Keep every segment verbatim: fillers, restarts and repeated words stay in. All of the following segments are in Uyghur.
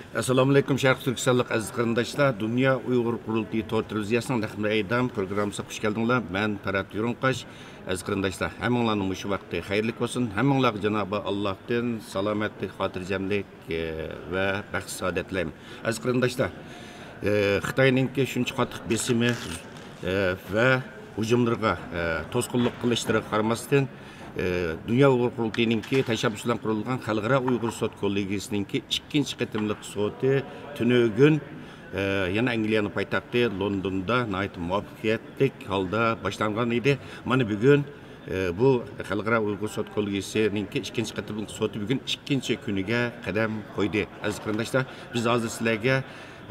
ئەسسالامۇئەلەيكۇم، شەرقىي تۈركىستانلىق ئەزىز قېرىنداشلار. دۇنيا ئۇيغۇر قۇرۇلتىيى تور تېلېۋىزىيەسىنىڭ نەق مەيدان پروگراممىسىغا خۇش كەلدىڭلار. مەن پەرھات يۇرۇڭقاش. ئەزىز قېرىنداشلار، ھەممىڭلارنىڭ مۇشۇ ۋاقتى خەيرلىك بولسۇن. ھەممىڭلارغا جانابى ئاللاھتىن سالامەتلىك، خاتىرجەملىك، ئە، ۋە بەخت سائادەت تىلەيمەن. ئەزىز قېرىنداشلار، ئە، خىتاينىڭكى شۇنچە قاتتىق بېسىمى، ئە، ۋە ھۇجۇملىرىغا، ئە، توسقۇنلۇق قىلىشلىرىغا قارىماستىن، ئە، دۇنيا ئۇيغۇر قۇرۇلتىيىنىڭكى تەشەببۇسى بىلەن قۇرۇلغان خەلقئارا ئۇيغۇر سوت كوللېگىيىسىنىڭكى ئىككىنچى قېتىملىق سوتى تۈنۈگۈن، ئە، يەنە ئەنگلىيەنىڭ پايتەختى لوندوندا ناھايىتى مۇۋەپپەقىيەتلىك ھالدا باشلانغان ئىدى. مانا بۈگۈن، ئە، بۇ خەلقئارا ئۇيغۇر سوت كوللېگىيىسىنىڭكى ئىككىنچى قېتىملىق سوتى بۈگۈن ئىككىنچى كۈنىگە قەدەم قويدى. ئەزىز قېرىنداشلار، بىز ھازىر سىلەرگە،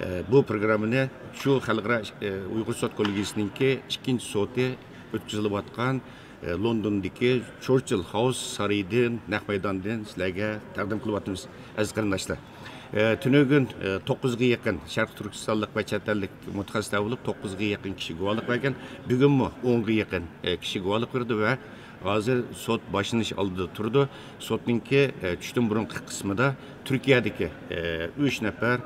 ئە، بۇ پروگراممىنى شۇ خەلقئارا، ئە، ئۇيغۇر سوت كوللېگىيىسىنىڭكى ئىككىنچى سوتى ئۆتكۈزۈلۈۋاتقان، ئە، لوندوندىكى چورچىل خاوس سارىيىدىن، نەق مەيداندىن سىلەرگە تەقدىم قىلىۋاتىمىز، ئەزىز قېرىنداشلار. ئە، تۈنۈگۈن، ئە، توققۇزغا يېقىن شەرقىي تۈركىستانلىق ۋە چەت ئەللىك مۇتەخەسسىسلەر بولۇپ، توققۇزغا يېقىن كىشى گۇۋاھلىق بەرگەن. بۈگۈنمۇ ئونغا يېقىن، ئە، كىشى گۇۋاھلىق بېرىدۇ ۋە ھازىر سوت باشلىنىش ئالدىدا تۇرىدۇ. سوتنىڭكى، ئە، چۈشتىن بۇرۇنقى قىسمىدا تۈركىيەدىكى، ئە، ئۈچ نەپەر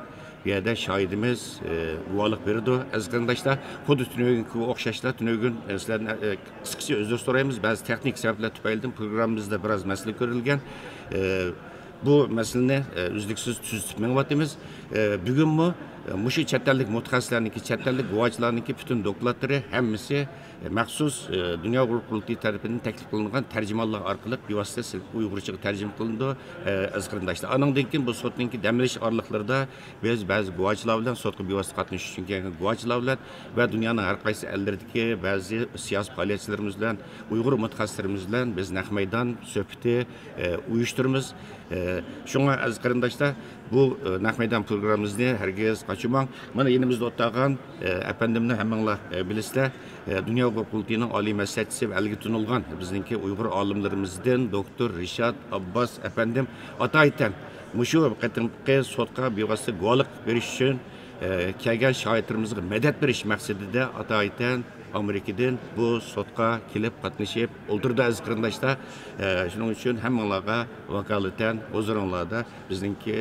بۇ يەردە شاھىدىمىز، ئە، گۇۋاھلىق بېرىدۇ. ئەزىز قېرىنداشلار، خۇددى تۈنۈگۈنكىگە ئوخشاشلا، تۈنۈگۈن، ئە، سىلەردىن، ئە، قىسقىچە ئۆزۈر سورايمىز. بەزى تېخنىك سەۋەبلەر تۈپەيلىدىن پروگراممىمىزدا بىراز مەسىلە كۆرۈلگەن. ئە، بۇ مەسىلىنى، ئە، ئۈزلۈكسىز تۈزىتىپ مېڭىۋاتىمىز. ئە، بۈگۈنمۇ، ئە، مۇشۇ چەت ئەللىك مۇتەخەسسىسلەرنىڭكى، چەت ئەللىك گۇۋاچىلارنىڭكى پۈتۈن دوكلاتلىرى ھەممىسى، ئە، مەخسۇس، ئە، دۇنيا ئۇيغۇر قۇرۇلتىيى تەرىپىدىن تەكلىپ قىلىنغان تەرجىمانلار ئارقىلىق بىۋاسىتە سىل-، ئۇيغۇرچىغا تەرجىمە قىلىنىدۇ. ئە، ئەزىز قېرىنداشلار، ئانىڭدىن كېيىن بۇ سوتنىڭكى دەم ئېلىش ئارىلىقلىرىدا بىز بەزى گۇۋاچىلار بىلەن، سوتقا بىۋاسىتە قاتنىشىش ئۈچۈن كەلگەن گۇۋاچىلار بىلەن ۋە دۇنيانىڭ ھەر قايسى ئەللىرىدىكى بەزى سىياسىي پائالىيەتچىلىرىمىز بىلەن، ئۇيغۇر مۇتەخەسسىسلىرىمىز بىلەن بىز نەق مەيدان سۆھبىتى، ئە، ئۇيۇشتۇرىمىز. ئە، شۇڭا ئەزىز قېرىنداشلار، بۇ، ئە، نەق مەيدان پروگراممىمىزنى ھەرگىز قاچۇرماڭ. مانا يېنىمىزدا ئولتۇرغان، ئە، ئەپەندىمنى ھەممىڭلار، ئە، بىلىسىلەر. ئە، دۇنيا ئۇيغۇر قۇرۇلتىيىنىڭ ئالىي مەسلىھەتچىسى ۋە ئەلگە تونۇلغان بىزنىڭكى ئۇيغۇر ئالىملىرىمىزدىن دوكتور رىشات ئابباس ئەپەندىم ئاتايىتەن مۇشۇ قېتىمقى سوتقا بىۋاسىتە گۇۋاھلىق بېرىش ئۈچۈن، ئە، كەلگەن شاھىتلىرىمىزغا مەدەت بېرىش مەقسىتىدە ئاتايىتەن ئامېرىكىدىن بۇ سوتقا كېلىپ قاتنىشىپ ئولتۇرىدۇ، ئەزىز قېرىنداشلار. ئە، شۇنىڭ ئۈچۈن ھەممىڭلارغا ۋاكالىتەن ھۇزۇرۇڭلاردا بىزنىڭكى،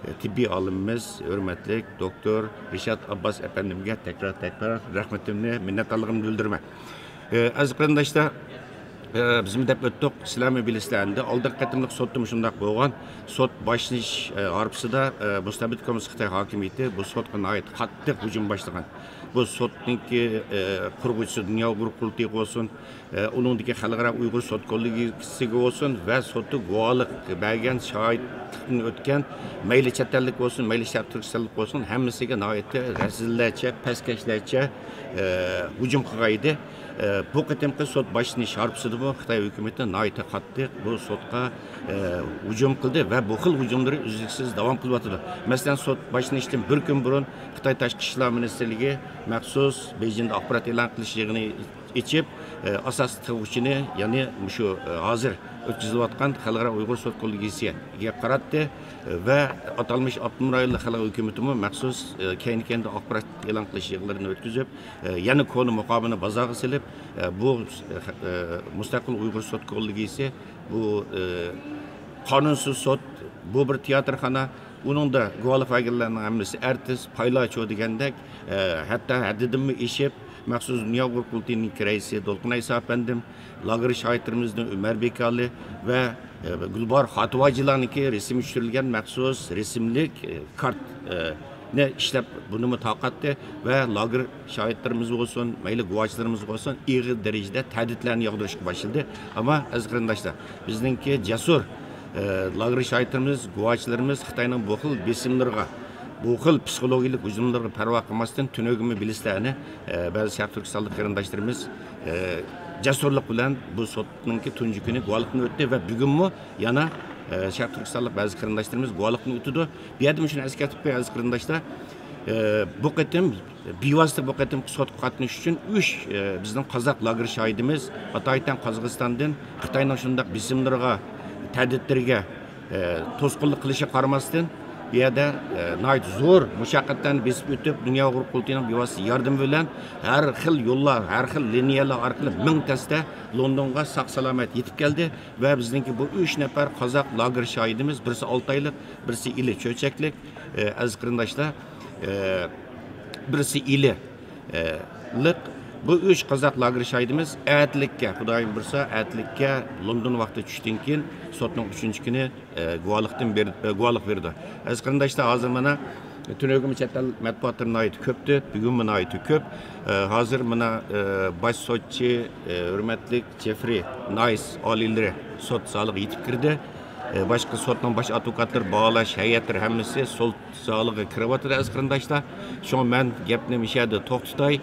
ئە، تېببىي ئالىمىمىز، ھۆرمەتلىك دوكتور رىشات ئابباس ئەپەندىمگە تەكرار، تەكرار رەھمىتىمنى، مىننەتدارلىقىمنى بىلدۈرىمەن. ئە، ئەزىز قېرىنداشلار، ئە، بىزمۇ دەپ ئۆتتۇق، سىلەرمۇ بىلىسىلەر ئەمدى. ئالدىنقى قېتىملىق سوتتىمۇ شۇنداق بولغان. سوت باشلىنىش، ئە، ھارپىسىدا، ئە، مۇستەبىت كوممۇنىست خىتاي ھاكىمىيىتى بۇ سوتقا ناھايىتى قاتتىق ھۇجۇم باشلىغان. بۇ سوتنىڭكى، ئە، قۇرغۇچىسى دۇنيا ئۇيغۇر قۇرۇلتىيىغا بولسۇن، ئە، ئۇنىڭدىكى خەلقئارا ئۇيغۇر سوت كوللېگىيىسىگە بولسۇن ۋە سوتتا گۇۋاھلىق بەرگەن، شاھىتلىقتىن ئۆتكەن مەيلى چەت ئەللىك بولسۇن، مەيلى شەرقىي تۈركىستانلىق بولسۇن، ھەممىسىگە ناھايىتى رەزىللەرچە، پەسكەشلەرچە، ئە، ھۇجۇم قىلغان ئىدى. ئە، بۇ قېتىمقى سوت باشلىنىش ھارپىسىدىمۇ خىتاي ھۆكۈمىتى ناھايىتى قاتتىق بۇ سوتقا، ئە، ھۇجۇم قىلدى ۋە بۇ خىل ھۇجۇملىرى ئۈزلۈكسىز داۋام قىلىۋاتىدۇ. مەسىلەن، سوت باشلىنىشتىن بىر كۈن بۇرۇن خىتاي تاشقى ئىشلار مىنىستىرلىكى مەخسۇس بېيجىڭدا ئاخبارات ئېلان قىلىش يىغىنى ئېچىپ، ئە، ئاساسلىق تىلغا ئوقۇغۇچىنى، يەنى مۇشۇ، ئە، ھازىر ئۆتكۈزۈلۈۋاتقان خەلقئارا ئۇيغۇر سوت كوللېگىيىسىگە قاراتتى، ئە، ۋە ئاتالمىش ئاپتونوم رايونلۇق خەلق ھۆكۈمىتىمۇ مەخسۇس، ئە، كەينى-كەينىدىن ئاخبارات ئېلان قىلىش يىغىنلىرىنى ئۆتكۈزۈپ، ئە، يەنە كونا مۇقاۋىنى بازارغا سېلىپ، ئە، بۇ، ئە، مۇستەقىل ئۇيغۇر سوت كوللېگىيىسى بۇ، ئە، قانۇنسىز سوت، بۇ بىر تىياتىرخانا، ئۇنىڭدا گۇۋاھلىق بەرگەنلەرنىڭ ھەممىسى ئارتىس، پايلاچۇ دېگەندەك، ئە، ھەتتا ھەددىدىنمۇ ئېشىپ، مەخسۇس دۇنيا ئۇيغۇر قۇرۇلتىيىنىڭكى رەئىسى دولقۇن ئەيسا ئەپەندىم، لاگېر شاھىتلىرىمىزدىن ئۆمەر بېكالى ۋە، ئە، گۈلباھار خاتىۋاجىلارنىڭكى رەسىمى چۈشۈرۈلگەن مەخسۇس رەسىملىك، ئە، كارت، ئە، نى ئىشلەپ، بۇنىمۇ تارقاتتى ۋە لاگېر شاھىتلىرىمىز بولسۇن، مەيلى گۇۋاچىلىرىمىز بولسۇن، ئېغىر دەرىجىدە تەھدىتلەرنى ياغدۇرۇشقا باشلىدى. ئەمما ئەزىز قېرىنداشلار، بىزنىڭكى جەسۇر، ئە، لاگېر شاھىتلىرىمىز، گۇۋاچىلىرىمىز خىتاينىڭ بۇ خىل بېسىملىرىغا، بۇ خىل پسىخولوگىيەلىك ھۇجۇملىرىغا پەرۋا قىلماستىن، تۈنۈگۈنمۇ بىلىسىلەرنى، ئە، بەزى شەرقىي تۈركىستانلىق قېرىنداشلىرىمىز، ئە، جەسۇرلۇق بىلەن بۇ سوتنىڭكى تۇنجى كۈنى گۇۋاھلىقتىن ئۆتتى ۋە بۈگۈنمۇ يەنە، ئە، شەرقىي تۈركىستانلىق بەزى قېرىنداشلىرىمىز گۇۋاھلىقتىن ئۆتىدۇ. بۇ يەردە مۇشۇنى ئەسكەرتىپ قوياي، ئەزىز قېرىنداشلار. ئە، بۇ قېتىم، بىۋاسىتە بۇ قېتىمقى سوتقا قاتنىشىش ئۈچۈن ئۈچ، ئە، بىزنىڭ قازاق لاگېر شاھىدىمىز ئاتايىتەن قازاقىستاندىن خىتاينىڭ شۇنداق بېسىملىرىغا، تەھدىتلىرىگە، ئە، توسقۇنلۇق قىلىشىغا قارىماستىن، بۇ يەردە، ئە، ناھايىتى زور مۇشەققەتلەرنى بېسىپ ئۆتۈپ، دۇنيا ئۇيغۇر قۇرۇلتىيىنىڭ بىۋاسىتە ياردىمى بىلەن ھەر خىل يوللار، ھەر خىل لىنىيەلەر ئارقىلىق مىڭ تەستە لوندونغا ساق-سالامەت يېتىپ كەلدى ۋە بىزنىڭكى بۇ ئۈچ نەپەر قازاق لاگېر شاھىدىمىز، بىرسى ئالتايلىق، بىرسى ئىلى چۆچەكلىك، ئە، ئەزىز قېرىنداشلار، ئە، بىرسى ئىلى، ئە، لىق. بۇ ئۈچ قازاق لاگېر شاھىدىمىز ئەتىلىككە، خۇدايىم بۇيرۇسا، ئەتىلىككە لوندون ۋاقتى چۈشتىن كېيىن سوتنىڭ ئۈچىنچى كۈنى، ئە، گۇۋاھلىقتىن بېرىپ، ئە، گۇۋاھلىق بېرىدۇ. ئەزىز قېرىنداشلار، ھازىر مانا تۈنۈگۈنمۇ چەت ئەل مەتبۇئاتلىرى ناھايىتى كۆپتى، بۈگۈنمۇ ناھايىتى كۆپ. ئە، ھازىر مانا، ئە، باش سوتچى، ئە، ھۆرمەتلىك جېفرى نايس ئالىيلىرى سوت زالىغا يېتىپ كىردى. ئە، باشقا سوتنىڭ باش ئادۋوكاتلىرى، باھالاش ھەيئەتلىرى ھەممىسى سوت زالىغا كىرىۋاتىدۇ، ئەزىز قېرىنداشلار. شۇڭا مەن گەپنى مۇشۇ يەردە توختىتاي.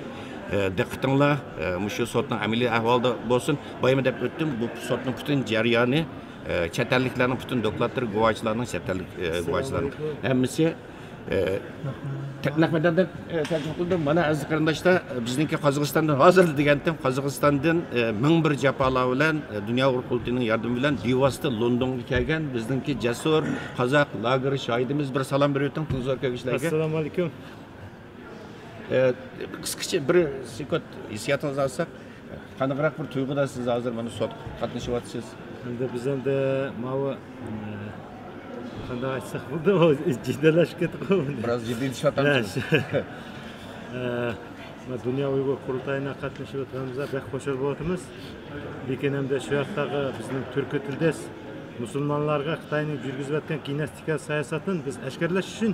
ئە، دىققىتىڭلار، ئە، مۇشۇ سوتنىڭ ئەمەلىي ئەھۋالىدا بولسۇن. بايىمۇ دەپ ئۆتتۈم، بۇ سوتنىڭ پۈتۈن جەريانى، ئە، چەت ئەللىكلەرنىڭ پۈتۈن دوكلاتلىرى، گۇۋاھچىلارنىڭ، چەت ئەللىك، ئە، گۇۋاھچىلارنىڭ ھەممىسى، ئە، تەنقىد قىلدىم. مانا، ئەزىز قېرىنداشلار، بىزنىڭكى قازاقىستاندىن، ھازىر دېگەنتىم، قازاقىستاندىن، ئە، مىڭ بىر جاپالار بىلەن، ئە، دۇنيا ئۇيغۇر قۇرۇلتىيىنىڭ ياردىمى بىلەن بىۋاسىتە لوندونغا كەلگەن بىزنىڭكى جەسۇر قازاق لاگېر شاھىدىمىز، بىر سالام بېرىۋېتىڭ، تىل زور كۆرگۈچىلەرگە. ئەسسالامۇ ئەلەيكۇم. ئە، قىسقىچە بىر سېكۇنت ھېسسىياتىڭىزنى ئالساق، قانداقراق بىر تۇيغۇدا سىز ھازىر مانا سوتقا قاتنىشىۋاتىسىز؟ ئەمدى بىز ئەمدى ماۋۇ، ئە، قانداق ئېيتساق بولدى، ئۇ جىددىيلەشكەن. بىراز جىددىيلىشىۋاتامسىز؟ ئە، دۇنيا ئۇيغۇر قۇرۇلتايىنا قاتنىشىۋاتقىنىمىزغا بەك خۇشال بولۇۋاتىمىز. لېكىن ئەمدى شۇ ياقتاقى بىزنىڭ تۈركىي تىلدەش مۇسۇلمانلارغا خىتاينىڭ يۈرگۈزۈۋاتقان كىنەستىكا سىياسىتىنى بىز ئەشكارىلاش ئۈچۈن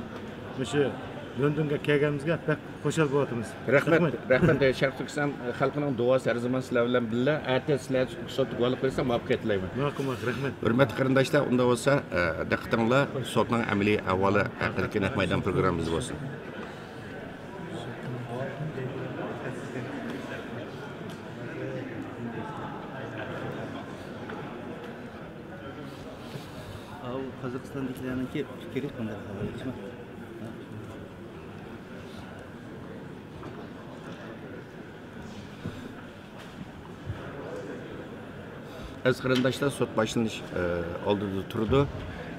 مۇشۇ لوندونغا كەلگىنىمىزگە بەك خۇشال بولۇۋاتىمىز. رەھمەت، رەھمەت. رەھمەت. شەرقىي تۈركىستان خەلقىنىڭ دۇئاسى ھەر زامان سىلەر بىلەن بىللە. ئەتە سىلەر سوتتا گۇۋاھلىق بېرىسە مۇۋەپپەقىيەت تىلەيمەن. ماقۇل، ماقۇل، رەھمەت. ھۆرمەتلىك قېرىنداشلار، ئۇنداق بولسا، ئە، دىققىتىڭلار سوتنىڭ ئەمەلىي ئەھۋالى ھەققىدىكى نەق مەيدان پروگراممىمىزدا بولسۇن. ئاۋۇ قازاقىستاندىكىلەرنىڭكى پىكرى قانداق؟ ئەزىز قېرىنداشلار، سوت باشلىنىش، ئە، ئالدىدا تۇرىدۇ.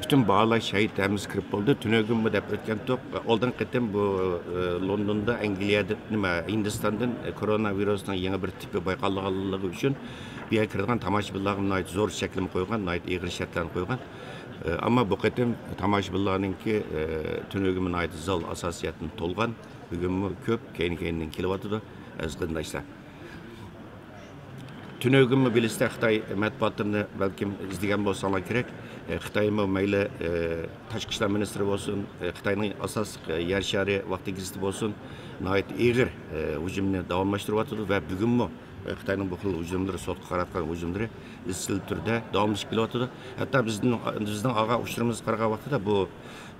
پۈتۈن باھالاش ھەيئىتى ھەممىسى كىرىپ بولدى. تۈنۈگۈنمۇ دەپ ئۆتكەنتۇق. ئالدىنقى قېتىم بۇ، ئە، لوندوندا، ئەنگلىيەدە، نېمە، ھىندىستاندىن، ئە، كورونا ۋىرۇسنىڭ يېڭى بىر تىپى بايقالغانلىقى ئۈچۈن بۇ يەرگە كىرىدىغان تاماشىبىنلارغا ناھايىتى زور چەكلىمە قويغان، ناھايىتى ئېغىر شەرتلەرنى قويغان. ئە، ئەمما بۇ قېتىم تاماشىبىنلارنىڭكى، ئە، تۈنۈگۈنمۇ ناھايىتى زال ئاساسىيەتتىن تولغان. بۈگۈنمۇ كۆپ كەينى-كەينىدىن كېلىۋاتىدۇ، ئەزىز قېرىنداشلار. تۈنۈگۈنمۇ بىلىسىزدە، خىتاي مەتبۇئاتلىرىنى بەلكىم ئىزدىگەن بولساڭلار كېرەك. ئە، خىتايمۇ مەيلى، ئە، تاشقى ئىشلار مىنىستىرى بولسۇن، ئە، خىتاينىڭ ئاساسلىق، ئە، يەر شارى ۋاقتى گېزىتى بولسۇن، ناھايىتى ئېغىر، ئە، ھۇجۇمنى داۋاملاشتۇرۇۋاتىدۇ ۋە بۈگۈنمۇ، ئە، خىتاينىڭ بۇ خىل ھۇجۇملىرى، سوتقا قاراتقان ھۇجۇملىرى ئىزچىل تۈردە داۋاملىشىپ كېلىۋاتىدۇ. ھەتتا بىزنىڭ، بىزنىڭ ئالغان ئۇچۇرىمىزغا قارىغان ۋاقتىدا بۇ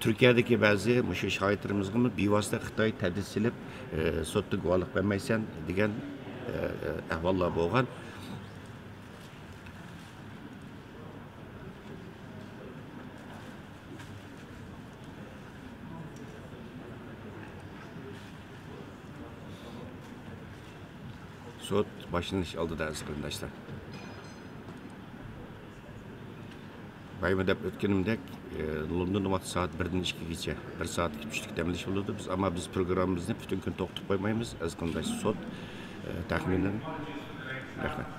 تۈركىيەدىكى بەزى مۇشۇ شاھىتلىرىمىزغىمۇ بىۋاسىتە خىتاي تەھدىت سېلىپ، ئى، سوتتا گۇۋاھلىق بەرمەيسەن دېگەن، ئى، ئەھۋاللار بولغان. سوت باشلىنىش ئالدىدا، ئەزىز قېرىنداشلار. بايىمۇ دەپ ئۆتكىنىمدەك، ئى، لوندوندا ۋاقتى سائەت بىردىن ئىككىگىچە، بىر سائەتلىك چۈشلۈك دەم ئېلىش بولىدۇ. بىز، ئەمما بىز پروگراممىمىزنى پۈتۈن كۈن توختىتىپ قويمايمىز، ئەزىز قېرىنداش. سوت، ئى، تەخمىنەن. رەھمەت.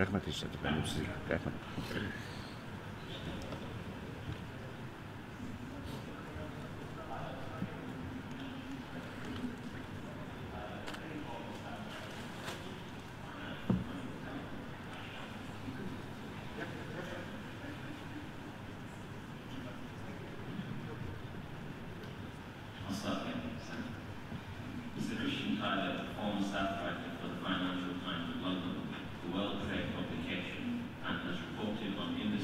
رەھمەت، ھېچ نېمە، سىزگە رەھمەت. Sufficient Tyler, former staff writer for the Financial Times of London, the well-trade publication, and has reported on industry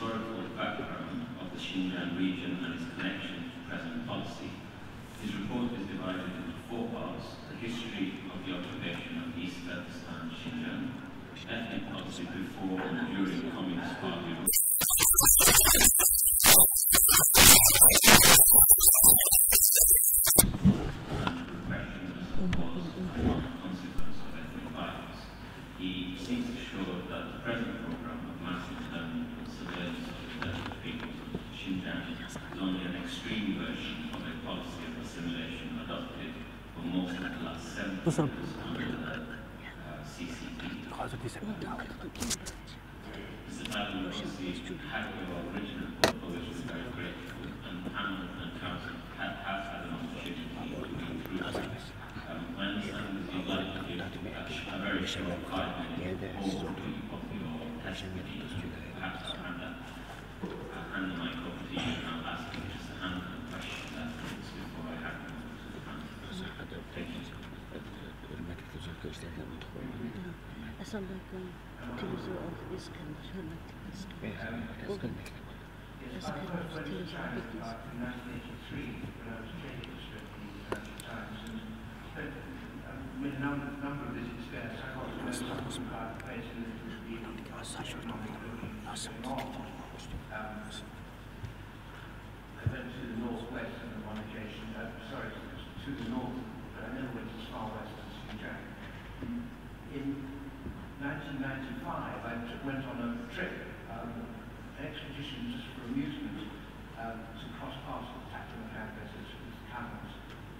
historical background of the Xinjiang region and its connection to present policy. His report is divided into four parts: the history of the occupation of East Turkestan, Xinjiang, ethnic policy before and during Communist Party rule, and repression as a cause and consequence of ethnic violence. He seems assured that the present program of mass internment and surveillance of the Turkish people of Xinjiang is only an extreme version of a policy of assimilation adopted for most of the last seventy years under the uh, C C P. Mister Fadden received Hagio original portfolios with very grateful, and Hammond and Townsend have, have had an opportunity to go through that. Um, I understand that you'd like to give a, a very short five minute walkthrough of your testimony. Perhaps I'll hand that, I'll hand the mic over to you, and I'll ask you just a handful of questions afterwards before I hand them over to the panel. Thank you. ئەسسالامۇئەلەيكۇم. تېلېۋىزور ئالدىدا ئىزغىرىمىز، ھۆرمەتلىك ئىزغىرىمىز. بولدى. ئىزغىرىمىز، تېلېۋىزور ئالدىدا ئىزغىرىمىز. I went to the northwest on one occasion, uh, sorry, to the north, but I never went as far west as Xinjiang. In nineteen ninety-five, I t- went on a trip, um, an expedition just for amusement, um, to cross paths with Taklamakan Desert with camels.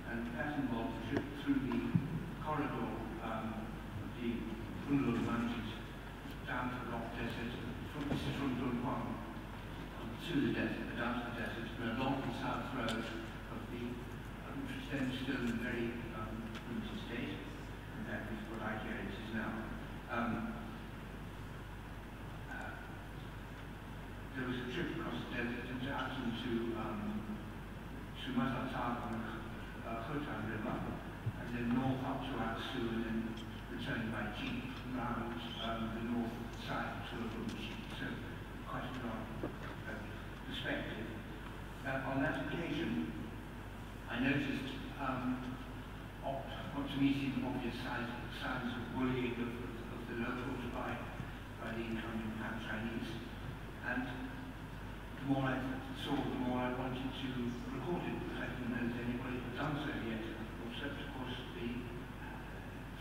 And that involved a trip through the corridor, um, of the Kunlun Mountains down to the Rock Desert, from, this is from Dunhuang, to the desert, down to the desert, and along the south road of the, um, which was then still in a very, um, primitive state, compared with what I hear it is now. Um, uh, there was a trip across the desert into, out into, um, to Mazatlan on the, uh, Khotan River, and then north up to Aksu, and then returning by jeep round, um, the north side to Urumqi. So quite a long, uh, perspective. Uh, on that occasion, I noticed, um, op- what to me seemed obvious signs, signs of bullying of, of, of the locals by, by the incoming Han Chinese. And the more I saw, the more I wanted to record it, because I didn't know that anybody had done so yet. Except, of course, the, uh,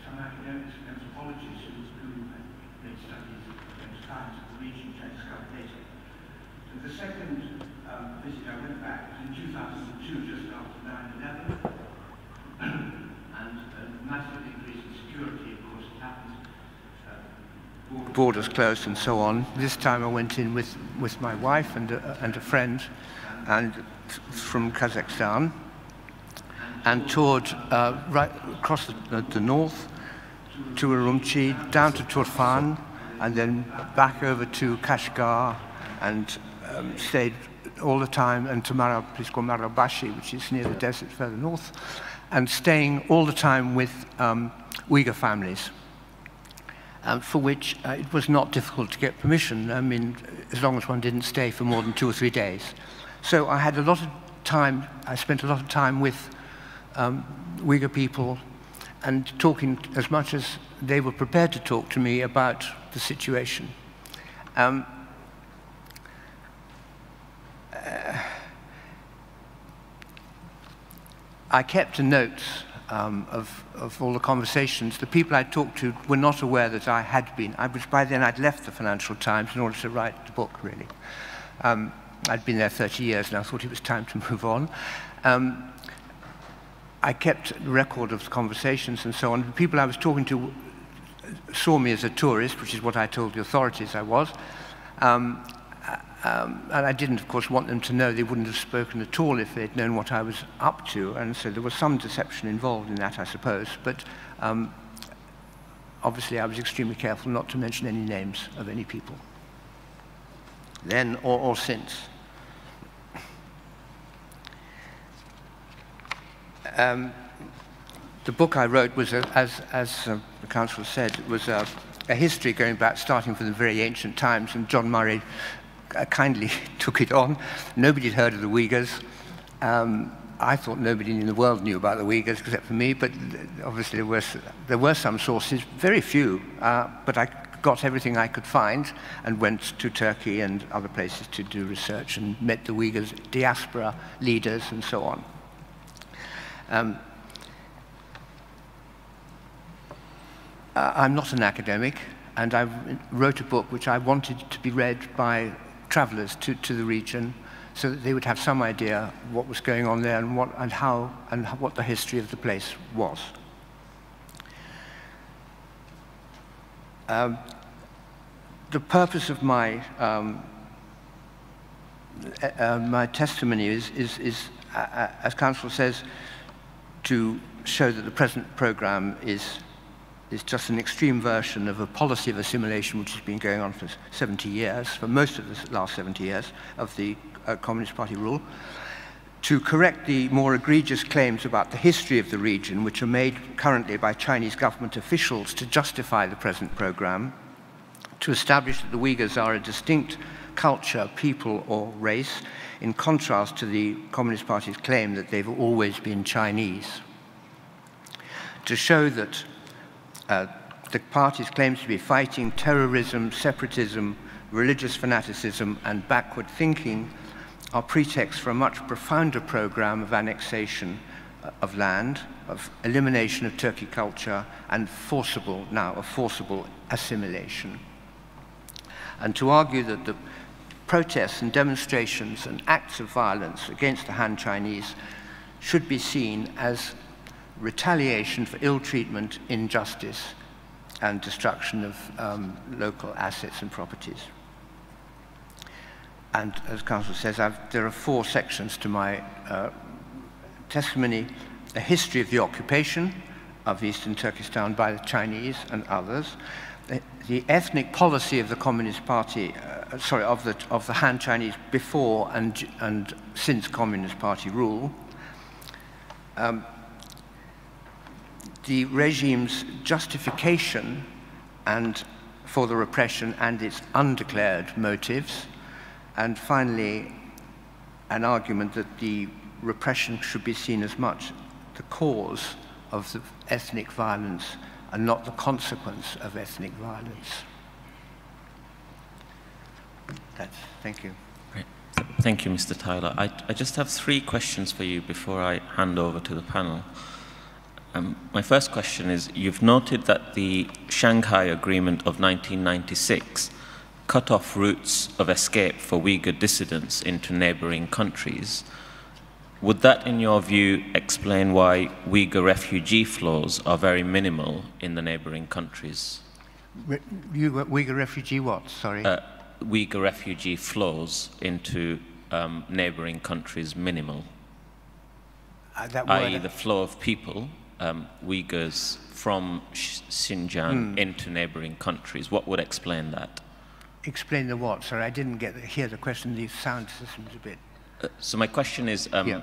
some academics and anthropologists who, who had made studies of those kinds of the region, which I discovered later. And the second, um, visit I went back was in two thousand two, just after nine eleven, and a massive increase in security, of course, had happened. Borders closed and so on. This time I went in with, with my wife and a, and a friend, and from Kazakhstan, and toured, uh, right across the, the, the north to Urumqi, down to Turfan, and then back over to Kashgar, and, um, stayed all the time, and to Mara, a place called Marabashi, which is near the desert further north, and staying all the time with, um, Uyghur families, um, for which, uh, it was not difficult to get permission. I mean, as long as one didn't stay for more than two or three days. So I had a lot of time, I spent a lot of time with, um, Uyghur people and talking as much as they were prepared to talk to me about the situation. Um, uh, I kept a note, um, of, of all the conversations. The people I talked to were not aware that I had been. I was, by then I'd left the Financial Times in order to write the book, really. Um, I'd been there thirty years and I thought it was time to move on. Um, I kept a record of the conversations and so on. The people I was talking to saw me as a tourist, which is what I told the authorities I was. Um, um, and I didn't, of course, want them to know. They wouldn't have spoken at all if they'd known what I was up to. And so there was some deception involved in that, I suppose. But, um, obviously, I was extremely careful not to mention any names of any people, then or, or since. Um, the book I wrote was, a, as, as, uh, the counsel said, was a, a history going back, starting from the very ancient times, and John Murray I kindly took it on. Nobody had heard of the Uyghurs. Um, I thought nobody in the world knew about the Uyghurs except for me, but obviously there were, there were some sources, very few, uh, but I got everything I could find and went to Turkey and other places to do research and met the Uyghurs diaspora leaders and so on. Um, uh, I'm not an academic, and I wrote a book which I wanted to be read by travellers to, to the region, so that they would have some idea what was going on there and what, and how, and what the history of the place was. Um, the purpose of my, um, uh, uh, my testimony is, is, is uh, uh, as counsel says, to show that the present programme is, is just an extreme version of a policy of assimilation which has been going on for seventy years, for most of the last seventy years of the uh, Communist Party rule, to correct the more egregious claims about the history of the region, which are made currently by Chinese government officials to justify the present programme, to establish that the Uyghurs are a distinct culture, people, or race, in contrast to the Communist Party's claim that they've always been Chinese. To show that uh, the party's claims to be fighting terrorism, separatism, religious fanaticism, and backward thinking are pretexts for a much profounder programme of annexation uh, of land, of elimination of Turkey culture, and forcible, now a forcible assimilation. And to argue that the protests and demonstrations and acts of violence against the Han Chinese should be seen as retaliation for ill treatment, injustice, and destruction of um, local assets and properties. And as counsel says, I've, there are four sections to my uh, testimony: a history of the occupation of eastern Turkestan by the Chinese and others, the, the ethnic policy of the Communist Party, uh, sorry, of the, of the Han Chinese before and, and since Communist Party rule, um, the regime's justification and for the repression and its undeclared motives, and finally, an argument that the repression should be seen as much the cause of the ethnic violence and not the consequence of ethnic violence. That's, thank you. Great. Th- Thank you, Mister Tyler. I, I just have three questions for you before I hand over to the panel. Um, my first question is, you've noted that the Shanghai Agreement of nineteen ninety-six cut off routes of escape for Uyghur dissidents into neighboring countries. Would that, in your view, explain why Uyghur refugee flows are very minimal in the neighboring countries? Re- you, Uyghur refugee what? Sorry. Uh, Uyghur refugee flows into um, neighboring countries minimal, Uh, that i.e. word. the flow of people, um, Uyghurs from Sh- Xinjiang into neighboring countries. What would explain that? Explain the what? Sorry, I didn't get the, hear the question. The sound system's a bit. Uh, so my question is, um, Yeah.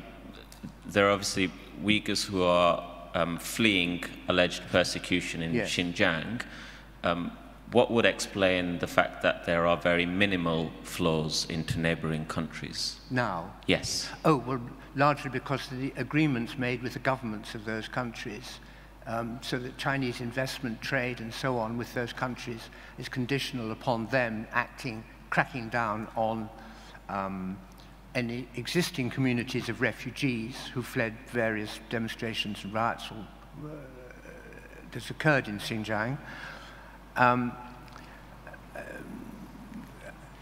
there are obviously Uyghurs who are um, fleeing alleged persecution in Yes. Xinjiang. Um, what would explain the fact that there are very minimal flows into neighboring countries? Now. Yes. Oh, well, largely because of the agreements made with the governments of those countries, um, so that Chinese investment, trade, and so on with those countries is conditional upon them acting, cracking down on um, any existing communities of refugees who fled various demonstrations and riots or, uh, that's occurred in Xinjiang. Um,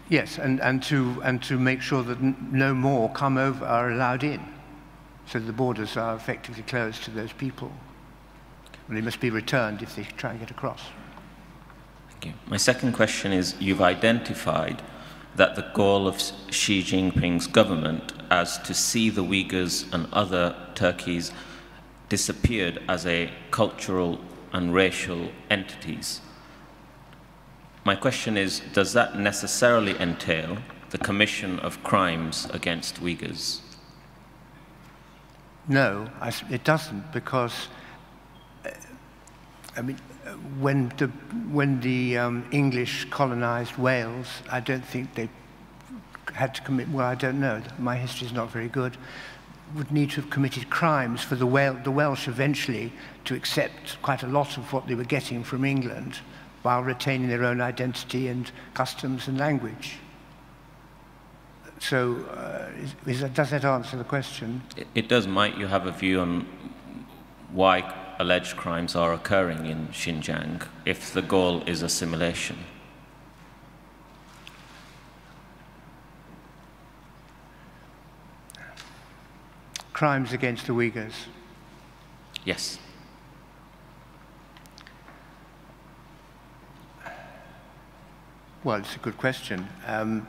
yes, and, and, to, and to make sure that n- no more come over, are allowed in, so the borders are effectively closed to those people. And they must be returned if they try and get across. Thank you. My second question is, you've identified that the goal of Xi Jinping's government as to see the Uyghurs and other Turkeys disappeared as a cultural and racial entities. My question is, does that necessarily entail the commission of crimes against Uyghurs? No, I s- it doesn't, because uh, I mean, uh, when the when the um, English colonised Wales, I don't think they had to commit, well, I don't know, my history is not very good, would need to have committed crimes for the, Wel- the Welsh eventually to accept quite a lot of what they were getting from England while retaining their own identity and customs and language. So, uh, is, is that, does that answer the question? It, it does. Might you have a view on why alleged crimes are occurring in Xinjiang if the goal is assimilation? Crimes against the Uyghurs. Yes. Well, it's a good question. Um,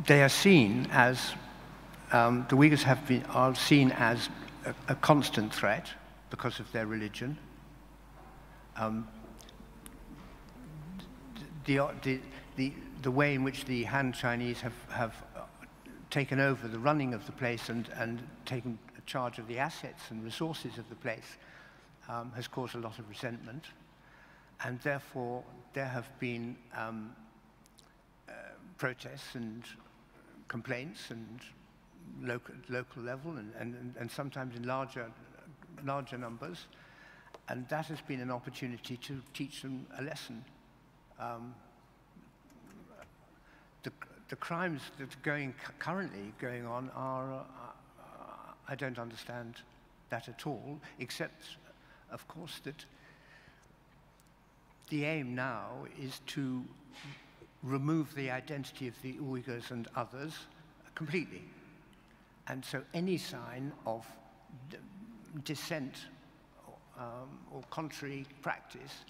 they are seen as, um, the Uyghurs have been, are seen as a, a constant threat because of their religion. Um, the, the, the, the way in which the Han Chinese have, have uh, taken over the running of the place and, and taken charge of the assets and resources of the place um, has caused a lot of resentment, and therefore there have been um, uh, protests and complaints and local, local level and, and, and sometimes in larger, larger numbers. And that has been an opportunity to teach them a lesson. Um, the, the crimes that are going currently going on are, uh, I don't understand that at all, except, of course, that the aim now is to remove the identity of the Uyghurs and others completely. And so any sign of dissent um, or contrary practice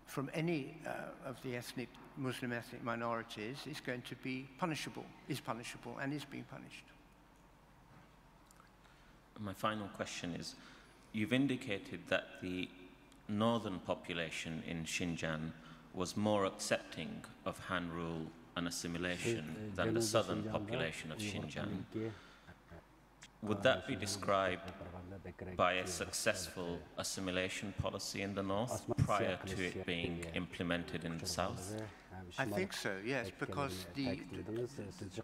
from any uh, of the ethnic Muslim ethnic minorities is going to be punishable, is punishable, and is being punished. My final question is, you've indicated that the northern population in Xinjiang was more accepting of Han rule and assimilation than the southern population of Xinjiang. Would that be described by a successful assimilation policy in the north prior to it being implemented in the south? I think so, yes, because the,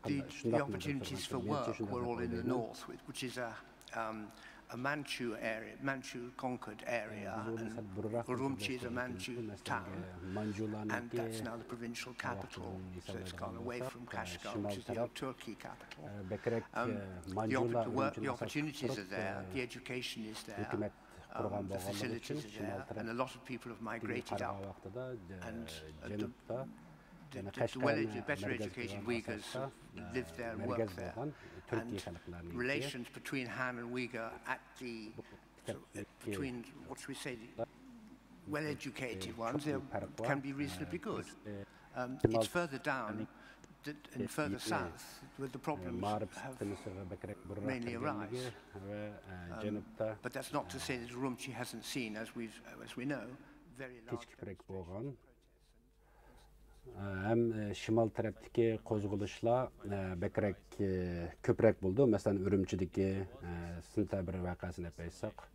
the, the opportunities for work were all in the north, which is a, um, a Manchu area, Manchu conquered area, and Urumqi is a Manchu town, and that's now the provincial capital, so it's gone away from Kashgar, which is the old Turkey capital. Um, the, the opportunities are there, the education is there, um, the facilities are there, and a lot of people have migrated up, and uh, the, the, the, the well, better educated Uyghurs live there and work there, and relations between Han and Uyghur at the, so, uh, between, what should we say, the well educated ones, they can be reasonably good. Um, it's further down that, and further south where the problems have mainly arise. Um, but that's not to say that Urumqi hasn't seen, as, we've, as we know, very large demonstrations. ھەم شىمال تەرەپتىكى قوزغىلىشلار بەكرەك، كۆپرەك بولىدۇ. مەسىلەن، ئۈرۈمچىدىكى سېنتەبىر ۋەقەسىنى ئېلىپ ئېيتساق.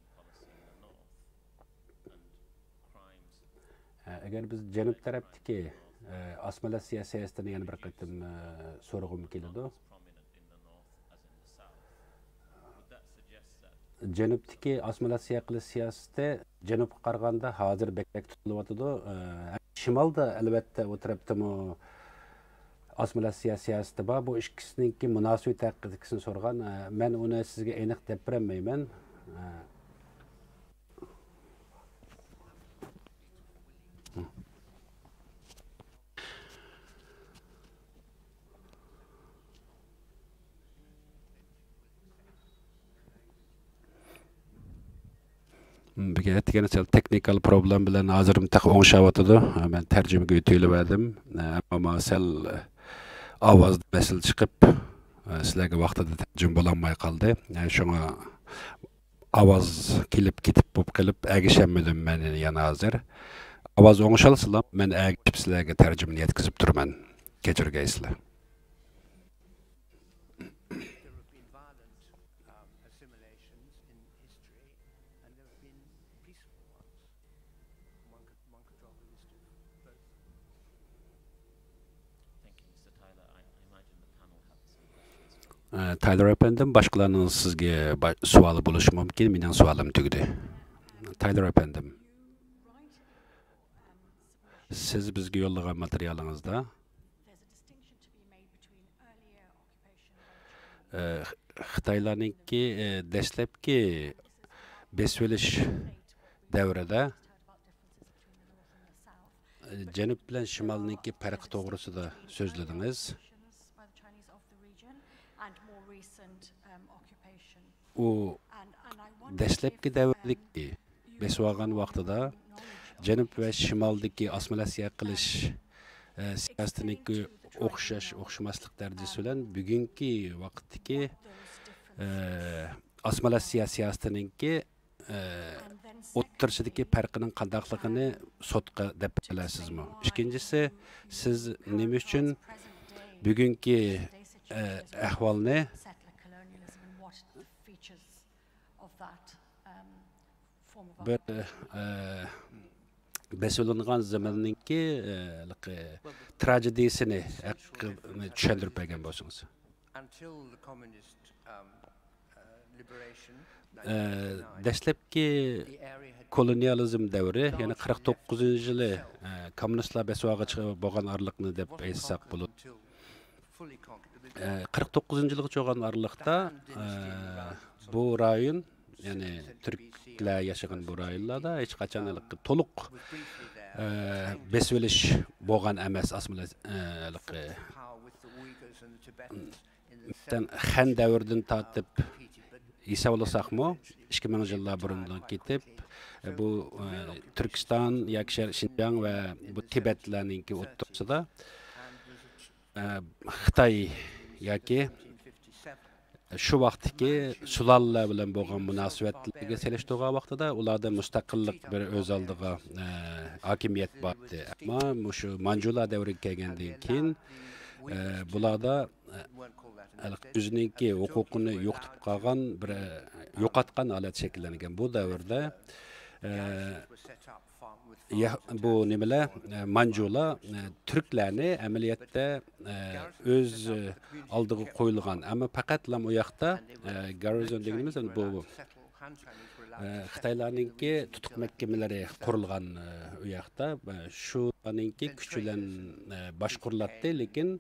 ئەگەر بىز جەنۇب تەرەپتىكى ئاسسىمىلياتسىيە سىياسىتىنى يەنە بىر قېتىم سورىغۇم كېلىدۇ. جەنۇبتىكى ئاسسىمىلياتسىيە قىلىش سىياسىتى جەنۇبقا قارىغاندا ھازىر بەكرەك تۇتۇلۇۋاتىدۇ. ئە، شىمالدا ئەلۋەتتە ئۇ تەرەپتىمۇ ئاسسىمىلياتسىيە سىياسىتى بار. بۇ ئىككىسىنىڭكى مۇناسىۋىتى ھەققىدىكىسىنى سورىغان. ئە، مەن ئۇنى سىزگە ئېنىق دەپ بېرەلمەيمەن. ئە، بۈگۈن ئەتىگەن سەل تېخنىكال پروبلېما بىلەن ھازىرمۇ تېخى ئوڭشاۋاتىدۇ. مەن تەرجىمىگە ئۆتۈۋېلىۋەردىم. ئەمما سەل ئاۋازدا مەسىلە چىقىپ، سىلەرگە ۋاقتىدا تەرجىمە بولالماي قالدى. شۇڭا ئاۋاز كېلىپ كېتىپ بولۇپ قېلىپ ئەگىشەلمىدىم مەن يەنە ھازىر. ئاۋاز ئوڭشالسىلا مەن ئەگىشىپ سىلەرگە تەرجىمىنى يەتكۈزۈپ تۇرىمەن. كەچۈرگەيسىلەر. ئە، تايلور ئەپەندىم، باشقىلارنىڭ سىزگە با-، سوئالى بولۇشى مۇمكىن. مېنىڭ سوئالىم تۈگىدى. تايلور ئەپەندىم، سىز بىزگە يوللىغان ماتېرىيالىڭىزدا، ئە، خىتايلارنىڭكى، ئە، دەسلەپكى بېسىۋېلىش دەۋرىدە، ئە، جەنۇب بىلەن شىمالنىڭكى پەرقى توغرىسىدا سۆزلىدىڭىز. ئۇ دەسلەپكى دەۋردىكى بېسىۋالغان ۋاقتىدا جەنۇب ۋە شىمالدىكى ئاسسىمىلياتسىيە قىلىش، ئە، سىياسىتىنىڭكى ئوخشاش، ئوخشىماسلىق دەرىجىسى بىلەن بۈگۈنكى ۋاقىتتىكى، ئە، ئاسسىمىلياتسىيە سىياسىتىنىڭكى، ئە، ئوتتۇرىسىدىكى پەرقىنىڭ قانداقلىقىنى سوتقا دەپ بىلەسىزمۇ؟ ئىككىنچىسى، سىز نېمە ئۈچۈن بۈگۈنكى، ئە، ئەھۋالنى بىر، ئە، بېسىۋېلىنغان زېمىننىڭكى، ئە، ھېلىقى تراژېدىيىسىنى ھەققىنى چۈشەندۈرۈپ بەرگەن بولسىڭىز. ئە، دەسلەپكى كولونىيالىزم دەۋرى، يەنى قىرىق توققۇزىنچى يىلى، ئە، كوممۇنىستلار بېسىۋالغىچە بولغان ئارىلىقنى دەپ ئېيتساق بولىدۇ. ئە، قىرىق توققۇزىنچى يىلغىچە بولغان ئارىلىقتا، ئە، بۇ رايون، يەنى تۈركلەر ياشىغان بۇ رايونلاردا ھېچقاچان ھېلىقى تولۇق، ئە، بېسىۋېلىش بولغان ئەمەس، ئاسمىلى، ئە، ھېلىقى مەسىلەن، خەن دەۋرىدىن تارتىپ ھېسابلىساقمۇ، ئىككى مىڭ يىللار بۇرۇندىن كېتىپ، بۇ، ئە، تۈركىستان ياكى شەرقىي شىنجاڭ ۋە بۇ تىبەتلەرنىڭكى ئوتتۇرىسىدا، ئە، خىتاي ياكى شۇ ۋاقىتتىكى سۇلالىلەر بىلەن بولغان مۇناسىۋەتلەرگە سېلىشتۇرغان ۋاقتىدا ئۇلاردا مۇستەقىللىق بىر ئۆز ئالدىغا، ئە، ھاكىمىيەت بار ئىدى. ئەمما مۇشۇ مانجۇلار دەۋرىگە كەلگەندىن كېيىن، ئە، بۇلاردا، ئە، ئۆزىنىڭكى ھوقۇقىنى يوقىتىپ قالغان بىر، ئە، يوقاتقان ھالەت شەكىللەنگەن. بۇ دەۋردە، ئە، يە-، بۇ نېمىلەر، ئە، مانجۇلار، ئە، تۈركلەرنى ئەمەلىيەتتە، ئە، ئۆز، ئە، ئالدىغا قويۇلغان، ئەمما پەقەتلا ئۇ ياقتا، ئە، گارنىزون دېگىنىمىز، ئەمدى بۇ، ئە، خىتايلارنىڭكى تۇتۇق مەھكىمىلىرى قۇرۇلغان، ئە، ئۇ ياقتا، ئە، شۇلارنىڭكى كۈچى بىلەن، ئە، باشقۇرۇلاتتى، لېكىن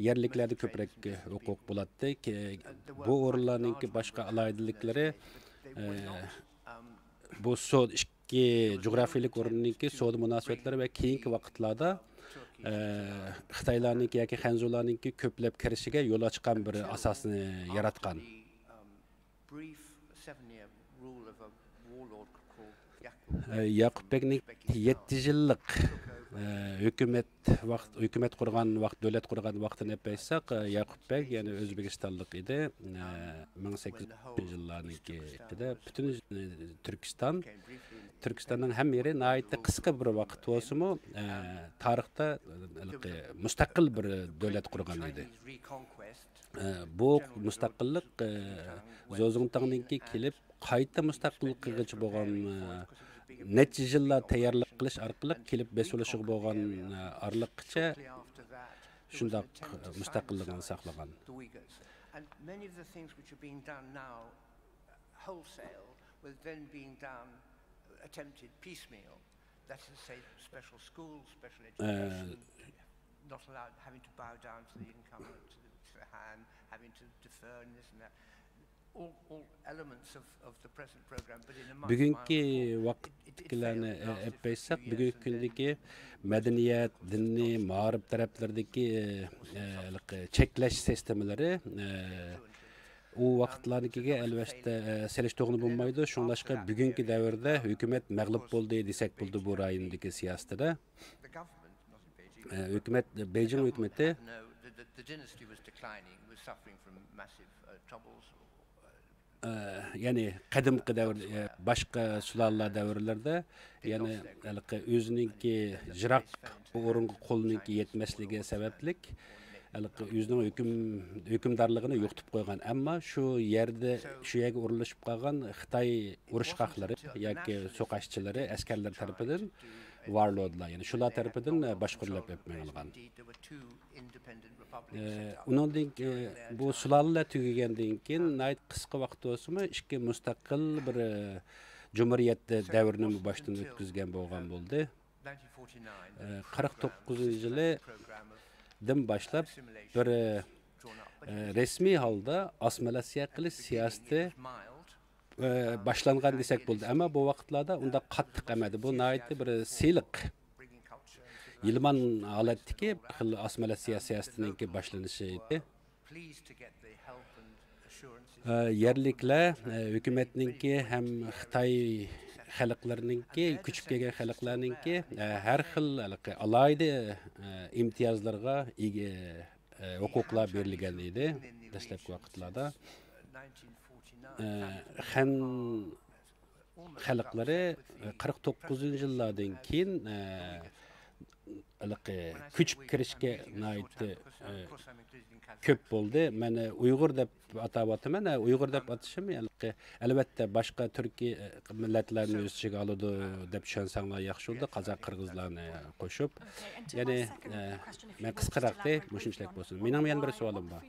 يەرلىكلەردە كۆپرەك، ئە، ھوقۇق بولاتتى. كە-، بۇ ئورۇنلارنىڭكى باشقا ئالاھىدىلىكلىرى، ئە، بۇ سودا، ئىككى جۇغراپىيەلىك ئورۇننىڭكى سودا مۇناسىۋەتلىرى ۋە كېيىنكى ۋاقىتلاردا، ئە، خىتايلارنىڭكى ياكى خەنزۇلارنىڭكى كۆپلەپ كىرىشىگە يول ئاچقان بىر ئاساسنى ياراتقان. ئە، ياقۇپ بەگنىڭ يەتتە يىللىق، ئە، ھۆكۈمەت ۋاقىت، ھۆكۈمەت قۇرغان ۋاقىت، دۆلەت قۇرغان ۋاقتىنى ئېلىپ ئېيتساق، ئە، ياقۇپ بەگ يەنە ئۆزبېكىستانلىق ئىدى. ئە، مىڭ سەككىز يۈز ئوتتۇزىنچى يىللارنىڭكى ئىچىدە پۈتۈن، ئە، تۈركىستان، تۈركىستاننىڭ ھەممە يېرى ناھايىتى قىسقا بىر ۋاقىت بولسىمۇ، ئە، تارىختا، ئە، مۇستەقىل بىر دۆلەت قۇرغان ئىدى. ئە، بۇ مۇستەقىللىق، ئە، زوزۇڭتاڭنىڭكى كېلىپ قايتا مۇستەقىللىقىغىچە بولغان، ئە، نەچچە يىللار تەييارلىق قىلىش ئارقىلىق كېلىپ بېسىۋېلىشىغا بولغان، ئە، ئارىلىققىچە شۇنداق مۇستەقىللىقىنى ساقلىغان. And many of the things which are being done now wholesale were then being done, attempted piecemeal. That is to say, special schools, special education, not allowed, having to bow down to the incumbent, to the, to the Han, having to defer and this and that. All, all elements of, of the present program, but in a much بۈگۈنكى ۋاقىتتىكىلەرنى ئېلىپ ئېيتساق، بۈگۈنكى كۈندىكى مەدەنىيەت، دىنىي، مائارىپ تەرەپلىرىدىكى، ئە، چەكلەش سىستېمىلىرى، ئە، ئۇ ۋاقىتلارنىڭكىگە ئەلۋەتتە، ئە، سېلىشتۇرغىلى بولمايدۇ. شۇڭلاشقا بۈگۈنكى دەۋردە ھۆكۈمەت مەغلۇپ بولدى دېسەك بولىدۇ بۇ رايوندىكى سىياسىتىدە. ئە، ھۆكۈمەت، بېيجىڭ ھۆكۈمىتى، ئە، يەنى قەدىمكى دەۋر، ئە، باشقا سۇلالىلەر دەۋرلىرىدە يەنە ھېلىقى ئۆزىنىڭكى يىراق بۇ ئورۇنغا قولىنىڭكى يەتمەسلىكى سەۋەبلىك، ھېلىقى ئۆزىنىڭ ھۆكۈم-، ھۆكۈمدارلىقىنى يوقىتىپ قويغان. ئەمما شۇ يەردە، شۇ يەرگە ئورۇنلىشىپ قالغان خىتاي ئۇرۇشقاقلىرى ياكى سوقاشچىلىرى، ئەسكەرلەر تەرىپىدىن ۋارلوردلار، يەنى شۇلار تەرىپىدىن، ئە، باشقۇرۇلۇپ ئېلىپ مېڭىلغان. ئە، ئۇنىڭدىن كېيىن، بۇ سۇلالىلەر تۈگىگەندىن كېيىن ناھايىتى قىسقا ۋاقىت بولسىمۇ، ئىككى مۇستەقىل بىر، ئە، جۇمھۇرىيەت دەۋرىنى باشتىن ئۆتكۈزگەن بولغان بولدى. ئە، قىرىق توققۇزىنچى يىلىدىن باشلاپ بىر، ئە، رەسمىي ھالدا ئاسسىمىلياتسىيە قىلىش سىياسىتى ئە، باشلانغان دېسەك بولىدۇ. ئەمما بۇ ۋاقىتلاردا ئۇنداق قاتتىق ئەمەس ئىدى. بۇ ناھايىتى بىر سىلىق، يىلمان ھالەتتىكى خىل ئاسسىمىلياتسىيە سىياسىتىنىڭكى باشلىنىشى ئىدى. ئە، يەرلىكلەر، ئە، ھۆكۈمەتنىڭكى ھەم خىتاي خەلقلىرىنىڭكى، كۆچۈپ كەلگەن خەلقلەرنىڭكى، ئە، ھەر خىل ھېلىقى ئالاھىدە، ئە، ئىمتىيازلارغا ئىگە، ئە، ھوقۇقلار بېرىلگەن ئىدى دەسلەپكى ۋاقىتلاردا. ئە، خەن خەلقلىرى، ئە، قىرىق توققۇزىنچى يىللاردىن كېيىن، ئە، ھېلىقى كۆچۈپ كىرىشكە ناھايىتى، ئە، كۆپ بولدى. مەن، ئە، ئۇيغۇر دەپ ئاتاۋاتىمەن. ئە، ئۇيغۇر دەپ ئاتىشىم ھېلىقى، ئەلۋەتتە، باشقا تۈركىي، ئە، مىللەتلەرنى ئۆز ئىچىگە ئالىدۇ دەپ چۈشەنسەڭلار ياخشى بولىدۇ، قازاق، قىرغىزلارنى قوشۇپ. يەنى، ئە، مەن قىسقىراقتى، مۇشۇنچىلىك بولسۇن. مېنىڭ يەنە بىر سوئالىم بار.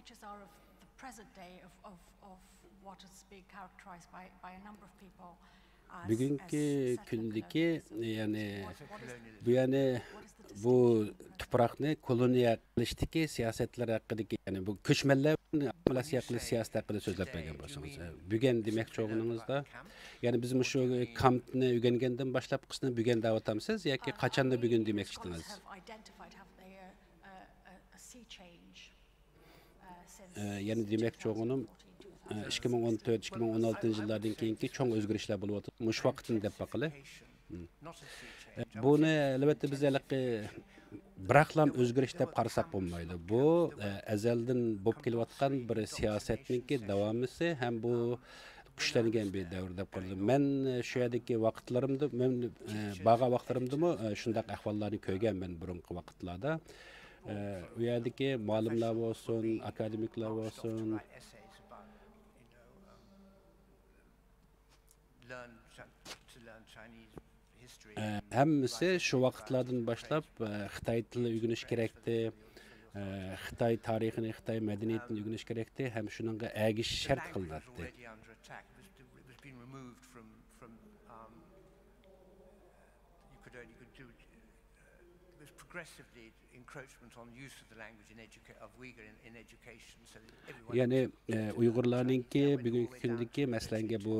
بۈگۈنكى كۈندىكى، يەنى بۇ، يەنى بۇ تۇپراقنى كولونىيە قىلىشتىكى سىياسەتلەر ھەققىدىكى، يەنى بۇ كۆچمەنلەر بىلەن ئاسسىمىلياتسىيە قىلىش سىياسىتى ھەققىدە سۆزلەپ بەرگەن بولسىڭىز. بۈگۈن دېمەكچى بولغىنىڭىزدا، يەنى بىز مۇشۇ كامپنى ئۆگەنگەندىن باشلاپ قىسمىنى بۈگۈن دەۋاتامسىز ياكى قاچاننى بۈگۈن دېمەكچىدىڭىز؟ ئە، يەنە دېمەكچى بولغىنىم، ئە، ئىككى مىڭ ئون تۆت، ئىككى مىڭ ئون ئالتىنچى يىللاردىن كېيىنكى چوڭ ئۆزگىرىشلەر بولۇۋاتىدۇ. مۇشۇ ۋاقىتنى دەپ باقىلى. ئە، بۇنى، ئەلۋەتتە، بىز ھېلىقى بىراقلام ئۆزگىرىش دەپ قارىساق بولمايدۇ. بۇ، ئە، ئەزەلدىن بولۇپ كېلىۋاتقان بىر سىياسەتنىڭكى داۋامىسى ھەم بۇ كۈچلەنگەن بىر دەۋر دەپ قارىدىم. مەن، ئە، شۇ يەردىكى ۋاقىتلىرىمدا، مەن، ئە، بارغان ۋاقىتلىرىمدىمۇ، ئە، شۇنداق ئەھۋاللارنى كۆرگەنمەن بۇرۇنقى ۋاقىتلاردا. ئە، ئۇ يەردىكى مۇئەللىملەر بولسۇن، ئاكادېمىكلار بولسۇن، ئە، ھەممىسى شۇ ۋاقىتلاردىن باشلاپ، ئە، خىتاي تىلى ئۆگىنىش كېرەكتى، ئە، خىتاي تارىخىنى، خىتاي مەدەنىيىتىنى ئۆگىنىش كېرەكتى ھەم شۇنىڭغا ئەگىشىش شەرت قىلىناتتى. It was progressively encroachment on use of the language in educa-, of Uyghur in, in education, so that everyone يەنى، ئە، ئۇيغۇرلارنىڭكى بۈگۈنكى كۈندىكى، مەسىلەنگە، بۇ،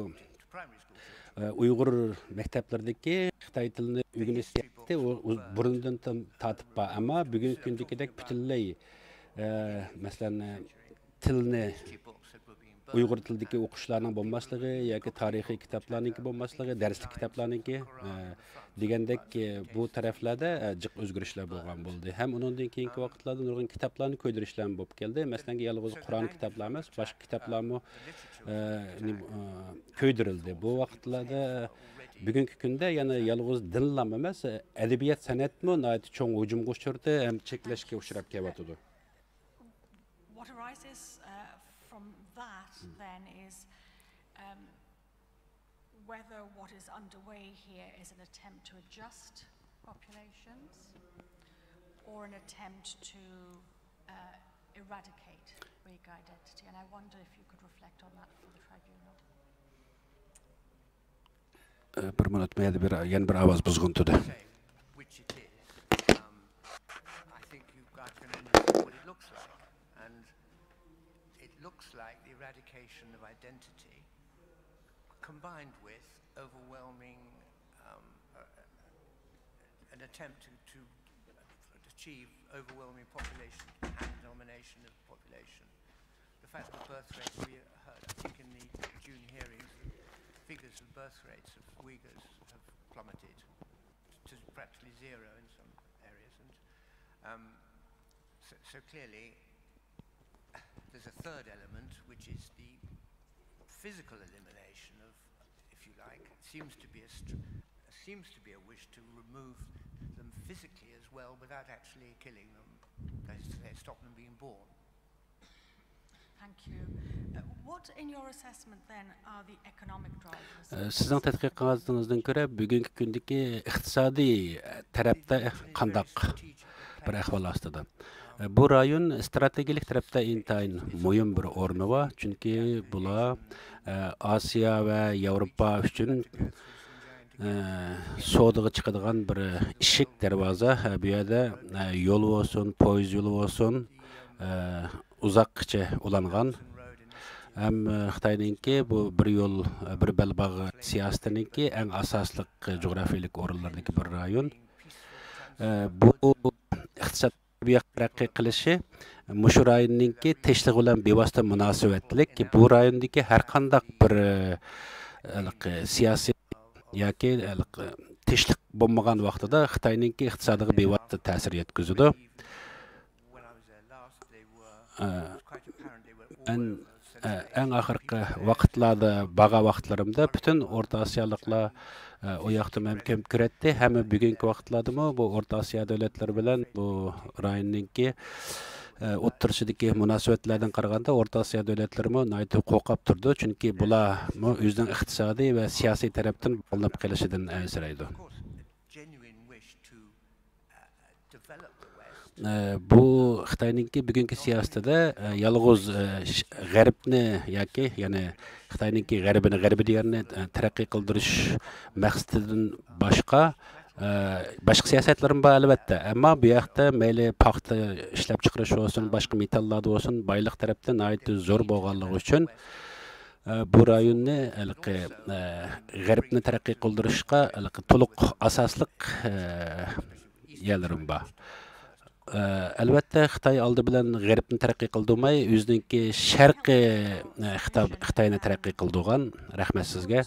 ئە، ئۇيغۇر مەكتەپلىرىدىكى خىتاي تىلىنى ئۆگىنىش سىياسىتى ئۇ، ئۇ بۇرۇندىن تارتىپ بار، ئەمما بۈگۈنكى كۈندىكىدەك پۈتۈنلەي، ئە، مەسىلەن، تىلنى ئۇيغۇر تىلىدىكى ئوقۇشلارنىڭ بولماسلىقى ياكى تارىخىي كىتابلارنىڭكى بولماسلىقى، دەرسلىك كىتابلارنىڭكى، ئە، دېگەندەك، ئە، بۇ تەرەپلەردە، ئە، جىق ئۆزگىرىشلەر بولغان بولدى. ھەم ئۇنىڭدىن كېيىنكى ۋاقىتلاردا نۇرغۇن كىتابلارنى كۆيدۈرۈشلەرمۇ بولۇپ كەلدى. مەسىلەنكى، يالغۇز قۇرئان كىتابلار ئەمەس، باشقا كىتابلارمۇ، ئە، نېمە، ئە، كۆيدۈرۈلدى. بۇ ۋاقىتلاردا بۈگۈنكى كۈندە يەنە يالغۇز دىنلام ئەمەس، ئەدەبىيات، سەنئەتمۇ ناھايىتى چوڭ ھۇجۇمغا ئۇچرىدى ھەم چەكلەشكە ئۇچراپ كېلىۋاتىدۇ. What arises, uh, from that then is, um, whether what is underway here is an attempt to adjust populations or an attempt to, uh, eradicate Uyghur identity. And I wonder if you could reflect on that for the tribunal. ئە، بىر مىنۇت، مەيەردە بىر، يەنە بىر ئاۋاز بۇزغۇن تۇدى. Which it is. Um, I think you guys can only see what it looks like. And it looks like the eradication of identity combined with overwhelming, um, uh, an attempt to, to achieve overwhelming population and domination of the population. The fact that birth rates, we heard, I think, in the June hearings, the figures of birth rates of Uyghurs have plummeted to practically zero in some areas. And, um, so, so clearly, there's a third element, which is the physical elimination of, if you like, it seems to be a str-, seems to be a wish to remove them physically as well without actually killing them. That is to say, stop them being born. Thank you. Uh, what, in your assessment, then, are the economic drivers? ئە، سىزنىڭ تەتقىقاتىڭىزدىن كۆرە، بۈگۈنكى كۈندىكى ئىقتىسادىي، ئە، تەرەپتە قانداق بىر ئەھۋال ئاستىدا؟ ئە، بۇ رايون ئىستراتېگىيەلىك تەرەپتە ئىنتايىن مۇھىم بىر ئورنى بار، چۈنكى بۇلار، ئە، ئاسىيا ۋە ياۋروپا ئۈچۈن، ئە، سودىغا چىقىدىغان بىر ئىشىك، دەرۋازا. ئە، بۇ يەردە، ئە، يول بولسۇن، پويىز يولى بولسۇن، ئە، ئۇزاققىچە ئۇلانغان. ھەم، ئە، خىتاينىڭكى بۇ بىر يول، ئە، بىر بەلباغ سىياسىتىنىڭكى ئەڭ ئاساسلىق، ئە، جۇغراپىيەلىك ئورۇنلىرىدىكى بىر رايون. ئە، بۇ ئىقتىساد تەرەققىي قىلىشى مۇشۇ رايوننىڭكى تىنچلىقى بىلەن بىۋاسىتە مۇناسىۋەتلىك. بۇ رايوندىكى ھەر قانداق بىر، ئە، ھېلىقى سىياسىي ياكى ھېلىقى تىنچلىق بولمىغان ۋاقتىدا خىتاينىڭكى ئىقتىسادىغا بىۋاسىتە تەسىر يەتكۈزىدۇ. ئە، مەن، ئە، ئەڭ ئاخىرقى ۋاقىتلاردا بارغان ۋاقىتلىرىمدا پۈتۈن ئورتا ئاسىيالىقلار، ئە، ئۇ ياقتا مەمكىن كۆرەتتى. ھەممە بۈگۈنكى ۋاقىتلاردىمۇ بۇ ئورتا ئاسىيا دۆلەتلىرى بىلەن بۇ رايوننىڭكى، ئە، ئوتتۇرىسىدىكى مۇناسىۋەتلەردىن قارىغاندا، ئورتا ئاسىيا دۆلەتلىرىمۇ ناھايىتى قورقۇپ تۇرىدۇ. چۈنكى بۇلارمۇ ئۆزىنىڭ ئىقتىسادىي ۋە سىياسىي تەرەپتىن باغلىنىپ قېلىشىدىن ئەنسىرەيدۇ. ئە، بۇ خىتاينىڭكى بۈگۈنكى سىياسىتىدە، ئە، يالغۇز، ئە، ش-، غەربنى ياكى، يەنى خىتاينىڭكى غەربىنى، غەربىي دىيارنى، ئە، تەرەققىي قىلدۇرۇش مەقسىتىدىن باشقا، ئە، باشقا سىياسەتلىرىمۇ بار، ئەلۋەتتە. ئەمما بۇ ياقتا مەيلى پاختا ئىشلەپچىقىرىش بولسۇن، باشقا مېتاللاردا بولسۇن، بايلىق تەرەپتە ناھايىتى زور بولغانلىقى ئۈچۈن، ئە، بۇ رايوننى ھېلىقى، ئە، غەربنى تەرەققىي قىلدۇرۇشقا ھېلىقى تولۇق ئاساسلىق، ئە، يەرلىرىمۇ بار. ئە، ئەلۋەتتە، خىتاي ئالدى بىلەن غەربنى تەرەققىي قىلدۇرماي، ئۆزىنىڭكى شەرقىي، ئە، خىتا-، خىتاينى تەرەققىي قىلدۇرغان. رەھمەت سىزگە.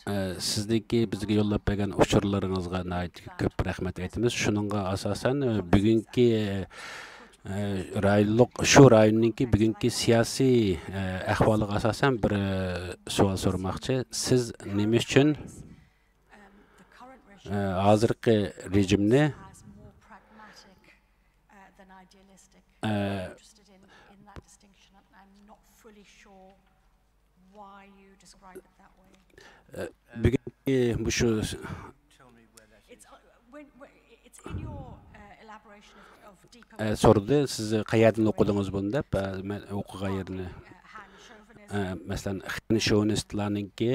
ئە، سىزنىڭكى بىزگە يوللاپ بەرگەن ئۇچۇرلىرىڭىزغا ناھايىتى كۆپ رەھمەت ئېيتىمىز. شۇنىڭغا ئاساسەن، ئە، بۈگۈنكى، ئە، رايونلۇق، شۇ رايوننىڭكى بۈگۈنكى سىياسىي، ئە، ئەھۋالىغا ئاساسەن بىر، ئە، سوئال سورىماقچى. سىز نېمە ئۈچۈن، ئە، ھازىرقى رېجىمنى، ئە، ئە، بۈگۈنكى مۇشۇ، ئە، سورىدى، سىز قەيەردىن ئوقۇدىڭىز بۇنى دەپ، ئە، مەن ئوقۇغان يېرىنى، ئە، مەسىلەن، خەن شوۋىنىستلارنىڭكى،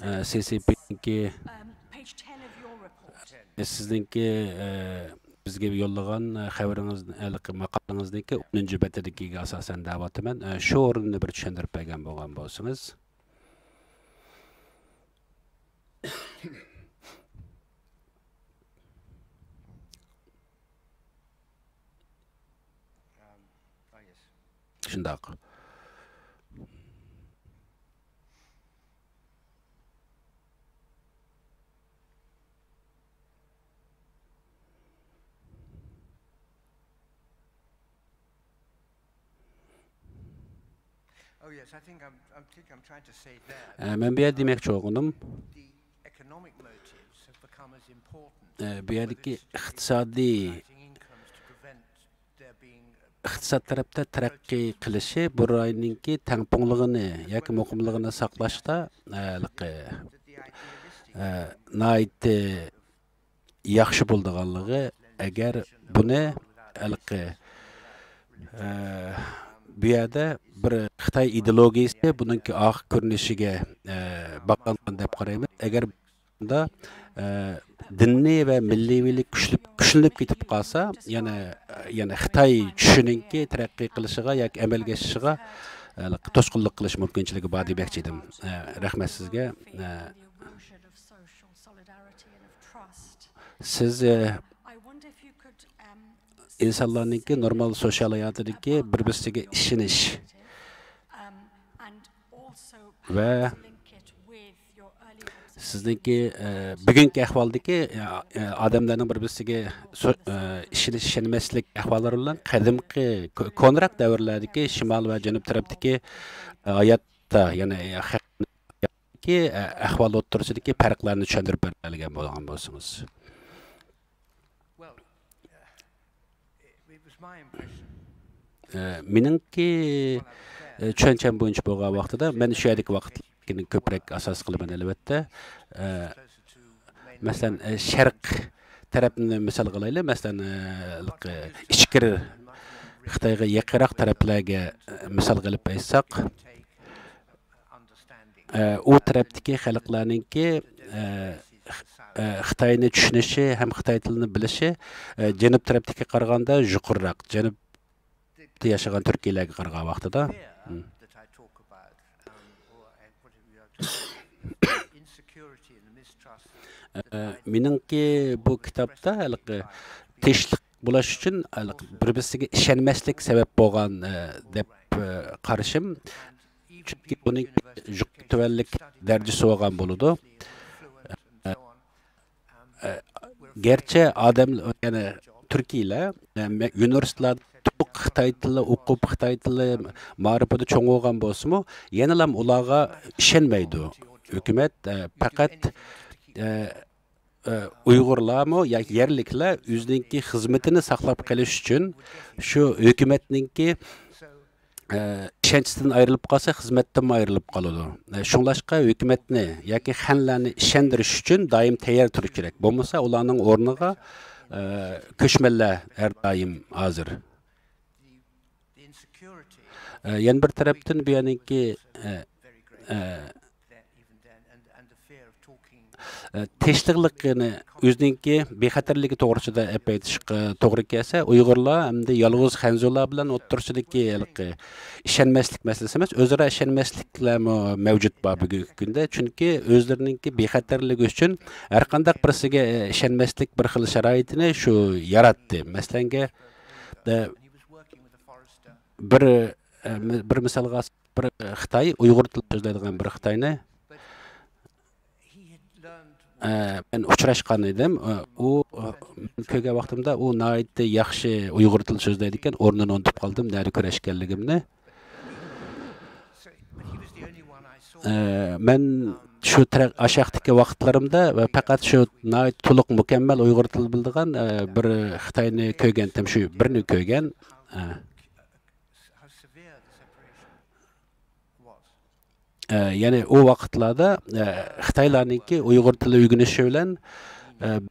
ئە، سى سى پىنىڭكى، ئە، سىزنىڭكى، ئە، بىزگە يوللىغان، ئە، خەۋىرىڭىز، ھېلىقى ماقالىڭىزنىڭكى ئونىنچى بەتىدىكىگە ئاساسەن دەۋاتىمەن. ئە، شۇ ئورۇننى بىر چۈشەندۈرۈپ بەرگەن بولغان بولسىڭىز. شۇنداق. ئە، مەن بۇ يەردە دېمەكچى بولغىنىم، ئە، بۇ يەردىكى ئىقتىسادىي، ئىقتىساد تەرەپتە تەرەققىي قىلىشى بۇ رايوننىڭكى تەڭپۇڭلۇقىنى ياكى مۇقىملىقىنى ساقلاشتا، ئە، ھېلىقى، ئە، ناھايىتى ياخشى بولىدىغانلىقى، ئەگەر بۇنى ھېلىقى، ئە، بۇ يەردە بىر خىتاي ئىدېئولوگىيىسى بۇنىڭكى ئارقا كۆرۈنۈشىگە، ئە، باغلانغان دەپ قارايمەن. ئەگەر بۇندا، ئە، دىنىي ۋە مىللىيلىك كۈچلۈپ، كۈچلىنىپ كېتىپ قالسا، يەنە، يەنە خىتاي چۈشىنىڭكى تەرەققىي قىلىشىغا ياكى ئەمەلگە ئېشىشىغا، ئە، توسقۇنلۇق قىلىش مۇمكىنچىلىكى بار دېمەكچى ئىدىم. ئە، رەھمەت سىزگە. ئە، سىز، ئە، ئىنسانلارنىڭكى نورمال سوتسىيال ھاياتىدىكى بىر-بىرسىگە ئىشىنىش ۋە سىزنىڭكى، ئە، بۈگۈنكى ئەھۋالدىكى، ئە، ئە، ئادەملەرنىڭ بىر-بىرسىگە سو-، ئە، ئىشىنىش، ئىشەنمەسلىك ئەھۋاللىرى بىلەن قەدىمكى كو-، كونىراق دەۋرلەردىكى شىمال ۋە جەنۇب تەرەپتىكى، ئە، ھاياتتا، يەنى، ئە، خەق-، كى، ئە، ئەھۋال ئوتتۇرىسىدىكى پەرقلەرنى چۈشەندۈرۈپ بەرگەن بولغان بولسىڭىز. ئە، مېنىڭكى، ئە، چۈشەنچەم بويىچە بولغان ۋاقتىدا، مەن شۇ يەردىكى ۋاقىتنى كۆپرەك ئاساس قىلىمەن، ئەلۋەتتە. ئە، مەسىلەن، ئە، شەرق تەرەپنى مىسالغا ئالايلى. مەسىلەن، ئە، ئىچكىرى خىتايغا يېقىنراق تەرەپلەرگە، ئە، مىسالغا ئېلىپ ئېيتساق، ئە، ئۇ تەرەپتىكى خەلقلەرنىڭكى، ئە، خ-، ئە، خىتاينى چۈشىنىشى ھەم خىتاي تىلىنى بىلىشى، ئە، جەنۇب تەرەپتىكىگە قارىغاندا يۇقىرىراق، جەنۇبتا ياشىغان تۈركىيلەرگە قارىغان ۋاقتىدا. ئە، مېنىڭكى بۇ كىتابتا ھېلىقى تىنچلىق بولۇش ئۈچۈن ھېلىقى بىر-بىرسىگە ئىشەنمەسلىك سەۋەب بولغان، ئە، دەپ، ئە، قارىشىم. چۈنكى بۇنىڭ يۇقىرى تۆۋەنلىك دەرىجىسى بولغان بولىدۇ. ئە، ئە، گەرچە ئادەم، يەنى تۈركىيلەر، ئە، مە-، ئۇنىۋېرسىتېتلاردا تولۇق خىتاي تىلى ئوقۇپ، خىتاي تىلى مائارىپىدا چوڭ بولغان بولسىمۇ، يەنىلا ئۇلارغا ئىشەنمەيدۇ. ھۆكۈمەت، ئە، پەقەت، ئە، ئە، ئۇيغۇرلارمۇ ياكى يەرلىكلەر ئۆزىنىڭكى خىزمىتىنى ساقلاپ قېلىش ئۈچۈن شۇ ھۆكۈمەتنىڭكى، ئە، ئىشەنچىدىن ئايرىلىپ قالسا، خىزمەتتىنمۇ ئايرىلىپ قالىدۇ. ئە، شۇڭلاشقا ھۆكۈمەتنى ياكى خەنلەرنى ئىشەندۈرۈش ئۈچۈن دائىم تەييار تۇرۇش كېرەك. بولمىسا ئۇلارنىڭ ئورنىغا، ئە، كۆچمەنلەر ھەر دائىم ھازىر. ئە، يەنە بىر تەرەپتىن بۇ يەرنىڭكى، ئە، ئە، ئە، تىنچلىقنى ئۆزىنىڭكى بىخەتەرلىكى توغرىسىدا ئەپ ئېيتىشقا توغرا كەلسە، ئۇيغۇرلار ھەمدە يالغۇز خەنزۇلار بىلەن ئوتتۇرىسىدىكى ھېلىقى ئىشەنمەسلىك مەسىلىسى ئەمەس، ئۆزئارا ئىشەنمەسلىكلەرمۇ مەۋجۇت بار بۈگۈنكى كۈندە. چۈنكى ئۆزلىرىنىڭكى بىخەتەرلىكى ئۈچۈن ھەرقانداق بىرسىگە ئىشەنمەسلىك بىر خىل شارائىتىنى شۇ ياراتتى. مەسىلەنگە، ئە، بىر، ئە، مى-، بىر مىسالغا، بىر خىتاي، ئۇيغۇر تىلى سۆزلەيدىغان بىر خىتاينى، ئە، مەن ئۇچراشقان ئىدىم. ئە، ئۇ، ئە، مەن كۆرگەن ۋاقتىمدا ئۇ ناھايىتى ياخشى ئۇيغۇر تىلى سۆزلەيدىكەن، ئورنىنى ئۇنتۇپ قالدىم، نەدە كۆرۈشكەنلىكىمنى. ئە، مەن شۇ تەرە-، ئاشاقتىكى ۋاقىتلىرىمدا ۋە پەقەت شۇ ناھايىتى تولۇق مۇكەممەل ئۇيغۇر تىلى بىلىدىغان، ئە، بىر خىتاينى كۆرگەنتىم، شۇ بىرنى كۆرگەن. ئە. ئە، يەنى ئۇ ۋاقىتلاردا، ئە، خىتايلارنىڭكى ئۇيغۇر تىلى ئۆگىنىشى بىلەن، ئە،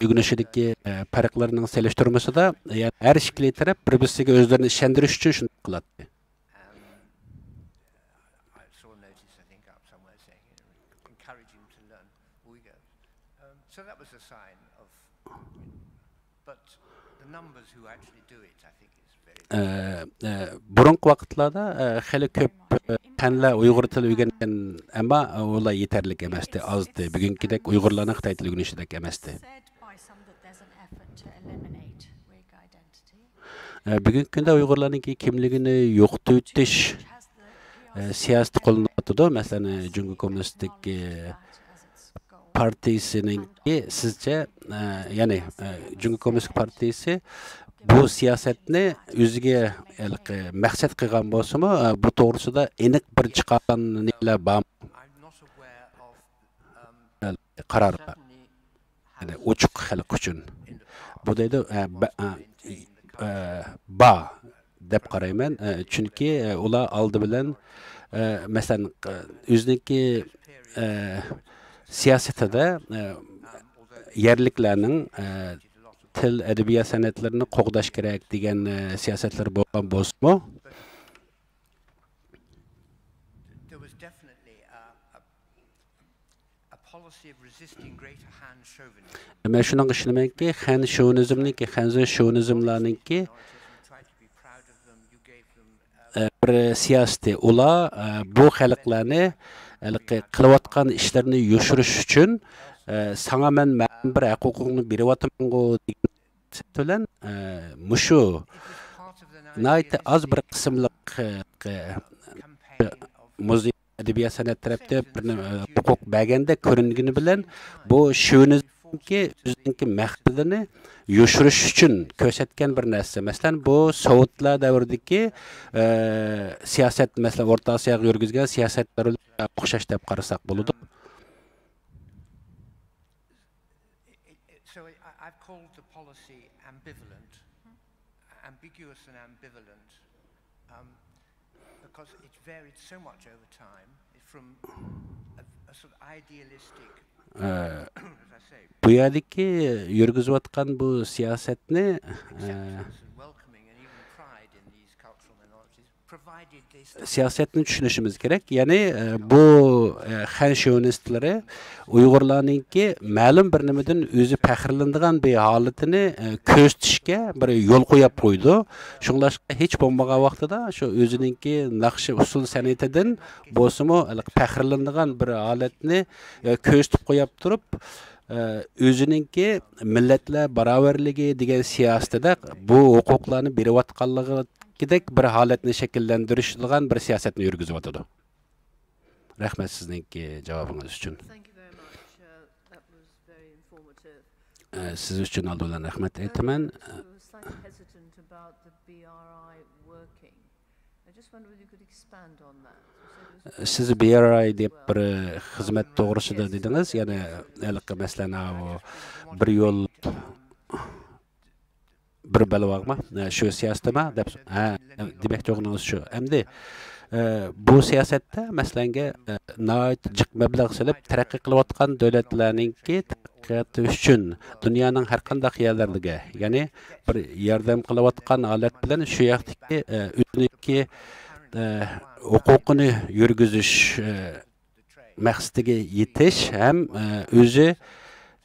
ئۆگىنىشىدىكى، ئە، پەرقلىرىنىڭ سېلىشتۇرمىسىدا، يەنى ھەر ئىككىلى تەرەپ بىر-بىرسىگە ئۆزلىرىنى ئىشەندۈرۈش ئۈچۈن شۇنداق قىلاتتى. ئە، ئە، بۇرۇنقى ۋاقىتلاردا، ئە، خېلى كۆپ، ئە، خەنلەر ئۇيغۇر تىلى ئۆگەنگەن، ئەمما ئۇلار يېتەرلىك ئەمەستى، ئازدى. بۈگۈنكىدەك ئۇيغۇرلارنىڭ خىتاي تىلى ئۆگىنىشىدەك ئەمەستى. ئە، بۈگۈنكى كۈندە ئۇيغۇرلارنىڭكى كىملىكىنى يوقىتىۋېتىش، ئە، سىياسىتى قوللىنىۋاتىدۇ. مەسىلەن، ئە، جۇڭگو كوممۇنىستىك، ئە، پارتىيىسىنىڭكى سىزچە، ئە، يەنى، ئە، جۇڭگو كوممۇنىستىك پارتىيىسى بۇ سىياسەتنى ئۆزىگە ھېلىقى مەقسەت قىلغان بولسىمۇ، ئە، بۇ توغرىسىدا ئېنىق بىر چىقارغان نېمىلەر بارمۇ؟ قارار. يەنى ئوچۇق خەلق ئۈچۈن. بۇ دەيدۇ، ئە، بە-، ئە، ئى-، ئە، با دەپ قارايمەن. ئە، چۈنكى، ئە، ئۇلار ئالدى بىلەن، ئە، مەسىلەن، ئە، ئۆزىنىڭكى، ئە، سىياسىتىدە، ئە، يەرلىكلەرنىڭ، ئە، تىل، ئەدەبىيات سەنئەتلىرىنى قوغداش كېرەك دېگەن، ئە، سىياسەتلىرى بولغان بولسىمۇ، مەن شۇنىڭغا ئىشىنىمەنكى، خەن شوۋىنىزمنىڭكى، خەنزۇ شوۋىنىزملارنىڭكى، ئە، بىر سىياسىتى. ئۇلار، ئە، بۇ خەلقلەرنى ھېلىقى قىلىۋاتقان ئىشلىرىنى يوشۇرۇش ئۈچۈن، ئە، ساڭا مەن مەلۇم بىر ھەق ھوقۇقنى بېرىۋاتىمەنغۇ دېگەن سىياسەت بىلەن، ئە، مۇشۇ ناھايىتى ئاز بىر قىسىملىق، ئە، مۇزېي ئەدەبىيات سەنئەت تەرەپتە بىر نېمە، ھوقۇق بەرگەندەك كۆرۈنگىنى بىلەن، بۇ شوۋىنىزمنىڭكى ئۆزىنىڭكى مەقسىتىنى يوشۇرۇش ئۈچۈن كۆرسەتكەن بىر نەرسە. مەسىلەن، بۇ سوۋېتلار دەۋرىدىكى، ئە، سىياسەت، مەسىلەن، ئورتا ئاسىياغا يۈرگۈزگەن سىياسەتلەر بىلەن ئوخشاش دەپ قارىساق بولىدۇ. Ambivalent, ambiguous and ambivalent, um, because it varied so much over time from a, a sort of idealistic, ئە، as I say, بۇ يەردىكى يۈرگۈزۈۋاتقان بۇ سىياسەتنى، ئە، acceptance and welcoming and even pride in these cultural minorities, provided they still سىياسەتنى چۈشىنىشىمىز كېرەك. يەنى، ئە، بۇ، ئە، خەن شوۋىنىستلىرى ئۇيغۇرلارنىڭكى مەلۇم بىر نېمىدىن ئۆزى پەخىرلىنىدىغان بىر ھالىتىنى، ئە، كۆرسىتىشكە بىر يول قويۇپ قويىدۇ. شۇڭلاشقا ھېچ بولمىغان ۋاقتىدا شۇ ئۆزىنىڭكى ناخشا ئۇسسۇل سەنئىتىدىن بولسىمۇ، ھېلىقى پەخىرلىنىدىغان بىر ھالەتنى، ئە، كۆرسىتىپ قويۇپ تۇرۇپ، ئە، ئۆزىنىڭكى مىللەتلەر باراۋەرلىكى دېگەن سىياسىتىدە بۇ ھوقۇقلارنى بېرىۋاتقانلىقىدەك بىر ھالەتنى شەكىللەندۈرىدىغان بىر سىياسەتنى يۈرگۈزۈۋاتىدۇ. رەھمەت سىزنىڭكى جاۋابىڭىز ئۈچۈن. Thank you very much. Uh, that was very informative. ئە، سىز ئۈچۈن ئالدى بىلەن رەھمەت ئېيتىمەن. Uh, so slightly hesitant about the B R I working. I just wonder whether you could expand on that. You said it was سىز بى ئار ئاي دەپ بىر خىزمەت توغرىسىدا دېدىڭىز، يەنى ھېلىقى مەسىلەن، ئاۋۇ بىر يول، بىر بەلباغما، شۇ سىياسىتىما دەپ، ھە، دېمەكچى بولغىنىڭىز شۇ. ئەمدى، ئە، بۇ سىياسەتتە، مەسىلەنگە، ئە، ناھايىتى جىق مەبلەغ سېلىپ تەرەققىي قىلىۋاتقان دۆلەتلەرنىڭكى تەرەققىياتى ئۈچۈن دۇنيانىڭ ھەر قانداق يەرلىرىگە، يەنى بىر ياردەم قىلىۋاتقان ھالەت بىلەن شۇ ياقتىكى، ئە، ئۆزىنىڭكى، ئە، ھوقۇقىنى يۈرگۈزۈش، ئە، مەقسىتىگە يېتىش ھەم، ئە، ئۆزى،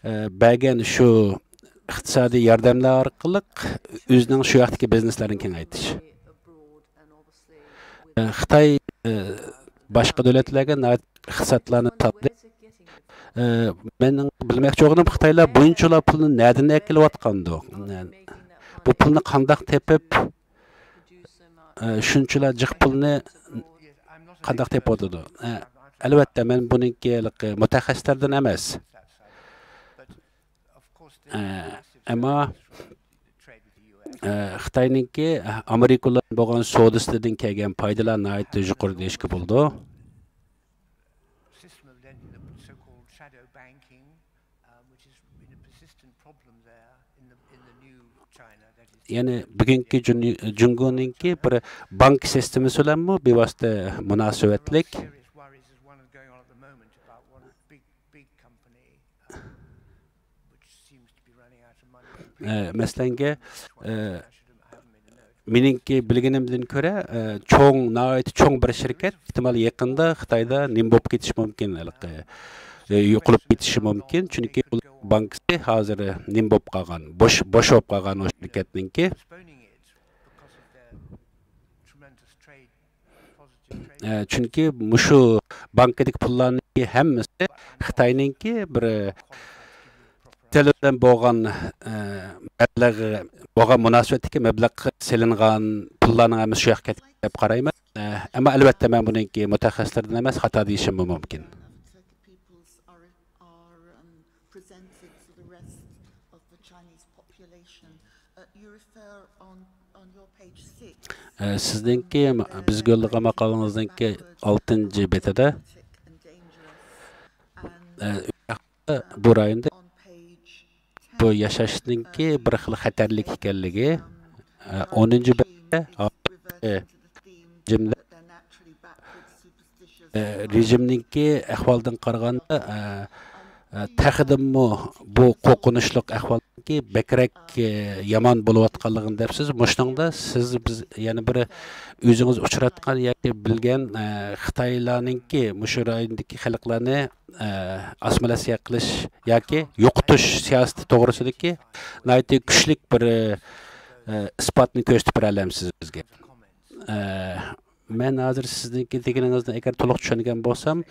ئە، بەرگەن شۇ ئىقتىسادىي ياردەملەر ئارقىلىق ئۆزىنىڭ شۇ ياقتىكى بىزنېسلىرىنى كېڭەيتىش. ئە، خىتاي، ئە، باشقا دۆلەتلەرگە ناھايىتى ئىقتىسادلارنى ساتتى. ئە، مېنىڭ بىلمەكچى بولغىنىم، خىتايلار بۇنچىلا پۇلنى نەدىن ئەكېلىۋاتقاندۇ؟ بۇ پۇلنى قانداق تېپىپ، ئە، شۇنچىلا جىق پۇلنى قانداق تېپىۋاتىدۇ؟ ئە، ئەلۋەتتە، مەن بۇنىڭكى ھېلىقى مۇتەخەسسىسلەردىن ئەمەس. ئە، ئەمما، ئە، خىتاينىڭكى ئامېرىكا بىلەن بولغان سودىسىدىن كەلگەن پايدىلار ناھايىتى يۇقىرى دېيىشكە بولىدۇ. System of lending, the so-called shadow banking, um, which is in a persistent problem there in the, in the new China, that is يەنى بۈگۈنكى جۇن-، جۇڭگونىڭكى بىر بانك سىستېمىسى بىلەنمۇ بىۋاسىتە مۇناسىۋەتلىك. Serious worries is one going on at the moment about one big, big company, um, which seems to be running out of money. ئە، مەسىلەنگە، ئە، مېنىڭكى بىلگىنىمدىن كۆرە، ئە، چوڭ، ناھايىتى چوڭ بىر شىركەت ئېھتىمال يېقىندا خىتايدا نېمە بولۇپ كېتىشى مۇمكىن، ھېلىقى، ئە، يوقىلىپ كېتىشى مۇمكىن. چۈنكى ئۇلار بانكىسى ھازىر نېمە بولۇپ قالغان، بوش، بوش بولۇپ قالغان ئۇ شىركەتنىڭكى. ئە، چۈنكى مۇشۇ بانكىدىكى پۇللارنىڭكى ھەممىسى خىتاينىڭكى بىر، ئە، تەلەپ بىلەن بولغان، ئە، مەبلەغ، بولغان مۇناسىۋەتتىكى مەبلەغ سېلىنغان پۇللارنىڭ ھەممىسى شۇ ياققا كەتكەن دەپ قارايمەن. ئە، ئەمما ئەلۋەتتە مەن بۇنىڭكى مۇتەخەسسىسلىرىدىن ئەمەس، خاتا دېيىشىممۇ مۇمكىن. Turkic peoples are, are, um, presented to the rest of the Chinese population. Uh, you refer on, on your page six, ئە، سىزنىڭكى، بىزگە يوللىغان ماقالىڭىزنىڭكى ئالتىنچى بېتىدە، ئە، بۇ رايوندا بۇ ياشاشنىڭكى بىر خىل خەتەرلىك ئىكەنلىكى، ئە، ئونىنچى بەتتە، ئە، جۈملە، ئە، رېژىمنىڭكى ئەھۋالدىن قارىغاندا، ئە، ئە، تېخىدىنمۇ بۇ قورقۇنچلۇق ئەھۋالدىكى بەكرەك، ئە، يامان بولۇۋاتقانلىقىنى دەپسىز. مۇشۇنىڭدا سىز، بىز يەنە بىر ئۆزىڭىز ئۇچراتقان ياكى بىلگەن، ئە، خىتايلارنىڭكى مۇشۇ رايوندىكى خەلقلەرنى، ئە، ئاسسىمىلياتسىيە قىلىش ياكى يوقىتىش سىياسىتى توغرىسىدىكى ناھايىتى كۈچلۈك بىر، ئە، ئىسپاتنى كۆرسىتىپ بېرەلەمسىز بىزگە؟ ئە، مەن ھازىر سىزنىڭكى دېگىنىڭىزنى ئەگەر تولۇق چۈشەنگەن بولسام،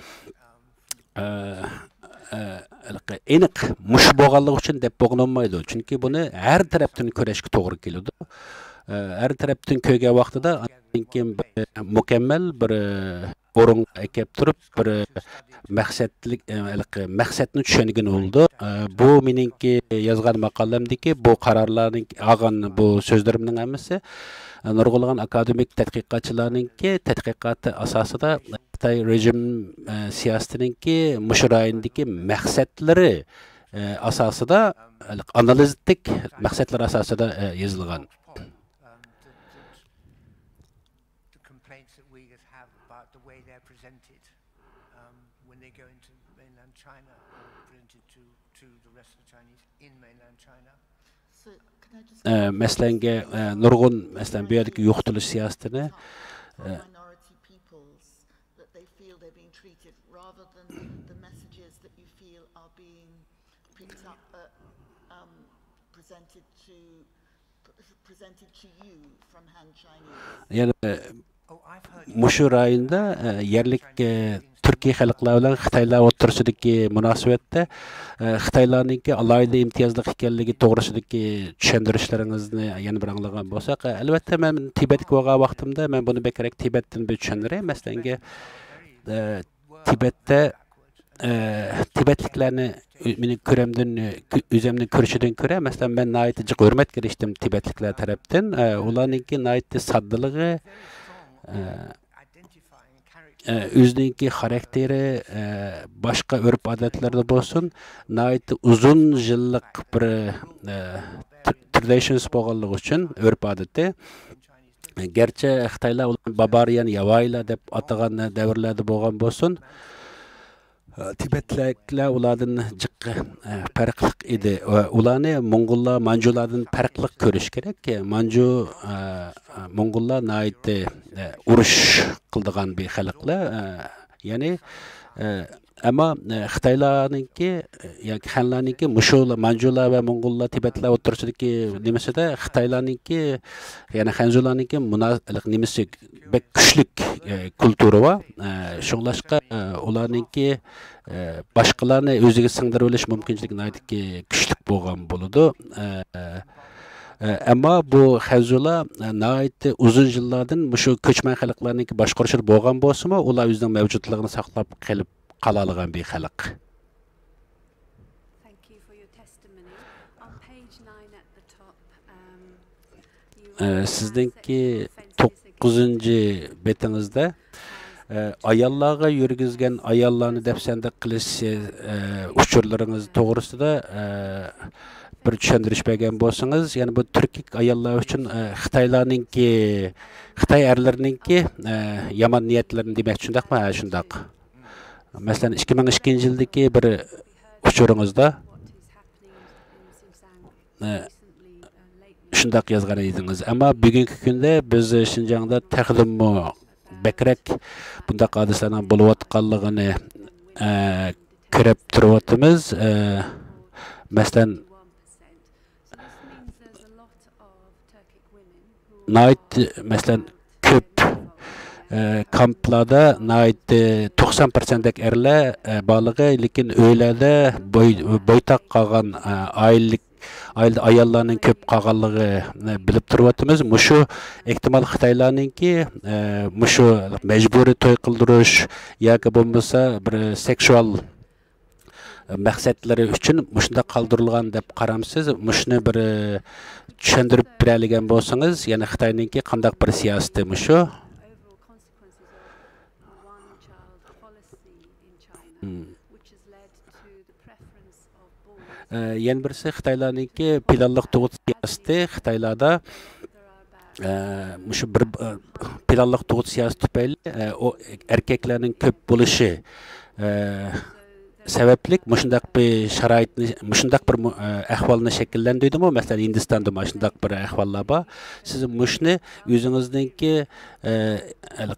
ئە، ئە، ئېنىق مۇشۇ بولغانلىقى ئۈچۈن دەپ بولغىلى بولمايدۇ. چۈنكى بۇنى ھەر تەرەپتىن كۆرۈشكە توغرا كېلىدۇ. ئە، ھەر تەرەپتىن كۆرگەن ۋاقتىدا ئاندىن كېيىن بىر مۇكەممەل بىر ئورۇنغا ئەكەپ تۇرۇپ، بىر مەقسەتلىك، ئە، ھېلىقى مەقسەتنى چۈشەنگىلى بولىدۇ. ئە، بۇ مېنىڭكى يازغان ماقالەمدىكى بۇ قارارلارنىڭ، ئالغان بۇ سۆزلىرىمنىڭ ھەممىسى، ئە، نۇرغۇنلىغان ئاكادېمىك تەتقىقاتچىلارنىڭكى تەتقىقاتى ئاساسىدا خىتاي رېژىم، ئە، سىياسىتىنىڭكى مۇشۇ رايوندىكى مەقسەتلىرى، ئە، ئاساسىدا، ئانالىزتىك مەقسەتلەر ئاساسىدا، ئە، يېزىلغان. The complaints that we have about the way they're presented um, when they go into mainland China or presented to, to the rest of the Chinese in mainland China. ئە، مەسىلەنگە، ئە، نۇرغۇن، مەسىلەن، بۇ يەردىكى يوقىتىلىش سىياسىتىنى، ئە، minority peoples that they feel they're being treated rather than the messages that you feel are being picked up, uh, um, presented to presented to you from Han Chinese. يەنە، ئە، مۇشۇ رايوندا، ئە، يەرلىك، ئە، تۈركىي خەلقلەر بىلەن خىتايلار ئوتتۇرىسىدىكى مۇناسىۋەتتە، ئە، خىتايلارنىڭكى ئالاھىدە ئىمتىيازلىق ئىكەنلىكى توغرىسىدىكى چۈشەندۈرۈشلىرىڭىزنى يەنە بىر ئاڭلىغان بولساق، ئە، ئەلۋەتتە، مەن تىبەتكە بارغان ۋاقتىمدا مەن بۇنى بەكرەك تىبەتتىن بىر چۈشەندۈرەي. مەسىلەنگە، ئە، تىبەتتە، ئە، تىبەتلىكلەرنى ئۆ-، مېنىڭ كۆرەمدىن، ئۆ-، كۆ-، ئۆزەمنىڭ كۆرۈشىدىن كۆرە، مەسىلەن، مەن ناھايىتى جىق ھۆرمەتكە ئېرىشتىم تىبەتلىكلەر تەرەپتىن. ئە، ئۇلارنىڭكى ناھايىتى ساددىلىقى، ئە، ئە، ئۆزىنىڭكى خاراكتېرى، ئە، باشقا ئۆرپ-ئادەتلەردە بولسۇن، ناھايىتى ئۇزۇن يىللىق بىر، ئە، تر-، ترادىشنس بولغانلىقى ئۈچۈن، ئۆرپ-ئادىتى. گەرچە خىتايلار ئۇلارنى بابارىيەن، ياۋايىلار دەپ ئاتىغان دەۋرلەردە بولغان بولسۇن، تىبەتلىكلەر ئۇلاردىن جىق، ئە، پەرقلىق ئىدى. ئۇلارنى موڭغۇللار، مانجۇلاردىن پەرقلىق كۆرۈش كېرەك. مانجۇ، ئە، موڭغۇللار ناھايىتى، ئە، ئۇرۇش قىلىدىغان بىر خەلقلەر. ئە، يەنى، ئە، ئەمما، ئە، خىتايلارنىڭكى، ئە، ياكى خەنلەرنىڭكى مۇشۇ مانجۇلار ۋە موڭغۇللار، تىبەتلەر ئوتتۇرىسىدىكى نېمىسىدە خىتايلارنىڭكى، يەنى خەنزۇلارنىڭكى مۇنا-، نېمىسى بەك كۈچلۈك، ئە، كۇلتۇرا بار. ئە، شۇڭلاشقا، ئە، ئۇلارنىڭكى، ئە، باشقىلارنى ئۆزىگە سىڭدۈرۈۋېلىش مۇمكىنچىلىكى ناھايىتى كۈچلۈك بولغان بولىدۇ. ئە، ئە، ئەمما بۇ خەنزۇلار، ئە، ناھايىتى ئۇزۇن يىللاردىن مۇشۇ كۆچمەن خەلقلەرنىڭكى باشقۇرۇشىدا بولغان بولسىمۇ، ئۇلار ئۆزىنىڭ مەۋجۇتلۇقىنى ساقلاپ قېلىپ قالالىغان بىر خەلق. Thank you for your testimony. On page nine at the top, um, you ئە، have a سىزنىڭكى section for offences against توققۇزىنچى بېتىڭىزدە، ئە، ئاياللارغا يۈرگۈزگەن، ئاياللارنى دەپسەندە قىلىش، ئە، ئۇچۇرلىرىڭىز توغرىسىدا، ئە، بىر چۈشەندۈرۈش بەرگەن بولسىڭىز، يەنى بۇ تۈركىك ئاياللار ئۈچۈن، ئە، خىتايلارنىڭكى، خىتاي ئەرلىرىنىڭكى، ئە، يامان نىيەتلىرىنى دېمەكچى، شۇنداقمۇ؟ ھە، شۇنداق. مەسىلەن، ئىككى مىڭ ئىككىنچى يىلدىكى بىر ئۇچۇرىڭىزدا، ئە، شۇنداق يازغان ئىدىڭىز. ئەمما بۈگۈنكى كۈندە بىز شىنجاڭدا تېخىدىنمۇ بەكرەك بۇنداق ھادىسىلەرنىڭ بولۇۋاتقانلىقىنى، ئە، كۆرۈپ تۇرۇۋاتىمىز. ئە، مەسىلەن، ناھايىتى، مەسىلەن، كۆپ، ئە، كامپلاردا ناھايىتى توقسان پىرسەنتتەك ئەرلەر، ئە، بارلىقى، لېكىن ئۆيلەردە بوي-، بويتاق قالغان، ئە، ئائىلىلىك، ئائىلىدە ئاياللارنىڭ كۆپ قالغانلىقىنى بىلىپ تۇرۇۋاتىمىز. مۇشۇ ئېھتىمال خىتايلارنىڭكى، ئە، مۇشۇ مەجبۇرىي توي قىلدۇرۇش ياكى بولمىسا بىر سېكشۇئال مەقسەتلىرى ئۈچۈن مۇشۇنداق قالدۇرۇلغان دەپ قارامسىز؟ مۇشۇنى بىر، ئە، چۈشەندۈرۈپ بېرەلىگەن بولسىڭىز، يەنى خىتاينىڭكى قانداق بىر سىياسىتى مۇشۇ؟ ئە، يەنە بىرسى خىتايلارنىڭكى پىلانلىق تۇغۇت سىياسىتى خىتايلاردا، ئە، مۇشۇ بىر، ئە، پىلانلىق تۇغۇت سىياسىتى تۈپەيلى، ئە، ئۇ ئەركەكلەرنىڭ كۆپ بولۇشى، ئە، سەۋەبلىك مۇشۇنداق بىر شارائىتنى، مۇشۇنداق بىر مۇ-، ئە، ئەھۋالنى شەكىللەندۈردىمۇ؟ مەسىلەن، ھىندىستاندا مۇشۇنداق بىر ئەھۋاللار بار. سىز مۇشۇنى ئۆزىڭىزنىڭكى، ئە،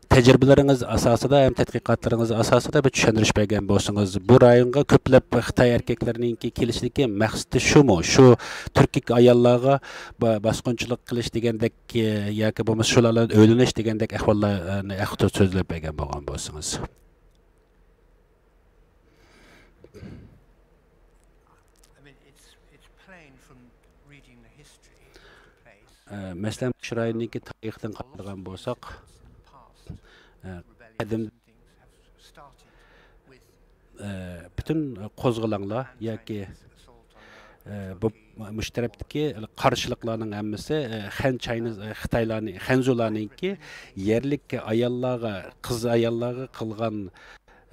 تەجرىبىلىرىڭىز ئاساسىدا ھەم تەتقىقاتلىرىڭىز ئاساسىدا بىر چۈشەندۈرۈش بەرگەن بولسىڭىز، بۇ رايونغا كۆپلەپ خىتاي ئەركەكلىرىنىڭكى كېلىشلىكى مەقسىتى شۇمۇ؟ شۇ تۈركىي ئاياللارغا با-، باسقۇنچىلىق قىلىش دېگەندەك، ئە، ياكى بولمىسا شۇلار بىلەن ئۆيلىنىش دېگەندەك ئەھۋاللارنى ھەققىدە سۆزلەپ بەرگەن بولغان بولسىڭىز. I mean, it's, it's plain from reading the history of the place. ئە، مەسىلەن، شۇ رايوننىڭكى تارىخىدىن قارىغان بولساق، ئە، قەدىم، ئە، پۈتۈن قوزغىلاڭلار ياكى، ئە، بۇ، مۇشۇ تەرەپتىكى قارشىلىقلارنىڭ ھەممىسى، ئە، خەن چاينى، ئە، خىتايلارنى، خەنزۇلارنىڭكى يەرلىك ئاياللارغا، قىز ئاياللارغا قىلغان،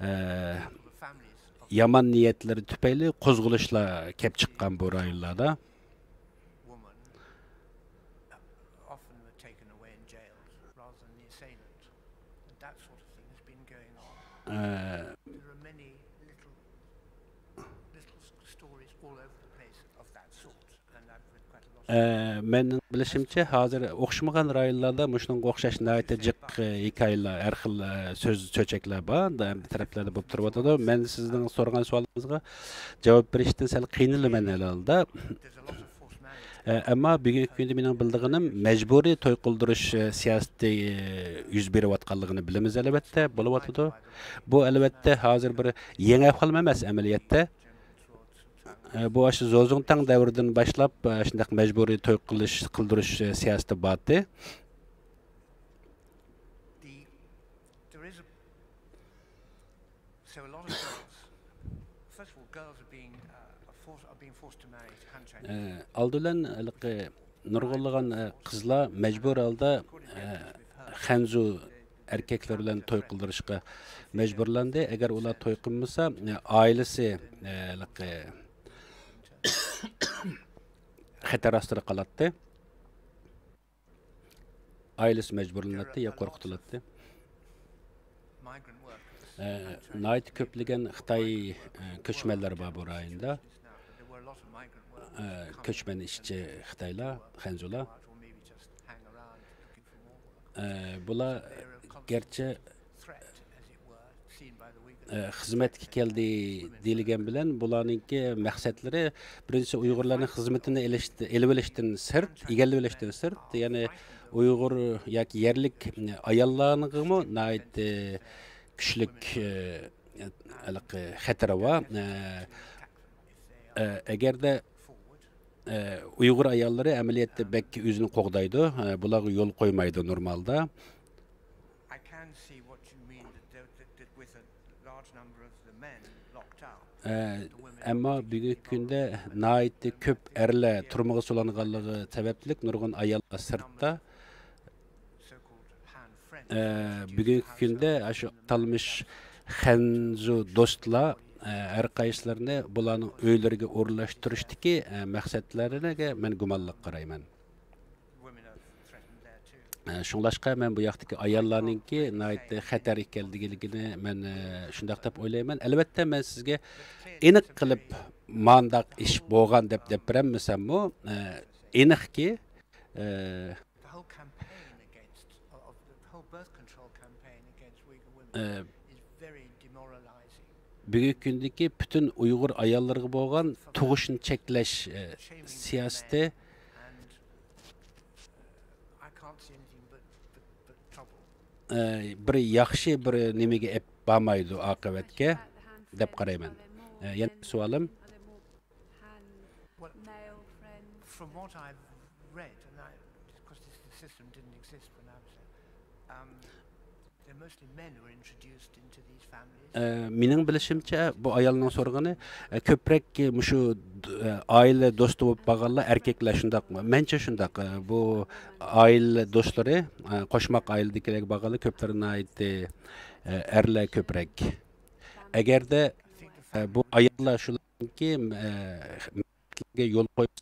ئە، يامان نىيەتلىرى تۈپەيلى قوزغىلىشلار كەپ چىققان بۇ رايونلاردا. ئە، ئە، مەننىڭ بىلىشىمچە، ھازىر ئوخشىمىغان رايونلاردا مۇشۇنىڭغا ئوخشاش ناھايىتى جىق، ئە، ھېكايىلەر، ھەر خىل، ئە، سۆز چۆچەكلەر بار، ھەممە تەرەپلەردە بولۇپ تۇرۇۋاتىدۇ. مەن سىزنىڭ سورىغان سوئالىڭىزغا جاۋاب بېرىشتىن سەل قىينىلىمەن ھېلىھالدا. ئە، ئەمما بۈگۈنكى كۈندە مېنىڭ بىلىدىغىنىم مەجبۇرىي توي قىلدۇرۇش، ئە، سىياسىتى، ئە، يۈز بېرىۋاتقانلىقىنى بىلىمىز، ئەلۋەتتە، بولۇۋاتىدۇ. بۇ، ئەلۋەتتە، ھازىر بىر يېڭى ئەھۋالمۇ ئەمەس ئەمەلىيەتتە. ئە، بۇ ئاشۇ زوزۇڭتاڭ دەۋرىدىن باشلاپ، ئە، شۇنداق مەجبۇرىي توي قىلىش، قىلدۇرۇش، ئە، سىياسىتى بارتى. ئە، ئالدى بىلەن ھېلىقى نۇرغۇنلىغان، ئە، قىزلار مەجبۇر ھالدا، ئە، خەنزۇ ئەركەكلەر بىلەن توي قىلدۇرۇشقا مەجبۇرلاندى. ئەگەر ئۇلار توي قىلمىسا، ئە، ئائىلىسى، ئە، ھېلىقى خەتەر ئاستىدا قالاتتى. ئائىلىسى مەجبۇرلىناتتى يا قورقۇتۇلاتتى. ئە، ناھايىتى كۆپلىگەن خىتاي، ئە، كۆچمەنلەر بار بۇ رايوندا. ئە، كۆچمەن ئىشچى خىتايلار، خەنزۇلار. ئە، بۇلار گەرچە، ئە، خىزمەتكە كەلدى دېيىلگەن بىلەن، بۇلارنىڭكى مەقسەتلىرى بىرىنچىسى ئۇيغۇرلارنىڭ خىزمىتىنى ئېلىش، ئېلىۋېلىشتىن سىرت، ئىگىلىۋېلىشتىن سىرت، يەنى ئۇيغۇر ياكى يەرلىك ئاياللارنىڭغىمۇ ناھايىتى كۈچلۈك، ئە، ھېلىقى خەتىرى بار. ئە، ئە، ئەگەردە، ئە، ئۇيغۇر ئاياللىرى ئەمەلىيەتتە بەك ئۆزىنى قوغدايدۇ، ئە، بۇلارغا يول قويمايدۇ نورمالدا. ئە، ئەمما بۈگۈنكى كۈندە ناھايىتى كۆپ ئەرلەر تۈرمىگە سولانغانلىقى سەۋەبلىك نۇرغۇن ئاياللار سىرتتا. ئە، بۈگۈنكى كۈندە ئاشۇ ئاتالمىش خەنزۇ دوستلار، ئە، ھەر قايسىلىرىنى بۇلارنىڭ ئۆيلىرىگە ئورۇنلاشتۇرۇشتىكى، ئە، مەقسەتلىرىگە مەن گۇمانلىق قارايمەن. ئە، شۇڭلاشقا مەن بۇ ياقتىكى ئاياللارنىڭكى ناھايىتى خەتەر ئىكەنلىكىنى مەن، ئە، شۇنداق دەپ ئويلايمەن. ئەلۋەتتە، مەن سىزگە ئېنىق قىلىپ مانداق ئىش بولغان دەپ، دەپ بېرەلمىسەممۇ، ئە، ئېنىقكى، ئە، ئە، بۈگۈنكى كۈندىكى پۈتۈن ئۇيغۇر ئاياللىرىغا بولغان تۇغۇشنى چەكلەش، ئە، سىياسىتى، ئە، بىر ياخشى بىر نېمىگە ئېلىپ بارمايدۇ ئاقىۋەتكە دەپ قارايمەن. ئە، يەنە بىر سوئالىم. ئە، مېنىڭ بىلىشىمچە، بۇ ئايالنىڭ سورىغىنى، ئە، كۆپرەك مۇشۇ، ئە، ئائىلە دوستى بولۇپ بارغانلار ئەركەكلەر شۇنداقمۇ؟ مەنچە شۇنداق. ئە، بۇ ئائىلە دوستلىرى، ئە، قوشماق ئائىلىدىكىلەرگە بارغانلار كۆپلىرى ناھايىتى، ئە، ئەرلەر كۆپرەك. ئەگەردە، ئە، بۇ ئاياللار شۇلارنىڭكى، ئە، يول قويۇش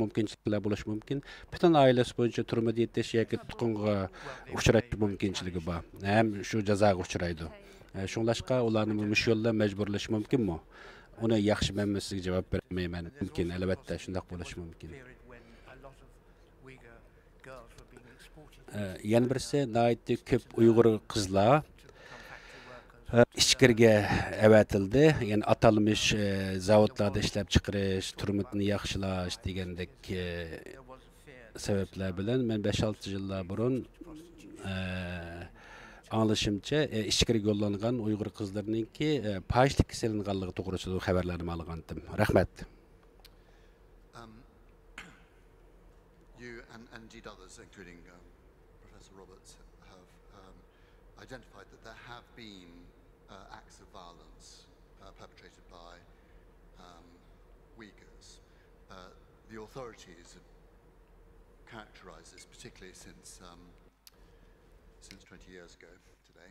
مۇمكىنچىلىكلەر بولۇشى مۇمكىن. پۈتۈن ئائىلىسى بويىچە تۈرمىدە يېتىش ياكى تۇتقۇنغا ئۇچراش مۇمكىنچىلىكى بار. ھەم شۇ جازاغا ئۇچرايدۇ. ئە، شۇڭلاشقا ئۇلارنى مۇشۇ يول بىلەن مەجبۇرلىشى مۇمكىنمۇ؟ ئۇنى ياخشى، مەنمۇ سىزگە جاۋاب بېرەلمەيمەن. مۇمكىن، ئەلۋەتتە، شۇنداق بولۇشى مۇمكىن. ئە، يەنە بىرسى، ناھايىتى كۆپ ئۇيغۇر قىزلار، ئە، ئىچكىرىگە ئەۋەتىلدى. يەنى ئاتالمىش، ئە، زاۋۇتلاردا ئىشلەپچىقىرىش، تۇرمۇشىنى ياخشىلاش دېگەندەك، ئە، سەۋەبلەر بىلەن مەن بەش-ئالتە يىللار بۇرۇن، ئە، ئاڭلىشىمچە، ئە، ئىچكىرىگە يوللانغان ئۇيغۇر قىزلىرىنىڭكى، ئە، پاھىشىلىككە سېلىنغانلىقى توغرىسىدا خەۋەرلەرنى ئاڭلىغانتىم. رەھمەت. Um, you and, and indeed others, including, um, Professor Roberts, have, um, identified that there have been, uh, acts of violence, uh, perpetrated by, um, Uyghurs. Uh, the authorities have characterized this, particularly since, um, since twenty years ago today.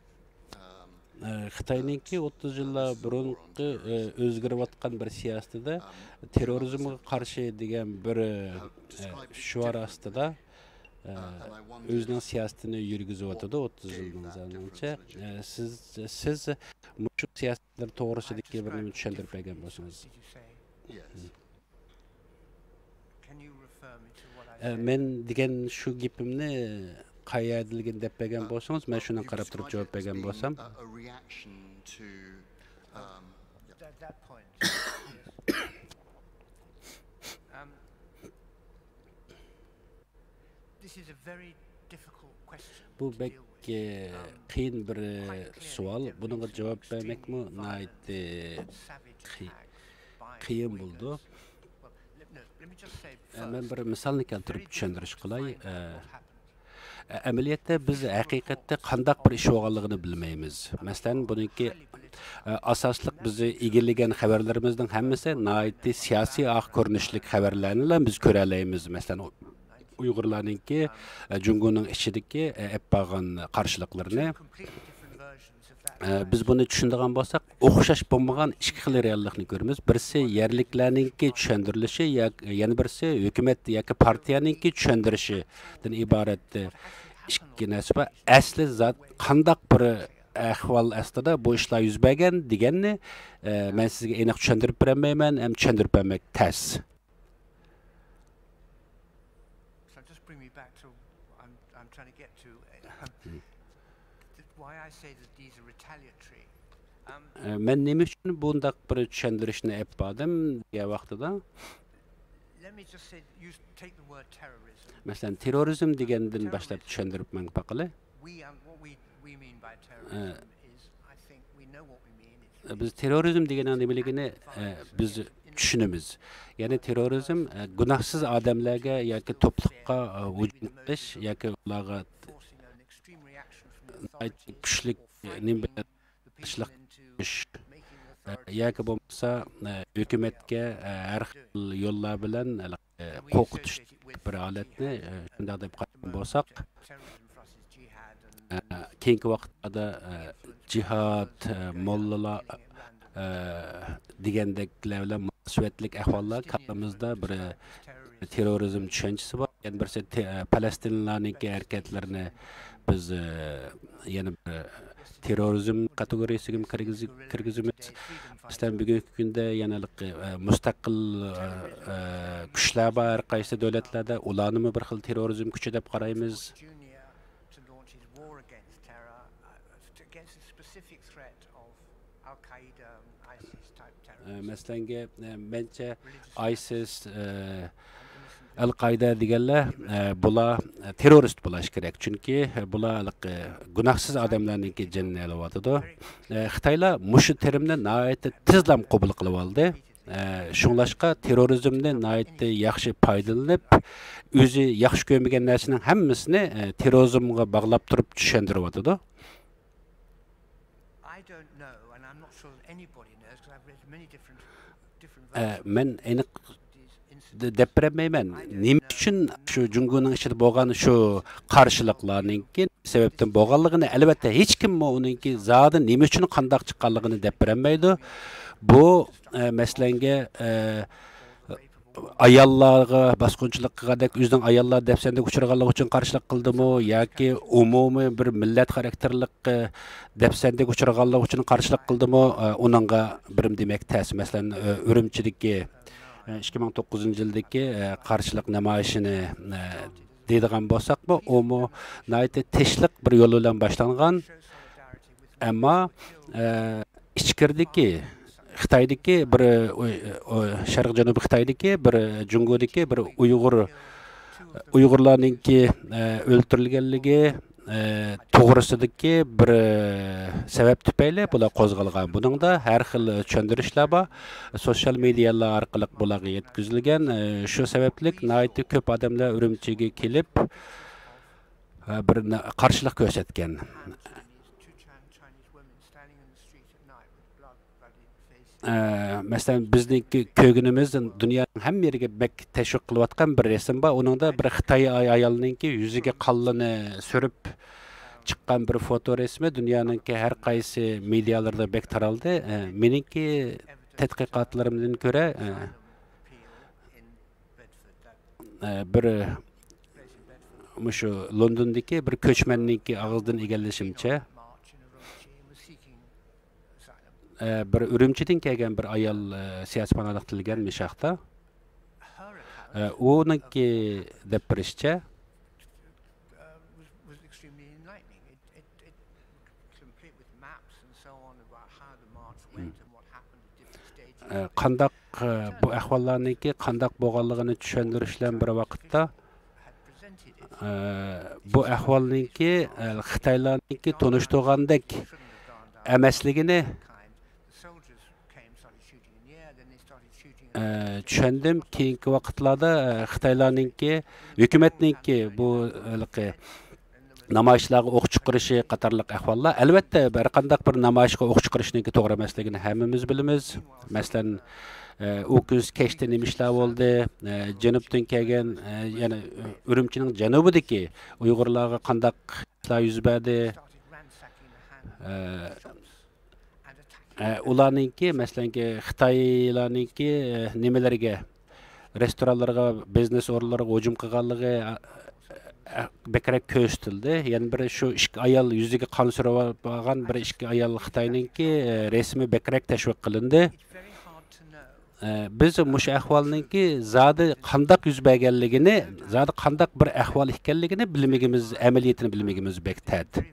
ئە، خىتاينىڭكى ئوتتۇز يىللار بۇرۇنقى، ئە، ئۆزگىرىۋاتقان بىر سىياسىتىدە تېررورىزمغا قارشى دېگەن بىر، ئە، شوئار ئاستىدا، ئە، ئۆزىنىڭ سىياسىتىنى يۈرگۈزۈۋاتىدۇ ئوتتۇز يىلدىن زىيادىنچە. ئە، سىز، سىز مۇشۇ سىياسەتلەر توغرىسىدىكى بىر نېمە چۈشەندۈرۈپ بەرگەن بولسىڭىز. ئە، مەن دېگەن شۇ گېپىمنى قايەردىلىكىنى دەپ بەرگەن بولسىڭىز، مەن شۇنىڭغا قاراپ تۇرۇپ جاۋاب بەرگەن بولسام. بۇ بەك، ئە، قىيىن بىر، ئە، سوئال. بۇنىڭغا جاۋاب بەرمەكمۇ ناھايىتى قىي-، قىيىن بولىدۇ. ئە، مەن بىر مىسالنى كەلتۈرۈپ چۈشەندۈرۈش قىلاي. ئە، ئە، ئەمەلىيەتتە بىز ھەقىقەتتە قانداق بىر ئىش بولغانلىقىنى بىلمەيمىز. مەسىلەن، بۇنىڭكى، ئە، ئاساسلىق بىز ئىگىلىگەن خەۋەرلىرىمىزنىڭ ھەممىسى ناھايىتى سىياسىي ئاق كۆرۈنۈشلۈك خەۋەرلەرنىلا بىز كۆرەلەيمىز. مەسىلەن، ئۇ-، ئۇيغۇرلارنىڭكى، ئە، جۇڭگونىڭ ئىچىدىكى، ئە، ئېلىپ بارغان قارشىلىقلىرىنى، ئە، بىز بۇنى چۈشىنىدىغان بولساق، ئوخشاش بولمىغان ئىككى خىل رېئاللىقنى كۆرىمىز. بىرسى يەرلىكلەرنىڭكى چۈشەندۈرۈلۈشى، يا-، يەنە بىرسى ھۆكۈمەت ياكى پارتىيەنىڭكى چۈشەندۈرۈشىدىن ئىبارەت، ئە، ئىككى نەرسە بار. ئەسلى زات قانداق بىر ئەھۋال ئاستىدا بۇ ئىشلار يۈز بەرگەن دېگەننى، ئە، مەن سىزگە ئېنىق چۈشەندۈرۈپ بېرەلمەيمەن ھەم چۈشەندۈرۈپ بەرمەك تەس. So just bring me back to, I'm, I'm trying to get to, uh, why I say that these are retaliatory. ئە، مەن نېمە ئۈچۈن بۇنداق بىر چۈشەندۈرۈشنى ئېلىپ باردىم دېگەن ۋاقتىدا، let me just say, you take the word terrorism. مەسىلەن، تېررورىزم دېگەندىن باشلاپ چۈشەندۈرۈپ ماڭا باقىلى. We, um, what we, we mean by terrorism is, I think we know what we mean. It's بىز تېررورىزم دېگەننىڭ نېمىلىكىنى، ئە، بىز چۈشىنىمىز. يەنى تېررورىزم، ئە، گۇناھسىز ئادەملەرگە ياكى توپلۇققا، ئە، ھۇجۇم قىلىش ياكى ئۇلارغا كۈچلۈك نېمە بىلەن قارشىلىق قىلىش، ئە، ياكى بولمىسا، ئە، ھۆكۈمەتكە، ئە، ھەر خىل يوللار بىلەن، ئە، قورقۇتۇش بىر ھالەتنى، ئە، شۇنداق دەپ قارىغان بولساق، ئە، كېيىنكى ۋاقىتلاردا، ئە، جىھاد، ئە، موللىلار، ئە، دېگەندەكلەر بىلەن مۇناسىۋەتلىك ئەھۋاللار كاللىمىزدا بىر، ئە، تېررورىزم چۈشەنچىسى بار. يەنە بىرسى تې-، ئە، پەلەستىنلىلارنىڭكى ھەرىكەتلىرىنى بىز، ئە، يەنە بىر تېررورىزم كاتېگورىيىسىگە كىرگۈز-، كىرگۈزىمىز. مەسىلەن، بۈگۈنكى كۈندە يەنە، ئە، مۇستەقىل، ئە، ئە، كۈچلەر بار ھەر قايسى دۆلەتلەردە، ئۇلارنىمۇ بىر خىل تېررورىزم كۈچى دەپ قارايمىز. ئە، مەسىلەنگە، ئە، مەنچە، ئايسىس، ئە، ئەل قائىدە دېگەنلەر، ئە، بۇلار، ئە، تېررورىست بولۇش كېرەك. چۈنكى، ئە، بۇلار ھېلىقى گۇناھسىز ئادەملەرنىڭكى جېنىنى ئېلىۋاتىدۇ. ئە، خىتايلار مۇشۇ تېرىمنى ناھايىتى تېزلا قوبۇل قىلىۋالدى. ئە، شۇڭلاشقا تېررورىزمنى ناھايىتى ياخشى پايدىلىنىپ، ئۆزى ياخشى كۆرمىگەن نەرسىنىڭ ھەممىسىنى، ئە، تېررورىزمغا باغلاپ تۇرۇپ چۈشەندۈرۈۋاتىدۇ. I don't know, and I'm not sure that anybody knows, 'cause I've read many different, different ئە، versions مەن ئېنىق of these دە-، incidents. دەپ بېرەلمەيمەن. نېمە ئۈچۈن شۇ جۇڭگونىڭ ئىچىدە بولغان شۇ قارشىلىقلارنىڭكى سەۋەبتىن بولغانلىقىنى، ئەلۋەتتە، ھېچكىممۇ ئۇنىڭكى زادى نېمە ئۈچۈن، قانداق چىققانلىقىنى دەپ بېرەلمەيدۇ. بۇ، ئە، مەسىلەنگە، ئە، ئاياللارغا باسقۇنچىلىق قىلغاندەك، ئۆزىنىڭ ئاياللار دەپسەندىگە ئۇچرىغانلىقى ئۈچۈن قارشىلىق قىلدىمۇ ياكى ئومۇمىي بىر مىللەت خاراكتېرلىق، ئە، دەپسەندىگە ئۇچرىغانلىقى ئۈچۈن قارشىلىق قىلدىمۇ، ئە، ئۇنىڭغا بىرىم دېمەك تەس. مەسىلەن، ئە، ئۈرۈمچىدىكى، ئە، ئىككى مىڭ توققۇزىنچى يىلدىكى، ئە، قارشىلىق نامايىشىنى، ئە، دەيدىغان بولساقمۇ، ئۇمۇ ناھايىتى تىنچلىق بىر يول بىلەن باشلانغان. ئەمما، ئە، ئىچكىرىدىكى، خىتايدىكى بىر، ئۇ، ئۇ، شەرقىي جەنۇبىي خىتايدىكى بىر، جۇڭگودىكى بىر ئۇيغۇر، ئۇيغۇرلارنىڭكى، ئە، ئۆلتۈرۈلگەنلىكى، ئە، توغرىسىدىكى بىر، ئە، سەۋەب تۈپەيلى بۇلار قوزغالغان. بۇنىڭدا ھەر خىل چۈشەندۈرۈشلەر بار. سوتسىيال مېدىيالار ئارقىلىق بۇلارغا يەتكۈزۈلگەن. ئە، شۇ سەۋەبلىك ناھايىتى كۆپ ئادەملەر ئۈرۈمچىگە كېلىپ، ئە، بىر نا-، قارشىلىق كۆرسەتكەن. ئە، مەسىلەن، بىزنىڭكى كۆرگىنىمىز دۇنيانىڭ ھەممە يېرىگە بەك تەشۋىق قىلىۋاتقان بىر رەسىم بار. ئۇنىڭدا بىر خىتاي ئاي-، ئايالنىڭكى يۈزىگە قانلىنى سۈرۈپ، چىققان بىر فوتو رەسىمى دۇنيانىڭكى ھەر قايسى مېدىيالىرىدا بەك تارالدى. ئە، مېنىڭكى تەتقىقاتلىرىمدىن كۆرە، ئە، ئە، بىر مۇشۇ لوندوندىكى بىر كۆچمەننىڭكى ئاغزىدىن ئىگىلىشىمچە، ئە، بىر ئۈرۈمچىدىن كەلگەن بىر ئايال، ئە، سىياسىي پاناھلىق تىلىگەن مۇشۇ ەھۋال. ئە، ئۇنىڭكى دەپ بېرىشىچە، ئە، قانداق، ئە، بۇ ئەھۋاللارنىڭكى قانداق بولغانلىقىنى چۈشەندۈرۈش بىلەن بىر ۋاقىتتا، ئە، بۇ ئەھۋالنىڭكى، ئە، خىتايلارنىڭكى تونۇشتۇرغاندەك ئەمەسلىكىنى، ئە، چۈشەندىم. كېيىنكى ۋاقىتلاردا، ئە، خىتايلارنىڭكى، ھۆكۈمەتنىڭكى بۇ ھېلىقى نامايىشلارغا ئوق چىقىرىشى قاتارلىق ئەھۋاللار. ئەلۋەتتە، ھەر قانداق بىر نامايىشقا ئوق چىقىرىشنىڭكى توغرا ئەمەسلىكىنى ھەممىمىز بىلىمىز. مەسىلەن، ئە، ئۇ كۈنسى كەچتە نېمە ئىشلار بولدى؟ ئە، جەنۇبتىن كەلگەن، ئە، يەنى ئۈرۈمچىنىڭ جەنۇبىدىكى ئۇيغۇرلارغا قانداق ئىشلار يۈز بەردى؟ ئە، ئە، ئۇلارنىڭكى، مەسىلەنكى، خىتايلارنىڭكى، ئە، نېمىلەرگە، رېستورانلارغا، بىزنېس ئورۇنلىرىغا ھۇجۇم قىلغانلىقى، ئە، ئە، بەكرەك كۆرسىتىلدى. يەنە بىر شۇ ئىككى ئايال، يۈزىگە قان سۈرۈۋالغان بىر ئىككى ئايال خىتاينىڭكى، ئە، رەسىمى بەكرەك تەشۋىق قىلىندى. ئە، بىز مۇشۇ ئەھۋالنىڭكى زادى قانداق يۈز بەرگەنلىكىنى، زادى قانداق بىر ئەھۋال ئىكەنلىكىنى بىلمىگىمىز، ئەمەلىيىتىنى بىلمىگىمىز بەك تەس.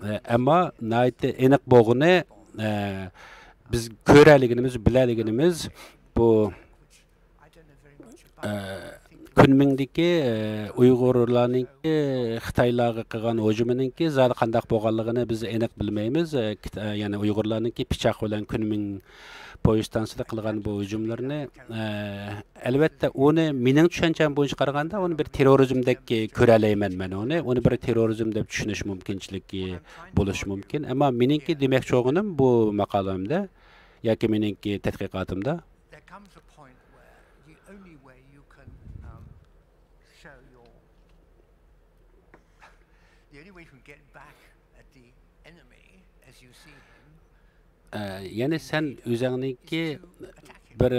ئە، ئەمما ناھايىتى ئېنىق بولغىنى، ئە، بىز كۆرەلىگىنىمىز، بىلەلىگىنىمىز بۇ، ئە، كۈنمىڭدىكى، ئە، ئۇيغۇرلارنىڭكى خىتايلارغا قىلغان ھۇجۇمىنىڭكى زادى قانداق بولغانلىقىنى بىز ئېنىق بىلمەيمىز. ئە، كىت-، ئە، يەنى ئۇيغۇرلارنىڭكى پىچاق بىلەن كۈنمىڭ پويىستانسىدا قىلغان بۇ ھۇجۇملىرىنى، ئە، ئەلۋەتتە، ئۇنى مېنىڭ چۈشەنچەم بويىچە قارىغاندا، ئۇنى بىر تېررورىزمدەك كۆرەلەيمەن مەن ئۇنى. ئۇنى بىر تېررورىزم دەپ چۈشىنىش مۇمكىنچىلىكى بولۇشى مۇمكىن. ئەمما مېنىڭكى دېمەكچى بولغىنىم بۇ ماقالەمدە ياكى مېنىڭكى تەتقىقاتىمدا، ئە، يەنى سەن ئۆزۈڭنىڭكى بىر،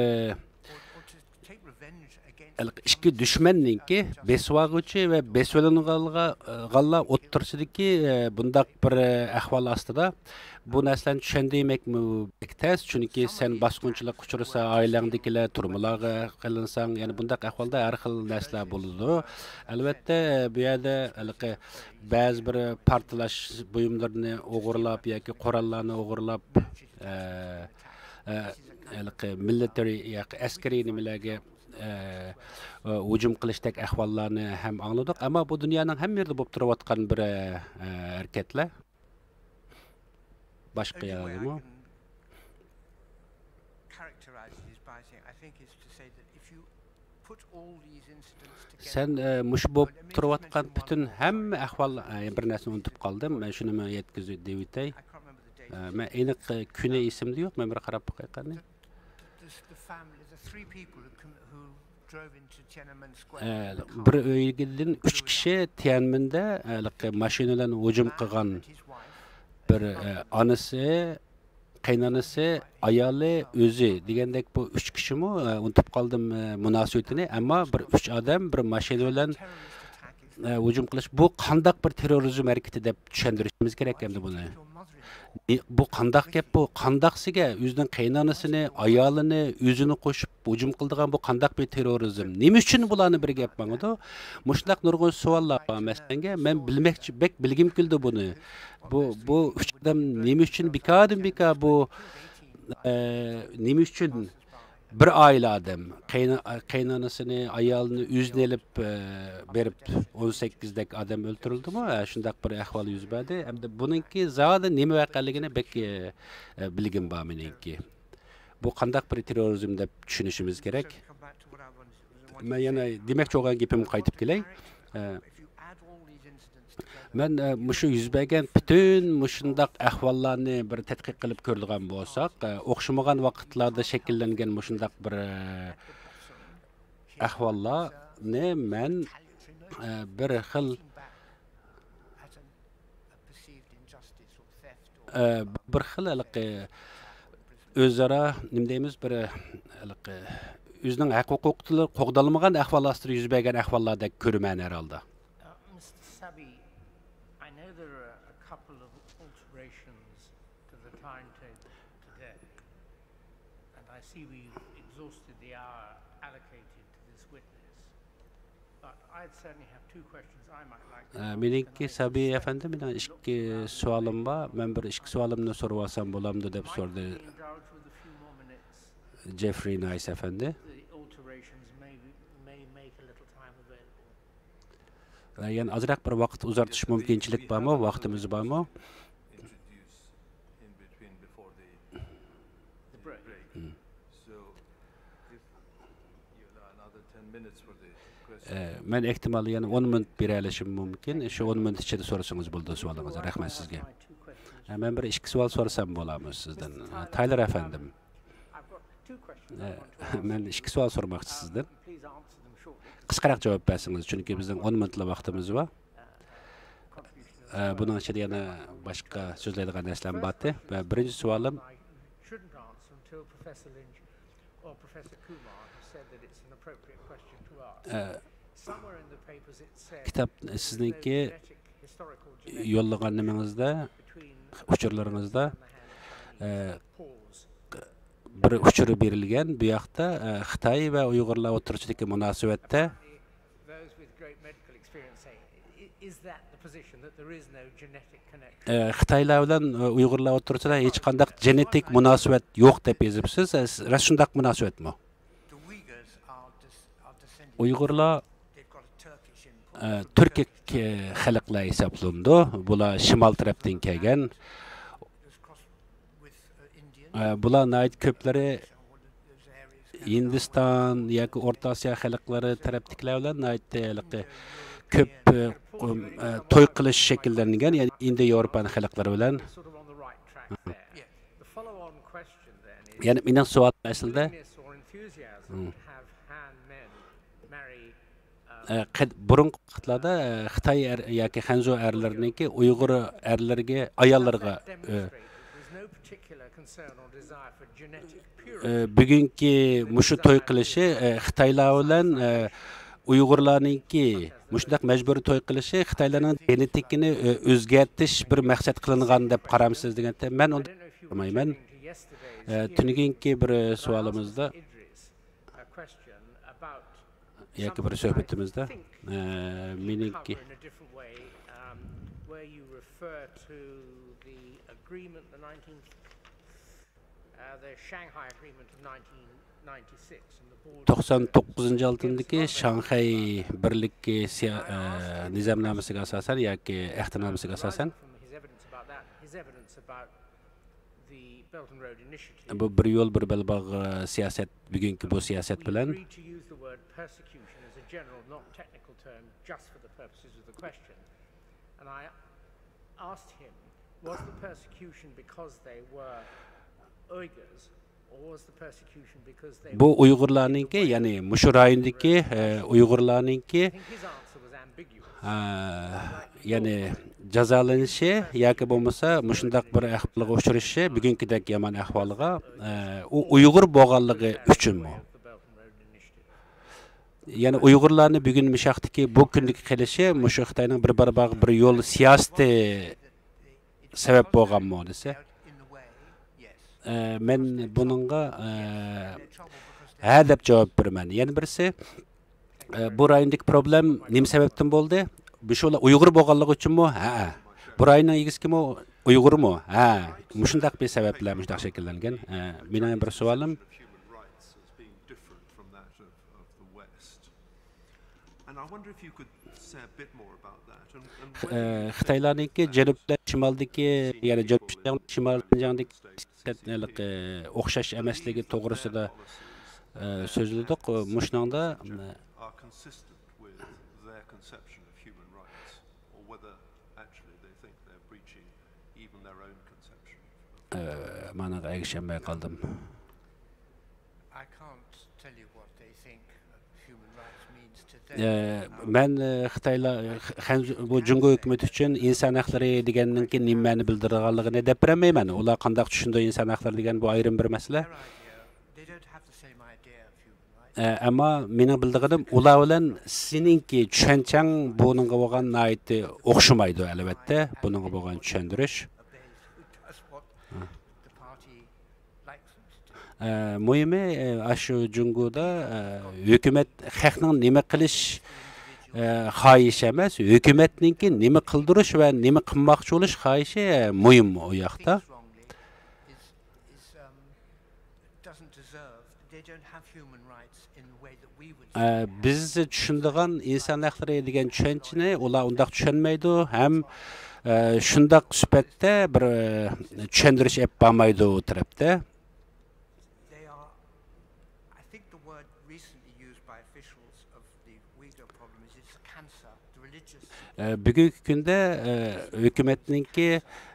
ئە، ئىككى دۈشمەننىڭكى بېسىۋالغۇچى ۋە بېسىۋېلىنغانلار ئوتتۇرىسىدىكى، ئە، بۇنداق بىر، ئە، ئەھۋال ئاستىدا بۇ نەرسىلەرنى چۈشەندۈرمەكمۇ بەك تەس، چۈنكى سەن باسقۇنچىلىققا ئۇچرىسا، ئائىلەڭدىكىلەر تۈرمىلەرگە قىلىنساڭ، يەنى بۇنداق ئەھۋالدا ھەر خىل نەرسىلەر بولىدۇ. ئەلۋەتتە، بۇ يەردە ھېلىقى بەزى بىر پارتلاش بۇيۇملىرىنى ئوغرىلاپ ياكى قوراللارنى ئوغرىلاپ، ئە، ئە، ھېلىقى مىلىتېرىي ياكى ئەسكىرىي نېمىلەرگە، ئە، ئە، ھۇجۇم قىلىشتەك ئەھۋاللارنى ھەم ئاڭلىدۇق. ئەمما بۇ دۇنيانىڭ ھەممە يېرىدە بولۇپ تۇرۇۋاتقان بىر، ئە، ھەرىكەتلەر. باشقا يەردىمۇ؟ سەن، ئە، مۇشۇ بولۇپ تۇرۇۋاتقان پۈتۈن ھەممە ئەھۋال، ئە، بىر نەرسىنى ئۇنتۇپ قالدىم. مەن شۇنى مەن يەتكۈزۈپ دېۋىتەي. ئە، مەن ئېنىق، ئە، كۈنى ئېسىمدە يوق. مەن بىر قاراپ باقاي قېنى. ئە، بىر ئۆيدىن ئۈچ كىشى تيەنمىندە، ئە، ھېلىقى ماشىنا بىلەن ھۇجۇم قىلغان بىر، ئە، ئانىسى، قېيىنئانىسى، ئايالى، ئۆزى دېگەندەك بۇ ئۈچ كىشىمۇ، ئە، ئۇنتۇپ قالدىم، ئە، مۇناسىۋىتىنى. ئەمما بىر ئۈچ ئادەم بىر ماشىنا بىلەن، ئە، ھۇجۇم قىلىش، بۇ قانداق بىر تېررورىزم ھەرىكىتى دەپ چۈشەندۈرۈشىمىز كېرەك ئەمدى بۇنى. نى-، بۇ قانداق گەپ بۇ؟ قانداقسىگە ئۆزىنىڭ قېيىنئانىسىنى، ئايالىنى، ئۆزىنى قوشۇپ ھۇجۇم قىلىدىغان بۇ قانداق بىر تېررورىزم؟ نېمە ئۈچۈن بۇلارنى بىرگە ئېلىپ ماڭىدۇ؟ مۇشۇنداق نۇرغۇن سوئاللار بار مەسىلەنگە. مەن بىلمەكچى، بەك بىلگۈم كېلىدۇ بۇنى. بۇ، بۇ ئۈچ ئادەم نېمە ئۈچۈن بىكاردىن بىكار بۇ، ئە، نېمە ئۈچۈن بىر ئائىلە ئادەم، قېيىن-، قېيىنئانىسىنى، ئايالىنى، ئۆزىنى ئېلىپ، ئە، بېرىپ، ئون سەككىزدەك ئادەم ئۆلتۈرۈلدىمۇ؟ ئە، شۇنداق بىر ئەھۋال يۈز بەردى. ئەمدى بۇنىڭكى زادى نېمە ۋەقەلىكىنى بەك، ئە، ئە، بىلگۈم بار مېنىڭكى. بۇ قانداق بىر تېررورىزم دەپ چۈشىنىشىمىز كېرەك. مەن يەنە دېمەكچى بولغان گېپىمگە قايتىپ كېلەي. ئە، مەن، ئە، مۇشۇ يۈز بەرگەن پۈتۈن مۇشۇنداق ئەھۋاللارنى بىر تەتقىق قىلىپ كۆرىدىغان بولساق، ئە، ئوخشىمىغان ۋاقىتلاردا شەكىللەنگەن مۇشۇنداق بىر، ئە، ئەھۋاللارنى مەن، ئە، بىر خىل، ئە، بىر خىل ھېلىقى ئۆزئارا، نېمە دەيمىز، بىر ھېلىقى ئۆزىنىڭ ھەق ھوقۇقلىرى قوغدالمىغان ئەھۋال ئاستىدا يۈز بەرگەن ئەھۋاللاردەك كۆرىمەن ھەر ھالدا. Uh, Mister Sabi, I know there are a couple of alterations to the timetable today, and I see we've exhausted the hour allocated to this witness. But I'd certainly have two questions I might like to ئە، ask, مېنىڭكى and I سەبىي suspect ئەپەندى، مېنىڭ not ئىككى without سوئالىم relation. بار. مەن بىر ئىككى سوئالىمنى سورىۋالسام بولامدۇ دەپ Might سورىدى we be indulged with a few more minutes? جېفرى نايس ئەپەندى. The alterations may, may make a little time available. ئە، يەنە ئازراق بىر ۋاقىت ئۇزارتىش مۇمكىنچىلىك بارمۇ؟ ۋاقتىمىز بارمۇ؟ Introduce in between before the The break. break. Mm. So if you allow another ten minutes for the question. ئە، مەن ئېھتىمال يەنە ئون مىنۇت بېرەلىشىم مۇمكىن. شۇ ئون مىنۇت ئىچىدە سورىسىڭىز بولىدۇ سوئالىڭىزنى. رەھمەت سىزگە. ئە، مەن بىر ئىككى سوئال سورىسام بولامۇ سىزدىن؟ ئە، تايلور ئەپەندىم. ئە، مەن ئىككى سوئال سورىماقچى سىزدىن. قىسقىراق جاۋاب بەرسىڭىز، چۈنكى بىزنىڭ ئون مىنۇتلا ۋاقتىمىز بار. ئە، بۇنىڭ ئىچىدە يەنە باشقا سۆزلەيدىغان نەرسىلەرمۇ بارتى. ۋە بىرىنچى سوئالىم، Shouldn't answer until Professor Lynch or Professor Kumar have said that it's an appropriate question to ask. ئە، Somewhere in the papers it said كىتاب there's no سىزنىڭكى genetic historical genetic يوللىغان نېمىڭىزدە، between ئۇچۇرلىرىڭىزدا، and the hand ئە، Chinese. Pause. بىر ئۇچۇر بېرىلگەن. بۇ ياقتا، ئە، خىتاي ۋە ئۇيغۇرلار ئوتتۇرىسىدىكى مۇناسىۋەتتە، Those with great medical experience say, "I- is that the position, that there is no genetic connection?" ئە، خىتايلار بىلەن، ئە، ئۇيغۇرلار ئوتتۇرىسىدا ھېچقانداق گېنېتىك مۇناسىۋەت يوق دەپ يېزىپسىز. ئە، راست شۇنداق مۇناسىۋەتمۇ؟ The Uyghurs are, dis- are descended. ئۇيغۇرلار، They've got a Turkish input. ئە، تۈركىك، ئە، خەلقلەر ھېسابلىنىدۇ. بۇلار شىمال تەرەپتىن كەلگەن. It was crossed with uh, Indian. ئە، بۇلار ناھايىتى كۆپلىرى What are those areas? ھىندىستان ياكى ئورتا ئاسىيا خەلقلىرى تەرەپتىكىلەر بىلەن ناھايىتى ھېلىقى كۆپ، ئە، قوم-، ئە، توي قىلىش شەكىللەنگەن، يەنى ئىندىيە ياۋروپان خەلقلىرى بىلەن. Sort of on the right track there. The follow-on question then is, يەنى مېنىڭ سوئالىم ئەسلىدە، willingness or enthusiasm to have Han men marry uh, ئە، قەد-، بۇرۇنقى ۋاقىتلاردا، ئە، خىتاي ئەر ياكى خەنزۇ ئەرلىرىنىڭكى ئۇيغۇر ئەرلىرىگە، ئاياللىرىغا، ئە، demonstrate that there's no particular concern or desire for genetic ئە، purity. بۈگۈنكى مۇشۇ توي قىلىشى، ئە، خىتايلار بىلەن، ئە، ئۇيغۇرلارنىڭكى مۇشۇنداق مەجبۇرىي توي قىلىشى خىتايلارنىڭ گېنېتىكىنى، ئە، ئۆزگەرتىش بىر مەقسەت قىلىنغان دەپ قارامسىز دېگەندە، مەن ئۇنداق قارىمايمەن. ئە، تۈنۈگۈنكى بىر سوئالىمىزدا، A question about ياكى بىر سۆھبىتىمىزدە، ئە، مېنىڭكى، cover in a different way, um, where you refer to the agreement, the nineteen, uh, the Shanghai Agreement of nineteen ninety-six, and the board توقسان توققۇزىنچى يىلدىكى شاڭخەي بىرلىكى سىيا-، ئە، نىزامنامىسىگە ئاساسەن ياكى ئەھدىنامىسىگە ئاساسەن، from his evidence about that, his evidence about the Belt and Road Initiative. بۇ بىر يول، بىر بەلباغ، ئە، سىياسەت، بۈگۈنكى بۇ سىياسەت بىلەن. Agreed to use the word persecution as a general, not technical term, just for the purposes of the question. And I asked him, was the persecution because they were Uyghurs, or was the persecution because they بۇ ئۇيغۇرلارنىڭكى، يەنى مۇشۇ رايوندىكى، ئە، ئۇيغۇرلارنىڭكى، I think his answer was ambiguous. ئە، يەنى جازالىنىشى ياكى بولمىسا مۇشۇنداق بىر ئەھۋالغا ئۇچرىشى، بۈگۈنكىدەك يامان ئەھۋالغا، ئە، ئۇ ئۇيغۇر بولغانلىقى ئۈچۈنمۇ؟ The Belt and Road Initiative. يەنى ئۇيغۇرلارنى بۈگۈن مۇشاقتىكى بۇ كۈندىكى قېلىشى مۇشۇ خىتاينىڭ بىر بەلباغ بىر يول سىياسىتى سەۋەب بولغانمۇ دېسە، In the way, yes. ئە، مەن بۇنىڭغا، ئە، ھە دەپ جاۋاب بېرىمەن. يەنە بىرسى، ئە، بۇ رايوندىكى پروبلېم نېمە سەۋەبتىن بولدى؟ مۇشۇلار ئۇيغۇر بولغانلىقى ئۈچۈنمۇ؟ ھە. بۇ رايوننىڭ ئىگىسى كىمۇ؟ ئۇيغۇرمۇ؟ ھە. مۇشۇنداق بىر سەۋەب بىلەن مۇشۇنداق شەكىللەنگەن. ئە، مېنىڭ بىر سوئالىم. Human rights as being different from that of, of the West. And I wonder if you could say a bit more about that. And, and whether ئە، you خىتايلارنىڭكى جەنۇب بىلەن شىمالدىكى، يەنى جەنۇب شىنجاڭ، شىمال شىنجاڭدىكى سىياسەت ھېلىقى ئوخشاش ئەمەسلىكى توغرىسىدا، ئە، سۆزلىدۇق. مۇشۇنىڭدا، ئە، are consistent with their conception of human rights, or whether actually they think they're breaching even their own conception. ئە، مانىغا ئەگىشەلمەي قالدىم. I can't tell you what they think. ئە، مەن، ئە، خىتايلار، خەن-، بۇ جۇڭگو ھۆكۈمىتى ئۈچۈن ئىنسان ھەقلىرى دېگەننىڭكى نېمە مەنە بىلدۈرىدىغانلىقىنى دەپ بېرەلمەيمەن. ئۇلار قانداق چۈشىنىدۇ ئىنسان ھەقلىرى دېگەن، بۇ ئايرىم بىر مەسىلە. ئە، ئەمما مېنىڭ بىلىدىغىنىم، ئۇلار بىلەن سېنىڭكى چۈشەنچەڭ بۇنىڭغا بولغان ناھايىتى ئوخشىمايدۇ، ئەلۋەتتە، بۇنىڭغا بولغان چۈشەندۈرۈش. ئە، مۇھىمى، ئە، ئاشۇ جۇڭگودا، ئە، ھۆكۈمەت خەقنىڭ نېمە قىلىش، ئە، خاھىشى ئەمەس، ھۆكۈمەتنىڭكى نېمە قىلدۇرۇش ۋە نېمە قىلماقچى بولۇش خاھىشى، ئە، مۇھىم ئۇ ياقتا. ئە، بىز چۈشىنىدىغان ئىنسان ھەقلىرى دېگەن چۈشەنچىنى ئۇلار ئۇنداق چۈشەنمەيدۇ ھەم، ئە، شۇنداق سۈپەتتە بىر، ئە، چۈشەندۈرۈش ئېلىپ بارمايدۇ ئۇ تەرەپتە. ئە، بۈگۈنكى كۈندە، ئە، ھۆكۈمەتنىڭكى،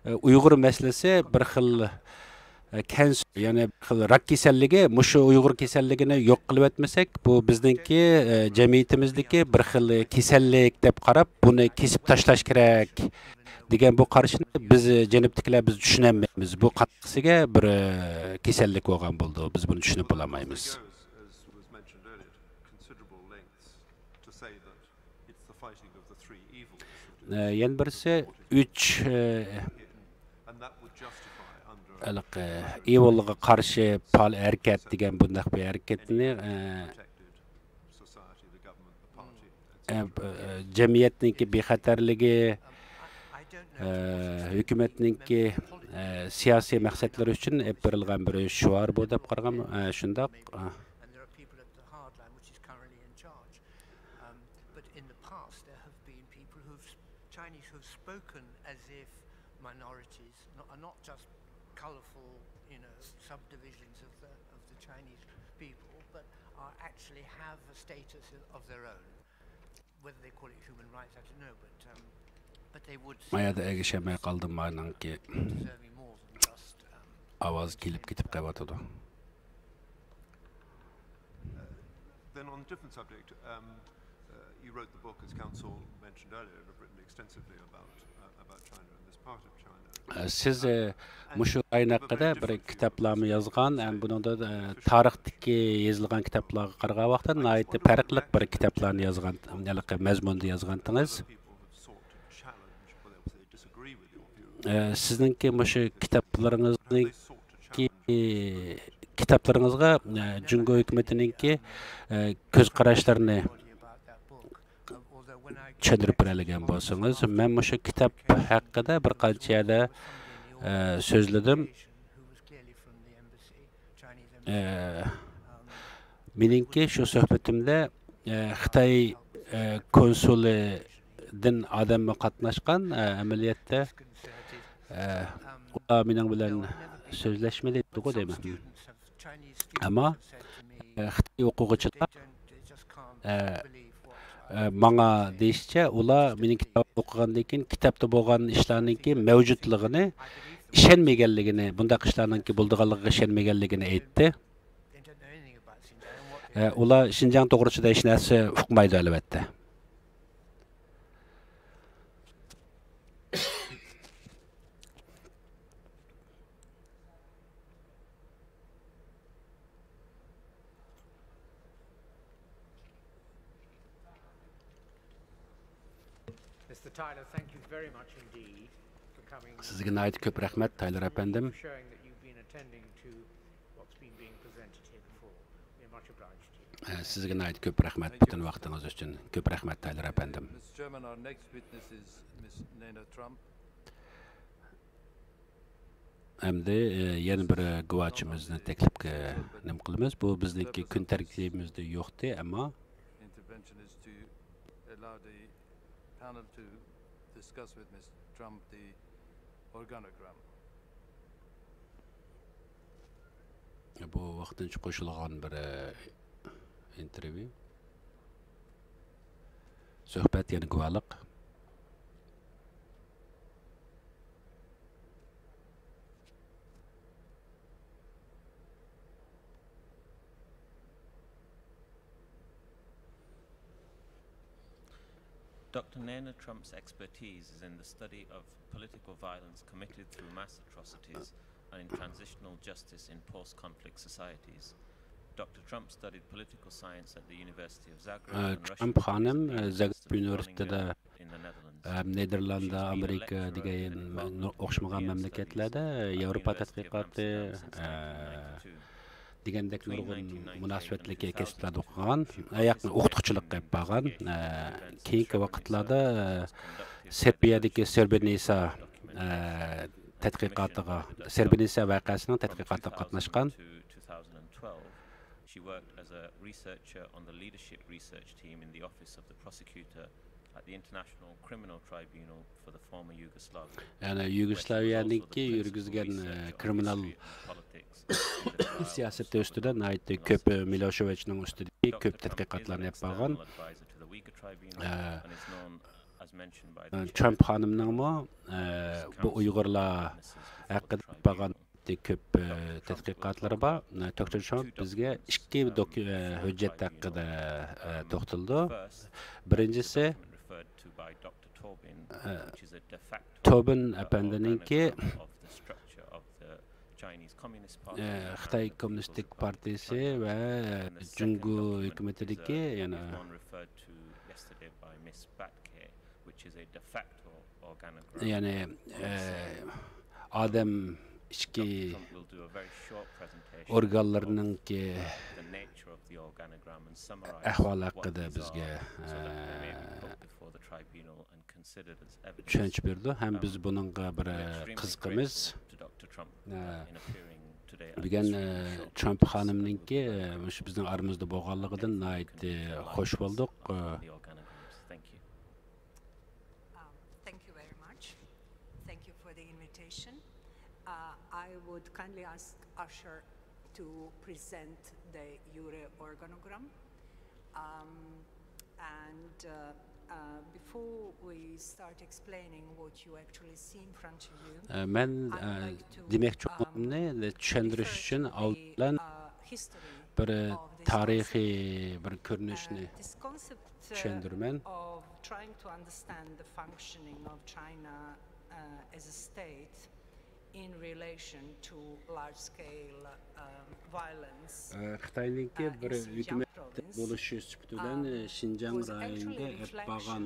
ئە، ئۇيغۇر مەسىلىسى بىر خىل، ئە، كەنسېر، يەنى بىر خىل راك كېسەللىكى، مۇشۇ ئۇيغۇر كېسەللىكىنى يوق قىلىۋەتمىسەك، بۇ بىزنىڭكى، ئە، جەمئىيىتىمىزدىكى بىر خىل كېسەللىك دەپ قاراپ، بۇنى كېسىپ تاشلاش كېرەك دېگەن بۇ قارىشىنى بىز، جەنۇبتىكىلەر، بىز چۈشىنەلمەيمىز. بۇ قانداقسىگە بىر، ئە، كېسەللىك بولغان بولىدۇ، بىز بۇنى چۈشىنىپ بولالمايمىز. ئە، يەنە بىرسى ئۈچ، ئە، ھېلىقى ئىۋىلغا قارشى پائال ھەرىكەت دېگەن بۇنداق بىر ھەرىكەتنى، ئە، ئە، ئە، جەمئىيەتنىڭكى بىخەتەرلىكى، ئە، ھۆكۈمەتنىڭكى، ئە، سىياسىي مەقسەتلىرى ئۈچۈن ئېلىپ بېرىلغان بىر شوئار بۇ دەپ قارىغان، ئە، شۇنداق. ئە. Um, but in the past, there have been people who've, Chinese who've spoken as if minorities not, are not just colourful, you know, subdivisions of the, of the Chinese people, but are actually have a status of, of their own. Whether they call it human rights, I don't know, but, um, but they would ما يەردە ئەگىشەلمەي قالدىم، مانىڭكى deserving more than just, um, ئاۋاز كېلىپ كېتىپ قېلىۋاتىدۇ. Then on a different subject, um, uh, you wrote the book, as Council mentioned earlier, and have written extensively about, uh, about China and this part of China. ئە، سىز، ئە، مۇشۇ رايون ھەققىدە بىر كىتابلارمۇ يازغان، ھەم بۇنىڭدا، ئە، تارىختىكى يېزىلغان كىتابلارغا قارىغان ۋاقىتتا ناھايىتى پەرقلىق بىر كىتابلارنى يازغان، ھېلىقى مەزمۇندا يازغانتىڭىز. ئە، سىزنىڭكى مۇشۇ كىتابلىرىڭىزنىڭكى، كىتابلىرىڭىزغا، ئە، جۇڭگو ھۆكۈمىتىنىڭكى، ئە، كۆز قاراشلىرىنى چۈشەندۈرۈپ بېرەلىگەن بولسىڭىز. مەن مۇشۇ كىتاب ھەققىدە بىر قانچە يەردە، ئە، سۆزلىدىم. ئە، مېنىڭكى شۇ سۆھبىتىمدە، ئە، خىتاي، ئە، كونسۇلىدىن ئادەممۇ قاتناشقان، ئە، ئەمەلىيەتتە، ئە، ئۇلار مېنىڭ بىلەن سۆزلەشمىدى دېدىغۇ دەيمەن. ئەمما، ئە، خىتاي ئوقۇغۇچىلار، ئە، ئە، ماڭا دېيىشىچە، ئۇلار مېنىڭ كىتابىمنى ئوقۇغاندىن كېيىن، كىتابتا بولغان ئىشلارنىڭكى مەۋجۇتلۇقىنى ئىشەنمىگەنلىكىنى، بۇنداق ئىشلارنىڭكى بولىدىغانلىقىغا ئىشەنمىگەنلىكىنى ئېيتتى. ئە، ئۇلار شىنجاڭ توغرىسىدا ھېچ نەرسە ئۇقمايدۇ، ئەلۋەتتە. Mister Tyler, thank you very much indeed for coming. سىزگە ناھايىتى كۆپ رەھمەت، تايلور ئەپەندىم. For showing that you've been attending to what's been being presented here before. We're much obliged to you. ئە، سىزگە ناھايىتى كۆپ رەھمەت پۈتۈن ۋاقتىڭىز ئۈچۈن. كۆپ رەھمەت، تايلور ئەپەندىم. Mister Chairman, our next witness is Miss Nena Trump. ئەمدى، ئە، يەنە بىر گۇۋاچىمىزنى تەكلىپ، ئە، نېمە قىلىمىز؟ بۇ بىزنىڭكى كۈن تەرتىپىمىزدە يوقتى، ئەمما. Intervention is to allow the panel to discuss with Mister Trump the organogram. بۇ ۋاقتىنچە قوشۇلغان بىر، ئە، ئىنتېرۋيۇ. سۆھبەت يەنە گۇۋاھلىق. Doctor Nena Trump's expertise is in the study of political violence committed through mass atrocities and in transitional justice in post-conflict societies. Doctor Trump studied political science at the University of Zagreb. ئە، and Russian ترامپ خانىم، ئە، زاگرېب يۇنىۋېرسىتېتىدا، ئە، نېدېرلاندا، ئامېرىكا دېگەن ئوخشىمىغان مەملىكەتلەردە ياۋروپا تەتقىقاتى، ئە، دېگەندەك نۇرغۇن مۇناسىۋەتلىك كەسىپلەردە ئوقۇغان، ئە، ياقنى ئوقۇتقۇچىلىق قىلىپ بارغان. ئە، كېيىنكى ۋاقىتلاردا، ئە، سېربىيەدىكى سرېبرېنىتسا، ئە، تەتقىقاتىغا، سرېبرېنىتسا ۋەقەسىنىڭ تەتقىقاتىغا قاتناشقان. She worked as a researcher on the leadership research team in the office of the prosecutor at the International Criminal Tribunal for the former Yugoslavia. يەنى يۇگوسلاۋىيەنىڭكى يۈرگۈزگەن، ئە، كرىمىنال سىياسىتى ئۈستىدە ناھايىتى كۆپ، ئە، مىلوشېۋىچنىڭ ئۈستىدىكى كۆپ تەتقىقاتلارنى ئېلىپ بارغان. ئە، ئە، ترامپ خانىمنىڭمۇ، ئە، بۇ ئۇيغۇرلار ھەققىدە بارغان كۆپ، ئە، تەتقىقاتلىرى بار. ئە، دوكتور ترامپ بىزگە ئىككى دوك-، ئە، ھۆججەت ھەققىدە، ئە، توختىلىدۇ. بىرىنچىسى، ئە، توبىن ئەپەندىنىڭكى، ئە، خىتاي كوممۇنىستىك پارتىيىسى ۋە جۇڭگو ھۆكۈمىتىدىكى يەنە يەنى، ئە، ئادەم ئىچكى ئورگانلىرىنىڭكى ئەھۋالى ھەققىدە بىزگە، ئە، چۈشەنچە بېرىدۇ ھەم بىز بۇنىڭغا بىر، ئە، قىزىقىمىز. ئە، بۈگۈن، ئە، ترامپ خانىمنىڭكى، ئە، مۇشۇ بىزنىڭ ئارىمىزدا بولغانلىقىدىن ناھايىتى خوش بولدۇق. ئە، Um, thank you very much. Thank you for the invitation. Uh, I would kindly ask Usher to present the Jure organogram. Um, and uh, uh, before we start explaining what you actually see in front of you, ئە، مەن، ئە، I would like to دېمەكچى بولغىنىمنى um, چۈشەندۈرۈش refer ئۈچۈن to ئالدى the بىلەن uh, history بىر of this تارىخىي concept. بىر كۆرۈنۈشنى Uh, this concept چۈشەندۈرىمەن. Of trying to understand the functioning of China uh, as a state in relation to large scale um, violence. ئە، خىتاينىڭكى بىر ھۆكۈمەت بولۇشى سۈپىتى بىلەن، ئە، شىنجاڭ رايونىدا ئېلىپ بارغان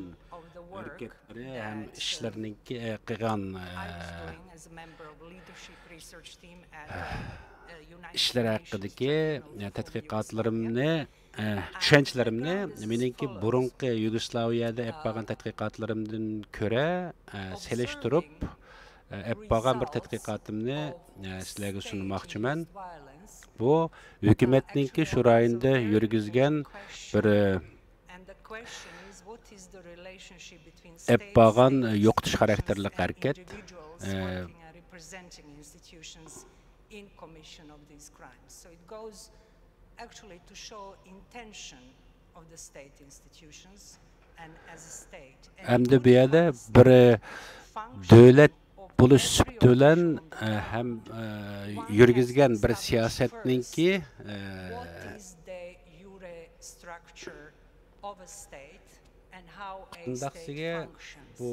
ھەرىكەتلىرى ھەم ئىشلىرىنىڭكى، ئە، قىلغان، ئە، ئىشلىرى ھەققىدىكى، ئە، تەتقىقاتلىرىمنى ئە، چۈشەنچىلىرىمنى، مېنىڭكى بۇرۇنقى يۇگوسلاۋىيەدە ئېلىپ بارغان تەتقىقاتلىرىمدىن كۆرە، ئە، سېلىشتۇرۇپ، ئە، ئېلىپ بارغان بىر تەتقىقاتىمنى، ئە، سىلەرگە سۇنماقچىمەن. بۇ ھۆكۈمەتنىڭكى شۇ رايوندا يۈرگۈزگەن بىر، ئە، ئېلىپ بارغان يوقىتىش خاراكتېرلىك ھەرىكەت. ئە، in commission of these crimes. So it goes actually to show intention of the state institutions and as a state. And ئەمدى بۇ يەردە بىر دۆلەت بولۇش سۈپىتى بىلەن، ئە، ھەم، ئە، يۈرگۈزگەن بىر سىياسەتنىڭكى، ئە، قانداقسىگە بۇ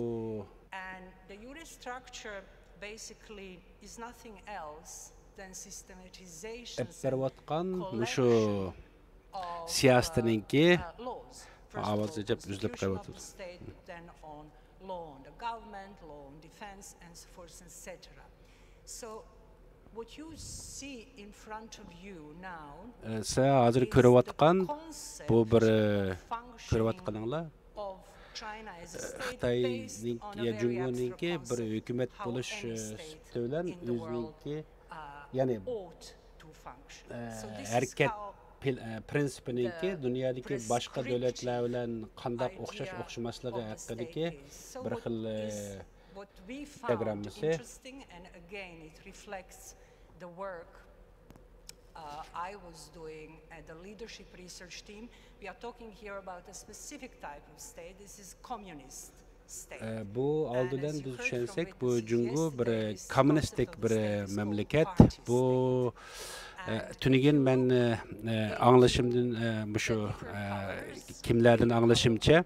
ئېلىپ بېرىۋاتقان مۇشۇ سىياسىتىنىڭكى، ئاۋازى ئەجەب ئۈزۈلۈپ قېلىۋاتىدۇ. سىلەر ھازىر كۆرۈۋاتقان بۇ بىر، كۆرۈۋاتقىنىڭلار خىتاينىڭ يا جۇڭگونىڭكى بىر ھۆكۈمەت بولۇش سۈپىتى بىلەن ئۆزىنىڭكى، يەنى ھەرىكەت پرىنسىپىنىڭكى دۇنيادىكى باشقا دۆلەتلەر بىلەن قانداق ئوخشاش ئوخشىماسلىقى ھەققىدىكى بىر خىل دىياگراممىسى. بۇ ئالدى بىلەن بىز چۈشەنسەك، بۇ جۇڭگو بىر كوممۇنىستىك بىر مەملىكەت. بۇ تۈنۈگۈن مەن ئاڭلىشىمدىن، مۇشۇ كىملەردىن ئاڭلىشىمچە،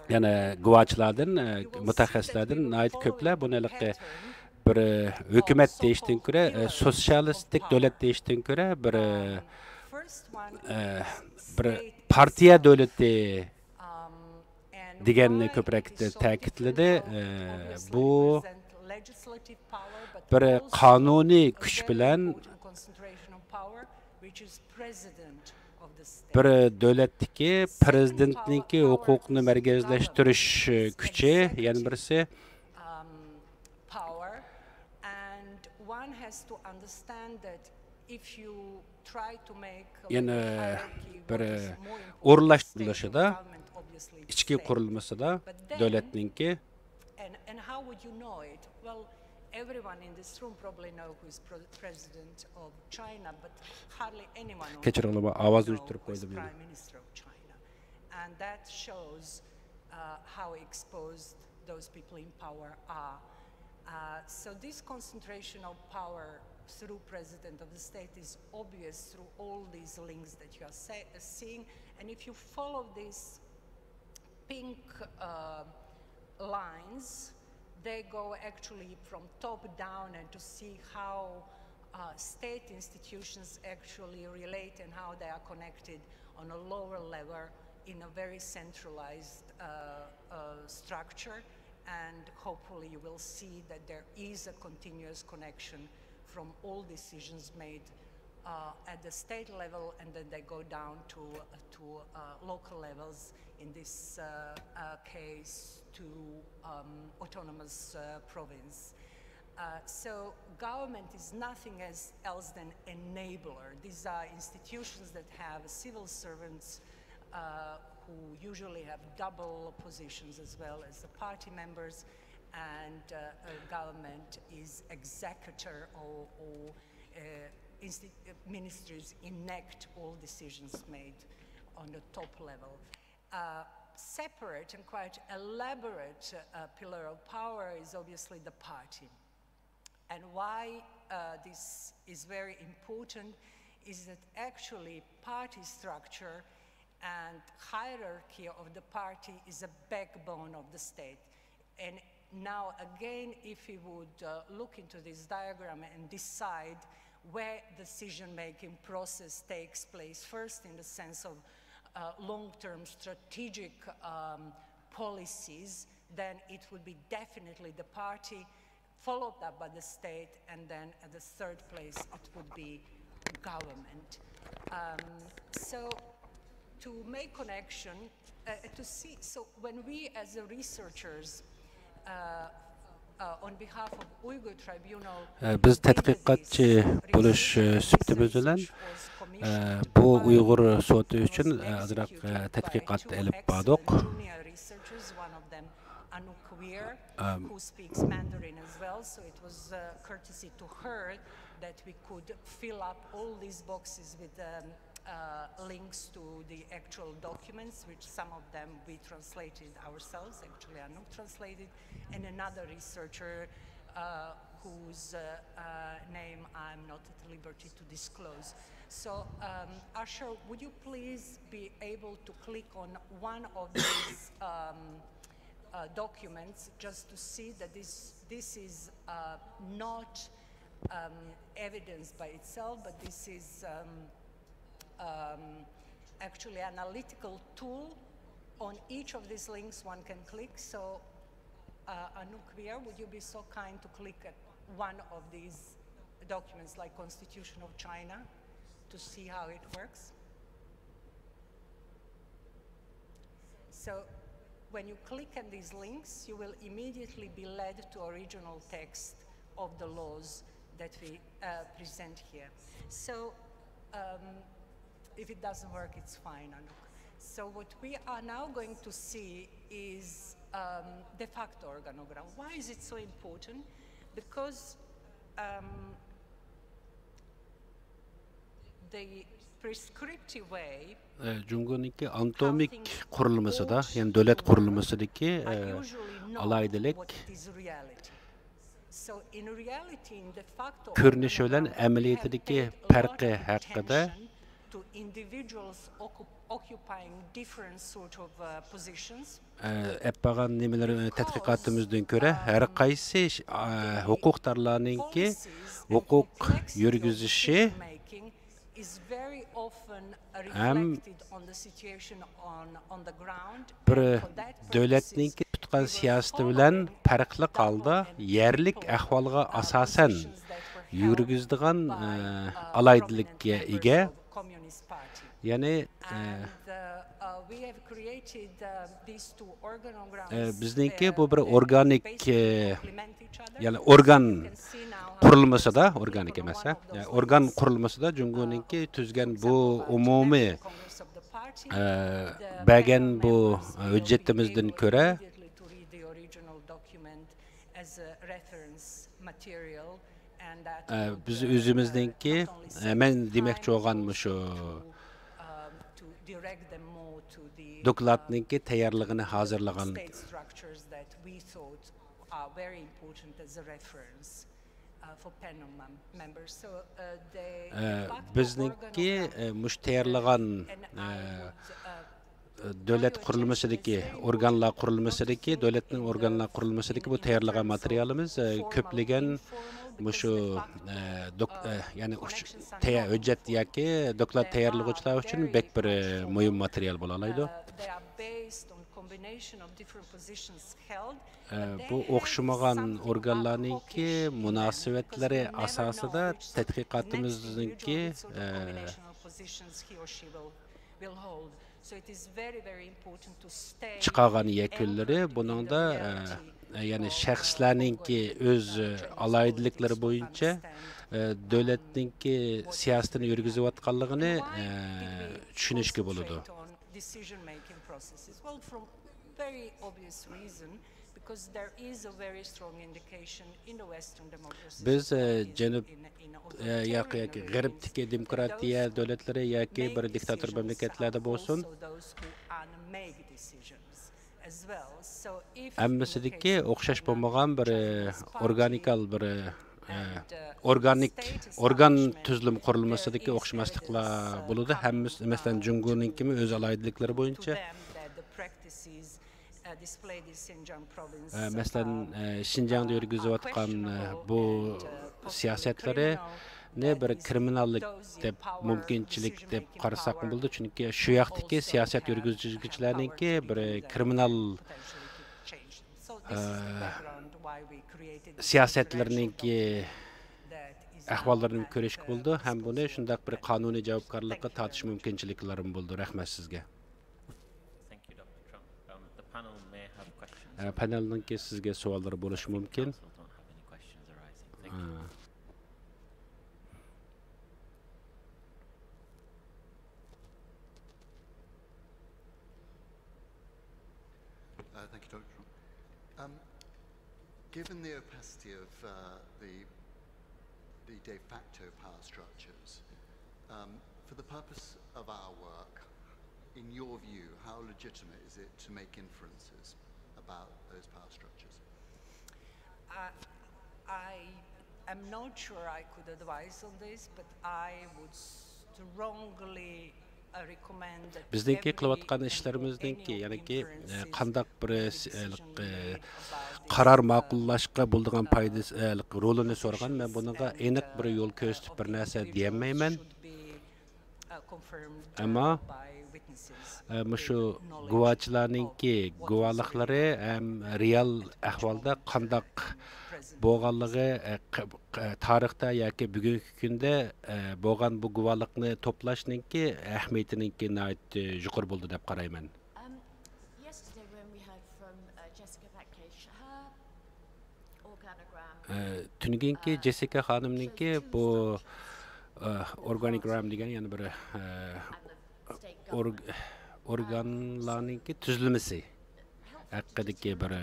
يەنە گۇۋاچىلاردىن، ئە، مۇتەخەسسىسلەردىن ناھايىتى كۆپلەر بۇنى ھېلىقى بىر، ئە، ھۆكۈمەت دېيىشتىن كۆرە، ئە، سوتسىيالىستىك دۆلەت دېيىشتىن كۆرە بىر، ئە، ئە، بىر پارتىيە دۆلىتى دېگەننى كۆپرەك تەكىتلىدى. ئە، بۇ بىر قانۇنىي كۈچ بىلەن بىر دۆلەتتىكى پىرېزىدېنتنىڭكى ھوقۇقنى مەركەزلەشتۈرۈش كۈچى، يەنە بىرسى، يەنە بىر ئورۇنلاشتۇرۇلۇشىدا، ئىچكى قۇرۇلمىسىدا دۆلەتنىڭكى. كەچۈرۈڭلار، ئاۋازنى ئۆچۈرۈپ قويدۇم يەنە. Uh, so this concentration of power through president of the state is obvious through all these links that you are say, seeing. And if you follow these pink uh, lines, they go actually from top down, and to see how uh, state institutions actually relate and how they are connected on a lower level in a very centralized uh, uh, structure. And hopefully you will see that there is a continuous connection from all decisions made uh, at the state level, and then they go down to, uh, to uh, local levels, in this uh, uh, case to um, autonomous uh, province. Uh, so government is nothing as, else than enabler. These are institutions that have civil servants uh, who usually have double positions as well as the party members, and uh, a government is executor or, or uh, insti- uh, ministries enact all decisions made on the top level. Uh, separate and quite elaborate uh, pillar of power is obviously the party. And why uh, this is very important is that actually party structure and hierarchy of the party is a backbone of the state. And now again, if we would uh, look into this diagram and decide where decision-making process takes place, first in the sense of uh, long-term strategic um, policies, then it would be definitely the party, followed up by the state, and then at the third place it would be government. Um, so to make connection, uh, to see, so when we as the researchers uh, uh, on behalf of Uyghur Tribunal, ئە، بىز تەتقىقاتچى بولۇش ئە، سۈپىتىمىز بىلەن ئە، بۇ ئۇيغۇر سوتى ئۈچۈن ئە، ئازراق ئە، تەتقىقات ئېلىپ باردۇق. Anuk Weir, who speaks Mandarin as well, so it was uh, courtesy to her that we could fill up all these boxes with um, uh, links to the actual documents, which some of them we translated ourselves, actually Anuk translated, and another researcher uh, whose uh, uh, name I'm not at liberty to disclose. So, um, Asher, would you please be able to click on one of these um, uh, documents just to see that this, this is uh, not um, evidence by itself, but this is um, um, actually analytical tool. On each of these links one can click. So, uh, Anuk Weir, would you be so kind to click at one of these documents, like Constitution of China, to see how it works? So when you click on these links, you will immediately be led to original text of the laws that we uh, present here. So um, if it doesn't work, it's fine, Anuk. So what we are now going to see is um, de facto organogram. Why is it so important? Because um, the prescriptive way ئە، جۇڭگونىڭكى ئاناتومىك قۇرۇلمىسىدا، يەنى دۆلەت قۇرۇلمىسىدىكى ئە، ئالاھىدىلىك، كۆرۈنۈشى بىلەن ئەمەلىيىتىدىكى پەرقى ھەققىدە to individuals occup- occupying different sort of uh, positions. ئەپ بارغان نېمىلىرى، تەتقىقاتىمىزدىن كۆرە، ھەر قايسى ئە، ھوقۇقدارلارنىڭكى ھوقۇق يۈرگۈزۈشى ھەم بىر دۆلەتنىڭكى تۇتقان سىياسىتى بىلەن پەرقلىق ھالدا يەرلىك ئەھۋالغا ئاساسەن يۈرگۈزىدىغان ئە، ئالاھىدىلىككە ئىگە. يەنى ئە، ئە، بىزنىڭكى بۇ بىر ئورگانىك ئە، يەنى ئورگان قۇرۇلمىسىدا، ئورگانىك ئەمەس ھە، ئورگان قۇرۇلمىسىدا جۇڭگونىڭكى تۈزگەن بۇ ئومۇمىي ئە، بەرگەن بۇ ھۆججىتىمىزدىن كۆرە، ئە، بىز ئۆزىمىزنىڭكى ئە، مەن دېمەكچى بولغان مۇشۇ دوكلاتنىڭكى تەييارلىقىنى ھازىرلىغان ئە، بىزنىڭكى ئە، مۇشۇ تەييارلىغان ئە، دۆلەت قۇرۇلمىسىدىكى، ئورگانلار قۇرۇلمىسىدىكى، دۆلەتنىڭ ئورگانلار قۇرۇلمىسىدىكى بۇ تەييارلىغان ماتېرىيالىمىز ئە، كۆپلىگەن مۇشۇ ئە، دوك- ئە، يەنى ئۇچ- تەييار ھۆججەت ياكى دوكلات تەييارلىغۇچىلار ئۈچۈن بەك بىر ئە، مۇھىم ماتېرىيال بولالايدۇ. ئە، بۇ ئوخشىمىغان ئورگانلارنىڭكى مۇناسىۋەتلىرى ئاساسىدا تەتقىقاتىمىزنىڭكى ئە، چىقارغان يەكۈنلىرى بۇنىڭدا ئە، يەنى شەخسلەرنىڭكى ئۆز ئالاھىدىلىكلىرى بويىچە ئە، دۆلەتنىڭكى سىياسىتىنى يۈرگۈزۈۋاتقانلىقىنى ئە، چۈشىنىشكە بولىدۇ. بىز ئە، جەنۇب ئە، ياكى غەربتىكى دېموكراتىيە دۆلەتلىرى ياكى بىر دىكتاتور مەملىكەتلەردە بولسۇن، ھەممىسىدىكى ئوخشاش بولمىغان بىر ئورگانىكال بىر ئورگانىك ئورگان تۈزۈلۈم قۇرۇلمىسىدىكى ئوخشىماسلىقلار بولىدۇ. ھەممىسى، مەسىلەن، جۇڭگونىڭكىمۇ ئۆز ئالاھىدىلىكلىرى بويىچە. مەسىلەن، شىنجاڭدا يۈرگۈزۈۋاتقان بۇ سىياسەتلىرىنى بىر كرىمىناللىق دەپ، مۇمكىنچىلىك دەپ قارىساقمۇ بولىدۇ. چۈنكى شۇ ياقتىكى سىياسەت يۈرگۈزگۈچىلەرنىڭكى بىر كرىمىنال ئە، سىياسەتلىرىنىڭكى ئەھۋاللىرىنى كۆرۈشكە بولىدۇ ھەم بۇنى شۇنداق بىر قانۇنىي جاۋابكارلىققا تارتىش مۇمكىنچىلىكلىرىمۇ بولىدۇ. رەھمەت سىزگە. ئە، پانېلنىڭكى سىزگە سوئاللىرى بولۇشى مۇمكىن. ئە. Uh, thank you, Doctor Trump. Um, given the opacity of uh, the, the de facto power structures, um, for the purpose of our work, in your view, how legitimate is it to make inferences about those power structures? Uh, I am not sure I could advise on this, but I would strongly بىزنىڭكى قىلىۋاتقان ئىشلىرىمىزنىڭكى، يەنىكى، ئە، قانداق بىر، ئە، ئە، قارار ماقۇللاشقا بولىدىغان پايدىسى، ئە، رولىنى سورىغان، مەن بۇنىڭغا ئېنىق بىر يول كۆرسىتىپ بىر نەرسە دېيەلمەيمەن. ئەمما، ئە، مۇشۇ گۇۋاچىلارنىڭكى گۇۋاھلىقلىرى ھەم رېئال ئەھۋالدا قانداق بولغانلىقى، ئە، ق-، ئە، تارىختا ياكى بۈگۈنكى كۈندە، ئە، بولغان بۇ گۇۋاھلىقنى توپلاشنىڭكى ئەھمىيىتىنىڭكى ناھايىتى يۇقىرى بولدى دەپ قارايمەن. Um, yesterday when we heard from uh, Jessica Backlish, her organogram ئە، تۈنۈگۈنكى جېسسىكا خانىمنىڭكى بۇ، ئە، ئورگانىگرام دېگەن يەنە بىر، ئە، ئورگ-، ئورگانلارنىڭكى تۈزۈلمىسى ھەققىدىكى بىر، ئە،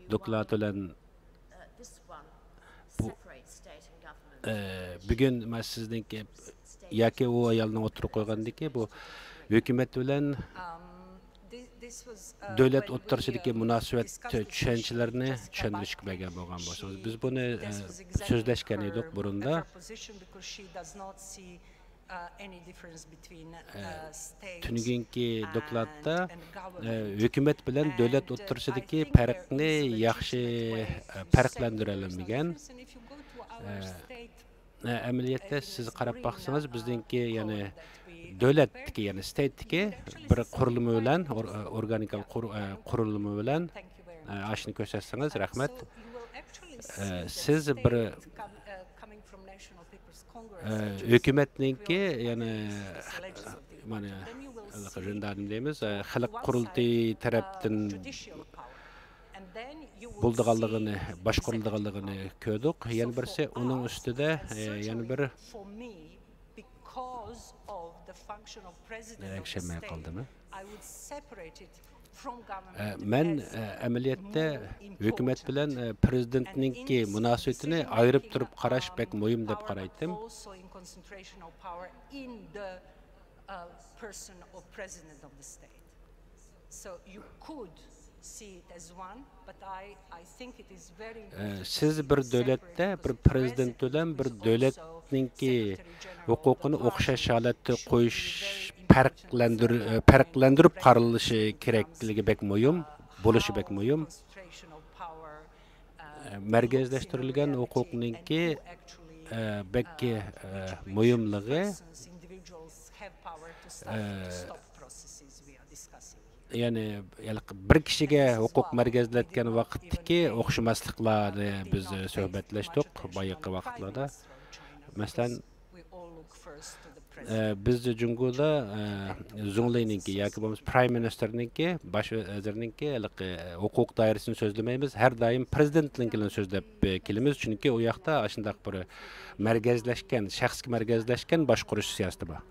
دوكلات بىلەن بۇ، ئە، بۈگۈن مەن سىزنىڭكى ياكى ئۇ ئايالنىڭ ئوتتۇرىغا قويغاندىكى بۇ ھۆكۈمەت بىلەن دۆلەت ئوتتۇرىسىدىكى مۇناسىۋەت چۈشەنچىلىرىنى چۈشەندۈرۈشكە بەرگەن بولغان بولسىڭىز. بىز بۇنى، ئە، سۆزلەشكەن ئىدۇق بۇرۇندا. تۈنۈگۈنكى دوكلاتتا ھۆكۈمەت بىلەن دۆلەت ئوتتۇرىسىدىكى پەرقنى ياخشى پەرقلەندۈرەلمىگەن. ئەمەلىيەتتە سىز قاراپ باقسىڭىز، بىزنىڭكى يەنى دۆلەتتىكى، يەنى ستەيتتىكى بىر قۇرۇلما بىلەن، ئورگانىكال قۇرۇلما بىلەن ئاشۇنى كۆرسەتسىڭىز، رەھمەت. سىز بىر ھۆكۈمەتنىڭكى، يەنى مانا رىندادىن دەيمىز، خەلق قۇرۇلتىيى تەرەپتىن بولىدىغانلىقىنى، باشقۇرۇلىدىغانلىقىنى كۆردۇق. يەنە بىرسى، ئۇنىڭ ئۈستىدە يەنە بىر، يەكشەنبە قالدىمۇ؟ مەن ئەمەلىيەتتە ھۆكۈمەت بىلەن پرېزىدېنتنىڭكى مۇناسىۋىتىنى ئايرىپ تۇرۇپ قاراش بەك مۇھىم دەپ قارايتتىم. سىز بىر دۆلەتتە بىر پرېزىدېنت بىلەن بىر دۆلەتنىڭكى ھوقۇقىنى ئوخشاش ھالەتتە قويۇش پەرقلەندۈر-، پەرقلەندۈرۈپ قارىلىشى كېرەكلىكى بەك مۇھىم، بولۇشى بەك مۇھىم. مەركەزلەشتۈرۈلگەن ھوقۇقنىڭكى بەك مۇھىملىقى، يەنى، يەنى بىر كىشىگە ھوقۇق مەركەزلەتكەن ۋاقىتتىكى ئوخشىماسلىقلارنى بىز سۆھبەتلەشتۇق بايىقى ۋاقىتلاردا. مەسىلەن، بىز جۇڭگودا زۇڭلىنىڭكى ياكى بولمىسا پرايم مىنىستىرنىڭكى، باش ۋەزىرنىڭكى ھېلىقى ھوقۇق دائىرىسىنى سۆزلىمەيمىز، ھەر دائىم پرېزىدېنتنىڭكىنى سۆزلەپ كېلىمىز، چۈنكى ئۇ ياقتا ئاشۇنداق بىر مەركەزلەشكەن، شەخسكە مەركەزلەشكەن باشقۇرۇش سىياسىتى بار.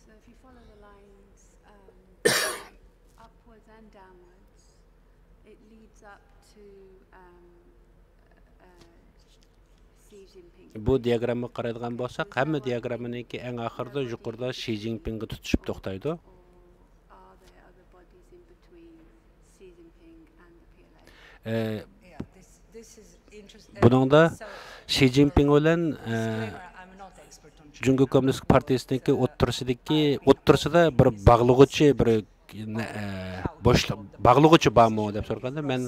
So if you follow the lines, um, upwards and downwards, it leads up to, um, uh, Xi Jinping. بۇ دىياگراممىغا قارايدىغان بولساق، ھەممە دىياگراممىنىڭكى ئەڭ ئاخىرىدا يۇقىرىدا شى جىنپىڭغا تۇتىشىپ توختايدۇ. Or are there other bodies in between Xi Jinping and the P L A? ئە، بۇنىڭدا شى جىنپىڭ بىلەن، ئە، جۇڭگو كوممۇنىست پارتىيىسىنىڭكى ئوتتۇرىسىدىكى، ئوتتۇرىسىدا بىر باغلىغۇچى، بىر، ئە، بوشلۇق، باغلىغۇچى بارمۇ دەپ سورىغاندا، مەن،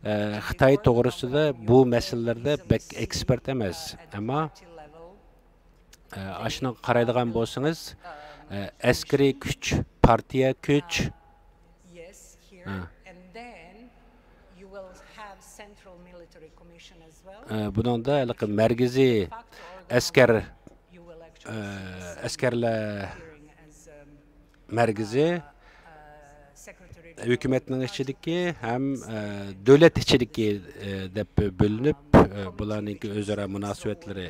ئە، خىتاي توغرىسىدا بۇ مەسىلىلەردە بەك ئېكسپېرت ئەمەس. ئەمما، ئە، ئاشۇنىڭغا قارايدىغان بولسىڭىز، ئە، ئەسكىرىي كۈچ، پارتىيە كۈچ، ئە، بۇنىڭدا ھېلىقى مەركىزىي ئەسكەر، ئە، ئەسكەرلەر مەركىزى ھۆكۈمەتنىڭ ئىچىدىكى ھەم، ئە، دۆلەت ئىچىدىكى، ئە، دەپ بۆلۈنۈپ، ئە، بۇلارنىڭكى ئۆزئارا مۇناسىۋەتلىرى،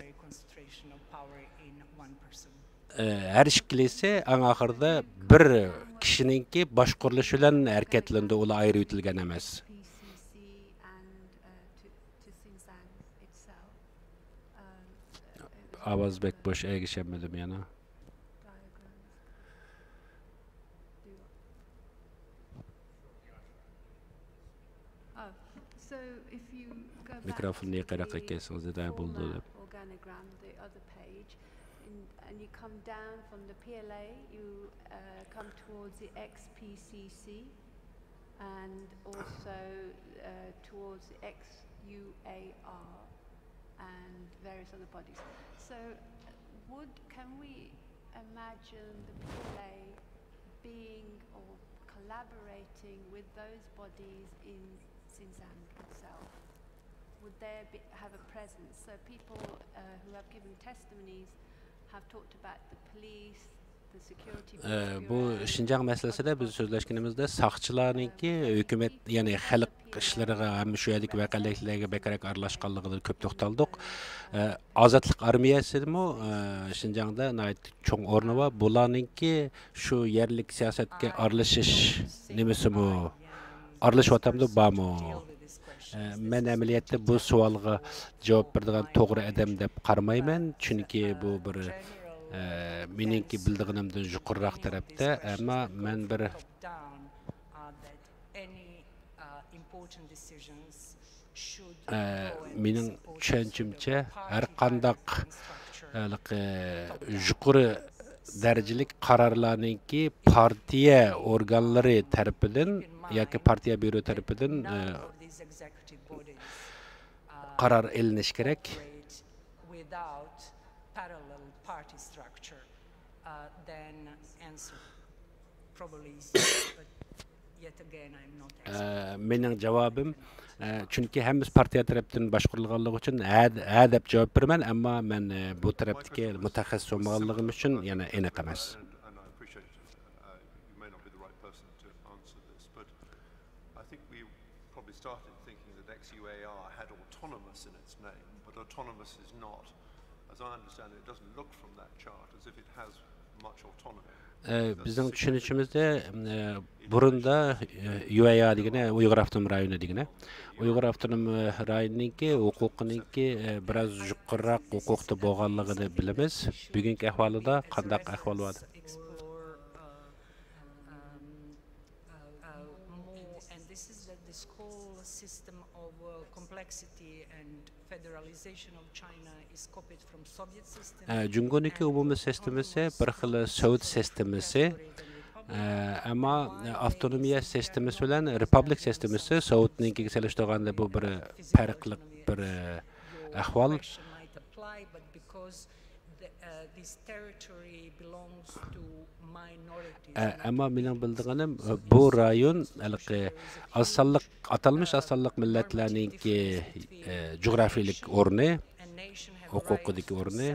ئە، ھەر ئىككىلىسى ئەڭ ئاخىرىدا بىر كىشىنىڭكى باشقۇرۇلۇشى بىلەن ھەرىكەتلىنىدۇ، ئۇلار ئايرىۋېتىلگەن ئەمەس. ئاۋاز بەك بوش، ئەگىشەلمىدىم يەنە. مىكروفوننى يېقىنراق ئەكەلسىڭىز، دەپ بولىدۇ دەپ. And you come down from the P L A, you, uh, come towards the X P C C and also, uh, towards the X U A R and various other bodies. So, would, can we imagine the P L A being or collaborating with those bodies in Xinjiang itself? Would they be, have a presence? So people, uh, who have given testimonies have talked about the police, the security. ئە، بۇ شىنجاڭ مەسىلىسىدە بىز سۆزلەشكىنىمىزدە ساقچىلارنىڭكى ھۆكۈمەت، يەنى خەلق ئىشلىرىغا ھەم شۇ يەردىكى ۋەقەلىكلەرگە بەكرەك ئارىلاشقانلىقىغا كۆپ توختالدۇق. ئە، ئازادلىق ئارمىيەسىمۇ، ئە، شىنجاڭدا ناھايىتى چوڭ ئورنى بار. بۇلارنىڭكى شۇ يەرلىك سىياسەتكە ئارىلىشىش نېمىسىمۇ، ئارىلىشىۋاتامدۇ، بارمۇ؟ ئە، مەن ئەمەلىيەتتە بۇ سوئالغا جاۋاب بېرىدىغان توغرا ئادەم دەپ قارىمايمەن، چۈنكى بۇ بىر، ئە، مېنىڭكى بىلىدىغىنىمدىن يۇقىرىراق تەرەپتە، ئەمما مەن بىر، ئە، مېنىڭ چۈشەنچەمچە، ھەر قانداق ھېلىقى يۇقىرى دەرىجىلىك قارارلارنىڭكى پارتىيە ئورگانلىرى تەرىپىدىن ياكى پارتىيە بيۇرو تەرىپىدىن، ئە، قارار ئېلىنىشى كېرەك. ئە، مېنىڭ جاۋابىم، ئە، چۈنكى ھەممىسى پارتىيە تەرەپتىن باشقۇرۇلغانلىقى ئۈچۈن ھە، ھە دەپ جاۋاب بېرىمەن، ئەمما مەن، ئە، بۇ تەرەپتىكى مۇتەخەسسىس بولمىغانلىقىم ئۈچۈن يەنە ئېنىق ئەمەس. And, and I appreciate, uh, you may not be the right person to answer this, but I think we probably started thinking that X U A R had autonomous in its name, but autonomous is not. As I understand it, it doesn't look from that chart as if it has much autonomy. ئە، بىزنىڭ چۈشىنىشىمىزدە، ئە، بۇرۇندا، ئە، يۇ ئەي ئار دېگىنى، ئۇيغۇر ئاپتونوم رايونى دېگىنى. ئۇيغۇر ئاپتونوم رايونىنىڭكى ھوقۇقىنىڭكى، ئە، بىراز يۇقىرىراق ھوقۇقتا بولغانلىقىنى بىلىمىز. بۈگۈنكى ئەھۋالىدا قانداق ئەھۋال بار؟ Explore, uh, um, uh, uh, more, and this is that this whole system of, uh, complexity and federalization of China is copied from Soviet system. ئە، جۇڭگونىڭكى ئومۇمىي سىستېمىسى بىر خىل سوۋېت سىستېمىسى. ئە، ئەمما ئاپتونومىيە سىستېمىسى بىلەن رېپابلىك سىستېمىسى سوۋېتنىڭكىگە سېلىشتۇرغاندا بۇ بىر پەرقلىق بىر، ئە، ئەھۋال. ئە، ئەمما مېنىڭ بىلىدىغىنىم، بۇ رايون ھېلىقى ئاز سانلىق، ئاتالمىش ئاز سانلىق مىللەتلەرنىڭكى، ئە، جۇغراپىيىلىك ئورنى، ھوقۇقىدىكى ئورنى.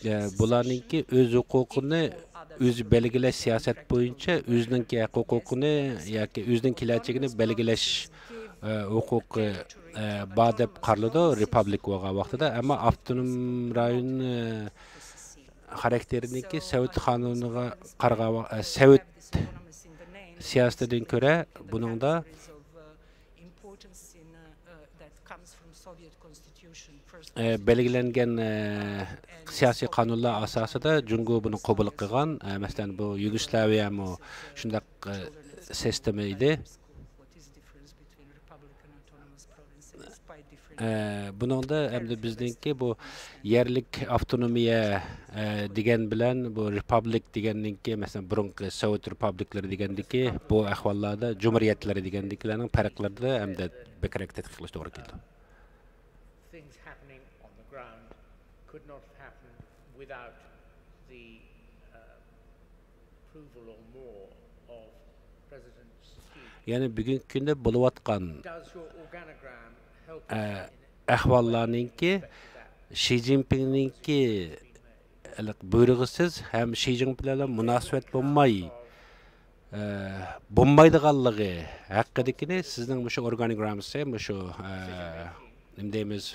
ئە، بۇلارنىڭكى ئۆز ھوقۇقىنى ئۆزى بەلگىلەش سىياسەت بويىچە ئۆزىنىڭكى ھەق ھوقۇقىنى ياكى ئۆزىنىڭ كېلەچىكىنى بەلگىلەش، ئە، ھوقۇقى، ئە، بار دەپ قارىلىدۇ رېپابلىك بولغان ۋاقتىدا. ئەمما ئاپتونوم رايون، ئە، خاراكتېرىدىكى سوۋېت قانۇنىغا قارىغان ۋاق-، ئە، سوۋېت سىياسىتىدىن كۆرە بۇنىڭدا ئە، بەلگىلەنگەن، ئە، سىياسىي قانۇنلار ئاساسىدا جۇڭگو بۇنى قوبۇل قىلغان. ئە، مەسىلەن، بۇ يۇگوسلاۋىيەمۇ شۇنداق، ئە، سىستېما ئىدى. ئە، بۇنىڭدا ئەمدى بىزنىڭكى بۇ يەرلىك ئاپتونومىيە، ئە، دېگەن بىلەن بۇ رېپابلىك دېگەننىڭكى، مەسىلەن، بۇرۇنقى سوۋېت رېپابلىكلىرى دېگەندىكى بۇ ئەھۋاللاردا جۇمھۇرىيەتلىرى دېگەندىكىلەرنىڭ پەرقلىرىدە ئەمدى بەكرەك تەتقىق قىلىش توغرا كېلىدۇ. Things happening on the ground could not have happened without the, uh, approval or more of President Xi. يەنى بۈگۈنكى كۈندە بولۇۋاتقان، Does your organogram help ئە، us in ئەھۋاللارنىڭكى، شى جىنپىڭنىڭكى ھېلىقى بۇيرۇغىسىز ھەم شى جىنپىڭ بىلەن مۇناسىۋەت بولماي، ئە، بولمايدىغانلىقى ھەققىدىكىنى سىزنىڭ مۇشۇ ئورگانوگراممىسى، مۇشۇ، ئە، نېمە دەيمىز،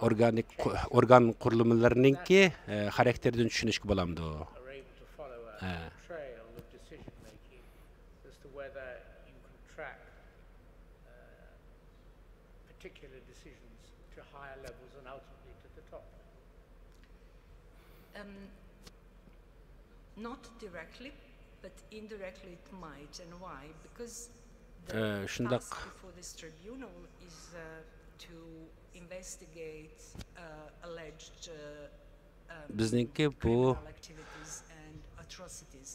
ئورگانىك قۇ-، ئورگان قۇرۇلمىلىرىنىڭكى، ئە، خاراكتېرىدىن چۈشىنىشكە بولامدۇ؟ ئە. Particular decisions to higher levels and ultimately to the top. Um, not directly, but indirectly it might. And why? Because the ئە، شۇنداق. Task before this tribunal is, uh, to investigate, uh, alleged, uh, um, بىزنىڭكى بۇ criminal activities and atrocities.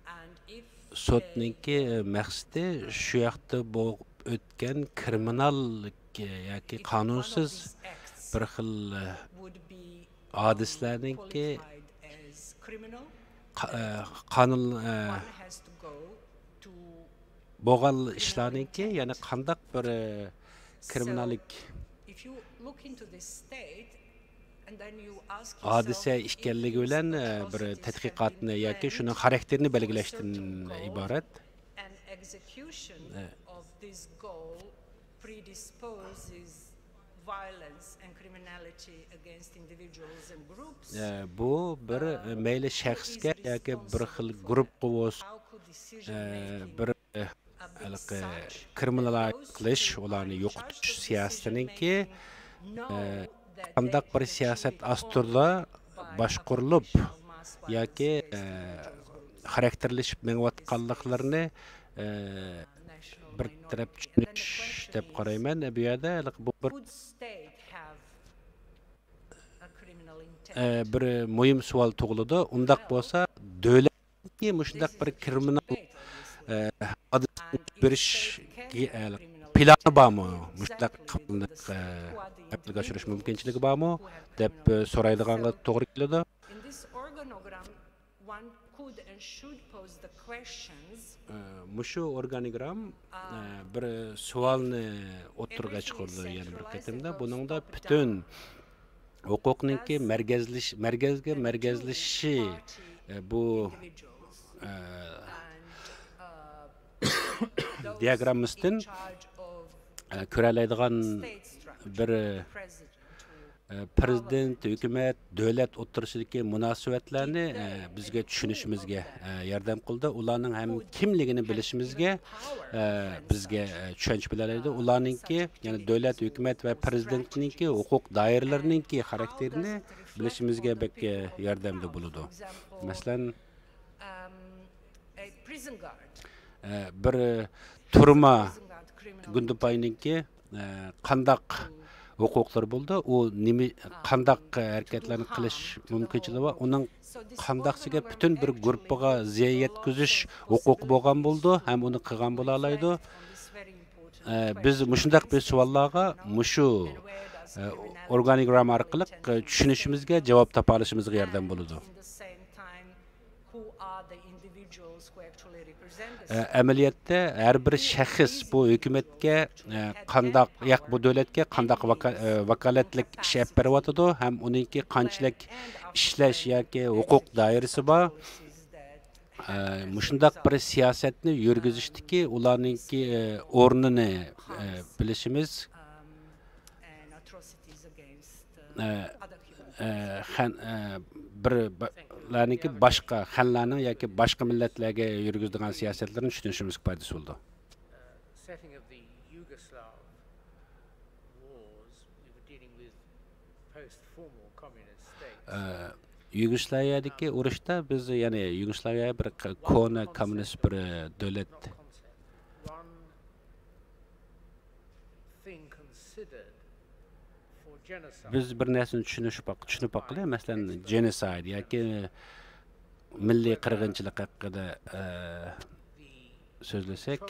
And if, uh, سوتنىڭكى مەقسىتى شۇ ياقتا بولۇپ ئۆتكەن كرىمىنال ياكى قانۇنسىز بىر خىل ھادىسىلەرنىڭكى قا-، قانۇن، بولغان ئىشلارنىڭكى، يەنى قانداق بىر كرىمىناللىك ھادىسە ئىكەنلىكى بىلەن بىر تەتقىقاتنى ياكى شۇنىڭ خاراكتېرىنى بەلگىلەشتىن ئىبارەت. ئە، بۇ بىر، ئە، مەيلى شەخسكە ياكى بىر خىل گۇرۇپپىغا بولسۇن، ئە، بىر، ئە، ھېلىقى كرىمىنال قىلىش، ئۇلارنى يوقىتىش سىياسىتىنىڭكى، ئە، قانداق بىر سىياسەت ئاستىدا باشقۇرۇلۇپ ياكى، ئە، خاراكتېرلىشىپ مېڭىۋاتقانلىقلىرىنى، ئە، بىر تەرەپ چۈشىنىش دەپ قارايمەن. بۇ يەردە ھېلىقى بۇ بىر، ئە، بىر مۇھىم سوئال تۇغۇلىدۇ. ئۇنداق بولسا، دۆلەتنىڭكى مۇشۇنداق بىر كرىمىنال، ئە، ھادىسىنى بېرىش، ئە، پىلانى بارمۇ؟ مۇشۇنداق قىلىپ، ئە، ئەمەلگە ئاشۇرۇش مۇمكىنچىلىكى بارمۇ؟ دەپ، ئە، سورايدىغانغا توغرا كېلىدۇ. ئە، مۇشۇ ئورگانىگرام، ئە، بىر سوئالنى ئوتتۇرىغا چىقىرىدۇ يەنە بىر قېتىمدا. بۇنىڭدا پۈتۈن ھوقۇقنىڭكى مەركەزلىش-، مەركەزگە مەركەزلىشىشى، ئە، بۇ، ئە، دىياگراممىسىدىن، ئە، كۆرەلەيدىغان بىر، ئە، پىرېزىدېنت، ھۆكۈمەت، دۆلەت ئوتتۇرىسىدىكى مۇناسىۋەتلەرنى، ئە، بىزگە چۈشىنىشىمىزگە، ئە، ياردەم قىلدى. ئۇلارنىڭ ھەم كىملىكىنى بىلىشىمىزگە، ئە، بىزگە، ئە، چۈشەنچە بېرەلەيدۇ. ئۇلارنىڭكى، يەنى دۆلەت، ھۆكۈمەت ۋە پىرېزىدېنتنىڭكى ھوقۇق دائىرىلىرىنىڭكى خاراكتېرىنى بىلىشىمىزگە بەك، ئە، ياردەمدە بولىدۇ. مەسىلەن، ئە، بىر، ئە، تۈرمە گۇندىپاينىڭكى، ئە، قانداق ھوقۇقلىرى بولىدۇ، ئۇ نېمە، قانداق ھەرىكەتلەرنى قىلىش مۇمكىنچىلىكى بار، ئۇنىڭ قانداقسىگە پۈتۈن بىر گۇرۇپپىغا زىيان يەتكۈزۈش ھوقۇقى بولغان بولىدۇ ھەم ئۇنى قىلغان بولالايدۇ. ئە، بىز مۇشۇنداق بىر سوئاللارغا مۇشۇ، ئە، ئورگانىگرامما ئارقىلىق، ئە، چۈشىنىشىمىزگە، جاۋاب تاپالىشىمىزغا ياردەم بولىدۇ. ئە، ئەمەلىيەتتە ھەر بىر شەخس بۇ ھۆكۈمەتكە، ئە، قانداق، ياق، بۇ دۆلەتكە قانداق ۋاكا-، ئە، ۋاكالەتلىك ئىش ئېلىپ بېرىۋاتىدۇ ھەم ئۇنىڭكى قانچىلىك ئىشلەش ياكى ھوقۇق دائىرىسى بار. ئە، مۇشۇنداق بىر سىياسەتنى يۈرگۈزۈشتىكى ئۇلارنىڭكى، ئە، ئورنىنى، ئە، بىلىشىمىز، ئە، ئە، خەن-، ئە، بىر، بىرلەرنىڭكى باشقا، خەنلەرنىڭ ياكى باشقا مىللەتلەرگە يۈرگۈزىدىغان سىياسەتلىرىنى چۈشىنىشىمىزگە پايدىسى بولىدۇ. ئە، يۇگوسلاۋىيەدىكى ئۇرۇشتا بىز، يەنى يۇگوسلاۋىيە بىر ق-، كونا كوممۇنىست بىر، ئە، دۆلەت. بىز بىر نەرسىنى چۈشىنىش باق-، چۈشىنىپ باققىلى، مەسىلەن، جېنوسايد ياكى مىللىي قىرغىنچىلىق ھەققىدە، ئە، سۆزلىسەك.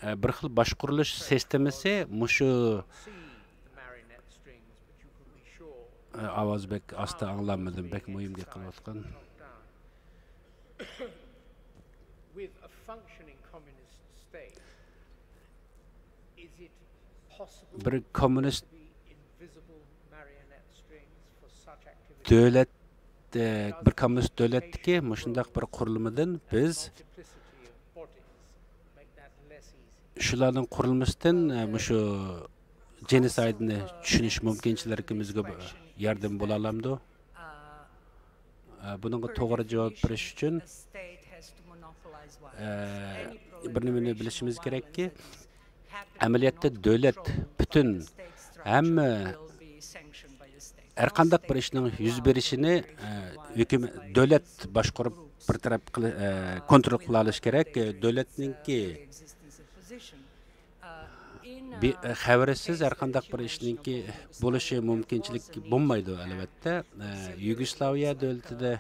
ئە، بىر خىل باشقۇرۇلۇش سىستېمىسى مۇشۇ، ئە، ئاۋاز بەك ئاستا ئاڭلانمىدىم، بەك مۇھىم گەپ قىلىۋاتقان. بىر كوممۇنىست دۆلەت، ئە، بىر كوممۇنىست دۆلەتتىكى مۇشۇنداق بىر قۇرۇلمىدىن بىز شۇلارنىڭ قۇرۇلمىسىدىن، ئە، مۇشۇ جېنوسايدنى چۈشىنىش مۇمكىنچىلىكىمىزگە ياردەم بولالامدۇ؟ ئە، بۇنىڭغا توغرا جاۋاب بېرىش ئۈچۈن، ئە، بىر نېمىنى بىلىشىمىز كېرەككى، ئەمەلىيەتتە دۆلەت پۈتۈن ھەممە، ھەرقانداق بىر ئىشنىڭ يۈز بېرىشىنى، ئە، ھۆكۈم-، دۆلەت باشقۇرۇپ بىر تەرەپ قىلى-، ئە، كونترول قىلالىشى كېرەك. دۆلەتنىڭكى بى-، خەۋىرسىز ھەرقانداق بىر ئىشنىڭكى بولۇشى مۇمكىنچىلىك بولمايدۇ، ئەلۋەتتە. ئە، يۇگوسلاۋىيە دۆلىتىدە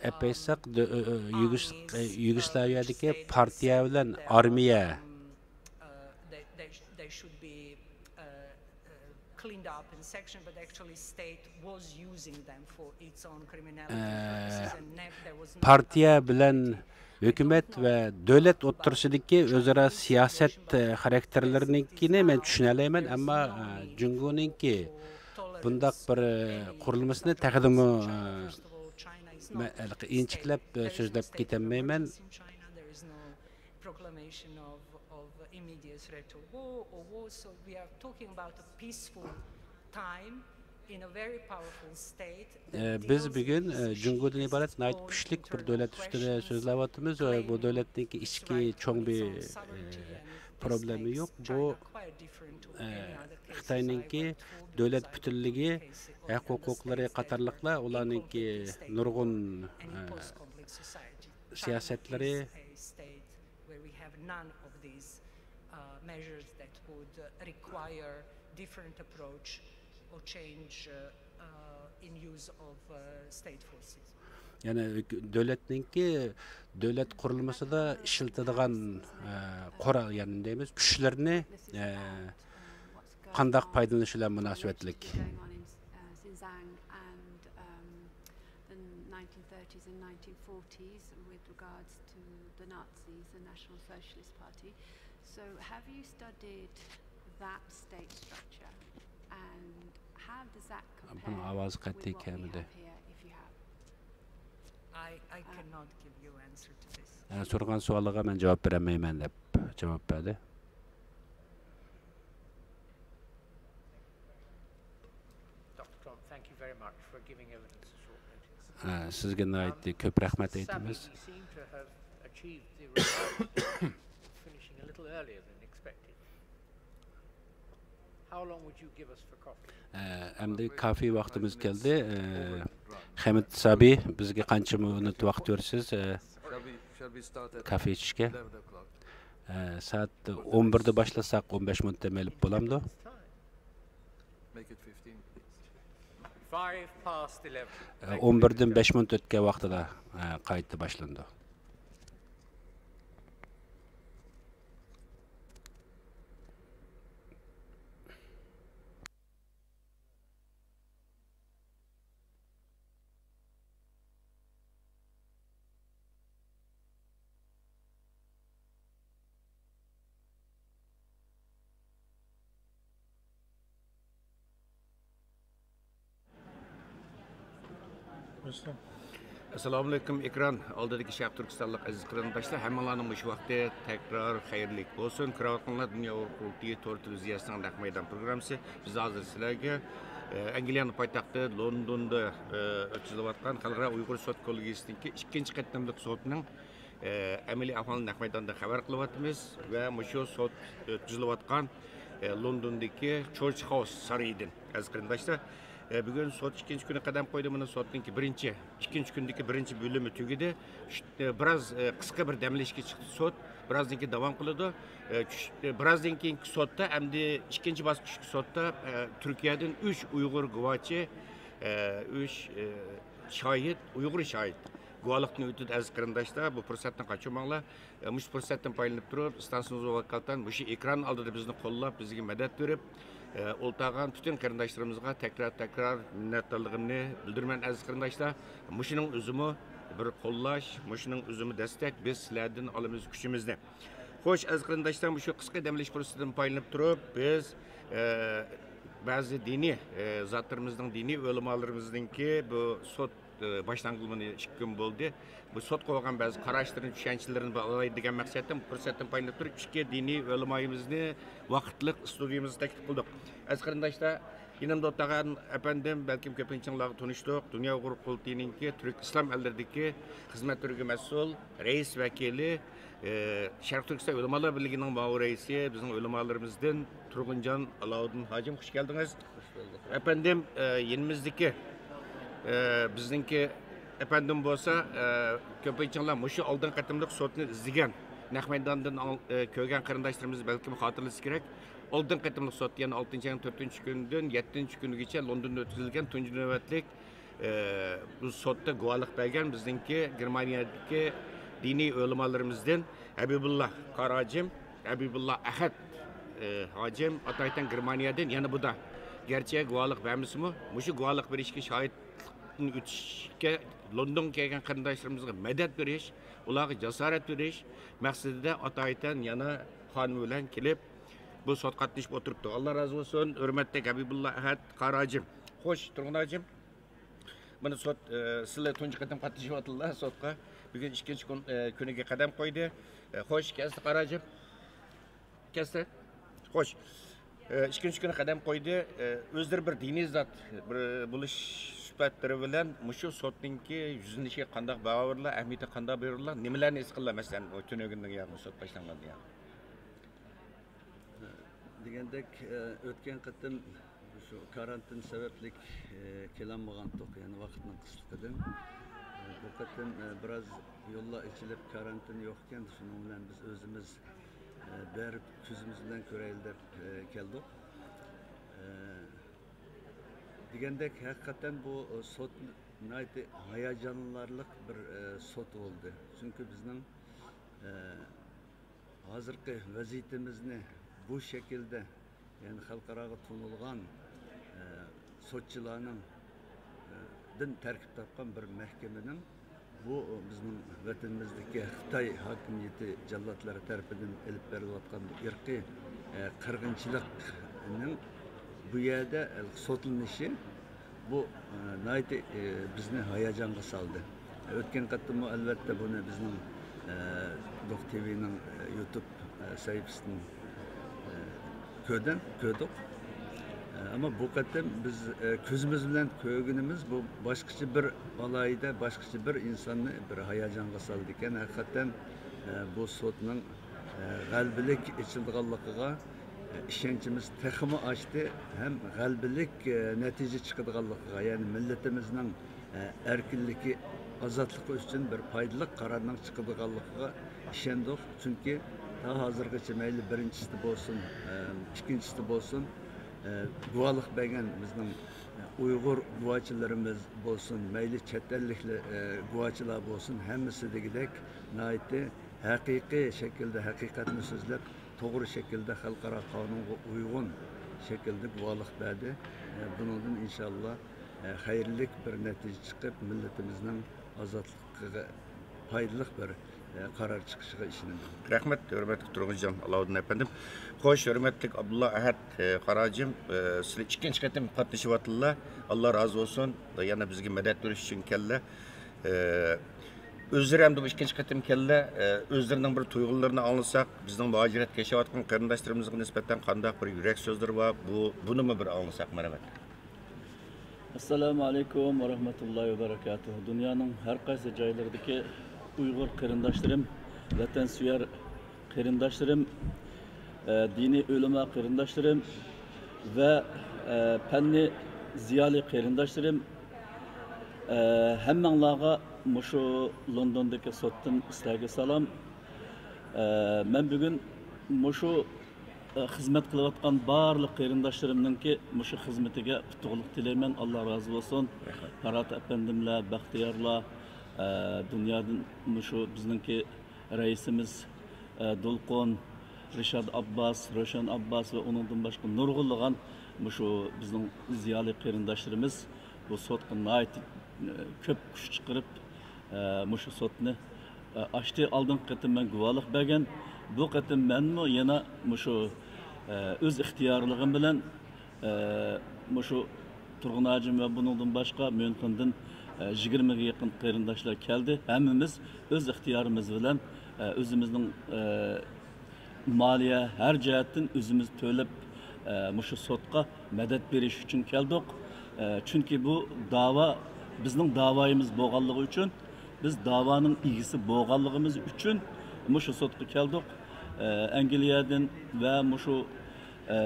ئەپ ئېيتساق، دۆ-، ئۆ-، ئۆ-، يۇگوس-، ئە، يۇگوسلاۋىيەدىكى پارتىيە بىلەن ئارمىيە، ئە، پارتىيە بىلەن ھۆكۈمەت ۋە دۆلەت ئوتتۇرىسىدىكى ئۆزئارا سىياسەت، ئە، خاراكتېرلىرىنىڭكىنى مەن چۈشىنەلەيمەن، ئەمما، ئە، جۇڭگونىڭكى بۇنداق بىر، ئە، قۇرۇلمىسىنى تېخىمۇ، ئە، مە-، ھېلىقى ئىنچىكىلەپ، ئە، سۆزلەپ كېتەلمەيمەن. Proclamation of, of immediate threat of war or war. So we are talking about a peaceful time In a very powerful state that ئە، بىز deals بۈگۈن، with ئە، جۇڭگودىن ئىبارەت ناھايىتى كۈچلۈك بىر دۆلەت ئۈستىدە سۆزلەۋاتىمىز ۋە بۇ دۆلەتنىڭكى ئىچكى چوڭ بىر، ئە، پروبلېمى يوق. بۇ، ئە، خىتاينىڭكى دۆلەت پۈتۈنلۈكى، ھەق ھوقۇقلىرى قاتارلىقلار ئۇلارنىڭكى نۇرغۇن، ئە، سىياسەتلىرى، where we have none of these, uh, measures that would, uh, require different approach or change, uh, uh, in use of, uh, state forces. يەنى دۆلەتنىڭكى دۆلەت قۇرۇلمىسىدا ئىشلىتىدىغان، ئە، قورال، يەنى دەيمىز، كۈچلىرىنى، ئە، قانداق پايدىلىنىش بىلەن مۇناسىۋەتلىك. Going on in, uh, Xinjiang and, um, the nineteen thirties and nineteen forties with regards to the Nazis, the National Socialist Party. So have you studied that state structure and how does that compare بۇنىڭ ئاۋازى قەتئىي كەلمىدى. With what we have here, if you have? I, I cannot give you answer to this. ئە، سورىغان سوئالىغا مەن جاۋاب بېرەلمەيمەن دەپ جاۋاب بەردى. Doctor Trump, thank you very much for giving evidence at short notice. ئە، سىزگە ناھايىتى كۆپ رەھمەت ئېيتىمىز. Sabi, you seem to have achieved the result of finishing a little earlier than expected. How long would you give us for coffee? ئە، ئەمدى كافې ۋاقتىمىز كەلدى. ئە، خەمىت سابى، بىزگە قانچە مىنۇت ۋاقىت بېرىسىز، ئە، Shall we, shall we start at كافې ئىچىشكە؟ Eleven o'clock? ئە، سائەت ئون بىردە باشلىساق، ئون بەش مىنۇت دەم ئېلىپ بولامدۇ؟ Make it fifteen. Five past eleven. ئە، ئون بىردىن بەش مىنۇت ئۆتكەن ۋاقتىدا، ئە، قايتا باشلىنىدۇ. ئەسسالامۇئەلەيكۇم، ئېكران ئالدىدىكى شەرقىي تۈركىستانلىق ئەزىز قېرىنداشلار، ھەممىڭلارنىڭ مۇشۇ ۋاقتى تەكرار خەيرلىك بولسۇن. كۆرۈۋاتقانلار دۇنيا ئۇيغۇر قۇرۇلتىيى تور تېلېۋىزىيەسىنىڭ نەق مەيدان پروگراممىسى. بىز ھازىر سىلەرگە، ئە، ئەنگلىيەنىڭ پايتەختى لوندوندا، ئە، ئۆتكۈزۈلۈۋاتقان خەلقئارا ئۇيغۇر سوت كوللېگىيىسىنىڭكى ئىككىنچى قېتىملىق سوتىنىڭ، ئە، ئەمەلىي ئەھۋالىنى نەق مەيداندا خەۋەر قىلىۋاتىمىز ۋە مۇشۇ سوت ئۆتكۈزۈلۈۋاتقان، ئە، لوندوندىكى چورچ خاوس سارىيىدىن، ئەزىز قېرىنداشلار. ئە، بۈگۈن سوت ئىككىنچى كۈنى قەدەم قويدى. مانا سوتنىڭكى بىرىنچى، ئىككىنچى كۈندىكى بىرىنچى بۆلۈمى تۈگىدى. چۈش-، ئە، بىراز، ئە، قىسقا بىر دەم ئېلىشكە چىقتى سوت. بىرازدىن كېيىن داۋام قىلىدۇ. ئە، چۈش-، ئە، بىرازدىن كېيىنكى سوتتا، ئەمدى ئىككىنچى باسقۇچتىكى سوتتا، ئە، تۈركىيەدىن ئۈچ ئۇيغۇر گۇۋاچى، ئە، ئۈچ، ئە، شاھىت، ئۇيغۇر شاھىت گۇۋاھلىقتىن ئۆتىدۇ، ئەزىز قېرىنداشلار. بۇ پۇرسەتتىن قاچۇرماڭلار. ئە، مۇشۇ پۇرسەتتىن پايدىلىنىپ تۇرۇپ، ئىستانسىمىزغا ۋاكالىتەن مۇشۇ ئېكران ئالدىدا بىزنى قوللاپ، بىزگە مەدەت بېرىپ، ئە، ئولتۇرغان پۈتۈن قېرىنداشلىرىمىزغا تەكرار-تەكرار مىننەتدارلىقىمنى بىلدۈرىمەن، ئەزىز قېرىنداشلار. مۇشۇنىڭ ئۆزىمۇ بىر قوللاش، مۇشۇنىڭ ئۆزىمۇ دەستەك، بىز سىلەردىن ئالىمىز كۈچىمىزنى. خوش، ئەزىز قېرىنداشلار، مۇشۇ قىسقا دەم ئېلىش پۇرسىتىدىن پايدىلىنىپ تۇرۇپ، بىز، ئە، بەزى دىنىي، ئە، زاتلىرىمىزنىڭ، دىنىي ئۆلىمالىرىمىزنىڭكى بۇ سوت، ئە، باشلانغىلى مانا ئىككى كۈن بولدى. بۇ سوتقا بولغان بەزى قاراشلىرىنى، چۈشەنچىلىرىنى بىر ئالاي دېگەن مەقسەتتىن بۇ پۇرسەتتىن پايدىلىنىپ تۇرۇپ، ئىككى دىنىي ئۆلىمايىمىزنى ۋاقىتلىق ئىستۇدىيىمىزغا تەكلىپ قىلدۇق. ئەزىز قېرىنداشلار، يېنىمدا ئولتۇرغان ئەپەندىم، بەلكىم كۆپىنچىڭلارغا تونۇشتۇق، دۇنيا ئۇيغۇر قۇرۇلتىيىنىڭكى تۈرك ئىسلام ئەللىرىدىكى خىزمەت تۈرىگە مەسئۇل، رەئىس ۋەكىلى، ئى، شەرقىي تۈركىستان ئۆلىمالار بىرلىكىنىڭ مۇئاۋىن رەئىسى، بىزنىڭ ئۆلىمالىرىمىزدىن تۇرغۇنجان ئالاۋۇددىن ھاجىم، خوش كەلدىڭىز. خوش بولدۇق. ئەپەندىم، ئى، يېنىمىزدىكى، ئى، بىزنىڭكى ئەپەندىم بولسا، ئى، كۆپىنچىڭلار مۇشۇ ئالدىنقى قېتىملىق سوتنى ئىزدىگەن، نەق مەيداندىن ئاڭ-، ئى، كۆرگەن قېرىنداشلىرىمىز بەلكىم خاتىرىلىسى كېرەك. ئالدىنقى قېتىملىق سوت، يەنى ئالتىنچى ئاينىڭ تۆتىنچى كۈنىدىن يەتتىنچى كۈنىگىچە لوندوندا ئۆتكۈزۈلگەن تۇنجى نۆۋەتلىك، ئى، بۇ سوتتا گۇۋاھلىق بەرگەن بىزنىڭكى گېرمانىيەدىكى دىنىي ئۆلىمالىرىمىزدىن ھەبىبۇللا قارا ھاجىم، ھەبىبۇللا ئەھەت، ئى، ھاجىم ئاتايتەن گېرمانىيەدىن يەنە بۇ دا گەرچە گۇۋاھلىق بەرمىسىمۇ، مۇشۇ گۇۋاھلىق بېرىشكە، شاھىتلىقتىن ئۆتۈشكە لوندونغا كەلگەن قېرىنداشلىرىمىزغا مەدەت بېرىش، ئۇلارغا جاسارەت بېرىش مەقسىتىدە ئاتايتەن يەنە خانىمى بىلەن كېلىپ، بۇ سوتقا قاتنىشىپ ئولتۇرۇپتۇ. ئاللا رازى بولسۇن، ھۆرمەتلىك ھەبىبۇللا ئەھەت قارا ھاجىم. خوش، تۇرغۇن ھاجىم. مانا سوت، ئە، سىلەر تۇنجى قېتىم قاتنىشىۋاتىدىلا سوتقا. بۈگۈن ئىككىنچى كۈن، ئە، كۈنىگە قەدەم قويدى. ئە، خوش، كەلسە قارا ھاجىم. كەلسە. خوش. ئىككىنچى كۈنى قەدەم قويدى. ئۆزلىرى بىر دىنىي زات، بىر بولۇش سۈپەتلىرى بىلەن مۇشۇ سوتنىڭكى يۈزلىنىشىگە قانداق باھا بېرىلىدۇ، ئەھمىيىتىگە قانداق بېرىلىدۇ، نېمىلەرنى ھېس قىلىدۇ، مەسىلەن، تۈنۈگۈندىن يا سوت باشلانغاندىن يا؟ دېگەندەك، ئۆتكەن قېتىم شۇ كارانتىن سەۋەبلىك كېلەلمىگەنتۇق، يەنە ۋاقىتنىڭ قىسلىقىدىن. بۇ قېتىم بىراز يوللار ئېچىلىپ، كارانتىن يوق ئىكەن، شۇنىڭ بىلەن بىز ئۆزىمىز بېرىپ كۆزىمىز بىلەن كۆرەيلى دەپ كەلدۇق. دېگەندەك، ھەقىقەتەن بۇ سوت ناھايىتى ھاياجانلىنارلىق بىر سوت بولدى. چۈنكى بىزنىڭ ھازىرقى ۋەزىيىتىمىزنى بۇ شەكىلدە، يەنى خەلقئاراغا تونۇلغان سوتچىلارنىڭ دىن تەركىب تاپقان بىر مەھكىمىنىڭ بۇ بىزنىڭ ۋەتىنىمىزدىكى خىتاي ھاكىمىيىتى جاللاتلىرى تەرىپىدىن ئېلىپ بېرىلىۋاتقان بۇ ئىرقىي قىرغىنچىلىقنىڭ بۇ يەردە سوتلىنىشى، بۇ ناھايىتى بىزنى ھاياجانغا سالدى. ئۆتكەن قېتىممۇ ئەلۋەتتە بۇنى بىزنىڭ دوق تىۋىنىڭ يۇتۇب سەھىپىسىدىن كۆردۈم، كۆردۇق. ئەمما بۇ قېتىم بىز كۆزىمىز بىلەن كۆرگىنىمىز بۇ باشقىچە بىر ئالاھىدە، باشقىچە بىر ئىنساننى بىر ھاياجانغا سالىدىكەن. ھەقىقەتەن بۇ سوتنىڭ غەلىبىلىك ئېچىلىدىغانلىقىغا ئىشەنچىمىز تېخىمۇ ئاشتى ھەم غەلىبىلىك نەتىجە چىقىدىغانلىقىغا، يەنى مىللىتىمىزنىڭ ئەركىنلىكى، ئازادلىقى ئۈچۈن بىر پايدىلىق قارارنىڭ چىقىدىغانلىقىغا ئىشەندۇق. چۈنكى تا ھازىرغىچە مەيلى بىرىنچىسىدە بولسۇن، ئىككىنچىسىدە بولسۇن، گۇۋاھلىق بەرگەن بىزنىڭ ئۇيغۇر گۇۋاچىلىرىمىز بولسۇن، مەيلى چەت ئەللىك گۇۋاچىلار بولسۇن، ھەممىسى دېگۈدەك ناھايىتى ھەقىقىي شەكىلدە ھەقىقەتنى سۆزلەپ، توغرا شەكىلدە خەلقئارا قانۇنغا ئۇيغۇن شەكىلدە گۇۋاھلىق بەردى. بۇنىڭدىن ئىنشاللا خەيرلىك بىر نەتىجە چىقىپ، مىللىتىمىزنىڭ ئازادلىقىغا پايدىلىق بىر قارار چىقىشىغا ئىشىنىمەن. رەھمەت، ھۆرمەتلىك تۇرغۇنجان ئالاۋۇدۇن ئەپەندىم. خوش، ھۆرمەتلىك ئابدۇللا ئەھەت قاراجىم، سىلەر ئىككىنچى قېتىم قاتنىشىۋاتىدىلا. ئاللا رازى بولسۇن. يەنە بىزگە مەدەت بېرىش ئۈچۈن كەلدىلە. ئۆزلىرى ئەمدى بۇ ئىككىنچى قېتىم كەلدىلە. ئۆزلىرىنىڭ بىر تۇيغۇلىرىنى ئاڭلىساق، بىزنىڭ مۇھاجىرەتتە ياشاۋاتقان قېرىنداشلىرىمىزغا نىسبەتەن قانداق بىر يۈرەك سۆزلىرى بار، بۇ، بۇنىمۇ بىر ئاڭلىساق. مەرھەمەت. ئەسسالامۇ ئەلەيكۇم ۋە رەھمەتۇللاھى ۋە بەرەكاتۇھۇ. دۇنيانىڭ ھەر قايسى جايلىرىدىكى ئۇيغۇر قېرىنداشلىرىم، ۋەتەنسۆيەر قېرىنداشلىرىم، ئە، دىنىي ئۆلىما قېرىنداشلىرىم ۋە، ئە، پەننىي زىيالىي قېرىنداشلىرىم، ئە، ھەممەڭلارغا مۇشۇ لوندوندىكى سوتتىن سىلەرگە سالام. ئە، مەن بۈگۈن مۇشۇ، ئە، خىزمەت قىلىۋاتقان بارلىق قېرىنداشلىرىمنىڭكى مۇشۇ خىزمىتىگە ئۇتۇقلۇق تىلەيمەن. ئاللا رازى بولسۇن. رەھمەت. پارات ئەپەندىملەر، بەختىيارلار، ئە، دۇنيادىن مۇشۇ بىزنىڭكى رەئىسىمىز، ئە، دولقۇن، رىشات ئابباس، روشەن ئابباس ۋە ئۇنىڭدىن باشقا نۇرغۇنلىغان مۇشۇ بىزنىڭ زىيالىي قېرىنداشلىرىمىز بۇ سوتقا ناھايىتى، ئە، كۆپ كۈچ چىقىرىپ، ئە، مۇشۇ سوتنى، ئە، ئاچتى. ئالدىنقى قېتىم مەن گۇۋاھلىق بەرگەن. بۇ قېتىم مەنمۇ يەنە مۇشۇ، ئە، ئۆز ئىختىيارلىقىم بىلەن، ئە، مۇشۇ تۇرغۇن ھاجىم ۋە بۇنىڭدىن باشقا ميۇنخېندىن، ئە، يىگىرمىگە يېقىن قېرىنداشلار كەلدى. ھەممىمىز ئۆز ئىختىيارىمىز بىلەن، ئە، ئۆزىمىزنىڭ، ئە، مالىيە ھەر جەھەتتىن ئۆزىمىز تۆلەپ، ئە، مۇشۇ سوتقا مەدەت بېرىش ئۈچۈن كەلدۇق. ئە، چۈنكى بۇ داۋا بىزنىڭ داۋايىمىز بولغانلىقى ئۈچۈن، بىز داۋانىڭ ئىگىسى بولغانلىقىمىز ئۈچۈن مۇشۇ سوتقا كەلدۇق. ئە، ئەنگلىيەدىن ۋە مۇشۇ، ئە،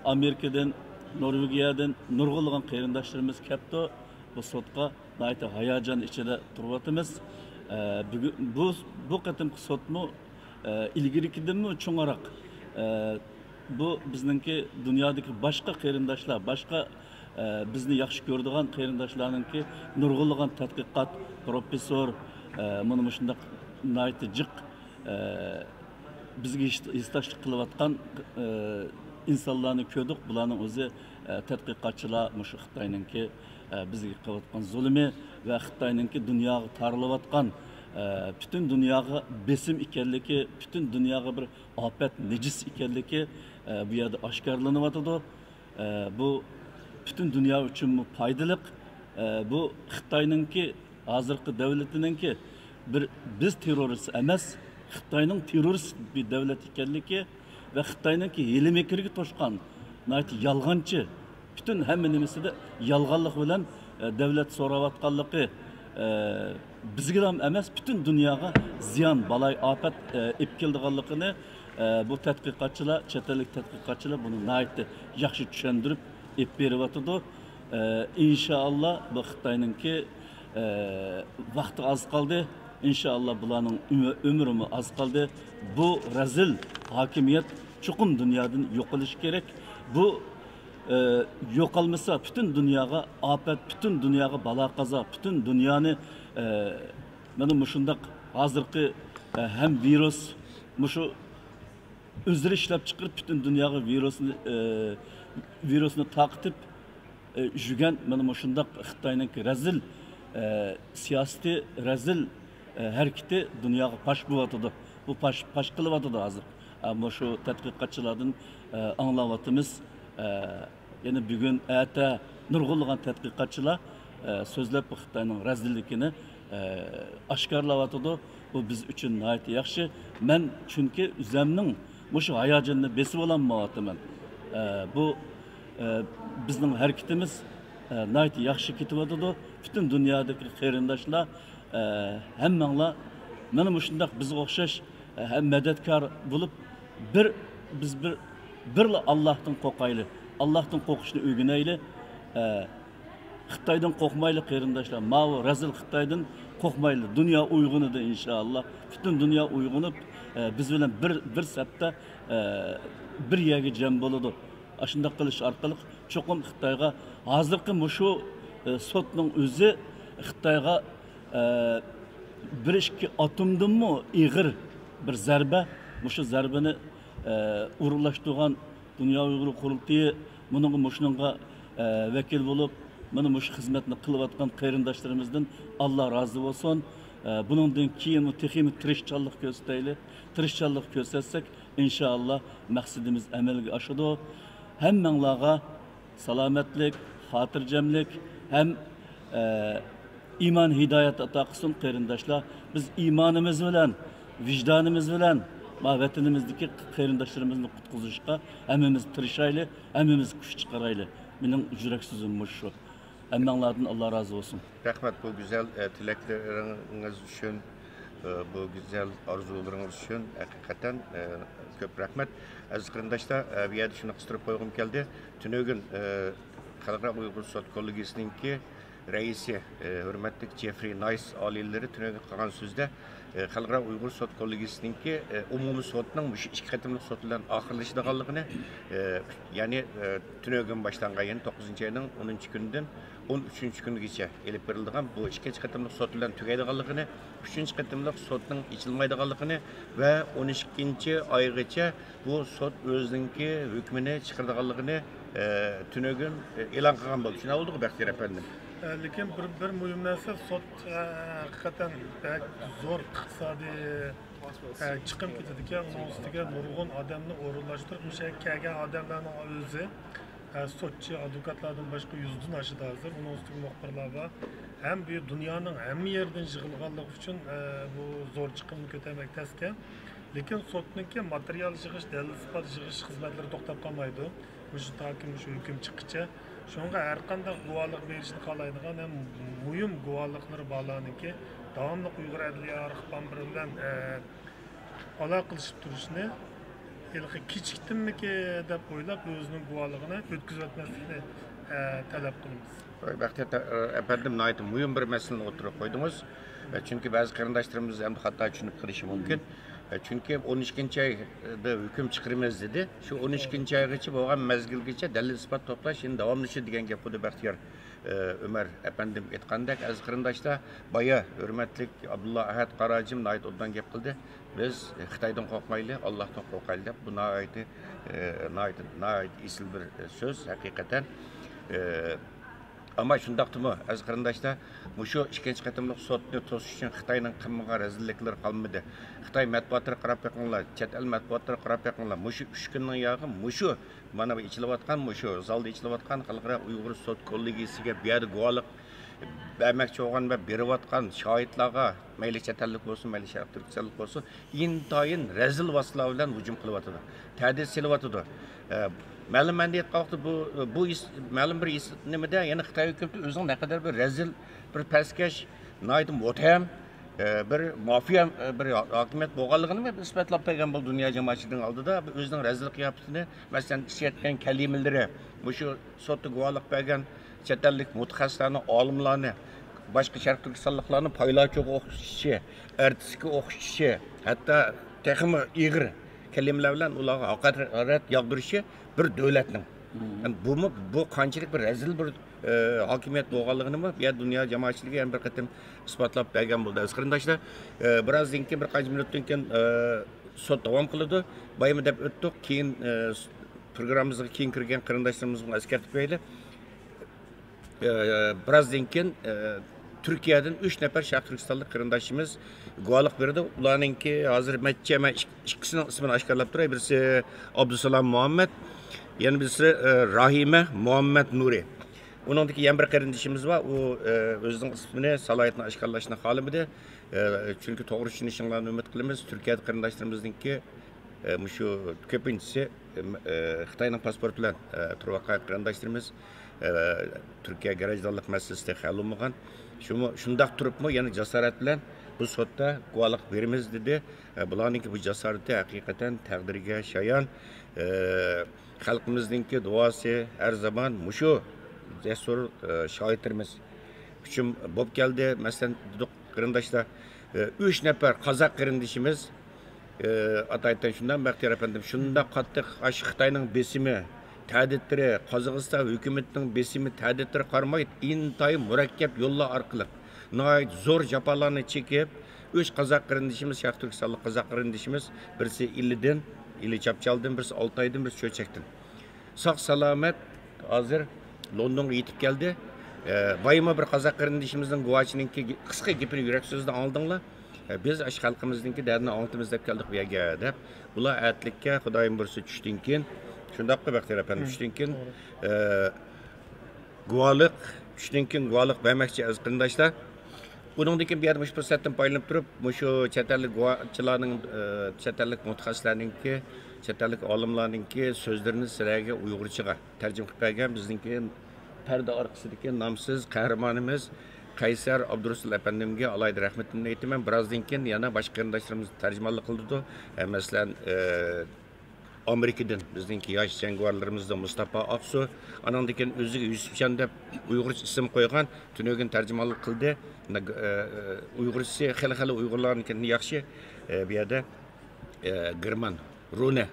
ئامېرىكىدىن، نورۋېگىيەدىن نۇرغۇنلىغان قېرىنداشلىرىمىز كەپتۇ. بۇ سوتقا ناھايىتى ھاياجان ئىچىدە تۇرۇۋاتىمىز. ئە، بۈگۈن بۇ، بۇ قېتىمقى سوتمۇ، ئە، ئىلگىرىكىدىنمۇ چوڭراق. ئە، بۇ بىزنىڭكى دۇنيادىكى باشقا قېرىنداشلار، باشقا، ئە، بىزنى ياخشى كۆرىدىغان قېرىنداشلارنىڭكى نۇرغۇنلىغان تەتقىقات، پروفېسسور، ئە، مانا مۇشۇنداق ناھايىتى جىق، ئە، بىزگە ھېس-، ھېسداشلىق قىلىۋاتقان، ئە، ئىنسانلارنى كۆردۇق. بۇلارنىڭ ئۆزى، ئە، تەتقىقاتچىلار مۇشۇ خىتاينىڭكى، ئە، بىزگە قىلىۋاتقان زۇلۇمى ۋە خىتاينىڭكى دۇنياغا تارىلىۋاتقان، ئە، پۈتۈن دۇنياغا بېسىم ئىكەنلىكى، پۈتۈن دۇنياغا بىر ئاپەت، نىجىس ئىكەنلىكى، ئە، بۇ يەردە ئاشكارىلىنىۋاتىدۇ. ئە، بۇ پۈتۈن دۇنيا ئۈچۈنمۇ پايدىلىق. ئە، بۇ خىتاينىڭكى ھازىرقى دۆلىتىنىڭكى بىر، بىز تېررورىست ئەمەس، خىتاينىڭ تېررورىست بىر دۆلەت ئىكەنلىكى ۋە خىتاينىڭكى ھىيلە-مىكىرگە توشقان، ناھايىتى يالغانچى، پۈتۈن ھەممە نېمىسىدە يالغانلىق بىلەن، ئە، دەۋلەت سوراۋاتقانلىقى، ئە، بىزگىلا ئەمەس، پۈتۈن دۇنياغا زىيان، بالاي ئاپەت، ئە، ئېلىپ كېلىدىغانلىقىنى، ئە، بۇ تەتقىقاتچىلار، چەت ئەللىك تەتقىقاتچىلار بۇنى ناھايىتى ياخشى چۈشەندۈرۈپ ئېلىپ بېرىۋاتىدۇ. ئە، ئىنشائاللا، بۇ خىتاينىڭكى، ئە، ۋاقتى ئاز قالدى. ئىنشائاللا، بۇلارنىڭ ئۆمۈ-، ئۆمرىمۇ ئاز قالدى. بۇ رەزىل ھاكىمىيەت چوقۇم دۇنيادىن يوقىلىشى كېرەك. بۇ، ئە، يوقالمىسا، پۈتۈن دۇنياغا ئاپەت، پۈتۈن دۇنياغا بالا-قازا، پۈتۈن دۇنيانى، ئە، مانا مۇشۇنداق ھازىرقى، ئە، ھەم ۋىرۇس، مۇشۇ ئۆزلىرى ئىشلەپ چىقىرىپ، پۈتۈن دۇنياغا ۋىرۇسنى، ئە، ۋىرۇسنى تارقىتىپ، ئە، يۈرگەن مانا مۇشۇنداق خىتاينىڭكى رەزىل، ئە، سىياسىتى، رەزىل، ئە، ھەرىكىتى دۇنياغا پاش بولۇۋاتىدۇ. بۇ پاش، پاش قىلىۋاتىدۇ ھازىر. ئە، مۇشۇ تەتقىقاتچىلاردىن، ئە، ئاڭلاۋاتىمىز. ئە، يەنە بۈگۈن، ئەتە نۇرغۇنلىغان تەتقىقاتچىلار، ئە، سۆزلەپ، بۇ خىتاينىڭ رەزىللىكىنى، ئە، ئاشكارىلاۋاتىدۇ. بۇ بىز ئۈچۈن ناھايىتى ياخشى. مەن چۈنكى ئۆزەمنىڭ مۇشۇ ھاياجىنىنى بېسىۋالالمايۋاتىمەن. ئە، بۇ، ئە، بىزنىڭ ھەرىكىتىمىز، ئە، ناھايىتى ياخشى كېتىۋاتىدۇ. پۈتۈن دۇنيادىكى قېرىنداشلار، ئە، ھەممەڭلار مانا مۇشۇنداق بىزگە ئوخشاش، ئە، ھەم مەدەتكار بولۇپ، بىر، بىز بىر، بىرلا ئاللاھتىن قورقايلى. ئاللاھتىن قورقۇشنى ئۆگىنەيلى. ئە، خىتايدىن قورقمايلى، قېرىنداشلار. ماۋۇ رەزىل خىتايدىن قورقمايلى. دۇنيا ئويغىنىدۇ، ئىنشائاللا. پۈتۈن دۇنيا ئويغىنىپ، ئە، بىز بىلەن بىر، بىر سەپتە، ئە، بىر يەرگە جەم بولىدۇ. ئاشۇنداق قىلىش ئارقىلىق چوقۇم خىتايغا ھازىرقى مۇشۇ، ئە، سوتنىڭ ئۆزى خىتايغا، ئە، بىر ئىككى ئاتومدىنمۇ ئېغىر بىر زەربە. مۇشۇ زەربىنى، ئە، ئورۇنلاشتۇرغان دۇنيا ئۇيغۇر قۇرۇلتىيى بۇنىڭغا، مۇشۇنىڭغا، ئە، ۋەكىل بولۇپ، مانا مۇشۇ خىزمەتنى قىلىۋاتقان قېرىنداشلىرىمىزدىن ئاللا رازى بولسۇن. ئە، بۇنىڭدىن كېيىنمۇ تېخىمۇ تىرىشچانلىق كۆرسىتەيلى. تىرىشچانلىق كۆرسەتسەك، ئىنشائاللا، مەقسىتىمىز ئەمەلگە ئاشىدۇ. ھەممەڭلارغا سالامەتلىك، خاتىرجەملىك ھەم، ئە، ئىمان ھىدايەت ئاتا قىلسۇن، قېرىنداشلار. بىز ئىمانىمىز بىلەن، ۋىجدانىمىز بىلەن ما ۋەتىنىمىزدىكى قېرىنداشلىرىمىزنى قۇتقۇزۇشقا ھەممىمىز تىرىشايلى، ھەممىمىز كۈچ چىقىرايلى. مېنىڭ يۈرەك سۆزۈم مۇشۇ. ھەممەڭلاردىن ئاللا رازى بولسۇن. رەھمەت، بۇ گۈزەل، ئە، تىلەكلىرىڭىز ئۈچۈن، ئە، بۇ گۈزەل ئارزۇلىرىڭىز ئۈچۈن ھەقىقەتەن، ئە، كۆپ رەھمەت. ئەزىز قېرىنداشلار، ئە، بۇ يەردە شۇنى قىستۇرۇپ قويغۇم كەلدى. تۈنۈگۈن، ئە، خەلقئارا ئۇيغۇر سوت كوللېگىيىسىنىڭكى رەئىسى، ئە، ھۆرمەتلىك جېفرى نايس ئالىيلىرى تۈنۈگۈن قىلغان سۆزدە، ئە، خەلقئارا ئۇيغۇر سوت كوللېگىيىسىنىڭكى، ئە، ئومۇمىي سوتنىڭ مۇشۇ ئىككى قېتىملىق سوت بىلەن ئاخىرلىشىدىغانلىقىنى، ئە، يەنى، ئە، تۈنۈگۈن باشلانغان، يەنى توققۇزىنچى ئاينىڭ ئونىنچى كۈنىدىن ئون ئۈچىنچى كۈنگىچە ئېلىپ بېرىلىدىغان بۇ ئىككىنچى قېتىملىق سوت بىلەن تۈگەيدىغانلىقىنى، ئۈچىنچى قېتىملىق سوتنىڭ ئېچىلمايدىغانلىقىنى ۋە ئون ئىككىنچى ئايغىچە بۇ سوت ئۆزىنىڭكى ھۆكمىنى چىقىرىدىغانلىقىنى، ئە، تۈنۈگۈن، ئە، ئېلان قىلغان بولدى. شۇنداق بولدىغۇ، بەختىيار ئەپەندىم؟ ئە، لېكىن بىر، بىر مۇھىم نەرسە، سوت، ئە، ھەقىقەتەن بەك زور ئىقتىسادىي، ئە، چىقىم كېتىدىكەن. ئۇنىڭ ئۈستىگە نۇرغۇن ئادەمنى ئورۇنلاشتۇرۇپ، مۇشۇ يەرگە كەلگەن ئادەملەرنىڭ ئۆزى، ئە، سوتچى، ئادۋوكاتلاردىن باشقا يۈزدىن ئاشىدۇ ھازىر. ئۇنىڭ ئۈستىگە مۇخبىرلار بار. ھەم بۇ دۇنيانىڭ ھەممە يېرىدىن يىغىلغانلىقى ئۈچۈن، ئە، بۇ زور چىقىمنى كۆتەرمەك تەسكەن. لېكىن سوتنىڭكى ماتېرىيال يىغىش، دەلىل-ئىسپات يىغىش خىزمەتلىرى توختاپ قالمايدۇ. مۇشۇ تاكى مۇشۇ ھۆكۈم چىققىچە. شۇڭا ھەر قانداق گۇۋاھلىق بېرىشنى خالايدىغان ھەم مۇھىم گۇۋاھلىقلىرى بارلارنىڭكى داۋاملىق ئۇيغۇر ئەدلىيە ئارخىپئامبىرى بىلەن، ئە، ئالاقىلىشىپ تۇرۇشنى، ھېلىقى كېچىكتىممىكى دەپ ئويلاپ، ئۆزىنىڭ گۇۋاھلىقىنى ئۆتكۈزۈۋەتمەسلىكنى، ئە، تەلەپ قىلىمىز. بەختىيار ئەپەندىم، ناھايىتى مۇھىم بىر مەسىلىنى ئوتتۇرىغا قويدىڭىز. چۈنكى بەزى قېرىنداشلىرىمىز ئەمدى خاتا چۈشىنىپ قېلىشى مۇمكىن. چۈنكى ئون ئىككىنچى ئايدا ھۆكۈم چىقىرىمىز دېدى. شۇ ئون ئىككىنچى ئايغىچە بولغان مەزگىلگىچە دەلىل-ئىسپات توپلاش يەنە داۋاملىشىدۇ دېگەن گەپ بولدى، بەختىيار، ئە، ئۆمەر ئەپەندىم ئېيتقاندەك. ئەزىز قېرىنداشلار، بايا ھۆرمەتلىك ئابدۇللا ئەھەت قاراجىم ناھايىتى ئوبدان گەپ قىلدى. بىز خىتايدىن قورقمايلى، ئاللاھتىن قورقايلى دەپ، بۇ ناھايىتى، ئە، ناھايىتى، ناھايىتى ئېسىل بىر، ئە، سۆز ھەقىقەتەن. ئە، ئەمما شۇنداقتىمۇ، ئەزىز قېرىنداشلار، مۇشۇ ئىككىنچى قېتىملىق سوتنى توسۇش ئۈچۈن خىتاينىڭ قىلمىغان رەزىللىكلىرى قالمىدى. خىتاي مەتبۇئاتلىرىغا قاراپ بېقىڭلار، چەت ئەل مەتبۇئاتلىرىغا قاراپ بېقىڭلار. مۇشۇ ئۈچ كۈننىڭ ياغى مۇشۇ، مانا بۇ ئېچىلىۋاتقان، مۇشۇ زالدا ئېچىلىۋاتقان خەلقئارا ئۇيغۇر سوت كوللېگىيىسىگە بۇ يەردە گۇۋاھلىق بەرمەكچى بولغان ۋە بېرىۋاتقان شاھىتلارغا، مەيلى چەت ئەللىك بولسۇن، مەيلى شەرقىي تۈركىستانلىق بولسۇن، ئىنتايىن رەزىل ۋاسىتىلەر بىلەن ھۇجۇم قىلىۋاتىدۇ، تەھدىت سېلىۋاتىدۇ. ئە، مەلۇم مەنىدە ئېيتقان ۋاقىتتا، بۇ، بۇ ئىس-، مەلۇم بىر ئىس-، نېمىدە، يەنى خىتاي ھۆكۈمىتى ئۆزىنىڭ نەقەدەر بىر رەزىل، بىر پەسكەش، ناھايىتى مۇتتەھەم، ئە، بىر مافىيا، ئە، بىر ھاكىمىيەت بولغانلىقىنى ئىسپاتلاپ بەرگەن بولدى دۇنيا جامائەتچىلىكىنىڭ ئالدىدا. ئۆزىنىڭ رەزىل قىياپىتىنى، مەسىلەن، ئىشلەتكەن كەلىمىلىرى، مۇشۇ سوتتا گۇۋاھلىق بەرگەن چەت ئەللىك مۇتەخەسسىسلەرنى، ئالىملارنى، باشقا شەرقىي تۈركىستانلىقلارنى پايلاچوغا ئوخشىتىشى، ئارتىسكا ئوخشىتىشى، ھەتتا تېخىمۇ ئېغىر كەلىمىلەر بىلەن ئۇلارغا ھاقارەت ياغدۇرۇشى بىر دۆلەتنىڭ. يەنى بۇمۇ، بۇ قانچىلىك بىر رەزىل بىر، ئە، ھاكىمىيەت بولغانلىقىنىمۇ يا دۇنيا جامائەتچىلىكى يەنە بىر قېتىم ئىسپاتلاپ بەرگەن بولدى، ئەزىز قېرىنداشلار. ئە، بىرازدىن كېيىن، بىر قانچە مىنۇتتىن كېيىن، ئە، سوت داۋام قىلىدۇ. بايىمۇ دەپ ئۆتتۇق. كېيىن، ئە، پروگراممىمىزغا كېيىن كىرگەن قېرىنداشلىرىمىزغا ئەسكەرتىپ بېرەيلى. ئە، بىرازدىن كېيىن، ئە، تۈركىيەدىن ئۈچ نەپەر شەرقىي تۈركىستانلىق قېرىنداشىمىز گۇۋاھلىق بېرىدۇ. ئۇلارنىڭكى ھازىر نەچچە، مەن ئىك-، ئىككىسىنىڭ ئىسمىنى ئاشكارىلاپ تۇراي. بىرسى ئابدۇسالام مۇھەممەد، يەنە بىرسى، ئە، راھىمە مۇھەممەد نۇرى. ئۇنىڭدىكى يەنە بىر قېرىندىشىمىز بار. ئۇ، ئە، ئۆزىنىڭ ئىسمىنى، سالاھىيىتىنى ئاشكارىلاشنى خالىمىدى. ئە، چۈنكى توغرا چۈشىنىشىڭلارنى ئۈمىد قىلىمىز. تۈركىيەدە قېرىنداشلىرىمىزنىڭكى، ئە، مۇشۇ كۆپىنچىسى، ئە، خىتاينىڭ پاسپورتى بىلەن، ئە، تۇرۇۋاتقان قېرىنداشلىرىمىز. ئە، تۈركىيە گەرەجدارلىق مەسىلىسى تېخى ھەل بولمىغان. شۇمۇ، شۇنداق تۇرۇپمۇ يەنە جاسارەت بىلەن بۇ سوتتا گۇۋاھلىق بېرىمىز دېدى. ئە، بۇلارنىڭكى بۇ جاسارىتى ھەقىقەتەن تەقدىرگە شايان. ئە، خەلقىمىزنىڭكى دۇئاسى ھەر زامان مۇشۇ جەسۇر، ئە، شاھىتلىرىمىز ئۈچۈن بولۇپ كەلدى. مەسىلەن، دېدۇق قېرىنداشلار، ئە، ئۈچ نەپەر قازاق قېرىندىشىمىز، ئە، ئاتايتىن شۇنداق، بەختىيار ئەپەندىم، شۇنداق قاتتىق ئاشۇ خىتاينىڭ بېسىمى، تەھدىتلىرى، قازاقىستان ھۆكۈمىتىنىڭ بېسىمى، تەھدىتلىرىگە قارىماي، ئىنتايىن مۇرەككەپ يوللار ئارقىلىق ناھايىتى زور جاپالارنى چېكىپ، ئۈچ قازاق قېرىندىشىمىز، شەرقىي تۈركىستانلىق قازاق قېرىندىشىمىز، بىرسى ئىلىدىن، ئىلى چاپچالدىن، بىرسى ئالتايدىن، بىرسى چۆچەكتىن. ساق سالامەت ھازىر لوندونغا يېتىپ كەلدى. ئە، بايىمۇ بىر قازاق قېرىندىشىمىزنىڭ گۇۋاچىنىڭكى قىسقا گېپىنى يۈرەك سۆزىدە ئاڭلىدىڭلار. ئە، بىز ئاشۇ خەلقىمىزنىڭكى دەردىنى ئاڭلىتىمىز دەپ كەلدۇق بۇ يەرگە، دەپ. بۇلار ئەتىلىككە، خۇدايىم بۇيرۇسا، چۈشتىن كېيىن، شۇنداققۇ بەختىيار ئەپەندى، چۈشتىن كېيىن، ئە، گۇۋاھلىق، چۈشتىن كېيىن گۇۋاھلىق بەرمەكچى، ئەزىز قېرىنداشلار. ئۇنىڭدىن كېيىن بۇ يەردە مۇشۇ پۇرسەتتىن پايدىلىنىپ تۇرۇپ، مۇشۇ چەت ئەللىك گۇۋاچىلارنىڭ، ئە، چەت ئەللىك مۇتەخەسسىسلەرنىڭكى، چەت ئەللىك ئالىملارنىڭكى سۆزلىرىنى سىلەرگە ئۇيغۇرچىغا تەرجىمە قىلىپ بەرگەن بىزنىڭكى پەردە ئارقىسىدىكى نامسىز قەھرىمانىمىز قەيسەر ئابدۇرۇسۇل ئەپەندىمگە ئالاھىدە رەھمىتىمنى ئېيتىمەن. بىرازدىن كېيىن يەنە باشقا قېرىنداشلىرىمىز تەرجىمانلىق قىلىدۇ. ئە، مەسىلەن، ئە، ئامېرىكىدىن بىزنىڭكى ياش جەڭگىۋارلىرىمىزدىن مۇستاپا ئاقسۇ، ئانىڭدىن كېيىن ئۆزىگە يۈسۈپجان دەپ ئۇيغۇرچە ئىسىم قويغان، تۈنۈگۈن تەرجىمانلىق قىلدى. ئە، ئە، ئۇيغۇرچىسى خېلى خېلى ئۇيغۇرلارنىڭكىدىن ياخشى، ئە، بۇ يەردە، ئە، گېرمان، رۇنە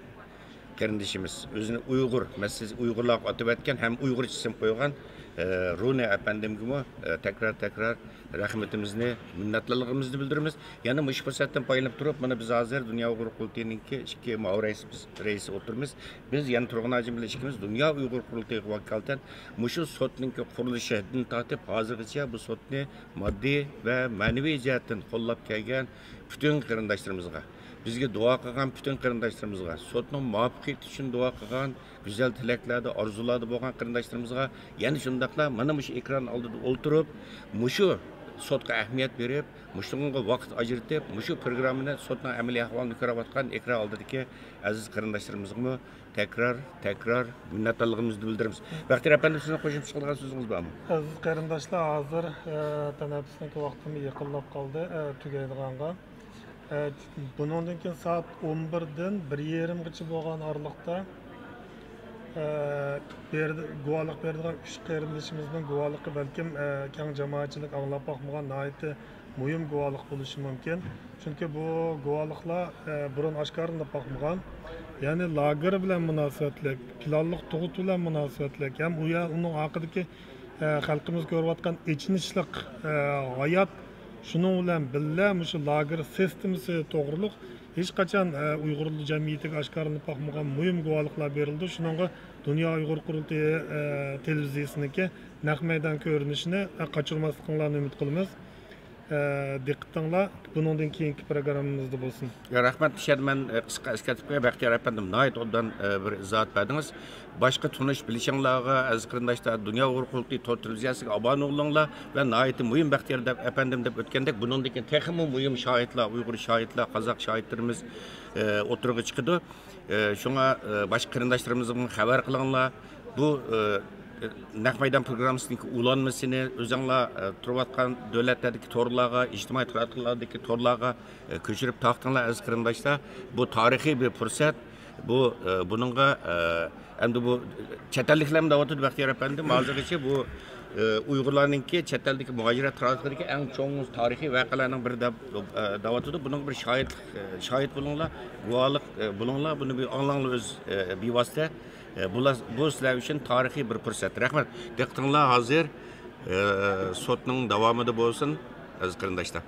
قېرىندىشىمىز، ئۆزىنى ئۇيغۇر، مەسىلىسى ئۇيغۇرلارغا ئاتىۋەتكەن ھەم ئۇيغۇرچە ئىسىم قويغان، ئە، رۇنە ئەپەندىمگىمۇ، ئە، تەكرار، تەكرار رەھمىتىمىزنى، مىننەتدارلىقىمىزنى بىلدۈرىمىز. يەنە مۇشۇ پۇرسەتتىن پايدىلىنىپ تۇرۇپ، مانا بىز ھازىر دۇنيا ئۇيغۇر قۇرۇلتىيىنىڭكى ئىككى مۇئاۋىن رەئىسى، رەئىسى ئولتۇرىمىز. بىز يەنە تۇرغۇن ھاجىم بىلەن ئىككىمىز دۇنيا ئۇيغۇر قۇرۇلتىيىغا ۋاكالىتەن مۇشۇ سوتنىڭكى قۇرۇلۇشىدىن تارتىپ ھازىرغىچە بۇ سوتنى ماددىي ۋە مەنىۋى جەھەتتىن قوللاپ كەلگەن پۈتۈن قېرىنداشلىرىمىزغا، بىزگە دۇئا قىلغان پۈتۈن قېرىنداشلىرىمىزغا، سوتنىڭ مۇۋەپپەقىيىتى ئۈچۈن دۇئا قىلغان، گۈزەل تىلەكلەردە، ئارزۇلاردا بولغان قېرىنداشلىرىمىزغا، يەنە شۇنداقلا مانا مۇشۇ ئېكران ئالدىدا ئولتۇرۇپ، مۇشۇ سوتقا ئەھمىيەت بېرىپ، مۇشۇنىڭغا ۋاقىت ئاجرىتىپ، مۇشۇ پروگراممىنى سوتنىڭ ئەمەلىي ئەھۋالىنى كۆرۈۋاتقان ئېكران ئالدىدىكى ئەزىز قېرىنداشلىرىمىزغىمۇ تەكرار، تەكرار مىننەتدارلىقىمىزنى بىلدۈرىمىز. بەختىيار ئەپەندىم، سىزنىڭ قوشۇمچە قىلىدىغان سۆزىڭىز بارمۇ؟ ئەزىز قېرىنداشلار، ھازىر، ئە، تەنەپپۇسنىڭكى ۋاقتىمۇ يېقىنلاپ قالدى، ئە، تۈگەيدىغانغا. ئە، بۇنىڭدىن كېيىن سائەت ئون بىردىن بىر يېرىمغىچە بولغان ئارىلىقتا، ئە، بېرىدۇ-، گۇۋاھلىق بېرىدىغان ئۈچ قېرىندىشىمىزنىڭ گۇۋاھلىقى بەلكىم، ئە، كەڭ جامائەتچىلىك ئاڭلاپ باقمىغان ناھايىتى مۇھىم گۇۋاھلىق بولۇشى مۇمكىن. چۈنكى بۇ گۇۋاھلىقلار، ئە، بۇرۇن ئاشكارىلىنىپ باقمىغان. يەنى لاگېر بىلەن مۇناسىۋەتلىك، پىلانلىق تۇغۇت بىلەن مۇناسىۋەتلىك ھەم ئۇ يەر، ئۇنىڭ ئارقىدىكى، ئە، خەلقىمىز كۆرۈۋاتقان ئېچىنىشلىق، ئە، ھايات، شۇنىڭ بىلەن بىللە مۇشۇ لاگېر سىستېمىسى توغرۇلۇق ھېچقاچان، ئە، ئۇيغۇر جەمئىيىتىگە ئاشكارىلىنىپ باقمىغان مۇھىم گۇۋاھلىقلار بېرىلىدۇ. شۇنىڭغا دۇنيا ئۇيغۇر قۇرۇلتىيى، ئە، تېلېۋىزىيىسىنىڭكى نەق مەيدان كۆرۈنۈشىنى، ئە، قاچۇرماسلىقىڭلارنى ئۈمىد قىلىمىز. ئە، دىققىتىڭلار بۇنىڭدىن كېيىنكى پروگراممىمىزدا بولسۇن. يا، رەھمەت، مۇشۇ يەردە مەن، ئە، قىسقا ئەسكەرتىپ قوياي، بەختىيار ئەپەندىم ناھايىتى ئوبدان، ئە، بىر ئىزاھات بەردىڭىز. باشقا تونۇش بىلىشىڭلارغا، ئەزىز قېرىنداشلار، دۇنيا ئۇيغۇر قۇرۇلتىيى تور تېلېۋىزىيەسىگە ئابۇنە بولۇڭلار ۋە ناھايىتى مۇھىم بەختىيار دەپ، ئەپەندىم دەپ ئۆتكەندەك، بۇنىڭدىن كېيىن تېخىمۇ مۇھىم شاھىتلار، ئۇيغۇر شاھىتلار، قازاق شاھىتلىرىمىز، ئە، ئوتتۇرىغا چىقىدۇ. ئە، شۇڭا، ئە، باشقا قېرىنداشلىرىمىزغىمۇ خەۋەر قىلىڭلار. بۇ، ئە، نەق مەيدان پروگراممىسىنىڭكى ئۇلانمىسىنى ئۆزۈڭلار، ئە، تۇرۇۋاتقان دۆلەتلەردىكى تورلارغا، ئىجتىمائىي تاراتقۇلاردا تورلارغا، ئە، كۆچۈرۈپ تارقىتىڭلار، ئەزىز قېرىنداشلار. بۇ تارىخىي بىر پۇرسەت. بۇ، ئە، بۇنىڭغا، ئە، ئەمدى بۇ چەت ئەللىكلەرمۇ دەۋاتىدۇ، بەختىيار ئەپەندىم. ھازىرغىچە بۇ، ئە، ئۇيغۇرلارنىڭكى چەت ئەلدىكى مۇھاجىرەت تارىخىدىكى ئەڭ چوڭ تارىخىي ۋەقەلەرنىڭ بىرى دەپ، ئە، دەۋاتىدۇ. بۇنىڭغا بىر شاھىتلىق، ئە، شاھىت بولۇڭلار، گۇۋاھلىق، ئە، بولۇڭلار. بۇنى بىر ئاڭلاڭلار ئۆز، ئە، بىۋاسىتە. ئە، بۇلار، بۇ سىلەر ئۈچۈن تارىخىي بىر پۇرسەت. رەھمەت. دىققىتىڭلار ھازىر، ئە، سوتنىڭ داۋامىدا بولسۇن، ئەزىز قېرىنداشلار.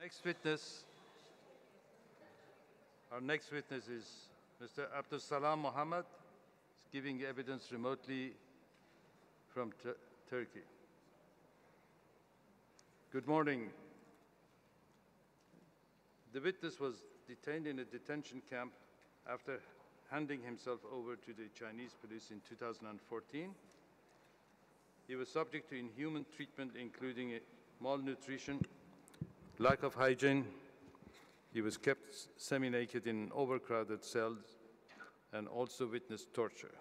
Next witness, our next witness is Mister Abdul Salam Mohammed, giving evidence remotely from Tur- Turkey. Good morning. The witness was detained in a detention camp after handing himself over to the Chinese police in two thousand fourteen. He was subject to inhuman treatment, including malnutrition, lack of hygiene. He was kept semi-naked in overcrowded cells and also witnessed torture.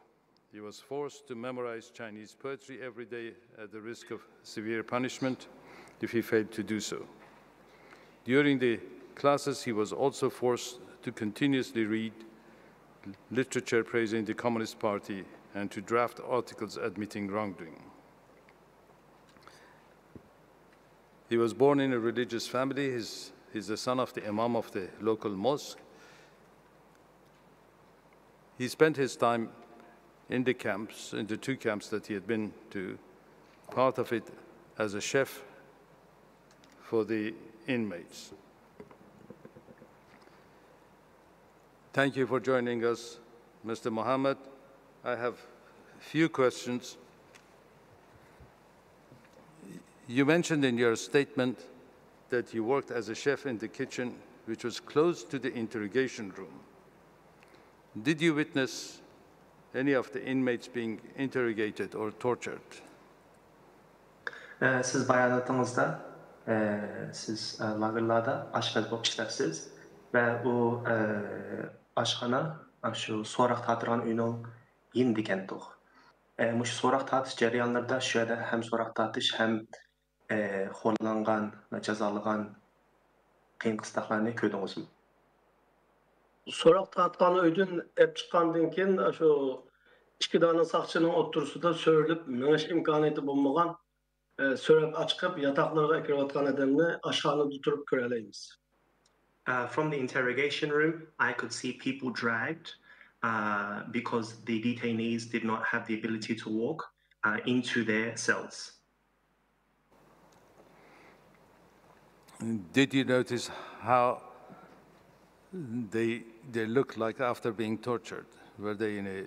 He was forced to memorize Chinese poetry every day at the risk of severe punishment if he failed to do so. During the classes, he was also forced to continuously read literature praising the Communist Party and to draft articles admitting wrongdoing. He was born in a religious family. He's, he's the son of the imam of the local mosque. He spent his time in the camps, in the two camps that he had been to, part of it as a chef for the inmates. Thank you for joining us, Mister Mohammed. I have few questions. You mentioned in your statement that you worked as a chef in the kitchen, which was close to the interrogation room. Did you witness any of the inmates being interrogated or tortured? ئە، سىز باياناتىڭىزدا، ئە، سىز، ئە، لاگېرلاردا ئاشپەز بولۇپ ئىشلەپسىز ۋە ئۇ، ئە، ئاشخانا، ئە، شۇ سوراق تارتىدىغان ئۆينىڭ يېنىدىكەنتۇق. ئە، مۇشۇ سوراق تارتىش جەريانلىرىدا شۇ يەردە ھەم سوراق تارتىش ھەم، ئە، خورلانغان ۋە جازالىغان قىيىن قىستاقلارنى كۆردىڭىزمۇ؟ سوراق تارتقان ئۆيدىن ئېلىپ چىققاندىن كېيىن، شۇ ئىككى دانە ساقچىنىڭ ئوتتۇرىسىدا سۆرىلىپ مېڭىش ئىمكانىيىتى بولمىغان، ئە، سۆرەپ ئاچىقىپ ياتاقلىرىغا ئەكىرىۋاتقان ئادەمنى ئاشخانىدا تۇرۇپ كۆرەلەيمىز. Uh, from the interrogation room, I could see people dragged uh, because the detainees did not have the ability to walk uh, into their cells. Did you notice how they they looked like after being tortured? Were they in a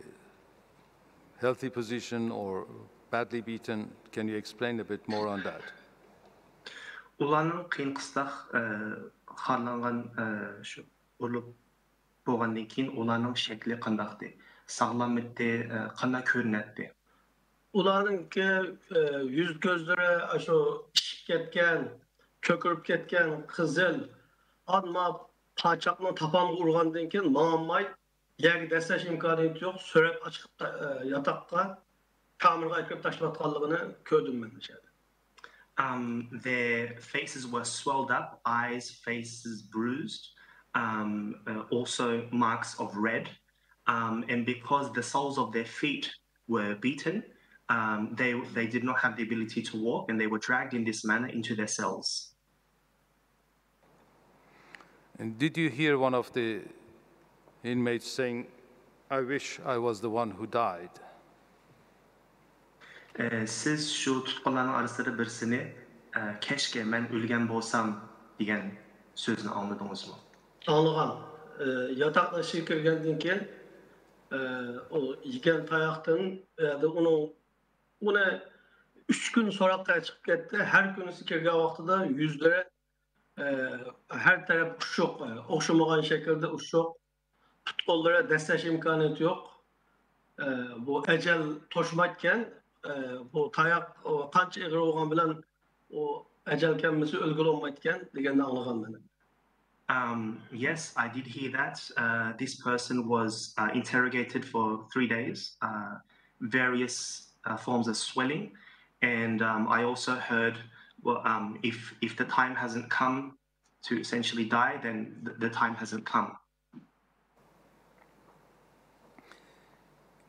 healthy position or badly beaten? Can you explain a bit more on that? ئۇلارنىڭ قىيىن قىستاق، ئە، خارلانغان، ئە، شۇ ئۇرۇلۇپ بولغاندىن كېيىن ئۇلارنىڭ شەكلى قانداقتى؟ ساغلاممىتى؟ ئە، قانداق كۆرۈنەتتى؟ ئۇلارنىڭكى، ئە، يۈز كۆزلىرى ئاشۇ ئىششىپ كەتكەن، كۆكىرىپ كەتكەن، قىزىل، ئانما پاچاقنىڭ تاپانغا ئۇرغاندىن كېيىن ماڭالماي، يەرگە دەسسەش ئىمكانىيىتى يوق، سۆرەپ ئاچىقىپ تا-، ئە، ياتاققا، كامېرغا ئەكىرىپ تاشلاۋاتقانلىقىنى كۆردۈم مەن ئىچەردە. Um, their faces were swelled up, eyes, faces bruised, um, uh, also marks of red. Um, and because the soles of their feet were beaten, um, they, they did not have the ability to walk and they were dragged in this manner into their cells. And did you hear one of the inmates saying, "I wish I was the one who died"? ئە، سىز شۇ تۇتقۇنلارنىڭ ئارىسىدا بىرسىنى، ئە، كەشكە مەن ئۆلگەن بولسام دېگەن سۆزنى ئاڭلىدىڭىزمۇ؟ ئاڭلىغان. ئە، ياتاقنىڭ ئىچىگە كىرگەندىن كېيىن، ئە، ئۇ يېگەن تاياقتىن، ئە، ئۇنىڭ، ئۇنى ئۈچ كۈن سوراققا چىقىپ كەتتى. ھەر كۈنىسى كىرگەن ۋاقتىدا يۈزلىرى، ئە، ھەر تەرەپ ئۇششۇق، ئە، ئوخشىمىغان شەكىلدە ئۇششۇق. پۇت-قوللىرى دەسسەش ئىمكانىيىتى يوق. ئە، بۇ ئەجەل توشمايدىكەن. ئە، بۇ تاياق، ئۇ قانچە ئېغىر بولغان بىلەن ئۇ ئەجەل كەلمىسە ئۆلگىلى بولمايدىكەن دېگەننى ئاڭلىغان مەن. Um, yes, I did hear that. Uh, this person was uh, interrogated for three days, uh, various uh, forms of swelling. And um, I also heard, well, um, if, if the time hasn't come to essentially die, then the, the time hasn't come.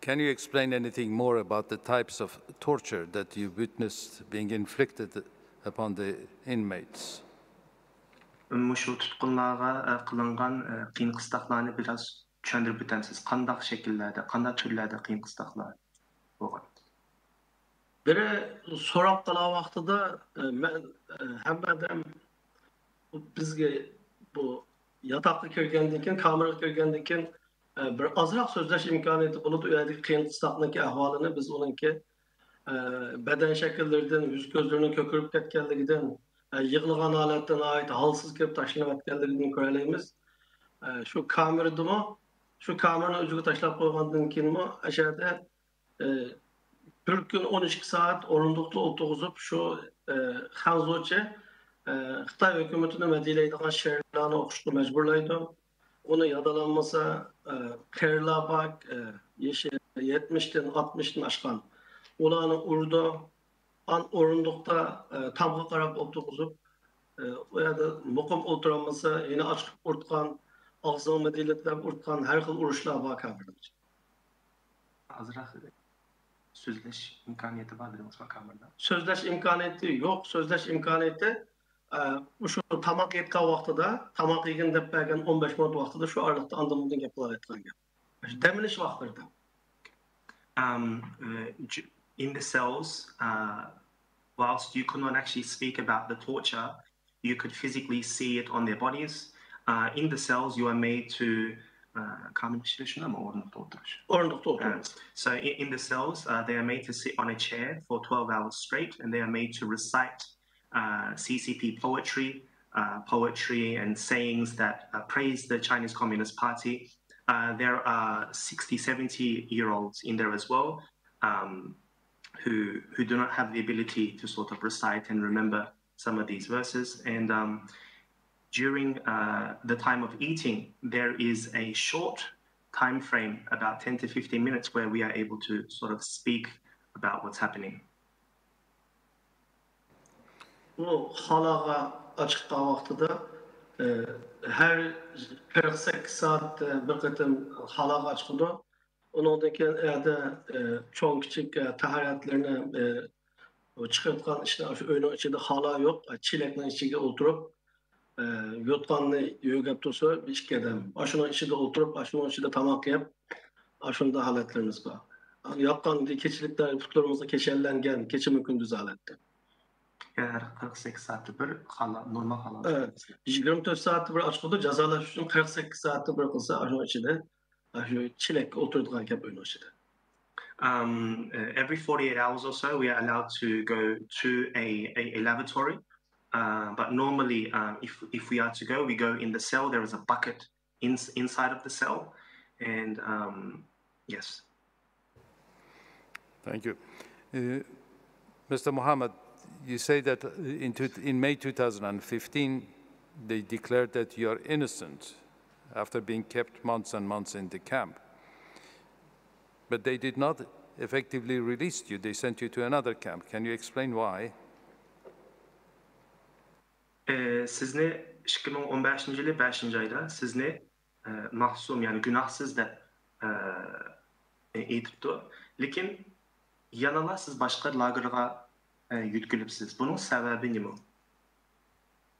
Can you explain anything more about the types of torture that you witnessed being inflicted upon the inmates? مۇشۇ تۇتقۇنلارغا ئە، قىلىنغان ئە، قىيىن قىستاقلارنى بىراز چۈشەندۈرۈپ ئۆتەمسىز؟ قانداق شەكىللەردە، قانداق تۈرلەردە قىيىن قىستاقلار بولغان؟ بىرى سوراق قىلغان ۋاقتىدا، ئە، مەن، ئە، ھەممە ئادەم بىزگە بۇ ياتاققا كىرگەندىن كېيىن، كامېرغا كىرگەندىن كېيىن، ئە، بىر ئازراق سۆزلەش ئىمكانىيىتى بولىدۇ. ئۇ يەردىكى قىيىن قىستاقنىڭكى ئەھۋالىنى بىز ئۇنىڭكى، ئە، بەدەن شەكىللىرىدىن، يۈز كۆزلىرىنىڭ كۆكىرىپ كەتكەنلىكىدىن، ئە، يىغلىغان ھالەتتە ناھايىتى ھالسىز كىرىپ تاشلىنىۋەتكەنلىكىدىن كۆرەلەيمىز. ئە، شۇ كامېردىمۇ، شۇ كامېرنى ئۆزىگە تاشلاپ قويغاندىن كېيىنمۇ ئەشەدە ئى، بىر كۈن ئون ئىككى سائەت ئورۇندۇقتا ئولتۇرغۇزۇپ، شۇ، ئى، خەنزۇچى، ئى، خىتاي ھۆكۈمىتىنى مەدھىيەلەيدىغان شېئىرلارنى ئوقۇشقا مەجبۇرلايدۇ. ئۇنى يادالانمىسا، ئى، قېرىلار بار، ئى، يېشى يەتمىشتىن، ئاتمىشتىن ئاشقان. ئۇلارنى ئۇرىدۇ. ئان ئورۇندۇقتا، ئى، تامغا قاراپ ئولتۇرغۇزۇپ، ئى، ئۇ يەردە مۇقىم ئولتۇرالمىسا، يەنە ئاچىقىپ ئۇرتقان، ئاغزىغا مەدھىيەلەپ ئۇرتقان، ھەر خىل ئۇرۇشلار بار كامېردا. ئازراق سۆزلەش ئىمكانىيىتى بار دېدىڭىزمۇ كامېردا؟ سۆزلەش ئىمكانىيىتى يوق، سۆزلەش ئىمكانىيىتى، ئە، مۇشۇ تاماق يەيدىغان ۋاقتىدا، تاماق يېگىن دەپ بەرگەن ئون بەش مىنۇت ۋاقتىدا شۇ ئارىلىقتا ئاندىن بۇندىن گەپ قىلالايدىغان گەپ. مۇشۇ دەم ئېلىش ۋاقىتلىرىدا. Um, uh, j- in the cells, uh, whilst you could not actually speak about the torture, you could physically see it on their bodies. Uh, in the cells, you are made to, uh, كامېرنىڭ ئىچىدە شۇنداقمۇ ئورۇندۇقتا ئولتۇرۇش؟ ئورۇندۇقتا ئولتۇرىمىز. So in, in the cells, uh, they are made to sit on a chair for twelve hours straight, and they are made to recite uh, C C P poetry, uh, poetry and sayings that uh, praise the Chinese Communist Party. Uh, there are sixty, seventy year olds in there as well, um, who, who do not have the ability to sort of recite and remember some of these verses. And um, during uh, the time of eating, there is a short time frame, about ten to fifteen minutes, where we are able to sort of speak about what's happening. ئۇ خالاغا ئاچىققان ۋاقتىدا، ئى، ھەر قىرىق سەككىز سائەتتە بىر قېتىم خالاغا ئاچىقىدۇ. ئۇنىڭدىن كېيىن ئەدە، ئى، چوڭ كىچىك، ئى، تاھارەتلىرىنى، ئى، چىقىرىۋاتقان ئىشنى شۇ ئۆينىڭ ئىچىدە خالا يوق، چېلەكنىڭ ئىچىگە ئولتۇرۇپ، ئى، يوتقاننى يۆگەپ تۇرسا، بىر ئىككى ئادەم ئاشۇنىڭ ئىچىدە ئولتۇرۇپ، ئاشۇنىڭ ئىچىدە تاماق يەپ، ئاشۇنداق ھالەتلىرىمىز بار. ياتقان كېچىلىكتە پۇتلىرىمىزغا كىشەنلەنگەن، كېچىمۇ كۈندۈز ھالەتتە. يەنى ھەر قىرىق سەككىز سائەتتە بىر خالا، نورمال خالا. ئە، يىگىرمە تۆت سائەتتە بىر ئاچقۇدۇر، جازالاش ئۈچۈن قىرىق سەككىز سائەتتە بىر قىلسا، ئاشۇنىڭ ئىچىدە، ئاشۇ چېلەككە ئولتۇرىدىغان گەپ ئۆينىڭ ئىچىدە. Um, uh, every forty-eight hours or so, we are allowed to go to a, a, a lavatory. Uh, but normally, um, if, if we are to go, we go in the cell. There is a bucket in, inside of the cell. And um, yes. Thank you. Uh, Mister Mohammed, you say that in, two, in May two thousand fifteen, they declared that you are innocent after being kept months and months in the camp. But they did not effectively release you. They sent you to another camp. Can you explain why? ئى، سىزنى ئىككى مىڭ ئون بەشىنچى يىلى بەشىنچى ئايدا سىزنى، ئى، مەسۇم، يەنى گۇناھسىز دەپ، ئى، ئېيتىپتۇ. لېكىن يەنىلا سىز باشقا لاگېرغا، ئى، يۆتكىلىپسىز. بۇنىڭ سەۋەبى نېمە؟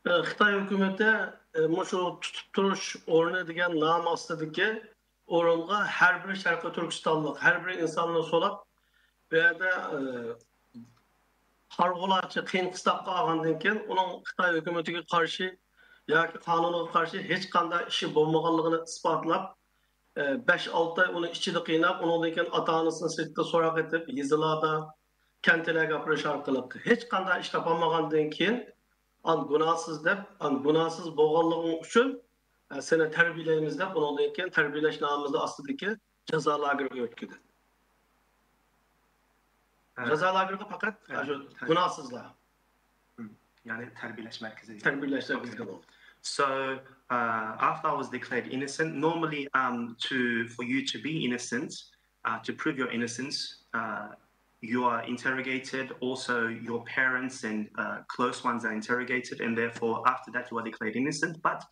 ئى، خىتاي ھۆكۈمىتى، ئى، مۇشۇ تۇتۇپ تۇرۇش ئورنى دېگەن نام ئاستىدىكى ئورۇنغا ھەر بىر شەرقىي تۈركىستانلىق، ھەر بىر ئىنساننى سولاپ، بۇ يەردە، ئى، قارىغۇلارچە قىيىن قىستاققا ئالغاندىن كېيىن، ئۇنىڭ خىتاي ھۆكۈمىتىگە قارشى ياكى قانۇنغا قارشى ھېچقانداق ئىشى بولمىغانلىقىنى ئىسپاتلاپ، ئى، بەش-ئالتە ئاي ئۇنى ئىچىدە قىيناپ، ئۇنىڭدىن كېيىن ئاتا-ئانىسىنى سىرتتا سوراق ئېتىپ، يېزىلاردا، كەنتلەرگە ئاپىرىش ئارقىلىق ھېچقانداق ئىش تاپالمىغاندىن كېيىن، ئان گۇناھسىز دەپ، ئان گۇناھسىز بولغانلىقىڭ ئۈچۈن، ئە، سېنى تەربىيەلەيمىز دەپ، ئۇنىڭدىن كېيىن تەربىيەلەش نامىمىزى ئاستىدىكى جازا لاگېرىغا يۆتكىدى. ھە. جازا لاگېرىغا پەقەت، ھە، ئاشۇ تەر- گۇناھسىزلار. ھم. يەنى تەربىيەلەش مەركىزى. تەربىيەلەش مەركىزىگە بولدى. So, uh, after I was declared innocent, normally, um, to, for you to be innocent, uh, to prove your innocence, uh, you are interrogated, also your parents and, uh, close ones are interrogated, and therefore after that you are declared innocent. But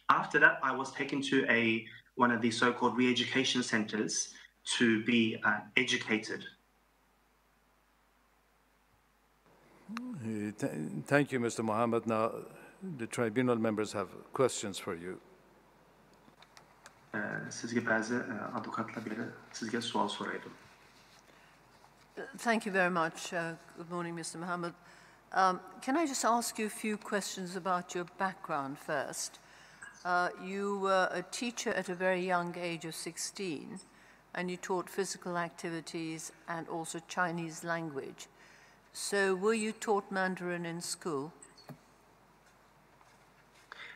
after that, I was taken to a, one of the so-called re-education centers to be, uh, educated. Uh, th- thank you, Mister Mohammed. Now, the tribunal members have questions for you. ئە، سىزگە بەزى، ئە، ئادۋوكاتلار بىرى سىزگە سوئال سورايدۇ. Thank you very much. Uh, good morning, Mister Mohammed. Um, can I just ask you a few questions about your background first? Uh, you were a teacher at a very young age of sixteen, and you taught physical activities and also Chinese language. So, were you taught Mandarin in school?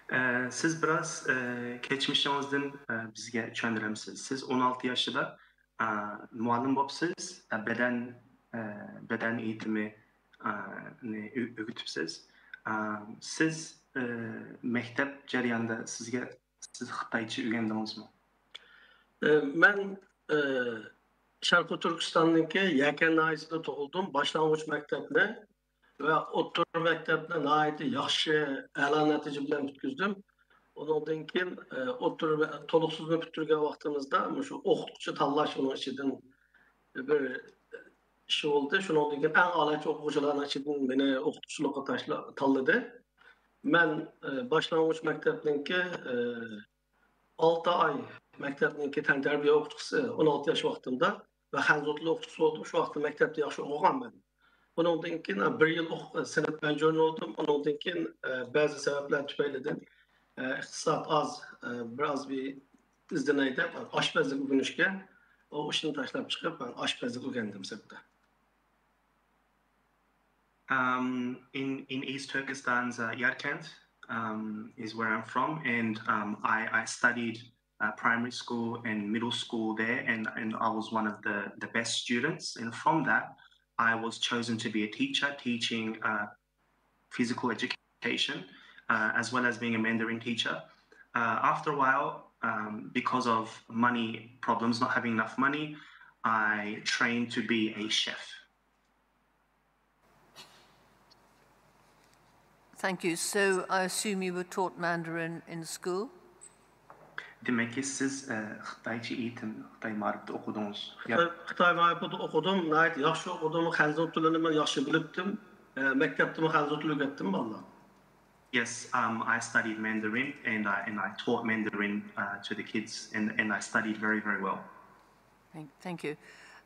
ئە، سىز بىراز ئە، كەچمىشىڭىزدىن ئە، بىزگە چۈشەندۈرەمسىز؟ سىز ئون ئالتە ياشىدا ئە، مۇئەللىم بوپسىز، ئە، بەدەن ئە، بەدەن ئېيتىمى ئە، نى ئۆ- ئۆگىتىپسىز. ئە، سىز ئە، مەكتەپ جەريانىدا سىزگە سىز خىتايچە ئۆگەندىڭىزمۇ؟ ئە، مەن ئە، شەرقىي تۈركىستاننىڭكى يەكەن ناھىيەسىدە تۇغۇلدۇم. باشلانغۇچ مەكتەپنى ۋە ئوتتۇرا مەكتەپنى ناھايىتى ياخشى، ئەلا نەتىجە بىلەن پۈتكۈزدۈم. ئۇنىڭدىن كېيىن ئە، ئوتتۇرا مە- تولۇقسىزنى پۈتتۈرگەن ۋاقتىمىزدا مۇشۇ ئوقۇتقۇچى تاللاش ئۇنىڭ ئىچىدىن بىر ئىش بولدى. شۇنىڭدىن كېيىن ئەڭ ئالەچ ئوقۇغۇچىلارنىڭ ئىچىدىن مېنى ئوقۇتقۇچىلىققا تاشلا- تاللىدى. مەن ئە، باشلانغۇچ مەكتەپنىڭكى ئە، ئالتە ئاي مەكتەپنىڭكى تەنتەربىيە ئوقۇتقۇچىسى، ئون ئالتە ياش ۋاقتىمدا، ۋە خەنزۇ تىلى ئوقۇتقۇچىسى بولدۇم. شۇ ۋاقىتتا مەكتەپتە ياخشى ئوقۇغانمەن. ئۇنىڭدىن كېيىن بىر يىل ئوق- سىنىپ ئەنجۈرىنى بولدۇم. ئۇنىڭدىن كېيىن ئە، بەزى سەۋەبلەر تۈپەيلىدىن ئە، ئىقتىساد ئاز، ئە، بىراز بىر ئىزدىنەي دەپ ئاشپەزلىك ئۆگىنىشكە، ئۇ ئىشنى تاشلاپ چىقىپ، مەن ئاشپەزلىك ئۆگەندىم سىنىپتا. Um, in, in East Turkestan's uh, Yarkent um, is where I'm from, and um, I, I studied uh, primary school and middle school there, and, and I was one of the, the best students. And from that, I was chosen to be a teacher teaching uh, physical education, uh, as well as being a Mandarin teacher. Uh, after a while, um, because of money problems, not having enough money, I trained to be a chef. Thank you. So I assume you were taught Mandarin in school? دېمەككى، سىز خىتايچە ئېيتىم، خىتاي مائارىپتا ئوقۇدىڭىز. خىتاي مائارىپىدا ئوقۇدۇم، ناھايىتى ياخشى ئوقۇدۇم، خەنزۇ تىلىنىمۇ ياخشى بىلىپتىم. مەكتەپتىمۇ خەنزۇ تىلى ئۆگەتتىم بالىلارغا. Yes, um, I studied Mandarin and I, and I taught Mandarin uh, to the kids and, and I studied very, very well. Thank, thank you.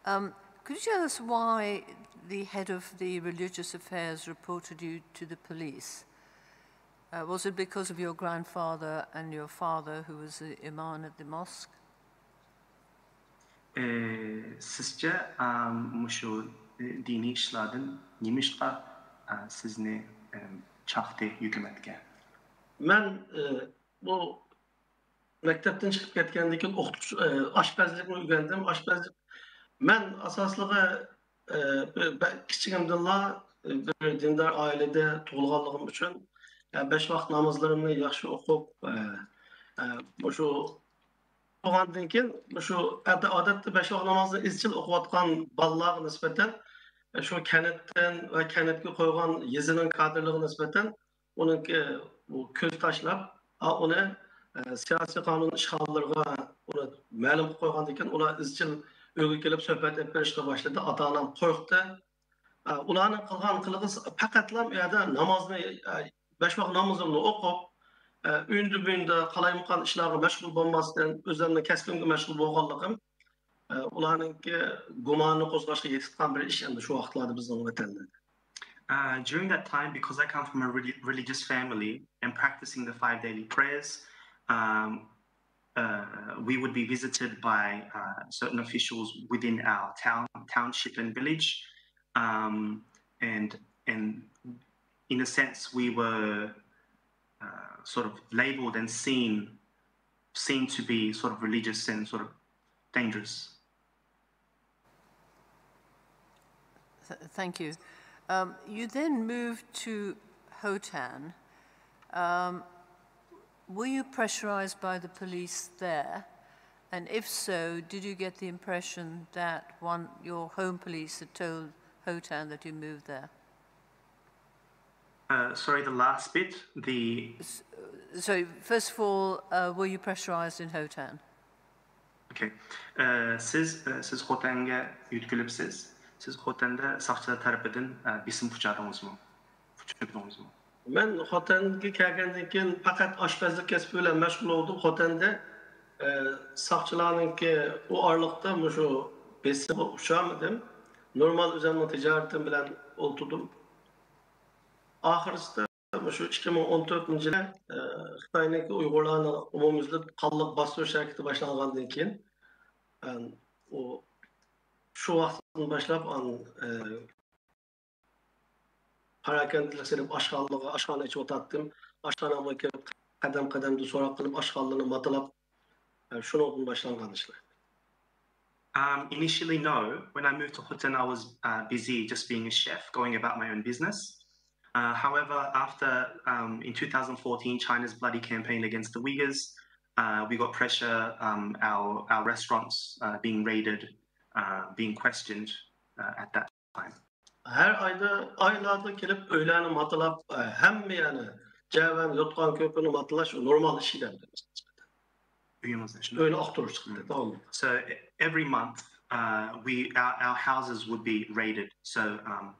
Um, could you tell us why the head of the religious affairs reported you to the police? Uh, was it because of your grandfather and your father, who was the imam at the mosque? سىزچە مۇشۇ دىنىي ئىشلاردىن نېمىشقا سىزنى چاقتى ھۆكۈمەتكە؟ مەن بۇ مەكتەپتىن چىقىپ كەتكەندىن كېيىن ئوقۇتقۇچى ئاشپەزلىكنى ئۆگەندىم. ئاشپەزلىك مەن ئاساسلىقى بىر بە- كىچىكىمدىنلا بىر دىندار ئائىلىدە تۇغۇلغانلىقىم ئۈچۈن بەش ۋاقىت نامازلىرىمنى ياخشى ئوقۇپ، مۇشۇ بولغاندىن كېيىن مۇشۇ ئادەتتە بەش ۋاقىت نامازنى ئىزچىل ئوقۇۋاتقان بالىلارغا نىسبەتەن، شۇ كەنتتىن ۋە كەنتكە قويغان يېزىنىڭ كادىرلىرىغا نىسبەتەن ئۇنىڭكى بۇ كۆز تاشلاپ، ئا، ئۇنى سىياسىي قانۇن ئىشغاللىرىغا ئۇنى مەلۇم قىلىپ قويغاندىن كېيىن، ئۇلار ئىزچىل ئۆيگە كېلىپ سۆھبەت ئېلىپ بېرىشقا باشلىدى. ئاتا-ئانام قورقتى. ئۇلارنىڭ قىلغان قىلىقى پەقەتلا ئۇ يەردە نامازنى، بەش ۋاق نامىزىمنى ئوقۇپ، ئۆيدە بۇيىدا قالايمىقان ئىشلارغا مەشغۇل بولماستىن، ئۆزۈمنىڭ كەسپىمگە مەشغۇل بولغانلىقىم، ئۇلارنىڭكى گۇمانىنى قوزغاشقا يېتىتقان بىر ئىش ئەمدى شۇ ۋاقىتلاردا بىزنىڭ ۋەتەندە. Uh, during that time, because I come from a reli- religious family and practicing the five daily prayers, um, uh, we would be visited by uh, certain officials within our town, township, and village. Um, and and in a sense, we were uh, sort of labeled and seen seen to be sort of religious and sort of dangerous. Th- thank you. Um, you then moved to Hotan. Um, were you pressurized by the police there? And if so, did you get the impression that one your home police had told Hotan that you moved there? Uh, sorry, the last bit, the So, first of all, uh, were you pressurized in Hotan? Okay. Uh, siz uh, siz خوتەنگە يۆتكىلىپسىز. سىز خوتەندە ساقچىلار تەرىپىدىن uh, بېسىم ئۇچرىدىڭىزمۇ؟ ئۇچرىدىڭىزمۇ؟ مەن خوتەنگە كەلگەندىن كېيىن پەقەت ئاشپەزلىك كەسپى بىلەن مەشغۇل بولدۇم خوتەندە. ئە، ساقچىلارنىڭكى ئۇ ئارىلىقتا مۇشۇ بېسىمغا ئۇچرىمىدىم. نورمال ئۆزۈمنىڭ تىجارىتىم بىلەن ئولتۇردۇم. ئاخىرسىدا مۇشۇ ئىككى مىڭ ئون تۆتىنچى يىلى، ئە، خىتاينىڭكى ئۇيغۇرلارنى ئومۇميۈزلۈك قانلىق باستۇرۇش ھەرىكىتى باشلانغاندىن كېيىن، ئە، ئۇ، شۇ ۋاقىتتىن باشلاپ، ئان-، ئە، پاراكەندىلىك سېلىپ ئاشخانىلارغا، ئاشخانا ئېچىۋاتاتتىم. ئاشخانامغا كېلىپ قەدەم-قەدەمدە سوراق قىلىپ، ئاشخانىلارنى ماتىلاپ، ئە، شۇنىڭدىن باشلانغان ئىشلار. Um, initially, no. When I moved to Hotan, I was uh, busy just being a chef, going about my own business. Uh, however, after um, in two thousand fourteen, China's bloody campaign against the Uyghurs, uh, we got pressure, um, our, our restaurants uh, being raided, uh, being questioned uh, at that time. ھەر ئايدا، ئايلاردا كېلىپ ئۆيلەرنى ماتىلاپ، ئە، ھەممە يەرنى، جەۋەن، يوتقان، كۆپۈرنى ماتىلاش نورمال ئىش ئىدى. ئۆيىڭىزنى ئۆينى ئاختۇرۇش چىقتى، داۋاملىق. So every month, uh, we our, our houses would be raided. So um,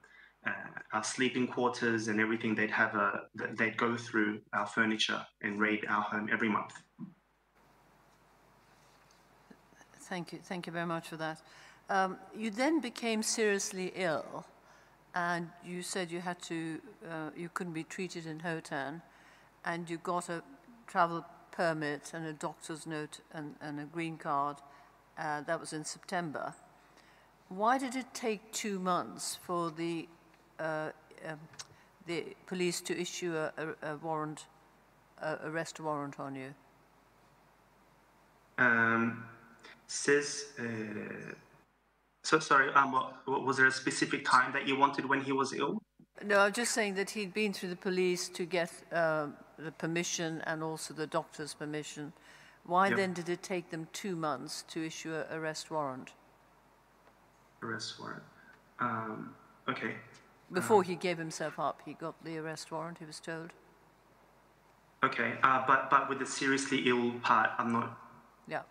uh, our sleeping quarters and everything, they'd have a they'd go through our furniture and raid our home every month. Thank you. Thank you very much for that. Um, you then became seriously ill, and you said you had to, uh, you couldn't be treated in Hotan, and you got a travel permit and a doctor's note and, and a green card. Uh, that was in September. Why did it take two months for the uh, um, the police to issue a, a, a warrant, a arrest warrant on you? Um, siz, uh, so sorry, um, what, what- was there a specific time that you wanted when he was ill? No, I'm just saying that he'd been through the police to get uh, the permission and also the doctor's permission. Why Yep. Then did it take them two months to issue an arrest warrant? Arrest warrant. Um, okay. Before he gave himself up, he got the arrest warrant, he was told. Okay, uh, but but with the seriously ill part, I'm not. Yeah.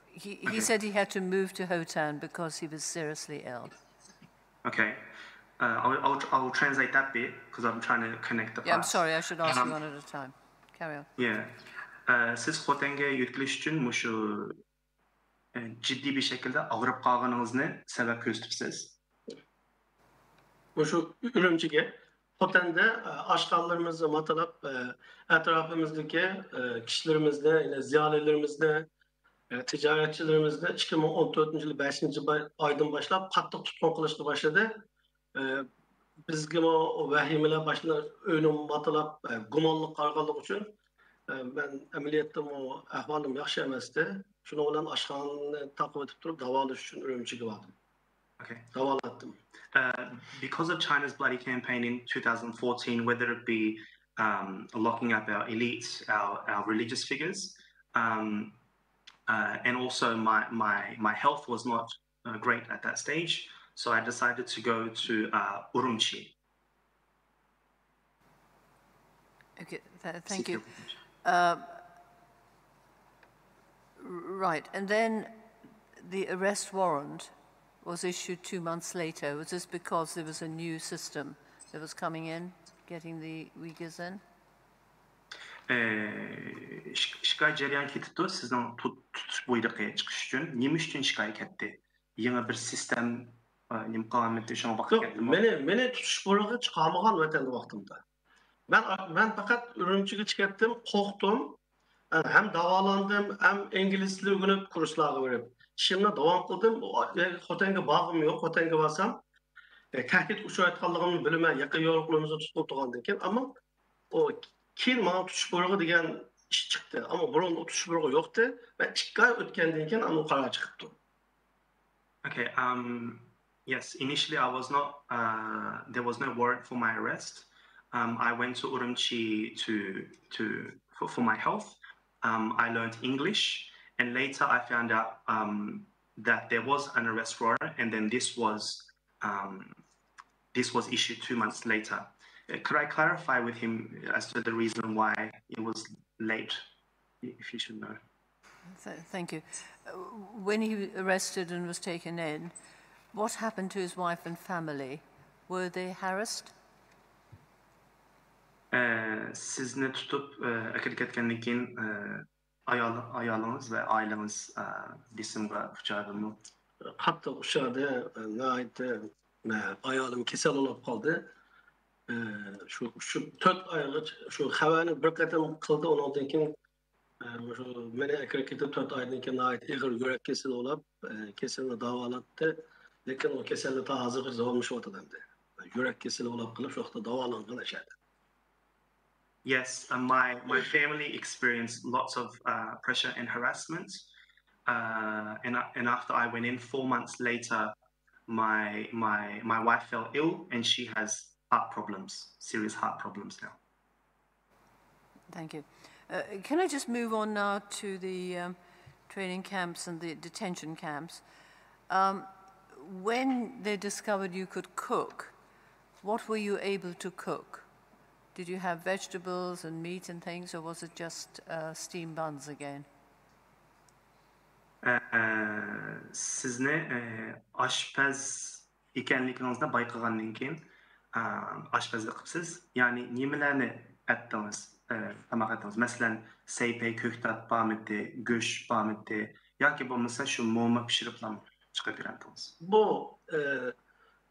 He, he Okay. said he had to move to Hotan because he was seriously ill. Okay. Uh, I'll, I'll, I'll translate that bit because I'm trying to connect the Yeah, I'm parts. Sorry, I should ask Um, you one at a time. Carry on. Yeah. Uh, siz خوتەنگە يۆتكىلىش ئۈچۈن مۇشۇ ئە، جىددىي بىر شەكىلدە ئاغرىپ قالغىنىڭىزنى سەۋەب كۆرسىتىپسىز. مۇشۇ ئۈرۈمچىگە، خوتەندە، ئە، ئاشخانىلىرىمىزنى ماتىلاپ، ئە، ئەتراپىمىزدىكى، ئە، كىشىلىرىمىزنى، يەنى زىيالىيلىرىمىزنى، ئە، تىجارەتچىلىرىمىزنى ئىككى مىڭ ئون تۆتىنچى يىل بەشىنچى باي-، ئايدىن باشلاپ قاتتىق تۇتقۇن قىلىشقا باشلىدى. ئە، بىزگىمۇ ۋەھىمىلەر باشلىنىپ، ئۆينى ماتىلاپ، ئە، گۇمانلىق قارىغانلىقى ئۈچۈن، ئە، مەن ئەمەلىيەتتىمۇ ئەھۋالىم ياخشى ئەمەستى. شۇنىڭ بىلەن ئاشخانىنى تاقىۋېتىپ تۇرۇپ، داۋالاش ئۈچۈن ئۈرۈمچىگە باردىم. Okay. داۋالاتتىم. Uh, because of China's bloody campaign in two thousand fourteen, whether it be um, locking up our elites, our, our religious figures, um, uh, and also my, my, my health was not uh, great at that stage. So I decided to go to uh, Urumqi. Okay, th- thank you. Uh, right, and then the arrest warrant was issued two months later. Was this because there was a new system that was coming in, getting the Uyghurs in? ئىككى ئاي جەريان كېتىپتۇ سىزنىڭ تۇت- تۇتۇش بۇيرۇقى چىقىش ئۈچۈن. نېمە ئۈچۈن ئىككى ئاي كەتتى؟ يېڭى بىر سىستېم نېمە قىلالمىدى، شۇڭا ۋاقىت يوق، كەتتىمۇ؟ مېنى مېنى تۇتۇش بۇيرۇقى چىقارمىغان ۋەتەندە ۋاقتىمدا. مەن مەن پەقەت ئۈرۈمچىگە چىقەتتىم، قورقتۇم. ھەم داۋالاندىم، ھەم ئىنگلىز تىلى ئۆگىنىپ، كۇرسلارغا بېرىپ ئىشىمنى داۋام قىلدىم. ئۇ، ئە، خوتەنگە بارغۇم يوق، خوتەنگە بارسام، ئە، تەھدىتكە ئۇچرايدىغانلىقىمنى بىلىمەن، يېقىن يورۇقلىرىمىزنى تۇتقۇن تۇرغاندىن كېيىن، ئەمما ئۇ كېيىن ماڭا تۇتۇش بۇيرۇقى دېگەن ئىش چىقتى. ئەمما بۇرۇن ئۇ تۇتۇش بۇيرۇقى يوقتى ۋە ئىككى ئاي ئۆتكەندىن كېيىن ئەمما قارار چىقىپتۇ. Okay, um, yes, initially I was not, uh, there was no warrant for my arrest. Um, I went to Urumqi to, to, for, for my health. Um, I learned English, and later I found out um, that there was an arrest warrant, and then this was, um, this was issued two months later. Uh, could I clarify with him as to the reason why it was late, if he should know? Th- Thank you. Uh, When he was arrested and was taken in, what happened to his wife and family? Were they harassed? ئە، سىزنى تۇتۇپ ئە، ئەكىرىپ كەتكەندىن كېيىن ئە، ئايال ئايالىڭىز ۋە ئائىلىڭىز ئە، بېسىمغا ئۇچرادىمۇ؟ قاتتىق ئۇچرىدى، ناھايىتى، ئايالىم كېسەل بولۇپ قالدى. شۇ، شۇ تۆت ئايغىچە شۇ خەۋەرنى بىر قېتىم قىلدى، ئۇنىڭدىن كېيىن، ئە، شۇ مېنى ئەكىرىپ كېتىپ، تۆت ئايدىن كېيىن ناھايىتى ئېغىر يۈرەك كېسىلى بولاپ، ئە، كېسىلىنى داۋالاتتى. لېكىن ئۇ كېسەلنى تا ھازىرغىچە داۋاملىشىۋاتىدۇ ئەمدى. يۈرەك كېسىلى بولاپ قېلىپ، شۇ ۋاقىتتا داۋالانغان ئەشەدە. Yes, and my, my family experienced lots of uh, pressure and harassment. Uh, and, and after I went in, four months later, my, my, my wife fell ill and she has heart problems, serious heart problems now. Thank you. Uh, can I just move on now to the um, training camps and the detention camps? Um, when they discovered you could cook, what were you able to cook? Did you have vegetables and meat and things, or was it just uh, steam buns again? ئە، سىزنى ئە، ئاشپەز ئىكەنلىكىڭىزنى بايقىغاندىن كېيىن، ئە، ئاشپەزلىك قىپسىز. يەنى نېمىلەرنى ئەتتىڭىز، ئە، تاماق ئەتتىڭىز؟ مەسىلەن، سەيپەي، كۆكتات بارمىدى، گۆش بارمىدى؟ ياكى بولمىسا شۇ موما پىشۇرۇپلا چىقىپ بېرەتتىڭىز؟ بۇ ئە،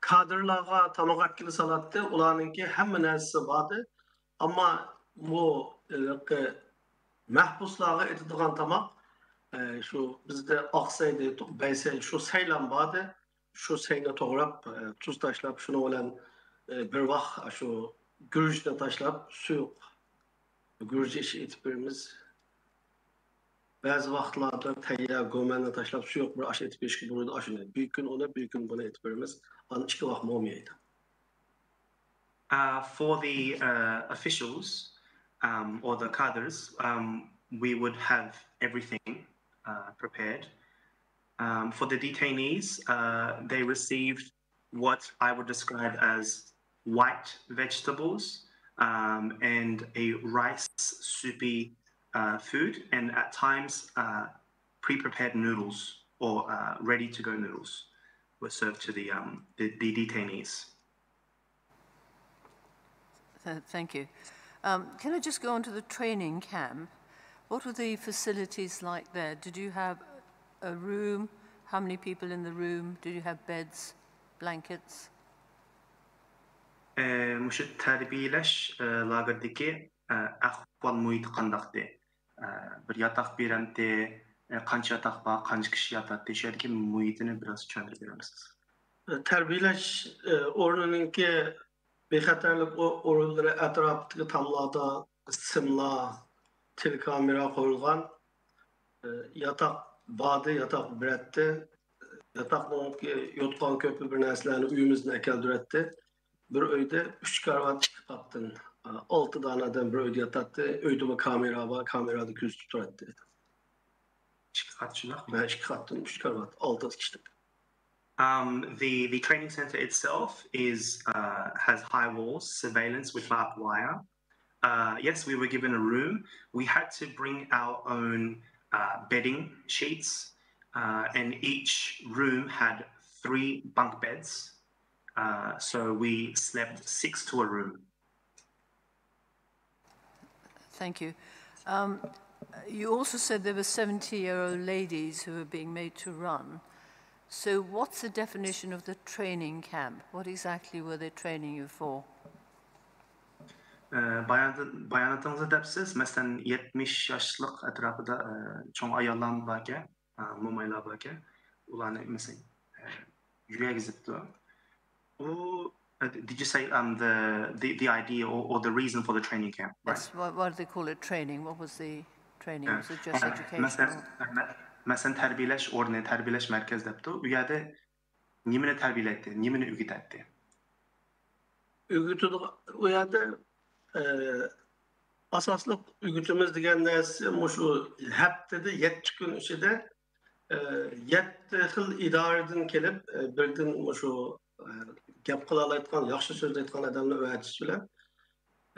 كادىرلارغا تاماق ئەتكىلى سالاتتى، ئۇلارنىڭكى ھەممە نەرسىسى باردى. ئەمما بۇ ھېلىقى مەھبۇسلارغا ئېتىدىغان تاماق، ئە، شۇ بىزدە ئاقسەي دەيتتۇق، بەيسەي، شۇ سەيلەن باردى. شۇ سەينى توغراپ، ئە، تۇز تاشلاپ، شۇنىڭ بىلەن ئە، بىر ۋاق شۇ گۈرۈچنى تاشلاپ، سۇيۇق گۈرۈچ ئېشى ئېتىپ بېرىمىز. بەزى ۋاقىتلاردا تەييار گۆمەننى تاشلاپ، سۇيۇق بىر ئاش ئېتىپ بېرىشكە بولىدۇ. ئاشۇنى بىر كۈن ئۇنى، بىر كۈن بۇنى ئېتىپ بېرىمىز. ئاندىن ئىككى ۋاق موما يەيدۇ. Uh, for the uh, officials um, or the cadres, um, we would have everything uh, prepared. Um, for the detainees, uh, they received what I would describe as white vegetables um, and a rice soupy uh, food, and at times uh, pre-prepared noodles or uh, ready-to-go noodles were served to the, um, the, the detainees. Th- Thank you. Um, can I just go on to the training camp? What were the facilities like there? Did you have a room? How many people in the room? Did you have beds, blankets? ئە، مۇشۇ تەربىيەلەش ئە، لاگېرىدىكى ئە، ئەھۋال مۇھىتى قانداقتى؟ ئە، بىر ياتاق بېرەمتى؟ ئە، قانچە ياتاق بار؟ قانچە كىشى ياتاتتى؟ شۇ يەردىكى مۇھىتىنى بىراز چۈشەندۈرۈپ بېرەمسىز؟ تەربىيەلەش ئورنىنىڭكى بىخەتەرلىك ئورۇنلىرى ئەتراپىدىكى تاملاردا سىملار، تېلېكامېرا قويۇلغان. ياتاق باردى، ياتاق بېرەتتى. ياتاقنىڭكى يوتقان كۆپى بىر نەرسىلەرنى ئۆيىمىزدىن ئەكەلدۈرەتتى. بىر ئۆيدە ئۈچ كارىۋات، ئىككى قاتتىن ئالتە دانە ئادەم بىر ئۆيدە ياتاتتى. ئۆيدىمۇ كامېرا بار، كامېرادىن كۆزىتىپ تۇراتتى. ئىككى قات شۇنداقمۇ؟ ھە، ئىككى قاتتىن ئۈچ كارىۋات، ئالتە كىشىلىك. Um, the, the training center itself is uh, has high walls, surveillance with barbed wire. Uh, yes, we were given a room. We had to bring our own uh, bedding sheets, uh, and each room had three bunk beds. Uh, so we slept six to a room. Thank you. Um, you also said there were seventy year old ladies who were being made to run. So, what's the definition of the training camp? What exactly were they training you for? ئە، بايانات- باياناتىڭىزدا دەپسىز، مەسىلەن، يەتمىش ياشلىق ئەتراپىدا ئە، چوڭ ئاياللارمۇ باركەن، ئە، مومايلار باركەن، ئۇلارنى مەسىلەن ئە، يۆگىزىپتۇ. ئۇ uh, did you say um, the, the, the idea or, or the reason for the training camp, right? That's what, what do they call it, training? What was the training? Was it just مەسىلەن، educational? مەسىلەن، تەربىيەلەش ئورنى، تەربىيەلەش مەركەزى دەپتۇ. ئۇ يەردە نېمىنى تەربىيەلەيتتى، نېمىنى ئۆگىتەتتى؟ ئۆگىتىدىغان، ئۇ يەردە ئە، ئاساسلىق ئۆگىتىمىز دېگەن نەرسە مۇشۇ ھەپتىدە يەتتە كۈن ئىچىدە ئە، يەتتە خىل ئىدارىدىن كېلىپ، ئە، بىردىن مۇشۇ ئە، گەپ قىلالايدىغان، ياخشى سۆزلەيدىغان ئادەمنى ئەۋەتىش بىلەن،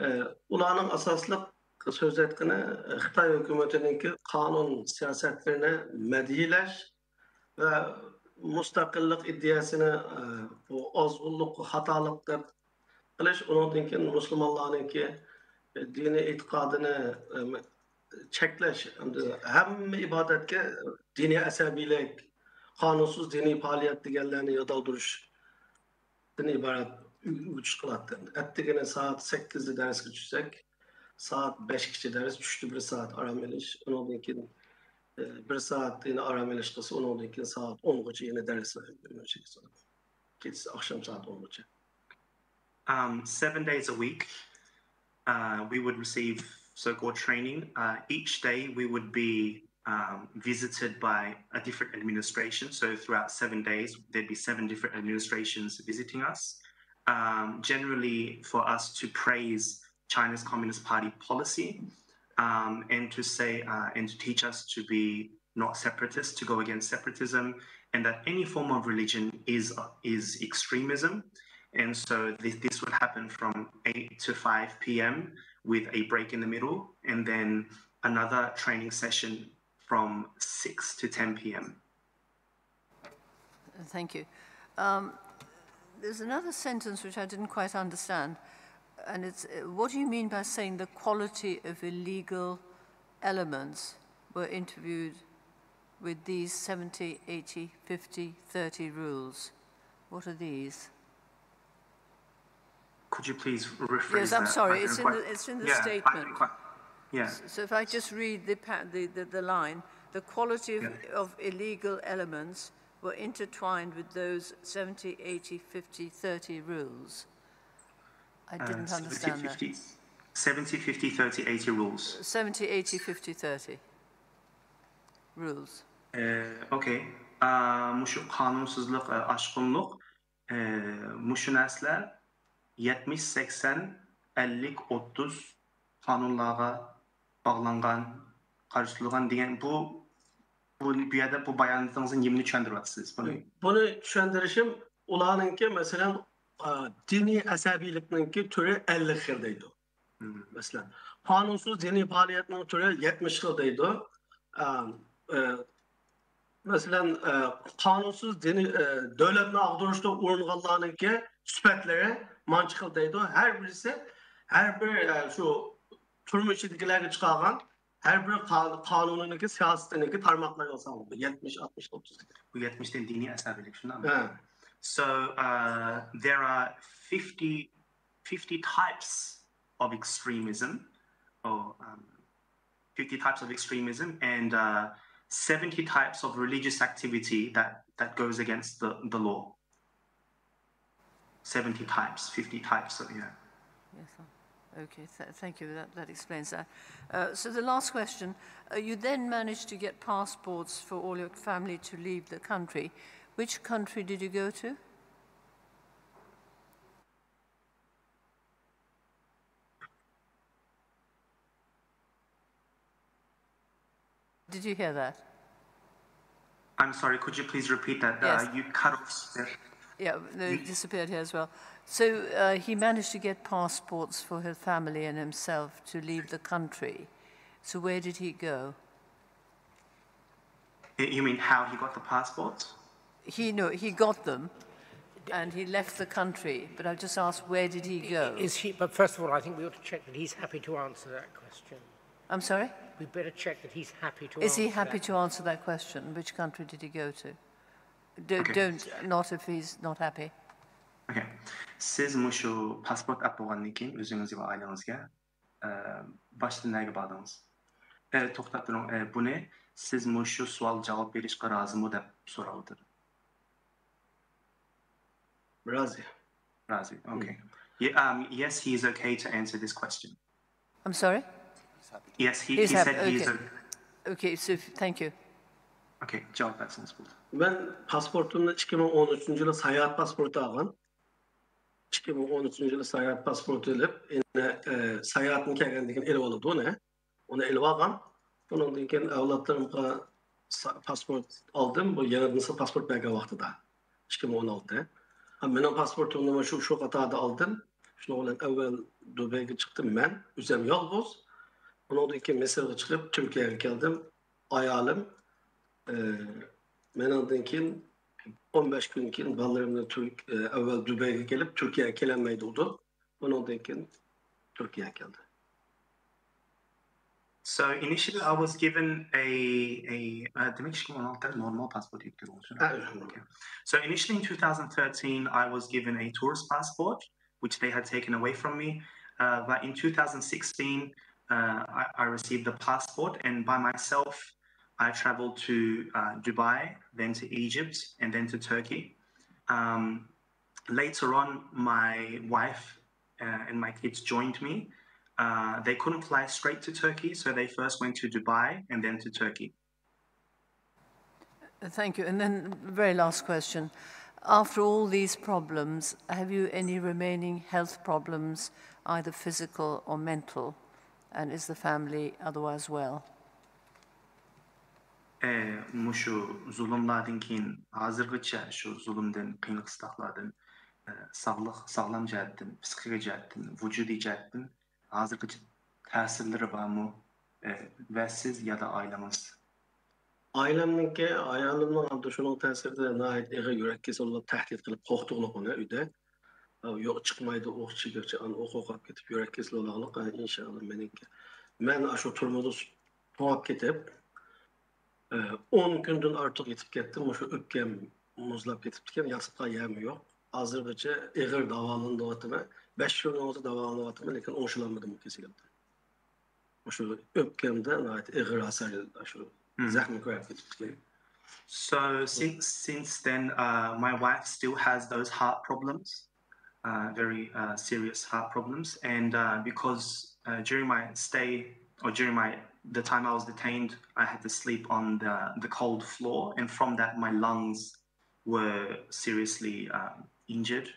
ئە، ئۇلارنىڭ ئاساسلىق سۆزلەيدىغىنى، ئە، خىتاي ھۆكۈمىتىنىڭكى قانۇن سىياسەتلىرىنى مەدھىيلەش ۋە مۇستەقىللىق ئىدىيەسىنى، ئە، بۇ ئازغۇنلۇق، خاتالىق دەپ قىلىش، ئۇنىڭدىن كېيىن مۇسۇلمانلارنىڭكى دىنىي ئېتىقادىنى، ئە، چەكلەش، ئەمدى ھەممە ئىبادەتكە دىنىي ئەسەبىيلىك، قانۇنسىز دىنىي پائالىيەت دېگەنلەرنى يادالدۇرۇشتىن ئىبارەت. ئۇچۇش قىلاتتى. ئەتىگىنى سائەت سەككىزدە دەرسكە چۈشسەك، سائەت بەشكىچە دەرس، چۈشتە بىر سائەت ئارام ئېلىش، ئۇنىڭدىن كېيىن، ئە، بىر سائەت يەنە ئارام ئېلىش قىلسا، ئۇنىڭدىن كېيىن سائەت ئونغىچە يەنە دەرس. كېچىسى ئاخشام سائەت ئونغىچە. Um, seven days a week, uh, we would receive so-called training. Uh, each day we would be um, visited by a different administration. So throughout seven days, there'd be seven different administrations visiting us. Um, generally, for us to praise China's Communist Party policy um, and to say uh, and to teach us to be not separatists, to go against separatism, and that any form of religion is is extremism. And so this, this would happen from eight to five p.m. with a break in the middle, and then another training session from six to ten p.m. Thank you. Um, there's another sentence which I didn't quite understand, and it's uh, what do you mean by saying the quality of illegal elements were interviewed with these seventy, eighty, fifty, thirty rules? What are these? Could you please rephrase Yes, I'm that? sorry, I it's didn't in quite- the, it's in the yeah, I statement. didn't quite- Yeah. So if I just read the, pa- the, the, the line, the quality of, Yeah. of illegal elements were intertwined with those seventy, eighty, fifty, thirty rules. I Uh, didn't seventy, understand that. fifty, seventy, fifty, thirty, eighty rules. seventy, eighty, fifty, thirty rules. Ee, okay. Aa, مۇشۇ قانۇنسىزلىق، ئاشقۇنلۇق، ئە، مۇشۇ نەرسىلەر يەتمىش، سەكسەن، ئەللىك، ئوتتۇز قانۇنلارغا باغلانغان، قارشى تۇرۇلغان دېگەن بۇ، بۇ، بۇ يەردە بۇ باياناتىڭىزدا نېمىنى چۈشەندۈرۈۋاتىسىز؟ بۇنى بۇنى چۈشەندۈرۈشۈم، ئۇلارنىڭكى، مەسىلەن، ئا، دىنىي ئەسەبىيلىكنىڭكى تۈرى ئەللىك خىل دەيدۇ. مم. مەسىلەن، قانۇنسىز دىنىي پائالىيەتنىڭ تۈرى يەتمىش خىل دەيدۇ. ئا، ئە، مەسىلەن، ئە، قانۇنسىز دىنىي، ئە، دۆلەتنى ئاغدۇرۇشتا ئۇرۇنغانلارنىڭكى سۈپەتلىرى مانچە خىل دەيدۇ. ھەر بىرسى، ھەر بىر، ئە، شۇ تۈرمە ئىچىدىكىلەرگە چىقارغان ھەر بىر قا-، قانۇنىنىڭكى، سىياسىتىنىڭكى تارماقلىرىغا سالىنغان. يەتمىش، ئاتمىش، ئوتتۇز. بۇ يەتمىشتىن دىنىي ئەسەبىيلىك، شۇنداقمۇ؟ ھە. So uh, there are fifty, fifty types of extremism, or um, fifty types of extremism, and uh, seventy types of religious activity that, that goes against the, the law. seventy types, fifty types, so yeah. Yes, sir. Okay, th- thank you. That, that explains that. Uh, so the last question, uh, you then managed to get passports for all your family to leave the country. Which country did you go to? Did you hear that? I'm sorry, could you please repeat that? Yes. Uh, you cut off there. Yeah, they disappeared here as well. So uh, he managed to get passports for his family and himself to leave the country. So where did he go? You mean how he got the passport? He no, he got them, and he left the country. But I just asked, where did he go? Is he? But first of all, I think we ought to check that he's happy to answer that question. I'm sorry. We better check that he's happy to. Is he answer happy that. To answer that question? Which country did he go to? Do, Okay. Don't, not if he's not happy. Okay. سىز مۇشۇ پاسپورت ئاپ بولغاندىن كېيىن ئۆزىڭىزگە ۋە ئائىلىڭىزگە ئە، باشتا نەگە باردىڭىز؟ ئە، توختاپ تۇرۇڭ، ئە، بۇنى سىز مۇشۇ سوئال جاۋاب بېرىشقا رازىمۇ دەپ سوراۋاتىدۇ. رازى. رازى، okay. Ye- um, yes, he is okay to answer this question. I'm sorry. Yes, he, He's he hap- said he is okay. o- Okay, so f- thank you. Okay, جاۋاب بەرسىڭىز بولدى. مەن پاسپورتۇمنى ئىككى مىڭ ئون ئۈچىنچى يىلى ساياھەت پاسپورتى ئالغان. ئىككى مىڭ ئون ئۈچىنچى يىلى ساياھەت پاسپورتى ئېلىپ، ئەنە، ئە، ساياھەتتىن كەلگەندىن كېيىن ئېلىۋالىدۇ ئۇنى. ئۇنى ئېلىۋالغان. ئۇنىڭدىن كېيىن ئەۋلادلىرىمغا سا-، پاسپورت ئالدىم. بۇ يېڭىدىن پاسپورت بەرگەن ۋاقتىدا. ئىككى مىڭ ئون ئالتە. ھە، مېنىڭ پاسپورتۇمنىمۇ شۇ، شۇ قاتاردا ئالدىم. شۇنىڭ بىلەن ئەۋۋەل دۇبەيگە چىقتىم مەن، ئۆزۈم يالغۇز. ئۇنىڭدىن كېيىن مىسىرغا چىقىپ، تۈركىيەگە كەلدىم. ئايالىم، ئە، مېنىڭدىن كېيىن ئون بەش كۈن كېيىن بالىلىرىمنى تۈرك-، ئە، ئەۋۋەل دۇبەيگە كېلىپ، تۈركىيەگە كېلەلمەيدۇ ئۇ. ئۇنىڭدىن كېيىن تۈركىيەگە كەلدى. So initially, I was given a a uh, demek ki on altı normal pasaport yüklü olacak. Ha, elhamdülillah. So initially in two thousand thirteen, I was given a tourist passport, which they had taken away from me. Uh, but in two thousand sixteen, uh, I, I received the passport, and by myself, I traveled to uh, Dubai, then to Egypt, and then to Turkey. Um, later on, my wife uh, and my kids joined me. Uh, they couldn't fly straight to Turkey, so they first went to Dubai and then to Turkey. Thank you. And then, very last question. After all these problems, have you any remaining health problems, either physical or mental? And is the family otherwise well? ئە، مۇشۇ زۇلۇملاردىن كېيىن ھازىرغىچە شۇ زۇلۇمدىن، قىيىن قىستاقلاردىن، ئە، ساغلىق، ساغلام جەھەتتىن، پسىخىكا جەھەتتىن، ۋۇجۇدىي جەھەتتىن ھازىرغىچە تەسىرلىرى بارمۇ؟ ئە، ۋە سىز يادا ئائىلىڭىز؟ ئائىلەمنىڭكى، ئايالىمنىڭ ئابدۇ شۇنىڭ تەسىرىدە ناھايىتى ئېغىر يۈرەك كېسىلى بولۇپ، تەھدىت قىلىپ قورقۇتۇغلۇق ئۇنى ئۆيدە. يوق، چىقمايدۇ، ئوق چېكىرچە، ئان ئوق ئوقاپ كېتىپ يۈرەك كېسىلى بولغانلىق، ئىنشاللا مېنىڭكى. مەن ئاشۇ تۈرمىدە توڭاپ كېتىپ، ئون كۈندىن ئارتۇق يېتىپ كەتتىم. مۇشۇ ئۆپكەم مۇزلاپ كېتىپتىكەن، ياتىدىغان يەرمۇ يوق. ھازىرغىچە ئېغىر داۋالىنىۋاتىمەن. بەش يىلنىڭ ئۆزى داۋالىنىۋاتىمەن، لېكىن ئوڭشىلالمىدىم بۇ كېسىلىمدىن. مۇشۇ ئۆپكەمدە ناھايىتى ئېغىر ھاسار، شۇ زەخمە كۆرۈپ كېتىپتىكەن. So since since then, uh, my wife still has those heart problems, uh, very uh, serious heart problems, and uh, because uh, during my stay or during my the time I was detained, I had to sleep on the the cold floor, and from that my lungs were seriously um, injured,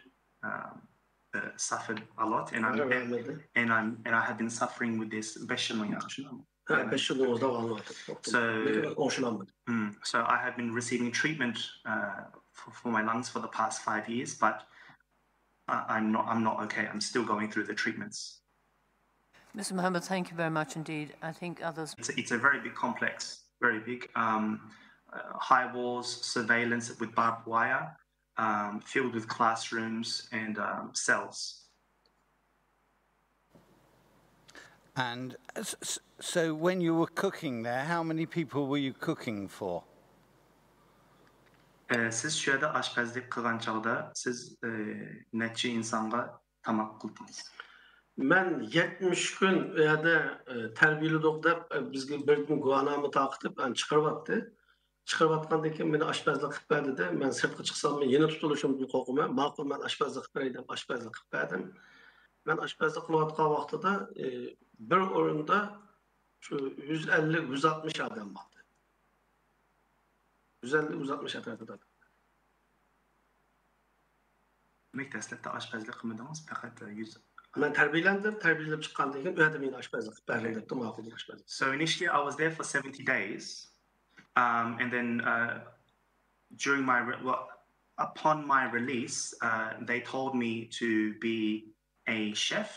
um, uh, suffered a lot, and I'm and I'm and I have been suffering with this بەش يىلدىن ياقىن. بەش يىلدىن ئۇزاق ئاڭلاۋاتىدۇ. So ئوڭشىلالمىدى. Mm, so I have been receiving treatment uh, for, for my lungs for the past five years, but I, I'm not I'm not okay. I'm still going through the treatments. Mister Mohammed, thank you very much indeed. I think others. It's a, it's a very big complex, very big. Um, uh, high walls, surveillance with barbed wire, um, filled with classrooms and um, cells. And s- s- so, when you were cooking there, how many people were you cooking for? ئە، سىز شۇ يەردە ئاشپەزلىك قىلغان چاغدا سىز ئە، نەچچە ئىنسانغا تاماق قىلدىڭىز؟ مەن يەتمىش كۈن ئۇ يەردە ئە، تەربىيەلىدۇق دەپ، ئە، بىزگە بىردىن گۇۋاھنامە تارقىتىپ، ئەنە، چىقىرىۋەتتى. چىقىرىۋاتقاندىن كېيىن مېنى ئاشپەزلىك قىلىپ بەر دېدى. مەن سىرتقا چىقساممۇ يېنىك تۇتۇلۇشۇمدىن قورقىمەن. ماقۇل، مەن ئاشپەزلىك قىلىپ بېرەي دەپ ئاشپەزلىك قىلىپ بەردىم. مەن ئاشپەزلىك قىلىۋاتقان ۋاقتىدا ئى، بىر ئورۇندا شۇ يۈز ئەللىك، يۈز ئاتمىش ئادەم بار ئىدى. يۈز ئەللىك، يۈز ئاتمىش ئەتراپىدا. دېمەك، دەسلەپتە ئاشپەزلىك قىلمىدىڭىز، پەقەت يۈز. مەن تەربىيەلەندىم، تەربىيەلىنىپ چىققاندىن كېيىن ئۇ يەردە مېنى ئاشپەزلىك قىلىپ بەرگىن دەپتۇ، ماقۇل دەپ ئاشپەزلىك. So initially I was there for seventy days, um, and then uh, during my re- well, upon my release, uh, they told me to be a chef,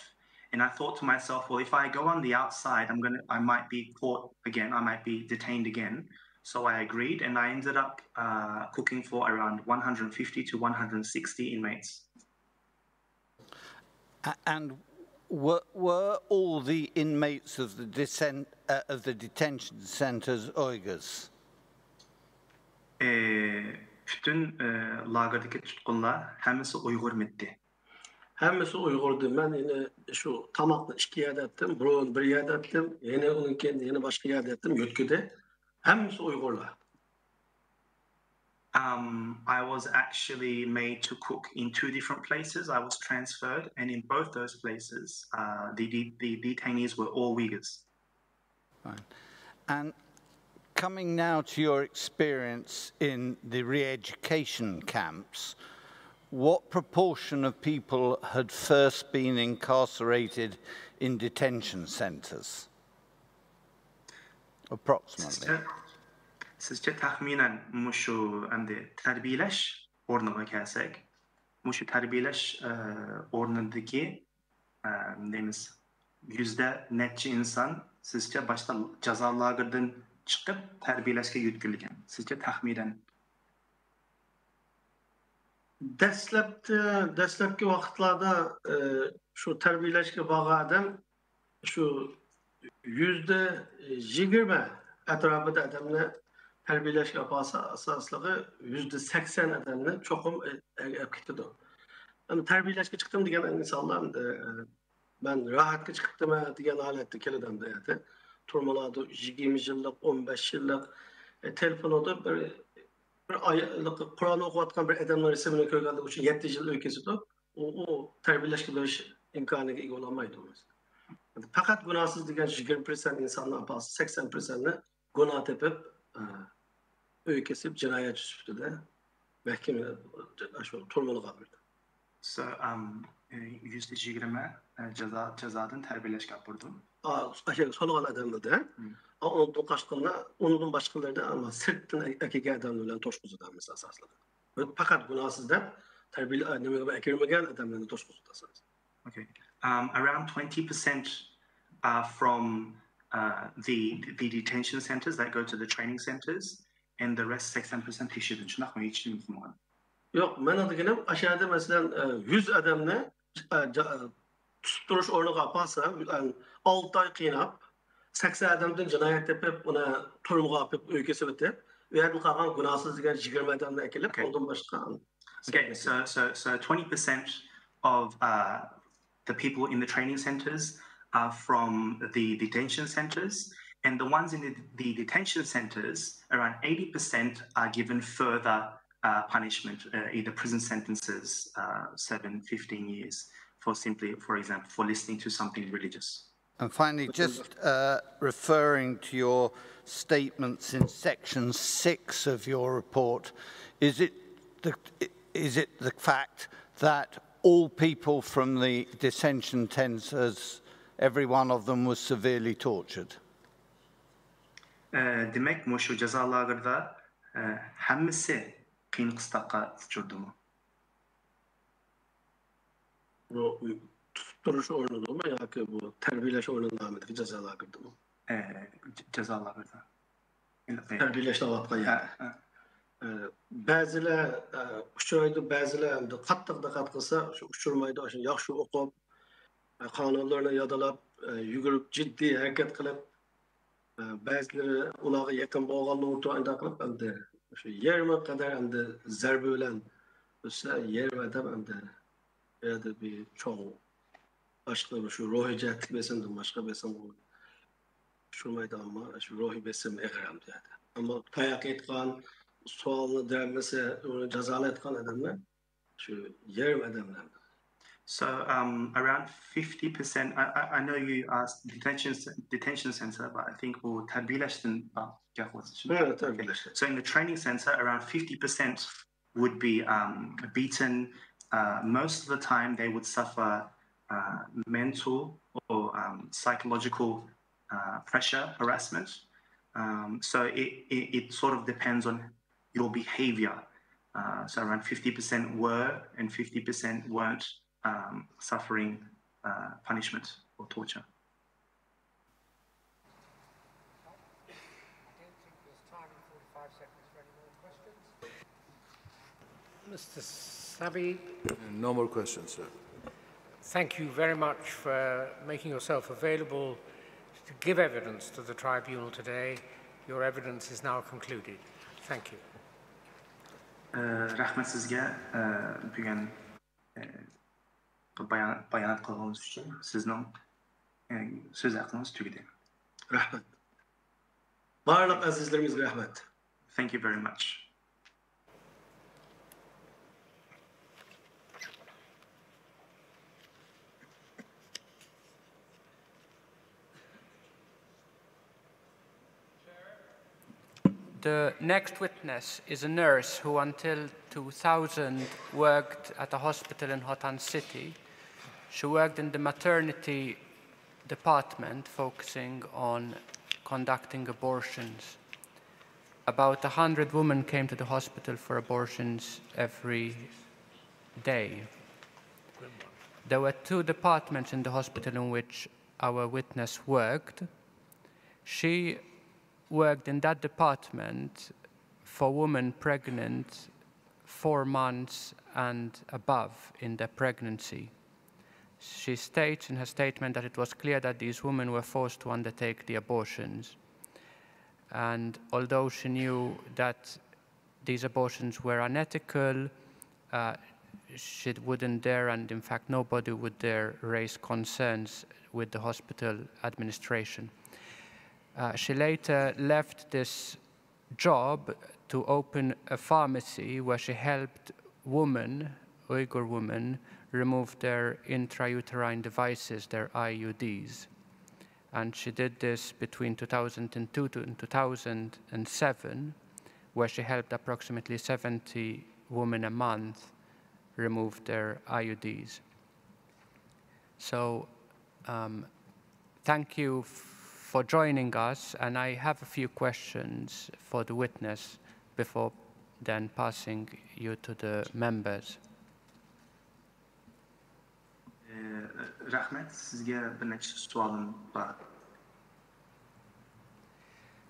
and I thought to myself, well, if I go on the outside, I'm gonna I might be caught again, I might be detained again. So I agreed, and I ended up uh, cooking for around one hundred fifty to one hundred sixty inmates. A- And were, were all the inmates of the, deten- uh, of the detention centres Uyghurs? ئى، پۈتۈن ئى، لاگېردىكى تۇتقۇنلار ھەممىسى ئۇيغۇرمىدى؟ ھەممىسى ئۇيغۇردى. مەن يەنە شۇ تاماقنى ئىككى يەردە ئەتتىم. بۇرۇن بىر يەردە ئەتتىم. يەنە ئۇنىڭ كېيىن يەنە باشقا يەردە ئەتتىم. يۆتكىدى. ھەممىسى ئۇيغۇرلار. Um, I was actually made to cook in two different places. I was transferred, and in both those places, uh, the, the, the detainees were all Uyghurs. Fine. And coming now to your experience in the re-education camps, what proportion of people had first been incarcerated in detention centres? Approximately. سىزچە، سىزچە تەخمىنەن مۇشۇ ئەمدى تەربىيەلەش ئورنىغا كەلسەك، مۇشۇ تەربىيەلەش ئە، ئورنىدىكى ئە، دەيمىز، يۈزدە نەچچە ئىنسان سىزچە باشتا جازا لاگېرىدىن چىقىپ تەربىيەلەشكە يۆتكىلىگەن؟ سىزچە تەخمىنەن؟ دەسلەپتە، دەسلەپكى ۋاقىتلاردا ئە، شۇ تەربىيەلەشكە بارغان ئادەم شۇ يۈزدە يىگىرمە ئەتراپىدا ئادەمنى تەربىيەلەشكە ئاپارسا، ئاساسلىقى يۈزدە سەكسەن ئادەمنى چوقۇم ئەگەپ كېتىدۇ. ئەمدى تەربىيەلەشكە چىقتىم دېگەن ئىنسانلار ئەمدى، ئە، مەن راھەتكە چىقىپتىمەن دېگەن ھالەتتە كېلىدۇ ئەمدى. تۈرمىلاردا يىگىرمە يىللىق، ئون بەش يىللىق، ئە، تېلېفوندا بىر، بىر ئايلىق قۇرئان ئوقۇۋاتقان بىر ئادەمنىڭ رەسىمىنى كۆرگەندە ئۇ يەتتە يىل ئۆي كېسىدۇ. ئۇ، ئۇ تەربىيەلەشكە بېرىش ئىمكانىغا ئىگە بولالمايدۇ. پەقەت گۇناھسىز دېگەن يىگىرمە پىرسەنت ئىنساننى ئاپارسا، سەكسەن پىرسەنتنى گۇناھ تېپىپ، ئە، ئۆي كېسىپ، جىنايەتچى سۈپىتىدە مەھكىمە، شۇ تۈرمىلىغا بېرىدۇ. So, um, يۈزدە يىگىرمە جازا، جازادىن تەربىيەلەشكە ئاپىرىدۇ. ئا، ئاشۇ سولىغان ئادەملەردە، ئا، ئۇنىڭدىن قاشقىندا، ئۇنىڭدىن باشقىلىرىدە، ئەمما سىرتتىن ئەكەلگەن ئادەملەر بىلەن توشقۇزىدۇ ھەممىسى ئاساسلىقى. پەقەت گۇناھسىز دەپ تەربىيە، نېمىگە ئەكىرمىگەن ئادەملەرنى توشقۇزىدۇ ئاساسلىقى. Okay. Um, around twenty percent are from uh, the, the detention centers that go to the training centers, and the rest, سەكسەن پىرسەنت تەكشۈرۈلدى. شۇنداقمۇ؟ ھېچ نېمە قىلمىغان. يوق، مېنىڭ دېگىنىم، ئاشۇ يەردە، مەسىلەن، ئە، يۈز ئادەمنى، ئە، جا-، ئە، تۇتۇپ تۇرۇش ئورنىغا ئاپارسا، ئە، ئالتە ئاي قىيناپ، سەكسەن ئادەمدىن جىنايەت تېپىپ، ئۇنى تۈرمىگە ئاپىرىپ، ئۆيگە سېلىۋېتىپ، ئۇ يەردىن قالغان گۇناھسىز دېگەن يىگىرمە ئادەمنى ئەكېلىپ، Okay. ئۇنىڭدىن باشقا. Okay, so, so, so twenty percent of uh, the people in the training centers are from the detention centers, and the ones in the, the detention centers, around eighty percent are given further uh, punishment, uh, either prison sentences, uh, seven, fifteen years, for simply, for example, for listening to something religious. And finally, just uh, referring to your statements in section six of your report, is it the, is it the fact that all people from the detention centres, every one of them was severely tortured? ئە، دېمەك، مۇشۇ جازا لاگېرىدا، ئە، ھەممىسى قىيىن قىستاققا ئۇچرىدىمۇ؟ بۇ تۇتۇپ تۇرۇش ئورنىدىمۇ ياكى بۇ تەربىيەلەش ئورنى نامىدىكى جازا لاگېرىدىمۇ؟ ئە، ج-، جازا لاگېرىدا. تەربىيەلەشنى ئالاۋاتقان يەر. ئە، بەزىلەر، ئە، ئۇچرايدۇ، بەزىلەر ئەمدى قاتتىق دىققەت قىلسا، شۇ ئۇچرىمايدۇ، ئاشۇ ياخشى ئوقۇپ، ئە، قانۇنلىرىنى يادلاپ، ئە، يۈگۈرۈپ، جىددىي ھەرىكەت قىلىپ، ئە، بەزىلىرى ئۇلارغا يېقىن بولغانلىرى ئۇنداق قىلىپ، ئەمدى شۇ يېرىمى قەدەر ئەمدى زەربە بىلەن ئۆتسە، يېرىم ئادەم ئەمدى بۇ يەردە بىر چوڭ باشقا شۇ روھىي جەھەتتىكى بېسىمدىن باشقا بېسىم ئۇچرىمايدۇ، ئەمما شۇ روھىي بېسىم ئېغىر ئەمدى يەردە. ئەمما تاياق ئېيتقان، سوئالنى دەرمىسە، ئۇنى جازالايدىغان ئادەملەر شۇ يېرىم ئادەملەر. So um, around fifty percent, I, I, I know you asked detention, detention center, but I think بۇ تەربىيەلەشتىن گەپ قىلىۋاتىسىز. ھە، تەربىيەلەش. So in the training center, around fifty percent would be um, beaten. Uh, most of the time, they would suffer uh, mental or um, psychological uh, pressure, harassment. Um, so it, it, it sort of depends on your behavior. Uh, so around fifty percent were and fifty percent weren't um, suffering uh, punishment or torture. Mister Sabi, No more questions, sir. Thank you very much for making yourself available to give evidence to the tribunal today. Your evidence is now concluded. Thank you. رەھمەت سىزگە بۈگۈن بايانات قىلغىنىڭىز ئۈچۈن. سىزنىڭ سۆز ھەققىڭىز تۈگىدى. رەھمەت. بارلىق ئەزىزلىرىمىزگە رەھمەت. Thank you very much. The next witness is a nurse who, until two thousand, worked at a hospital in Hotan City. She worked in the maternity department, focusing on conducting abortions. About a hundred women came to the hospital for abortions every day. There were two departments in the hospital in which our witness worked. She worked in that department for women pregnant four months and above in their pregnancy. She states in her statement that it was clear that these women were forced to undertake the abortions. And although she knew that these abortions were unethical, uh, she wouldn't dare, and in fact nobody would dare raise concerns with the hospital administration. Uh, she later left this job to open a pharmacy where she helped women, Uyghur women, remove their intrauterine devices, their I U Ds. And she did this between two thousand two to, and two thousand seven, where she helped approximately seventy women a month remove their I U Ds. So, um, thank you f- for joining us, and I have a few questions for the witness before then passing you to the members. رەھمەت، سىزگە بىر نەچچە سوئالىم بار.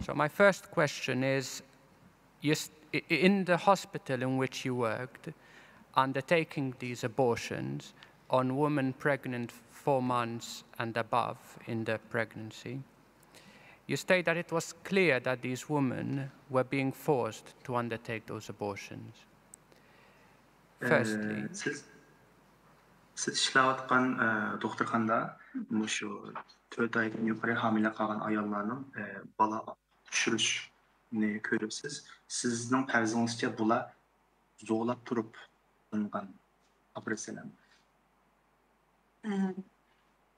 So my first question is, you st- i- i- in the hospital in which you worked, undertaking these abortions on women pregnant four months and above in the pregnancy, you state that it was clear that these women were being forced to undertake those abortions. Firstly, سىز سىز ئىشلەۋاتقان دوختۇرخانىدا مۇشۇ تۆت ئايدىن يۇقىرى ھامىلە قالغان ئاياللارنىڭ بالا چۈشۈرۈشنى كۆرۈپسىز. سىزنىڭ پەرىزىڭىزچە بۇلار زورلاپ تۇرۇپ قىلىنغان ئوپېراتسىيەلەرمۇ؟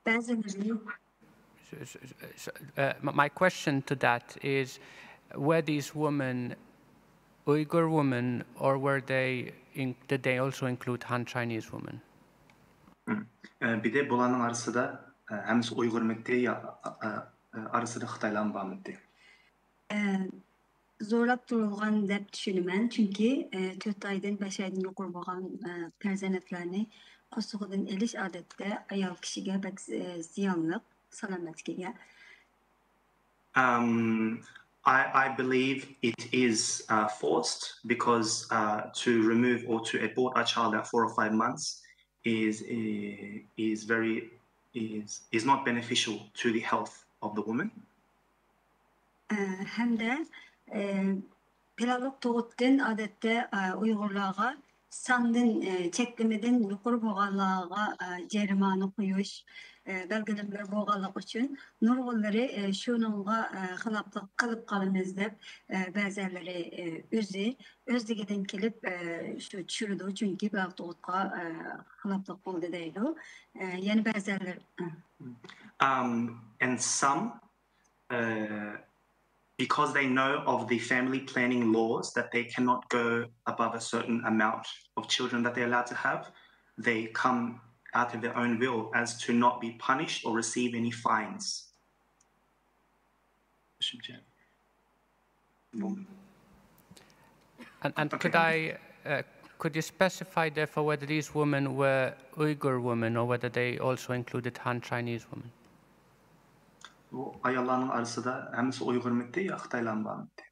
بەزىلىرى So, so, so, uh, m- my question to that is, were these women Uyghur women, or were they in, did they also include Han Chinese women? بىدە بۇلارنىڭ ئارىسىدا ھەممىسى ئۇيغۇرمىتى يا ئارىسىدا خىتايلارمۇ بارمىتى؟ زورلاپ تۇرۇلغان دەپ چۈشىنىمەن، چۈنكى تۆت ئايدىن بەش ئايدىن يۇقىرى بولغان پەرزەنتلەرنى قورسىقىدىن ئېلىش ئادەتتە ئايال كىشىگە بەك زىيانلىق سالامەتلىكىگە. Um, I, I believe it is uh, forced because uh, to remove or to abort a child at four or five months is is very is is not beneficial to the health of the woman. ھەمدە پىلانلىق تۇغۇتتىن ئادەتتە ئۇيغۇرلارغا ساندىن، چەكلىمىدىن يۇقىرى بولغانلارغا جەرىمانە قويۇش بەلگىلىمىلەر بولغانلىقى ئۈچۈن نۇرغۇنلىرى شۇنىڭغا خىلاپلىق قىلىپ قالىمىز دەپ بەزەنلىرى ئۆزى ئۆزلۈكىدىن كېلىپ شۇ چۈشۈرىدۇ، چۈنكى بىراق تۇغۇتقا خىلاپلىق بولدى دەيدۇ. يەنە بەزەنلىرى Um, and some, uh, because they know of the family planning laws that they cannot go above a certain amount of children that they're allowed to have, they come out of their own will as to not be punished or receive any fines. And, and could I, uh, could you specify therefore whether these women were Uyghur women or whether they also included Han Chinese women? بۇ ئاياللارنىڭ ئارىسىدا ھەممىسى ئۇيغۇرمىتى يا خىتايلارمۇ بارمىتى؟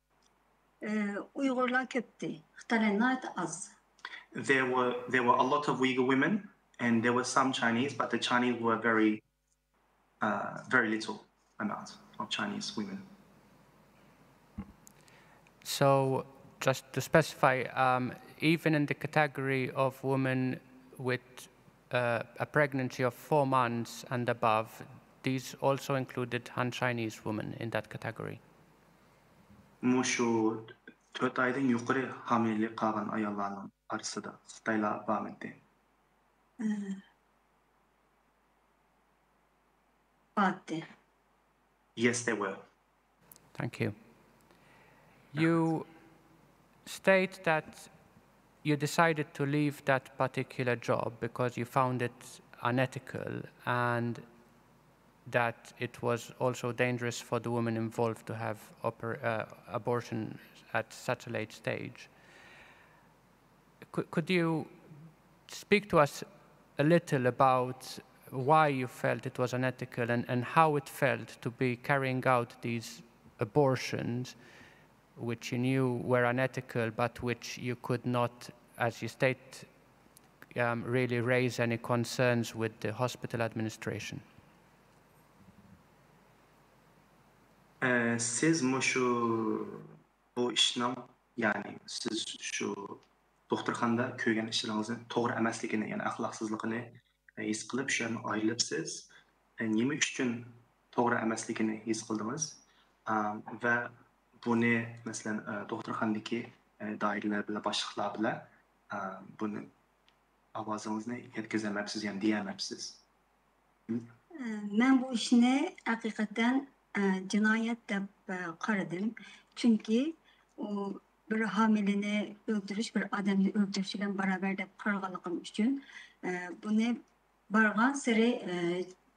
ئۇيغۇرلار كۆپتى، خىتايلار ناھايىتى ئاز. There were there were a lot of Uyghur women and there were some Chinese, but the Chinese were very uh, very little amount of Chinese women. So, just to specify, um, even in the category of women with uh, a pregnancy of four months and above, these also included Han Chinese women in that category. مۇشۇ تۆت ئايدىن يۇقىرى ھامىلىلىك قالغان ئاياللارنىڭ ئارىسىدا خىتايلار بارمىدى؟ بارتتى. Yes, there were. Thank you. You state that you decided to leave that particular job because you found it unethical and that it was also dangerous for the women involved to have oper- uh, abortion at such a late stage. Could, could you speak to us a little about why you felt it was unethical and, and how it felt to be carrying out these abortions, which you knew were unethical, but which you could not, as you state, um, really raise any concerns with the hospital administration? ئە، سىز مۇشۇ بۇ ئىشنىڭ، يەنى سىز شۇ دوختۇرخانىدا كۆرگەن ئىشلىرىڭىزنى توغرا ئەمەسلىكىنى، يەنى ئەخلاقسىزلىقىنى ھېس قىلىپ، شۇ يەردىن ئايرىلىپسىز. ئە، نېمە ئۈچۈن توغرا ئەمەسلىكىنى ھېس قىلدىڭىز؟ ئە، ۋە بۇنى، مەسىلەن، ئە، دوختۇرخانىدىكى، ئە، دائىرىلەر بىلەن، باشلىقلار بىلەن، ئە، بۇنى ئاۋازىڭىزنى يەتكۈزەلمەپسىز، يەنى دېيەلمەپسىز. مەن بۇ ئىشنى ھەقىقەتەن، ئە، جىنايەت دەپ، ئە، قارىدىم. چۈنكى ئۇ بىر ھامىلىنى ئۆلتۈرۈش، بىر ئادەمنى ئۆلتۈرۈش بىلەن باراۋەر دەپ قارىغانلىقىم ئۈچۈن، ئە، بۇنى بارغانسېرى، ئە،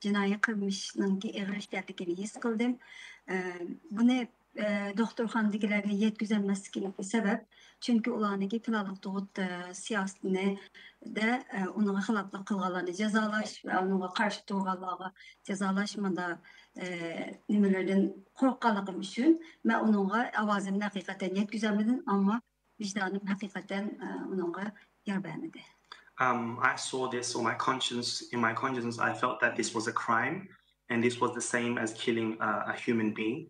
جىنايى قىلمىشنىڭكى ئېغىر ئىكەنلىكىنى ھېس قىلدىم. ئە، بۇنى، ئە، دوختۇرخانىدىكىلەرگە يەتكۈزەلمەسلىكىمگە سەۋەب، چۈنكى ئۇلارنىڭكى پىلانلىق تۇغۇت، ئە، سىياسىتىدە، ئە، ئۇنىڭغا خىلاپلىق قىلغانلارنى جازالاش ۋە ئۇنىڭغا قارشى تۇرغانلارغا جازالاش مۇنداق، ئە، نېمىلەردىن قورققانلىقىم ئۈچۈن مەن ئۇنىڭغا ئاۋازىمنى ھەقىقەتەن يەتكۈزەلمىدىم، ئەمما ۋىجدانىم ھەقىقەتەن، ئە، ئۇنىڭغا يار بەرمىدى. Um, I saw this, or my conscience, in my conscience, I felt that this was a crime and this was the same as killing uh, a human being.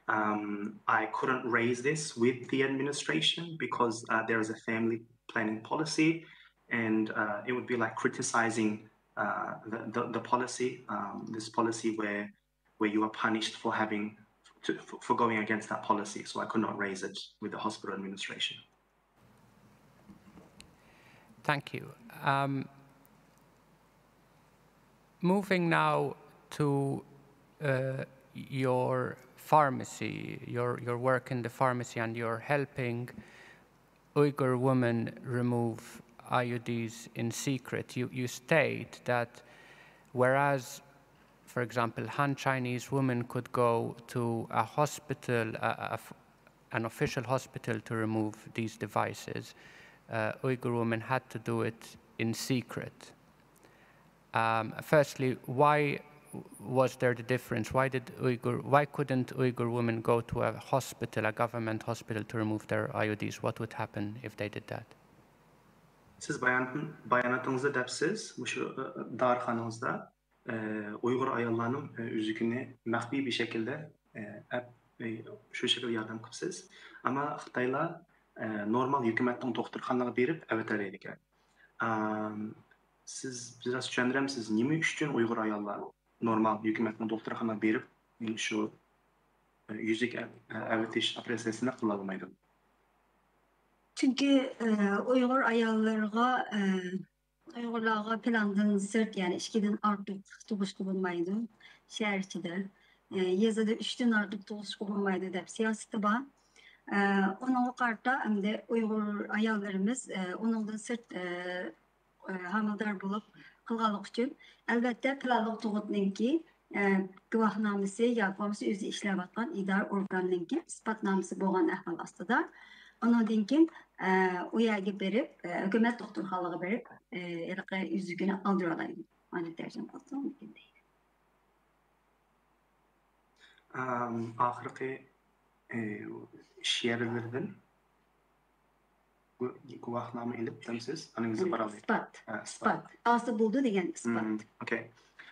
Um, I couldn't raise this with the administration because uh, there is a family planning policy and uh, it would be like criticizing uh, the, the, the policy, um, this policy where, where you are punished for having, to, for, for going against that policy. So I could not raise it with the hospital administration. Thank you. Um, moving now to uh, your pharmacy, your, your work in the pharmacy, and your helping Uyghur women remove I U Ds in secret. You, you state that whereas, for example, Han Chinese women could go to a hospital, a, a, an official hospital to remove these devices, uh, Uyghur women had to do it in secret. Um, firstly, why was there the difference? Why did Uyghur, why couldn't Uyghur women go to a hospital, a government hospital, to remove their I U Ds? What would happen if they did that? سىز بايان-، باياناتىڭىزدا دەپسىز، مۇشۇ، ئە، داۋاخانىڭىزدا، ئە، ئۇيغۇر ئاياللارنىڭ، ئە، ئۈزۈكىنى مەخپىي بىر شەكىلدە، ئە، ئەپ، ئە، شۇ شەكىلدە ياردەم قىپسىز. ئەمما خىتايلار، ئە، نورمال ھۆكۈمەتنىڭ دوختۇرخانىلىرىغا بېرىپ ئەۋەتەلەيدىكەن. ئام، سىز بىراز چۈشەندۈرەمسىز، نېمە ئۈچۈن ئۇيغۇر ئاياللار نورمال ھۆكۈمەتنىڭ دوختۇرخانىغا بېرىپ شۇ، ئە، يۈزۈك ئە-، ئەۋېتىش ئوپېراتسىيەسىنى قىلالمايدۇ؟ چۈنكى، ئە، ئۇيغۇر ئاياللىرىغا، ئە، ئۇيغۇرلارغا پىلاندىن سىرت، يەنى ئىككىدىن ئارتۇق تۇغۇشقا بولمايدۇ شەھەر ئىچىدە. ئە، يېزىدا ئۈچتىن ئارتۇق تۇغۇشقا بولمايدۇ دەپ سىياسىتى بار. ئە، ئۇنىڭغا قارىتا ئەمدى ئۇيغۇر ئاياللىرىمىز، ئە، ئۇنىڭدىن سىرت، ئە، ئە، ھامىلىدار بولۇپ قالغانلىقى ئۈچۈن، ئەلۋەتتە، پىلانلىق تۇغۇتنىڭكى، ئە، گۇۋاھنامىسى ياكى بولمىسا ئۆزى ئىشلەۋاتقان ئىدارە ئورگانىنىڭكى ئىسپاتنامىسى بولغان ئەھۋال ئاستىدا، ئۇنىڭدىن كېيىن، ئە، ئۇ يەرگە بېرىپ، ئە، ھۆكۈمەت دوختۇرخانىلىرىغا بېرىپ، ئە، ھېلىقى ئۈزۈكىنى ئالدۇرالايدۇ. مانا تەرجىمە قىلسام مۇمكىن دەيدۇ. ئام، ئاخىرقى، ئى، ئىش يەرلىرىدىن گۇ-، گۇۋاھنامە ئېلىپ دەمسىز؟ ئانىڭىزدا بارالمايدۇ. ئىسپات. ھە، ئىسپات. ئىسپات. ئالسا بولىدۇ دېگەن ئىسپات. Mm, okay.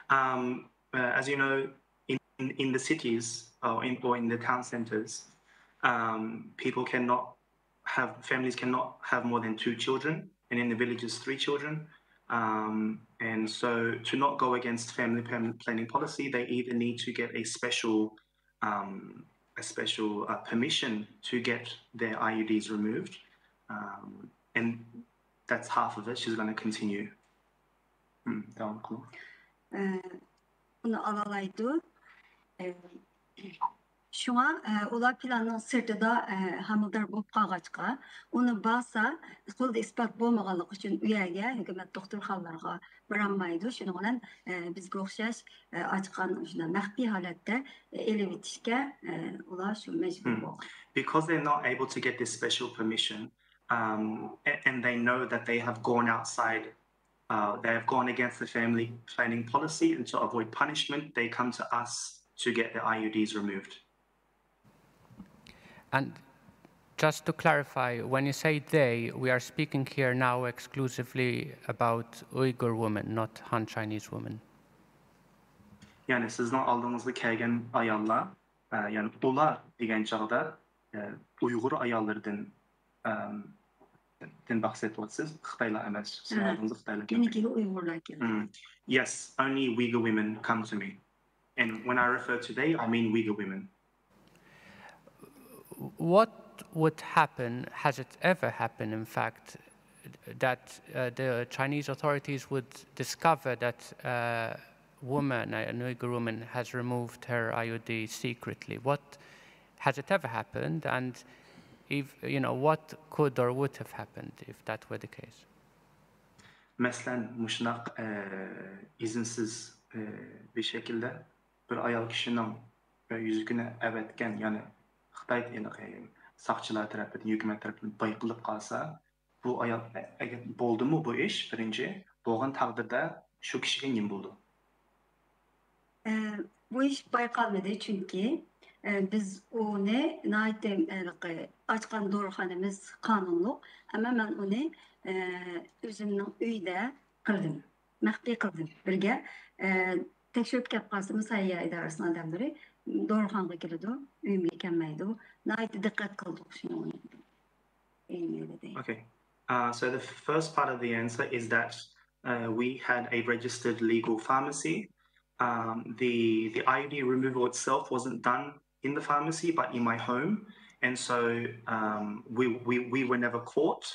Um, uh, as you know, in, in, in the cities or in, or in the town centers, um, people cannot have, families cannot have more than two children, and in the villages, three children. Um, and so, to not go against family plan- planning policy, they either need to get a special, um, a special uh, permission to get their I U Ds removed, um, and that's half of it. She's going to continue. Hmm, داۋام قىلىڭ. ئە، ئۇنى ئالالايدۇ. ئە، شۇڭا، ئە، ئۇلار پىلاننىڭ سىرتىدا، ئە، ھامىلىدار بولۇپ قالغاچقا، ئۇنى بارسا، قولدا ئىسپات بولمىغانلىقى ئۈچۈن ئۇ يەرگە ھۆكۈمەت دوختۇرخانىلىرىغا بارالمايدۇ. شۇنىڭ بىلەن، ئە، بىزگە ئوخشاش، ئە، ئاچقان شۇنداق مەخپىي ھالەتتە، ئە، ئېلىۋېتىشكە، ئە، ئۇلار شۇ مەجبۇر Hmm. بولغان. Because they're not able to get this special permission, um, a- and they know that they have gone outside, uh, they have gone against the family planning policy, and to avoid punishment, they come to us to get the I U Ds removed. And Just to clarify, when you say they, we are speaking here now exclusively about Uyghur women, not Han Chinese women. يەنى سىزنىڭ ئالدىڭىزغا كەلگەن ئاياللار، ئە، يەنى ئۇلار دېگەن چاغدا، ئە، ئۇيغۇر ئاياللىرىدىن، ئەم، دىن بەھس ئېتىۋاتىسىز، خىتايلار ئەمەس. سىزنىڭ ھە. ئالدىڭىزغا خىتايلار كەلدى. مېنىڭكىگە ئۇيغۇرلار كەلدى. Mm. Yes, only Uyghur women come to me. And when I refer to they, I mean Uyghur women. What would happen, has it ever happened, in fact, that uh, the Chinese authorities would discover that a woman, an Uyghur woman, has removed her I U D secretly? What, has it ever happened? And if, you know, what could or would have happened if that were the case? مەسىلەن، مۇشۇنداق، ئە، ئىزىنسىز، ئە، بىر شەكىلدە بىر ئايال كىشىنىڭ، ئە، يۈزۈكىنى ئەۋەتكەن، يەنى خىتاي، يەنى ساقچىلار تەرىپىدىن، ھۆكۈمەت تەرىپىدىن بايقىلىپ قالسا، بۇ ئايال، ئە، ئەگەر بولدىمۇ بۇ ئىش بىرىنچى، بولغان تەقدىردە شۇ كىشىگە نېمە بولىدۇ؟ ئە، بۇ ئىش بايقالمىدى، چۈنكى، ئە، بىز ئۇنى ناھايىتى، ھېلىقى ئاچقان دورىخانىمىز قانۇنلۇق، ئەمما مەن ئۇنى، ئە، ئۆزۈمنىڭ ئۆيدە قىلدىم، مەخپىي قىلدىم. بىرگە، ئە، تەكشۈرۈپ كەپ قالسىمۇ سەھىيە ئىدارىسىنىڭ ئادەملىرى دورىخانىغا كېلىدۇ، ئۆيۈمگە كەلمەيدۇ. ناھايىتى دىققەت قىلدۇق شۇنىڭغا. Okay. Uh, so the first part of the answer is that uh, we had a registered legal pharmacy. Um, the the I U D removal itself wasn't done in the pharmacy, but in my home, and so um, we, we we were never caught.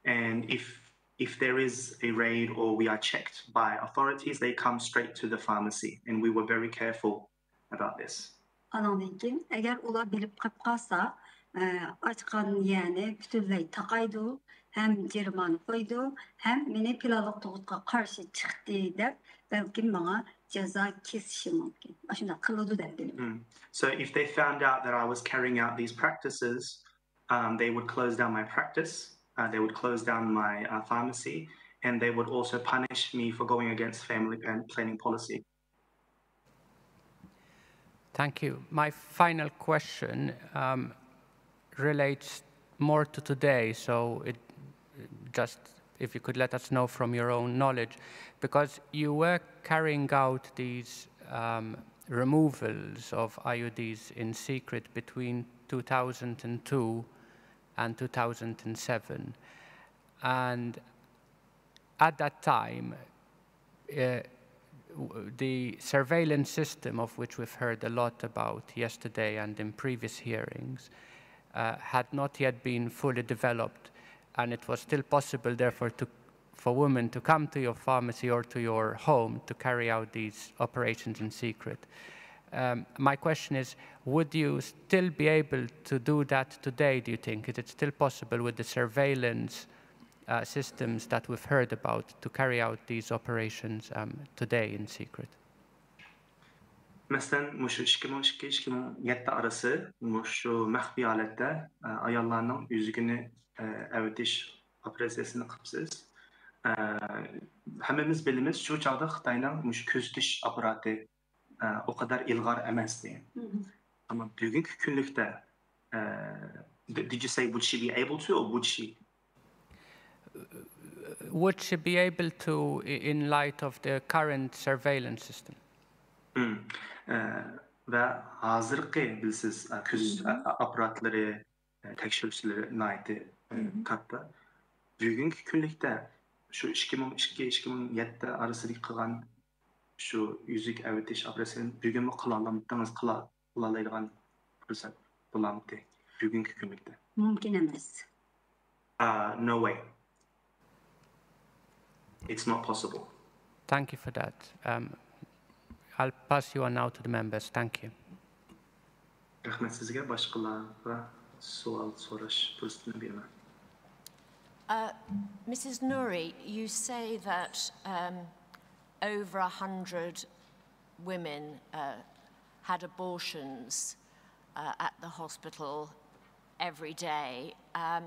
And if if there is a raid or we are checked by authorities, they come straight to the pharmacy, and we were very careful about this. ئانىڭدىن كېيىن، ئەگەر ئۇلار بىلىپ قېلىپ قالسا، ئە، ئاچقان يەرنى پۈتۈنلەي تاقايدۇ، ھەم جەرىمانە قويىدۇ، ھەم مېنى پىلانلىق تۇغۇتقا قارشى چىقتى دەپ، بەلكىم ماڭا جازا كېسىشى مۇمكىن. ئاشۇنداق قىلىدۇ دەپ بىلىمەن. Mm. So if they found out that I was carrying out these practices, um, they would close down my practice, uh, they would close down my uh, pharmacy, and they would also punish me for going against family plan- planning policy. Thank you. My final question um, relates more to today, so it just if you could let us know from your own knowledge, because you were carrying out these um, removals of I U Ds in secret between two thousand two and two thousand seven. And at that time, uh, w- the surveillance system, of which we've heard a lot about yesterday and in previous hearings, uh, had not yet been fully developed, and it was still possible, therefore, to, for women to come to your pharmacy or to your home to carry out these operations in secret. Um, my question is, would you still be able to do that today, do you think? Is it still possible with the surveillance uh, systems that we've heard about to carry out these operations um, today in secret? مەسىلەن، مۇشۇ ئىككى مىڭ ئىككى، ئىككى مىڭ يەتتە ئارىسى مۇشۇ مەخپىي ھالەتتە، ئە، ئاياللارنىڭ يۈزۈكىنى، ئە، ئەۋېتىش ئوپېراتسىيىسىنى قىپسىز. ئە، ھەممىمىز بىلىمىز، شۇ چاغدا خىتاينىڭ مۇشۇ كۆزىتىش ئاپپاراتى، ئە، ئۇ قەدەر ئىلغار ئەمەستى. ئەمما بۈگۈنكى كۈنلۈكتە، ئە، d- did you say would she be able to or would she? Would she be able to, i- in light of the current surveillance system? مم. ئە، ۋە ھازىرقى بىلىسىز، ئە، كۆزىتىش ئە، ئاپپاراتلىرى، ئە، تەكشۈرۈشلىرى ناھايىتى ئە، كاتتا. بۈگۈنكى كۈنلۈكتە شۇ ئىككى مىڭ ئىككى، ئىككى مىڭ يەتتە ئارىسىدىكى قىلغان شۇ يۈزۈك ئەۋېتىش ئاپېراتسىيىسىنى بۈگۈنمۇ قىلالامتىڭىز؟ قىلا-، قىلالايدىغان پۇرسەت بولامتى بۈگۈنكى كۈنلۈكتە؟ مۇمكىن ئەمەس. Uh, no way. It's not possible. Thank you for that. Um, I'll pass you on now to the members. Thank you. رەھمەت سىزگە. باشقىلارغا سوئال سوراش پۇرسىتىنى بېرىمەن. Uh, Missus Nouri, you say that um, over a hundred women uh, had abortions uh, at the hospital every day. Um,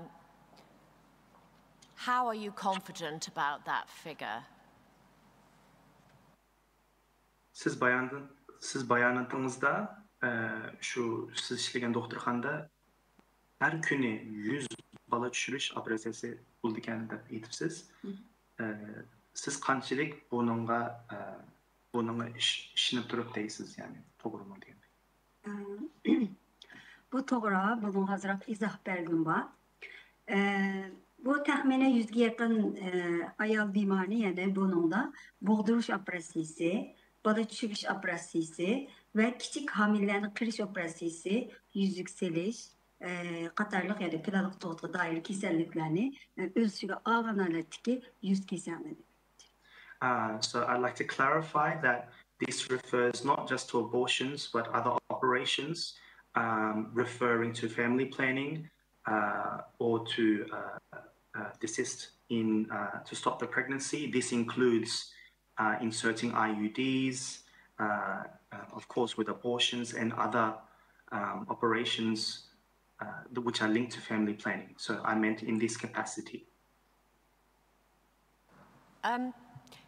how are you confident about that figure? سىز بايان سىز باياناتىڭىزدا ئە، شۇ سىز ئىشلىگەن دوختۇرخانىدا ھەر كۈنى يۈز بالا چۈشۈرۈش ئوپېراتسىيەسى بولىدىكەن دەپ ئېيتىپسىز. مم. ئە، سىز قانچىلىك بۇنىڭغا، ئە، بۇنىڭغا ئىش-، ئىشىنىپ تۇرۇپ دەيسىز، يەنى توغرىمۇ دېگەندەك. ئە، بۇ توغرا، بۇنىڭغا ئازراق ئىزاھ بەرگۈم بار. ئە، بۇ تەخمىنەن يۈزگە يېقىن، ئە، ئايال بىمارنى، يەنى بۇنىڭدا بوغدۇرۇش ئوپېراتسىيىسى، بالا چۈشۈرۈش ئوپېراتسىيىسى ۋە كىچىك ھامىلىلەرنى قىرىش ئوپېراتسىيىسى، يۈزۈك سېلىش، ئە، قاتارلىق، يەنى پىلانلىق تۇغۇتقا دائىر كېسەللىكلەرنى، ئە، ئۆز ئىچىگە ئالغان ھالەتتىكى يۈز كېسەللىرى. Uh, so I'd like to clarify that this refers not just to abortions, but other operations, um, referring to family planning, uh, or to, uh, uh, desist in, uh, to stop the pregnancy. This includes, uh, inserting I U Ds, uh, uh, of course, with abortions and other, um, operations, uh, th-, which are linked to family planning. So I meant in this capacity. Um,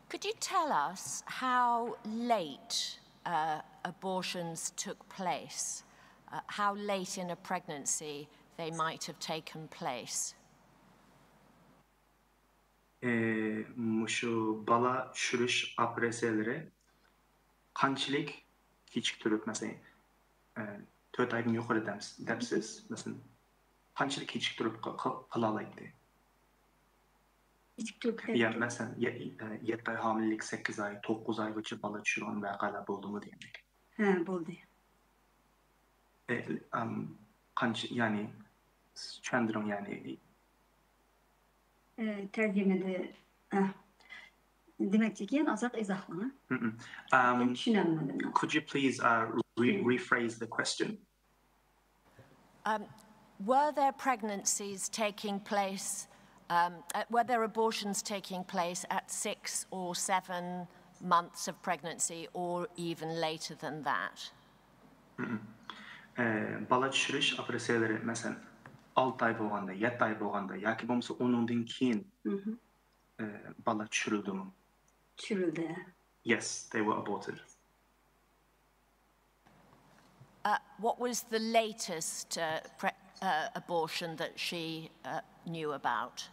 could you tell us how late, uh, abortions took place? Uh, how late in a pregnancy they might have taken place? ئى، مۇشۇ بالا چۈشۈرۈش ئوپېراتسىيەلىرى قانچىلىك كېچىكتۈرۈپ، مەسىلەن، ئى، تۆت ئايدىن يۇقىرى دەمس-، دەپسىز، مەسىلەن، قانچىلىك كېچىكتۈرۈپ قى-، قى-، قىلالايتتى؟ كېچىكتۈرۈپ يا، مەسىلەن، يە-، ئى، يەتتە ئاي ھامىلىلىك، سەككىز ئاي، توققۇز ئايغىچە بالا چۈشۈرگەن ۋەقەلەر بولدىمۇ دېگەندەك. ھە، بولدى. ئى، ئەم، قانچە، يەنى، چۈشەندۈرۈڭ، يەنى. ئى، تەرجىمىدە، ئە، دېمەكچىكى، يەنە ئازراق ئىزاھلىڭ. Mm-mm. Um, چۈشىنەلمىدىم. Could you please, uh, re-, rephrase the question? Um, were there pregnancies taking place, um, uh, were there abortions taking place at six or seven months of pregnancy or even later than that? ئە، بالا چۈشۈرۈش ئوپېراتسىيەلىرى، مەسىلەن، ئالتە ئاي بولغاندا، يەتتە ئاي بولغاندا ياكى بولمىسا ئۇنىڭدىن كېيىن، ئە، بالا چۈشۈرۈلدىمۇ؟ چۈشۈرۈلدى. Yes, they were aborted. Uh, what was the latest, uh, pre- uh, abortion that she, uh, knew about?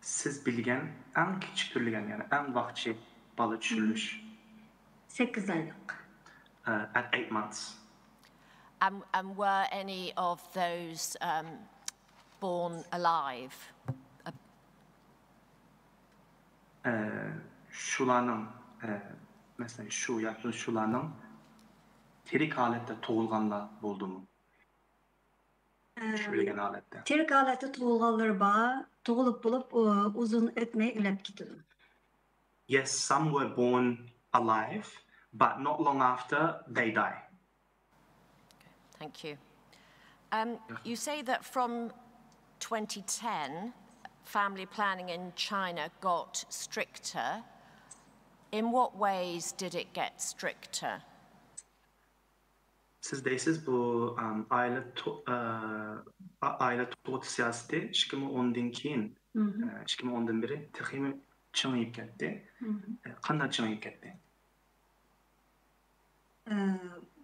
سىز بىلگەن ئەڭ كېچىكتۈرۈلگەن، يەنى ئەڭ ۋاقچى بالا چۈشۈرۈلۈش. سەككىز ئايلىق. Uh, at eight months. And, and were any of those, um, born alive? Uh, ئە، شۇلارنىڭ، ئە، مەسىلەن، شۇ ياكى شۇلارنىڭ تىرىك ھالەتتە تۇغۇلغانلار بولدىمۇ؟ چۈشۈرۈلگەن ھالەتتە. تىرىك ھالەتتە تۇغۇلغانلىرى بار، تۇغۇلۇپ بولۇپ، ئۇ-، ئۇزۇن ئۆتمەي ئۆلۈپ كېتىدۇ. Yes, some were born alive, but not long after they die. Thank you. Um, you say that from twenty ten, family planning in China got stricter. In what ways did it get stricter? سىز دەيسىز، بۇ، ئەم، ئائىلە تو-، ئە، ئا-، ئائىلە تۇغۇت سىياسىتى ئىككى مىڭ ئوندىن كېيىن، ئە، ئىككى مىڭ ئوندىن بېرى تېخىمۇ چىڭىيىپ كەتتى. ئە، قانداق چىڭىيىپ كەتتى؟ ئە،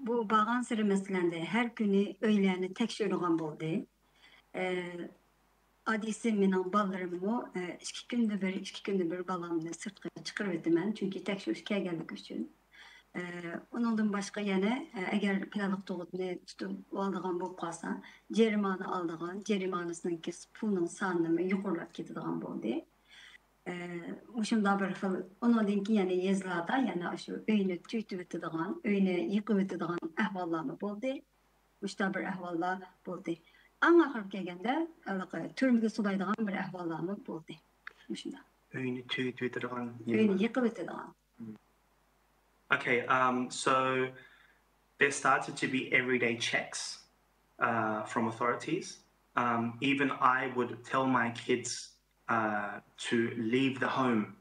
بۇ بارغانسېرى، مەسىلەن، ھەر كۈنى ئۆيلەرنى تەكشۈرىدىغان بولدى. ئە، ئادىسى مېنىڭ بالىلىرىممۇ، ئە، ئىككى كۈندە بىر، ئىككى كۈندە بىر بالامنى سىرتقا چىقىرىۋېتىمەن، چۈنكى تەكشۈرۈشكە كەلگەنلىكى ئۈچۈن. ئە، ئۇنىڭدىن باشقا يەنە، ئە، ئەگەر پىلانلىق تۇغۇتنى تۇتۇۋالىدىغان بولۇپ قالسا، جەرىمانە ئالىدىغان، جەرىمانىسىنىڭكى پۇلنىڭ سانىمۇ يۇقىرىلاپ كېتىدىغان بولدى. ئە، مۇشۇنداق بىر خىل، ئۇنىڭدىن كېيىن يەنە يېزىلاردا يەنە شۇ ئۆينى تۈگىتىۋېتىدىغان، ئۆينى يىقىۋېتىدىغان ئەھۋاللارمۇ بولدى. مۇشۇنداق بىر ئەھۋاللار بولدى. ئەڭ ئاخىرىغا كەلگەندە، ھېلىقى تۈرمىگە سولايدىغان بىر ئەھۋاللارمۇ بولدى. مۇشۇنداق. ئۆينى تۈگىتىۋېتىدىغان. ئۆينى يىقىۋېتىدىغان. Okay, um, so there started to be everyday checks, uh, from authorities. Um, even I would tell my kids, uh, to leave the home,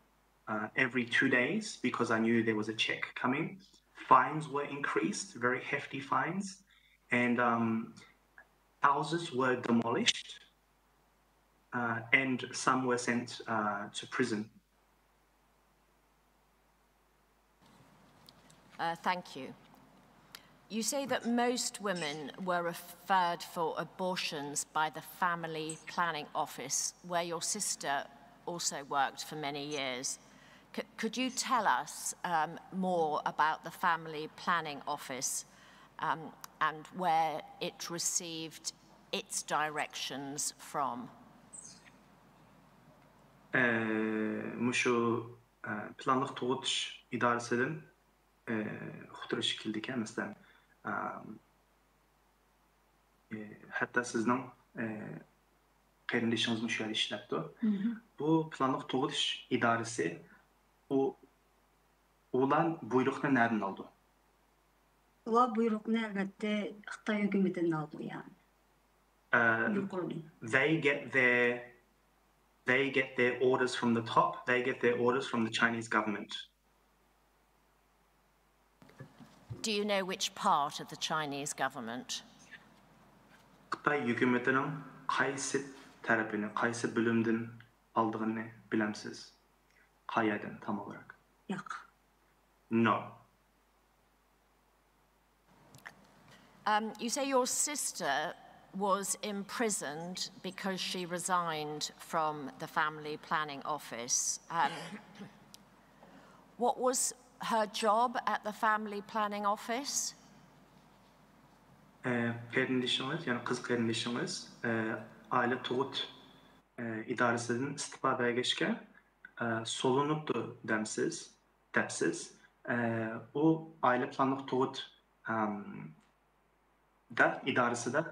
uh, every two days because I knew there was a check coming. Fines were increased, very hefty fines, and, um, houses were demolished, uh, and some were sent, uh, to prison. Uh, thank you. You say that most women were referred for abortions by the Family Planning Office, where your sister also worked for many years. C- could you tell us um, more about the Family Planning Office um, and where it received its directions from? ئە، مۇشۇ، ئە، پىلانلىق تۇغۇتۇش ئىدارىسىدىن، ئە، ئۇقتۇرۇش كېلىدىكەن، مەسىلەن، ئە، ئە، ھەتتا سىزنىڭ، ئە، قېرىندىشىڭىزمۇ شۇ يەردە ئىشلەپتۇ. بۇ پىلانلىق تۇغۇتۇش ئىدارىسى، ئۇ، ئۇلار بۇيرۇقنى نەدىن ئالىدۇ؟ ئۇلار بۇيرۇقنى ئەلۋەتتە خىتاي ھۆكۈمىتىدىن ئالىدۇ، يەنى ئە، يۇقىرىدىن. they get their they get their orders from the top. They get their orders from the Chinese government. Do you know which part of the Chinese government? خىتاي ھۆكۈمىتىنىڭ قايسى تەرىپىنى، قايسى بۆلۈمدىن ئالىدىغىنىنى بىلەمسىز؟ قايەردىن، تام ئولاراق؟ ياق. No. Um, you say your sister was imprisoned because she resigned from the Family Planning Office. Um, what was her job at the Family Planning Office? ئە، قېرىندىشىڭىز، يەنى قىز قېرىندىشىڭىز، ئە، ئائىلە تۇغۇت، ئە، ئىدارىسىدىن ئىستېپا بەرگەچكە، ئە، سولىنىپتۇ دەمسىز، دەپسىز. ئە، ئۇ ئائىلە پىلانلىق تۇغۇت، ئەم، دا ئىدارىسىدا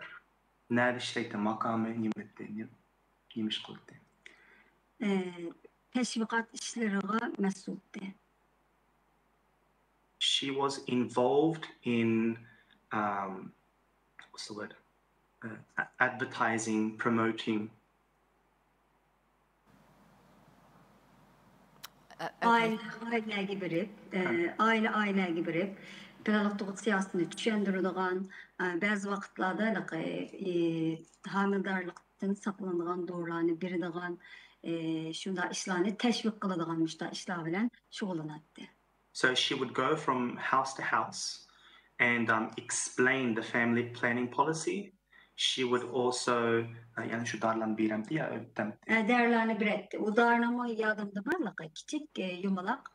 نەدە ئىشلەيتتى، ماقامى نېمە ئىدى، نېمە، نېمە ئىش قىلاتتى؟ ئە، تەشۋىقات ئىشلىرىغا مەسئۇلتى. She was involved in, um, what's the word? Uh, a- advertising, promoting. Uh, ئائىلە، ئائىلىلەرگە بېرىپ، ئە، ئائىلە، ئائىلىلەرگە بېرىپ، پىلانلىق تۇغۇت سىياسىتىنى چۈشەندۈرىدىغان، ئە، بەزى ۋاقىتلاردا ھېلىقى، ئى، ھامىلىدارلىقتىن ساقلىنىدىغان دورىلارنى بېرىدىغان، ئى، شۇنداق ئىشلارنى تەشۋىق قىلىدىغان مۇشۇنداق ئىشلار بىلەن شۇغۇللىناتتى. So she would go from house to house and, um, explain the family planning policy. She would also, uh, يەنى شۇ دارىلارنى بېرەمتى يا ئۆتەمتى؟ ئە، دارىلارنى بېرەتتى. ئۇ دارىنىڭمۇ يادىمدا بار، ھېلىقى كىچىك، ئە، يۇمىلاق،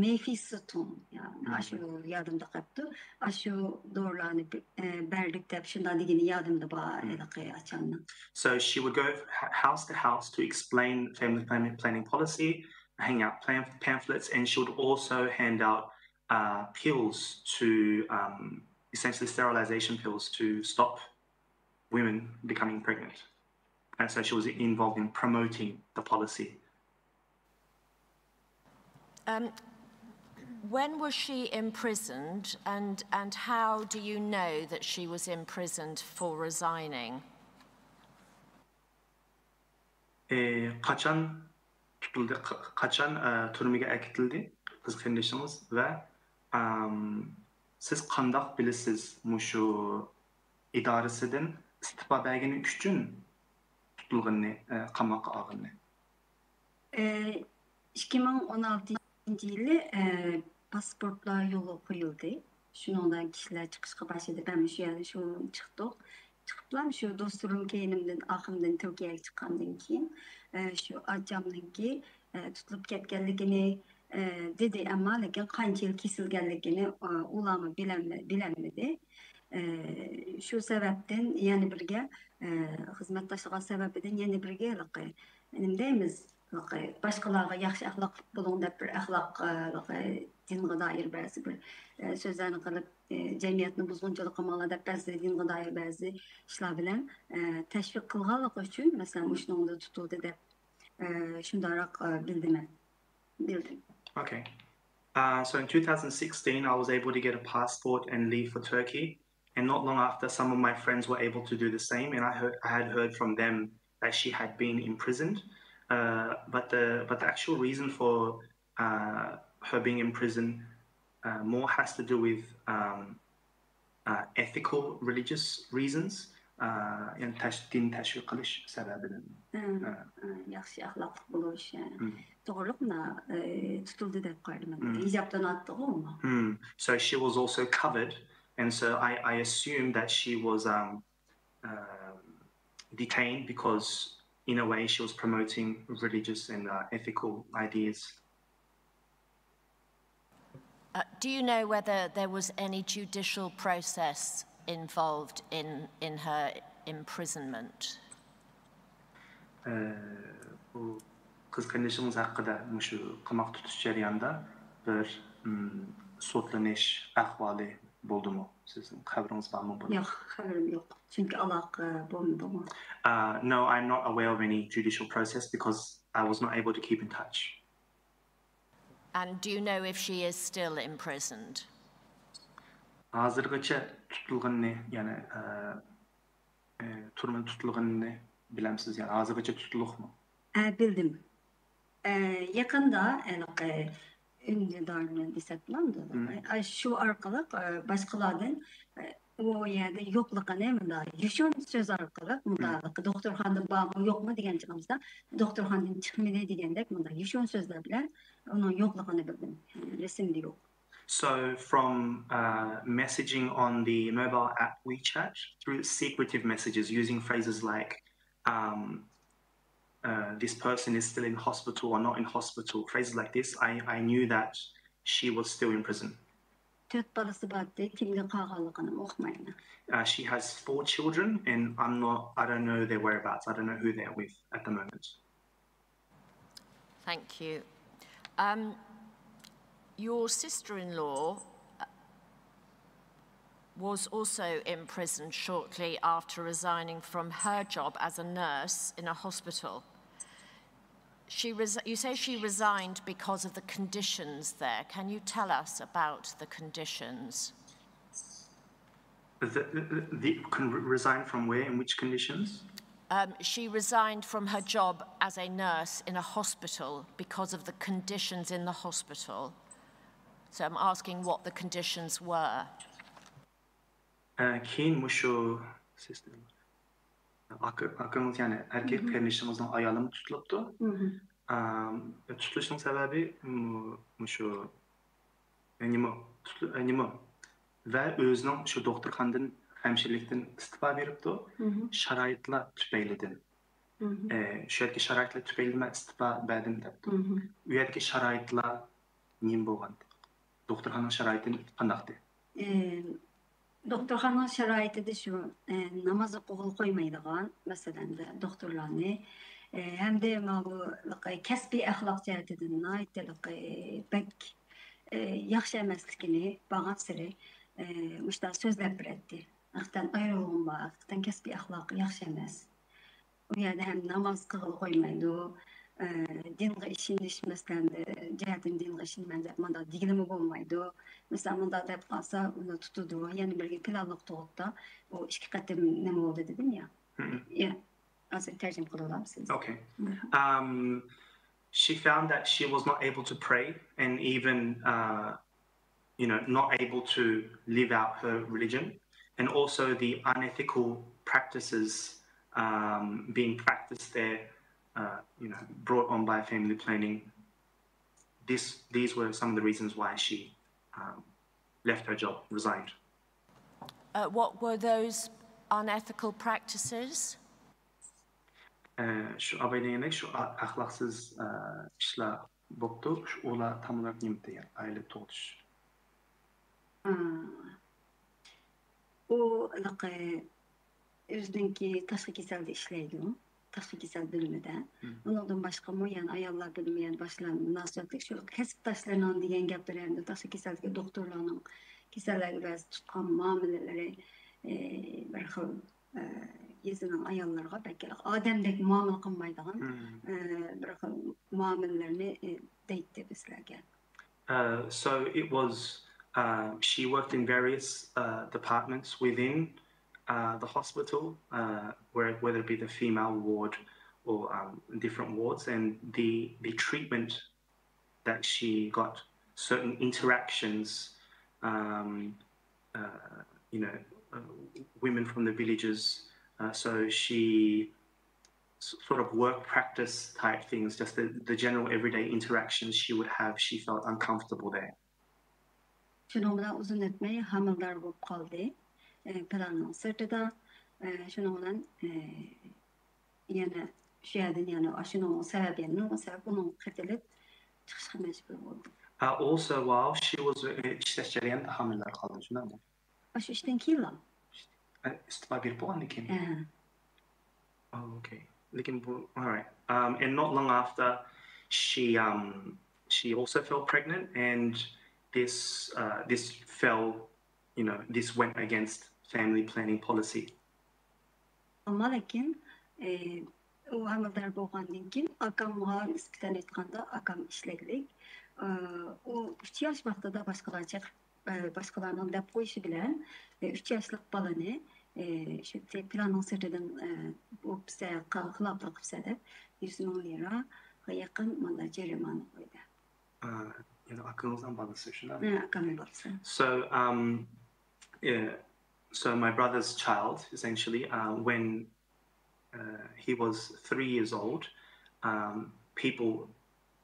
مېفىستون، يا، ئاشۇ يادىمدا قاپتۇ. ئاشۇ دورىلارنى بە-، ئە، بەردۇق دەپ شۇنداق دېگىنى يادىمدا بار، ھېلىقى ئاچامنىڭ. So she would go h- house to house to explain family planning, planning policy, hand out plan- pamphlets, and she would also hand out, uh, pills to, um, essentially sterilization pills to stop women becoming pregnant. And so she was involved in promoting the policy. Um, when was she imprisoned, and, and how do you know that she was imprisoned for resigning? ئى، قاچان تۇتۇلدى، ق- قاچان، ئە، تۈرمىگە ئەكېتىلدى قىز قېرىندىشىڭىز ۋە، ئەم، سىز قانداق بىلىسىز مۇشۇ ئىدارىسىدىن ئىستېپا بەرگىنى ئۈچۈن تۇتۇلغىنىنى، ئە، قاماققا ئالغىنىنى؟ ئىككى مىڭ ئون ئالتىنچى يىلى، ئە، پاسپورتلار يولغا قويۇلدى. شۇنىڭدا كىشىلەر چىقىشقا باشلىدى. مەن شۇ يەردە شۇ چىقتۇق. چىقىپلا شۇ دوستلىرىم كەينىمدىن، ئارقامدىن تۈركىيەگە چىققاندىن كېيىن، ئە، شۇ ئاچامنىڭكى، ئە، تۇتۇلۇپ كەتكەنلىكىنى، ئە، دېدى. ئەمما لېكىن قانچە يىل كېسىلگەنلىكىنى، ئە، ئۇلارمۇ بىلەلمە-، بىلەلمىدى. ئە، شۇ سەۋەبتىن يەنە بىرگە، ئە، خىزمەت تاشلىغان سەۋەبىدىن يەنە بىرگە ھېلىقى، نېمە دەيمىز، ھېلىقى باشقىلارغا ياخشى ئەخلاقلىق بولۇڭ دەپ بىر ئەخلاق، ئە، ھېلىقى دىنغا دائىر بەزى بىر، ئە، سۆزلەرنى قىلىپ، ئە، جەمئىيەتنى بۇزغۇنچىلىق قىلماڭلار دەپ بەزى دىنغا دائىر بەزى ئىشلار بىلەن، ئە، تەشۋىق قىلغانلىقى ئۈچۈن، مەسىلەن، مۇشۇنىڭدا تۇتۇلدى دەپ، ئە، شۇنداقراق، ئە، بىلدىم مەن. بىلدىم. Okay. Uh, so in two thousand sixteen, I was able to get a passport and leave for Turkey. And not long after, some of my friends were able to do the same. And I heard, I had heard from them that she had been imprisoned. Uh, but the, but the actual reason for, uh, her being in prison, uh, more has to do with, um, uh, ethical, religious reasons. Uh, يعني تش-، دىن تەشۋىق قىلىش سەۋەبىدىن. ئە، ياخشى ئەخلاقلىق بولۇش، ئە. توغرىلىق مۇنا، ئە، تۇتۇلدى دەپ قارىدىم مەن. ھىجابلىنىۋاتتىغۇ ئۇمۇ. So she was also covered And so I, I assume that she was um, um, detained because, in a way, she was promoting religious and uh, ethical ideas. Uh, do you know whether there was any judicial process involved in, in her imprisonment? ئە، بۇ قىز قېرىندىشىڭىز ھەققىدە مۇشۇ قاماقتا تۇتۇش جەريانىدا بىر، ئىم، سوتلىنىش ئەھۋالى بولدىمۇ؟ سىزنىڭ خەۋىرىڭىز بارمۇ بۇنىڭ؟ ياق، خەۋىرىم يوق. چۈنكى ئالاقە بولمىدىغۇ. Uh, no, I'm not aware of any judicial process because I was not able to keep in touch. And do you know if she is still imprisoned? ھازىرغىچە تۇتۇلغىنىنى، يەنى ئە، ئە، تۈرمىدە تۇتۇلغىنىنى بىلەمسىز؟ يەنى ھازىرغىچە تۇتۇلۇقمۇ؟ ئە، بىلدىم. ئە، يېقىندا ھېلىقى ئۈندىدارنى دېسەك بولامدۇ؟ مم. ئە، شۇ ئارقىلىق ئە، باشقىلاردىن ئە، ئۇ يەردە يوقلۇقىنى مۇنداق يوشۇرۇن سۆز ئارقىلىق مۇنداق دوختۇرخانىدا بارمۇ يوقمۇ دېگەن چېغىمىزدا دوختۇرخانىدىن چىقمىدى دېگەندەك مۇنداق يوشۇرۇن سۆزلەر بىلەن ئۇنىڭ يوقلۇقىنى بىلدىم. رەسىمدە يوق. So from uh, messaging on the mobile app WeChat through secretive messages using phrases like um, uh, this person is still in hospital or not in hospital, phrases like this, I, I knew that she was still in prison. تۆت بالىسى بارتى، كىمگە قالغانلىقىنى ئۇقمايمەن. Uh, she has four children, and I'm not, I don't know their whereabouts. I don't know who they're with at the moment. Thank you. Um, your sister-in-law uh, was also imprisoned shortly after resigning from her job as a nurse in a hospital. She res- you say she resigned because of the conditions there. Can you tell us about the conditions? The, the, the, can re- resign from where? In which conditions? Um, she resigned from her job as a nurse in a hospital because of the conditions in the hospital. So I'm asking what the conditions were. Ә, كېيىن مۇشۇ سىستېما. ئاكا، ئاكىڭىز، يەنى ئەركەك قېرىندىشىڭىزنىڭ ئايالىمۇ تۇتۇلۇپتۇ. ئەم، تۇتۇلۇشنىڭ سەۋەبى مۇ-، مۇشۇ نېمە، تۇتۇ-، نېمە ۋە ئۆزىنىڭ شۇ دوختۇرخانىدىن، ھەمشىرىلىكتىن ئىستېپا بېرىپتۇ. شارائىتلار تۈپەيلىدىن. ئە، شۇ يەردىكى شارائىتلار تۈپەيلىدىن مەن ئىستېپا بەردىم دەپتۇ. ئۇ يەردىكى شارائىتلار نېمە بولغان؟ دوختۇرخانىنىڭ شارائىتى قانداقتى؟ ئى، دوختۇرخانىنىڭ شارائىتىدا شۇ، ئى، ناماز ئوقۇغىلى قويمايدىغان، مەسىلەن، دوختۇرلارنى، ئى، ھەمدە ماۋۇ كەسپىي ئەخلاق جەھەتتىن ناھايىتى بەك، ئى، ياخشى ئەمەسلىكىنى بارغانسېرى، ئى، مۇشۇنداق سۆزلەپ بېرەتتى. ھەقىقەتەن ئايرىلغۇم بار، ھەقىقەتەن كەسپىي ئەخلاقى ياخشى ئەمەس. ئۇ يەردە ھەم ناماز قىلغىلى قويمايدۇ. ئە، دىنغا ئىشىنىش مەسىلەندە، جەھەتتىن دىنغا ئىشىنىمەن دەپ مۇنداق دېگىلىمۇ بولمايدۇ. مەسىلەن، مۇنداق دەپ قالسا، ئۇنى تۇتىدۇ. يەنە بىرگە پىلانلىق تۇغۇتتا ئۇ ئىككى قېتىم نېمە بولدى دېدىم يا. يا، ھازىر تەرجىمە قىلىۋالامسىز؟ Okay. Um, she found that she was not able to pray and even uh, you know, not able to live out her religion, and also the unethical practices um, being practiced there, uh, you know, brought on by family planning. This, these were some of the reasons why she um, left her job, resigned. Uh, what were those unethical practices? ئە، شۇ ئاباي دېگەندەك شۇ ئا-، ئەخلاقسىز ئە، ئىشلار بوپتۇ. شۇ ئۇلار تاملىق نېمە دېگەن ئائىلە تۇغۇتۇش. ئۇ ھېلىقى ئۆزىنىڭكى تاشقى كېسەلدە ئىشلەيدۇ. تاشقى كېسەل بۆلۈمىدە. ئۇنىڭدىن باشقىمۇ يەنە ئاياللار بۆلۈمى يەنە باشقىلار مۇناسىۋەتلىك شۇ كەسىپداشلىرىنىڭ دېگەن گەپلىرى ھەمدە تاشقى كېسەلدىكى دوختۇرلارنىڭ كېسەللەرگە بەزى تۇتقان مۇئامىلىلىرى، ئى، بىر خىل، ئى، يېزىنىڭ ئاياللىرىغا بەك ئادەمدەك مۇئامىلە قىلمايدىغان، ئى، بىر خىل مۇئامىلىلىرىنى، ئى، دەيتتى بىزلەرگە. Uh, so it was, uh, she worked in various uh, departments within uh, the hospital, uh, where, whether it be the female ward or um, different wards, and the, the treatment that she got, certain interactions, um, uh, you know, uh, women from the villages. Uh, so she s- sort of work practice type things, just the, the general everyday interactions she would have, she felt uncomfortable there. شۇنىڭ بىلەن ئۇزۇن ئۆتمەي ھامىلىدار بولۇپ قالدى. ئە، پىلاننىڭ سىرتىدا. ئە، شۇنىڭ بىلەن، ئە، يەنە شۇ يەردىن يەنە ئاشۇنىڭ سەۋەبى، يەنە نۇرغۇن سەۋەب ئۇنىڭغا قېتىلىپ چىقىشقا مەجبۇر بولدى. Uh, also, while she was uh, ئىشلەش جەريانىدا ھامىلىدار قالدى، شۇنداقمۇ؟ ئاشۇ ئىشتىن كېيىنلا. ئە، ئىستېپا بېرىپ بولغاندىن كېيىن. ئە. Oh, okay. لېكىن بۇ, all right. Um, and not long after, she um, she also fell pregnant, and this uh, this fell, you know, this went against family planning policy. ئەمما لېكىن، ئە، ئۇ ھامىلىدار بولغاندىن كېيىن ئاكامغا نىسبەتەن ئېيتقاندا، ئاكام ئىشلەيلىك. ئە، ئۇ ئۈچ ياش ۋاقتىدا باشقىلارچە، ئە، باشقىلارنىڭ دەپ قويۇشى بىلەن، ئە، ئۈچ ياشلىق بالىنى، ئە، شۇ پىلاننىڭ سىرتىدىن، ئە، بوپسە، خىلاپلىق قىپسە دەپ يۈز مىڭ لىراغا يېقىن مانا جەرىمانە قويدى. Uh, يەنى ئاكىڭىزنىڭ بالىسى، شۇنداقمۇ؟ ھە، ئاكامنىڭ بالىسى. So, um, yeah, so my brother's child, essentially, uh, when uh, he was three years old, um, people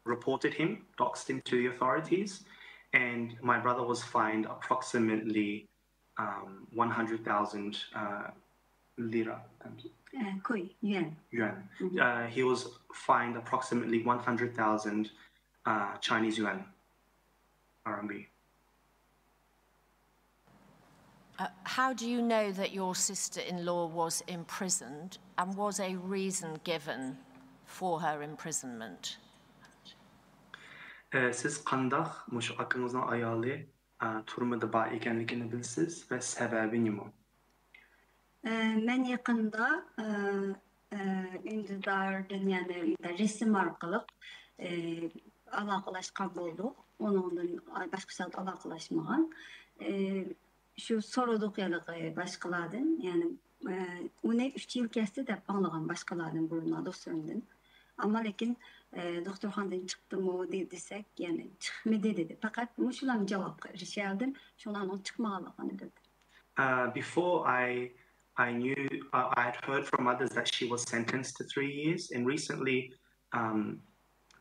reported him, doxed him to the authorities, and my brother was fined approximately um, one hundred thousand uh, lira, ئە، كوي، يۈەن. Yuan. Uh, he was fined approximately one hundred thousand uh, Chinese yuan, R M B. Uh, how do you know that your sister-in-law was imprisoned, and was a reason given for her imprisonment? ئە، سىز قانداق مۇشۇ ئاكىڭىزنىڭ ئايالى ئە، تۈرمىدە بار ئىكەنلىكىنى بىلىسىز ۋە سەۋەبى نېمە؟ ئە، مەن يېقىندا، ئە، ئە، ئۈندىداردىن، يەنى رەسىم ئارقىلىق، ئە، ئالاقىلەشكەن بولدۇق. ئۇنىڭدىن باشقا زات ئالاقىلاشمىغان. ئە، شۇ سورىدۇق ھېلىقى باشقىلاردىن، يەنى، ئە، ئۇنى ئۈچ يىل كەستى دەپ ئاڭلىغان باشقىلاردىن، بۇرۇنلا دوستلىرىمدىن. ئەمما لېكىن، ئە، دوختۇرخانىدىن چىقتىمۇ دې-، دېسەك، يەنى چىقمىدى دېدى. پەقەت مۇشۇلارنى جاۋابقا ئېرىشەلىدىم، شۇلارنىڭ چىقمىغانلىقىنى بىلدىم. Uh, before I I knew uh, I had heard from others that she was sentenced to three years, and recently, um,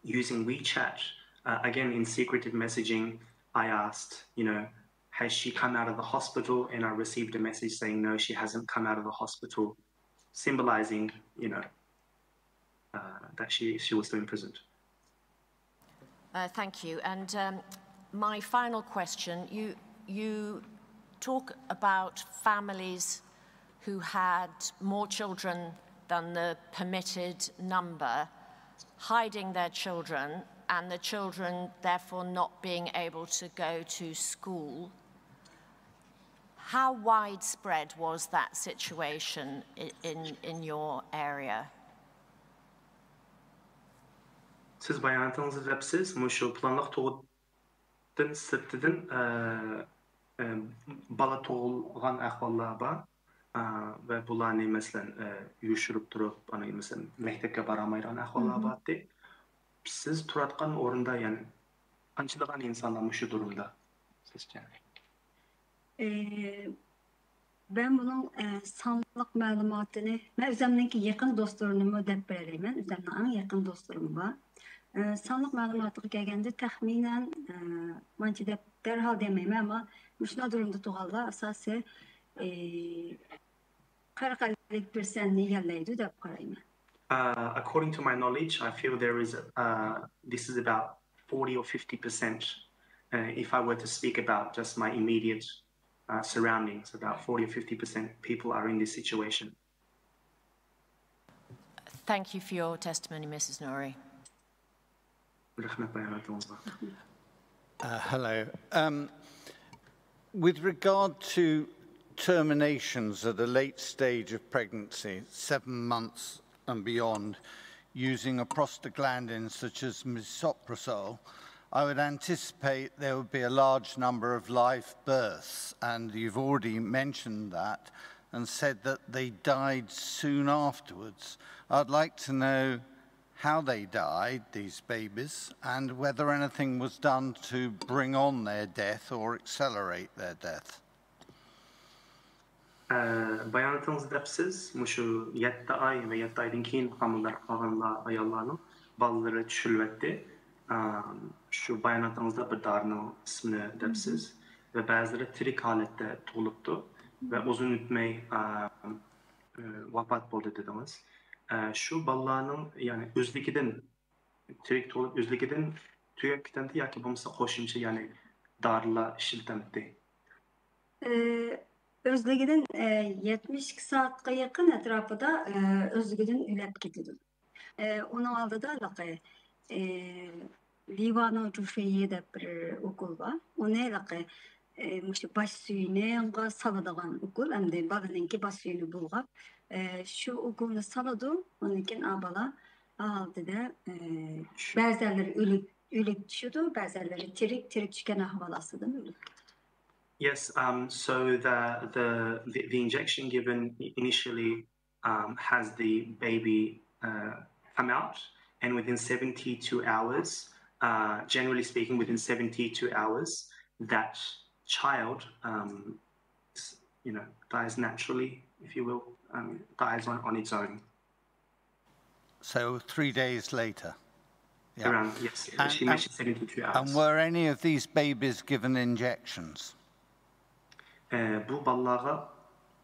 using WeChat, uh, again in secretive messaging, I asked, you know, has she come out of the hospital? And I received a message saying no, she hasn't come out of the hospital, symbolizing, you know, uh, that she she was still imprisoned. Uh, thank you. And um, my final question, you, you talk about families who had more children than the permitted number hiding their children, and the children therefore not being able to go to school. How widespread was that situation in, in your area? سىز باياناتىڭىزدا دەپسىز، مۇشۇ پىلانلىق تۇغۇتتىن سىرتىدىن، ئە، ئە، بالا تۇغۇلغان ئەھۋاللار بار. ئە، ۋە بۇلارنى، مەسىلەن، ئە، يوشۇرۇپ تۇرۇپ، ئانا، مەسىلەن، مەكتەپكە بارالمايدىغان ئەھۋاللار بارتى. سىز تۇراتقان ئورۇندا، يەنى، قانچىلىغان ئىنسانلار مۇشۇ دۇرۇمدا، سىزچە؟ ئە، مەن بۇنىڭ، ئە، سانلىق مەلۇماتىنى، مەن ئۆزۈمنىڭكى يېقىن دوستلىرىمنىمۇ دەپ بېرەلەيمەن. ئۆزۈمنىڭ ئەڭ يېقىن دوستلىرىم بار. ئە، سانلىق مەلۇماتىغا كەلگەندە، تەخمىنەن، ئە، مانچە دەپ دەرھال دېمەيمەن، ئەمما مۇشۇنداق دۇرۇمدا تۇرغانلار ئاساسىي، ئە، قىرىق ئەللىك پىرسەنتنى ئىگىلەيدۇ دەپ قارايمەن. Uh, according to my knowledge, I feel there is, uh, this is about forty or fifty percent. Uh, if I were to speak about just my immediate uh, surroundings, about forty or fifty percent people are in this situation. Thank you for your testimony, Missus Nori. رەھمەت باياناتىڭىزغا. Uh, hello. Um, with regard to terminations at a late stage of pregnancy, seven months and beyond, using a prostaglandin such as misoprostol, I would anticipate there would be a large number of live births, and you've already mentioned that and said that they died soon afterwards. I'd like to know how they died, these babies, and whether anything was done to bring on their death or accelerate their death. باياناتىڭىزدا دەپسىز، مۇشۇ يەتتە ئاي ۋە يەتتە ئايدىن كېيىن ھامىلىدار قالغانلار، ئاياللارنىڭ بالىلىرى چۈشۈرۈلۈۋەتتى. شۇ باياناتىڭىزدا بىر دارىنىڭ ئىسمىنى دەپسىز. ۋە بەزىلىرى تىرىك ھالەتتە تۇغۇلۇپتۇ ۋە ئۇزۇن ئۆتمەي، ئا، ئە، ۋاپات بولدى دېدىڭىز. ئە، شۇ بالىلارنىڭ، يەنى ئۆزلۈكىدىن تىرىك تۇغۇلۇپ، ئۆزلۈكىدىن تۈگەپ كېتەمتى ياكى بولمىسا قوشۇمچە، يەنى دارىلار ئىشلىتەمتى؟ ئە، ئۆزلۈكىدىن، ئە، يەتمىش ئىككى سائەتكە يېقىن ئەتراپىدا، ئە، ئۆزلۈكىدىن ئۆلۈپ كېتىدۇ. ئە، ئۇنىڭ ئالدىدا ھېلىقى، ئە، لىۋانو جۇفېيى دەپ بىر ئوكۇل بار. ئۇنى ھېلىقى، ئە، مۇشۇ باش سۈيىنىغا سالىدىغان ئوكۇل. ئەمدى بالىنىڭكى باش سۈيىنى بۇلغاپ، ئە، شۇ ئوكۇلنى سالىدۇ. ئۇندىن كېيىن ئا بالا ھالىتىدە، ئە، بەزەنلىرى ئۆلۈپ، ئۆلۈپ چۈشىدۇ، بەزەنلىرى تىرىك، تىرىك چۈشكەن ئەھۋال ئاستىدا ئۆلىدۇ. Yes, um, so the, the, the, the injection given initially, um, has the baby, uh, come out, and within seventy-two hours, uh, generally speaking, within seventy-two hours, that child, um, s- you know, dies naturally, if you will, um, dies on, on its own. So three days later. Yeah. Around, yes, And- she mentioned seventy-two hours. And were any of these babies given injections? ئە، بۇ بالىلارغا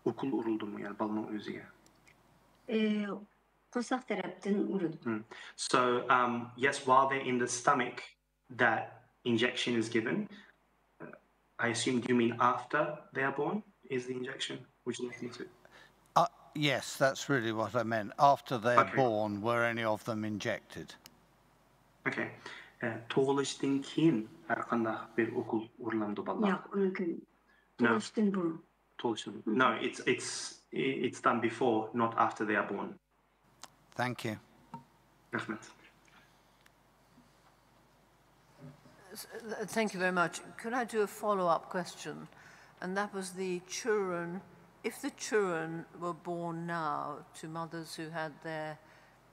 ئوكۇل ئۇرۇلدىمۇ، يەنى بالىنىڭ ئۆزىگە؟ ئى، قورساق تەرەپتىن ئۇرىدۇ. So, um, yes, while they're in the stomach, that injection is given. Uh, I assume, do you mean after they are born? Is the injection? Would you like me to? Uh, yes, that's really what I meant. After they're Okay. born, were any of them injected? Okay. ئە، تۇغۇلۇشتىن كېيىن ھەر قانداق بىر ئوكۇل ئۇرۇلامدۇ بالىلارغا؟ ياق، ئۇنىڭ كۈنى. No. تۇغۇلۇشتىن بۇرۇن. تۇغۇلۇشتىن. No, it's it's it's done before, not after they are born. Thank you. رەھمەت. S- th- Thank you very much. Could I do a follow-up question? And that was the children, if the children were born now to mothers who had their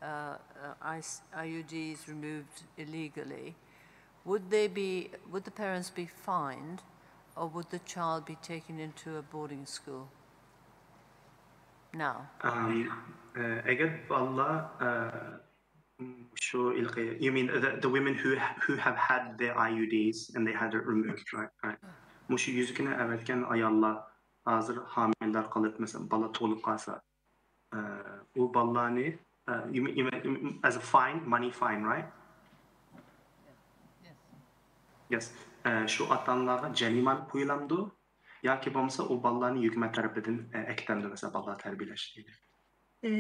uh, uh, I S- I U Ds removed illegally, would they be, would the parents be fined, or would the child be taken into a boarding school now? Um, ئە، ئەگەر بالىلار، ئە، شۇ ھېلىقى، you mean the, the women who who have had their I U Ds and they had it removed, right? Right. مۇشۇ يۈزۈكىنى ئەۋەتكەن ئاياللار ھازىر ھامىلىدار قېلىپ، مەسىلەن، بالا تۇغۇلۇپ قالسا، ئە، ئۇ بالىلارنى، ئە، you mean, you mean, you mean as a fine, money fine, right? Yes. ئە، شۇ ئاتا-ئانىلارغا جەرىمانە قويۇلامدۇ ياكى بولمىسا ئۇ بالىلارنى ھۆكۈمەت تەرىپىدىن، ئە، ئەكېتەمدۇ، مەسىلەن، بالىلار تەربىيەلەش دېگەن؟ ئى،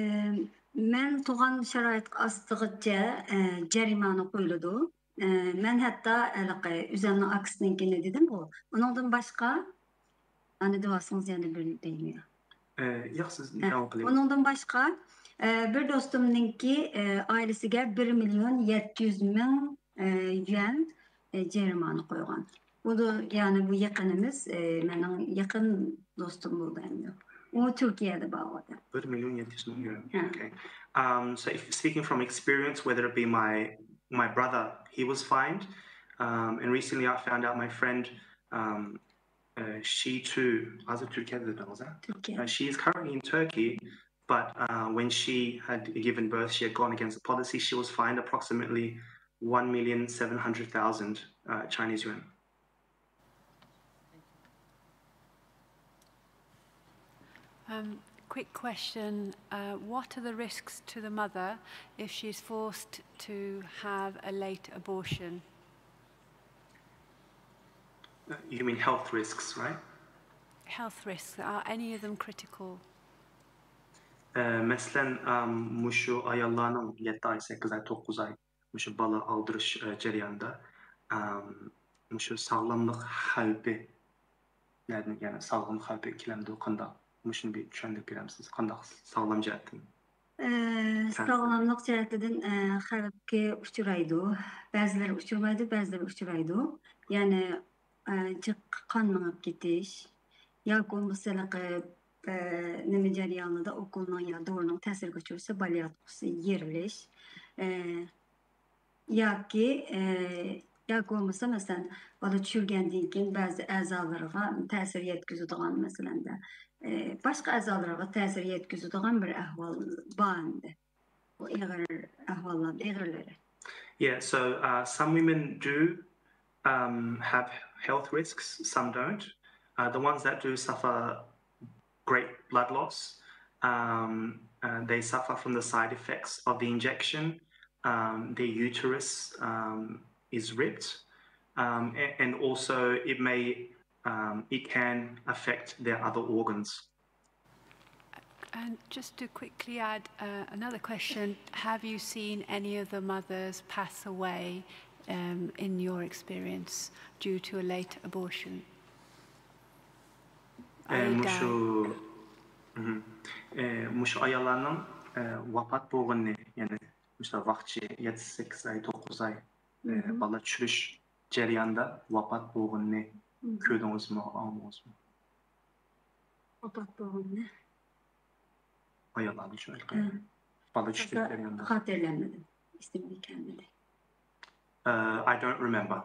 مەن تۇغان شارائىت ئاستىغىچە، ئى، جەرىمانە قويۇلىدۇ. ئى، مەن ھەتتا ھېلىقى ئۆزەمنىڭ ئاكىسىنىڭكىنى دېدىمغۇ، ئۇنىڭدىن باشقا، ئانا دېۋاسىڭىز يەنە بىر دەيمەن. ئە، ياق، سىز ئە، داۋام قىلىڭ. ئۇنىڭدىن باشقا، ئە، بىر دوستۇمنىڭكى، ئە، ئائىلىسىگە بىر مىليون يەتتە يۈز مىڭ، ئە، يۈەن، ئە، جەرىمانە قويغان. بۇ دا، يەنى بۇ يېقىنىمىز، ئە، مېنىڭ يېقىن دوستۇم بولدى ئەمدى. ئۇ تۈركىيەدە بار ئادەم. بىر مىليون يەتتە يۈز مىڭ يۈەن. Yeah. Okay. Um, so if, speaking from experience, whether it be my my brother, he was fined, um, and recently I found out my friend, um, uh, she too, ھازىر تۈركىيەدە دېدىڭىز، ھە؟ تۈركىيە. Uh, she is currently in Turkey, but uh, when she had given birth, she had gone against the policy. She was fined approximately one million seven hundred thousand uh, Chinese yuan. Um, quick question. Uh, what are the risks to the mother if she's forced to have a late abortion? Uh, you mean health risks, right? Health risks, are any of them critical? ئە، مەسىلەن، ئەم، مۇشۇ ئاياللارنىڭ يەتتە ئاي، سەككىز ئاي، توققۇز ئاي مۇشۇ بالا ئالدۇرۇش، ئە، جەريانىدا، ئەم، مۇشۇ ساغلاملىق خەۋپى نەدىن، يەنى ساغلام خەۋپى كېلەمدۇ، قانداق؟ مۇشۇنى بىر چۈشەندۈرۈپ بېرەمسىز؟ قانداق ساغلام جەھەتتىن؟ ئە، ساغلاملىق جەھەتىدىن، ئە، خەۋپكە ئۇچرايدۇ. بەزىلىرى ئۇچرىمايدۇ، بەزىلىرى ئۇچرايدۇ. يەنى، ئە، جىق قان مېڭىپ كېتىش ياكى بولمىسا ھېلىقى، ئە، نېمە جەريانىدا ئوكۇلنىڭ يا دورىنىڭ تەسىرىگە ئۇچرىسا، بالىياتقۇسى يېرىلىش. ئە، ياكى، ئە، ياكى بولمىسا، مەسىلەن، بالا چۈشۈرگەندىن كېيىن بەزى ئەزالىرىغا تەسىر يەتكۈزىدىغان، مەسىلەن، ئە، باشقا ئەزالىرىغا تەسىر يەتكۈزىدىغان بىر ئەھۋال بار ئەمدى. بۇ ئېغىر ئەھۋاللار، ئېغىرلىرى. Yeah, so uh, some women do um, have health risks, some don't. Uh, the ones that do suffer great blood loss, um, uh, they suffer from the side effects of the injection. Um, their uterus um, is ripped, um, a- and also it may um, it can affect their other organs. And just to quickly add uh, another question, have you seen any of the mothers pass away um, in your experience due to a late abortion? ئە، مۇشۇ مھم. ئە، مۇشۇ ئاياللارنىڭ ئە، ۋاپات بولغىنىنى، يەنى مۇشۇ ۋاقچى يەتتە سەككىز ئاي، توققۇز ئاي ئە، بالا چۈشۈرۈش جەريانىدا ۋاپات بولغىنىنى كۆردىڭىزمۇ، ئاڭلىدىڭىزمۇ؟ ۋاپات بولغىنىنى. ئاياللارنى شۇ ھېلىقى بالا چۈشۈرۈش جەريانىدا. خاتىرىلەمىدىم. ئېسىمگە كەلمىدى. Uh, I don't remember.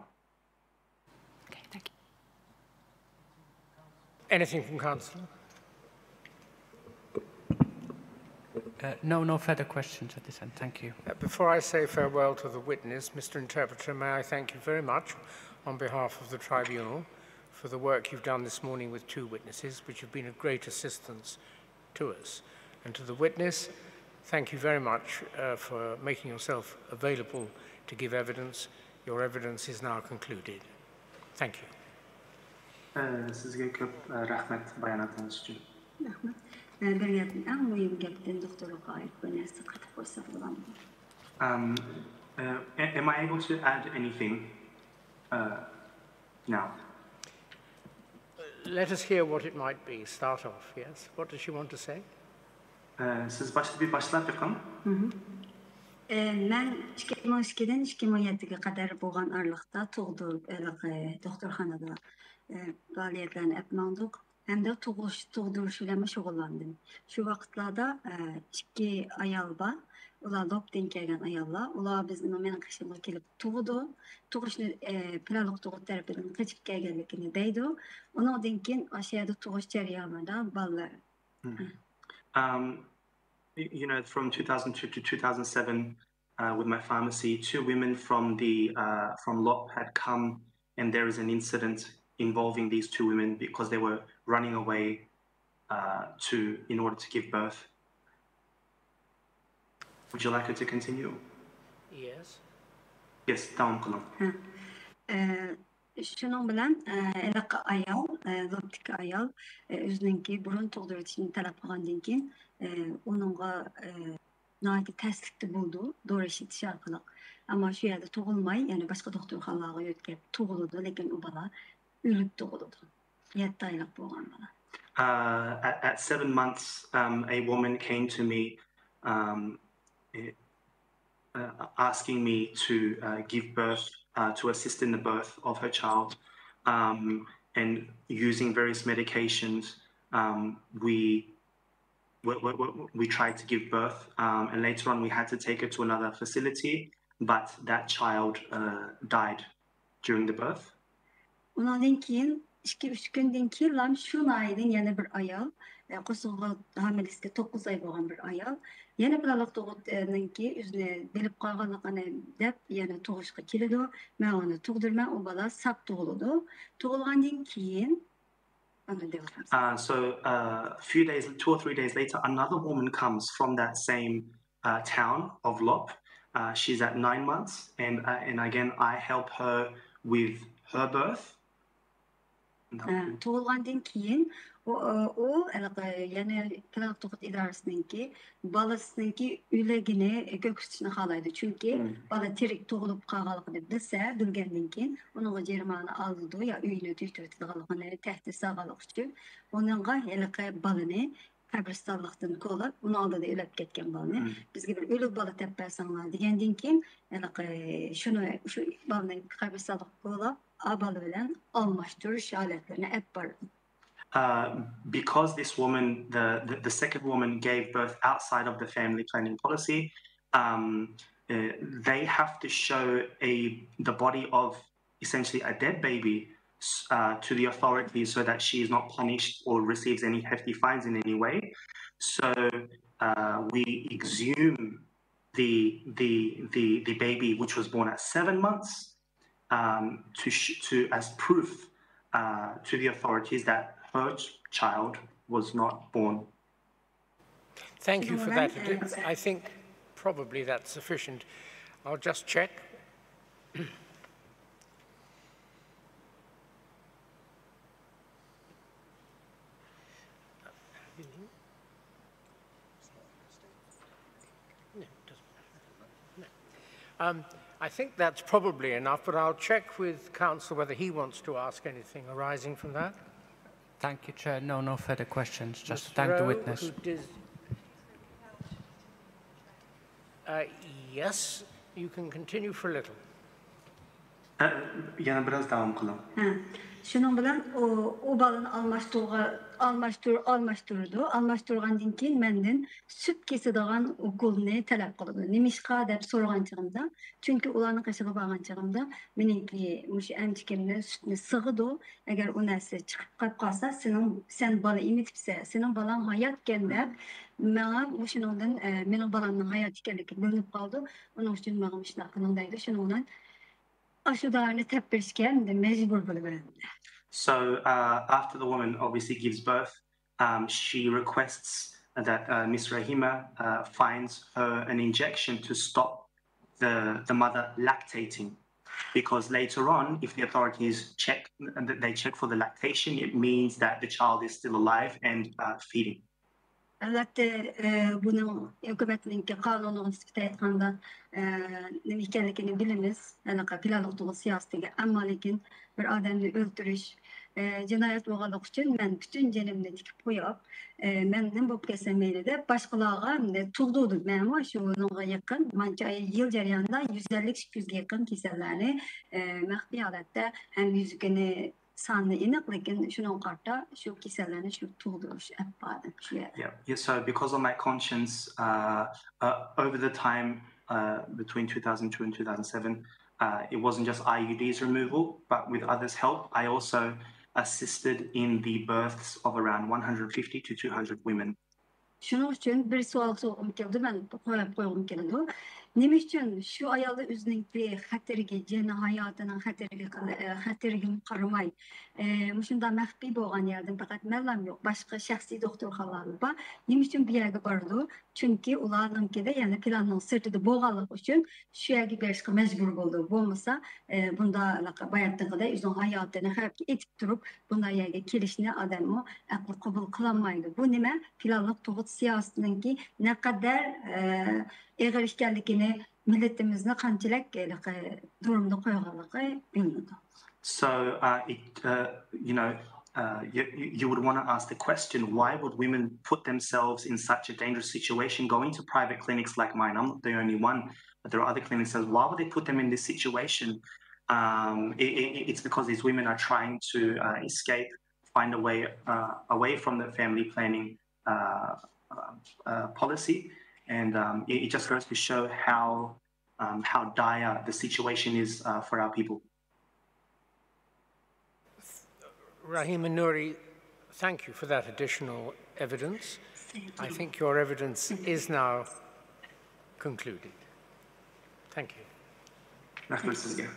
Okay, thank you. Anything from counsel? Uh, no, no further questions at this end. Thank you. Uh, Before I say farewell to the witness, Mister Interpreter, may I thank you very much on behalf of the tribunal for the work you've done this morning with two witnesses, which have been of great assistance to us. And to the witness, thank you very much uh, for making yourself available to give evidence. Your evidence is now concluded. Thank you. ئە، سىزگە كۆپ ئە، رەھمەت باياناتىڭىز ئۈچۈن. رەھمەت. ئە، بىر گەپنى، ئەڭ مۇھىم گەپتىن دوختۇرلۇققا ئائىت بىر نەرسە قېتىپ قويساق بولامدۇ؟ Um, uh, a- am I able to add anything uh, now? Let us hear what it might be. Start off, yes. What does she want to say? ئە، سىز باشتا بىر باشلاپ بېقىڭ. ئە، مەن ئىككى مىڭ ئىككىدىن ئىككى مىڭ يەتتىگە قەدەر بولغان ئارىلىقتا تۇغدۇرۇپ، ھېلىقى دوختۇرخانىدا ئە، پائالىيەتلەرنى ئەپ ماڭدۇق ھەمدە تۇغۇش، تۇغدۇرۇش بىلەنمۇ شۇغۇللاندىم. شۇ ۋاقىتلاردا ئە، ئىككى ئايال بار، ئۇلار لوپتىن كەلگەن ئاياللار، ئۇلار بىزنىڭ مېنىڭ قېشىمغا كېلىپ تۇغىدۇ. تۇغۇشنى ئە، پىلانلىق تۇغۇت تەرىپىدىن قېچىپ كەلگەنلىكىنى دەيدۇ. ئۇنىڭدىن كېيىن ئاشۇ يەردە تۇغۇش جەريانىدا بالىلار Um, y- you know, from two thousand two to two thousand seven, uh, with my pharmacy, two women from the uh, from Lop had come, and there is an incident involving these two women because they were running away uh, to in order to give birth. Would you like her to continue? Yes. Yes, داۋام قىلىڭ. ئە، شۇنىڭ بىلەن ئە، ھېلىقى ئايال، ئە، لوپتىكى ئايال ئە، ئۆزىنىڭكى بۇرۇن تۇغدۇرۇۋېتىشنى تەلەپ قىلغاندىن كېيىن ئە، ئۇنىڭغا ئە، ناھايىتى تەسلىكتە بولىدۇ دورا ئىشلىتىش ئارقىلىق. ئەمما شۇ يەردە تۇغۇلماي، يەنە باشقا دوختۇرخانىلارغا يۆتكەپ تۇغۇلىدۇ، لېكىن ئۇ بالا ئۆلۈپ تۇغۇلىدۇ. يەتتە ئايلىق بولغان بالا. Uh, at, at seven months, um, a woman came to me um, eh, uh, asking me to uh, give birth, uh, to assist in the birth of her child, um, and using various medications, um, we, we, we, we we tried to give birth, um, and later on we had to take her to another facility, but that child uh, died during the birth. ئۇنىڭدىن كېيىن ئىككى ئۈچ كۈندىن كېيىنلا شۇ ناھىيەدىن يەنە بىر ئايال، ئە، قورسىقىغا ھامىلىسىگە توققۇز ئاي بولغان بىر ئايال، يەنە پىلانلىق تۇغۇتنىڭكى ئۆزىنى بىلىپ قالغانلىقىنى دەپ يەنە تۇغۇشقا كېلىدۇ. مەن ئۇنى تۇغدۇرىمەن، ئۇ بالا ساق تۇغۇلىدۇ. تۇغۇلغاندىن كېيىن ئاندىن دەۋاتامسىز. Uh, so uh, a few days, two or three days later, another woman comes from that same uh, town of Lop. Uh, she's at nine months, and uh, and again, I help her with her birth. ئە، تۇغۇلغاندىن كېيىن ئۇ، ئۇ ھېلىقى يەنە پىلانلىق تۇغۇت ئىدارىسىنىڭكى بالىسىنىڭكى ئۆلۈگىنى كۆرسىتىشنى خالايدۇ. چۈنكى بالا تىرىك تۇغۇلۇپ قالغانلىقىنى بىلسە، بىلگەندىن كېيىن ئۇنىڭغا جەرىمانە ئالىدۇ يا ئۆيىنى تۈگىتىۋېتىدىغانلىقىنى تەھدىت سالغانلىقى ئۈچۈن ئۇنىڭغا ھېلىقى بالىنى قەبرىستانلىقتىن كولاپ، ئۇنىڭ ئالدىدا ئۆلۈپ كەتكەن بالىنى بىزگە بىر ئۆلۈك بالا تېپىپ بەرسەڭلار دېگەندىن كېيىن، ھېلىقى شۇنى، شۇ بالىنى قەبرىستانلىققا كولاپ، ئا بالا بىلەن ئالماشتۇرۇش ھالەتلىرىنى ئەپ باردۇم. Uh, because this woman, the, the, the second woman, gave birth outside of the family planning policy, um, uh, they have to show a the body of essentially a dead baby s- uh, to the authorities so that she is not punished or receives any hefty fines in any way. So uh, we exhume the the the the baby which was born at seven months, um, to, sh- to as proof uh, to the authorities that her ch- child was not born. Thank you for that. I think probably that's sufficient. I'll just check. Um, I think that's probably enough, but I'll check with counsel whether he wants to ask anything arising from that. Thank you, Chair. No, no further questions. Just to thank the witness. Uh, yes, you can continue for a little. Yana biraz davom qiling. شۇنىڭ بىلەن ئۇ ئۇ بالىنى ئالماشتۇرغا ئالماشتۇر ئالماشتۇرىدۇ. ئالماشتۇرغاندىن كېيىن مەندىن سۈت كېسىدىغان ئوكۇلنى تەلەپ قىلىدۇ. نېمىشقا دەپ سورىغان چېغىمدا، چۈنكى ئۇلارنىڭ قېشىغا بارغان چېغىمدا مېنىڭكى مۇشۇ ئەمچىكىمنى سۈتنى سىغىدۇ. ئەگەر ئۇ نەرسە چىقىپ قاپ قالسا، سېنىڭ سەن بالا ئېمىتىپسەن، سېنىڭ بالاڭ ھاياتكەن دەپ ماڭا مۇشۇنىڭدىن مېنىڭ بالامنىڭ ھايات ئىكەنلىكى بىلىنىپ قالىدۇ. ئۇنىڭ ئۈچۈن ماڭا مۇشۇنداق قىلىڭ دەيدۇ. شۇنىڭ بىلەن ئاشۇ دارىنى تەپ بېرىشكە مەجبۇر بولىمەن. So uh, after the woman obviously gives birth, um, she requests that uh, Miss Rahima uh, finds her an injection to stop the, the mother lactating. Because later on, if the authorities check, they check for the lactation, it means that the child is still alive and uh, feeding. ئەلۋەتتە، بۇنىڭ ھۆكۈمەتنىڭكى قانۇنىغا نىسبەتەن ئېيتقاندا نېمە ئىكەنلىكىنى بىلىمىز، ھېلىقى پىلانلىق تۇغۇت سىياسىتىگە. ئەمما لېكىن بىر ئادەمنى ئۆلتۈرۈش جىنايەت بولغانلىقى ئۈچۈن مەن پۈتۈن جېنىمنى تىكىپ قويۇپ، مەن نېمە بولۇپ كەتسەم مەيلى دەپ باشقىلارغا تۇغدۇردۇم. مەنمۇ شۇنىڭغا يېقىن، مانچە يىل جەريانىدا يۈز ئەللىك، ئىككى يۈزگە يېقىن كېسەللەرنى مەخپىي ھالەتتە ھەم يۈزىكىنى سانىنى ئېنىق، لېكىن شۇنىڭغا قارىتا شۇ كېسەللەرنى شۇ تۇغدۇرۇش ئەپ باردىم شۇ يەردە. Yeah, yeah. So because of my conscience, uh, uh, over the time uh, between two thousand two and two thousand seven, uh, it wasn't just I U D's removal, but with others' help, I also assisted in the births of around one hundred fifty to two hundred women. شۇنىڭ ئۈچۈن بىر سوئال سورىغۇم كېلىدۇ، مەن قويۇپ قويغۇم كېلىدۇ. نېمە ئۈچۈن شۇ ئاياللار ئۆزىنىڭكى خەتىرىگە، جېنى، ھاياتىنىڭ خەتىرىگە، خەتىرىگىمۇ قارىماي، مۇشۇنداق مەخپىي بولغان يەردىن پەقەت مەنلام يوق، باشقا شەخسىي دوختۇرخانىلارمۇ بار. نېمە ئۈچۈن بۇ يەرگە بارىدۇ؟ چۈنكى ئۇلارنىڭكىدە يەنە پىلاننىڭ سىرتىدا بولغانلىقى ئۈچۈن شۇ يەرگە بېرىشقا مەجبۇر بولىدۇ. بولمىسا، بۇنداق باياتىنقىدەك ئۆزىنىڭ ھاياتىنى خەۋپكە ئېتىپ تۇرۇپ، بۇنداق يەرگە كېلىشنى ئادەممۇ ئەقلى قوبۇل قىلالمايدۇ. بۇ نېمە؟ پىلانلىق تۇغۇت سىياسىتىنىڭكى نەقەدەر ئېغىر ئىكەنلىكىنى، مىللىتىمىزنى قانچىلىك ھېلىقى دۇرۇمدا قويغانلىقى بىلىنىدۇ. So, uh, it, uh, you know, uh, you, you would want to ask the question, why would women put themselves in such a dangerous situation, going to private clinics like mine? I'm not the only one, but there are other clinics as well. Why would they put them in this situation? Um, it, it, it's because these women are trying to uh, escape, find a way uh, away from the family planning uh, uh, uh, policy. And um, it, it just goes to show how, um, how dire the situation is uh, for our people. Rahima Nouri, thank you for that additional evidence. I think your evidence is now concluded. Thank you. Rəhmət sizə.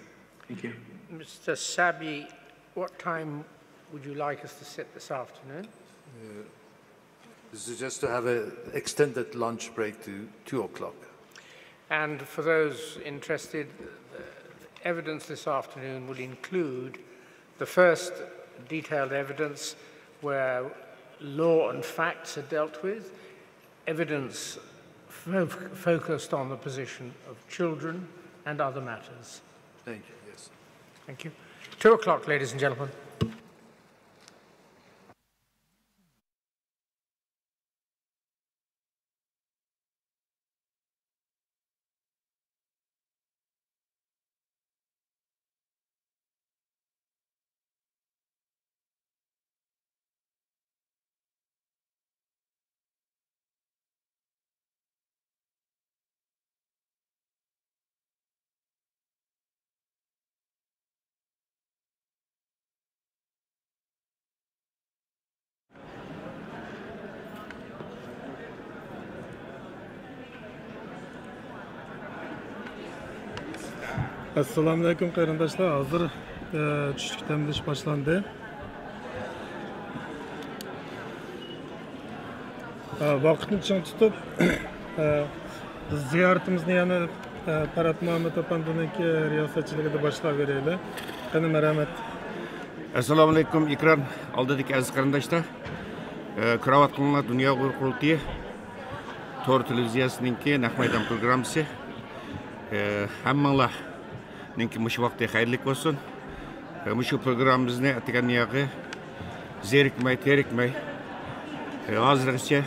Thank you. Mister Sabi, what time would you like us to sit this afternoon? This is just to have an extended lunch break to two o'clock. And for those interested, the evidence this afternoon will include the first detailed evidence where law and facts are dealt with, evidence fo- focused on the position of children and other matters. Thank you. Yes. Thank you. Two o'clock, ladies and gentlemen. ئەسسالامۇئەلەيكۇم قېرىنداشلار، ھازىر ئە، چۈشلۈك دەم ئېلىش باشلاندى. ئە، ۋاقىتنى چىڭ تۇتۇپ، ئە، بىز زىيارىتىمىزنى يەنە ئە، پەرھات مۇھەممەت ئەپەندىنىڭكى رىياسەتچىلىكىدە باشلاپ بېرەيلى. قېنى، مەرھەمەت. ئەسسالامۇئەلەيكۇم ئېكران ئالدىدىكى ئەزىز قېرىنداشلار. ئە، كۆرۈۋاتقىنىڭلار دۇنيا ئۇيغۇر قۇرۇلتىيى تور تېلېۋىزىيەسىنىڭكى نەق مەيدان پروگراممىسى. ئە، ھەممىڭلارنىڭكى مۇشۇ ۋاقتى خەيرلىك بولسۇن. ئە، مۇشۇ پروگراممىمىزنى ئەتىگەن ياغى زېرىكمەي، تېرىكمەي، ئە، ھازىرغىچە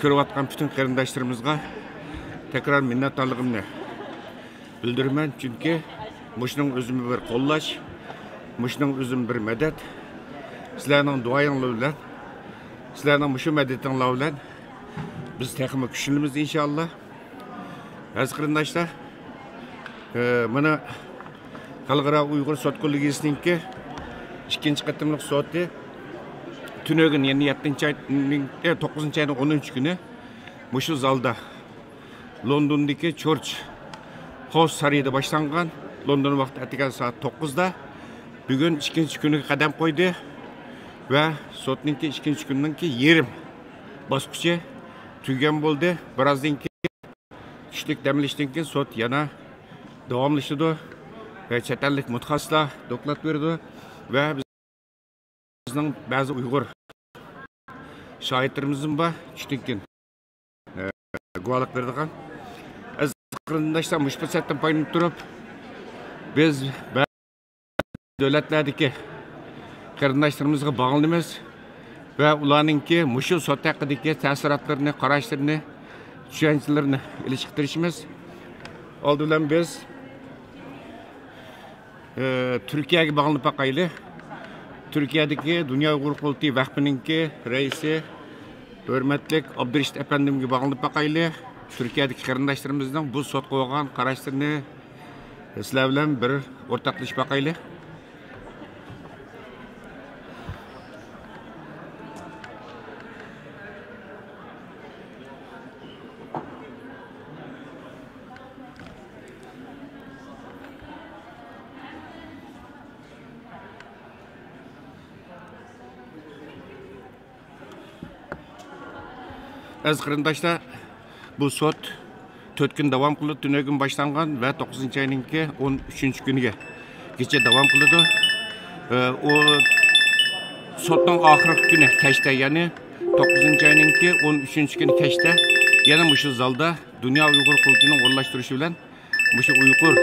كۆرۈۋاتقان پۈتۈن قېرىنداشلىرىمىزغا تەكرار مىننەتدارلىقىمنى بىلدۈرىمەن، چۈنكى مۇشۇنىڭ ئۆزىمۇ بىر قوللاش، مۇشۇنىڭ ئۆزىمۇ بىر مەدەت. سىلەرنىڭ دۇئايىڭلار بىلەن، سىلەرنىڭ مۇشۇ مەدىتىڭلار بىلەن بىز تېخىمۇ كۈچلىنىمىز، ئىنشائاللا. ئەزىز قېرىنداشلار، ئە، مانا خەلقئارا ئۇيغۇر سوت كوللېگىيىسىنىڭكى ئىككىنچى قېتىملىق سوتى تۈنۈگۈن، يەنى يەتتىنچى ئاينىڭ، ئە، توققۇزىنچى ئاينىڭ ئونىنچى كۈنى مۇشۇ زالدا، لوندوندىكى چورچ خاۋس سارىيىدا باشلانغان، لوندون ۋاقتى ئەتىگەن سائەت توققۇزدا، بۈگۈن ئىككىنچى كۈنىگە قەدەم قويدى ۋە سوتنىڭكى ئىككىنچى كۈننىڭكى يېرىم باسقۇچى تۈگىگەن بولدى. بىرازدىن كېيىن، چۈشلۈك دەم ئېلىشتىن كېيىن سوت يەنە داۋاملىشىدۇ ۋە چەت ئەللىك مۇتەخەسسىسلەر دوكلات بېرىدۇ ۋە بىزنىڭ بەزى ئۇيغۇر شاھىتلىرىمىزمۇ بار، چۈشتىن كېيىن، ئە، گۇۋاھلىق بېرىدىغان. ئەزىز قېرىنداشلار، مۇشۇ پۇرسەتتىن پايدىلىنىپ تۇرۇپ، بىز بەزى دۆلەتلەردىكى قېرىنداشلىرىمىزغا باغلىنىمىز ۋە ئۇلارنىڭكى مۇشۇ سوت ھەققىدىكى تەسىراتلىرىنى، قاراشلىرىنى، چۈشەنچىلىرىنى ئېلىشقا تىرىشىمىز. ئالدى بىلەن بىز ئى، تۈركىيەگە باغلىنىپ باقايلى. تۈركىيەدىكى دۇنيا ئۇيغۇر قۇرۇلتىيى ۋەقپىنىڭكى رەئىسى ھۆرمەتلىك ئابدۇرېشىت ئەپەندىمگە باغلىنىپ باقايلى. تۈركىيەدىكى قېرىنداشلىرىمىزنىڭ بۇ سوتقا بولغان قاراشلىرىنى سىلەر بىلەن بىر ئورتاقلىشىپ باقايلى. ئەزىز قېرىنداشلار، بۇ سوت تۆت كۈن داۋام قىلىدۇ. تۈنۈگۈن باشلانغان ۋە توققۇزىنچى ئاينىڭكى ئون ئۈچىنچى كۈنىگىچە داۋام قىلىدۇ. ئە، ئۇ سوتنىڭ ئاخىرقى كۈنى كەچتە، يەنى توققۇزىنچى ئاينىڭكى ئون ئۈچىنچى كۈنى كەچتە يەنە مۇشۇ زالدا دۇنيا ئۇيغۇر قۇرۇلتىيىنىڭ ئورۇنلاشتۇرۇشى بىلەن مۇشۇ ئۇيغۇر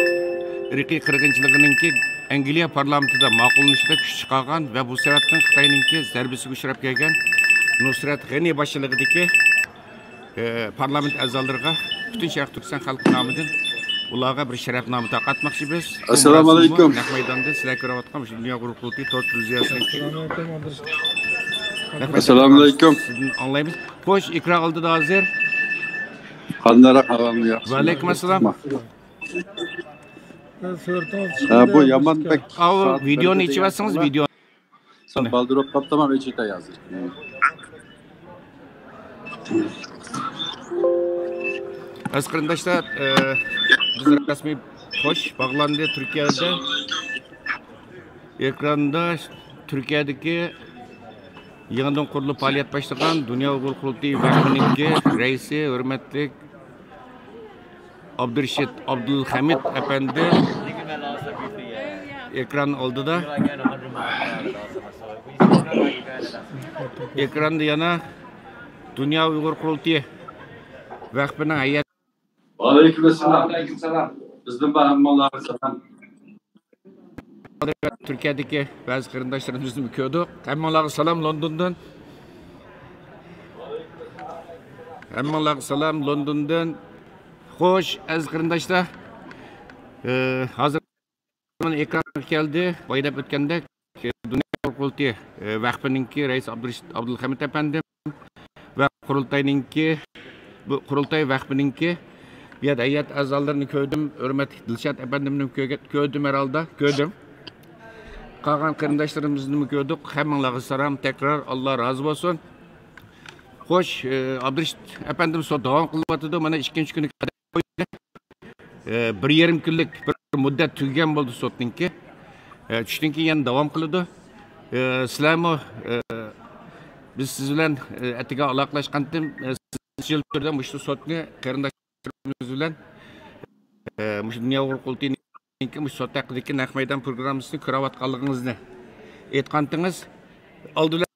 ئىرقىي قىرغىنچىلىقىنىڭكى ئەنگلىيە پارلامېنتىدا ماقۇللىنىشىدا كۈچ چىقارغان ۋە بۇ سەۋەبتىن خىتاينىڭكى زەربىسىگە ئۇچراپ كەلگەن نۇسرەت غېنى باشچىلىقىدىكى، ئى، پارلامېنت ئەزالىرىغا پۈتۈن شەرقىي تۈركىستان خەلقى نامىدىن ئۇلارغا بىر شەرەپنامە تارقاتماقچىمىز. ئەسسالامۇ ئەلەيكۇم. نەق مەيداندىن سىلەر كۆرۈۋاتقان مۇشۇ دۇنيا ئۇيغۇر قۇرۇلتىيى تور تېلېۋىزىيەسىنىڭ ئەسسالامۇ ئەلەيكۇم، ئابدۇرېشىت. ئەسسالامۇ ئەلەيكۇم. سىزدىن ئاڭلايمىز. خوش، ئېكران ئالدىدا ھازىر. قانداقراق ئەھۋالىڭىز، ياخشىمۇ؟ ۋەئەلەيكۇم ئەسسالام. ھە، بۇ يامان بەك. ئاۋۇ ۋىدېئونى ئېچىۋەتسىڭىز، ۋىدېئونى. سەل بالدۇرراق قاپتىمەن، ئېچىۋېتەي ھازىر. ئەزىز قېرىنداشلار، ئە، بىز رەسمىي خوش باغلاندى تۈركىيەدە. ئېكراندا تۈركىيەدىكى يېڭىدىن قۇرۇلۇپ پائالىيەت باشلىغان دۇنيا ئۇيغۇر قۇرۇلتىيى ۋەقپىنىڭكى رەئىسى، ھۆرمەتلىك ئابدۇرېشىت ئابدۇلخەمىت ئەپەندى ئېكران ئالدىدا. ئېكراندا يەنە دۇنيا ئۇيغۇر قۇرۇلتىيى ۋەقپىنىڭ ھەيئەت. ۋەئەلەيكۇم ئەسسالام. بىزدىن بار ھەممىڭلارغا سالام. تۈركىيەدىكى بەزى قېرىنداشلىرىمىزنىمۇ كۆردۇق. ھەممىڭلارغا سالام لوندوندىن. ھەممىڭلارغا سالام لوندوندىن. خوش، ئەزىز قېرىنداشلار. ئى، ھازىر مانا ئېكرانغا كەلدى. بايا دەپ ئۆتكەندەك، دۇنيا قۇرۇلتىيى، ئى، ۋەقپىنىڭكى رەئىسى ئابدۇرېشىت ئابدۇلخەمىت ئەپەندىم ۋە قۇرۇلتاينىڭكى، بۇ قۇرۇلتاي ۋەقپىنىڭكى بۇ يەردە ھەيئەت ئەزالىرىنى كۆردۈم. ھۆرمەتلىك دىلشات ئەپەندىمنىمۇ كۆرگەن، كۆردۈم ھەرھالدا، كۆردۈم. قالغان قېرىنداشلىرىمىزنىمۇ كۆردۇق. ھەممىڭلارغا سالام، تەكرار ئاللا رازى بولسۇن. خوش، ئى، ئابدۇرېشىت ئەپەندىم سوت داۋام قىلىۋاتىدۇ. مانا ئىككىنچى كۈنى قەدەم قويدى. ئى، بىر يېرىم كۈنلۈك بىر مۇددەت تۈگىگەن بولدى سوتنىڭكى. ئە، چۈشتىن كېيىن يەنە داۋام قىلىدۇ. ئە، سىلەرمۇ، ئە، بىز سىز بىلەن، ئە، ئەتىگەن ئالاقىلەشقانتىم، ئە، سىز يىل تۈردە مۇشۇ سوتنى قېرىنداشلىرىمىز بىلەن، ئە، مۇشۇ دۇنيا ئۇيغۇر قۇرۇلتىيىنىڭكى مۇشۇ سوت ھەققىدىكى نەق مەيدان پروگراممىسىنى كۆرۈۋاتقانلىقىڭىزنى ئېيتقانتىڭىز. ئالدى بىلەن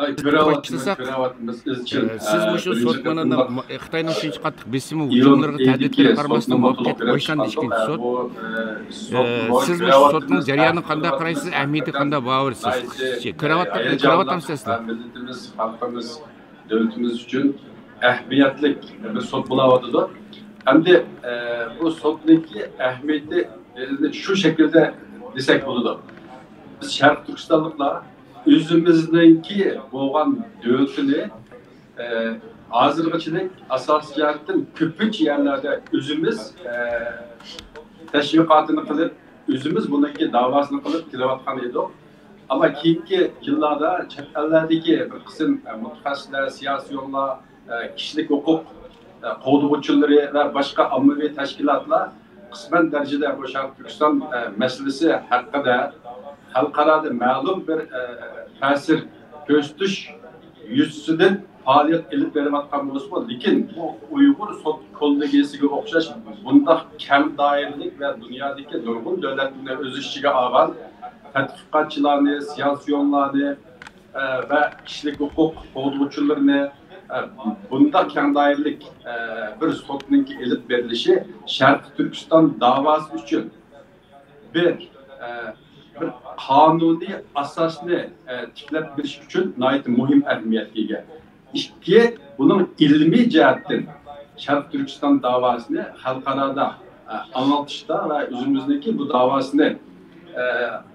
ئاي، كۆرۈۋاتىمىز، باشلىساق، كۆرۈۋاتىمىز، ئىزچىل. ئە، سىز ئە، مۇشۇ بىرىنچى سوت قېتىملىق مانىڭ خىتاينىڭ شۇنچە قاتتىق بېسىمى، ھۇجۇملىرىغا، تەھدىتلىرىگە قارىماستىن، مۇۋەپپەقىيەتلىك باشلاندى ئىككىنچى سوت. ئە، سىز مۇشۇ سوتنىڭ جەريانىغا قانداق قارايسىز؟ ئەھمىيىتىگە قانداق باھا بېرىسىز؟ قىسقىچە كۆرۈۋاتامسىز سىلەر؟ مىللىتىمىز، خەلقىمىز، دۆلىتىمىز ئۈچۈن ئەھمىيەتلىك بىر سوت بولاۋاتىدۇ. ئەمدى، ئە، بۇ سوتنىڭكى ئەھمىيىتى، ئە، شۇ شەكىلدە دېسەك بولىدۇ. بىز شەرقىي تۈركىستانلىقلار ئۆزىمىزنىڭكى بولغان دۆلىتىنى، ئە، ھازىرغىچىلىك ئاساسىي جەھەتتىن كۆپىنچە يەرلەردە ئۆزىمىز، ئە، تەشۋىقاتىنى قىلىپ، ئۆزىمىز بۇنىڭكى داۋاسىنى قىلىپ كېلىۋاتقان ئىدۇق. ئەمما كېيىنكى يىللاردا چەت ئەللەردىكى بىر قىسىم، ئە، مۇتەخەسسىسلەر، سىياسىيونلار، ئە، كىشىلىك ھوقۇق، ئە، قوغدىغۇچىلىرى ۋە باشقا ئاممىۋى تەشكىلاتلار قىسمەن دەرىجىدە بۇ شەرقىي تۈركىستان، ئە، مەسىلىسى ھەققىدە خەلقئارادا مەلۇم بىر، ئە، تەسىر كۆرسىتىش يۈزىسىدىن پائالىيەت ئېلىپ بېرىۋاتقان بولسىمۇ، لېكىن بۇ ئۇيغۇر سوت كوللېگىيىسىگە ئوخشاش بۇنداق كەڭ دائىرىلىك ۋە دۇنيادىكى نۇرغۇن دۆلەتلەرنى ئۆز ئىچىگە ئالغان تەتقىقاتچىلارنى، سىياسىيونلارنى، ئە، ۋە كىشىلىك ھوقۇق قوغدىغۇچىلىرىنى، ئە، بۇنداق كەڭ دائىرىلىك، ئە، بىر سوتنىڭكى ئېلىپ بېرىلىشى شەرقىي تۈركىستان داۋاسى ئۈچۈن بىر، ئە، بىر قانۇنىي ئاساسنى، ئە، تىكلەپ بېرىش ئۈچۈن ناھايىتى مۇھىم ئەھمىيەتكە ئىگە. ئىككى، بۇنىڭ ئىلمىي جەھەتتىن شەرقىي تۈركىستان داۋاسىنى خەلقئارادا، ئە، ئاڭلىتىشتا ۋە ئۆزىمىزنىڭكى بۇ داۋاسىنى، ئە،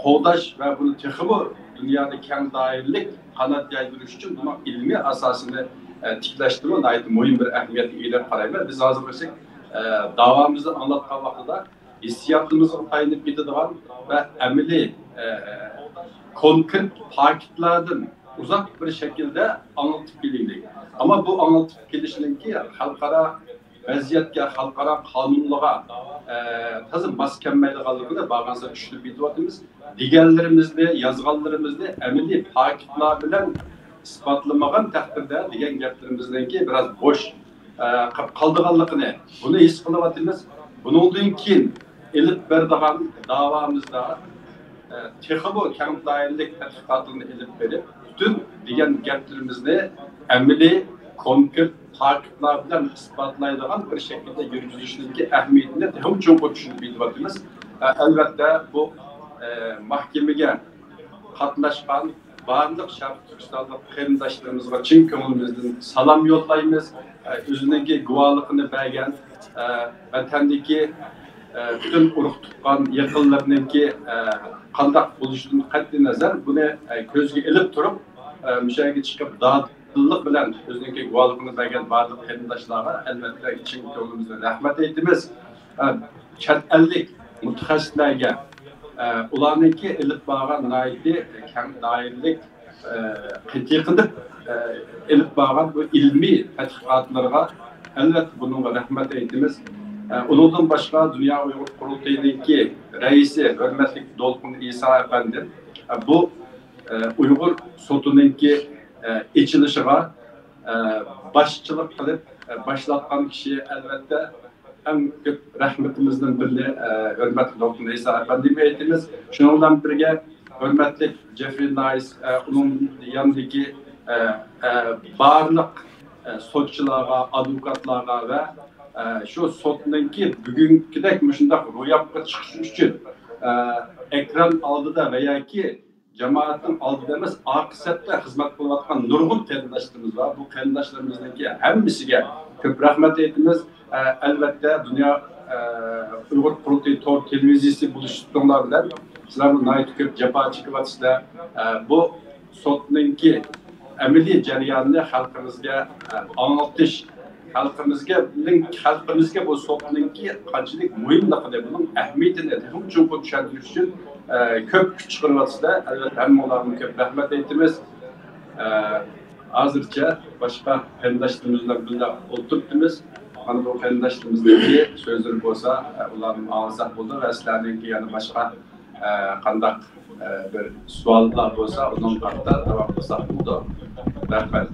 قوغداش ۋە بۇنى تېخىمۇ دۇنيادا كەڭ دائىرىلىك قانات يايدۇرۇش ئۈچۈن بۇنىڭ ئىلمىي ئاساسىنى، ئە، تىكلەشتىمۇ ناھايىتى مۇھىم بىر ئەھمىيەتكە ئىگە دەپ قارايمەن. بىز ھازىر بولساق، ئە، داۋامىزنى ئاڭلاتقان ۋاقتىدا ھېسسىياتىمىزغا تايىنىپ كېتىدىغان ۋە ئەمەلىي، ئە، كونكرېت پاكىتلاردىن ئۇزاق بىر شەكىلدە ئاڭلىتىپ كېلىيلى. ئەمما بۇ ئاڭلىتىپ كېلىشنىڭكى خەلقئارا ۋەزىيەتكە، خەلقئارا قانۇنلىرىغا، ئە، تازا ماس كەلمەيدىغانلىقىنى بارغانسېرى چۈشىنىپ يېتىۋاتىمىز. دېگەنلىرىمىزنى، يازغانلىرىمىزنى ئەمەلىي پاكىتلار بىلەن ئىسپاتلىمىغان تەقدىردە دېگەن گەپلىرىمىزنىڭكى بىراز بوش، ئە، قېلىپ قالىدىغانلىقىنى، بۇنى ھېس قىلىۋاتىمىز. بۇنىڭدىن كېيىن ئېلىپ بېرىدىغان داۋامىزدا، ئە، تېخىمۇ كەڭ دائىرىلىك تەتقىقاتلارنى ئېلىپ بېرىپ، پۈتۈن دېگەن گەپلىرىمىزنى ئەمەلىي، كونكرېت پاكىتلار بىلەن ئىسپاتلايدىغان بىر شەكىلدە يۈرگۈزۈشنىڭكى ئەھمىيىتىنى تېخىمۇ چوڭقۇر چۈشىنىپ يېتىۋاتىمىز. ئە، ئەلۋەتتە، بۇ، ئە، مەھكىمىگە قاتناشقان بارلىق شەرقىي تۈركىستانلىق قېرىنداشلىرىمىزغا چىن كۆڭلىمىزدىن سالام يوللايمىز. ئە، ئۆزىنىڭكى گۇۋاھلىقىنى بەرگەن، ئە، ۋەتەندىكى، ئە، پۈتۈن ئۇرۇق تۇغقان يېقىنلىرىنىڭكى، ئە، قانداق بولۇشىدىن قەتئىينەزەر، بۇنى، ئە، كۆزگە ئېلىپ تۇرۇپ، ئە، مۇشۇ يەرگە چىقىپ دادىللىق بىلەن ئۆزىنىڭكى گۇۋاھلىقىنى بەرگەن بارلىق قېرىنداشلارغا ئەلۋەتتە چىن كۆڭلىمىزدىن رەھمەت ئېيتىمىز. ئە، چەت ئەللىك مۇتەخەسسىسلەرگە، ئە، ئۇلارنىڭكى ئېلىپ بارغان ناھايىتى كەڭ دائىرىلىك، ئە، قېتىقىدىپ، ئە، ئېلىپ بارغان بۇ ئىلمىي تەتقىقاتلىرىغا ئەلۋەتتە بۇنىڭغا رەھمەت ئېيتىمىز. ئە، ئۇنىڭدىن باشقا دۇنيا ئۇيغۇر قۇرۇلتىيىنىڭكى رەئىسى ھۆرمەتلىك دولقۇن ئىسا ئەپەندىم، ئە، بۇ، ئە، ئۇيغۇر سوتىنىڭكى، ئە، ئېچىلىشىغا، ئە، باشچىلىق قىلىپ، ئە، باشلاتقان كىشى ئەلۋەتتە ئەڭ كۆپ رەھمىتىمىزدىن بىرىنى، ئە، ھۆرمەتلىك دوكتور ئىسا ئەپەندىگە ئېيتىمىز. شۇنىڭ بىلەن بىرگە، ھۆرمەتلىك جېفرى نايس، ئە، ئۇنىڭ يانىدىكى، ئە، ئە، بارلىق، ئە، سوتچىلارغا، ئادۋوكاتلارغا ۋە، ئە، شۇ سوتنىڭكى بۈگۈنكىدەك مۇشۇنداق روياپقا چىقىشى ئۈچۈن، ئە، ئېكران ئالدىدا ۋە ياكى جامائەتنىڭ ئالدىدا ئەمەس، ئارقا سەپتە خىزمەت قىلىۋاتقان نۇرغۇن قېرىنداشلىرىمىز بار. بۇ قېرىنداشلىرىمىزنىڭكى ھەممىسىگە كۆپ رەھمەت ئېيتىمىز. ئە، ئەلۋەتتە، دۇنيا، ئە، ئۇيغۇر قۇرۇلتىيى تور تېلېۋىزىيىسى بولۇشۇڭلار بىلەن سىلەرمۇ ناھايىتى كۆپ جاپا چېكىۋاتىسىلەر. ئە، بۇ سوتنىڭكى ئەمەلىي جەريانىنى خەلقىمىزگە، ئە، ئاڭلىتىش، خەلقىمىزگە، خەلقىمىزگە بۇ سوتنىڭكى قانچىلىك مۇھىملىقىنى، بۇنىڭ ئەھمىيىتىنى تېخىمۇ چوڭقۇر چۈشەندۈرۈش ئۈچۈن، ئە، كۆپ كۈچ چىقىرىۋاتىسىلەر. ئەلۋەتتە، ھەممىڭلارغا كۆپ رەھمەت ئېيتىمىز. ئە، ھازىرچە باشقا قېرىنداشلىرىمىز بىلەن بىللە ئولتۇرۇپتىمىز. مانا بۇ قېرىنداشلىرىمىزنىڭكى سۆزلىرى بولسا، ئۇلارنى ئاڭلىساق بولىدۇ ۋە سىلەرنىڭكى يەنە باشقا، ئە، قانداق، ئە، بىر سوئاللار بولسا، ئۇنىڭ ھەققىدە داۋام قىلساق بولىدۇ. رەھمەت.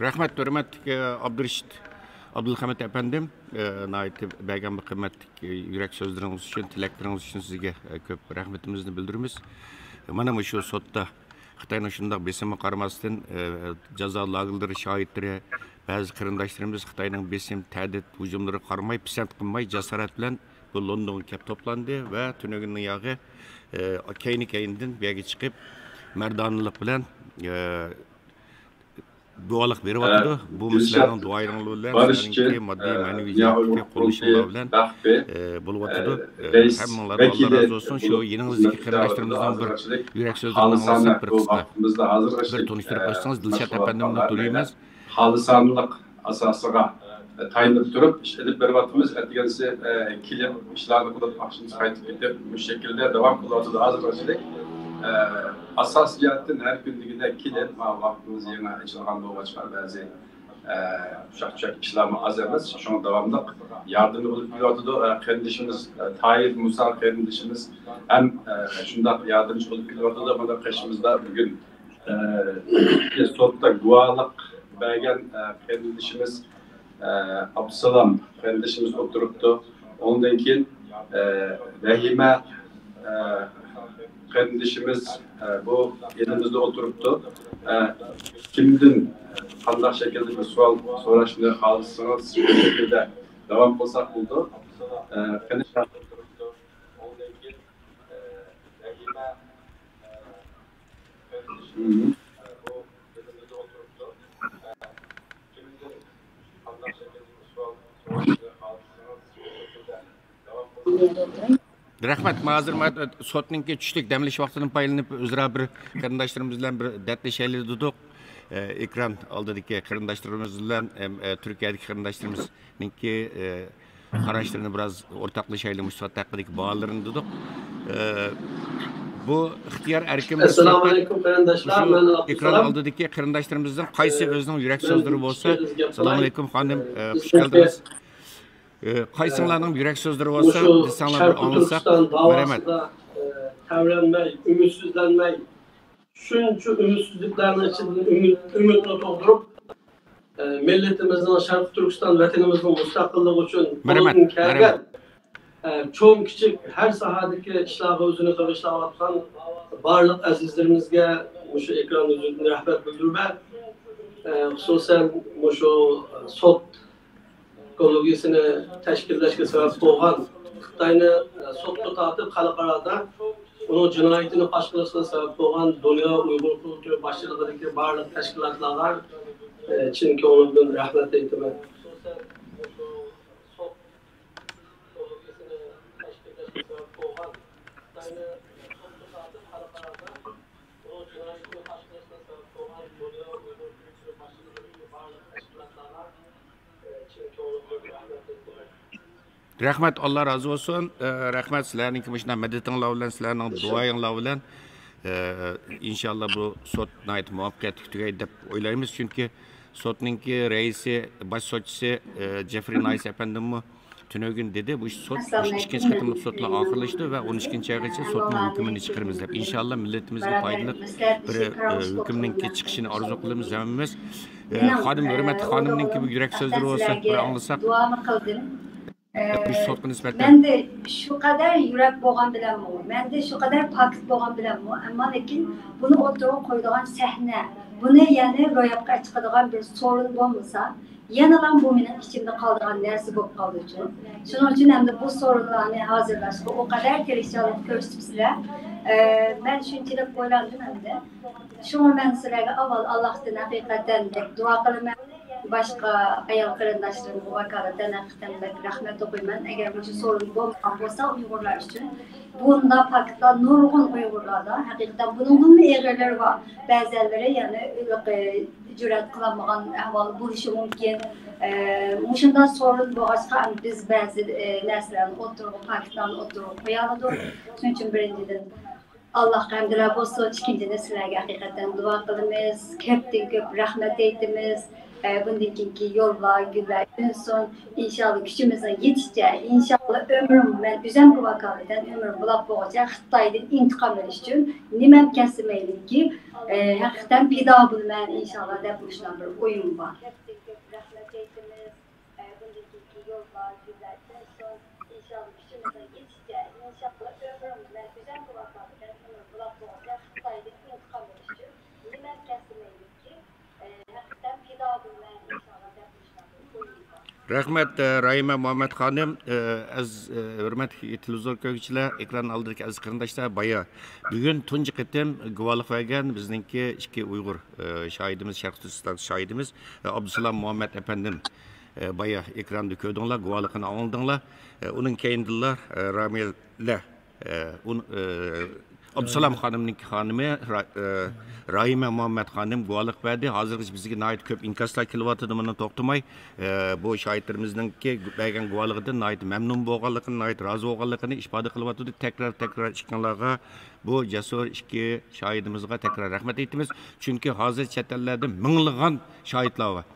رەھمەت، ھۆرمەتلىك، ئە، ئابدۇرېشىت ئابدۇلخەمىت ئەپەندىم، ئە، ناھايىتى بەرگەن بۇ قىممەتلىك، ئە، يۈرەك سۆزلىرىڭىز ئۈچۈن، تىلەكلىرىڭىز ئۈچۈن سىزگە، ئە، كۆپ رەھمىتىمىزنى بىلدۈرىمىز. مانا مۇشۇ سوتتا خىتاينىڭ شۇنداق بېسىمىغا قارىماستىن، ئە، جازا لاگېرلىرى شاھىتلىرى، بەزى قېرىنداشلىرىمىز خىتاينىڭ بېسىم، تەھدىت، ھۇجۇملىرىغا قارىماي، پىسەنت قىلماي، جاسارەت بىلەن بۇ لوندونغا كەپ توپلاندى ۋە تۈنۈگۈننىڭ ياغى، ئە، كەينى-كەينىدىن بۇ يەرگە چىقىپ، مەردانىلىق بىلەن، ئە، گۇۋاھلىق بېرىۋاتىدۇ. بۇمۇ سىلەرنىڭ دۇئايىڭلار بىلەن، سىلەرنىڭكى ماددىي، مەنىۋى جەھەتتىكى قوللىشىڭلار بىلەن، ئە، بولۇۋاتىدۇ. ئە، ھەممىڭلاردىن ئاللا رازى بولسۇن. شۇ يېنىڭىزدىكى قېرىنداشلىرىمىزنىڭ بىر يۈرەك سۆزلىرىنى ئاڭلىساق بىر پۇرسىتىنى بىر تونۇشتۇرۇپ ئۆتسىڭىز، دىلشات ئەپەندىمنى تونۇيمىز. خالىسانلىق ئاساسىغا تايىنىپ تۇرۇپ ئىش ئېلىپ بېرىۋاتىمىز. ئەتىگەنسى، ئە، كېلىپ ئىشلارنى قىلىپ، ئاخشىمىسى قايتىپ كېتىپ، مۇشۇ شەكىلدە داۋام قىلىۋاتىدۇ ھازىرغىچىلىك. ئە، ئاساسىي جەھەتتىن ھەر كۈندىكىدەك كېلىپ، مانا ۋاقتىمىز يېڭى ئېچىلغان بولغاچقا، بەزى، ئە، ئۇششاق-چۈششەك ئىشلارمۇ ئاز ئەمەس. شۇڭا داۋاملىق ياردىمى بولۇپ كېلىۋاتىدۇ. ئە، قېرىندىشىمىز، ئە، تاھىر مۇسا قېرىندىشىمىز ھەم، ئە، شۇنداق ياردەمچى بولۇپ كېلىۋاتىدۇ. مانا قېشىمىزدا بۈگۈن ئە، سوتتا گۇۋاھلىق بەرگەن، ئە، قېرىندىشىمىز، ئە، ئابدۇسالام قېرىندىشىمىز ئولتۇرۇپتۇ. ئۇنىڭدىن كېيىن، ئە، رەھىمە، ئە، قېرىندىشىمىز، ئە، بۇ يېنىمىزدا ئولتۇرۇپتۇ. ئە، كىمدىن قانداق شەكىلدە بىر سوئال سوراشنى خالىسىڭىز، شۇ شەكىلدە داۋام قىلساق بولىدۇ. ئە، قېنى. رەھمەت. ما ھازىر ما سوتنىڭكى چۈشلۈك دەم ئېلىش ۋاقتىدىن پايدىلىنىپ، ئۆزئارا بىر قېرىنداشلىرىمىز بىلەن بىر دەردلىشەيلى دېدۇق. ئە، ئېكران ئالدىدىكى قېرىنداشلىرىمىز بىلەن ھەم، ئە، تۈركىيەدىكى قېرىنداشلىرىمىزنىڭكى، ئە، قاراشلىرىنى بىراز ئورتاقلىشايلى، مۇشۇ سوت ھەققىدىكى باھالىرىنى دېدۇق. ئە، بۇ ئىختىيار ئەركىن بىر سۆھبەت. ئەسسالامۇئەلەيكۇم قېرىنداشلار، مەن ئەبدۇسالام. ئېكران ئالدىدىكى قېرىنداشلىرىمىزدىن قايسى ئۆزىنىڭ يۈرەك سۆزلىرى بولسا. ئەسسالامۇئەلەيكۇم خانىم، ئە، خۇش كەلدىڭىز. ئە، قايسىڭلارنىڭ يۈرەك سۆزلىرى بولسا، دېسەڭلار بىر ئاڭلىساق. تۈركىستان داۋاسىدا، ئە، تەۋرەنمەي، ئۈمىدسىزلەنمەي، شۇنچە ئۈمىدسىزلىكلەرنىڭ ئىچىدىن ئۈمىد، ئۈمىدنى تۇغدۇرۇپ، ئە، مىللىتىمىزنىڭ، شەرقىي تۈركىستان ۋەتىنىمىزنىڭ مۇستەقىللىقى ئۈچۈن قولىدىن كەلگەن، ئە، چوڭ كىچىك ھەر ساھەدىكى ئىشلارغا ئۆزىنى بېغىشلاۋاتقان بارلىق ئەزىزلىرىمىزگە مۇشۇ ئېكران ھۇزۇرىدىن رەھمەت بىلدۈرىمەن. ئە، خۇسۇسەن مۇشۇ سوت كوللېگىيىسىنى تەشكىللەشكە سەۋەب بولغان، خىتاينى، ئە، سوتقا تارتىپ، خەلقئارادا ئۇنىڭ جىنايىتىنى پاش قىلىشقا سەۋەب بولغان دۇنيا ئۇيغۇر قۇرۇلتىيى باشچىلىقىدىكى بارلىق تەشكىلاتلارغا، ئە، چىن كۆڭلۈمدىن رەھمەت ئېيتىمەن. رەھمەت، ئاللا رازى بولسۇن. ئە، رەھمەت سىلەرنىڭكى مۇشۇنداق مەدىتىڭلار بىلەن، سىلەرنىڭ دۇئايىڭلار بىلەن. ئە، ئىنشاللا بۇ سوت ناھايىتى مۇۋەپپەقىيەتلىك تۈگەيدۇ دەپ ئويلايمىز، چۈنكى سوتنىڭكى رەئىسى، باش سوتچىسى، ئە، جېفرى نايس ئەپەندىممۇ تۈنۈگۈن دېدى، بۇ سوت، مۇشۇ ئىككىنچى قېتىملىق سوتلار ئاخىرلىشىدۇ ۋە ئون ئىككىنچى ئايغىچە سوتنىڭ ھۆكمىنى چىقىرىمىز دەپ. ئىنشاللا مىللىتىمىزگە پايدىلىق بىر، ئە، ھۆكۈمنىڭكى چىقىشىنى ئارزۇ قىلىمىز ھەممىمىز. ئە، خادىم، ھۆرمەتلىك خادىمنىڭكى بۇ يۈرەك سۆزلىرى بولسا بىر ئاڭلىساق. مۇشۇ سوتقا نىسبەتەن. مەندە شۇ قەدەر يۈرەك بولغان بىلەنمۇ، مەندە شۇ قەدەر پاكىت بولغان بىلەنمۇ، ئەمما لېكىن بۇنى ئوتتۇرىغا قويىدىغان سەھنە، بۇنى يەنى روياپقا چىقىدىغان بىر سورۇن بولمىسا، يەنىلا بۇ مېنىڭ ئىچىمدە قالىدىغان نەرسە بولۇپ قالدىچۇ. شۇنىڭ ئۈچۈن ئەمدى بۇ سورۇنلارنى ھازىرلاشقا ئۇ قەدەر تىرىشچانلىق كۆرسىتىپسىلەر. ئە، مەن شۇنچىلىك ئويلاندىم ئەمدى. شۇڭا مەن سىلەرگە ئاۋۋال ئاللاھتىن ھەقىقەتەن دەپ دۇئا قىلىمەن. باشقا ئايال قېرىنداشلىرىمغا ۋاكالىتەن ھەقىقەتەن بەك رەھمەت ئوقۇيمەن. ئەگەر مۇشۇ سورۇن بولمىغان بولسا ئۇيغۇرلار ئۈچۈن، بۇنداق پاكىتلار نۇرغۇن ئۇيغۇرلاردا ھەقىقەتەن بۇنىڭدىنمۇ ئېغىرلىرى بار. بەزەنلىرى يەنى جۈرئەت قىلالمىغان ئەھۋال بولۇشى مۇمكىن. ئە، مۇشۇنداق سورۇن بولغاچقا، بىز بەزى، ئە، نەرسىلەرنى ئوتتۇرىغا، پاكىتلارنى ئوتتۇرىغا قويالىدۇق. شۇنىڭ ئۈچۈن بىرىنچىدىن، ئاللاھقا ھەمدۇلە بولسۇن. ئىككىنچىدىن، سىلەرگە ھەقىقەتەن دۇئا قىلىمىز. كۆپتىن كۆپ رەھمەت ئېيتىمىز. ئە، بۇندىن كېيىنكى يوللار، گۈللەر ئۈنسۇن. ئىنشاللا كۈچىمىزنىڭ يېتىشىچە، ئىنشاللا ئۆمرۈم، مەن ئۆزۈمگە ۋاكالىتەن ئۆمرۈم بولاپ بولغۇچە خىتايدىن ئىنتىقام ئېلىش ئۈچۈن نېمەم كەتسە مەيلىكى، ئە، ھەقىقەتەن پىدا بولىمەن ئىنشاللا دەپ مۇشۇنداق بىر ئويۇم بار. رەھمەت، ئە، راھىمە مۇھەممەت خانىم، ئە، ئەز-، ئە، ھۆرمەتلىك تېلېۋىزور كۆرگۈچىلەر، ئېكران ئالدىدىكى ئەزىز قېرىنداشلار، بايا بۈگۈن تۇنجى قېتىم گۇۋاھلىق بەرگەن بىزنىڭكى ئىككى ئۇيغۇر، ئە، شاھىدىمىز، شەرقىي تۈركىستان شاھىدىمىز، ئە، ئابدۇسالام مۇھەممەت ئەپەندىم، ئە، بايا ئېكراندا كۆردۈڭلار، گۇۋاھلىقىنى ئاڭلىدىڭلار. ئە، ئۇنىڭ كەينىدىنلا، ئە، رامىلە ئە، ئۇن-، ئە، ئابدۇسالام خانىمنىڭ خانىمى را-، ئە، راھىمە مۇھەممەت خانىم گۇۋاھلىق بەردى. ھازىرغىچە بىزگە ناھايىتى كۆپ ئىنكاسلار كېلىۋاتىدۇ، مۇنى توختىماي. ئە، بۇ شاھىتلىرىمىزنىڭكى بەرگەن گۇۋاھلىقىدىن ناھايىتى مەمنۇن بولغانلىقىنى، ناھايىتى رازى بولغانلىقىنى ئىپادە قىلىۋاتىدۇ. تەكرار، تەكرار ئىككىڭلارغا، بۇ جەسۇر ئىككى شاھىتىمىزغا تەكرار رەھمەت ئېيتىمىز. چۈنكى ھازىر چەت ئەللەردە مىڭلىغان شاھىتلار بار.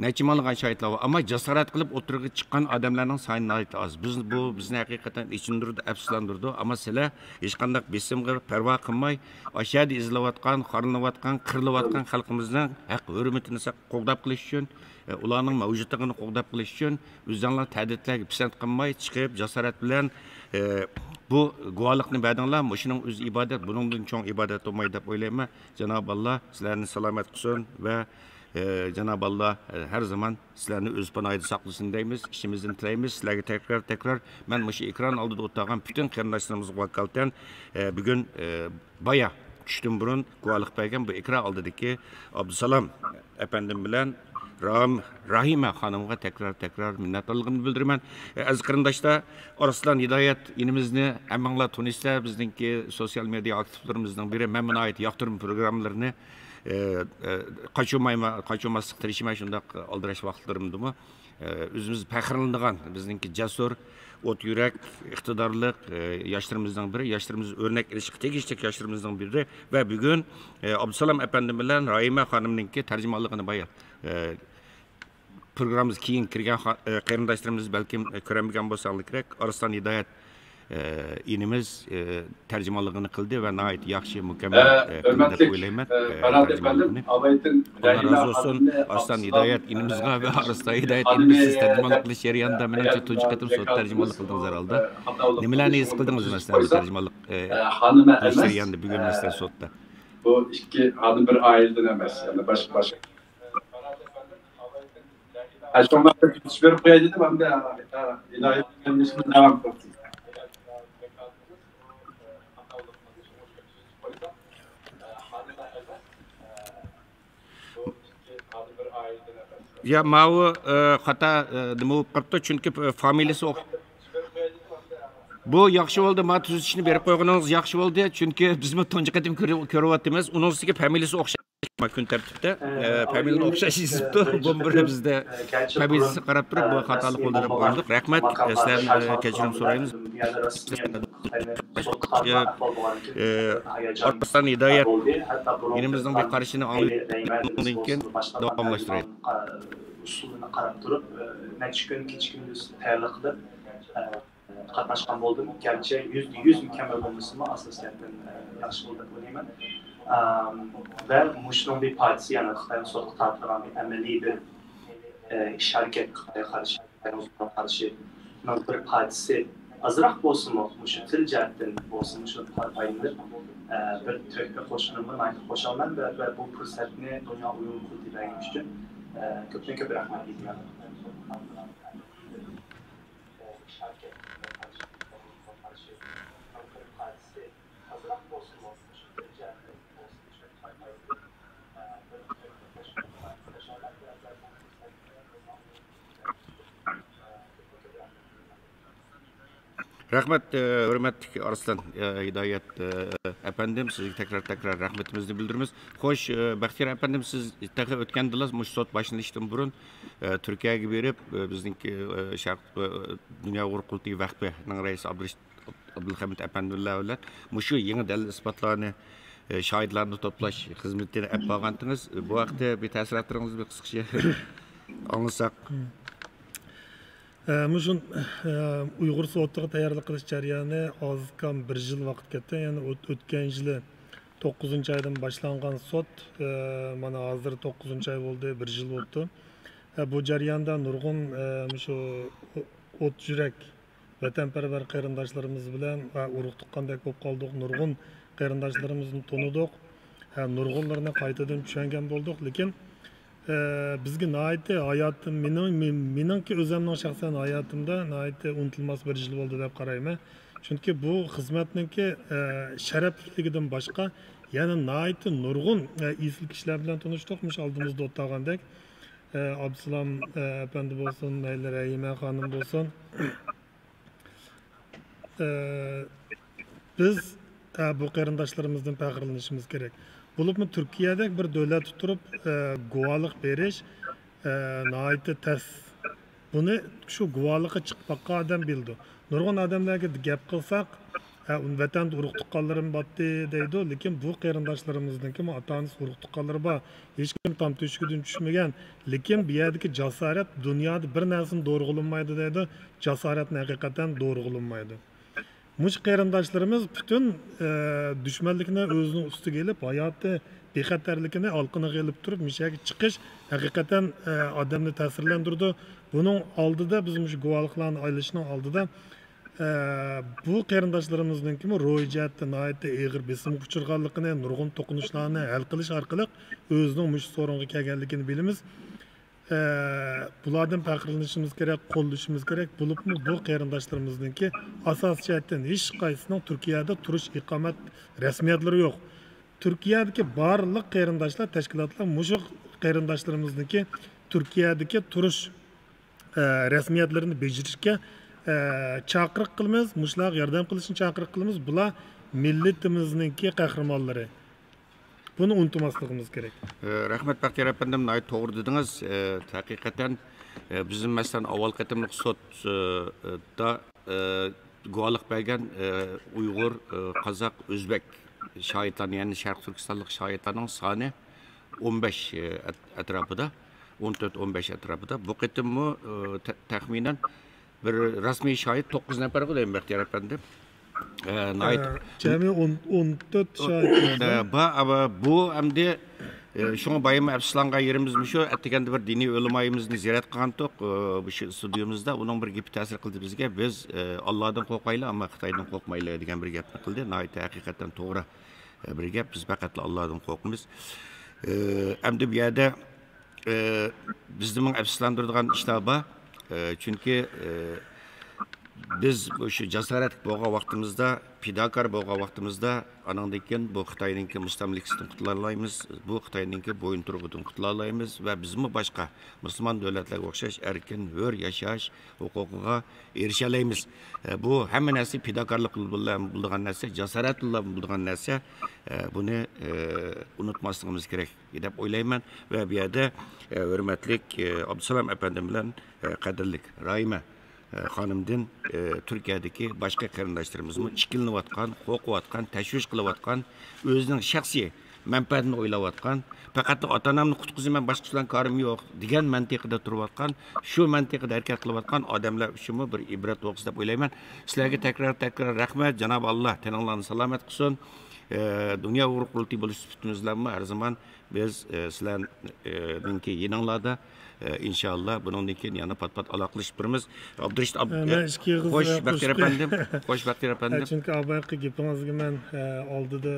نەچچە مىڭلىغان شاھىتلار بار. ئەمما جاسارەت قىلىپ ئوتتۇرىغا چىققان ئادەملەرنىڭ سانى ناھايىتى ئاز. بىز، بۇ بىزنى ھەقىقەتەن ئېچىندۇرىدۇ، ئەپسۇسلاندۇرىدۇ. ئەمما سىلەر ھېچقانداق بېسىمغا پەرۋا قىلماي، ئاشۇ يەردە ئېزىلىۋاتقان، خارلىنىۋاتقان، قىرىلىۋاتقان خەلقىمىزنىڭ ھەق ھۆرمىتىنى ساق-، قوغداپ قېلىش ئۈچۈن، ئە، ئۇلارنىڭ مەۋجۇتلۇقىنى قوغداپ قېلىش ئۈچۈن ئۆزۈڭلار تەدىتلەرگە پىسەنت قىلماي چىقىپ، جاسارەت بىلەن، ئە، بۇ گۇۋاھلىقنى بەردىڭلار. مۇشۇنىڭ ئۆزى ئىبادەت، بۇنىڭدىن چوڭ ئىبادەت بولماي دەپ ئويلايمەن. جانابى ئاللا سىلەرنى سالامەت قىلسۇن ۋە ئى، جانابى ئاللا، ئى، ھەر زامان سىلەرنى ئۆز پاناھىدا ساقلىسۇن دەيمىز. ئىچىمىزدىن تىلەيمىز. سىلەرگە تەكرار، تەكرار مەن مۇشۇ ئېكران ئالدىدا ئولتۇرغان پۈتۈن قېرىنداشلىرىمىزغا ۋاكالىتەن، ئى، بۈگۈن، ئى، بايا چۈشتىن بۇرۇن گۇۋاھلىق بەرگەن بۇ ئېكران ئالدىدىكى ئابدۇسالام ئەپەندىم بىلەن رام-، راھىمە خانىمغا تەكرار، تەكرار مىننەتدارلىقىمنى بىلدۈرىمەن. ئى، ئەزىز قېرىنداشلار، ئارسلان ھىدايەت ئىنىمىزنى ھەممىڭلار تونۇيسىلەر. بىزنىڭكى سوتسىيال مېدىيا ئاكتىپلىرىمىزنىڭ بىرى. مەنمۇ ناھايىتى ياقتۇرىمەن پروگراممىلىرىنى. ئە، ئە، قاچۇرمايمەن، قاچۇرماسلىققا تىرىشىمەن شۇنداق ئالدىراش ۋاقىتلىرىمدىمۇ. ئە، ئۆزىمىز پەخىرلىنىدىغان، بىزنىڭكى جەسۇر، ئوت يۈرەك، ئىقتىدارلىق، ئە، ياشلىرىمىزنىڭ بىرى، ياشلىرىمىز ئۆرنەك ئېلىشقا تېگىشلىك ياشلىرىمىزنىڭ بىرى. ۋە بۈگۈن، ئە، ئابدۇسالام ئەپەندىم بىلەن راھىمە خانىمنىڭكى تەرجىمانلىقىنى بايا، ئە، پروگراممىمىز كېيىن كىرگەن خا-، ئە، قېرىنداشلىرىمىز بەلكىم، ئە، كۆرەلمىگەن بولساڭلار كېرەك. ئارسلان ھىدايەت، ئە، ئىنىمىز، ئە، تەرجىمانلىقىنى قىلدى ۋە ناھايىتى ياخشى، مۇكەممەل، ئە، ئە، قىلدى دەپ ھۆرمەتلىك، ئويلايمەن، ئە، ئە، بەرنات تەرجىمانلىقىنى. ئەپەندىم، ئاللا رازى بولسۇن. ئارسلان ھىدايەت ئىنىمىزغا ۋە ئارسلان ھىدايەت ئىنىمىز سىز تەرجىمانلىق قىلىش جەريانىدا مېنىڭچە تۇنجى قېتىم سوت تەرجىمانلىق قىلدىڭىز ھەرھالدا. نېمىلەرنى ھېس قىلدىڭىز، مەسىلەن، تەرجىمانلىق، ئە، قىلىش جەريانىدا بۈگۈن، مەسىلەن، سوتتا؟ بۇ ئىككى خانىم بىر ئائىلىدىن ئەمەس، يەنى باشقا، باشقا. ھە، شۇڭا بىر كۈتۈش بېرىپ قوياي دېدىم، ئەمدى، ھە، ئىلاھىي، داۋام قىلسۇن. يا، ماۋۇ، ئە، خاتا، ئە، نېمە بولۇپ قاپتۇ، چۈنكى، ئە، فامىلىسى ئوخ-، بۇ ياخشى بولدى، ما تۈزىتىشنى بېرىپ قويغىنىڭىز ياخشى بولدى، چۈنكى بىزمۇ تۇنجى قېتىم كۆرۈ-، كۆرۈۋاتىمىز، ئۇنىڭ ئۈستىگە فامىلىسى ئوخشاش. كۈن تەرتىپتە، ئە، پەمىلىنى ئوخشاش يېزىپتۇ. بۇمۇ بىر بىزدە پەمىلىسى قاراپ تۇرۇپ، بۇ خاتالىق بولدى دەپ ئويلىدۇق. رەھمەت، سىلەردىن، ئە، كەچۈرۈم سورايمىز. ئە، ئارسلان ھىدايەت ئىنىمىزنىڭ بىر قارىشىنى ئاڭلىدىن كېيىن داۋاملاشتۇرايلى. ئۇسۇلىنى قاراپ تۇرۇپ، نەچچە كۈن كېچە كۈندۈز تەييارلىق قىلىپ، قاتناشقان بولدۇم. گەرچە يۈزدە يۈز مۇكەممەل بولمىسىمۇ، ئاساسىيەتتىن، ئە، ياخشى بولدى دەپ ئويلايمەن. ئەم، ۋە مۇشۇنىڭ بىر پارچىسى، يەنى خىتاينى سوتقا تارتىدىغان بىر ئەمەلىي بىر، ئە، ئىش ھەرىكەت خىتايغا قارشى، خىتاينىڭ زۇلمىغا قارشىنىڭ بىر پارچىسى ئازراق بولسىمۇ، مۇشۇ تىل جەھەتتىن بولسىمۇ، شۇ پايدىلىنىپ، ئە، بىر تۆھپە قوشقىنىمغا ناھايىتى خۇشالمەن ۋە، ۋە بۇ پۇرسەتنى دۇنيا ئۇيغۇر قۇرۇلتىيى بەرگەن ئۈچۈن، ئە، كۆپتىن كۆپ رەھمەت ئېيتىمەن. رەھمەت، ئە، ھۆرمەتلىك ئارسلان، ئە، ھىدايەت، ئە، ئەپەندىم، سىزگە تەكرار، تەكرار رەھمىتىمىزنى بىلدۈرىمىز. خوش، ئە، بەختىيار ئەپەندىم، سىز تېخى ئۆتكەندىلا مۇشۇ سوت باشلىنىشتىن بۇرۇن، ئە، تۈركىيەگە بېرىپ، ئە، بىزنىڭكى، ئە، شەرق، ئە، دۇنيا ئۇيغۇر قۇرۇلتىيى ۋەقپىنىڭ رەئىسى ئابدۇرېشىت ئابدۇلخەمىت ئەپەندىلەر بىلەن مۇشۇ يېڭى دەلىل ئىسپاتلارنى، ئە، شاھىتلارنى توپلاش خىزمىتىنى ئېلىپ بارغانتىڭىز. بۇ ھەقتە بىر تەسىراتلىرىڭىزنى بىر قىسقىچە ئاڭلىساق. ئە، مۇشۇ، ئە، ئۇيغۇر سوتىغا تەييارلىق قىلىش جەريانى ئاز كام بىر يىل ۋاقىت كەتتى. يەنى ئۆت-، ئۆتكەن يىلى توققۇزىنچى ئايدىن باشلانغان سوت، ئە، مانا ھازىر توققۇزىنچى ئاي بولدى، بىر يىل بوپتۇ. ئە، بۇ جەرياندا نۇرغۇن، ئە، مۇشۇ ئوت يۈرەك ۋەتەنپەرۋەر قېرىنداشلىرىمىز بىلەن، ئە، ئۇرۇق تۇغقاندەك بولۇپ قالدۇق. نۇرغۇن قېرىنداشلىرىمىزنى تونۇدۇق. ھە، نۇرغۇنلىرىنى قايتىدىن چۈشەنگەن بولدۇق. لېكىن، ئە، بىزگە ناھايىتى ھاياتىم، مېنىڭ، مېن-، مېنىڭكى ئۆزەمنىڭ شەخسەن ھاياتىمدا ناھايىتى ئۇنتۇلماس بىر يىل بولدى دەپ قارايمەن. چۈنكى بۇ خىزمەتنىڭكى، ئە، شەرەپلىكلىكىدىن باشقا يەنە ناھايىتى نۇرغۇن، ئە، ئېسىل كىشىلەر بىلەن تونۇشتۇق. مۇشۇ ئالدىمىزدا ئولتۇرغاندەك، ئە، ئابدۇسالام، ئە، ئەپەندى بولسۇن، مەيلى رەھىمە خانىم بولسۇن. ئە، بىز، ئە، بۇ قېرىنداشلىرىمىزدىن پەخىرلىنىشىمىز كېرەك. بولۇپمۇ تۈركىيەدەك بىر دۆلەتتە تۇرۇپ، ئە، گۇۋاھلىق بېرىش، ئە، ناھايىتى تەس. بۇنى شۇ گۇۋاھلىققا چىقىپ باققان ئادەم بىلىدۇ. نۇرغۇن ئادەملەرگە گەپ قىلساق، ھە، ۋەتەندە ئۇرۇق تۇغقانلىرىم باتتى دەيدۇ، لېكىن بۇ قېرىنداشلىرىمىزنىڭكىمۇ ئاتا ئانىسى ئۇرۇق تۇغقانلىرى بار. ھېچكىم تام تۆشۈكىدىن چۈشمىگەن. لېكىن بۇ يەردىكى جاسارەت دۇنيادا بىر نەرسىنى دورىغىلى بولمايدۇ دەيدۇ. جاسارەتنى ھەقىقەتەن دورىغىلى بولمايدۇ. مۇشۇ قېرىنداشلىرىمىز پۈتۈن، ئە، دۈشمەنلىكنى ئۆزىنىڭ ئۈستىگە ئېلىپ، ھاياتى بىخەتەرلىكىنى ئالقىنىغا ئېلىپ تۇرۇپ، مۇشۇ يەرگە چىقىش ھەقىقەتەن، ئە، ئادەمنى تەسىرلەندۈرىدۇ. بۇنىڭ ئالدىدا، بىز مۇشۇ گۇۋاھلىقلارنى ئايلىشىشنىڭ ئالدىدا، ئە، بۇ قېرىنداشلىرىمىزنىڭكىمۇ روھىي جەھەتتە ناھايىتى ئېغىر بېسىمغا ئۇچرىغانلىقىنى، نۇرغۇن توقۇنۇشلارنى ھەل قىلىش ئارقىلىق ئۆزىنىڭ مۇشۇ سورۇنغا كەلگەنلىكىنى بىلىمىز. ئە، بۇلاردىن پەخىرلىنىشىمىز كېرەك، قوللىشىمىز كېرەك. بولۇپمۇ بۇ قېرىنداشلىرىمىزنىڭكى ئاساسىي جەھەتتىن ھېچقايسىسىنىڭ تۈركىيەدە تۇرۇش ئىقامەت رەسمىيەتلىرى يوق. تۈركىيەدىكى بارلىق قېرىنداشلار، تەشكىلاتلار مۇشۇ قېرىنداشلىرىمىزنىڭكى تۈركىيەدىكى تۇرۇش، ئە، رەسمىيەتلىرىنى بېجىرىشكە، ئە، چاقىرىق قىلىمىز، مۇشۇلارغا ياردەم قىلىشنى چاقىرىق قىلىمىز. بۇلار مىللىتىمىزنىڭكى قەھرىمانلىرى. بۇنى ئۇنتۇماسلىقىمىز كېرەك. ئە، رەھمەت، بەختىيار ئەپەندىم، ناھايىتى توغرا دېدىڭىز. ئە، ھەقىقەتەن، ئە، بىزنىڭ، مەسىلەن، ئاۋۋال قېتىملىق سوتتا، ئە، گۇۋاھلىق بەرگەن، ئە، ئۇيغۇر، ئە، قازاق، ئۆزبەك شاھىتلارنى، يەنى شەرقىي تۈركىستانلىق شاھىتلارنىڭ سانى ئون بەش، ئە، ئەت-، ئەتراپىدا، ئون تۆت، ئون بەش ئەتراپىدا. بۇ قېتىممۇ، ئە، تە-، تەخمىنەن بىر رەسمىي شاھىت توققۇز نەپەرغۇ دەيمەن، بەختىيار ئەپەندىم. ئە، ناھايىتى ئە، جەمئىي ئون، ئون تۆت شاھىت. ئە، با-، ئا، با-، بۇ ئەمدى، ئە، شۇڭا بايام ئەپسۇسلانغان يېرىمىز مۇشۇ، ئەتىگەندە بىر دىنىي ئۆلىمايىمىزنى زىيارەت قىلغانتۇق، ئە، مۇشۇ ئىستۇدىيومىزدا. ئۇنىڭ بىر گېپى تەسىر قىلدى بىزگە. بىز، ئە، ئاللادىن قورقايلى، ئەمما خىتايدىن قورقمايلى دېگەن بىر گەپنى قىلدى. ناھايىتى ھەقىقەتەن توغرا، ئە، بىر گەپ. بىز پەقەتلا ئاللادىن قورقىمىز. ئە، ئەمدى بۇ يەردە ئە، بىزنى مىڭ ئەپسۇسلاندۇرىدىغان ئىشلار بار. ئە، چۈنكى، ئە، بىز شۇ جاسارەتلىك بولغان ۋاقتىمىزدا، پىداكار بولغان ۋاقتىمىزدا، ئانىڭدىن كېيىن بۇ خىتاينىڭكى مۇستەملىكىسىدىن قۇتۇلالايمىز، بۇ خىتاينىڭكى بويۇنتۇرۇقىدىن قۇتۇلالايمىز ۋە بىزمۇ باشقا مۇسۇلمان دۆلەتلەرگە ئوخشاش ئەركىن، ھۆر ياشاش ھوقۇقىغا ئېرىشەلەيمىز. ئە، بۇ ھەممە نەرسە پىداكارلىق بىلەن بولىدىغان نەرسە، جاسارەت بىلەن بولىدىغان نەرسە. ئە، بۇنى، ئە، ئۇنتۇماسلىقىمىز كېرەك دەپ ئويلايمەن. ۋە بۇ يەردە، ئە، ھۆرمەتلىك، ئە، ئابدۇسالام ئەپەندىم بىلەن، ئە، قەدىرلىك راھىمە، ئە، خانىمدىن، ئە، تۈركىيەدىكى باشقا قېرىنداشلىرىمىزمۇ ئىككىلىنىۋاتقان، قورقۇۋاتقان، تەشۋىش قىلىۋاتقان، ئۆزىنىڭ شەخسىي مەنپەئەتىنى ئويلاۋاتقان، پەقەت ئاتا-ئانامنى قۇتقۇزىمەن، باشقىسى بىلەن كارىم يوق دېگەن مەنتىقىدە تۇرۇۋاتقان، شۇ مەنتىقىدە ھەرىكەت قىلىۋاتقان ئادەملەر ئۈچۈنمۇ بىر ئىبرەت بولغۇسى دەپ ئويلايمەن. سىلەرگە تەكرار، تەكرار رەھمەت. جانابى ئاللا تېنىڭلارنى سالامەت قىلسۇن. ئە، دۇنيا ئۇيغۇر قۇرۇلتىيى بولۇش سۈپىتىمىز بىلەنمۇ ھەر زامان بىز، ئە، سىلەرنىڭكى يېنىڭلاردا، ئە، ئىنشاللا بۇنىڭدىن كېيىن يەنە پات-پات ئالاقىلىشىپ تۇرىمىز. ئابدۇرېشىت ئاب-، ئە، مەن ئىككى ئېغىز خوش، بەختىيار ئەپەندىم. خوش، بەختىيار ئەپەندىم. ئە، چۈنكى ئاۋۋالقى گېپىڭىزگە مەن، ئە، ئالدىدا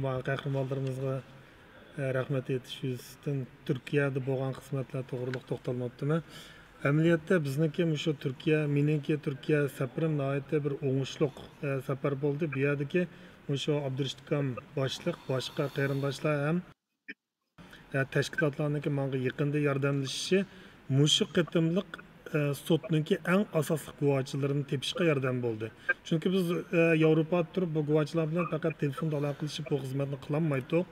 ماڭا قەھرىمانلىرىمىزغا، ئە، رەھمەت ئېيتىش يۈزىسىدىن تۈركىيەدە بولغان خىزمەتلەر توغرۇلۇق توختالماپتىمەن. ئەمەلىيەتتە بىزنىڭكى مۇشۇ تۈركىيە، مېنىڭكى تۈركىيە سەپىرىم ناھايىتى بىر ئوڭۇشلۇق، ئە، سەپەر بولدى. بۇ يەردىكى مۇشۇ ئابدۇرېشىت ئاكام باشلىق، باشقا قېرىنداشلار ھەم، ئە، تەشكىلاتلارنىڭكى ماڭا يېقىندا ياردەملىشىشى مۇشۇ قېتىملىق ئە، سوتنىڭكى ئەڭ ئاساسلىق گۇۋاھچىلىرىنى تېپىشقا ياردەم بولدى. چۈنكى بىز، ئە، ياۋروپادا تۇرۇپ بۇ گۇۋاھچىلار بىلەن پەقەت تېلېفوندا ئالاقىلىشىپ بۇ خىزمەتنى قىلالمايتتۇق.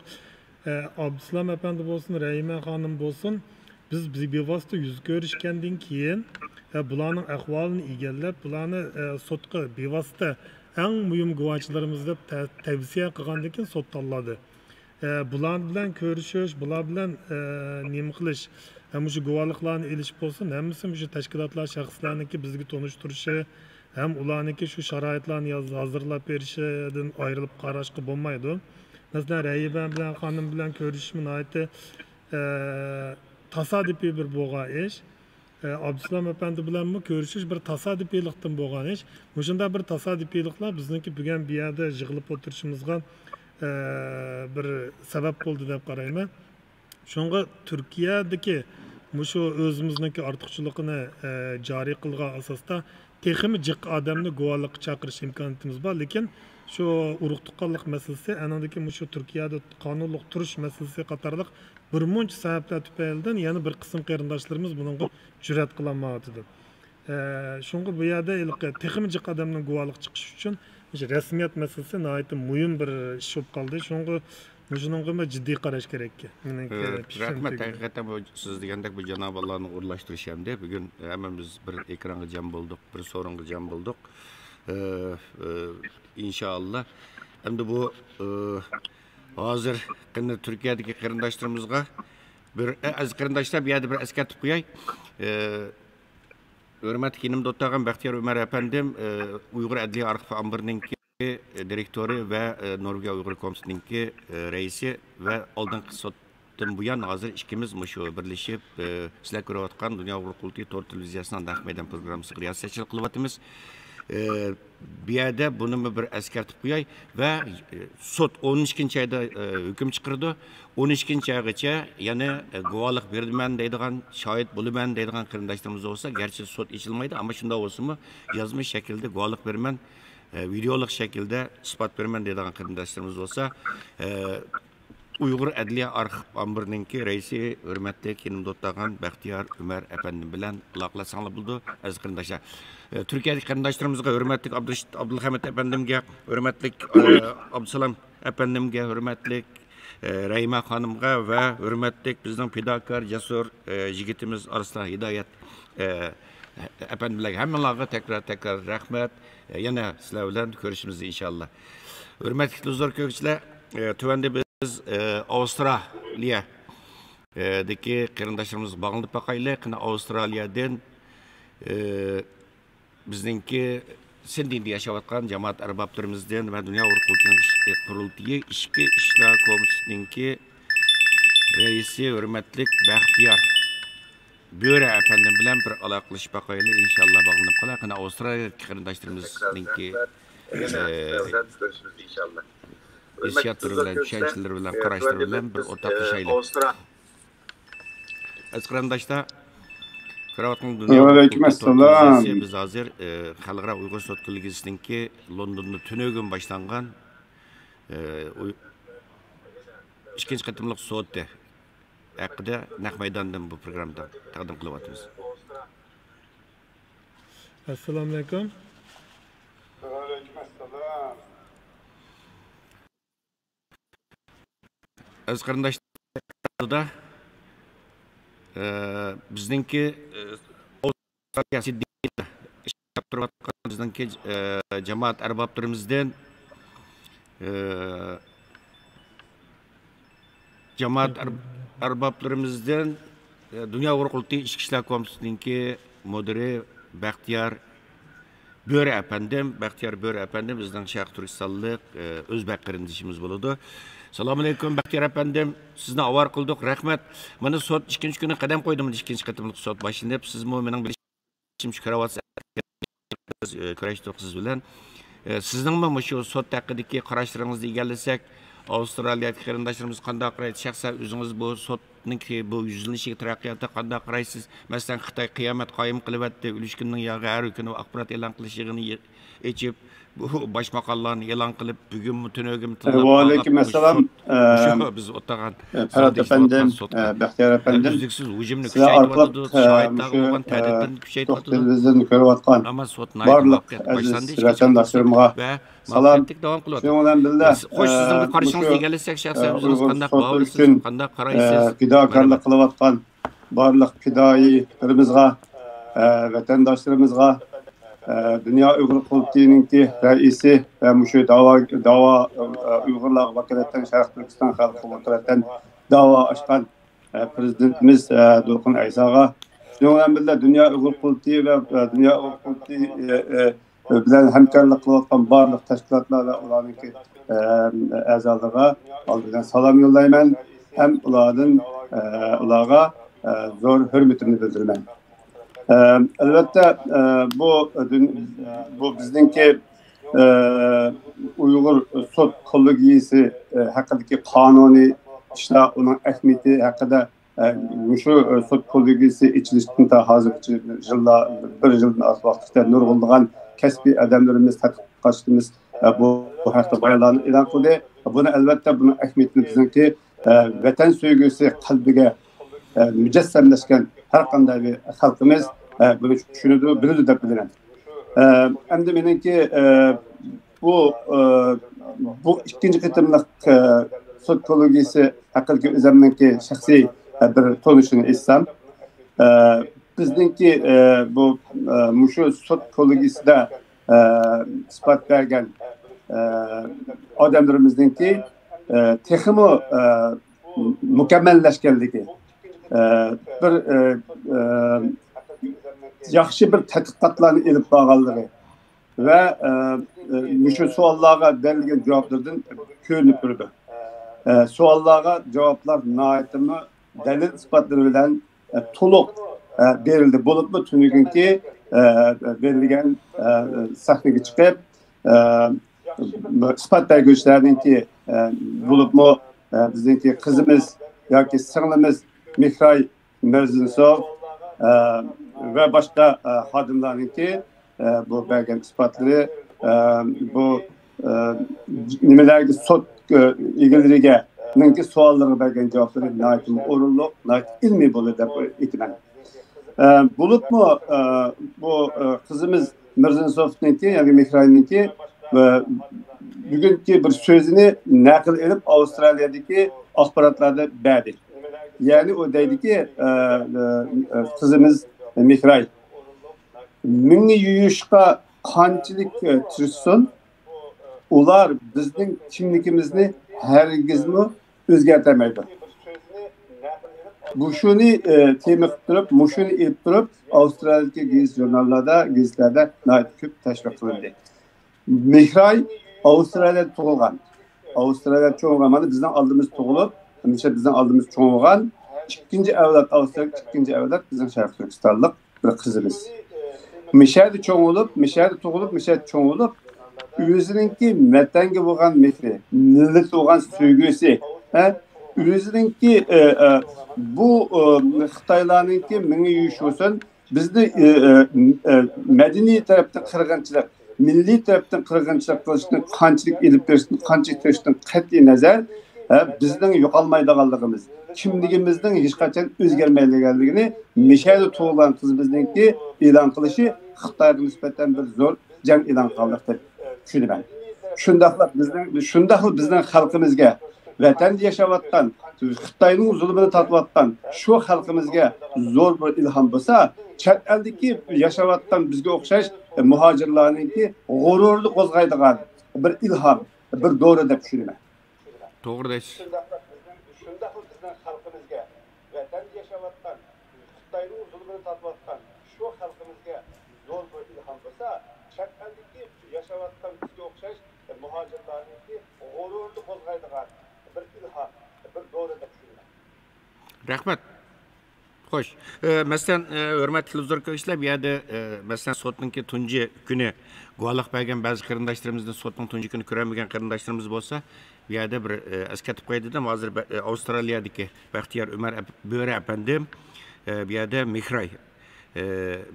ئە، ئابدۇسالام ئەپەندى بولسۇن، رەھىمە خانىم بولسۇن، بىز بىۋاسىتە يۈز كۆرۈشكەندىن كېيىن، ئە، بۇلارنىڭ ئەھۋالىنى ئىگىلەپ، بۇلارنى، ئە، سوتقا بىۋاسىتە ئەڭ مۇھىم گۇۋاھچىلىرىمىز دەپ تە-، تەۋسىيە قىلغاندىن كېيىن سوت تاللىدى. ئە، بۇلار بىلەن كۆرۈشۈش، بۇلار بىلەن، ئە، نېمە قىلىش، ھەم مۇشۇ گۇۋاھلىقلارنى ئېلىش بولسۇن، ھەممىسى مۇشۇ تەشكىلاتلار شەخسلەرنىڭكى بىزگە تونۇشتۇرۇشى، ھەم ئۇلارنىڭكى شۇ شارائىتلارنى ياز-، ھازىرلاپ بېرىشىدىن ئايرىلىپ قاراشقا بولمايدۇ. مەسىلەن، رەھىمە بىلەن خانىم بىلەن كۆرۈشۈشمۇ ناھايىتى، ئە، تاسادىپىي بىر بولغان ئىش. ئە، ئابدۇسالام ئەپەندى بىلەنمۇ كۆرۈشۈش بىر تاسادىپىيلىقتىن بولغان ئىش. مۇشۇنداق بىر تاسادىپىيلىقلار بىزنىڭكى بۈگۈن بۇ يەردە يىغىلىپ ئولتۇرۇشىمىزغا، ئە، بىر سەۋەب بولدى دەپ قارايمەن. شۇڭا تۈركىيەدىكى مۇشۇ ئۆزىمىزنىڭكى ئارتۇقچىلىقىنى، ئە، جارى قىلغان ئاساستا تېخىمۇ جىق ئادەمنى گۇۋاھلىققا چاقىرىش ئىمكانىيىتىمىز بار. لېكىن شۇ ئۇرۇق تۇغقانلىق مەسىلىسى، ئانىڭدىن كېيىن مۇشۇ تۈركىيەدە قانۇنلۇق تۇرۇش مەسىلىسى قاتارلىق بىر مۇنچە سەۋەبلەر تۈپەيلىدىن يەنە بىر قىسىم قېرىنداشلىرىمىز بۇنىڭغا جۈرئەت قىلالمايۋاتىدۇ. ئە، شۇڭا بۇ يەردە ھېلىقى تېخىمۇ جىق ئادەمنىڭ گۇۋاھلىق چىقىشى ئۈچۈن مۇشۇ رەسمىيەت مەسىلىسى ناھايىتى مۇھىم بىر ئىش بولۇپ قالدى. شۇڭا مۇشۇنىڭغىمۇ جىددىي قاراش كېرەك. مېنىڭكى ئە، پىكرىم رەھمەت. تۈگىدى. ھەقىقەتەن بۇ سىز دېگەندەك بۇ جانابىڭلارنىڭ ئورۇنلاشتۇرۇشى ئەمدى بۈگۈن ھەممىمىز بىر ئېكرانغا جەم بولدۇق، بىر سورۇنغا جەم بولدۇق. ئە، ئە، ئىنشائاللا. ئەمدى بۇ، ئە، ھازىر قېنى تۈركىيەدىكى قېرىنداشلىرىمىزغا بىر، ئە، ئەزىز قېرىنداشلار، بۇ يەردە بىر ئەسكەرتىپ قوياي. ئە، ھۆرمەتلىك يېنىمدا ئولتۇرغان بەختىيار ئۆمەر ئەپەندىم، ئە، ئۇيغۇر ئەدلىيە ئارخىپ ئامبىرىنىڭكى، ئە، دىرېكتورى ۋە، ئە، نورۋېگىيە ئۇيغۇر كومىتېتىنىڭكى، ئە، رەئىسى ۋە ئالدىنقى سوتتىن بۇيان ھازىر ئىككىمىز مۇشۇ بىرلىشىپ، ئە، سىلەر كۆرۈۋاتقان دۇنيا ئۇيغۇر قۇرۇلتىيى تور تېلېۋىزىيەسىنىڭ نەق مەيدان پروگراممىسىغا رىياسەتچىلىك قىلىۋاتىمىز. ئە، بۇ يەردە بۇنىمۇ بىر ئەسكەرتىپ قوياي ۋە، ئە، سوت ئون ئىككىنچى ئايدا، ئە، ھۆكۈم چىقىرىدۇ. ئون ئىككىنچى ئايغىچە يەنە، ئە، گۇۋاھلىق بېرىمەن دەيدىغان، شاھىت بولىمەن دەيدىغان قېرىنداشلىرىمىز بولسا، گەرچە سوت ئېچىلمايدۇ، ئەمما شۇنداق بولسىمۇ يازما شەكىلدە گۇۋاھلىق بېرىمەن، ئە، ۋىدېئولۇق شەكىلدە ئىسپات بېرىمەن دەيدىغان قېرىنداشلىرىمىز بولسا، ئە، ئۇيغۇر ئەدلىيە ئارخىپ ئامبىرىنىڭكى رەئىسى، ھۆرمەتلىك يېنىمدا ئولتۇرغان بەختىيار ئۆمەر ئەپەندىم بىلەن ئالاقىلەشسەڭلار بولىدۇ، ئەزىز قېرىنداشلار. ئە، تۈركىيەدىكى قېرىنداشلىرىمىزغا، ھۆرمەتلىك ئابدۇرېشىت ئابدۇلخەمىت ئەپەندىمگە، ھۆرمەتلىك، ئە، ئابدۇسالام ئەپەندىمگە، ھۆرمەتلىك، ئە، رەھىمە خانىمغا ۋە ھۆرمەتلىك بىزنىڭ پىداكار، جەسۇر، ئە، يىگىتىمىز ئارسلان ھىدايەت، ئە، ئەپەندىملەرگە، ھەممىڭلارغا تەكرار، تەكرار رەھمەت. ئە، يەنە سىلەر بىلەن كۆرۈشىمىز ئىنشاللا. ھۆرمەتلىك تېلېۋىزور كۆرگۈچىلەر، ئە، تۆۋەندە بىز، ئە، ئاۋسترالىيە، ئە، دىكى قېرىنداشلىرىمىزغا باغلىنىپ باقايلى. قېنى ئاۋسترالىيەدىن، ئە، بىزنىڭكى سىدنېيدا ياشاۋاتقان جامائەت ئەربابلىرىمىزدىن ۋە دۇنيا ئۇيغۇر قۇرۇلتىيىنىڭ ئىش-، قۇرۇلتىيى ئىچكى ئىشلار كومىتېتىنىڭكى رەئىسى ھۆرمەتلىك بەختىيار بۆرە ئەپەندىم بىلەن بىر ئالاقىلىشىپ باقايلى. ئىنشاللا باغلىنىپ قالاي. قېنى ئاۋسترالىيەدىكى قېرىنداشلىرىمىزنىڭكى، ئە، ھېسسىياتلىرى بىلەن، چۈشەنچىلىرى بىلەن، قاراشلىرى بىلەن بىر ئورتاقلىشايلى. ئەزىز قېرىنداشلار، كۆرۈۋاتقان دۇنيا ئۇيغۇر قۇرۇلتىيى تور تېلېۋىزىيەسى، بىز ھازىر، ئە، خەلقئارا ئۇيغۇر سوت كوللېگىيەسىنىڭكى لوندوندا تۈنۈگۈن باشلانغان، ئە، ئۇي-، ئىككىنچى قېتىملىق سوتى ھەققىدە نەق مەيداندىن بۇ پروگراممىدا تەقدىم قىلىۋاتىمىز. ئەسسالامۇئەلەيكۇم. ئەزىز قېرىنداشلار، ئە، بىزنىڭكى، ئە، ئوتتۇرا ئاسىيادا ئىشلەپ تۇرۇۋاتقان بىزنىڭكى، ئە، جامائەت ئەربابلىرىمىزدىن، ئە، جامائەت ئەر-، ئەربابلىرىمىزدىن، ئە، دۇنيا ئۇيغۇر قۇرۇلتىيى ئىچكى ئىشلار كومىتېتىنىڭكى مۇدىرى بەختىيار بۆرە ئەپەندىم، بەختىيار بۆرە ئەپەندىم بىزنىڭ شەرقىي تۈركىستانلىق، ئە، ئۆزبەك قېرىندىشىمىز بولىدۇ. سالامۇئەلەيكۇم، بەختىيار ئەپەندىم، سىزنى ئاۋارە قىلدۇق، رەھمەت. مانا سوت ئىككىنچى كۈنى قەدەم قويدى، مانا ئىككىنچى قېتىملىق سوت باشلىنىپ، سىزمۇ مېنىڭ بىلىشىمچە كۆرۈۋاتىسىز، ئە، كۆرۈشتۇق سىز بىلەن. ئە، سىزنىڭمۇ مۇشۇ سوت ھەققىدىكى قاراشلىرىڭىزنى ئىگىلىسەك، ئاۋسترالىيەدىكى قېرىنداشلىرىمىز قانداق قارايدۇ؟ شەخسەن ئۆزىڭىز بۇ سوتنىڭكى بۇ يۈزلىنىشىگە، تەرەققىياتىغا قانداق قارايسىز؟ مەسىلەن، خىتاي قىيامەت قايىم قىلىۋەتتى، ئۈلۈشكۈننىڭ ياغى ھەر كۈنى ئاخبارات ئېلان قىلىش يىغىنى ئېچىپ، بۇ باشماقاللارنى ئېلان قىلىپ، بۈگۈنمۇ، تۈنۈگۈنمۇ تىللاپ، ۋەئەلەيكۇم ئەسسالام. ئە، مۇشۇ بىز ئولتۇرغان پەرھات ئەپەندىم، ئە، بەختىيار ئەپەندىم، ئۈزلۈكسىز ھۇجۇمنى سىلەر ئارقىلىق، كۈچەيتىۋاتىدۇ، ئە، شاھىتلارغا مۇشۇ، بولغان ئە، تەھدىتلەرنى كۈچەيتىۋاتىدۇ. تېلېۋىزورنى كۆرۈۋاتقان بارلىق ئەزىز ۋەتەنداشلىرىمغا سالام. شۇنىڭ بىلەن بىللە، شۇنىڭ بىلەن بىللە، ئە، مۇشۇ، ئە، ئۇيغۇر سوتى ئۈچۈن، ئە، پىداكارلىق قىلىۋاتقان بارلىق پىدائىيلىرىمىزغا، ئە، ۋەتەنداشلىرىمىزغا، ئە، دۇنيا ئۇيغۇر قۇرۇلتىيىنىڭكى رەئىسى ۋە مۇشۇ داۋا، داۋا، ئە، ئۇيغۇرلارغا ۋاكالىتەن، شەرقىي تۈركىستان خەلقىگە ۋاكالىتەن داۋا ئاچقان، ئە، پىرېزىدېنتىمىز، ئە، دولقۇن ئەيساغا، شۇنىڭ بىلەن بىللە دۇنيا ئۇيغۇر قۇرۇلتىيى ۋە، ئە، دۇنيا ئۇيغۇر قۇرۇلتىيى، ئە، ئە، بىلەن ھەمكارلىق قىلىۋاتقان بارلىق تەشكىلاتلار ۋە ئۇلارنىڭكى، ئە، ئەزالىرىغا ئالدى بىلەن سالام يوللايمەن ھەم ئۇلاردىن، ئە، ئۇلارغا، ئە، زور ھۆرمىتىمنى بىلدۈرىمەن. ئە، ئەلۋەتتە، ئە، بۇ دۇن-، بۇ بىزنىڭكى، ئە، ئۇيغۇر سوت كوللېگىيىسى، ئە، ھەققىدىكى قانۇنىي ئىشلار، ئۇنىڭ ئەھمىيىتى ھەققىدە، ئە، مۇشۇ، ئە، سوت كوللېگىيىسى ئېچىلىشتىن تا ھازىرغىچە يىللار، بىر يىلدىن ئارتۇق ۋاقىت ئىچىدە نۇرغۇنلىغان كەسپىي ئادەملىرىمىز، تەتقىقاتچىلىرىمىز، ئە، بۇ، بۇ ھەقتە بايانلارنى ئېلان قىلدى. بۇنى ئەلۋەتتە بۇنىڭ ئەھمىيىتىنى بىزنىڭكى، ئە، ۋەتەن سۆيگۈسى قەلبىگە، ئە، مۇجەسسەملەشكەن ھەر قانداق بىر خەلقىمىز، ئە، بۇنى چۈشىنىدۇ، بىلىدۇ دەپ بىلىمەن. ئە، ئەمدى مېنىڭكى، ئە، بۇ، ئە، بۇ ئىككىنچى قېتىملىق، ئە، سوت كوللېگىيىسى ھەققىدىكى ئۆزۈمنىڭكى شەخسىي، ئە، بىر تونۇشىنى ئېيتسام، ئە، بىزنىڭكى، ئە، بۇ، ئە، مۇشۇ سوت كوللېگىيىسىدە، ئە، ئىسپات بەرگەن، ئە، ئادەملىرىمىزنىڭكى، ئە، تېخىمۇ، ئە، مۇكەممەللەشكەنلىكى، ئە، بىر، ئە، ئە، ياخشى بىر تەتقىقاتلارنى ئېلىپ بارغانلىقى ۋە، ئە، ئە، مۇشۇ سوئاللارغا بېرىلگەن جاۋابلىرىدىن كۆرۈنۈپ تۇرىدۇ. ئە، سوئاللارغا جاۋابلار ناھايىتىمۇ دەلىل ئىسپاتلىرى بىلەن، ئە، تولۇق، ئە، بېرىلدى. بولۇپمۇ تۈنۈگۈنكى، ئە، بېرىلگەن، ئە، سەھنىگە چىقىپ، ئە، ئىسپات بەرگۈچىلەرنىڭكى، ئە، بولۇپمۇ، ئە، بىزنىڭكى قىزىمىز ياكى سىڭلىمىز مېھراي مىرزىنسوف، ئە، ۋە باشقا، ئە، خادىملارنىڭكى، ئە، بۇ بەرگەن ئىسپاتلىرى، ئە، بۇ، ئە، نېمىلەرگە سوت، ئە، ئىگىلىرىگە نىڭكى سوئاللىرىغا بەرگەن جاۋابلىرى ناھايىتى ئورۇنلۇق، ناھايىتى ئىلمىي بولدى دەپ ئېيتىمەن. ئە، بولۇپمۇ، ئە، بۇ، ئە، قىزىمىز مىرزىنسوفنىڭكى، يەنى مېھراينىڭكى، ئە، بۈگۈنكى بىر سۆزىنى نەقىل ئېلىپ ئاۋسترالىيەدىكى ئاخباراتلاردا بەردى. يەنى ئۇ دەيدىكى، ئە، ئە، ئە، قىزىمىز مېھراي مېڭە يۇيۇشقا قانچىلىك، ئە، تىرىشسۇن، ئۇلار بىزنىڭ كىملىكىمىزنى ھەرگىزمۇ ئۆزگەرتەلمەيدۇ. مۇشۇنى، ئە، تېما قىلىپ تۇرۇپ، مۇشۇنى ئېلىپ تۇرۇپ، ئاۋسترالىيەدىكى گېزىت ژۇرناللاردا، گېزىتلەردە ناھايىتى كۆپ تەشۋىق قىلىندى. مېھراي ئاۋسترالىيەدە تۇغۇلغان. ئاۋسترالىيەدە چوڭ بولغان، مانا بىزنىڭ ئالدىمىزدا تۇغۇلۇپ، ھەمىشە بىزنىڭ ئالدىمىزدا چوڭ بولغان. ئىككىنچى ئەۋلاد، ئاۋسترالىيەدىكى ئىككىنچى ئەۋلاد بىزنىڭ شەرقىي تۈركىستانلىق بىر قىزىمىز. مىشەدە چوڭ بولۇپ، مىشەدە تۇغۇلۇپ، مىشەدە چوڭ بولۇپ، ئۆزىنىڭكى ۋەتەنگە بولغان مېھرى، مىللەتكە بولغان سۆيگۈسى، ھە؟ ئۆزىنىڭكى، ئە، ئە، بۇ، ئە، خىتايلارنىڭكى مېڭە يۇيۇشى بولسۇن، بىزنى، ئە، ئە، ئە، مەدەنىي تەرەپتىن قىرغىنچىلىق، مىللىي تەرەپتىن قىرغىنچىلىق قىلىشتىن قانچىلىك ئېلىپ بېرىشتىن، قانچىلىك تىرىشىشتىن قەتئىي نەزەر، ھە، بىزنىڭ يوقالمايدىغانلىقىمىز، كىملىكىمىزنىڭ ھېچقاچان ئۆزگەرمەيدىغانلىقىنى مىشەدە تۇغۇلغان قىزىمىزنىڭكى ئېلان قىلىشى خىتايغا نىسبەتەن بىر زور جەڭ ئېلان قىلغانلىق دەپ چۈشىنىمەن. شۇنداقلا بىزنىڭ، شۇنداقلا بىزنىڭ خەلقىمىزگە، ۋەتەندە ياشاۋاتقان، خىتاينىڭ زۇلۇمىنى تارتىۋاتقان شۇ خەلقىمىزگە زور بىر ئىلھام بولسا، چەت ئەلدىكى ياشاۋاتقان بىزگە ئوخشاش مۇھاجىرلارنىڭكى غۇرۇرىنى قوزغايدىغان بىر ئىلھام، بىر دورا دەپ چۈشىنىمەن. توغرا دەيسىز. شۇنداقلا بىزنىڭ، شۇنداقلا بىزنىڭ خەلقىمىزگە، ۋەتەندە ياشاۋاتقان خىتاينىڭ زۇلۇمىنى تارتىۋاتقان شۇ خەلقىمىزگە زور بىر ئىلھام بولسا، چەت ئەلدىكى ياشاۋاتقان بىزگە ئوخشاش مۇھاجىرلارنىڭكى غۇرۇرىنى قوزغايدىغان بىر ئىلھام، بىر دورا دەپ چۈشىنىمەن. رەھمەت. خوش. ئە، مەسىلەن، ئە، ھۆرمەتلىك تېلېۋىزور كۆرگۈچىلەر، بۇ يەردە، ئە، مەسىلەن، سوتنىڭكى تۇنجى كۈنى گۇۋاھلىق بەرگەن بەزى قېرىنداشلىرىمىزنى، سوتنىڭ تۇنجى كۈنى كۆرەلمىگەن قېرىنداشلىرىمىز بولسا، بۇ يەردە بىر، ئە، ئەسكەرتىپ قوياي دېدىم. ھازىر بە-، ئە، ئاۋسترالىيەدىكى بەختىيار ئۆمەر ئەپ-، بۆرە ئەپەندىم، ئە، بۇ يەردە مېھراي، ئە،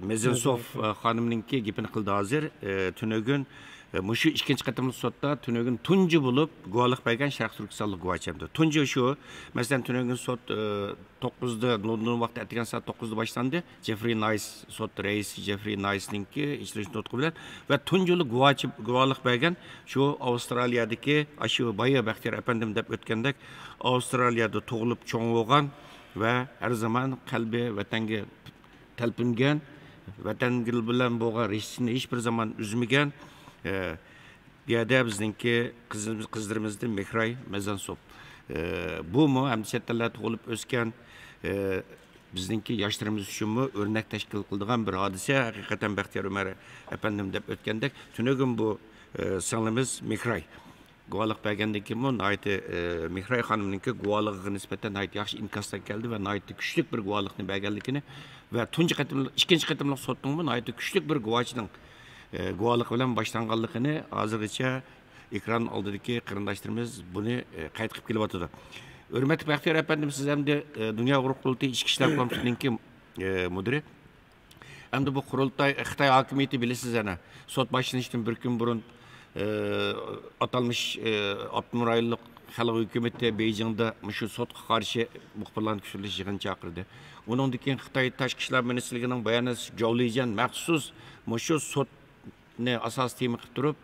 مېزىنسوف، ئە، خانىمنىڭكى گېپىنى قىلدى ھازىر. ئە، تۈنۈگۈن مۇشۇ ئىككىنچى قېتىملىق سوتتا تۈنۈگۈن تۇنجى بولۇپ گۇۋاھلىق بەرگەن شەرقىي تۈركىستانلىق گۇۋاھچى ھەمدە تۇنجى شۇ. مەسىلەن، تۈنۈگۈن سوت، ئە، توققۇزدا، لوندون ۋاقتى ئەتىگەن سائەت توققۇزدا باشلاندى. جېفرى نايس، سوت رەئىسى جېفرى نايسنىڭكى ئېچىلىش نۇتقى بىلەن ۋە تۇنجى گۇۋاھچى، گۇۋاھلىق بەرگەن شۇ ئاۋسترالىيەدىكى ئاشۇ بايا بەختىيار ئەپەندىم دەپ ئۆتكەندەك، ئاۋسترالىيەدە تۇغۇلۇپ چوڭ بولغان ۋە ھەر زامان قەلبى ۋەتەنگە تەلپۈنگەن، ۋەتەن بىلەن بولغان رىشتىسىنى ھېچ بىر زامان ئۈزمىگەن، ئە، بۇ يەردە بىزنىڭكى قىزىمىز، قىزلىرىمىزدىن مېھراي مەزەنسوپ. ئە، بۇمۇ ھەم چەت ئەللەردە تۇغۇلۇپ ئۆسكەن، ئە، بىزنىڭكى ياشلىرىمىز ئۈچۈنمۇ ئۆرنەك تەشكىل قىلىدىغان بىر ھادىسە. ھەقىقەتەن بەختىيار ئۆمەر ئەپەندىم دەپ ئۆتكەندەك، تۈنۈگۈن بۇ، ئە، سىڭلىمىز مېھراي گۇۋاھلىق بەرگەندىن كېيىنمۇ ناھايىتى، ئە، مېھراي خانىمنىڭكى گۇۋاھلىقىغا نىسبەتەن ناھايىتى ياخشى ئىنكاسلار كەلدى ۋە ناھايىتى كۈچلۈك بىر گۇۋاھلىقنى بەرگەنلىكىنى ۋە تۇنجى قېتىم، ئىككىنچى قېتىملىق سوتنىڭمۇ ناھايىتى كۈچلۈك بىر گۇۋاھچىنىڭ، ئە، گۇۋاھلىقى بىلەن باشلانغانلىقىنى ھازىرغىچە ئېكران ئالدىدىكى قېرىنداشلىرىمىز بۇنى، ئە، قەيت قىلىپ كېلىۋاتىدۇ. ھۆرمەتلىك بەختىيار ئەپەندىم، سىز ئەمدى، ئە، دۇنيا ئۇيغۇر قۇرۇلتىيى ئىچكى ئىشلار كومىتېتىنىڭكى، ئە، مۇدىرى. ئەمدى بۇ قۇرۇلتاي، خىتاي ھاكىمىيىتى بىلىسىز، ئەنە سوت باشلىنىشتىن بىر كۈن بۇرۇن، ئى، ئاتالمىش، ئى، ئاپتونوم رايونلۇق خەلق ھۆكۈمىتى بېيجىڭدا مۇشۇ سوتقا قارشى مۇخبىرلارنى كۈچلىنىش يىغىنى چاقىردى. ئۇنىڭدىن كېيىن خىتاي تاشقى ئىشلار مىنىستىرلىكىنىڭ باياناتچىسى جاۋ لىجيەن مەخسۇس مۇشۇ سوتنى ئاساس تېما قىلىپ تۇرۇپ،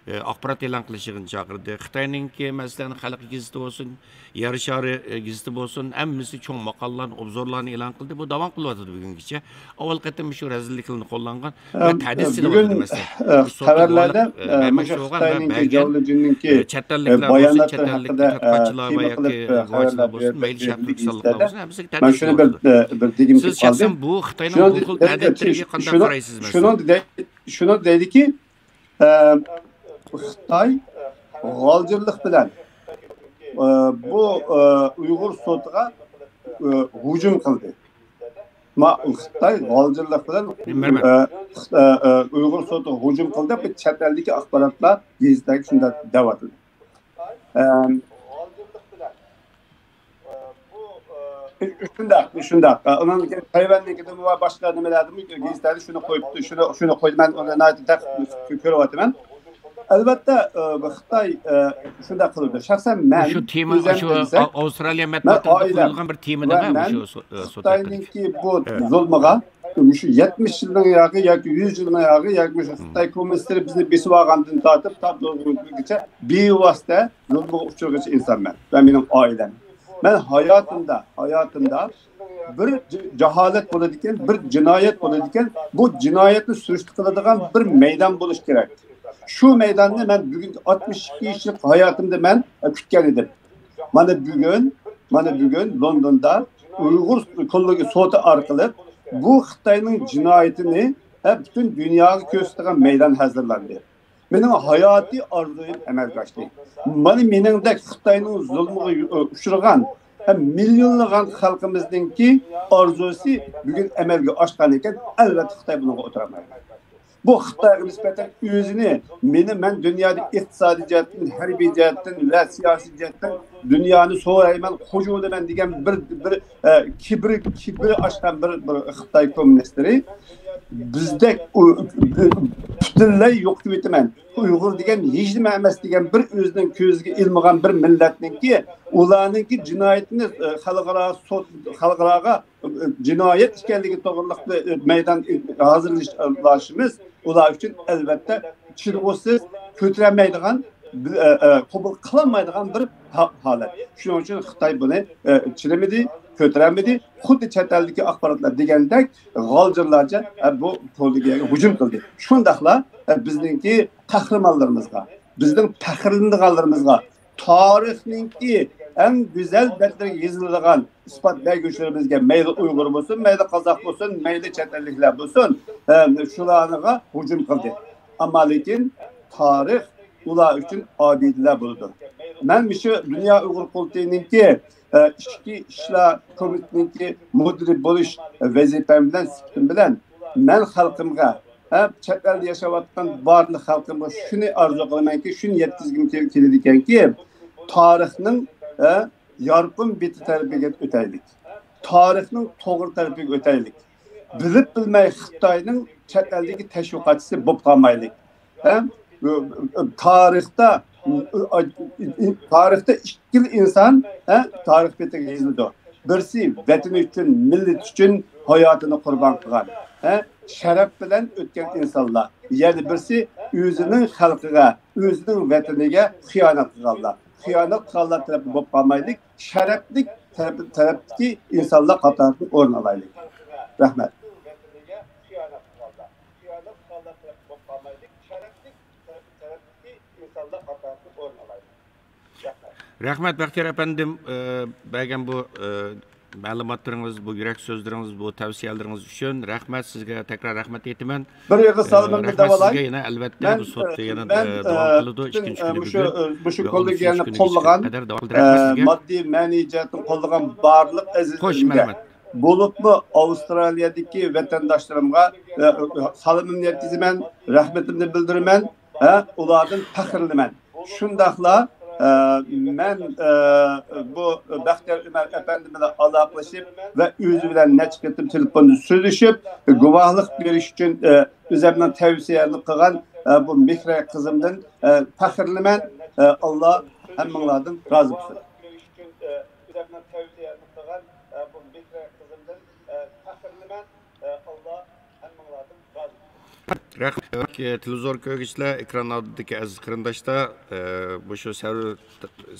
ئى، ئاخبارات ئېلان قىلىش يىغىنى چاقىردى. خىتاينىڭكى، مەسىلەن، خەلق گېزىتى بولسۇن، يەر شارى، ئى، گېزىتى بولسۇن، ھەممىسى چوڭ ماقالىلارنى، ئوبزورلارنى ئېلان قىلدى. بۇ داۋام قىلىۋاتىدۇ بۈگۈنگىچە. ئاۋۋال قېتىم شۇ رەزىللىكلەرنى قوللانغان ۋە ئەم، تەھدىت ئە، سېلىۋاتىدۇ بۈگۈن، مەسىلەن. ئە، بۇ سوتتا خەۋەرلەردە، گۇۋاھلىق، ئە، ئە، مەمەت مۇشۇ شوغان ۋە خىتاينىڭكى بەرگەن، جاۋ لىجيەننىڭكى، ئە، چەت ئە، ئەللىكلەر بولسۇن، باياناتلىرى چەت ئەللىك ھەققىدە، ئە، تەتقىقاتچىلار ۋە تېما قىلىپ، ياكى ئە، گۇۋاھچىلار خەۋەرلەردە بولسۇن، مەيلى شەرقىي تۈركىستانلىقلار بولسۇن، ھەممىسىگە مەن تەھدىت شۇنى بىر، سېلىۋاتىدۇ. ئە، بىر دېگۈم سىز كېلىپ قالدى. شەخسەن بۇ خىتاينىڭ شۇنىڭ، بۇ خىل ئە، ئە، تەھدىتلىرىگە قانداق شۇنىڭ، قارايسىز مەسىلەن؟ شۇنىڭ دەي-، شۇنىڭ دەيدىكى، ئە، خىتاي غالجىرلىق بىلەن، ئە، بۇ، ئە، ئۇيغۇر سوتىغا، ئە، ھۇجۇم قىلدى. ما-، خىتاي غالجىرلىق بىلەن، ئە، خىت-، ئە، ئە، ئۇيغۇر سوتىغا ھۇجۇم قىلدى، بۇ چەت ئەلدىكى ئاخباراتلار، گېزىتلەرگە شۇنداق دەۋاتىدۇ. ئەم، شۇنداق، شۇنداق. ئۇنىڭدىن كېيىن تەيۋەننىڭكىدىمۇ ۋە باشقا نېمىلەردىمۇ گېزىتلەردە شۇنى قويۇپتۇ، شۇنى، شۇنى قويدى. مەن ئۇنى ناھايىتى دەقىق كۆرۈۋاتىمەن. ئەلۋەتتە، ئە، خىتاي، ئە، شۇنداق قىلىدۇ. شەخسەن مەن شۇ تېما، ئۆزۈم شۇ دېسەم، ئا-، ئاۋسترالىيە مەن مەتبۇئاتىدا ئائىلەم قويۇلغان بىر تېما ۋە دەڭە، مەن مۇشۇ سو-، ئە، سوت ھەققىدىكى. خىتاينىڭكى بۇ زۇلمىغا، مۇشۇ يەتمىش يىلنىڭ ياقى ياكى يۈز يىلنىڭ ياقى ياكى مۇشۇ خىتاي كوممۇنىستلىرى بىزنى بېسىۋالغاندىن تارتىپ تا بۈگۈنگىچە بىۋاسىتە زۇلمىغا ئۇچرىغۇچى ئىنسان مەن ۋە مېنىڭ ئائىلەم. مەن ھاياتىمدا، ھاياتىمدا بىر ج-، جاھالەت بولىدىكەن، بىر جىنايەت بولىدىكەن، بۇ جىنايەتنى سۈرۈشتە قىلىدىغان بىر مەيدان بولۇش كېرەك. شۇ مەيداننى مەن بۈگۈنكى ئاتمىش ئىككى يىللىق ھاياتىمدا مەن كۈتكەن ئىدىم. مانا بۈگۈن، مانا بۈگۈن لوندوندا ئۇيغۇر كوللېگى سوتى ئارقىلىق بۇ خىتاينىڭ جىنايىتىنى، ھە، پۈتۈن دۇنياغا كۆرسىتىدىغان مەيدان ھازىرلاندى. مېنىڭ ھاياتىي ئارزۇيۇم ئەمەلگە ئاشتى. مانا مېنىڭدەك خىتاينىڭ زۇلمىغا يۇ-، ئۇچرىغان ھەم مىليونلىغان خەلقىمىزنىڭكى ئارزۇسى بۈگۈن ئەمەلگە ئاشقان ئىكەن، ئەلۋەتتە خىتاي بۇنىڭغا ئولتۇرالمايدۇ. بۇ خىتايغا نىسبەتەن ئۆزىنى، مېنى، مەن دۇنيادا ئىقتىسادىي جەھەتتىن، ھەربىي جەھەتتىن ۋە سىياسىي جەھەتتىن دۇنيانى سورايمەن، خوجا بولىمەن دېگەن بىر، بىر، ئە، كىبىر، كىبىر ئاشقان بىر، بىر خىتاي كوممۇنىستلىرى بىزدەك ئۇ-، پۈتۈنلەي يوقىتىۋېتىمەن، ئۇيغۇر دېگەن ھېچنېمە ئەمەس دېگەن بىر ئۆزىنىڭ كۆزىگە ئىلمىغان بىر مىللەتنىڭكى، ئۇلارنىڭكى جىنايىتىنى، ئە، خەلقئارا سوت، خەلقئاراغا جىنايەت ئىكەنلىكى توغرىلىق مەيدان ھازىرلىشىمىز ئۇلار ئۈچۈن ئەلۋەتتە چىدىغۇسىز، كۆتۈرەلمەيدىغان، بىل-، ئە، ئە، قوبۇل قىلالمايدىغان بىر ھا-، ھالەت. شۇنىڭ ئۈچۈن خىتاي بۇنى، ئە، چىدىمىدى، كۆتۈرەلمىدى. خۇددى چەت ئەلدىكى ئاخباراتلار دېگەندەك غالجىرلارچە، ئە، بۇ كوللېگىيەگە ھۇجۇم قىلدى. شۇنداقلا، ئە، بىزنىڭكى قەھرىمانلىرىمىزغا، بىزنىڭ پەخىرلىنىدىغانلىرىمىزغا، تارىخنىڭكى ئەڭ گۈزەل بەتلىرىگە يېزىلىدىغان ئىسپات بەرگۈچىلىرىمىزگە، مەيلى ئۇيغۇر بولسۇن، مەيلى قازاق بولسۇن، مەيلى چەت ئەللىكلەر بولسۇن، ئە، شۇلارغا ھۇجۇم قىلدى. ئەمما لېكىن تارىخ ئۇلار ئۈچۈن ئابىدىلەر بولىدۇ. مەن مۇشۇ دۇنيا ئۇيغۇر قۇرۇلتىيىنىڭكى، ئە، ئىچكى ئىشلار كومىتېتىنىڭكى مۇدىرى بولۇش ۋەزىپەم بىلەن، سۈپىتىم بىلەن مەن خەلقىمگە، ھە، چەت ئەلدە ياشاۋاتقان بارلىق خەلقىمگە شۇنى ئارزۇ قىلىمەنكى، شۇنى يەتكۈزگۈم كېلىدىكەنكى، تارىخنىڭ، ھە، يارقىن بېتى تەرىپىگە ئۆتەيلىك. تارىخنىڭ توغرا تەرىپىگە ئۆتەيلىك. بىلىپ بىلمەي خىتاينىڭ چەت ئەلدىكى تەشۋىقاتچىسى بولۇپ قالمايلىك. ھە؟ تارىختا، تارىختا ئىككىلا ئىنسان، ھە، تارىخ بېتىگە يېزىلىدۇ. بىرسى ۋەتىنى ئۈچۈن، مىللىتى ئۈچۈن ھاياتىنى قۇربان قىلغان، ھە، شەرەپ بىلەن ئۆتكەن ئىنسانلار. يەنە بىرسى ئۆزىنىڭ خەلقىگە، ئۆزىنىڭ ۋەتىنىگە خىيانەت قىلغانلار. خىيانەت قىلغانلار تەرەپتە بولۇپ قالمايلى، شەرەپلىك تەرەپ-، تەرەپتىكى ئىنسانلار قاتارىدىن ئورۇن ئالايلى. رەھمەت. رەھمەت، بەختىيار ئەپەندىم، ئە، بەرگەن بۇ، ئە، مەلۇماتلىرىڭىز، بۇ يۈرەك سۆزلىرىڭىز، بۇ تەۋسىيەلىرىڭىز ئۈچۈن رەھمەت، سىزگە تەكرار رەھمەت ئېيتىمەن. بىر ئېغىز سالىمىمنى دەۋالاي. يەنە ئەلۋەتتە بۇ سوت يەنە داۋام قىلىدۇ، ئىككىنچى كۈنى بۈگۈن ۋە ئون ئۈچىنچى كۈنىگىچە قەدەر داۋام قىلىدۇ. رەھمەت سىزگە. ماددىي مەنىۋى جەھەتتىن قوللىغان بارلىق ئەزىزلىرىمگە، بولۇپمۇ ئاۋسترالىيەدىكى ۋەتەنداشلىرىمغا، ئە، سالىمىمنى يەتكۈزىمەن، رەھمىتىمنى بىلدۈرىمەن. ھە، ئۇلاردىن پەخىرلىنىمەن. شۇنداقلا، ئە، مەن، ئە، بۇ بەختىيار ئۆمەر ئەپەندى بىلەن ئالاقىلىشىپ ۋە ئۆزى بىلەن نەچچە قېتىم تېلېفوندا سۆزلىشىپ، گۇۋاھلىق بېرىش ئۈچۈن، ئە، ئۆزۈمنىڭ تەۋسىيەلىك قىلغان، ئە، بۇ مېھراي قىزىمدىن، ئە، پەخىرلىنىمەن. ئە، ئاللا ھەممىڭلاردىن رازى بولسۇن. رەھمەت. تېلېۋىزور كۆرگۈچىلەر، ئېكران ئالدىدىكى ئەزىز قېرىنداشلار، ئە، مۇشۇ سەۋر-،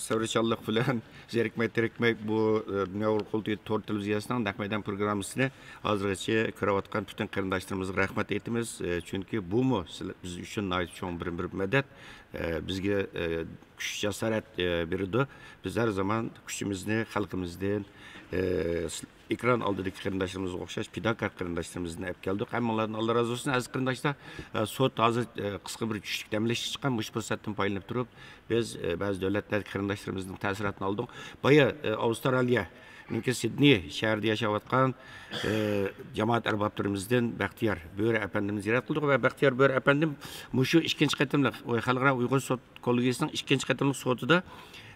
سەۋرچانلىق بىلەن زېرىكمەي تېرىكمەي بۇ، ئە، دۇنيا ئۇيغۇر قۇرۇلتىيى تور تېلېۋىزىيەسىنىڭ نەق مەيدان پروگراممىسىنى ھازىرغىچە كۆرۈۋاتقان پۈتۈن قېرىنداشلىرىمىزغا رەھمەت ئېيتىمىز. ئە، چۈنكى بۇمۇ سىلەر، بىز ئۈچۈن ناھايىتى چوڭ بىر، بىر مەدەت. ئە، بىزگە، ئە، كۈچ، جاسارەت، ئە، بېرىدۇ. بىز ھەر زامان كۈچىمىزنى خەلقىمىزدىن، ئە، ئېكران ئالدىدىكى قېرىنداشلىرىمىزغا ئوخشاش پىداكار قېرىنداشلىرىمىزدىن ئەپ كەلدۇق. ھەممىڭلاردىن ئاللا رازى بولسۇن. ئەزىز قېرىنداشلار، ئە، سوت ھازىر، ئە، قىسقا بىر چۈشلۈك دەم ئېلىشقا چىققان. مۇشۇ پۇرسەتتىن پايدىلىنىپ تۇرۇپ، بىز، ئە، بەزى دۆلەتلەردىكى قېرىنداشلىرىمىزنىڭ تەسىراتىنى ئالدۇق. بايا، ئە، ئاۋسترالىيەنىڭكى سىدنېي شەھىرىدە ياشاۋاتقان، ئە، جامائەت ئەربابلىرىمىزدىن بەختىيار بۆرە ئەپەندىمنى زىيارەت قىلدۇق ۋە بەختىيار بۆرە ئەپەندىم مۇشۇ ئىككىنچى قېتىملىق خەلقئارا ئۇيغۇر سوت كوللېگىيىسىنىڭ ئىككىنچى قېتىملىق سوتىدا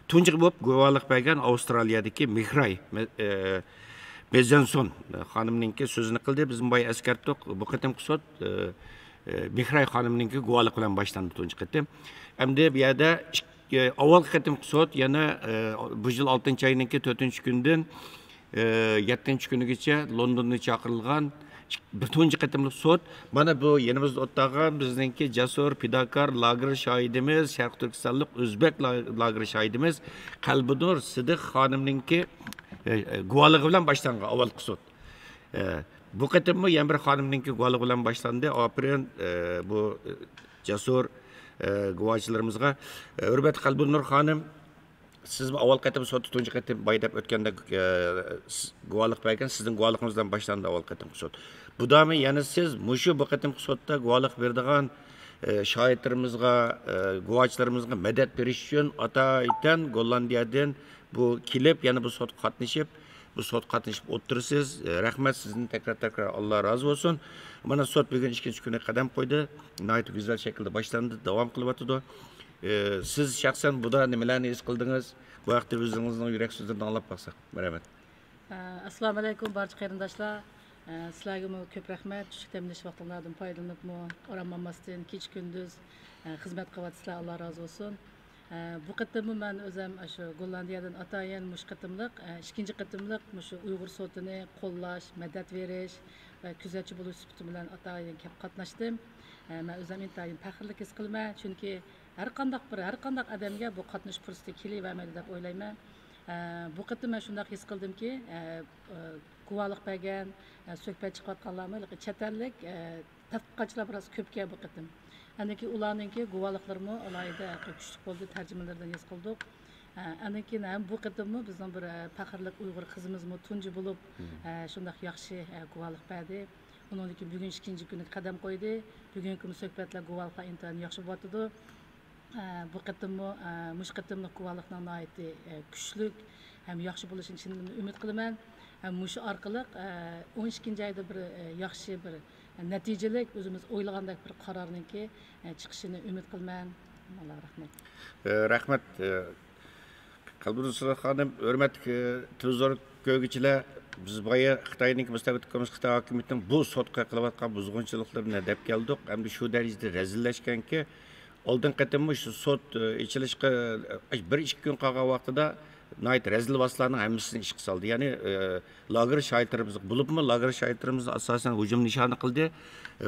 تۇنجى بولۇپ گۇۋاھلىق بەرگەن ئاۋسترالىيەدىكى مېھراي مې-، ئە، مېزېنسون خانىمنىڭكى سۆزىنى قىلدى. بىز بايا ئەسكەرتتۇق. بۇ قېتىمقى سوت، ئە، ئە، مېھراي خانىمنىڭكى گۇۋاھلىقى بىلەن باشلاندى تۇنجى قېتىم. ئەمدى بۇ يەردە ئىك-، ئە، ئاۋۋالقى قېتىمقى سوت يەنە، ئە، بۇ يىل ئالتىنچى ئاينىڭكى تۆتىنچى كۈنىدىن ئى، يەتتىنچى كۈنىگىچە لوندوندا چاقىرىلغان بىر تۇنجى قېتىملىق سوت. مانا بۇ يېنىمىزدا ئولتۇرغان بىزنىڭكى جەسۇر، پىداكار لاگېر شاھىدىمىز، شەرقىي تۈركىستانلىق ئۆزبەك لا-، لاگېر شاھىدىمىز قەلبىنۇر سىدىق خانىمنىڭكى، ئى، ئى، گۇۋاھلىقى بىلەن باشلانغان ئاۋۋالقى سوت. ئى، بۇ قېتىممۇ يەنە بىر خانىمنىڭكى گۇۋاھلىقى بىلەن باشلاندى. ئاپىرىن، ئى، بۇ، ئى، جەسۇر، ئى، گۇۋاھچىلىرىمىزغا. ئى، ھۆرمەتلىك قەلبىنۇر خانىم، سىزمۇ ئاۋۋال قېتىم سوتتا تۇنجى قېتىم بايا دەپ ئۆتكەندە، ئە، سىز گۇۋاھلىق بەرگەن، سىزنىڭ گۇۋاھلىقىڭىز بىلەن باشلاندى ئاۋۋال قېتىمقى سوت. بۇ دامى يەنە سىز مۇشۇ بۇ قېتىمقى سوتتا گۇۋاھلىق بېرىدىغان، ئە، شاھىتلىرىمىزغا، ئە، گۇۋاھچىلىرىمىزغا مەدەت بېرىش ئۈچۈن ئاتايىتەن گوللاندىيەدىن بۇ كېلىپ، يەنە بۇ سوتقا قاتنىشىپ، بۇ سوتقا قاتنىشىپ ئولتۇرىسىز. ئە، رەھمەت سىزدىن تەكرار، تەكرار ئاللا رازى بولسۇن. مانا سوت بۈگۈن ئىككىنچى كۈنى قەدەم قويدى. ناھايىتى گۈزەل شەكىلدە باشلاندى، داۋام قىلىۋاتىدۇ. ئى، سىز شەخسەن بۇدا نېمىلەرنى ھېس قىلدىڭىز؟ بۇ ھەقتە ئۆزىڭىزنىڭ يۈرەك سۆزلىرىنى ئاڭلاپ باقساق. رەھمەت. ئە، ئەسسالامۇ ئەلەيكۇم بارچە قېرىنداشلار. ئە، سىلەرگىمۇ كۆپ رەھمەت. چۈشلۈك دەم ئېلىش ۋاقتىڭلاردىن پايدىلىنىپمۇ ئارام ئالماستىن كېچە كۈندۈز، ئە، خىزمەت قىلىۋاتىسىلەر. ئاللا رازى بولسۇن. ئە، بۇ قېتىممۇ مەن ئۆزۈم ئاشۇ گوللاندىيەدىن ئاتايىن مۇشۇ قېتىملىق، ئە، ئىككىنچى قېتىملىق مۇشۇ ئۇيغۇر سوتىنى قوللاش، مەدەت بېرىش ۋە كۆزەتچى بولۇش سۈپىتىم بىلەن ئاتايىن كەپ قاتناشتىم. ئە، مەن ئۆزۈم ئىنتايىن پەخىرلىك ھېس قىلىمەن، چۈنكى ھەر قانداق بىر، ھەر قانداق ئادەمگە بۇ قاتنىشىش پۇرسىتى كېلىۋەرمەيدۇ دەپ ئويلايمەن. ئە، بۇ قېتىم مەن شۇنداق ھېس قىلدىمكى، ئە، ئە، گۇۋاھلىق بەرگەن، ئە، سۆھبەت چىقىۋاتقانلارمۇ ھېلىقى چەت ئەللىك، ئە، تەتقىقاتچىلار بىراز كۆپكەن بۇ قېتىم. ئاندىن كېيىن ئۇلارنىڭكى گۇۋاھلىقلىرىمۇ ئالاھىدە كۈچلۈك بولدى، تەرجىمىلىرىدىن ھېس قىلدۇق. ئە، ئاندىن كېيىن ھەم بۇ قېتىممۇ بىزنىڭ بىر، ئە، پەخىرلىك ئۇيغۇر قىزىمىزمۇ تۇنجى بولۇپ، ئە، شۇنداق ياخشى، ئە، گۇۋاھلىق بەردى. ئۇنىڭدىن كېيىن بۈگۈن ئىككىنچى كۈنىگە قەدەم قويدى. بۈگۈنكى سۆھبەتلەر، گۇۋاھلىقلار ئىنتايىن ياخشى بولۇۋاتىدۇ. ئە، بۇ قېتىممۇ، ئە، مۇشۇ قېتىملىق گۇۋاھلىقنىڭ ناھايىتى، ئە، كۈچلۈك ھەم ياخشى بولۇشىنى چىن ئۈمىد قىلىمەن. ھەم مۇشۇ ئارقىلىق، ئە، ئون ئىككىنچى ئايدا بىر، ئە، ياخشى بىر، ئە، نەتىجىلىك، ئۆزىمىز ئويلىغاندەك بىر قارارنىڭكى، ئە، چىقىشىنى ئۈمىد قىلىمەن. ئاللا رەھمەت. ئە، رەھمەت. ئە، قەلبىنۇر سىدىق خانىم، ھۆرمەتلىك، ئە، تېلېۋىزور كۆرگۈچىلەر، بىز بايا خىتاينىڭكى مۇستەبىت ھۆكۈمىتى، خىتاي ھاكىمىيىتىنىڭ بۇ سوتقا قىلىۋاتقان بۇزغۇنچىلىقلىرىنى دەپ كەلدۇق. ئەمدى شۇ دەرىجىدە رەزىللەشكەنكى، ئالدىنقى قېتىممۇ شۇ سوت، ئى، ئېچىلىشقا، ئى، بىر ئىككى كۈن قالغان ۋاقتىدا ناھايىتى رەزىل ۋاسىتىلەرنىڭ ھەممىسىنى ئىشقا سالدى. يەنى، ئى، لاگېر شاھىتلىرىمىز، بولۇپمۇ لاگېر شاھىتلىرىمىزنى ئاساسەن ھۇجۇم نىشانى قىلدى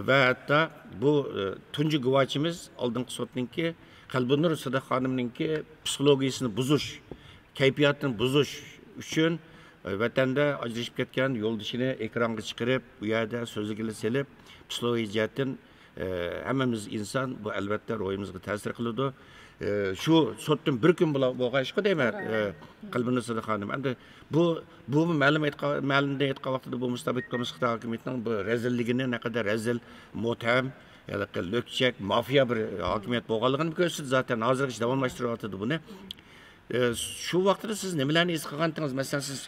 ۋە ھەتتا بۇ، ئى، تۇنجى گۇۋاچىمىز ئالدىنقى سوتنىڭكى قەلبىنۇر سىدىق خانىمنىڭكى پسىخولوگىيىسىنى بۇزۇش، كەيپىياتنى بۇزۇش ئۈچۈن، ئى، ۋەتەندە ئاجرىشىپ كەتكەن يولدىشىنى ئېكرانغا چىقىرىپ، ئۇ يەردە سۆزلىگىلى سېلىپ، پسىخولوگىيە جەھەتتىن ئى، ھەممىمىز ئىنسان، بۇ ئەلۋەتتە روھىمىزغا تەسىر قىلىدۇ. ئى، شۇ سوتتىن بىر كۈن بولا-، بولغاچقا دەيمەن، ئى، قەلبىنۇر سىدىق خانىم. ئەمدى بۇ، بۇ مەلۇم ئېيتقا-، مەلۇمدىن ئېيتقان ۋاقتىدا بۇ مۇستەبىت قىلمىش خىتاي ھاكىمىيىتىنىڭ بۇ رەزىللىكىنى، نەقەدەر رەزىل، مۇتتەھەم، ھېلىقى لۆكچەك، مافىيا بىر ھاكىمىيەت بولغانلىقىنى كۆرسىتىدۇ زاتەن. ھازىرغىچە داۋاملاشتۇرۇۋاتىدۇ بۇنى. ئى، شۇ ۋاقتىدا سىز نېمىلەرنى ھېس قىلغانتىڭىز؟ مەسىلەن، سىز،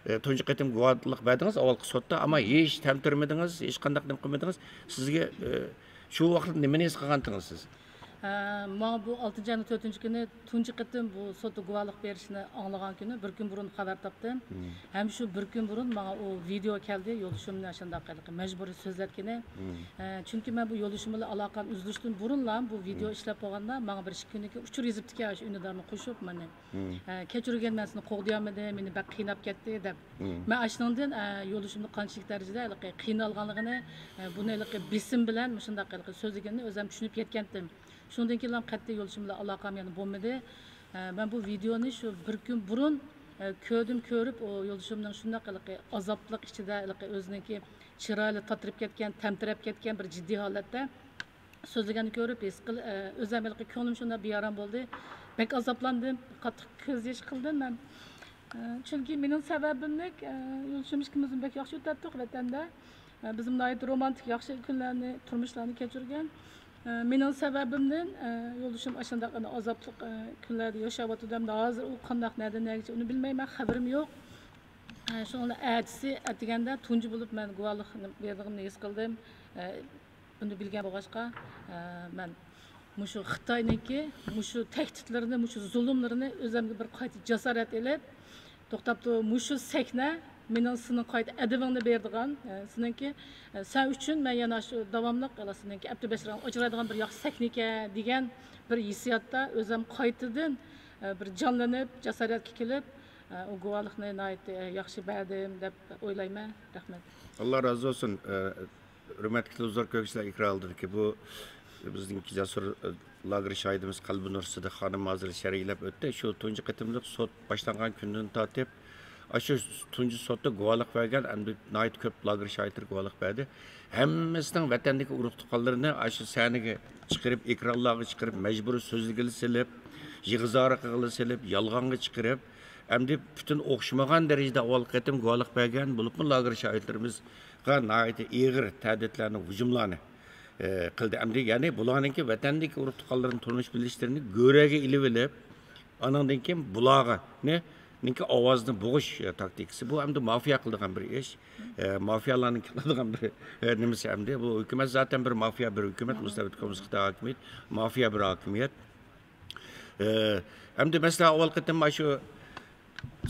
ئى، تۇنجى قېتىم گۇۋاھلىق بەردىڭىز ئاۋۋالقى سوتتا، ئەمما ھېچ تەمتۈرمىدىڭىز، ھېچقانداق نېمە قىلمىدىڭىز. سىزگە، ئى، شۇ ۋاقىتتا نېمىنى ھېس قىلغانتىڭىز سىز؟ ئە، ماڭا بۇ ئالتىنچى ئاينىڭ تۆتىنچى كۈنى تۇنجى قېتىم بۇ سوتتا گۇۋاھلىق بېرىشنى ئاڭلىغان كۈنى بىر كۈن بۇرۇن خەۋەر تاپتىم. ھەم شۇ بىر كۈن بۇرۇن ماڭا ئۇ ۋىدېئو كەلدى، يولدىشىمنى ئاشۇنداق ھېلىقى مەجبۇرىي سۆزلەتكىنى. ئە، چۈنكى مەن بۇ يولدىشىم بىلەن ئالاقەم ئۈزۈلۈشتىن بۇرۇنلا بۇ ۋىدېئو ئىشلەپ بولغاندا ماڭا بىر ئىككى كۈندىن كېيىن ئۇچۇر يېزىپتىكەن، شۇ ئۈندىدارنى قوشۇپ مانا. ئە، كەچۈرگىن، مەن سېنى قوغدىيالمىدىم، مېنى بەك قىيناپ كەتتى دەپ. مەن ئاشۇنىڭدىن، ئە، يولدىشىمنى قانچىلىك دەرىجىدە ھېلىقى قىينالغانلىقىنى، ئە، بۇنى ھېلىقى بېسىم بىلەن مۇشۇنداق ھېلىقى سۆزلىگىنىنى ئۆزۈم چۈشىنىپ يەتكەنتىم. شۇنىڭدىن كېيىنلا قەتئىي يولدىشىم بىلەن ئالاقەم يەنە بولمىدى. ئە، مەن بۇ ۋىدېئونى شۇ بىر كۈن بۇرۇن، ئە، كۆردۈم، كۆرۈپ، ئۇ يولدىشىمنىڭ شۇنداق ھېلىقى ئازابلىق ئىچىدە ھېلىقى ئۆزىنىڭكى چىرايلىرى تاتىرىپ كەتكەن، تەمتىرەپ كەتكەن بىر جىددىي ھالەتتە سۆزلىگەننى كۆرۈپ، ھېس قىل-، ئە، ئۆزۈم ھېلىقى كۆڭلۈم شۇنداق بىئارام بولدى. بەك ئازابلاندىم، قاتتىق كۆز يېشى قىلدىم مەن. ئە، چۈنكى مېنىڭ سەۋەبىملىك، ئە، يولدىشىم ئىككىمىزمۇ بەك ياخشى ئۆتەتتۇق ۋەتەندە. ئە، بىزمۇ ناھايىتى رومانتىك، ياخشى كۈنلەرنى، تۇرمۇشلارنى كەچۈرگەن. ئە، مېنىڭ سەۋەبىمدىن، ئە، يولدىشىم ئاشۇنداق ئەنە ئازابلىق، ئە، كۈنلەردە ياشاۋاتىدۇ ھەمدە ھازىر ئۇ قانداق، نەدىن نەگىچە ئۇنى بىلمەيمەن، خەۋىرىم يوق. ئە، شۇنىڭ بىلەن ئەتىسى ئەتىگەندە تۇنجى بولۇپ مەن گۇۋاھلىقنى بېرىدىغىنىمنى ھېس قىلدىم. ئە، بۇنى بىلگەن بولغاچقا، ئە، مەن مۇشۇ خىتاينىڭكى مۇشۇ تەھدىتلىرىنى، مۇشۇ زۇلۇملىرىنى ئۆزۈمگە بىر قايتا جاسارەت ئېلىپ، توختاپتۇ، مۇشۇ سەھنە مېنىڭ سېنىڭ قايتا ئەدىپىڭنى بېرىدىغان، ئە، سېنىڭكى، ئە، سەن ئۈچۈن مەن يەنە شۇ داۋاملىق، ئە، سېنىڭكى ئەپتى بەشىرىڭ ئاجرايدىغان بىر ياخشى سەھنىكەن دېگەن بىر ھېسسىياتتا ئۆزۈم قايتىدىن، ئە، بىر جانلىنىپ، جاسارەتكە كېلىپ، ئە، ئۇ گۇۋاھلىقنى ناھايىتى، ئە، ياخشى بەردىم دەپ ئويلايمەن. رەھمەت. ئاللا رازى بولسۇن. ئە، ھۆرمەتلىك تېلېۋىزور كۆرگۈچىلەر، ئېكران ئالدىدىكى بۇ بىزنىڭكى جەسۇر، ئە، لاگېر شاھىدىمىز قەلبىنۇر سىدىق خانىم ھازىر شەرھلەپ ئۆتتى. شۇ تۇنجى قېتىملىق سوت باشلانغان كۈندىن تارتىپ، ئاشۇ تۇنجى سوتتا گۇۋاھلىق بەرگەن، ئەمدى ناھايىتى كۆپ لاگېر شاھىتلىرى گۇۋاھلىق بەردى. ھەممىسىنىڭ ۋەتەندىكى ئۇرۇق-تۇغقانلىرىنى ئاشۇ سەھنىگە چىقىرىپ، ئېكرانلارغا چىقىرىپ، مەجبۇرىي سۆزلىگىلى سېلىپ، يىغا-زارا قىلغىلى سېلىپ، يالغانغا چىقىرىپ، ئەمدى پۈتۈن ئوخشىمىغان دەرىجىدە ئاۋۋالقى قېتىم گۇۋاھلىق بەرگەن، بولۇپمۇ لاگېر شاھىتلىرىمىزغا ناھايىتى ئېغىر تەھدىتلەرنى، ھۇجۇملارنى، ئى، قىلدى. ئەمدى يەنى بۇلارنىڭكى ۋەتەندىكى ئۇرۇق-تۇغقانلىرىنى تونۇش-بىلىشلىرىنى گۆرۈگە ئېلىۋېلىپ، ئانىڭدىن كېيىن بۇلارغا نى-، نىڭكى ئاۋازىنى بوغۇش، ئە، تاكتىكىسى. بۇ ئەمدى مافىيا قىلىدىغان بىر ئىش. ئە، مافىيالارنىڭ قىلىدىغان بىر، ئە، نېمىسى ئەمدى. بۇ ھۆكۈمەت زاتەن بىر مافىيا، بىر ھۆكۈمەت، مۇستەبىت كوممۇنىست خىتاي ھاكىمىيىتى، مافىيا بىر ھاكىمىيەت. ئە، ئەمدى مەسىلەن، ئاۋۋال قېتىم شۇ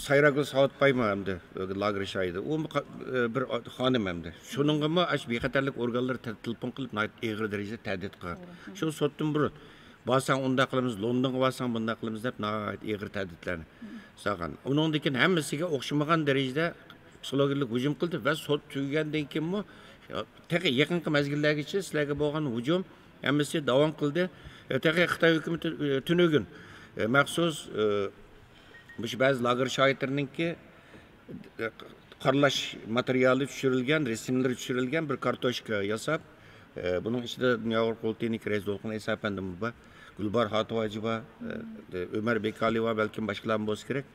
سايراگۈل ساۋۇتبايمۇ ئەمدى لاگېر شاھىدى. ئۇمۇ قا-، ئە، بىر خانىم ئەمدى. شۇنىڭغىمۇ ئاشۇ بىخەتەرلىك ئورگانلىرى تە-، تېلېفون قىلىپ ناھايىتى ئېغىر دەرىجىدە تەھدىت قىلغان. شۇ سوتتىن بۇرۇن بارساڭ ئۇنداق قىلىمىز، لوندونغا بارساڭ بۇنداق قىلىمىز دەپ ناھايىتى ئېغىر تەھدىتلەرنى سالغان. ئۇنىڭدىن كېيىن ھەممىسىگە ئوخشىمىغان دەرىجىدە پسىخولوگىيەلىك ھۇجۇم قىلدى ۋە سوت تۈگىگەندىن كېيىنمۇ تېخى يېقىنقى مەزگىللەرگىچە سىلەرگە بولغان ھۇجۇم ھەممىسى داۋام قىلدى. تېخى خىتاي ھۆكۈمىتى تۈنۈگۈن مەخسۇس مۇشۇ بەزى لاگېر شاھىتلىرىنىڭكى قارىلاش ماتېرىيالى چۈشۈرۈلگەن، رەسىملىرى چۈشۈرۈلگەن بىر كارتوچكا ياساپ، ئە، بۇنىڭ ئىچىدە دۇنيا ئۇيغۇر قۇرۇلتىيىنىڭكى رەئىسى دولقۇن ئەيسا ئەپەندىمۇ بار، گۈلباھار خاتىۋاجى بار، ئە، ئۆمەر بېكالى بار، بەلكىم باشقىلارمۇ بولسا كېرەك.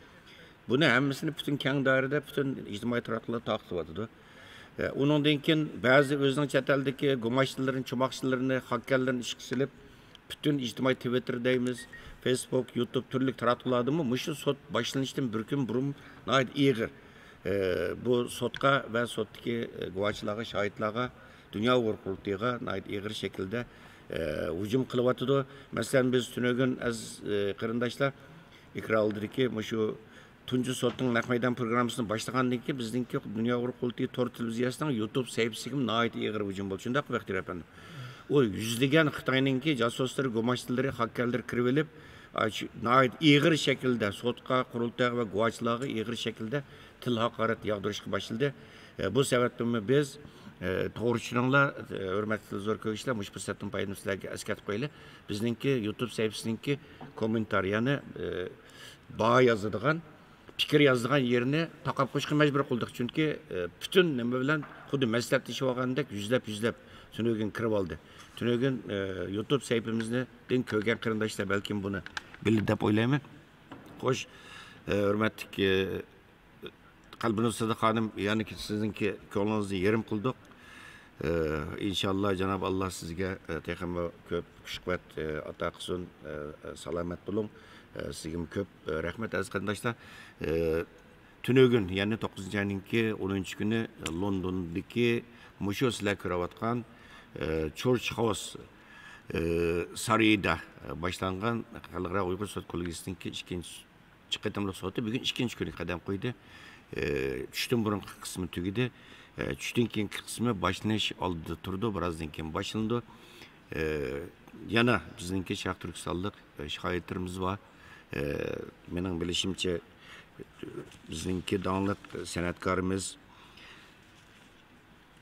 بۇنى ھەممىسىنى پۈتۈن كەڭ دائىرىدە پۈتۈن ئىجتىمائىي تاراتقۇلار تارقىتىۋاتىدۇ. ئە، ئۇنىڭدىن كېيىن بەزى ئۆزىنىڭ چەت ئەلدىكى گۇماچلىرىنى، چوماقچىلىرىنى، خاككەنلىرىنى ئىشقا سېلىپ، پۈتۈن ئىجتىمائىي تىۋىتتېر دەيمىز، فېيسبۇك، يۇتۇب، تۈرلۈك تاراتقۇلاردا مۇشۇ سوت باشلىنىشتىن بىر كۈن بۇرۇن ناھايىتى ئېغىر، ئە، بۇ سوتقا ۋە سوتتىكى، ئە، گۇۋاچىلارغا، شاھىتلارغا، دۇنيا ئۇيغۇر قۇرۇلتىيىغا ناھايىتى ئېغىر شەكىلدە، ئە، ھۇجۇم قىلىۋاتىدۇ. مەسىلەن، بىز تۈنۈگۈن ئەز-، ئە، قېرىنداشلار ئېكران ئالدىدىكى مۇشۇ تۇنجى سوتنىڭ نەق مەيدان پروگراممىسىنى باشلىغاندىن كېيىن، بىزنىڭكى دۇنيا ئۇيغۇر قۇرۇلتىيى تور تېلېۋىزىيەسىنىڭ يۇتۇب سەھىپىسىگىمۇ ناھايىتى ئېغىر ھۇجۇم بولدى. شۇنداقمۇ، بەختىيار ئەپەندى؟ ئۇ يۈزلىگەن خىتاينىڭكى جاسۇسلىرى، گۇماشتىلىرى، خاككەرلىرى كىرىۋېلىپ، ئا، شۇ ناھايىتى ئېغىر شەكىلدە سوتقا، قۇرۇلتايغا ۋە گۇۋاچىلارغا ئېغىر شەكىلدە تىل ھاقارەت ياغدۇرۇشقا باشلىدى. ئە، بۇ سەۋەبتىنمۇ بىز، ئە، توغرا چۈشىنىڭلار، ئە، ھۆرمەتلىك تېلېۋىزور كۆرگۈچىلەر، مۇشۇ پۇرسەتتىن پايدىلىنىپ سىلەرگە ئەسكەرتىپ قويايلى. بىزنىڭكى يۇتۇب سەھىپىسىنىڭكى كوممېنتارىي، يەنى، ئە، باھا يازىدىغان، پىكىر يازىدىغان يېرىنى تاقاپ قويۇشقا مەجبۇر قىلدۇق. چۈنكى، ئە، پۈتۈن نېمە بىلەن خۇددى مەسلىھەتلىشىۋالغاندەك يۈزلەپ، يۈزلەپ تۈنۈگۈن كىرىۋالدى. تۈنۈگۈن، ئە، يۇتۇب سەھىپىمىزدىن كۆرگەن قېرىنداشلار بەلكىم بۇنى بىلدى دەپ ئويلايمەن. خوش، ئە، ھۆرمەتلىك، ئە، قەلبىنۇر سىدىق خانىم، يەنە سىزنىڭكى كۆڭلىڭىزنى يېرىم قىلدۇق. ئى، ئىنشاللا جاناب ئاللا سىزگە، ئى، تېخىمۇ كۆپ كۈچ-قۇۋۋەت، ئى، ئاتا قىلسۇن. ئى، سالامەت بولۇڭ. ئى، سىزگىمۇ كۆپ، ئى، رەھمەت، ئەزىز قېرىنداشلار. ئى، تۈنۈگۈن، يەنى توققۇزىنچى ئاينىڭكى ئونىنچى كۈنى لوندوندىكى مۇشۇ سىلەر كۆرۈۋاتقان، ئى، چورچ خاۋس، ئى، سارىيىدا باشلانغان خەلقئارا ئۇيغۇر سوت كوللېگىيىسىنىڭكى ئىككىنچى قېتىملىق سوتى بۈگۈن ئىككىنچى كۈنىگە قەدەم قويدى. ئى، چۈشتىن بۇرۇنقى قىسمى تۈگىدى. ئى، چۈشتىن كېيىنكى قىسمى باشلىنىش ئالدىدا تۇرىدۇ، بىرازدىن كېيىن باشلىنىدۇ. ئى، يەنە بىزنىڭكى شەرق تۈركىستانلىق، ئى، شاھىتلىرىمىز بار. ئى، مېنىڭ بىلىشىمچە، بىزنىڭكى داڭلىق سەنئەتكارىمىز،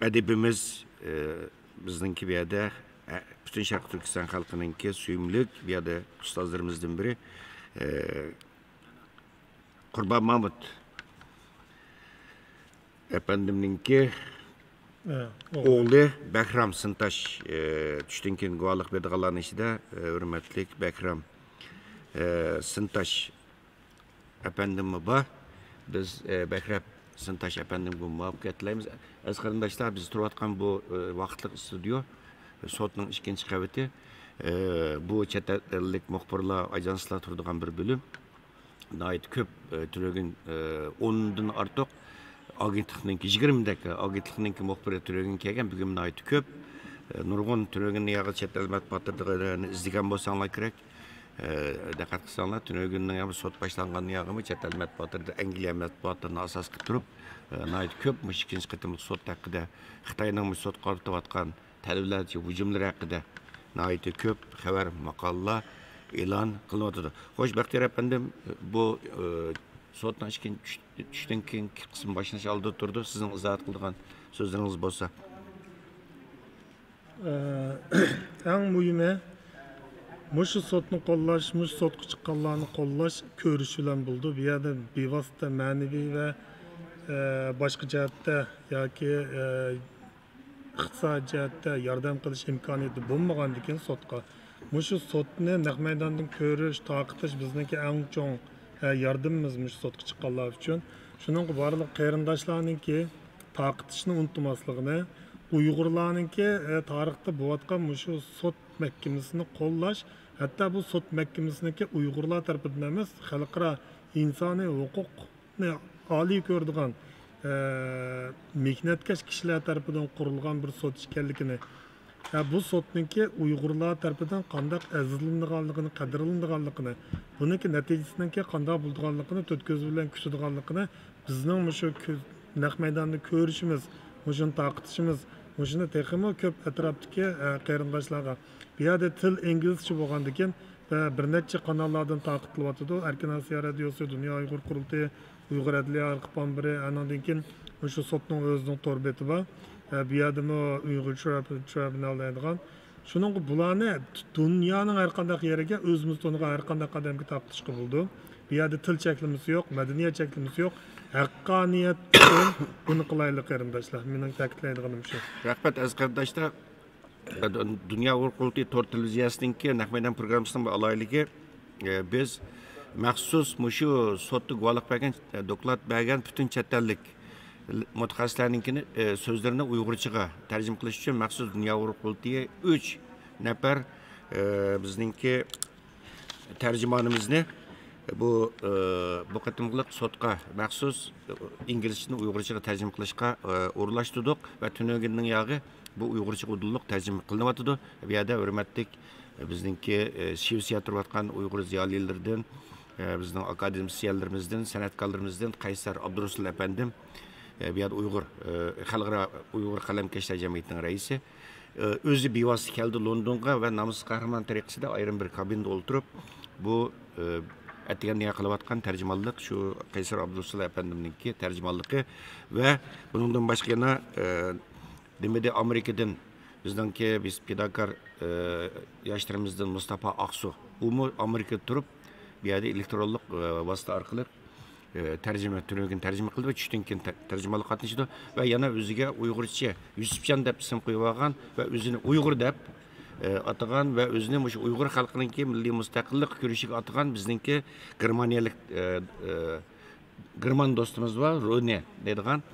ئەدىبىمىز، ئى، بىزنىڭكى بۇ يەردە، ئە، پۈتۈن شەرقىي تۈركىستان خەلقىنىڭكى سۆيۈملۈك بۇ يەردە ئۇستازلىرىمىزدىن بىرى، ئى، قۇربان مامۇت ئەپەندىمنىڭكى ئە، ئوغلى. ئوغلى بەھرام سىنتاش، ئى، چۈشتىن كېيىن گۇۋاھلىق بېرىدىغانلارنىڭ ئىچىدە، ئى، ھۆرمەتلىك بەھرام، ئى، سىنتاش ئەپەندىممۇ بار. بىز، ئى، بەھرام سىنتاش ئەپەندىمگە مۇۋەپپەقىيەت تىلەيمىز. ئەزىز قېرىنداشلار، بىز تۇرۇۋاتقان بۇ، ئى، ۋاقىتلىق ئىستۇدىيو سوتنىڭ ئىككىنچى قەۋىتى. ئى، بۇ چەت ئەللىك مۇخبىرلار، ئاژانسلار تۇرىدىغان بىر بۆلۈم. ناھايىتى كۆپ، ئى، تۈنۈگۈن، ئى، ئوندىن ئارتۇق ئاگېنتلىقنىڭكى، يىگىرمىدەك ئاگېنتلىقنىڭكى مۇخبىرى تۈنۈگۈن كەلگەن، بۈگۈن ناھايىتى كۆپ. ئى، نۇرغۇن تۈنۈگۈن ياغى چەت ئەل مەتبۇئاتلىرىنى ئىزدىگەن بولساڭلار كېرەك. ئى، دىققەت قىلساڭلار، تۈنۈگۈننىڭ ياغى سوت باشلانغان ياغىمۇ چەت ئەل مەتبۇئاتلىرىدا، ئەنگلىيە مەتبۇئاتلىرىنى ئاساس قىلىپ تۇرۇپ، ئى، ناھايىتى كۆپ مۇشۇ ئىككىنچى قېتىملىق سوت ھەققىدە، خىتاينىڭ مۇشۇ سوتقا قارىتىۋاتقان تەلۋىلەرچە ھۇجۇملىرى ھەققىدە ناھايىتى كۆپ خەۋەر، ماقالىلار ئېلان قىلىنىۋاتىدۇ. خوش، بەختىيار ئەپەندىم، بۇ، ئى، سوتنىڭ ئىككىنچى چۈش-، چۈشتىن كېيىنكى قىسمى باشلىنىش ئالدىدا تۇرىدۇ. سىزنىڭ ئىزاھات قىلىدىغان سۆزلىرىڭىز بولسا. ئە، ئەڭ مۇھىمى، مۇشۇ سوتنى قوللاش، مۇشۇ سوتقا چىققانلارنى قوللاش كۆرۈش بىلەن بولىدۇ. بۇ يەردە بىۋاسىتە مەنىۋى ۋە، ئە، باشقا جەھەتتە ياكى، ئە، ئىقتىسادىي جەھەتتە ياردەم قىلىش ئىمكانىيىتى بولمىغاندىكىن سوتقا، مۇشۇ سوتنى نەق مەيداندىن كۆرۈش، تارقىتىش بىزنىڭكى ئەڭ چوڭ، ئە، ياردىمىمىز مۇشۇ سوتقا چىققانلار ئۈچۈن. شۇنىڭغا بارلىق قېرىنداشلارنىڭكى تارقىتىشنى ئۇنتۇماسلىقىنى، ئۇيغۇرلارنىڭكى، ئە، تارىختا بولۇۋاتقان مۇشۇ سوت مەھكىمىسىنى قوللاش، ھەتتا بۇ سوت مەھكىمىسىنىڭكى ئۇيغۇرلار تەرىپىدىن ئەمەس، خەلقئارا ئىنسانىي ھوقۇق ئالىي كۆرىدىغان، ئە، مېھنەتكەش كىشىلەر تەرىپىدىن قۇرۇلغان بىر سوت ئىكەنلىكىنى، ئە، بۇ سوتنىڭكى ئۇيغۇرلار تەرىپىدىن قانداق ئەزىزلىنىدىغانلىقىنى، قەدىرلىنىدىغانلىقىنى، بۇنىڭكى نەتىجىسىنىڭكى قانداق بولىدىغانلىقىنى تۆت كۆزى بىلەن كۈتىدىغانلىقىنى بىزنىڭ مۇشۇ كۆ-، نەق مەيداندا كۆرۈشىمىز، مۇشۇنى تارقىتىشىمىز، مۇشۇنى تېخىمۇ كۆپ ئەتراپتىكى، ئە، قېرىنداشلارغا، بۇ يەردە تىل ئىنگلىزچە بولغاندىكىن، بىر نەچچە قاناللاردىن تارقىتىلىۋاتىدۇ. ئەركىن ئاسىيا رادىيوسى، دۇنيا ئۇيغۇر قۇرۇلتىيى، ئۇيغۇر ئەدلىيە ئارخىپى بىرى، ئانىڭدىن كېيىن مۇشۇ سوتنىڭ ئۆزىنىڭ تور بېتى بار. بۇ يەردىمۇ ئۇيغۇر ترىبۇنال دەيدىغان. شۇنىڭغا بۇلارنى دۇنيانىڭ ھەر قانداق يېرىگە، ئۆزىمىز تونۇغان ھەر قانداق ئادەمگە تارقىتىشقا بولىدۇ. بۇ يەردە تىل چەكلىمىسى يوق، مەدەنىيەت چەكلىمىسى يوق. ھەققانىيەتتىن بۇنى قىلايلى، قېرىنداشلار. مېنىڭ تەكىتلەيدىغىنىم شۇ. رەھمەت، ئەزىز قېرىنداشلار. دۇنيا ئۇيغۇر قۇرۇلتىيى تور تېلېۋىزىيەسىنىڭكى نەق مەيدان پروگراممىسىنىڭ بىر ئالاھىدىلىكى، ئە، بىز مەخسۇس مۇشۇ سوتتا گۇۋاھلىق بەرگەن، ئە، دوكلات بەرگەن پۈتۈن چەت ئەللىك مۇتەخەسسىسلەرنىڭكىنى، ئە، سۆزلىرىنى ئۇيغۇرچىغا تەرجىمە قىلىش ئۈچۈن مەخسۇس دۇنيا ئۇيغۇر قۇرۇلتىيى ئۈچ نەپەر، ئە، بىزنىڭكى تەرجىمانىمىزنى بۇ، ئە، بۇ قېتىملىق سوتقا مەخسۇس ئىنگلىزچىدىن ئۇيغۇرچىغا تەرجىمە قىلىشقا، ئە، ئورۇنلاشتۇردۇق ۋە تۈنۈگۈننىڭ ياغى بۇ ئۇيغۇرچىغا ئۇدۇللۇق تەرجىمە قىلىنىۋاتىدۇ. بۇ يەردە ھۆرمەتلىك، ئە، بىزنىڭكى، ئە، شىۋېتسىيەدە تۇرۇۋاتقان ئۇيغۇر زىيالىيلىرىدىن، ئە، بىزنىڭ ئاكادېمىسىيەنلىرىمىزدىن، سەنئەتكارلىرىمىزدىن قەيسەر ئابدۇرۇسۇل ئەپەندىم، ئە، بۇ يەردە ئۇيغۇر، ئە، خەلقئارا ئۇيغۇر قەلەمكەشلەر جەمئىيىتىنىڭ رەئىسى. ئۆزى بىۋاسىتە كەلدى لوندونغا ۋە نامۇسلۇق قەھرىمان تەرىقىسىدە ئايرىم بىر كابىندا ئولتۇرۇپ، بۇ ئەتىگەن نىيەت قىلىۋاتقان تەرجىمانلىق شۇ قەيسەر ئابدۇرۇسۇل ئەپەندىمنىڭكى تەرجىمانلىقى ۋە بۇنىڭدىن باشقا يەنە نېمىدى، ئامېرىكىدىن بىزنىڭكى بىز پىداكار ياشلىرىمىزدىن مۇستاپا ئاقسۇ، ئۇمۇ ئامېرىكىدا تۇرۇپ بۇ يەردە ئېلېكترونلۇق ۋاسىتە ئارقىلىق تەرجىمە، تۈنۈگۈن تەرجىمە قىلدى ۋە چۈشتىن كېيىن تەرجىمانلىققا قاتنىشىدۇ. ۋە يەنە ئۆزىگە ئۇيغۇرچە يۈسۈپجان دەپ ئىسىم قويۇۋالغان ۋە ئۆزىنى ئۇيغۇر دەپ ئاتىغان ۋە ئۆزىنى مۇشۇ ئۇيغۇر خەلقىنىڭكى مىللىي مۇستەقىللىق كۈرىشىگە ئاتىغان بىزنىڭكى گېرمانىيەلىك گېرمان دوستىمىز بار، رۇنە دەيدىغان.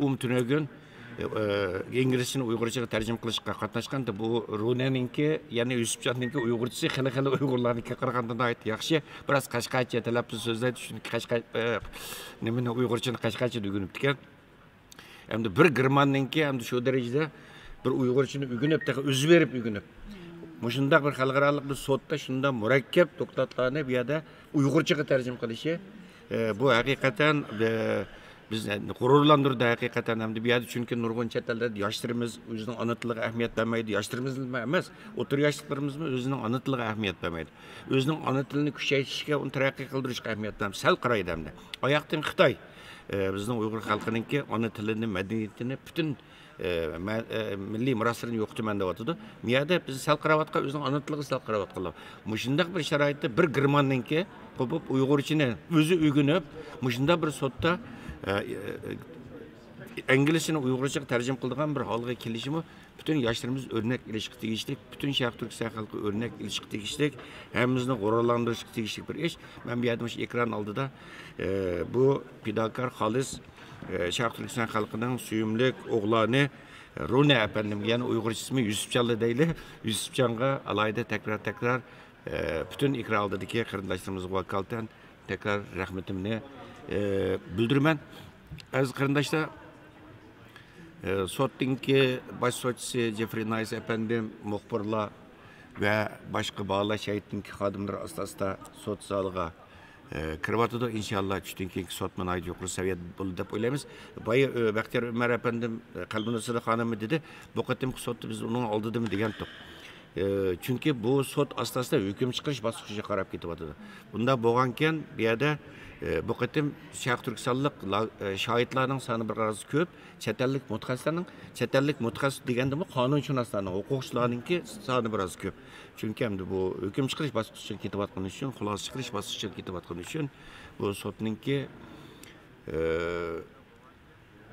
ئۇمۇ تۈنۈگۈن ئىنگلىزچىنى ئۇيغۇرچىغا تەرجىمە قىلىشقا قاتناشقان. بۇ رۇنەنىڭكى، يەنى يۈسۈپجاننىڭكى ئۇيغۇرچىسى خېلى خېلى ئۇيغۇرلارنىڭكىگە قارىغاندا ناھايىتى ياخشى. بىراز قەشقەرچە تەلەپپۇز سۆزلەيدۇ، چۈنكى قەشقەر نېمىنى، ئۇيغۇرچىنى قەشقەرچىدە ئۆگىنىپتىكەن. ئەمدى بىر گېرماننىڭكى ئەمدى شۇ دەرىجىدە بىر ئۇيغۇرچىنى ئۆگىنىپ، تېخى ئۆزى بېرىپ ئۆگىنىپ، مۇشۇنداق بىر خەلقئارالىق بىر سوتتا شۇنداق مۇرەككەپ دوكلاتلارنى بۇ يەردە ئۇيغۇرچىغا تەرجىمە قىلىشى، ئە، بۇ ھەقىقەتەن، ئە، بىزنى غۇرۇرلاندۇرىدۇ ھەقىقەتەن. ھەمدە بۇ يەردە چۈنكى نۇرغۇن چەت ئەللەردە ياشلىرىمىز ئۆزىنىڭ ئانا تىلىغا ئەھمىيەت بەرمەيدۇ. ياشلىرىمىزلا ئەمەس، ئوتتۇرا ياشلىقلىرىمىزمۇ ئۆزىنىڭ ئانا تىلىغا ئەھمىيەت بەرمەيدۇ. ئۆزىنىڭ ئانا تىلىنى كۈچەيتىشكە، ئۇنى تەرەققىي قىلدۇرۇشقا ئەھمىيەت بەرمەيدۇ. سەل قارايدۇ ھەمدە. ئاياقتىن خىتاي، ئە، بىزنىڭ ئۇيغۇر خەلقىنىڭكى ئانا تىلىنى، مەدەنىيىتىنى، پۈتۈن ئە، مە-، ئە، مىللىي مىراسلىرىنى يوقىتىمەن دەۋاتىدۇ. مۇ يەردە بىز سەل قاراۋاتقان، ئۆزىنىڭ ئانا تىلىغا سەل قاراۋاتقانلار. مۇشۇنداق بىر شارائىتتا بىر گېرماننىڭكى قوپۇپ، ئۇيغۇرچىنى ئۆزى ئۆگىنىپ، مۇشۇنداق بىر سوتتا، ئە، ئە، ئىنگلىزچىنى ئۇيغۇرچىغا تەرجىمە قىلىدىغان بىر ھالغا كېلىشىمۇ پۈتۈن ياشلىرىمىز ئۆرنەك ئېلىشقا تېگىشلىك، پۈتۈن شەرقىي تۈركىستان خەلقى ئۆرنەك ئېلىشقا تېگىشلىك، ھەممىمىزنى غۇرۇرلاندۇرۇشقا تېگىشلىك بىر ئىش. مەن بۇ يەردە مۇشۇ ئېكران ئالدىدا، ئە، بۇ پىداكار خالىس ئى، شەرقىي تۈركىستان خەلقىنىڭ سۆيۈملۈك ئوغلانى رۇنە ئەپەندىمگە، يەنە ئۇيغۇرچىسىمۇ يۈسۈپجانلا دەيلى، يۈسۈپجانغا ئالاھىدە تەكرار، تەكرار، ئى، پۈتۈن ئېكران ئالدىدىكى قېرىنداشلىرىمىزغا ۋاكالىتەن تەكرار رەھمىتىمنى، ئى، بىلدۈرىمەن. ئەزىز قېرىنداشلار، ئى، سوتنىڭكى باش سوتچىسى جېفرى نايس ئەپەندىم، مۇخبىرلار ۋە باشقا باھالاش ھەيئىتىنىڭكى خادىملىرى ئاستا-ئاستا سوت زالىغا ئە، كىرىۋاتىدۇ. ئىنشاللا چۈشتىن كېيىنكى سوتمۇ ناھايىتى يۇقىرى سەۋىيەدە بولىدۇ دەپ ئويلايمىز. بايا، ئە، بەختىيار ئۆمەر ئەپەندىم، ئە، قەلبىنۇر سىدىق خانىممۇ دېدى، بۇ قېتىمقى سوتتا بىز ئۇنىڭ ئالدىدىمۇ دېگەنتۇق. ئە، چۈنكى بۇ سوت ئاستا-ئاستا ھۆكۈم چىقىرىش باسقۇچىغا قاراپ كېتىۋاتىدۇ. بۇنداق بولغانكەن، بۇ يەردە، ئە، بۇ قېتىم شەرقىي تۈركىستانلىق لا-، ئە، شاھىتلارنىڭ سانى بىر ئاز كۆپ، چەت ئەللىك مۇتەخەسسىسلەرنىڭ، چەت ئەللىك مۇتەخەسسىس دېگەندىمۇ قانۇنشۇناسلارنىڭ، ھوقۇقچىلارنىڭكى سانى بىر ئاز كۆپ. چۈنكى ئەمدى بۇ ھۆكۈم چىقىرىش باسقۇچىغا كېتىۋاتقىنى ئۈچۈن، خۇلاسە چىقىرىش باسقۇچىغا كېتىۋاتقىنى ئۈچۈن بۇ سوتنىڭكى، ئى،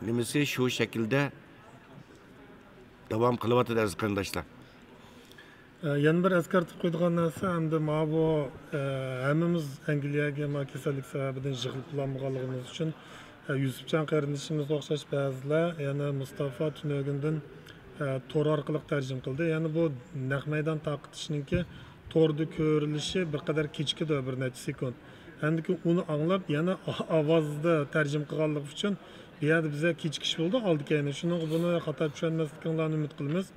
نېمىسى شۇ شەكىلدە داۋام قىلىۋاتىدۇ، ئەزىز قېرىنداشلار. ئە، يەنە بىر ئەسكەرتىپ قويىدىغان نەرسە، ئەمدى ماۋۇ، ئە، ھەممىمىز ئەنگلىيەگە ما كېسەللىك سەۋەبىدىن يىغىلىپ بولالمىغانلىقىمىز ئۈچۈن، ئە، يۈسۈپجان قېرىندىشىمىزغا ئوخشاش بەزىلەر يەنە مۇستافا تۈنۈگۈندىن، ئە، تور ئارقىلىق تەرجىمە قىلدى. يەنى بۇ نەق مەيدان تارقىتىشنىڭكى توردا كۆرۈلۈشى بىر قەدەر كېچىكىدۇ، بىر نەچچە سېكۇنت. ئەمدىكى ئۇنى ئاڭلاپ، يەنە ئاۋازدا تەرجىمە قىلغانلىقى ئۈچۈن بۇ يەردە بىزگە كېچىكىش بولدى ئالدى كەينى. شۇنىڭغا بۇنى خاتا چۈشەنمەسلىكىڭلارنى ئۈمىد قىلىمىز.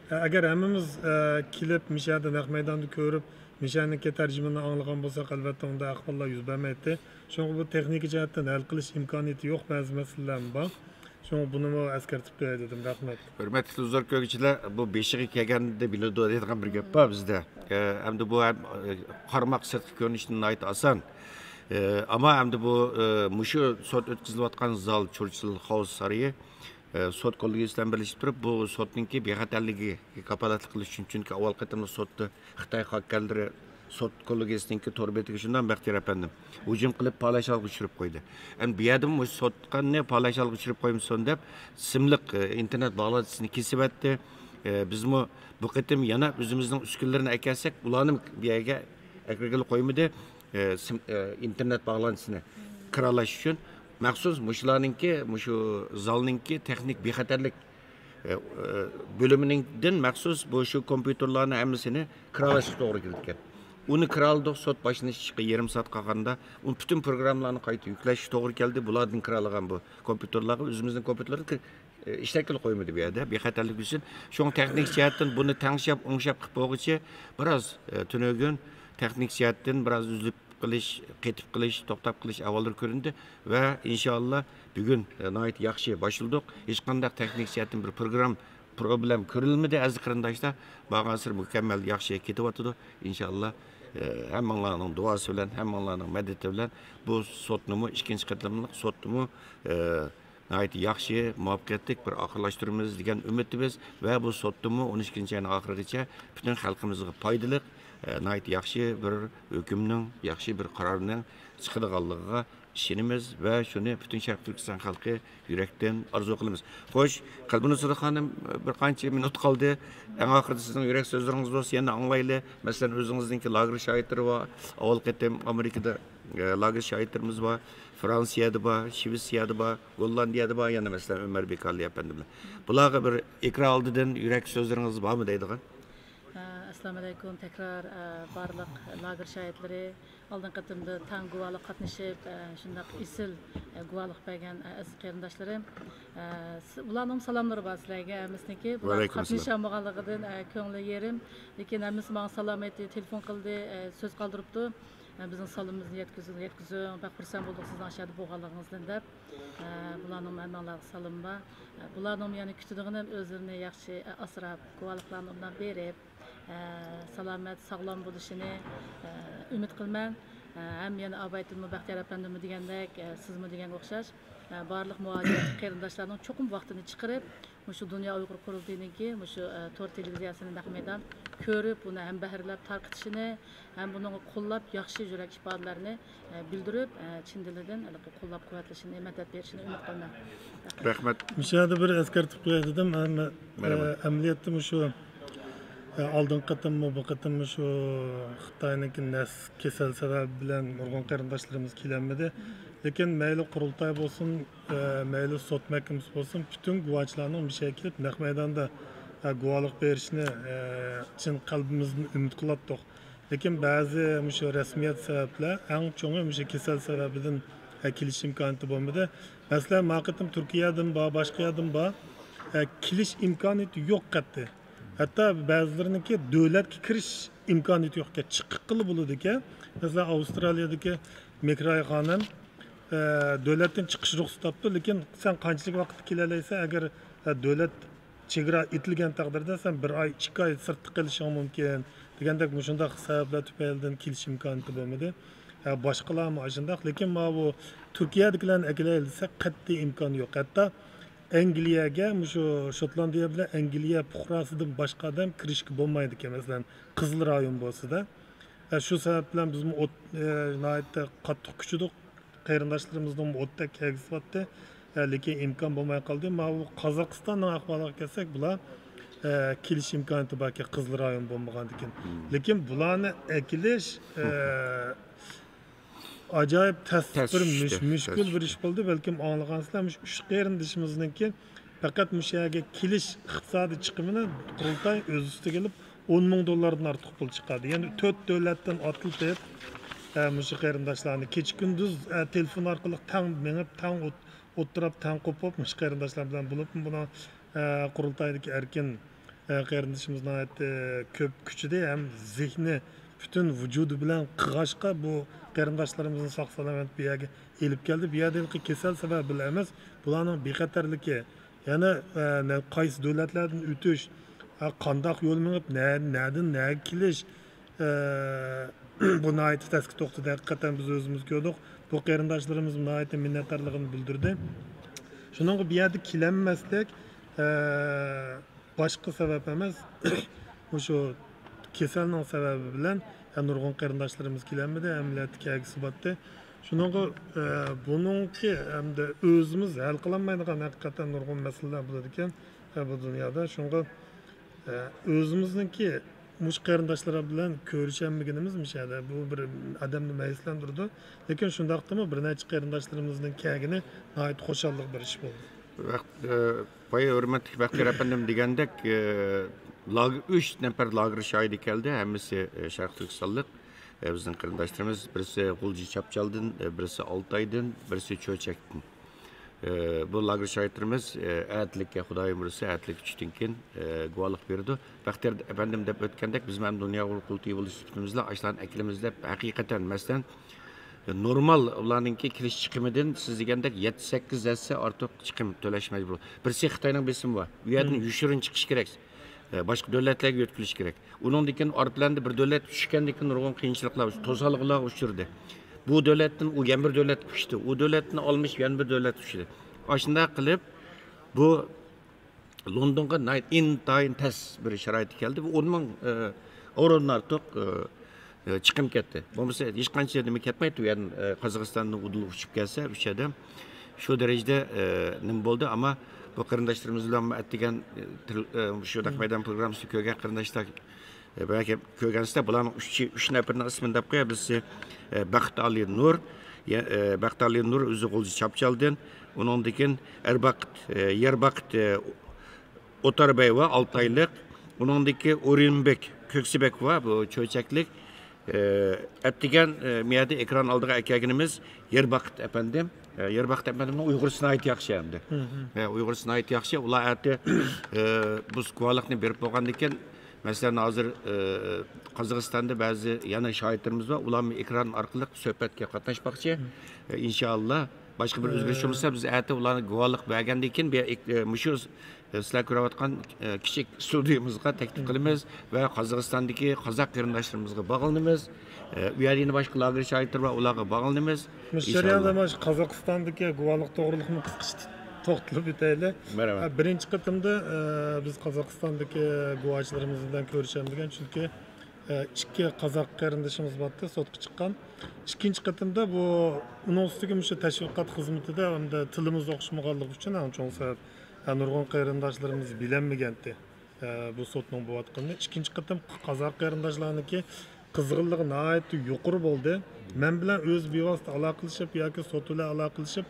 ئە، ئەگەر ھەممىمىز، ئە، كېلىپ، مۇشۇ يەردە نەق مەيداندا كۆرۈپ، مۇشۇ يەرنىڭكى تەرجىمىنى ئاڭلىغان بولساق، ئەلۋەتتە، ئۇنداق ئەھۋاللار يۈز بەرمەيتتى. شۇڭا بۇ تېخنىكا جەھەتتىن ھەل قىلىش ئىمكانىيىتى يوق بەزى مەسىلىلەرمۇ بار. شۇڭا بۇنىمۇ ئەسكەرتىپ قوياي دېدىم. رەھمەت. ھۆرمەتلىك تېلېۋىزور كۆرگۈچىلەر، بۇ بېشىغا كەلگەندە بىلىدۇ دەيدىغان بىر گەپ بار بىزدە. ئە، ئەمدى بۇ ھەم، ئە، قارىماق سىرتقى كۆرۈنۈشتىن ناھايىتى ئاسان. ئە، ئەمما ئەمدى بۇ، ئە، مۇشۇ سوت ئۆتكۈزۈلۈۋاتقان زال، چۇرچىل خاۋس سارىيى، ئە، سوت كوللېگىيىسى بىلەن بىرلىشىپ تۇرۇپ، بۇ سوتنىڭكى بىخەتەرلىكىگە كاپالەتلىك قىلىش ئۈچۈن، چۈنكى ئاۋۋال قېتىملىق سوتتا خىتاي خاككەرلىرى سوت كوللېگىيىسىنىڭكى تور بېتىگە شۇنداق بەختىيار ئەپەندىم ھۇجۇم قىلىپ، پالاي شالغا چۈشۈرۈپ قويدى. ئەمدى بۇ يەردىمۇ مۇشۇ سوتقاننى پالاي شالغا چۈشۈرۈپ قويمىسۇن دەپ، سىملىق، ئە، ئىنتېرنېت باغلانچىسىنى كېسىۋەتتى. ئە، بىزمۇ بۇ قېتىم يەنە ئۆزىمىزنىڭ ئۈسكۈنىلىرىنى ئەكەلسەك، ئۇلارنى بۇ يەرگە ئەكىرگىلى قويمىدى. ئە، سىم-، ئە، ئىنتېرنېت باغلانچىسىنى كىرالاش ئۈچۈن مەخسۇس مۇشۇلارنىڭكى، مۇشۇ زالنىڭكى تېخنىك بىخەتەرلىك ئە، ئە، بۆلۈمىنىڭدىن مەخسۇس بۇ شۇ كومپيۇتېرلارنى ھەممىسىنى كىرالاشقا توغرا كېلىدىكەن. ئۇنى كىرالىدۇق، سوت باشلىنىشقا يېرىم سائەت قالغاندا، ئۇ پۈتۈن پروگراممىلارنى قايتا يۈكلەشكە توغرا كەلدى. بۇلاردىن كىرالىغان بۇ كومپيۇتېرلارغا ئۆزىمىزنىڭ كومپيۇتېرلىرىنى كىر-، ئە، ئىشلەتكىلى قويمىدى بۇ يەردە، بىخەتەرلىك ئۈچۈن. شۇڭا تېخنىك جەھەتتىن بۇنى تەڭشەپ، ئوڭشاپ قىلىپ بولغۇچە بىراز، ئە، تۈنۈگۈن تېخنىك جەھەتتىن بىراز ئۈزۈلۈپ قېلىش، قېتىپ قېلىش، توختاپ قېلىش ئەھۋاللىرى كۆرۈندى ۋە ئىنشائاللا بۈگۈن، ئە، ناھايىتى ياخشى باشلىدۇق. ھېچقانداق تېخنىك جەھەتتىن بىر پروگرام پروبلېم كۆرۈلمىدى، ئەزىز قېرىنداشلار. بارغانسېرى مۇكەممەل ياخشى كېتىۋاتىدۇ. ئىنشاللا، ئە، ھەممىڭلارنىڭ دۇئاسى بىلەن، ھەممىڭلارنىڭ مەدىتى بىلەن بۇ سوتنىمۇ، ئىككىنچى قېتىملىق سوتنىمۇ، ئە، ناھايىتى ياخشى، مۇۋەپپەقىيەتلىك بىر ئاخىرلاشتۇرىمىز دېگەن ئۈمىدتىمىز ۋە بۇ سوتتىمۇ ئون ئىككىنچى ئاينىڭ ئاخىرىغىچە پۈتۈن خەلقىمىزغا پايدىلىق، ئە، ناھايىتى ياخشى بىر ھۆكۈمنىڭ، ياخشى بىر قارارنىڭ چىقىدىغانلىقىغا ئىشىنىمىز ۋە شۇنى پۈتۈن شەرقىي تۈركىستان خەلقى يۈرەكتىن ئارزۇ قىلىمىز. خوش، قەلبىنۇسرا خانىم، بىر قانچە مىنۇت قالدى. ئەڭ ئاخىرىدا سىزنىڭ يۈرەك سۆزلىرىڭىز بولسا يەنە ئاڭلايلى. مەسىلەن، ئۆزىڭىزنىڭكى لاگېر شاھىتلىرى بار. ئاۋۋال قېتىم ئامېرىكىدا، ئە، لاگېر شاھىتلىرىمىز بار. فرانسىيەدە بار، شىۋېتسىيەدە بار، گوللاندىيەدە بار، يەنە مەسىلەن، ئۆمەر بىكالى ئەپەندىملەر. بۇلارغا بىر ئېكران ئالدىدىن يۈرەك سۆزلىرىڭىز بارمۇ دەيدىغان؟ ئە، ئەسسالامۇئەلەيكۇم. تەكرار، ئە، بارلىق لاگېر شاھىتلىرى، ئالدىنقى قېتىمدا تەڭ گۇۋاھلىق قاتنىشىپ، ئە، شۇنداق ئېسىل، ئە، گۇۋاھلىق بەرگەن، ئە، ئەزىز قېرىنداشلىرىم. ئە، سى-، بۇلارنىڭ سالاملىرى بار سىلەرگە ھەممىسىنىڭكى. بۇلار قاتنىشالمىغانلىقىدىن، ئە، كۆڭلى يېرىم. لېكىن ھەممىسى ماڭا سالام ئېيتتى، تېلېفون قىلدى، ئە، سۆز قالدۇرۇپتۇ. ئە، بىزنىڭ سالىمىمىزنى يەتكۈزۈڭ، يەتكۈزۈڭ. بەك خۇرسەن بولدۇق سىزنىڭ ئاشۇ يەردە بولغانلىقىڭىزدىن دەپ. ئە، بۇلارنىڭ ھەممىڭلارغا سالام بار. ئە، بۇلارنىڭ يەنە كۈتىدىغىنى ئۆزلىرىنى ياخشى، ئە، ئاسراپ، گۇۋاھلىقلارنى ئۇنداق بېرىپ، ئە، سالامەت، ساغلام بولۇشىنى، ئە، ئۈمىد قىلىمەن. ئە، ھەم يەنە ئابايتىنمۇ، بەختىيار ئەپەندىمۇ دېگەندەك، ئە، سىزمۇ دېگەنگە ئوخشاش، ئە، بارلىق مۇھاجىر قېرىنداشلارنىڭ چوقۇم ۋاقتىنى چىقىرىپ، مۇشۇ دۇنيا ئۇيغۇر قۇرۇلتىيىنىڭكى مۇشۇ، ئە، تور تېلېۋىزىيەسىنى نەق مەيدان كۆرۈپ، بۇنى ھەم بەھرىلەپ تارقىتىشىنى، ھەم بۇنىڭغا قوللاپ ياخشى يۈرەك ئىپادىلەرنى، ئە، بىلدۈرۈپ، ئە، چىن دىلىدىن ھېلىقى قوللاپ قۇۋۋەتلىشىنى، مەدەت بېرىشىنى ئۈمىد قىلىمەن. رەھمەت. مۇشۇ يەردە بىر ئەسكەرتىپ قوياي دېدىم. ئەمما، ئە، مەرھەمەت. ئەمەلىيەتتە مۇشۇ، ئە، ئالدىنقى قېتىممۇ، بۇ قېتىم مۇشۇ خىتاينىڭكى نەس كېسەل سەۋەبى بىلەن نۇرغۇن قېرىنداشلىرىمىز كېلەلمىدى. لېكىن مەيلى قۇرۇلتاي بولسۇن، ئە، مەيلى سوت مەھكىمىسى بولسۇن، پۈتۈن گۇۋاچىلارنىڭ مۇشۇ يەرگە كېلىپ نەق مەيداندا، ئە، گۇۋاھلىق بېرىشىنى، ئە، چىن قەلبىمىزدىن ئۈمىد قىلاتتۇق. لېكىن بەزى مۇشۇ رەسمىيەت سەۋەبلەر، ئەڭ چوڭى مۇشۇ كېسەل سەۋەبىدىن، ئە، كېلىش ئىمكانىيىتى بولمىدى. مەسىلەن، ما قېتىم تۈركىيەدىن بار، باشقا يەردىن بار، ئە، كېلىش ئىمكانىيىتى يوق قەتئىي. ھەتتا بەزىلىرىنىڭكى دۆلەتكە كىرىش ئىمكانىيىتى يوق ئىكەن، چىققىلى بولىدىكەن. مەسىلەن، ئاۋسترالىيەدىكى مېكراي خانىم، ئە، دۆلەتتىن چىقىش رۇخسىتى تاپتۇ، لېكىن سەن قانچىلىك ۋاقىتتا كېلەلەيسەن، ئەگەر، ئە، دۆلەت چېگرا ئېتىلگەن تەقدىردە سەن بىر ئاي، ئىككى ئاي سىرتتا قېلىشىڭ مۇمكىن دېگەندەك مۇشۇنداق سەۋەبلەر تۈپەيلىدىن كېلىش ئىمكانىيىتى بولمىدى. ھە، باشقىلارمۇ ئاشۇنداق، لېكىن ماۋۇ تۈركىيەدىكىلەرنى ئەكېلەيلى دېسەك قەتئىي ئىمكان يوق. ھەتتا ئەنگلىيەگە، مۇشۇ شوتلاندىيە بىلەن ئەنگلىيە پۇقراسىدىن باشقا ئادەم كىرىشكە بولمايدىكەن، مەسىلەن، قىزىل رايون بولسىدە. ھە، شۇ سەۋەب بىلەن بىزمۇ ئوت-، ئە، ناھايىتى قاتتىق كۈچىدۇق. قېرىنداشلىرىمىزنىڭ ئوتتەك كەلگۈسى بارتتى. ئە، لېكىن ئىمكان بولماي قالدى. ماۋۇ قازاقىستاننىڭ ئەھۋالىغا كەلسەك، بۇلار، ئە، كېلىش ئىمكانىيىتى باركەن، قىزىل رايون بولمىغاندىكىن. لېكىن بۇلارنى ئەكېلىش، ئە، ئاجايىپ تەس، تەس بىر مۈش-، ئىشتە، مۈشكۈل بىر ئىش بولدى. بەلكىم ئاڭلىغانسىلەر، مۇشۇ ئۈچ قېرىندىشىمىزنىڭكى پەقەت مۇشۇ يەرگە كېلىش ئىقتىسادىي چىقىمىنى قۇرۇلتاي ئۆز ئۈستىگە ئېلىپ، ئون مىڭ دوللاردىن ئارتۇق پۇل چىقاردى. يەنى تۆت دۆلەتتىن ئاتلىتىپ، ئە، مۇشۇ قېرىنداشلارنى كېچە-كۈندۈز، ئە، تېلېفون ئارقىلىق تەڭ مېڭىپ، تەڭ ئوت-، ئولتۇراپ، تەڭ قوپۇپ، مۇشۇ قېرىنداشلار بىلەن بولۇپمۇ بۇنىڭ، ئە، قۇرۇلتايدىكى ئەركىن، ئە، قېرىندىشىمىز ناھايىتى كۆپ كۈچىدى ھەم زېھنى پۈتۈن ۋۇجۇدى بىلەن قىلغاچقا، بۇ قېرىنداشلىرىمىزنى ساق-سالامەت بۇ يەرگە ئېلىپ كەلدى. بۇ يەردە ھېلىقى كېسەل سەۋەبى بىلەن ئەمەس، بۇلارنىڭ بىخەتەرلىكى، يەنە، ئە، نە-، قايسى دۆلەتلەردىن ئۆتۈش، ئە، قانداق يول مېڭىپ، نە-، نەدىن نەگە كېلىش، ئە، بۇ ناھايىتى تەسكە توختىدى. ھەقىقەتەن بىز ئۆزىمىز كۆردۇق. بۇ قېرىنداشلىرىمىز ناھايىتى مىننەتدارلىقىنى بىلدۈردى. شۇنىڭغا بۇ يەردە كېلەلمەسلىك، ئە، باشقا سەۋەب ئەمەس، مۇشۇ كېسەلنىڭ سەۋەبى بىلەن، ئە، نۇرغۇن قېرىنداشلىرىمىز كېلەلمىدى، ئەمەلىيەتتە كەلگۈسى باتتى. شۇنىڭغا، ئە، بۇنىڭكى ھەمدە ئۆزىمىز ھەل قىلالمايدىغان ھەقىقەتەن نۇرغۇن مەسىلىلەر بولىدىكەن، ئە، بۇ دۇنيادا. شۇنىڭغا، ئە، ئۆزىمىزنىڭكى مۇشۇ قېرىنداشلار بىلەن كۆرۈشەلمىگىنىمىز مۇشۇ يەردە بۇ بىر ئادەمنى مەيۈسلەندۈرىدۇ. لېكىن شۇنداقتىمۇ بىر نەچچە قېرىنداشلىرىمىزنىڭ كەلگىنى ناھايىتى خۇشاللىق بېرىش بولدى. ۋەق-، ئە، بايا ھۆرمەتلىك بەختىيار ئەپەندىم دېگەندەك، ئە، لاگ-، ئۈچ نەپەر لاگېر شاھىتى كەلدى، ھەممىسى، ئە، شەرقىي تۈركىستانلىق. ئە، بىزنىڭ قېرىنداشلىرىمىز، بىرسى غۇلجا چاپچالدىن، ئە، بىرسى ئالتايدىن، بىرسى چۆچەكتىن. ئە، بۇ لاگېر شاھىتلىرىمىز، ئە، ئەتىلىككە، خۇدايىم بۇيرۇسا، ئەتىلىك چۈشتىن كېيىن، ئە، گۇۋاھلىق بېرىدۇ. بەختىيار ئەپەندىم دەپ ئۆتكەندەك، بىزمۇ ھەم دۇنيا ئۇيغۇر قۇرۇلتىيى بولۇش سۈپىتىمىز بىلەن ئاشۇلارنى ئەكىلىمىز دەپ، ھەقىقەتەن، مەسىلەن، نورمال ئۇلارنىڭكى كىرىش چىقىمىدىن سىز دېگەندەك يەتتە سەككىز ھەسسە ئارتۇق چىقىم تۆلەش مەجبۇر. بىرسى خىتاينىڭ بېسىمى بار. ئۇ يەردىن يوشۇرۇن چىقىش كېرەك. ئە، باشقا دۆلەتلەرگە يۆتكىلىش كېرەك. ئۇنىڭدىن كېيىن ئارتلاندى بىر دۆلەت چۈشكەندىن كېيىن نۇرغۇن قىيىنچىلىقلار، توسالغۇلارغا ئۇچرىدى. بۇ دۆلەتتىن ئۇ يەنە بىر دۆلەتكە ئۇچتى. ئۇ دۆلەتتىن ئالمىشىپ يەنە بىر دۆلەتكە ئۇچتى. ئاشۇنداق قىلىپ بۇ لوندونغا ناھايىتى ئىنتايىن تەس بىر شارائىتتا كەلدى. بۇ ئون مىڭ، ئە، ئورۇندىن ئارتۇق، ئە، ئە، چىقىم كەتتى. بولمىسا ھېچقانچە نېمە كەتمەيتتى. ئۇ يەردىن، ئە، قازاقىستاندىن ئۇدۇل ئۇچۇپ كەلسە ئۈچ ئادەم. شۇ دەرىجىدە، ئە، نېمە بولدى. ئەمما بۇ قېرىنداشلىرىمىز بىلەن ئەتىگەن، ئە، تىل-، ئە، شۇ دەق مەيدان پروگراممىسىنى كۆرگەن قېرىنداشلار، ئە، بەلكى كۆرگەنسىزلەر، بۇلارنىڭ ئۈچى، ئۈچ نەپىرىنىڭ ئىسمىنى دەپ قوياي. بىرسى، ئە، بەخت ئالى نۇر، يە-، ئە، بەخت ئالى نۇر ئۆزى غۇلجا چاپچالدىن، ئۇنىڭدىن كېيىن ئەربەخت، ئە، يەربەخت، ئە، ئوتاربەيۋا، ئالتايلىق، ئۇنىڭدىكى ئورۇنبېك كۆكسىبەكۋا، بۇ چۆچەكلىك. ئە، ئەتىگەن، ئە، مۇ يەردە ئېكران ئالدىغا ئەكەلگىنىمىز يەربەخت ئەپەندىم. ئە، يەربەخت ئەپەندىمنىڭ ئۇيغۇرچىسى ناھايىتى ياخشى ئەمدى. ئە، ئۇيغۇرچىسى ناھايىتى ياخشى. ئۇلار ئەتە، ئە، بۇ گۇۋاھلىقنى بېرىپ بولغاندىن كېيىن، مەسىلەن، ھازىر، ئە، قازاقىستاندا بەزى يەنە شاھىتلىرىمىز بار. ئۇلارمۇ ئېكران ئارقىلىق سۆھبەتكە قاتناشماقچى. ئە، ئىنشائاللا. باشقا بىر ئۆزگىرىش بولمىسا، بىز ئەتە ئۇلارنى گۇۋاھلىق بەرگەندىن كېيىن، بۇ يەر ئېك-، ئە، مۇشۇ، ئە، سىلەر كۆرۈۋاتقان، ئە، كىچىك ئىستۇدىيىمىزغا تەكلىپ قىلىمىز ۋە قازاقىستاندىكى قازاق قېرىنداشلىرىمىزغا باغلىنىمىز. ئە، ئۇ يەردە يەنە باشقا لاگېر شاھىتلىرى بار، ئۇلارغا باغلىنىمىز. مۇشۇ جەرياندا ئىنشائاللا. مانا شۇ قازاقىستاندىكى گۇۋاھلىق توغرىلىقمۇ قىسقىچە توختىلىپ ئۆتەيلى. مەرھەمەت. ئە، بىرىنچى قېتىمدا، ئە، بىز قازاقىستاندىكى گۇۋاھچىلىرىمىز بىلەن كۆرۈشەلمىگەن، چۈنكى ئىككى قازاق قېرىندىشىمىز بارتتى، سوتقا چىققان. ئىككىنچى قېتىمدا بۇ، ئۇنىڭ ئۈستىگە مۇشۇ تەشۋىقات خىزمىتىدە ھەمدە تىلىمىز ئوخشىمىغانلىقى ئۈچۈن ئەڭ چوڭ سەۋەب، ھە، نۇرغۇن قېرىنداشلىرىمىز بىلەلمىگەنتى، ھە، بۇ سوتنىڭ بولۇۋاتقىنىنى. ئىككىنچى قېتىم قازاق قېرىنداشلارنىڭكى قىزغىنلىقى ناھايىتى يۇقىرى بولدى. مەن بىلەن ئۆزى بىۋاسىتە ئالاقىلىشىپ ياكى سوت بىلەن ئالاقىلىشىپ،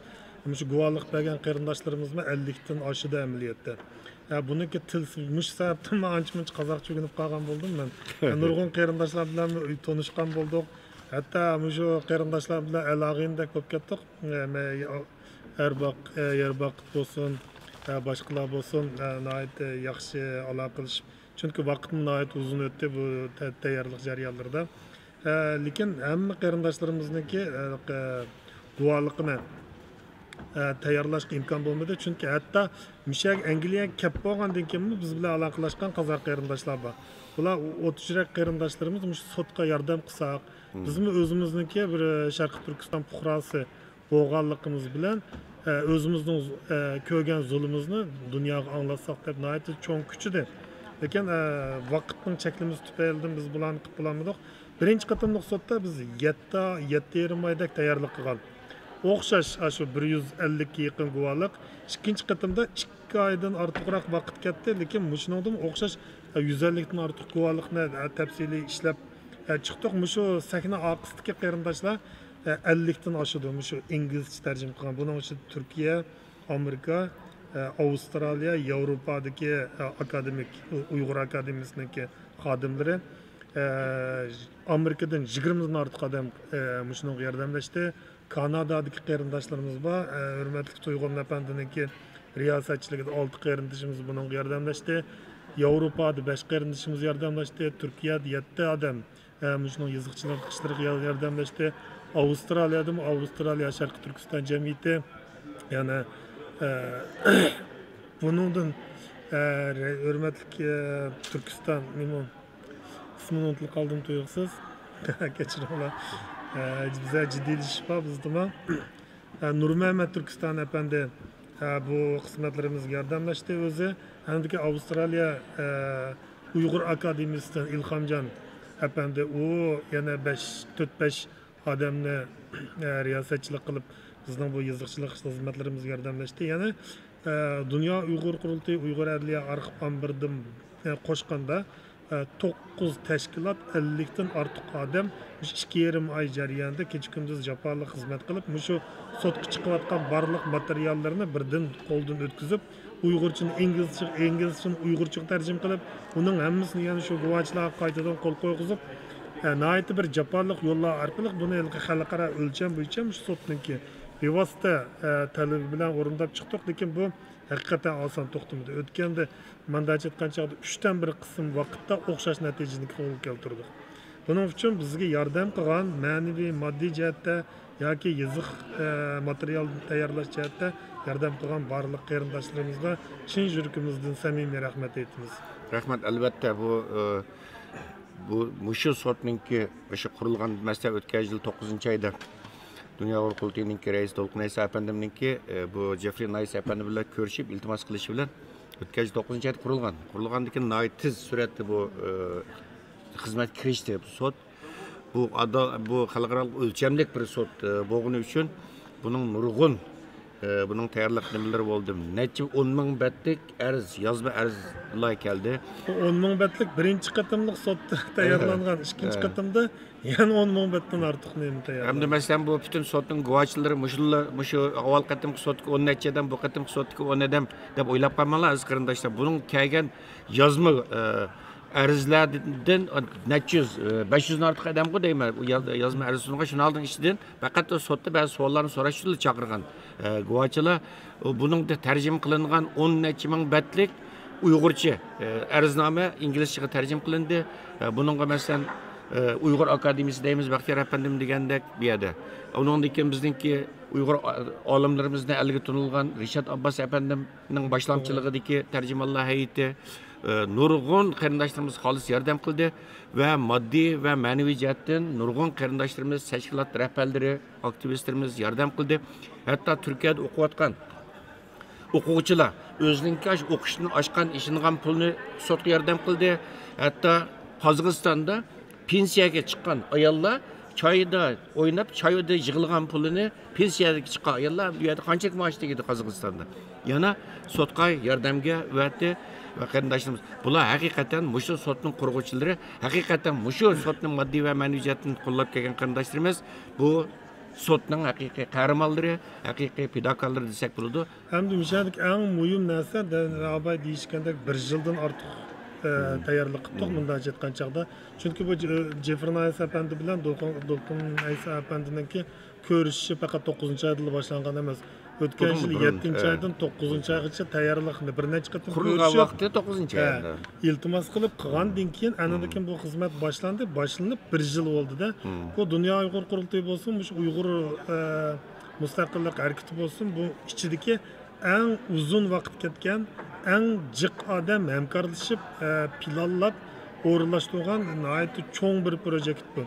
مۇشۇ گۇۋاھلىق بەرگەن قېرىنداشلىرىمىزمۇ ئەللىكتىن ئاشىدۇ ئەمەلىيەتتە. ھە، بۇنىڭكى تىل، مۇشۇ سەۋەبتىنمۇ ئانچە-مۇنچە قازاقچە ئۆگىنىپ قالغان بولدۇم مەن. ھە، نۇرغۇن قېرىنداشلار بىلەن تونۇشقان بولدۇق. ھەتتا مۇشۇ قېرىنداشلار بىلەن ئەل-ئاغىنىدەك بولۇپ كەتتۇق. ھە، مەن، ئەرباق-، ئە، يەرباقىت بولسۇن، ھە، باشقىلار بولسۇن، ھە، ناھايىتى ياخشى ئالاقىلىشىپ، چۈنكى ۋاقىتمۇ ناھايىتى ئۇزۇن ئۆتتى بۇ تە-، تەييارلىق جەريانلىرىدا. ئە، لېكىن ھەممە قېرىنداشلىرىمىزنىڭكى، ئە، قە-، گۇۋاھلىقىنى، ئە، تەييارلاشقا ئىمكان بولمىدى. چۈنكى ھەتتا مۇشۇ يەرگە ئەنگلىيەگە كەپ بولغاندىن كېيىنمۇ بىز بىلەن ئالاقىلەشكەن قازاق قېرىنداشلار بار. بۇلار ئوتتۇز يۈرەك قېرىنداشلىرىمىز مۇشۇ سوتقا ياردەم قىلساق، بىزمۇ ئۆزىمىزنىڭكى بىر، ئە، شەرقىي تۈركىستان پۇقراسى بولغانلىقىمىز بىلەن، ئە، ئۆزىمىزنىڭ، ئە، كۆرگەن زۇلۇمىمىزنى دۇنياغا ئاڭلاتساق دەپ ناھايىتى چوڭ كۈچىدى. لېكىن، ئە، ۋاقىتنىڭ چەكلىمىسى تۈپەيلىدىن بىز بۇلارنى قىلىپ بولالمىدۇق. بىرىنچى قېتىملىق سوتتا بىز يەتتە، يەتتە يېرىم ئايدەك تەييارلىق قىلغان. ئوخشاش، ئاشۇ بىر يۈز ئەللىككە يېقىن گۇۋاھلىق. ئىككىنچى قېتىمدا ئىككى ئايدىن ئارتۇقراق ۋاقىت كەتتى، لېكىن مۇشۇنىڭدىمۇ ئوخشاش، ئە، يۈز ئەللىكتىن ئارتۇق گۇۋاھلىقنى، ئە، تەپسىلىي ئىشلەپ، ئە، چىقتۇق. مۇشۇ سەھنە ئارقىسىدىكى قېرىنداشلار، ئە، ئەللىكتىن ئاشىدۇ، مۇشۇ ئىنگلىزچە تەرجىمە قىلغان. بۇنىڭ ئىچىدە تۈركىيە، ئامېرىكا، ئە، ئاۋسترالىيە، ياۋروپادىكى، ئە، ئاكادېمىك، ئۇ-، ئۇيغۇر ئاكادېمىيىسىنىڭكى خادىملىرى، ئە، ئامېرىكىدىن يىگىرمىدىن ئارتۇق ئادەم، ئە، مۇشۇنىڭغا ياردەملەشتى. كانادادىكى قېرىنداشلىرىمىز بار. ئە، ھۆرمەتلىك تۇيغۇن ئەپەندىنىڭكى رىياسەتچىلىكىدە ئالتە قېرىندىشىمىز بۇنىڭغا ياردەملەشتى. ياۋروپادا بەش قېرىندىشىمىز ياردەملەشتى. تۈركىيەدە يەتتە ئادەم، ئە، مۇشۇنىڭ يېزىقچىلىق ئىشلىرىغا يار-، ياردەملەشتى. ئاۋسترالىيەدىمۇ ئاۋسترالىيە شەرقىي تۈركىستان جەمئىيىتى، يەنە، ئە، بۇنىڭدىن، ئە، ھۆرمەتلىك، ئە، تۈركىستان، نېمە، ئىسمىنى ئۇنتۇپ قالدىم تۇيۇقسىز. كەچۈرۈڭلار. ئە، بىزلەر جىددىيلىشىش بار بىزدىمۇ. ئە، نۇرمەمەت تۈركىستان ئەپەندى، ئە، بۇ خىزمەتلىرىمىزگە ياردەملەشتى ئۆزى. ھەمدىكى ئاۋسترالىيە، ئە، ئۇيغۇر ئاكادېمىيىسىدىن ئىلھامجان ئەپەندى، ئۇ يەنە بەش، تۆت، بەش ئادەمنى، ئە، رىياسەتچىلىك قىلىپ، بىزنىڭ بۇ يېزىقچىلىق خىزمەتلىرىمىزگە ياردەملەشتى. يەنە، ئە، دۇنيا ئۇيغۇر قۇرۇلتىيى ئۇيغۇر ئەدلىيە ئارخىپ ئامبىرىدىن، ئە، قوشقاندا، ئە، توققۇز تەشكىلات، ئەللىكتىن ئارتۇق ئادەم مۇشۇ ئىككى يېرىم ئاي جەريانىدا كېچە-كۈندۈز جاپالىق خىزمەت قىلىپ، مۇشۇ سوتقا چىقىۋاتقان بارلىق ماتېرىياللىرىنى بىردىن قولدىن ئۆتكۈزۈپ، ئۇيغۇرچىنى ئىنگلىزچە، ئىنگلىزچىنى ئۇيغۇرچىغا تەرجىمە قىلىپ، ئۇنىڭ ھەممىسىنى يەنە شۇ گۇۋاچىلارغا قايتىدىن قول قويغۇزۇپ، ئە، ناھايىتى بىر جاپالىق يوللار ئارقىلىق بۇنى ھېلىقى خەلقئارا ئۆلچەم بويىچە مۇشۇ سوتنىڭكى بىۋاسىتە، ئە، تەلىپى بىلەن ئورۇنداپ چىقتۇق. لېكىن بۇ ھەقىقەتەن ئاسان توختىمىدى. ئۆتكەندە مەن دەرس ئېيتقان چاغدا ئۈچتىن بىر قىسىم ۋاقىتتا ئوخشاش نەتىجىنى قولغا كەلتۈردۇق. بۇنىڭ ئۈچۈن بىزگە ياردەم قىلغان، مەنىۋى، ماددىي جەھەتتە ياكى يېزىق، ئە، ماتېرىيال تەييارلاش جەھەتتە ياردەم قىلغان بارلىق قېرىنداشلىرىمىزغا چىن يۈرىكىمىزدىن سەمىمىي رەھمەت ئېيتىمىز. رەھمەت. ئەلۋەتتە، بۇ، ئە، بۇ، مۇشۇ سوتنىڭكى، مۇشۇ قۇرۇلغان، مەسىلەن، ئۆتكەن يىل توققۇزىنچى ئايدا دۇنيا ئۇيغۇر قۇرۇلتىيىنىڭكى رەئىسى دولقۇن ئەيسا ئەپەندىمنىڭكى، ئە، بۇ جېفرى نايس ئەپەندى بىلەن كۆرۈشۈپ، ئىلتىماس قىلىشى بىلەن ئۆتكەن يىل توققۇزىنچى ئايدا قۇرۇلغان. قۇرۇلغاندىن كېيىن ناھايىتى تېز سۈرئەتتە بۇ، ئە، خىزمەتكە كىرىشتى بۇ سوت. بۇ ئادا-، بۇ خەلقئارالىق ئۆلچەملىك بىر سوت، ئە، بولغىنى ئۈچۈن بۇنىڭ نۇرغۇن، ئە، بۇنىڭ تەييارلىق نېمىلىرى بولدى. نەچچە ئون مىڭ بەتلىك ئەرز، يازما ئەرزلەر كەلدى. بۇ ئون مىڭ بەتلىك بىرىنچى قېتىملىق سوتتا تەييارلانغان، ئىككىنچى قېتىمدا يەنە ئون مىڭ بەتتىن ئارتۇق نېمە تەييارلىنىدۇ. ھەمدە مەسىلەن، بۇ پۈتۈن سوتنىڭ گۇۋاھچىلىرى مۇشۇلار، مۇشۇ ئاۋۋال قېتىمقى سوتتىكى ئون نەچچە ئادەم، بۇ قېتىمقى سوتتىكى ئون ئادەم دەپ ئويلاپ قالماڭلار، ئەزىز قېرىنداشلار. بۇنىڭ كەلگەن يازما، ئە، ئەرزلەردىن نەچچە يۈز، ئە، بەش يۈزدىن ئارتۇق ئادەمغۇ دەيمەن، ئۇ ياز-، يازما ئەرز سۇنغان. شۇنىڭ ئالدىن ئىچىدىن پەقەت سوتتا بەزى سوئاللارنى سوراش ئۈچۈنلا چاقىرغان، ئە، گۇۋاھچىلار. بۇنىڭدا تەرجىمە قىلىنغان ئون نەچچە مىڭ بەتلىك ئۇيغۇرچە، ئە، ئەرزنامە ئىنگلىزچىغا تەرجىمە قىلىندى. ئە، بۇنىڭغا مەسىلەن، ئە، ئۇيغۇر ئاكادېمىيىسى دەيمىز، بەختىيار ئەپەندىم دېگەندەك بۇ يەردە. ئۇنىڭدىن كېيىن بىزنىڭكى ئۇيغۇر ئا-، ئالىملىرىمىزنى ئەلگە تونۇلغان رىشات ئابباس ئەپەندىمنىڭ باشلامچىلىقىدىكى تەرجىمانلار ھەيئىتى، ئە، نۇرغۇن قېرىنداشلىرىمىز خالىس ياردەم قىلدى ۋە ماددىي ۋە مەنىۋى جەھەتتىن نۇرغۇن قېرىنداشلىرىمىز، تەشكىلات رەھبەرلىرى، ئاكتىۋىستلىرىمىز ياردەم قىلدى. ھەتتا تۈركىيەدە ئوقۇۋاتقان ئوقۇغۇچىلار ئۆزىنىڭكى ئاشۇ ئوقۇشتىن ئاشقان، ئىشىنغان پۇلنى سوتقا ياردەم قىلدى. ھەتتا قازاقىستاندا پېنسىيەگە چىققان ئاياللار چايدا ئويناپ، چايدا يىغىلغان پۇلىنى، پېنسىيەگە چىققان ئاياللار بۇ يەردە قانچىلىك مائاش تېگىدۇ قازاقىستاندا؟ يەنە سوتقا ياردەمگە ئەۋەتتى ۋە قېرىنداشلىرىمىز. بۇلار ھەقىقەتەن مۇشۇ سوتنىڭ قۇرغۇچىلىرى، ھەقىقەتەن مۇشۇ سوتنى ماددىي ۋە مەنىۋى جەھەتتىن قوللاپ كەلگەن قېرىنداشلىرىمىز بۇ سوتنىڭ ھەقىقىي قەھرىمانلىرى، ھەقىقىي پىداكارلىرى دېسەك بولىدۇ. ھەمدە مۇشۇ يەردىكى ئەڭ مۇھىم نەرسە، دە-، ئاباي دېيىشكەندەك، بىر يىلدىن ئارتۇق، ئە، تەييارلىق قىپتۇق، مۇنداق ئېيتقان چاغدا. چۈنكى بۇ جې-، جېفرى نايس ئەپەندى بىلەن دولقۇن، دولقۇن ئەيسا ئەپەندىنىڭكى كۆرۈشۈشى پەقەت توققۇزىنچى ئايدا باشلانغان ئەمەس. ئۆتكەن يىل يەتتىنچى ئايدىن توققۇزىنچى ئايغىچە تەييارلىقنى بىر نەچچە قېتىم قۇرۇلغان كۆرۈشۈپ، ۋاقتى توققۇزىنچى ئاي. ئىلتىماس قىلىپ قىلغاندىن كېيىن، ئاندىن كېيىن بۇ خىزمەت باشلاندى، باشلىنىپ بىر يىل بولدى-دە. بۇ دۇنيا ئۇيغۇر قۇرۇلتىيى بولسۇن، مۇشۇ ئۇيغۇر، ئە، مۇستەقىللىق ھەرىكىتى بولسۇن، بۇ ئىچىدىكى ئەڭ ئۇزۇن ۋاقىت كەتكەن، ئەڭ جىق ئادەم ھەمكارلىشىپ، ئە، پىلانلاپ ئورۇنلاشتۇرغان ناھايىتى چوڭ بىر پروژېكت بۇ.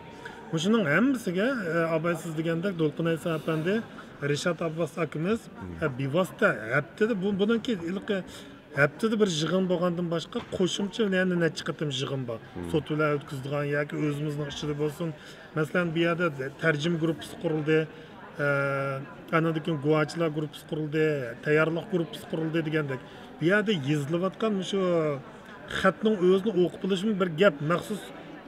مۇشۇنىڭ ھەممىسىگە، ئە، ئاباي سىز دېگەندەك دولقۇن ئەيسا ئەپەندى، رىشات ئابباس ئاكىمىز، ئە، بىۋاسىتە ھەپتىدە بۇ، بۇنىڭكى ھېلىقى ھەپتىدە بىر يىغىن بولغاندىن باشقا، قوشۇمچە يەنە نەچچە قېتىم يىغىن بار. سوت بىلەن ئۆتكۈزىدىغان ياكى ئۆزىمىزنىڭ ئىچىدە بولسۇن. مەسىلەن، بۇ يەردە تەرجىمە گۇرۇپپىسى قۇرۇلدى، ئە، ئاندىن كېيىن گۇۋاچىلار گۇرۇپپىسى قۇرۇلدى، تەييارلىق گۇرۇپپىسى قۇرۇلدى دېگەندەك. بۇ يەردە يېزىلىۋاتقان مۇشۇ خەتنىڭ ئۆزىنى ئوقۇپ بولۇشمۇ بىر گەپ. مەخسۇس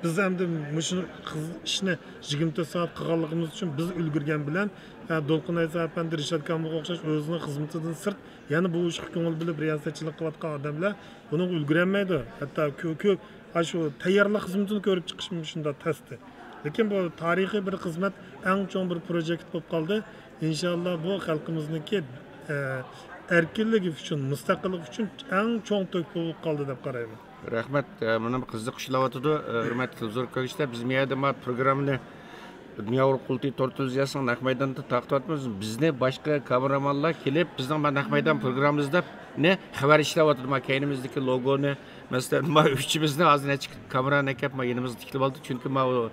بىز ئەمدى مۇشۇ خىز-، ئىشنى يىگىرمە تۆت سائەت قىلغانلىقىمىز ئۈچۈن بىز ئۈلگۈرگەن بىلەن، ئە، دولقۇن ئەيسا ئەپەندى، رىشات كامىلغا ئوخشاش ئۆزىنىڭ خىزمىتىدىن سىرت يەنە بۇ ئىشقا كۆڭۈل بۆلۈپ رىياسەتچىلىك قىلىۋاتقان ئادەملەر بۇنىڭغا ئۈلگۈرەلمەيدۇ. ھەتتا كۆ-، كۆ-، ئاشۇ تەييارلىق خىزمىتىنى كۆرۈپ چىقىشمۇ شۇنداق تەستە. لېكىن بۇ تارىخىي بىر خىزمەت، ئەڭ چوڭ بىر پروژېكت بولۇپ قالدى. ئىنشاللا بۇ خەلقىمىزنىڭكى، ئە، ئەركىنلىكى ئۈچۈن، مۇستەقىللىقى ئۈچۈن ئەڭ چوڭ تۆھپە بولۇپ قالدى دەپ قارايمەن. رەھمەت، ئە، مانا بۇ قىزىق ئىشلەۋاتىدۇ، ھۆرمەتلىك تېلېۋىزور كۆرگۈچىلەر. بىز مۇ يەردە ما پروگراممىنى دۇنيا ئۇيغۇر قۇرۇلتىيى تور تېلېۋىزىيەسىنىڭ نەق مەيدانىدا تارقىتىۋاتىمىز. بىزنى باشقا كامېرامانلار كېلىپ، بىزنىڭ ما نەق مەيدان پروگراممىمىزدا نى خەۋەر ئىشلەۋاتىدۇ. ما كەينىمىزدىكى لوگونى، مەسىلەن، ما ئۈچىمىزنى ھازىر نەچچە كامېرانى ئەكەپ، ما يېنىمىزغا تىكلىۋالدى. چۈنكى ما ئۇ،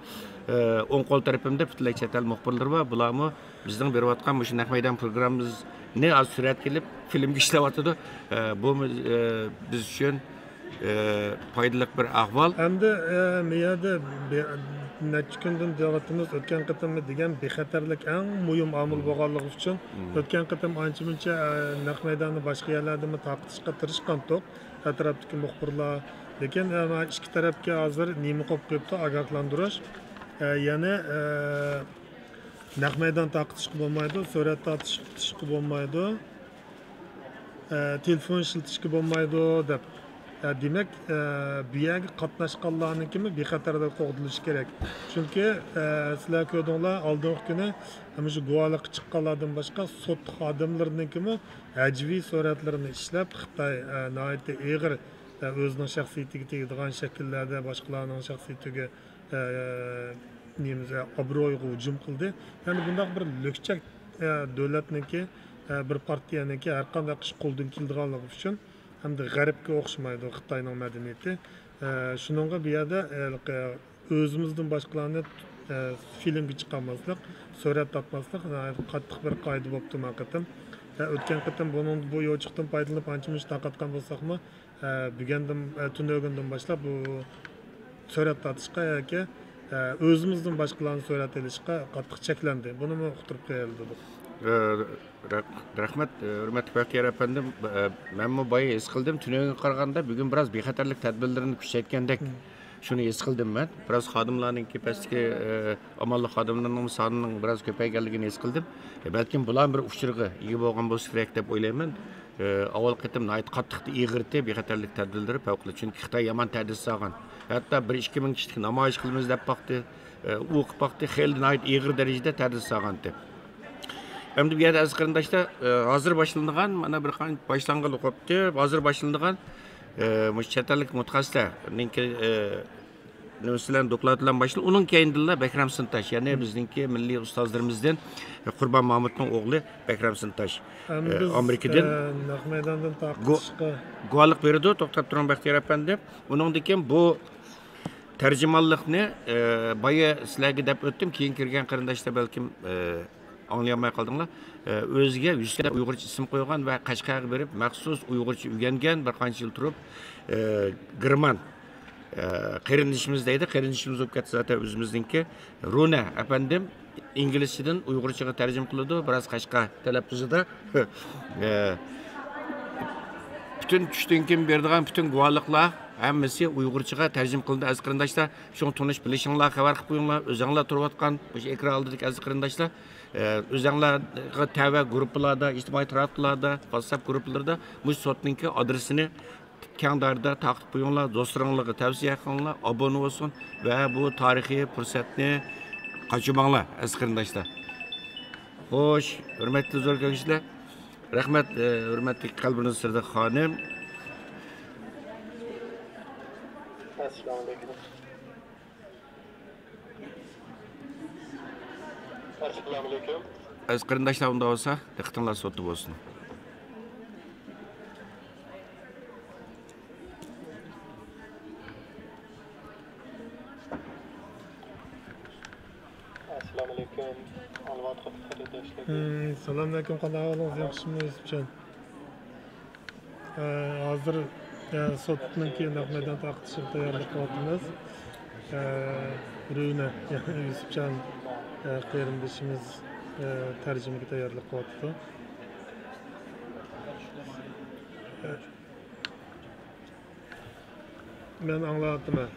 ئە، ئوڭ قول تەرىپىمدە پۈتۈنلەي چەت ئەل مۇخبىرلىرى بار. بۇلارمۇ بىزنىڭ بېرىۋاتقان مۇشۇ نەق مەيدان پروگراممىمىزنى ھازىر سۈرەتكە ئېلىپ، فىلىمگە ئىشلەۋاتىدۇ. ئە، بۇ، ئە، بىز ئۈچۈن ئى، پايدىلىق بىر ئەھۋال. ئەمدى، ئى، مۇ يەردە بى-، نەچچە كۈندىن دەۋاتىمىز، ئۆتكەن قېتىممۇ دېگەن بىخەتەرلىك ئەڭ مۇھىم ئامىل بولغانلىقى ئۈچۈن، ئۆتكەن قېتىم ئانچە مۇنچە، ئە، نەق مەيداننى باشقا يەرلەردىمۇ تارقىتىشقا تىرىشقانتۇق، ئەتراپتىكى مۇخبىرلار. لېكىن، ئە، مانا ئىككى تەرەپكە ھازىر نېمە قوپۇپ قېلىپتۇ، ئاگاھلاندۇرۇش. ئە، يەنى، ئە، نەق مەيدان تارقىتىشقا بولمايدۇ، سۈرەت تارتىشقا بولمايدۇ. ئە، تېلېفون ئىشلىتىشكە بولمايدۇ دەپ. ئە، دېمەك، ئە، بۇ يەرگە قاتناشقانلارنىڭكىمۇ بىخەتەرلىك قوغدىلىشى كېرەك. چۈنكى، ئە، سىلەر كۆردۈڭلار، ئالدىنقى كۈنى مۇشۇ گۇۋاھلىققا چىققانلاردىن باشقا سوت خادىملىرىنىڭكىمۇ ھەجۋىي سۈرەتلىرىنى ئىشلەپ، خىتاي، ئە، ناھايىتى ئېغىر، ئە، ئۆزىنىڭ شەخسىيىتىگە تېگىدىغان شەكىللەردە باشقىلارنىڭ شەخسىيىتىگە ئە، نېمىز، ئە، ئابرۇيىغا ھۇجۇم قىلدى. يەنى بۇنداق بىر لۈكچەك، ئە، دۆلەتنىڭكى، ئە، بىر پارتىيەنىڭكى ھەر قانداق ئىش قولىدىن كېلىدىغانلىقى ئۈچۈن ھەمدە غەربكە ئوخشىمايدۇ خىتاينىڭ مەدەنىيىتى. ئە، شۇنىڭغا بۇ يەردە، ئە، ئۆزىمىزدىن باشقىلارنى، ئە، فىلىمگە چىقارماسلىق، سۈرەتتە ئارتماسلىق ناھايىتى قاتتىق بىر قائىدە بوپتۇ ما قېتىم. ئە، ئۆتكەن قېتىم بۇنىڭ، بۇ يوچۇقتىن پايدىلىنىپ ئانچە-مۇنچە تارقاتقان بولساقمۇ، ئە، بۈگۈندىن، ئە، تۈنۈگۈندىن باشلاپ بۇ سۈرەت تارتىشقا ياكى، ئە، ئۆزىمىزدىن باشقىلارنى سۈرەت ئېلىشقا قاتتىق چەكلەندى. بۇنىمۇ ئۇقتۇرۇپ قويايلى دېدۇق. ئە، رەھ-، رەھمەت، ئە، ھۆرمەتلىك بەختىيار ئەپەندىم. ئە، مەنمۇ بايا ھېس قىلدىم، تۈنۈگۈنگە قارىغاندا بۈگۈن بىراز بىخەتەرلىك تەدبىرلىرىنى كۈچەيتكەندەك. مم. شۇنى ھېس قىلدىم مەن. بىراز خادىملارنىڭكى پەستىكى، ئە، ئامانلىق خادىملىرىنىڭ سانىنىڭ بىراز كۆپەيگەنلىكىنى ھېس قىلدىم. ئە، بەلكىم بۇلار بىر ئۇچۇرغا ئىگە بولغان بولسا كېرەك دەپ ئويلايمەن. ئە، ئاۋۋال قېتىم ناھايىتى قاتتىق ئېغىرتى بىخەتەرلىك تەدبىرلىرى پەۋقۇلئاددە، چۈنكى خىتاي يامان تەدىس سالغان. ھەتتا بىر ئىككى مىڭ كىشىلىك نامايىش قىلىمىز دەپ باقتى، ئە، ئۇ قىلىپ باقتى، خېلى ناھايىتى ئېغىر دەرىجىدە تەدىس سالغانتى. ئەمدى بۇ يەردە ئەزىز قېرىنداشلار، ئە، ھازىر باشلىنىدىغان، مانا بىر قانچە باشلانغىلى قوپتى، ھازىر باشلىنىدىغان، ئە، مۇشۇ چەت ئەللىك مۇتەخەسسىسلەرنىڭكى، ئە، نېمىسى بىلەن، دوكلات بىلەن باشلىنىپ، ئۇنىڭ كەينىدىنلا بەكرەم سىنتاش، يەنى بىزنىڭكى مىللىي ئۇستازلىرىمىزدىن قۇربان مامۇتنىڭ ئوغلى بەكرەم سىنتاش، ئەمما ئە، بىز، ئامېرىكىدىن ئە، نەق مەيداندىن گۇ-، تارقىتىشقا گۇۋاھلىق بېرىدۇ. توختاپ تۇرۇڭ، بەختىيار ئەپەندى. ئۇنىڭدىن كېيىن بۇ تەرجىمانلىقنى، ئە، بايا سىلەرگە دەپ ئۆتتۈم، كېيىن كىرگەن قېرىنداشلار بەلكىم، ئە، ئاڭلىيالماي قالدىڭلار. ئە، ئۆزىگە يۈسۈپ دەپ ئۇيغۇرچە ئىسىم قويغان ۋە قەشقەرگە بېرىپ مەخسۇس ئۇيغۇرچە ئۆگەنگەن، بىر قانچە يىل تۇرۇپ، ئە، گېرمان، ئە، قېرىندىشىمىز دەيدۇ، قېرىندىشىمىز بولۇپ كەتتى زاتەن ئۆزىمىزنىڭكى. رۇنە ئەپەندىم ئىنگلىزچىدىن ئۇيغۇرچىغا تەرجىمە قىلىدۇ، بىراز قەشقەر تەلەپپۇزىدا. ئە، پۈتۈن چۈشتىن كېيىن بېرىدىغان پۈتۈن گۇۋاھلىقلار ھەممىسى ئۇيغۇرچىغا تەرجىمە قىلىندى، ئەزىز قېرىنداشلار. شۇڭا تونۇش بىلىشىڭلار، خەۋەر قىلىپ قويۇڭلار، ئۆزەڭلار تۇرۇۋاتقان مۇشۇ ئېكران ئالدىدىكى ئەزىز قېرىنداشلار. ئە، ئۆزەڭلارغا تەۋە گۇرۇپپىلاردا، ئىجتىمائىي تاراتقۇلاردا، ۋاتساپ گۇرۇپپىلىرىدا مۇشۇ سوتنىڭكى ئادرېسىنى كەڭ دائىرىدە تارقىتىپ قويۇڭلار، دوستلىرىڭلارغا تەۋسىيە قىلىڭلار، ئابۇنە بولسۇن ۋە بۇ تارىخىي پۇرسەتنى قاچۇرماڭلار، ئەزىز قېرىنداشلار. خوش، ھۆرمەتلىك زور كۆڭۈللۈكلەر. رەھمەت، ئە، ھۆرمەتلىك قەلبىنىڭ سىرلىق خانىم. ئەسسالامۇئەلەيكۇم. ئەسسالامۇئەلەيكۇم. ئەزىز قېرىنداشلار، ئۇنداق بولسا، دىققىتىڭلار سوتتا بولسۇن. ئەسسالامۇئەلەيكۇم. ئاڭلاۋاتقان قېرىنداشلار. ھىم، سالامئەلەيكۇم، قانداق ئەھۋالىڭىز؟ ياخشىمۇ، يۈسۈپجان؟ ئە، ھازىر، ئە، سوتنىڭكى نەق مەيدان تارقىتىشىغا تەييارلىق قىلىۋاتىمىز. ئە، رۈنە، يەنى يۈسۈپجان، ئە، قېرىندىشىمىز، ئە، تەرجىمىگە تەييارلىق قىلىۋاتىدۇ. ئە، مەن ئاڭلاۋاتىمەن.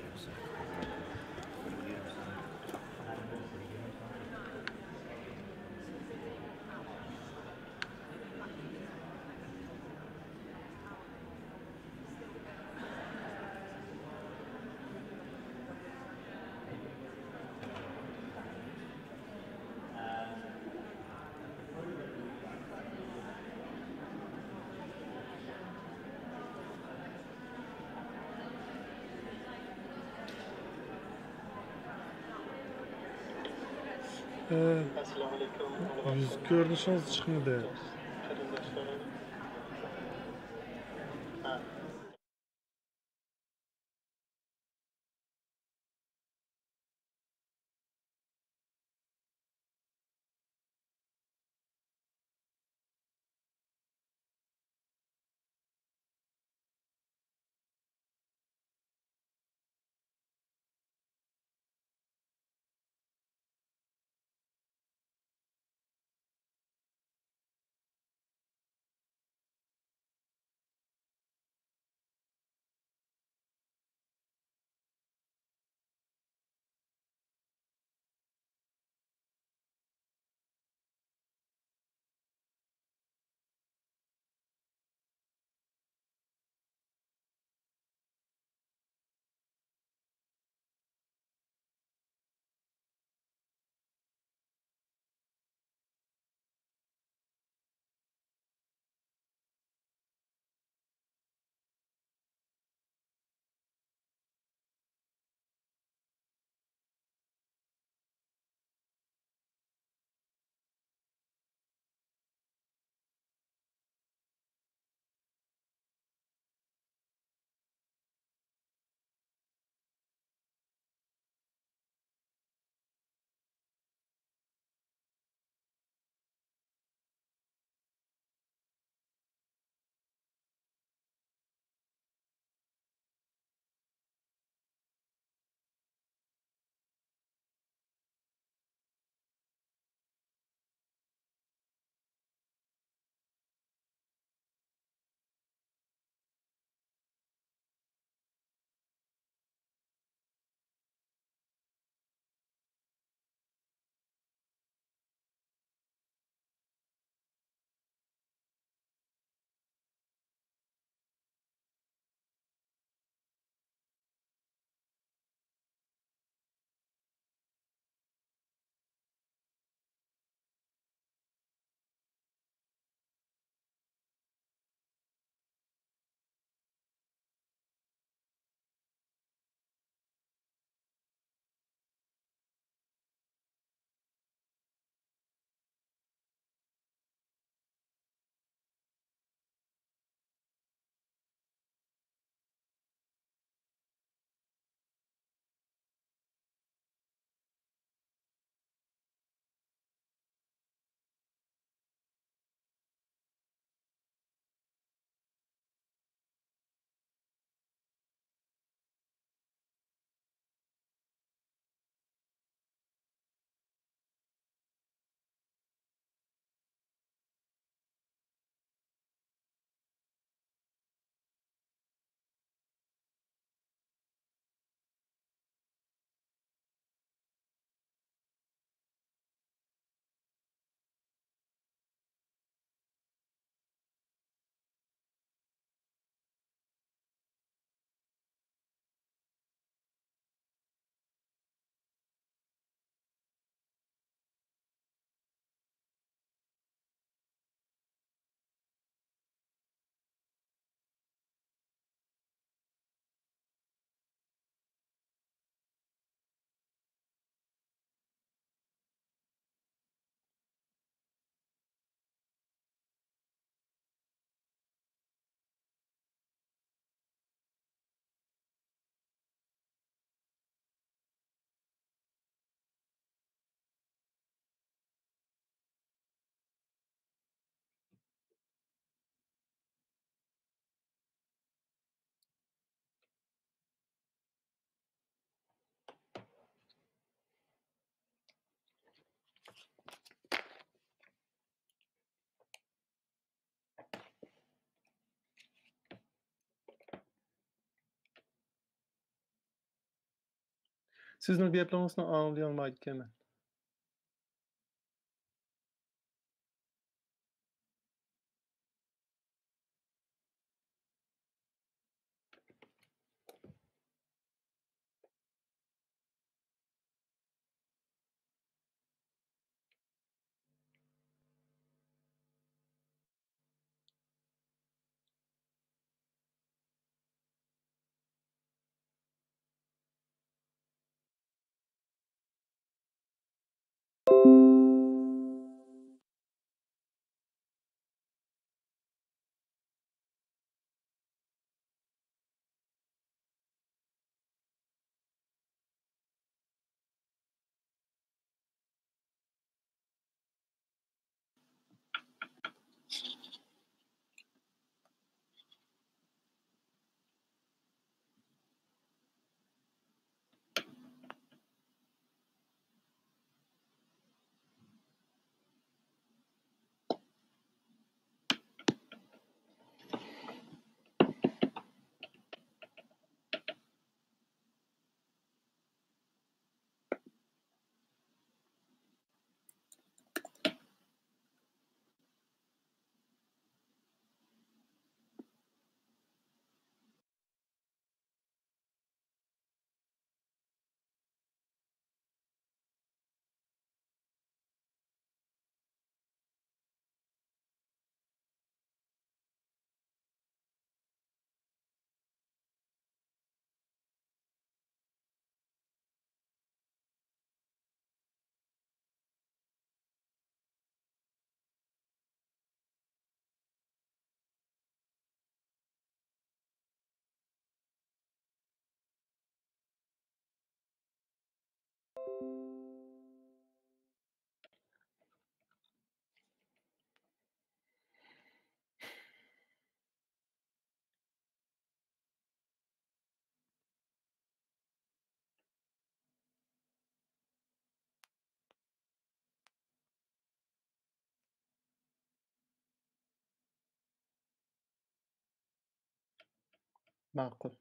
ئە، يۈز كۆرۈنۈشىڭىز چىقمىدى. سىزنىڭ گەپلىرىڭىزنى ئاڭلىيالمايدىكەنمەن. ماقۇل.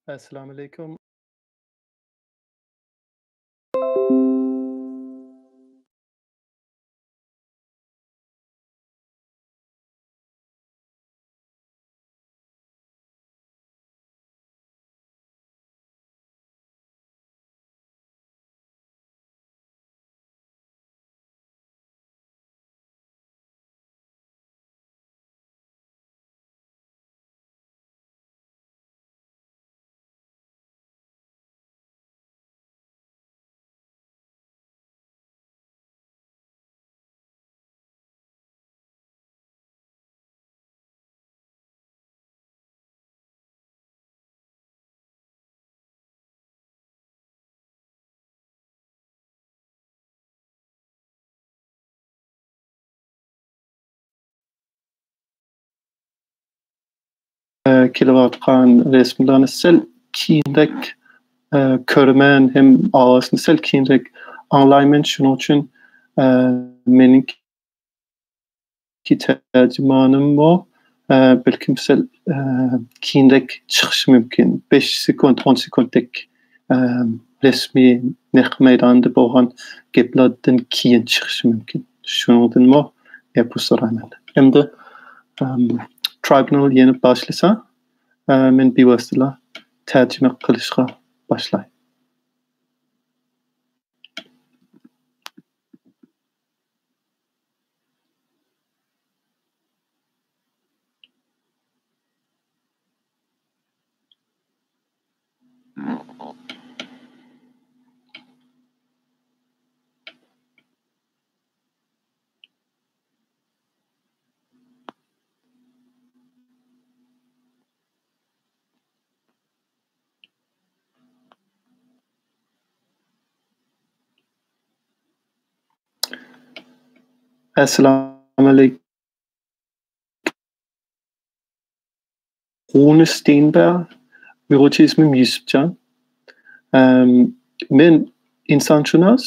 ئەسسالامۇئەلەيكۇم. ئە، كېلىۋاتقان رەسىملەرنى سەل كېيىنرەك، ئە، كۆرىمەن ھەم ئاۋازنى سەل كېيىنرەك ئاڭلايمەن. شۇنىڭ ئۈچۈن، ئە، مېنىڭكى تەرجىمانىممۇ، ئە، بەلكىم سەل، ئە، كېيىنرەك چىقىشى مۇمكىن. بەش سېكۇنت، ئون سېكۇنتتەك، ئە، رەسمىي نەق مەيداندا بولغان گەپلەردىن كېيىن چىقىشى مۇمكىن. شۇنىڭدىنمۇ ئەپۇ سورايمەن. ئەمدى، ئەم، ترىبۇنال يەنە باشلىسا، ئە، مەن بىۋاسىتىلا تەرجىمە قىلىشقا باشلاي. ئەسسالامۇئەلەيكۇم. غۇنى ستېينبېرگ، ئۇيغۇرچە ئىسمىم يۈسۈپجان. ئەم، مەن ئىنسانشۇناس،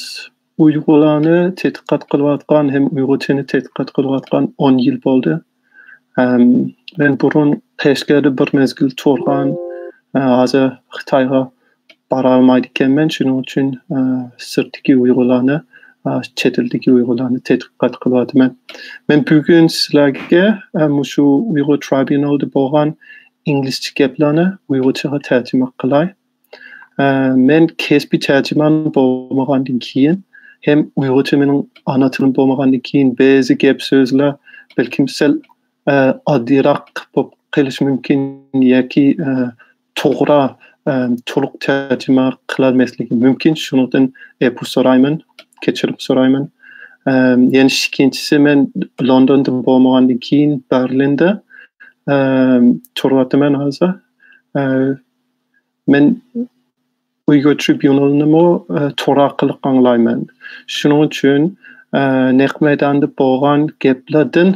ئۇيغۇرلارنى تەتقىقات قىلىۋاتقان ھەم ئۇيغۇرچىنى تەتقىقات قىلىۋاتقان ئون يىل بولدى. ئەم، مەن بۇرۇن قەشقەردە بىر مەزگىل تۇرغان، ئە، ھازىر خىتايغا بارالمايدىكەنمەن، شۇنىڭ ئۈچۈن، ئە، سىرتتىكى ئۇيغۇرلارنى، ئە، چەت ئەلدىكى ئۇيغۇرلارنى تەتقىقات قىلىۋاتىمەن. مەن بۈگۈن سىلەرگە، ئە، مۇشۇ ئۇيغۇر ترىبۇنالدا بولغان ئىنگلىزچە گەپلەرنى ئۇيغۇرچىغا تەرجىمە قىلاي. ئە، مەن كەسپىي تەرجىمان بولمىغاندىن كېيىن ھەم ئۇيغۇرچە مېنىڭ ئانا تىلىم بولمىغاندىن كېيىن بەزى گەپ سۆزلەر بەلكىم سەل، ئە، ئاددىيراق بولۇپ قېلىشى مۇمكىن ياكى، ئە، توغرا، ئە، تولۇق تەرجىمە قىلالماسلىقى مۇمكىن. شۇنىڭدىن ئەپۇ سورايمەن، كەچۈرۈم سورايمەن. ئە، يەنە ئىككىنچىسى، مەن لوندوندا بولمىغاندىن كېيىن بەرلىندە، ئە، تۇرۇۋاتىمەن ھازىر. ئە، مەن ئۇيغۇر ترىبۇنالنىمۇ، ئە، تور ئارقىلىق ئاڭلايمەن. شۇنىڭ ئۈچۈن، ئە، نەق مەيداندا بولغان گەپلەردىن،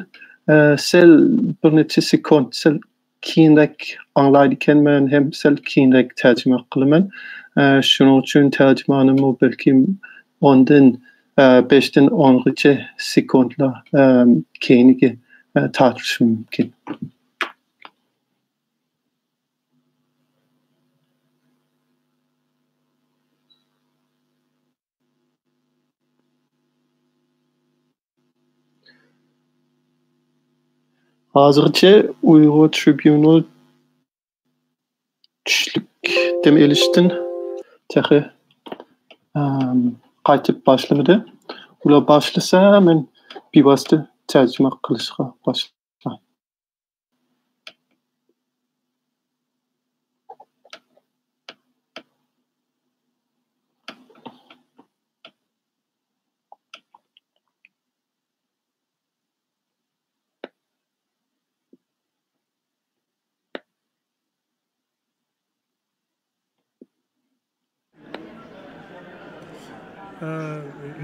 ئە، سەل بىر نەچچە سېكۇنت، سەل كېيىنرەك ئاڭلايدىكەنمەن ھەم سەل كېيىنرەك تەرجىمە قىلىمەن. ئە، شۇنىڭ ئۈچۈن تەرجىمانىمۇ بەلكىم ئوندىن، ئە، بەشتىن ئونغىچە سېكۇنتلار، ئە، كەينىگە، ئە، تارتىلىشى مۇمكىن. ھازىرغىچە ئۇيغۇر ترىبۇنال چۈشلۈك دەم ئېلىشتىن تېخى، ئەم، قايتىپ باشلىمىدى. ئۇلار باشلىسا، مەن بىۋاسىتە تەرجىمە قىلىشقا باشلايمەن.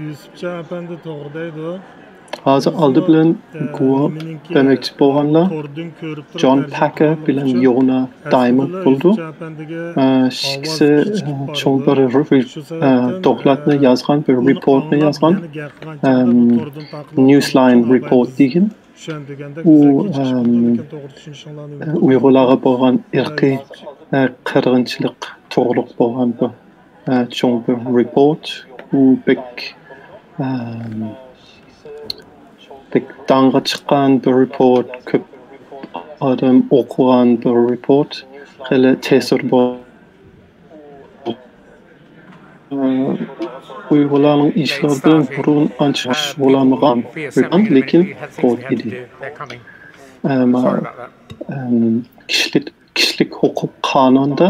يۈسۈپجان ئەپەندى توغرا دەيدۇ. ھازىر ئالدى بىلەن گۇۋاھ بەرمەكچى بولغانلار جون پاكەر بىلەن يونا دايموند بولىدۇ. ئىككىسى چوڭ بىر دوكلاتنى يازغان، بىر رېپورتنى يازغان، نيۇزلاين رېپورت دېگەن. ئۇ، ئۇيغۇرلارغا بولغان ئىرقىي قىرغىنچىلىق توغرۇلۇق بولغان بىر، چوڭ بىر رېپورت. ئۇ بەك، بەك داڭغا چىققان بىر رېپورت، كۆپ ئادەم ئوقۇغان بىر رېپورت، خېلى تەسىر بولغان. ئۇيغۇرلارنىڭ ئىشلار بىلەن بۇرۇن ئانچە شۇغۇللانمىغان، لېكىن بار ئىدى. ئەمما، ئەم، كىشىلىك، كىشىلىك ھوقۇق قانۇندا،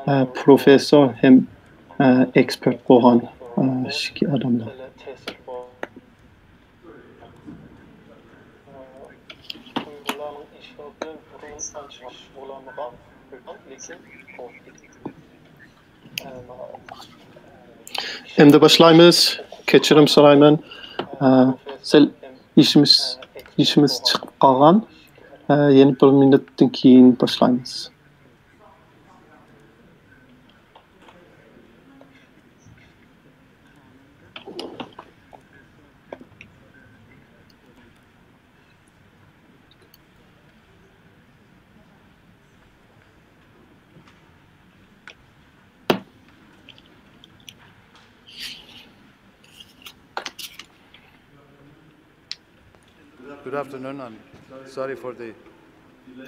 ئە، پروفېسسور ھەم، ئە، ئېكسپېرت بولغان، ئە، ئىككى ئادەمدە. ئەمدى باشلايمىز. كەچۈرۈم سورايمەن. ئە، سەل يېشىمىز، يېشىمىز چىقىپ قالغان. ئە، يەنە بىر مىنۇتتىن كېيىن باشلايمىز. Good afternoon, and sorry for the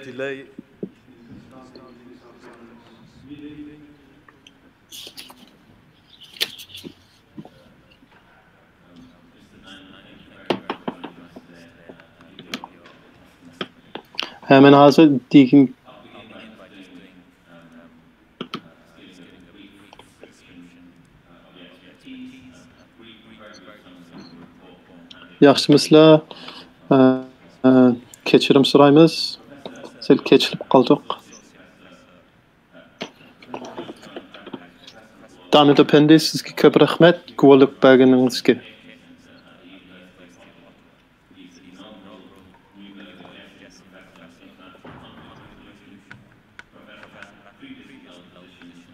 delay. ھە، مەن ھازىر دېگىن. ياخشىمۇسىلەر؟ ئە، ئە، كەچۈرۈم سورايمىز. سەل كەچلىك قالدۇق. دامىت ئەپەندى، سىزگە كۆپ رەھمەت گۇۋاھلىق بەرگىنىڭىزگە.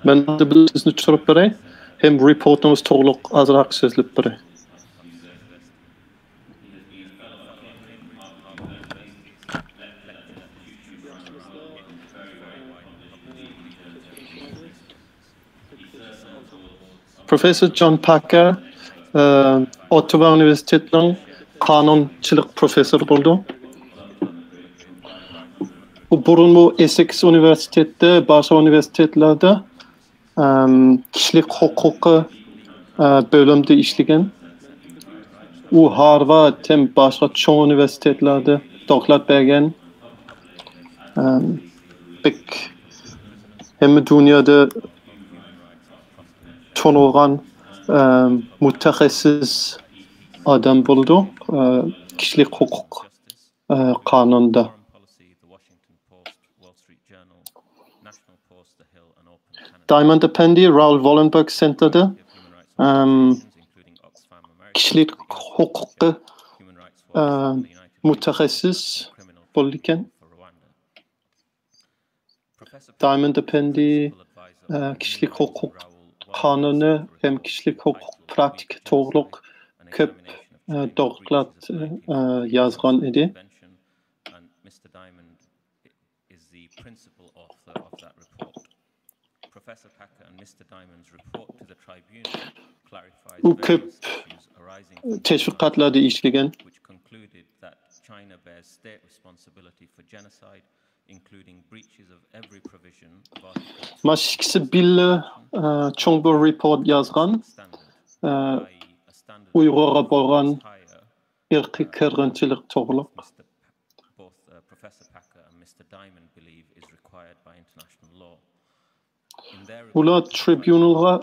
مەن بىلەن سىزنى چۈشۈرۈپ بېرەي، ھەم رېپورتىڭىز توغرۇلۇق ئازراق سۆزلەپ بېرەي. پروفېسسور جون پاككېر، ئى، ئوتتاۋا ئۇنىۋېرسىتېتىنىڭ قانۇنچىلىق پروفېسسورى بولىدۇ. ئۇ بۇرۇنمۇ ئېسسېكس ئۇنىۋېرسىتېتىدە، باشقا ئۇنىۋېرسىتېتلاردا، ئەم، كىشىلىك ھوقۇقى، ئە، بۆلۈمدە ئىشلىگەن. ئۇ ھارۋارد ھەم باشقا چوڭ ئۇنىۋېرسىتېتلاردا دوكلات بەرگەن. ئەم، بەك ھەممە دۇنيادا تونۇلغان، ئە، مۇتەخەسسىس ئادەم بولىدۇ، ئە، كىشىلىك ھوقۇق، ئە، قانۇندا. دايموند ئەپەندى راۋۇل ۋولېنبېرگ سېنتېردا، ئەم، كىشىلىك ھوقۇققا، ئە، مۇتەخەسسىس بولىدىكەن. دايموند ئەپەندى، ئە، كىشىلىك ھوقۇق قانۇنى ھەم كىشىلىك ھوقۇق پراكتىكا توغرۇلۇق كۆپ، ئە، دوكلات، ئە، يازغان ئىدى. ئۇ كۆپ تەشۋىقاتلاردا ئىشلىگەن. مانا ئىككىسى بىللە، ئە، چوڭ بىر رېپورت يازغان، ئە، ئۇيغۇرغا بولغان ئىرقىي قىرغىنچىلىق توغرۇلۇق. ئۇلار ترىبۇنالغا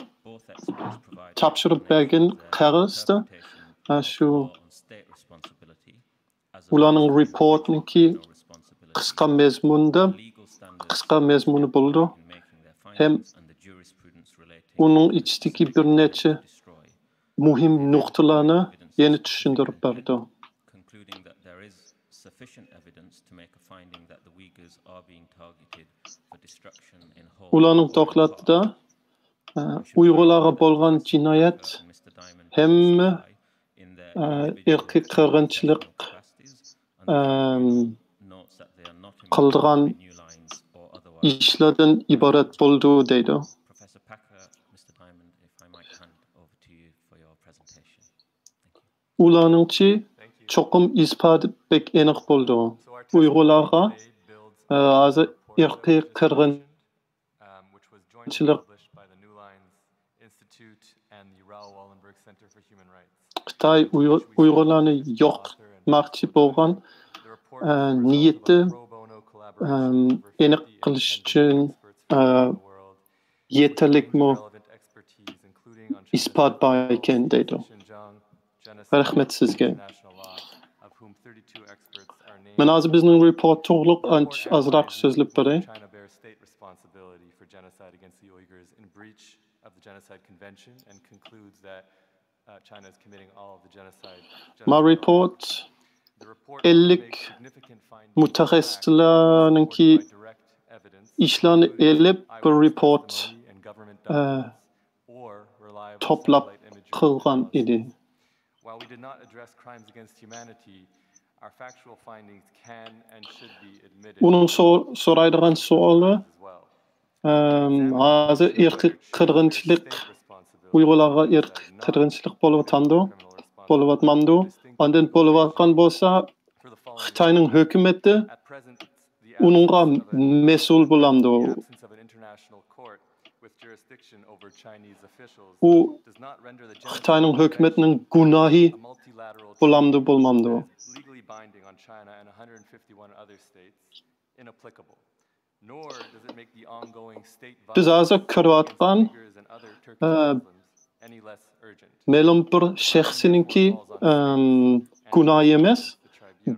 تاپشۇرۇپ بەرگەن قەغەزدە، ئە، شۇ ئۇلارنىڭ رېپورتنىڭكى قىسقا مەزمۇندا، قىسقا مەزمۇنى بولىدۇ. ھەم ئۇنىڭ ئىچىدىكى بىر نەچچە مۇھىم نۇقتىلارنى يەنە چۈشەندۈرۈپ بەردى. ئۇلارنىڭ دوكلاتىدا، ئە، ئۇيغۇرلارغا بولغان جىنايەت ھەممە، ئە، ئىرقىي قىرغىنچىلىق، ئەم، قىلىدىغان ئىشلاردىن ئىبارەت بولىدۇ دەيدۇ. ئۇلارنىڭچە چوقۇم ئىسپاتى بەك ئېنىق بولىدۇ. ئۇيغۇرلارغا، ئە، ھازىر ئىرقىي قىرغىنچىلىق، خىتاي ئۇيغۇر-، ئۇيغۇرلارنى يوق قىلماقچى بولغان، ئە، نىيىتى، ئەم، ئېنىق قىلىش ئۈچۈن، ئە، يېتەرلىكمۇ ئىسپات بار ئىكەن دەيدۇ. رەھمەت سىزگە. مەن ھازىر بىزنىڭ رېپورت توغرۇلۇق ئانچە ئازراق سۆزلەپ بېرەي. ما رېپورت ئەللىك مۇتەخەسسىسلەرنىڭكى ئىشلارنى ئېلىپ بىر رېپورت، ئە، توپلاپ قىلغان ئىدى. ئۇنىڭ سو-، سورايدىغان سوئالى، ئەم، ھازىر ئىرقىي قىرغىنچىلىق، ئۇيغۇرلارغا ئىرقىي قىرغىنچىلىق بولۇۋاتامدۇ؟ بولۇۋاتمامدۇ؟ ئاندىن بولۇۋاتقان بولسا، خىتاينىڭ ھۆكۈمىتى ئۇنىڭغا مەسئۇل بولامدۇ؟ ئۇ خىتاينىڭ ھۆكۈمىتىنىڭ گۇناھى بولامدۇ، بولمامدۇ؟ بىز ھازىر كۆرۈۋاتقان، ئە، مەلۇم بىر شەخسنىڭكى، ئەم، گۇناھى ئەمەس،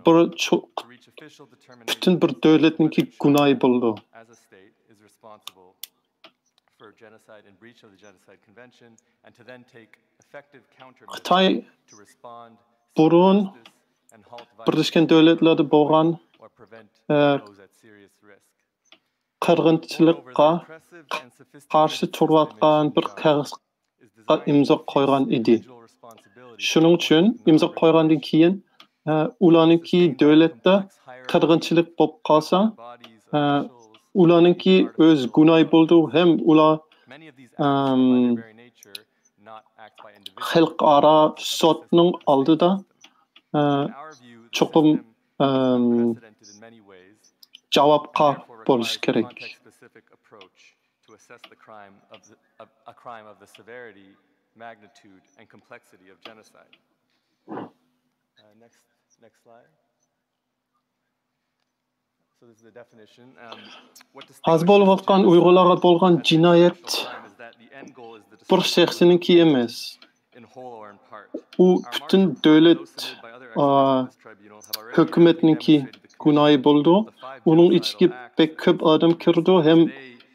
بىر چو-، پۈتۈن بىر دۆلەتنىڭكى گۇناھى بولىدۇ. خىتاي بۇرۇن بىرلەشكەن دۆلەتلەردە بولغان، ئە، قىرغىنچىلىققا قارشى تۇرۇۋاتقان بىر قەغەزگە ئىمزا قويغان ئىدى. شۇنىڭ ئۈچۈن ئىمزا قويغاندىن كېيىن، ئە، ئۇلارنىڭكى دۆلەتتە قىرغىنچىلىق بولۇپ قالسا، ئە، ئۇلارنىڭكى ئۆز گۇناھى بولىدۇ ھەم ئۇلار ئەم، خەلقئارا سوتنىڭ ئالدىدا، ئە، چوقۇم، ئەم، جاۋابكار بولۇشى كېرەك. ھازىر بولۇۋاتقان ئۇيغۇرلارغا بولغان جىنايەت بىر شەخسنىڭكى ئەمەس. ئۇ پۈتۈن دۆلەت، ئا، ھۆكۈمەتنىڭكى گۇناھى بولىدۇ. ئۇنىڭ ئىچىگە بەك كۆپ ئادەم كىرىدۇ ھەم،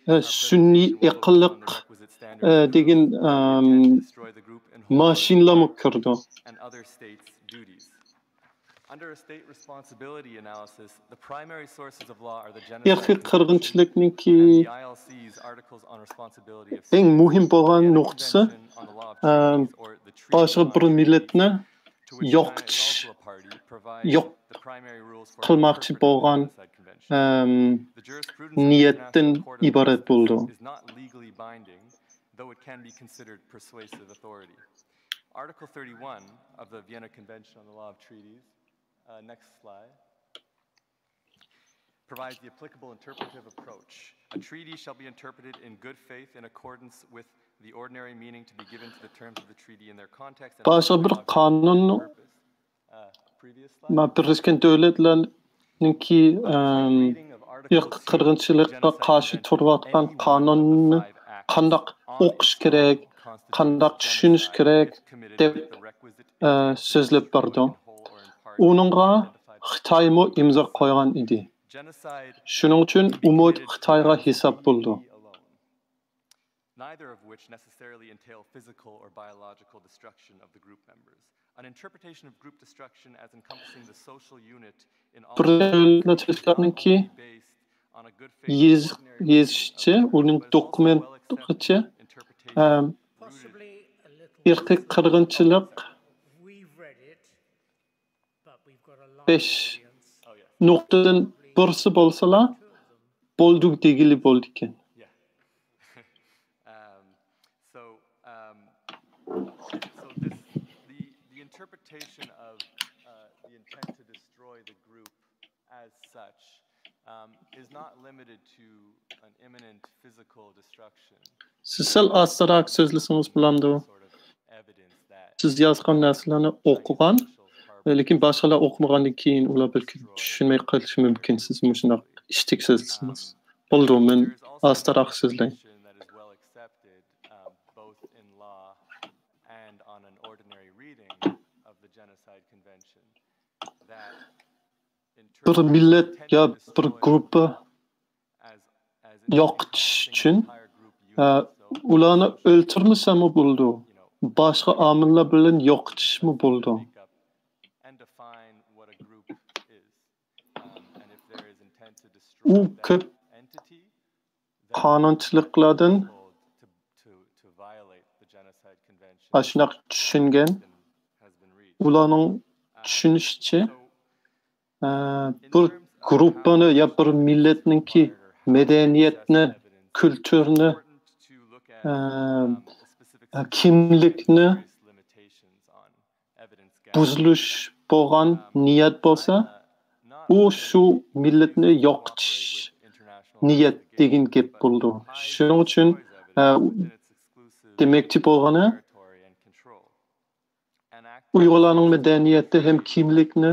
ئە، سۈنئىي ئەقىللىق، ئە، دېگەن، ئەم، ماشىنىلارمۇ كىرىدۇ. ئىرقىي قىرغىنچىلىقنىڭكى ئەڭ مۇھىم بولغان نۇقتىسى، ئەم، باشقا بىر مىللەتنى يوقىتىش، يوق قىلماقچى بولغان، ئەم، نىيەتتىن ئىبارەت بولىدۇ. Article thirty-one of the Vienna Convention on the Law of Treaties, uh, next slide, provides the applicable interpretive approach. A treaty shall be interpreted in good faith in accordance with the ordinary meaning to be given to the terms of the treaty in their context and باشقا بىر قانۇننىڭ، ئە، بىرلەشكەن دۆلەتلەرنىڭكى، ئەم، ئىرقىي قىرغىنچىلىققا قارشى تۇرۇۋاتقان قانۇننى قانداق ئوقۇش كېرەك، قانداق چۈشىنىش كېرەك دەپ، ئە، سۆزلەپ بەردى. ئۇنىڭغا خىتايمۇ ئىمزا قويغان ئىدى. شۇنىڭ ئۈچۈن ئۇمۇ خىتايغا ھېساب بولىدۇ. Neither of which necessarily entail physical or biological destruction of the group members. An interpretation of group destruction as encompassing the social unit in all بىر دۆلەت تەشكىلاتنىڭكى يېزىشىچە، ئۇنىڭ دوكۇمېنتىغىچە، ئەم، ئىرقىي قىرغىنچىلىق بەش نۇقتىدىن بىرسى بولسىلا، بولدى دېگىلى بولىدىكەن. Um, so, um, so this, the, the interpretation of, uh, the intent to destroy the group as such, um, is not limited to an imminent physical destruction. سىز سەل ئاستىراق سۆزلىسىڭىز بولامدۇ؟ Sort of evidence that سىز يازغان نەرسىلەرنى ئوقۇغان، لېكىن باشقىلار ئوقۇمىغاندىن كېيىن ئۇلار بەلكىم چۈشەنمەي قېلىشى مۇمكىن، سىز مۇشۇنداق ئىشتەك سۆزلىسىڭىز. بولىدۇ، مەن ئاستىراق سۆزلەي. بىر مىللەت يا بىر گۇرۇپپا يوقىتىش ئۈچۈن، ئە، ئۇلارنى ئۆلتۈرمىسەممۇ بولىدۇ. باشقا ئامىللار بىلەن يوقىتىشمۇ بولىدۇ. ئۇ كۆپ قانۇنچىلىقلاردىن ئاشۇنداق چۈشەنگەن. ئۇلارنىڭ چۈشىنىشىچە، ئە، بىر گۇرۇپپىنى يا بىر مىللەتنىڭكى مەدەنىيەتنى، كۈلتۈرنى، ئە، كىملىكنى بۇزۇلۇش بولغان نىيەت بولسا، ئۇ شۇ مىللەتنى يوقىتىش نىيەت دېگەن گەپ بولىدۇ. شۇنىڭ ئۈچۈن، ئە، دېمەكچى بولغىنى، ئۇيغۇرلارنىڭ مەدەنىيىتى ھەم كىملىكنى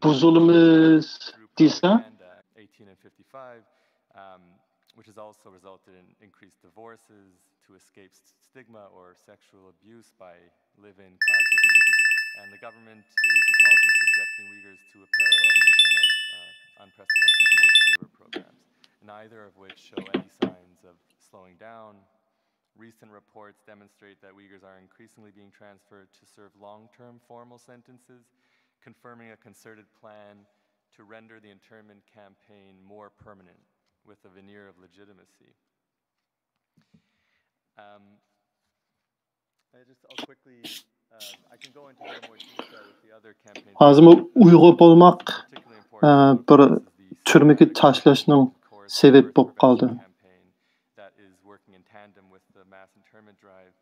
بۇزۇلىمىز دېسە، um, which has also resulted in increased divorces to escape st-, stigma or sexual abuse by live-in Khajiit. And the government is also subjecting Uyghurs to a parallel system of, uh, unprecedented forced labor programs, neither of which show any signs of slowing down. Recent reports demonstrate that Uyghurs are increasingly being transferred to serve long-term formal sentences, confirming a concerted plan to render the internment campaign more permanent, with a veneer of legitimacy. Um, I just, I'll quickly, um, I can go into a little more detail with the other campaigns. ھازىرمۇ ئۇيغۇر بولماق، ئە، بىر تۈرمىگە تاشلاشنىڭ سەۋەبى بولۇپ قالدى. Campaign that is mass internment drive,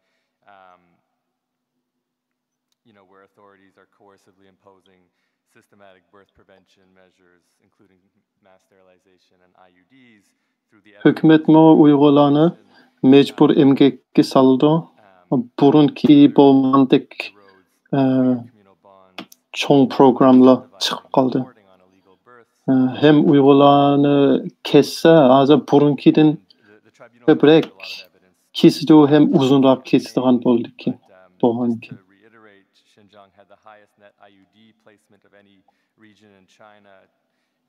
um, you know, where authorities are coercively imposing systematic birth prevention measures, including mass sterilization and I U Ds, through the ھۆكۈمەتمۇ ئۇيغۇرلارنى مەجبۇر ئەمگەككە سالىدۇ. بۇرۇنقى بولمىغاندەك، ئە، چوڭ پروگراممىلار چىقىپ قالدى. ئە، ھەم ئۇيغۇرلارنى كەسسە، ھازىر بۇرۇنقىدىن كۆپرەك كېسىدۇ ھەم ئۇزۇنراق كېسىدىغان بولدىكى، بولغانكى. Xinjiang had the highest net I U D placement of any region in China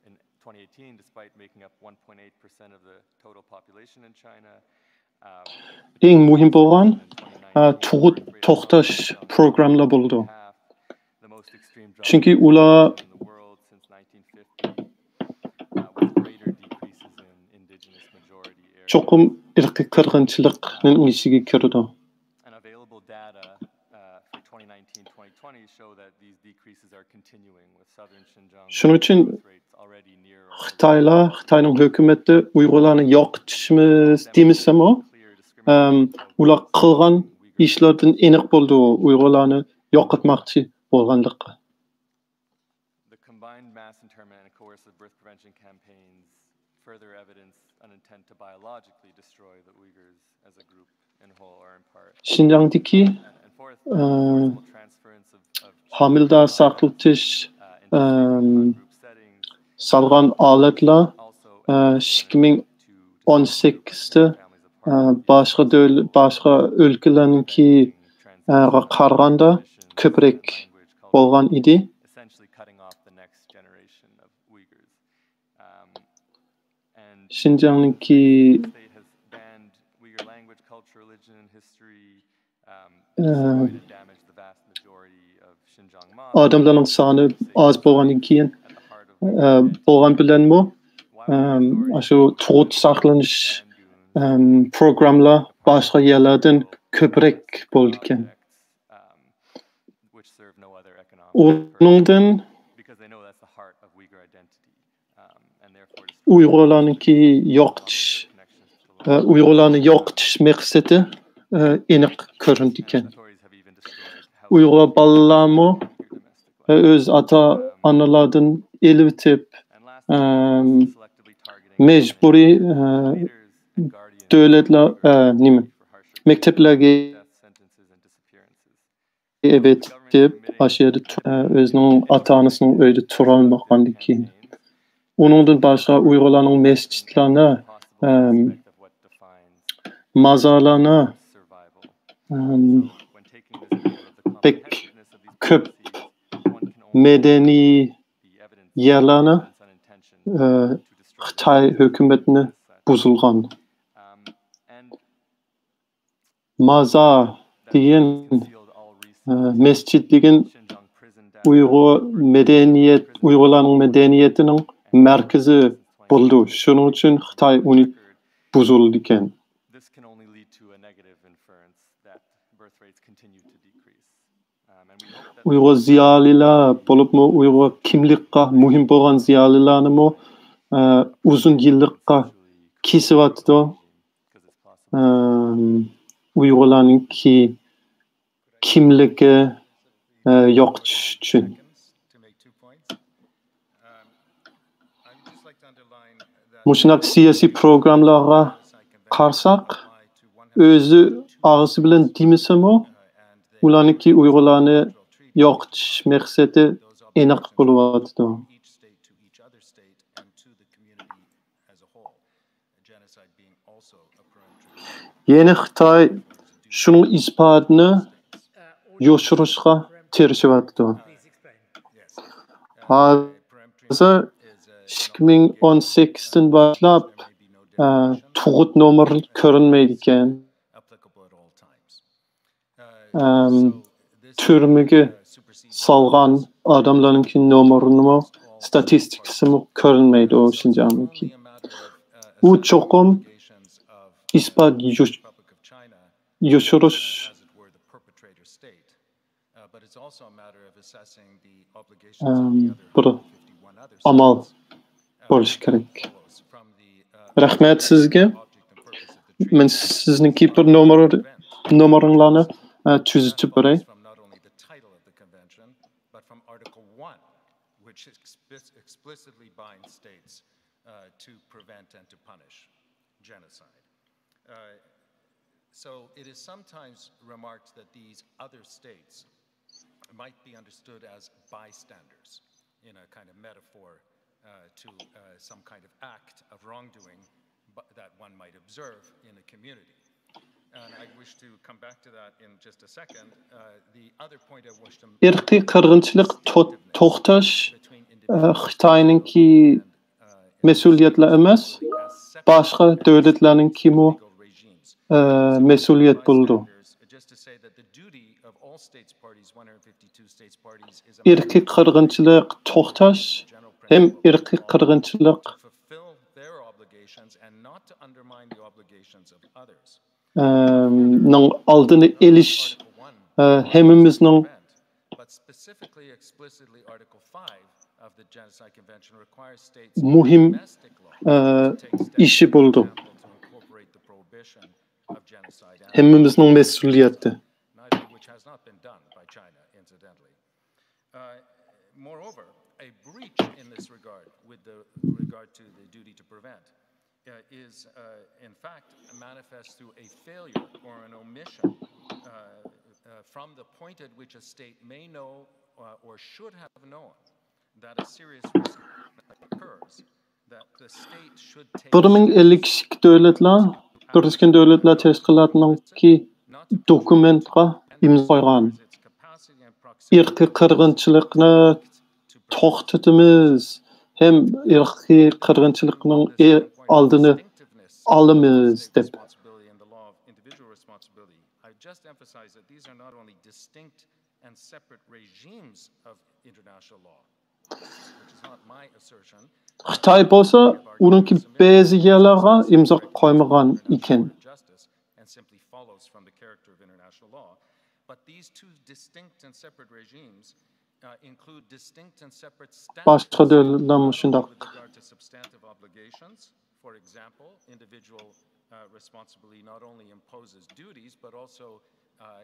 in twenty eighteen, despite making up one point eight percent of the total population in China. ئەڭ مۇھىم بولغان، ئە، تۇغۇت توختاش پروگراممىلار بولىدۇ. چۈنكى ئۇلار چوقۇم ئىرقىي قىرغىنچىلىقنىڭ ئىچىگە كىرىدۇ. شۇنىڭ ئۈچۈن خىتايلار، خىتاينىڭ ھۆكۈمىتى ئۇيغۇرلارنى يوقىتىشىمىز دېمىسىمۇ، ئەم، ئۇلار قىلغان ئىشلاردىن ئېنىق بولىدۇ، ئۇيغۇرلارنى يوقاتماقچى بولغانلىقى. The combined mass internment and coercive birth prevention campaigns further evidence an intent to biologically destroy the Uyghurs as a group in whole or in part. شىنجاڭدىكى، ئە، ھامىلىدار ساقلىتىش، ئەم، سالغان ئالەتلەر، ئە، ئىككى مىڭ ئون سەككىزدە، ئە، باشقا دۆل-، باشقا ئۆلكىلەرنىڭكىگە قارىغاندا كۆپرەك بولغان ئىدى. شىنجاڭنىڭكى ئادەملەرنىڭ سانى ئاز بولغاندىن كېيىن، ئە، بولغان بىلەنمۇ، ئەم، ئاشۇ تۇغۇت ساقلىنىش، ئەم، پروگراممىلار باشقا يەرلەردىن كۆپرەك بولىدىكەن. ئۇنىڭدىن ئۇيغۇرلارنىڭكى يوقىتىش، ئە، ئۇيغۇرلارنى يوقىتىش مەقسىتى، ئە، ئېنىق كۆرۈنىدىكەن. ئۇيغۇر بالىلارمۇ، ئە، ئۆز ئاتا-ئانىلاردىن ئېلىۋېتىپ، ئەم، مەجبۇرىي، ئە، دۆلەتلەر، ئە، نېمە، مەكتەپلەرگە ئەۋەتىپ، ئاشۇ يەردە تۇ-، ئۆزىنىڭ ئاتا-ئانىسىنىڭ ئۆيىدە تۇرالمىغاندىن كېيىن. ئۇنىڭدىن باشقا ئۇيغۇرلارنىڭ مەسچىتلەرنى، ئەم، مازارلارنى، ئەم، بەك كۆپ مەدەنىي يەرلەرنى، ئە، خىتاي ھۆكۈمەتنى بۇزۇلغان. مازار دېگەن، ئە، مەسچىت دېگەن ئۇيغۇر مەدەنىيەت، ئۇيغۇرلارنىڭ مەدەنىيىتىنىڭ مەركىزى بولىدۇ. شۇنىڭ ئۈچۈن خىتاي ئۇنى بۇزۇلىدىكەن. ئۇيغۇر زىيالىيلار، بولۇپمۇ ئۇيغۇر كىملىكقا مۇھىم بولغان زىيالىيلارنىمۇ، ئە، ئۇزۇن يىللىققا كېسىۋاتىدۇ. ئەم، ئۇيغۇرلارنىڭكى كىملىكى، ئە، يوقىتىش ئۈچۈن. مۇشۇنداق سىياسىي پروگراممىلارغا قارىساق، ئۆزى ئاغزى بىلەن دېمىسىمۇ، ئۇلارنىڭكى ئۇيغۇرلارنى يوقىتىش مەقسىتى ئېنىق بولۇۋاتىدۇ. يەنى خىتاي شۇنىڭ ئىسپاتىنى يوشۇرۇشقا تىرىشىۋاتىدۇ. ھازىر ئىككى مىڭ ئون سەككىزدىن باشلاپ، ئە، تۇغۇت نومۇرى كۆرۈنمەيدىكەن. ئەم، تۈرمىگە سالغان ئادەملەرنىڭكى نومۇرىنىمۇ، ستاتىستىكىسىمۇ كۆرۈنمەيدۇ شىنجاڭنىڭكى. ئۇ چوقۇم ئىسپات يوش-، يوشۇرۇش، ئەم، بىر ئامال بولۇشى كېرەك. رەھمەت سىزگە. مەن سىزنىڭكى بىر نومۇر، نومۇرۇڭلارنى، ئە، تۈزىتىپ بېرەي. From not only the title of the convention, but from Article one, which explic-, explicitly binds states, uh, to prevent and to punish genocide. Uh, so it is sometimes remarked that these other states might be understood as bystanders in a kind of metaphor, uh, to, uh, some kind of act of wrongdoing bu-, that one might observe in a community. And I wish to come back to that in just a second. Uh, the other point I wish to ئىرقىي قىرغىنچىلىق تو-، توختاش، ئە، خىتاينىڭكى مەسئۇلىيەتلا ئەمەس، باشقا دۆلەتلەرنىڭكىمۇ، ئە، مەسئۇلىيەت بولىدۇ. ئىرقىي قىرغىنچىلىق توختاش ھەم ئىرقىي قىرغىنچىلىق، ئە، نىڭ ئالدىنى ئېلىش، ئە، ھەممىمىزنىڭ مۇھىم، ئە، ئىشى بولىدۇ. ھەممىمىزنىڭ مەسئۇلىيىتى. Uh, moreover, a breach in this regard, with the regard to the duty to prevent, uh, is, uh, in fact manifest through a failure or an omission, uh, uh, from the point at which a state may know, uh, or should have known that a serious risk occurs, that the state should take بىر مىڭ ئەللىك ئىككى دۆلەتلەر، بىرلەشكەن دۆلەتلەر تەشكىلاتىنىڭكى دوكۇمېنتقا ئىمزا قويغان. ئىرقىي قىرغىنچىلىقنى توختىتىمىز ھەم ئىرقىي قىرغىنچىلىقنىڭ ئالدىنى ئالىمىز دەپ. I just emphasize that these are not only distinct and separate regimes of international law, which is not my assertion. خىتاي بولسا ئۇنىڭكى بەزى يەرلەرگە ئىمزا قويمىغان ئىكەن. Justice and simply follows from the character of international law. But these two distinct and separate regimes, uh, include distinct and separate standards, باشقا دۆلەتلەرمۇ شۇنداق. With regard to substantive obligations. For example, individual, uh, responsibility not only imposes duties, but also, uh, uh,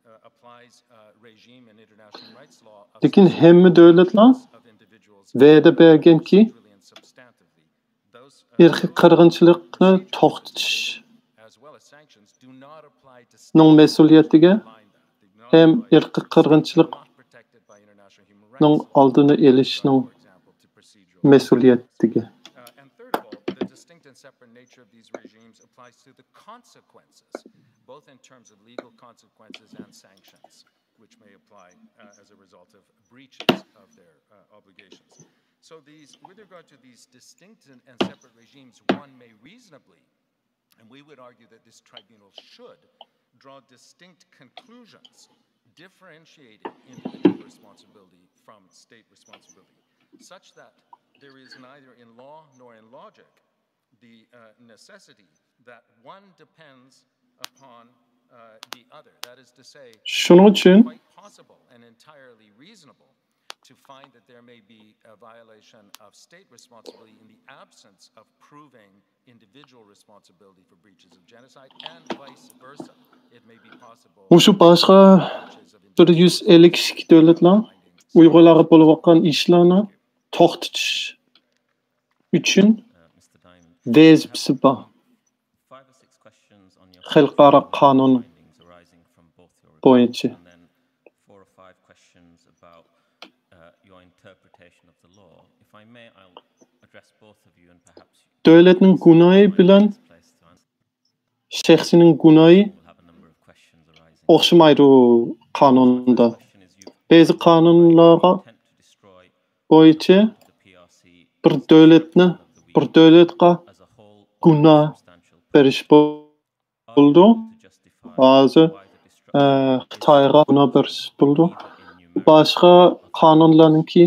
uh, applies, uh, regime and international rights law of لېكىن ھەممە دۆلەتلەر of individuals. ۋەدە بەرگەنكى، really and substantively. ئىرقىي قىرغىنچىلىقنى توختىتىشنىڭ مەسئۇلىيىتىگە ھەم ئىرقىي قىرغىنچىلىقنىڭ ئالدىنى ئېلىشنىڭ مەسئۇلىيىتىگە. Which may apply, uh, as a result of breaches of their, uh, obligations. So these, with regard to these distinct and, and separate regimes, one may reasonably, and we would argue that this tribunal should, draw distinct conclusions differentiating individual responsibility from state responsibility, such that there is neither in law nor in logic the, uh, necessity that one depends upon, uh, the other. That is to say, شۇنىڭ ئۈچۈن quite possible and entirely reasonable to find that there may be a violation of state responsibility in the absence of proving individual responsibility for breaches of genocide, and vice versa. It may be possible مۇشۇ باشقا بىر يۈز ئەللىك ئىككى دۆلەتلەر ئۇيغۇرلارغا بولۇۋاتقان ئىشلارنى توختىتىش ئۈچۈن ۋەزىپىسى بار. خەلقئارا قانۇن بويىچە. دۆلەتنىڭ گۇناھى بىلەن شەخسنىڭ گۇناھى ئوخشىمايدۇ قانۇندا. بەزى قانۇنلارغا بويىچە بىر دۆلەتنى، بىر دۆلەتقە گۇناھ بېرىش بولىدۇ. ھازىر، ئە، خىتايغا گۇناھ بېرىش بولىدۇ. باشقا قانۇنلارنىڭكى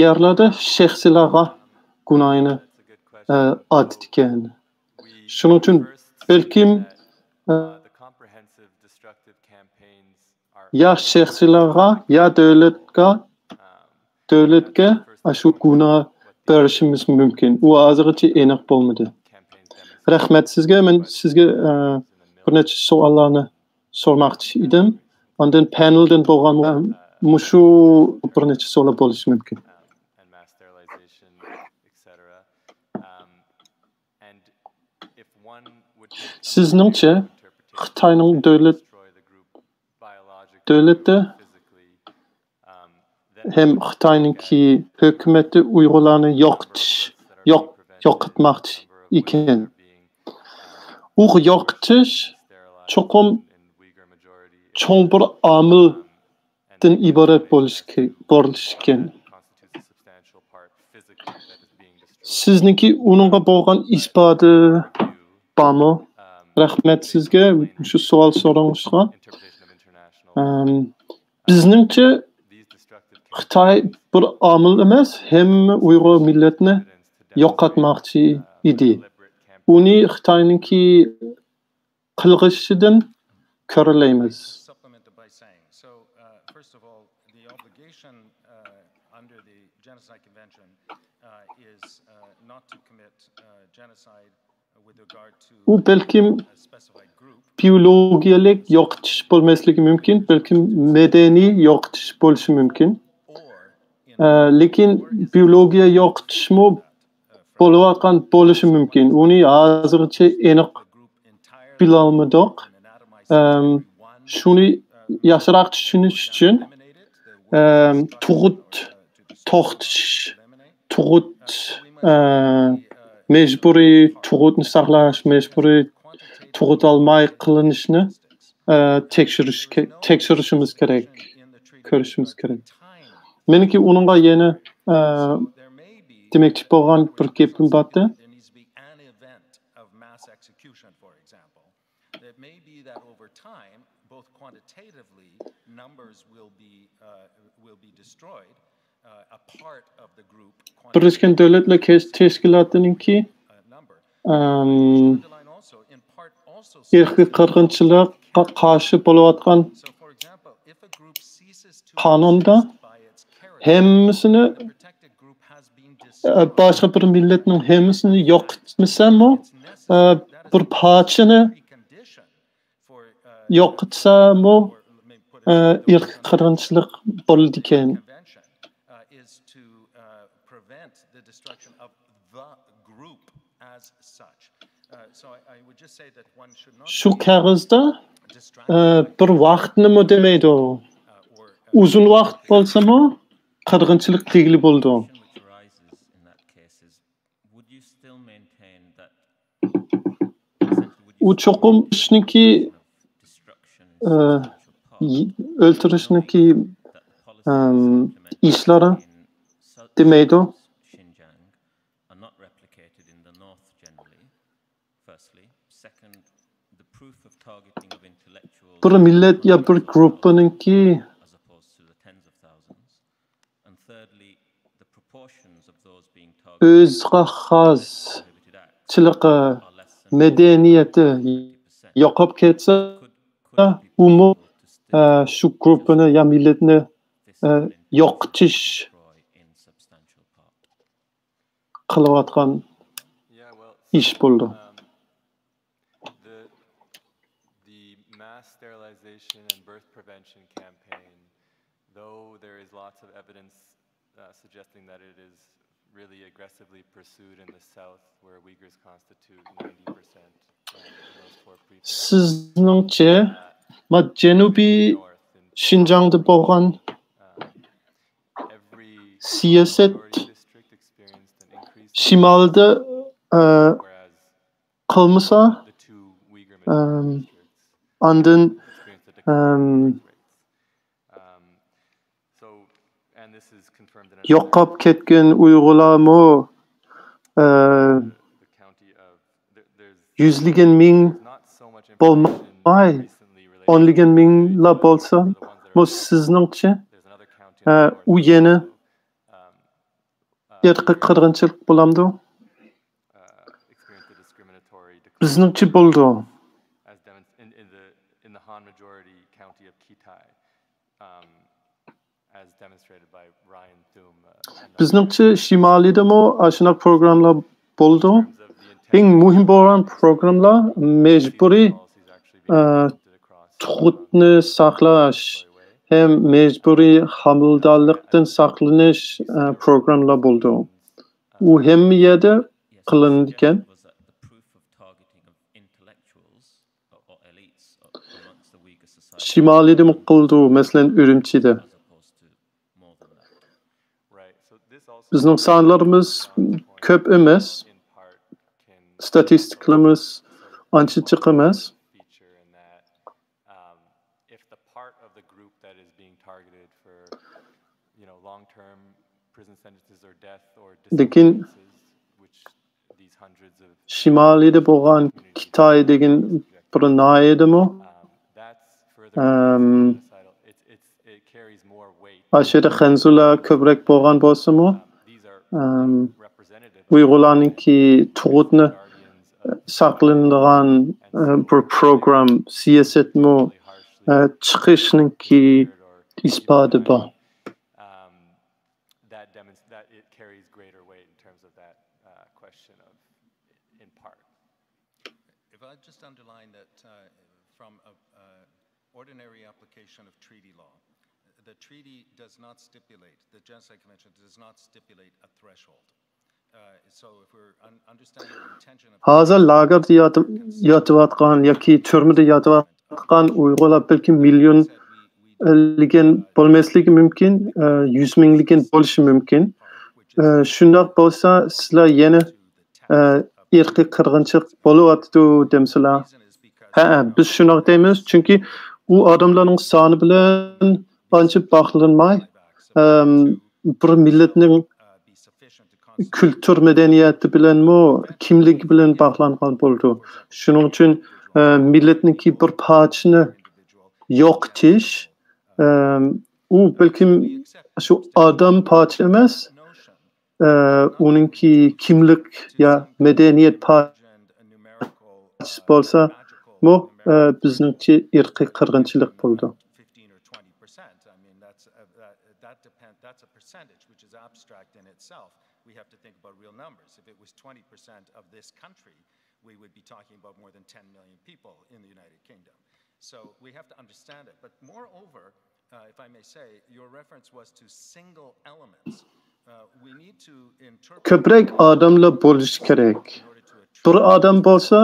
يەرلەردە شەخسلەرگە گۇناھنى، ئە، ئارتىدىكەن. شۇنىڭ ئۈچۈن بەلكىم، ئە، يا شەخسلەرگە، يا دۆلەتكە، دۆلەتكە ئاشۇ گۇناھ بېرىشىمىز مۇمكىن. ئۇ ھازىرغىچە ئېنىق بولمىدى. رەھمەت سىزگە. مەن سىزگە، ئە، بىر نەچچە سوئاللارنى سورىماقچى ئىدىم. ئاندىن پەنېلدىن بولغان مۇشۇ بىر نەچچە سوئاللار بولۇشى مۇمكىن. سىزنىڭچە خىتاينىڭ دۆلەت، دۆلەتتە ھەم خىتاينىڭكى ھۆكۈمىتى ئۇيغۇرلارنى يوقىتىش، يوق، يوقاتماقچى ئىكەن. ئۇ يوقىتىش چوقۇم چوڭ بىر ئامىلدىن ئىبارەت بولۇشى كېرەك. سىزنىڭكى ئۇنىڭغا بولغان ئىسپاتى بارمۇ؟ رەھمەت سىزگە شۇ سوئال سورىغىنىڭىزغا. ئەم، بىزنىڭچە خىتاي بىر ئامىل ئەمەس، ھەممە ئۇيغۇر مىللەتنى يوقاتماقچى ئىدى. ئۇنى خىتاينىڭكى قىلغىشىدىن كۆرەلەيمىز. Supplement by saying, so, uh, first of all, the obligation, uh, under the Genocide Convention, uh, is, uh, not to commit, uh, genocide with regard to ئۇ بەلكىم a specified group. بىيولوگىيەلىك يوقىتىش بولماسلىقى مۇمكىن، بەلكىم مەدەنىي يوقىتىش بولۇشى مۇمكىن. ئە، لېكىن بىيولوگىيە يوقىتىشمۇ بولۇۋاتقان بولۇشى مۇمكىن. ئۇنى ھازىرغىچە ئېنىق بىلەلمىدۇق. ئەم، شۇنى ياخشىراق چۈشىنىش ئۈچۈن، ئەم، تۇغۇت توختىتىش، تۇغۇت، ئە، مەجبۇرىي تۇغۇتنى ساقلاش، مەجبۇرىي تۇغۇت ئالماي قىلىنىشنى، ئە، تەكشۈرۈش كە-، تەكشۈرۈشىمىز كېرەك، كۆرۈشىمىز كېرەك. مېنىڭكى ئۇنىڭغا يەنە، ئە، دېمەكچى بولغان بىر گېپىم بار ئىدى. It may be that over time, both quantitatively, numbers will be, uh, will be destroyed, uh, a part of the group. بىرلەشكەن دۆلەتلەر كەش-، تەشكىلاتىنىڭكى، ئەم، ئىرقىي قىرغىنچىلىققا قارشى بولۇۋاتقان قانۇندا ھەممىسىنى، ئە، باشقا بىر مىللەتنىڭ ھەممىسىنى يوقاتمىسامۇ، ئە، بىر پارچىنى يوقاتسامۇ، ئە، ئىرقىي قىرغىنچىلىق بولىدىكەن. شۇ كاغىزدا، ئە، بىر ۋاقىتنىمۇ دېمەيدۇ. ئۇزۇن ۋاقىت بولسىمۇ، قىرغىنچىلىق دېگىلى بولىدۇ. ئۇ چوقۇم ئىشنىڭكى، ئە، ئۆلتۈرۈشنىڭكى، ئەم، ئىشلىرى دېمەيدۇ. بىر مىللەت يا بىر گۇرۇپپىنىڭكى ئۆزىگە خاسچىلىقى، مەدەنىيىتى يوقاپ كەتسە، ئۇمۇ، ئە، شۇ گۇرۇپپىنى يا مىللەتنى، ئە، يوقىتىش قىلىۋاتقان ئىش بولىدۇ. The, the mass sterilization and birth prevention campaign, though there is lots of evidence, uh, suggesting that it is really aggressively pursued in the South, where Uyghurs constitute ninety percent and the most poor prefects. سىزنىڭچە، ما جەنۇبىي شىنجاڭدا بولغان سىياسەت شىمالدا، ئە، قىلمىسا، ئەم، ئاندىن، ئەم، يوقاپ كەتكەن ئۇيغۇرلارمۇ، ئە، يۈزلىگەن مىڭ بولماي، ئونلىگەن مىڭلا بولسا، بۇ سىزنىڭچە، ئە، ئۇ يەنە ئىرقىي قىرغىنچىلىق بولامدۇ؟ بىزنىڭچە بولىدۇ. بىزنىڭچە شىمالىيدىمۇ ئاشۇنداق پروگراممىلار بولىدۇ. ئەڭ مۇھىم بولغان پروگراممىلار مەجبۇرىي، ئە، تۇغۇتنى ساقلاش ھەم مەجبۇرىي ھامىلىدارلىقتىن ساقلىنىش، ئە، پروگراممىلار بولىدۇ. ئۇ ھەممە يەردە قىلىنىدىكەن. شىمالىيدىمۇ قىلىدۇ، مەسىلەن، ئۈرۈمچىدە. بىزنىڭ سانلىرىمىز كۆپ ئەمەس. ستاتىستىكىلىرىمىز ئانچە جىق ئەمەس. لېكىن شىمالىيدا بولغان كىتاي دېگەن بىر ناھىيەدىمۇ، ئەم، ئاشۇ يەردە خەنزۇلار كۆپرەك بولغان بولسىمۇ، ئەم، ئۇيغۇرلارنىڭكى تۇغۇتنى ساقلىنىدىغان، ئە، بىر پروگرام، سىياسەتمۇ، ئە، چىقىشنىڭكى ئىسپاتى بار. That demonstrates that it carries greater weight in terms of that uh, question of in part. If I just underline that uh, from a, a ordinary application of treaty law, the treaty does not stipulate, the Genocide Convention does not stipulate a threshold. Uh, so if we're un- understanding the intention of ھازىر لاگېردا ياتىۋاتقان ياكى تۈرمىدە ياتىۋاتقان ئۇيغۇرلار بەلكىم مىليونلىگەن بولماسلىقى مۇمكىن، يۈز مىڭلىگەن بولۇشى مۇمكىن. شۇنداق بولسا سىلەر يەنە ئىرقىي قىرغىنچىلىق بولۇۋاتىدۇ دەمسىلەر؟ ھەئە، بىز شۇنداق دەيمىز، چۈنكى ئۇ ئادەملەرنىڭ سانى بىلەن ئانچە باغلانماي، بىر مىللەتنىڭ كۈلتۈر مەدەنىيىتى بىلەنمۇ، كىملىكى بىلەن باغلانغان بولىدۇ. شۇنىڭ ئۈچۈن مىللەتنىڭكى بىر پارچىنى يوقىتىش، ئۇ بەلكىم شۇ ئادەم پارچە ئەمەس، ئۇنىڭكى كىملىك يا مەدەنىيەت پارچىسى بولسا، بۇ بىزنىڭچە ئىرقىي قىرغىنچىلىق بولىدۇ. That's a percentage which is abstract in itself. We have to think about real numbers. If it was twenty percent of this country, we would be talking about more than ten million people in the United Kingdom. So we have to understand it. But moreover, uh, if I may say, your reference was to single elements. Uh, we need to interpret كۆپرەك ئادەملەر بولۇشى كېرەك. بىر ئادەم بولسا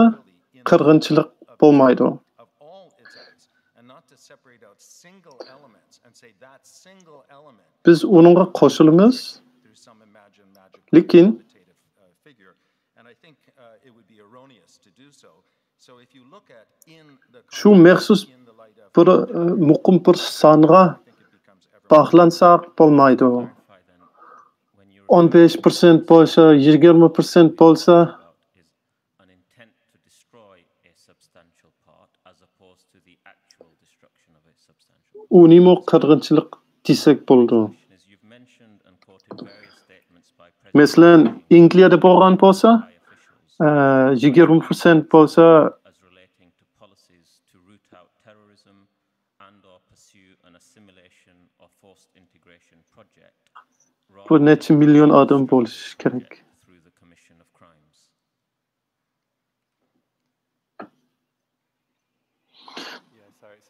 قىرغىنچىلىق بولمايدۇ. Of all its acts, and not to separate out single elements and say that single element بىز ئۇنىڭغا قوشۇلىمىز. through some imagined magical لېكىن quantitative uh, figure. And I think uh, it would be erroneous to do so. So if you look at in the شۇ مەخسۇس in the light of بىر ئە، مۇقىم بىر سانغا I think it becomes ever باغلانساق بولمايدۇ. ئون بەش پىرسەنت بولسا، يىگىرمە پىرسەنت بولسا، about is an intent to destroy a substantial part as opposed to the actual destruction of a substantial part. ئۇنىمۇ قىرغىنچىلىق دېسەك بولىدۇ. As you've mentioned and quoted various statements by President مەسىلەن، ئەنگلىيەدە بولغان بولسا، high officials ئە، يىگىرمە پىرسەنت بولسا، as relating to policies to root out terrorism and or pursue an assimilation or forced integration project بۇ نەچچە مىليون ئادەم بولۇشى كېرەك. through the commission of crimes.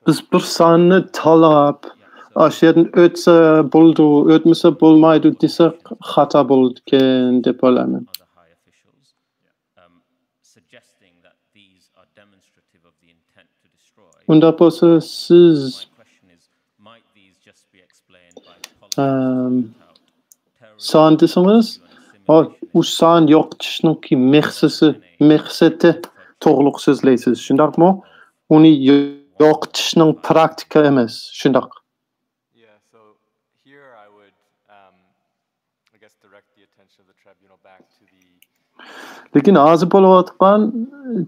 بىز بىر ساننى تاللاپ، ئاشۇ يەردىن ئۆتسە بولىدۇ، ئۆتمىسە بولمايدۇ دېسەك، خاتا بولىدىكەن دەپ ئويلايمەن. Other high officials, um, suggesting that these are demonstrative of the intent to destroy. ئۇنداق بولسا، سىز My question is, might these just be explained by ئەم، policies to root out terrorism سان دېسىڭىز، and ئۇ سان يوقىتىشنىڭكى مەقسىسى، مەقسىتى توغرۇلۇق سۆزلەيسىز، شۇنداقمۇ؟ ئۇنى يوقىتىشنىڭ پراكتىكا ئەمەس، شۇنداق. Yeah, so here I would, um, I guess, direct the attention of the tribunal back to the لېكىن ھازىر بولۇۋاتقان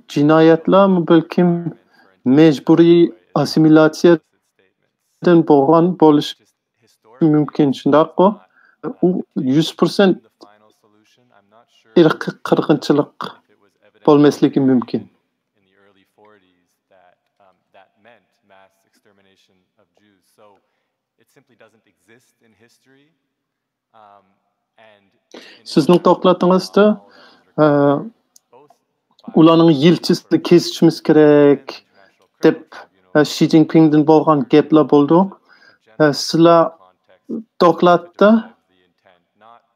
جىنايەتلەر بەلكىم مەجبۇرىي ئاسسىمىلياتسىيەدىن بولغان بولۇشى مۇمكىن، شۇنداققۇ؟ ئۇ يۈز پىرسەنت ئىرقىي قىرغىنچىلىق بولماسلىقى مۇمكىن. In the early forties that um, that meant mass extermination of Jews. So it simply doesn't exist in history. Um, and in سىزنىڭ دوكلاتىڭىزدا، ئە، both ئۇلارنىڭ يىلتىزىنى كېسىشىمىز كېرەك دەپ، ئە، شى جىنپىڭدىن بولغان گەپلەر بولدى. ئە، سىلەر دوكلاتتا،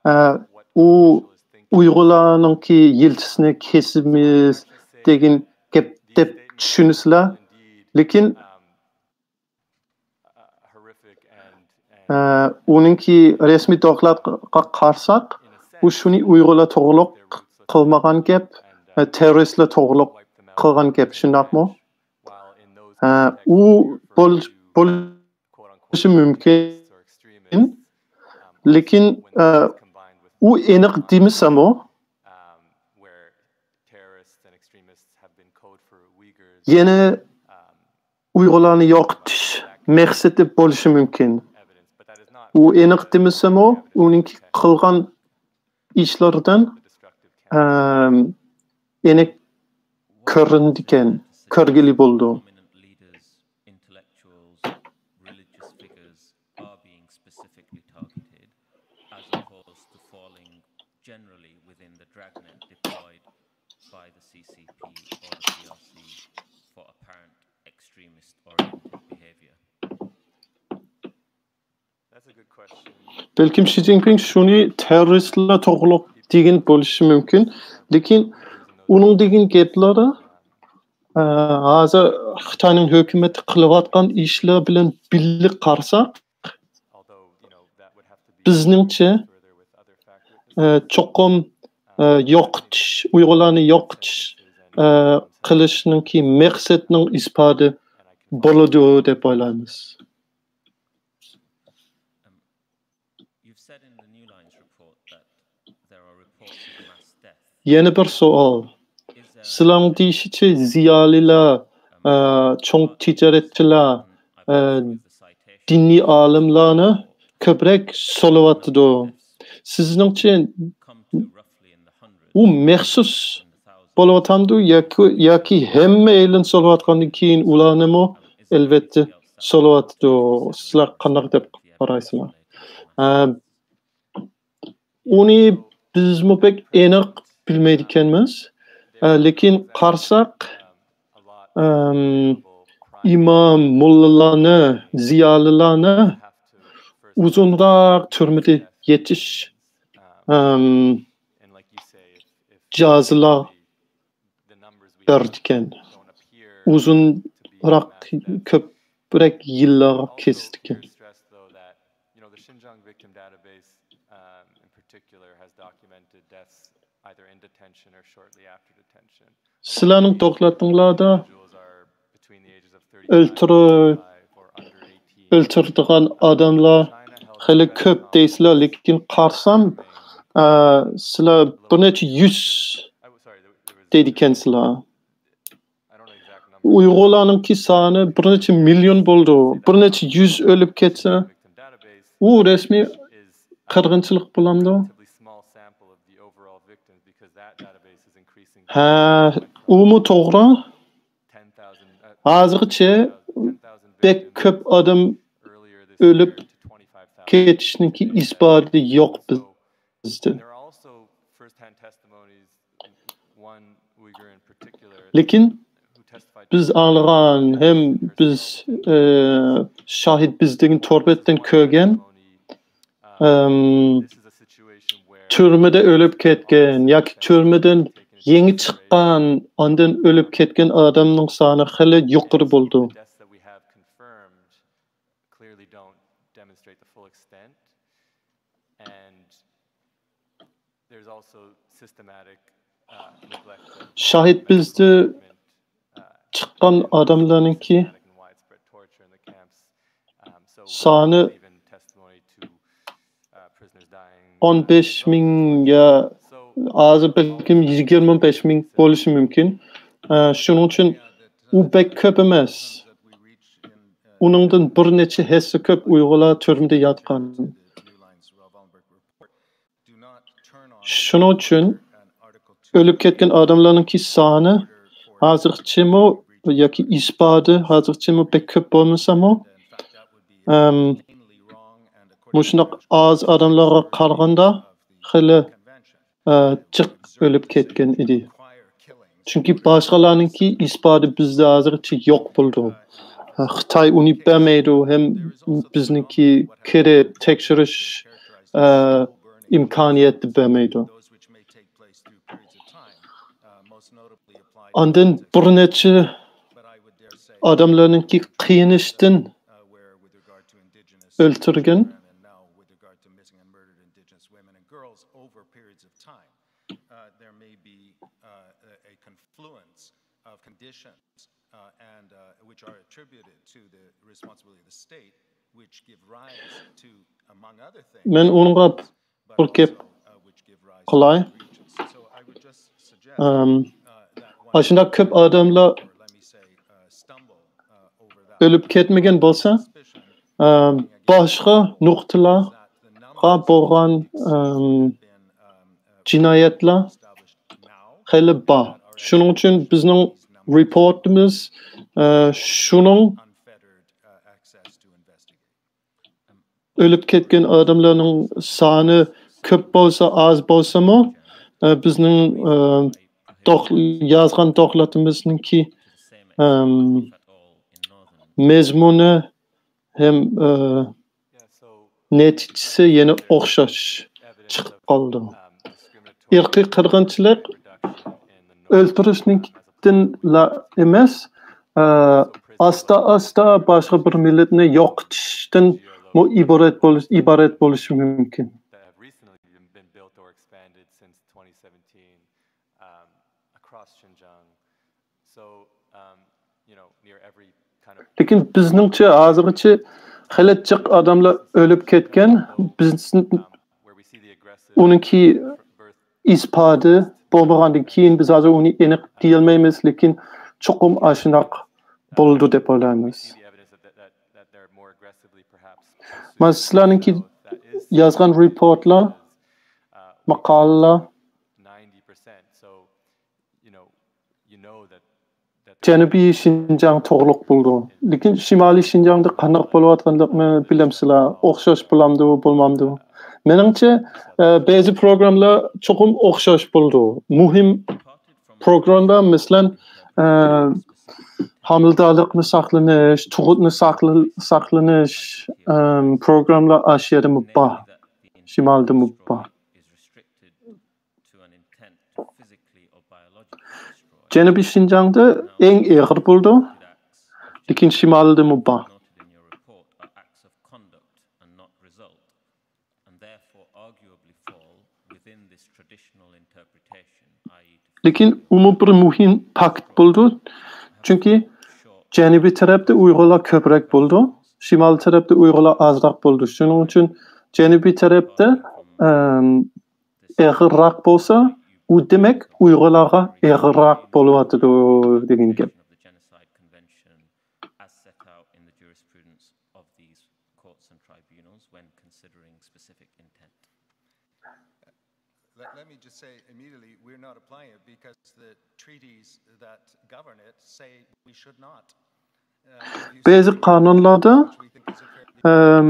ئە، ئۇ ئۇيغۇرلارنىڭكى يىلتىزىنى كېسىمىز دېگەن گەپ دەپ چۈشىنىسىلەر. لېكىن ئە، ئۇنىڭكى رەسمىي دوكلاتقا قارىساق، ئۇ شۇنى ئۇيغۇرلار توغرۇلۇق قىلمىغان گەپ، ئە، تېررورىستلار توغرۇلۇق قىلغان گەپ، شۇنداقمۇ؟ ئە، ئۇ بول-، بولۇشى مۇمكىن، لېكىن، ئە، ئۇ ئېنىق دېمىسىمۇ، يەنە ئۇيغۇرلارنى يوقىتىش مەقسىتى بولۇشى مۇمكىن. ئۇ ئېنىق دېمىسىمۇ، ئۇنىڭكى قىلغان ئىشلىرىدىن، ئەم، ئېنىق كۆرۈنىدىكەن، كۆرگىلى بولىدۇ. As opposed to falling generally within the dragnet deployed by the C C P or the P R C for apparent extremist oriented behavior. بەلكىم شى جىنپىڭ شۇنى تېررورىستلار توغرۇلۇق دېگەن بولۇشى مۇمكىن، لېكىن ئۇنىڭ دېگەن گەپلىرى، ئە، ھازىر خىتاينىڭ ھۆكۈمىتى قىلىۋاتقان ئىشلار بىلەن بىللە قارىساق، بىزنىڭچە، ئە، چوقۇم، ئە، يوقىتىش، ئۇيغۇرلارنى يوقىتىش، ئە، قىلىشنىڭكى مەقسەتنىڭ ئىسپاتى بولىدۇ دەپ ئويلايمىز. يەنە بىر سوئال. سىلەرنىڭ دېيىشىچە زىيالىيلار، ئە، چوڭ تىجارەتچىلەر، ئە، دىنىي ئالىملارنى كۆپرەك سولىۋاتىدۇ. سىزنىڭچە ئۇ مەخسۇس بولۇۋاتامدۇ ياكى، ياكى ھەممەيلەن سولىۋاتقاندىن كېيىن ئۇلارنىمۇ ئەلۋەتتە سولىۋاتىدۇ؟ سىلەر قانداق دەپ قارايسىلەر؟ ئە، ئۇنى بىزمۇ بەك ئېنىق بىلمەيدىكەنمىز. ئە، لېكىن قارىساق، ئەم، ئىمام، موللىلارنى، زىيالىيلارنى ئۇزۇنراق تۈرمىدە يېتىش، ئەم، جازىلار بېرىدىكەن. ئۇزۇنراق، كۆپرەك يىللارغا كېسىدىكەن. سىلەرنىڭ دوكلاتىڭلاردا ئۆلتۈرۈ-، ئۆلتۈرىدىغان ئادەملەر خېلى كۆپ دەيسىلەر، لېكىن قارىسام، ئە، سىلەر بىر نەچچە يۈز دەيدىكەنسىلەر. ئۇيغۇرلارنىڭكى سانى بىر نەچچە مىليون بولىدۇ. بىر نەچچە يۈز ئۆلۈپ كەتسە، ئۇ رەسمىي قىرغىنچىلىق بولامدۇ؟ ھە، ئۇمۇ توغرا. ھازىرغىچە بەك كۆپ ئادەم ئۆلۈپ كېتىشنىڭكى ئىسپاتى يوق بىزدە. لېكىن بىز ئاڭلىغان ھەم بىز، ئە، شاھىت بىز دېگەن تور بەتتىن كۆرگەن، ئەم، تۈرمىدە ئۆلۈپ كەتكەن ياكى تۈرمىدىن يېڭى چىققان، ئاندىن ئۆلۈپ كەتكەن ئادەمنىڭ سانى خېلى يۇقىرى بولىدۇ. شاھىت بىزدە چىققان ئادەملەرنىڭكى سانى ئون بەش مىڭ يا ھازىر بەلكىم يىگىرمە بەش مىڭ بولۇشى مۇمكىن. ئە، شۇنىڭ ئۈچۈن ئۇ بەك كۆپ ئەمەس. ئۇنىڭدىن بىر نەچچە ھەسسە كۆپ ئۇيغۇرلار تۈرمىدە ياتقان. شۇنىڭ ئۈچۈن ئۆلۈپ كەتكەن ئادەملەرنىڭكى سانى ھازىرغىچىمۇ ياكى ئىسپاتى ھازىرغىچىمۇ بەك كۆپ بولمىسىمۇ، ئەم، مۇشۇنداق ئاز ئادەملەرگە قارىغاندا خېلى، ئە، جىق ئۆلۈپ كەتكەن ئىدى. چۈنكى باشقىلارنىڭكى ئىسپاتى بىزدە ھازىرغىچە يوق بولىدۇ. خىتاي ئۇنى بەرمەيدۇ ھەم بىزنىڭكى كىرىپ تەكشۈرۈش، ئە، ئىمكانىيەتنى بەرمەيدۇ. ئاندىن بىر نەچچە ئادەملەرنىڭكى قىينىشتىن ئۆلتۈرگەن. مەن ئۇنىڭغا بىر گەپ قىلاي. ئەم، ئاشۇنداق كۆپ ئادەملەر ئۆلۈپ كەتمىگەن بولسا، ئەم، باشقا نۇقتىلارغا بولغان، ئەم، جىنايەتلەر خېلى بار. شۇنىڭ ئۈچۈن بىزنىڭ رېپورتىمىز، ئە، شۇنىڭ ئۆلۈپ كەتكەن ئادەملەرنىڭ سانى كۆپ بولسا، ئاز بولسىمۇ، ئە، بىزنىڭ، ئە، دوك-، يازغان دوكلاتىمىزنىڭكى، ئەم، مەزمۇنى ھەم، ئە، نەتىجىسى يەنە ئوخشاش چىقىپ قالىدۇ. ئىرقىي قىرغىنچىلىق ئۆلتۈرۈشنىڭكىدىنلا ئەمەس، ئە، ئاستا-ئاستا باشقا بىر مىللەتنى يوقىتىشتىنمۇ ئىبارەت بولۇش، ئىبارەت بولۇشى مۇمكىن. That have recently been built or expanded since twenty seventeen, um, across Xinjiang. So, um, you know, near every kind of لېكىن بىزنىڭچە ھازىرغىچە خېلى جىق ئادەملەر ئۆلۈپ كەتكەن. بىز ئۇنىڭكى ئىسپاتى بولمىغاندىن كېيىن بىز ھازىر ئۇنى ئېنىق دېيەلمەيمىز، لېكىن چوقۇم ئاشۇنداق بولىدۇ دەپ ئويلايمىز. مانا سىلەرنىڭكى يازغان رېپورتلار، ماقالىلەر جەنۇبىي شىنجاڭ توغرۇلۇق بولىدۇ. لېكىن شىمالىي شىنجاڭدا قانداق بولۇۋاتقانلىقىنى بىلەمسىلەر؟ ئوخشاش بولامدۇ، بولمامدۇ؟ مېنىڭچە، ئە، بەزى پروگراممىلار چوقۇم ئوخشاش بولىدۇ. مۇھىم پروگراممىلار، مەسىلەن، ئە، ھامىلىدارلىقنى ساقلىنىش، تۇغۇتنى ساقلا-، ساقلىنىش، ئە، پروگراممىلار ئاشۇ يەردىمۇ بار، شىمالدىمۇ بار. جەنۇبىي شىنجاڭدا ئەڭ ئېغىر بولىدۇ، لېكىن شىمالدىمۇ بار. لېكىن ئۇمۇ بىر مۇھىم پاكىت بولىدۇ، چۈنكى جەنۇبىي تەرەپتە ئۇيغۇرلار كۆپرەك بولىدۇ، شىمال تەرەپتە ئۇيغۇرلار ئازراق بولىدۇ. شۇنىڭ ئۈچۈن جەنۇبىي تەرەپتە، ئەم، ئېغىرراق بولسا، ئۇ دېمەك ئۇيغۇرلارغا ئېغىرراق بولۇۋاتىدۇ دېگەن گەپ. Let, let me just say immediately, we're not applying it because the treaties that govern it say we should not. بەزى قانۇنلاردا، ئەم،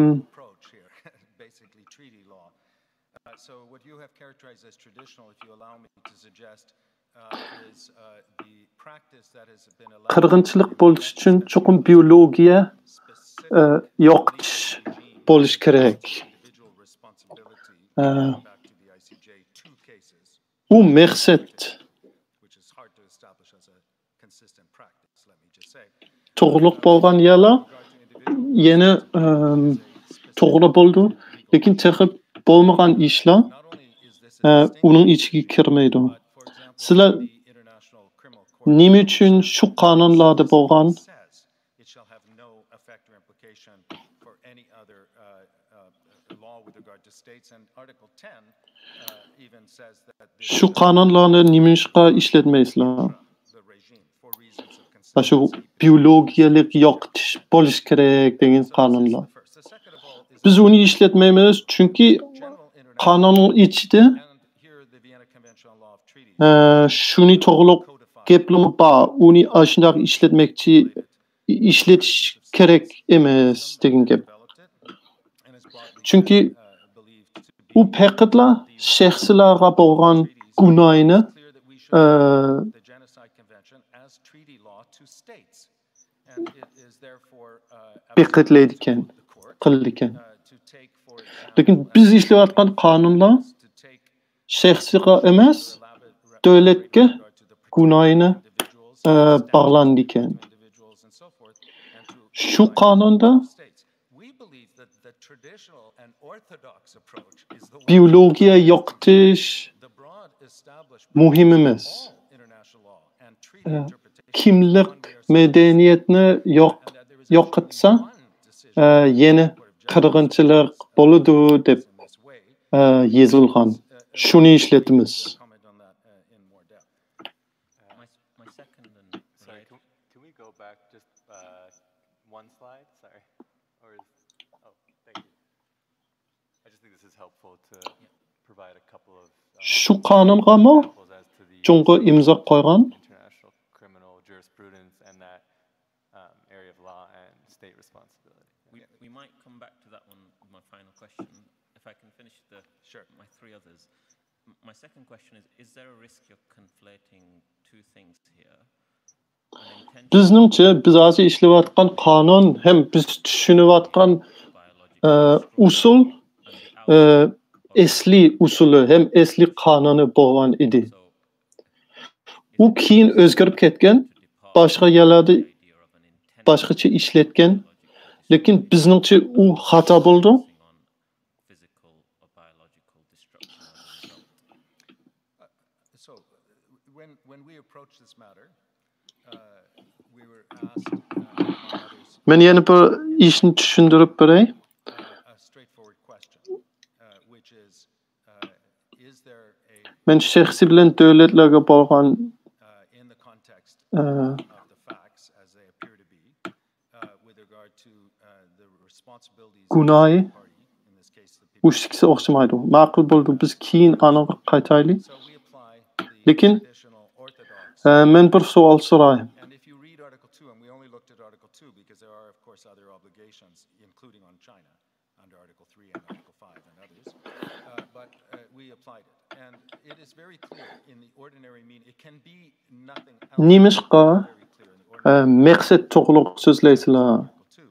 قىرغىنچىلىق بولۇش ئۈچۈن چوقۇم بىيولوگىيە، ئە، يوقىتىش بولۇش كېرەك. ئە، ئۇ مەقسەت توغرۇلۇق بولغان يەرلەر يەنە، ئەم، توغرا بولىدۇ، لېكىن تېخى بولمىغان ئىشلار، ئە، ئۇنىڭ ئىچىگە كىرمەيدۇ. سىلەر نېمە ئۈچۈن شۇ قانۇنلاردا بولغان شۇ قانۇنلارنى نېمىشقا ئىشلەتمەيسىلەر؟ شۇ بىيولوگىيەلىك يوقىتىش بولۇش كېرەك دېگەن قانۇنلار. بىز ئۇنى ئىشلەتمەيمىز، چۈنكى قانۇننىڭ ئىچىدە، ئە، شۇنى توغرۇلۇق گەپلىمە بار، ئۇنى ئاشۇنداق ئىشلەتمەكچى ئىشلىتىش كېرەك ئەمەس دېگەن گەپ. چۈنكى ئۇ پەقەتلا شەخسلەرگە بولغان گۇناھنى، ئە، بېقىتلەيدىكەن، قىلىدىكەن. لېكىن بىز ئىشلەۋاتقان قانۇنلار شەخسقا ئەمەس، دۆلەتكە گۇناھىنى، ئە، باغلاندىكەن. شۇ قانۇندا بىيولوگىيە يوقىتىش مۇھىم ئەمەس. ئە، كىملىك، مەدەنىيەتنى يوق-، يوقاتسا، ئە، يەنە قىرغىنچىلىق بولىدۇ دەپ، ئە، يېزىلغان. شۇنى ئىشلىتىمىز. My, my second and Sorry, can, can we go back just uh, one slide? Sorry. Or is, oh, thank you. I just think this is helpful to provide a couple of um, شۇ قانۇنغىمۇ examples as to the جۇڭگو ئىمزا قويغان. international criminal jurisprudence and that um, area of law and state responsibility. We, we might come back to that one, my final question. If I can finish the, sure, my three others. M- My second question is, is there a risk you're conflating two things here? An intention بىزنىڭچە، بىز ھازىر ئىشلەۋاتقان قانۇن ھەم بىز چۈشىنىۋاتقان، ئە، ئۇسۇل، ئە، ئەسلىي ئۇسۇلى ھەم ئەسلىي قانۇنى بولغان ئىدى. ئۇ كېيىن ئۆزگىرىپ كەتكەن، باشقا يەرلەردە باشقىچە ئىشلەتكەن. لېكىن بىزنىڭچە ئۇ خاتا بولىدۇ. Physical or biological destruction of the result. So, when, when we approached this matter, uh, we were asked, uh, among others, مەن يەنە بىر ئىشنى چۈشەندۈرۈپ بېرەي. uh, a straightforward question, uh, which is, uh, is there a, مەن شەخسى بىلەن دۆلەتلەرگە بولغان، uh, in the context ئە، of the facts as they appear to be, uh, with regard to, uh, the responsibilities of گۇناھى the party, in this case, the people. ئۇ ئىككىسى ئوخشىمايدۇ. ماقۇل بولدى، بىز كېيىن ئانىڭغا قايتايلى. So we apply the لېكىن، traditional orthodox. ئە، مەن بىر سوئال سوراي. And if you read Article two, and we only looked at Article two because there are, of course, other obligations, including on China, under Article three and Article five and others, uh, but uh, we applied it. And it is very clear in the ordinary meaning. It can be nothing else. نېمىشقا، Very clear in the ئە، ordinary مەقسەت توغرۇلۇق سۆزلەيسىلەر. Article two.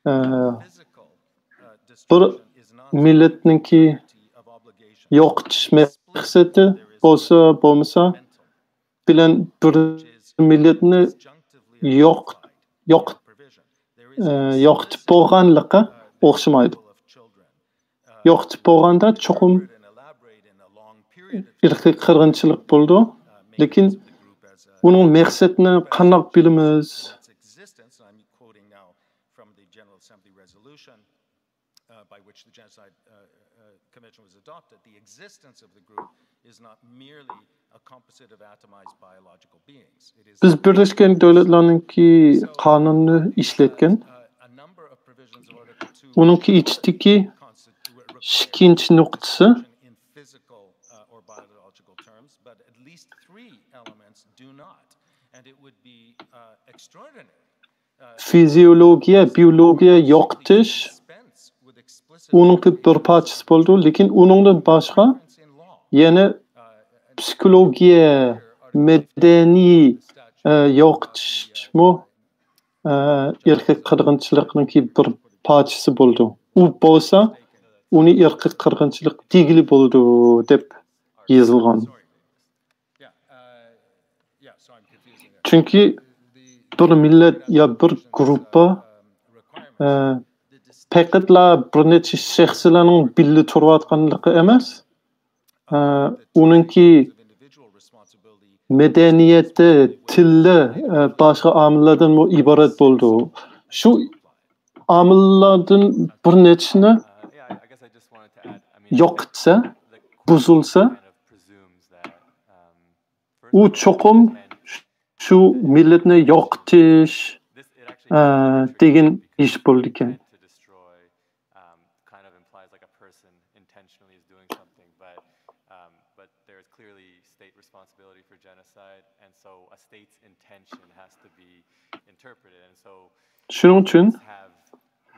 ئە، Physical uh, بىر destruction is not مىللەتنىڭكى guarantee of obligation. يوقىتىش مەقسىتى بولسا بولمىسا Mental, بىلەن بىر which is مىللەتنى disjunctively يوق-، identified يوق-، in the provision. There is ئە، a يوقىتىپ بولغانلىقى ئوخشىمايدۇ. of children. Uh, يوقىتىپ بولغاندا چوقۇم and elaborate in a long period of ئىرقىي قىرغىنچىلىق بولىدۇ. لېكىن ئۇنىڭ مەقسىتىنى قانداق بىلىمىز؟ its existence, and I'm quoting now from the General Assembly resolution uh, by which the Genocide uh, uh, Convention was adopted, the existence of the group is not merely a composite of atomized biological beings. It is بىز بىرلەشكەن دۆلەتلەرنىڭكى قانۇنىنى ئىشلەتكەن. uh, a number of provisions of Article two ئۇنىڭكى ئىچىدىكى constitute ئىككىنچى نۇقتىسى in physical uh, or biological terms, but at least three elements do not. And it would be uh, extraordinary فىزىئولوگىيە، بىئولوگىيە يوقىتىش dispense with explicit ئۇنىڭكى بىر پارچىسى بولىدۇ، لېكىن ئۇنىڭدىن باشقا in law. يەنە Uh, پسىخولوگىيە، مەدەنىي ئە، يوقىتىشمۇ ئە، ئىرقىي قىرغىنچىلىقنىڭكى بىر پارچىسى بولىدۇ. ئۇ بولسا ئۇنى ئىرقىي قىرغىنچىلىق دېگىلى بولىدۇ دەپ يېزىلغان. Yeah, uh, yeah, so I'm confusing it. چۈنكى بىر مىللەت يا بىر گۇرۇپپا ئە، پەقەتلا بىر نەچچە شەخسلەرنىڭ بىللە تۇرۇۋاتقانلىقى ئەمەس، ئە، ئۇنىڭكى مەدەنىيەتى، تىلى، ئە، باشقا ئامىللاردىنمۇ ئىبارەت بولىدۇ. شۇ ئامىللاردىن بىر نەچچىسىنى يوقىتسا، بۇزۇلسا، ئۇ چوقۇم شۇ مىللەتنى يوقىتىش، ئە، دېگەن ئىش بولىدىكەن. Um, kind of implies like a person intentionally is doing something, but um, but there is clearly state responsibility for genocide, and so a state's intention has to be interpreted. And so شۇنىڭ ئۈچۈن have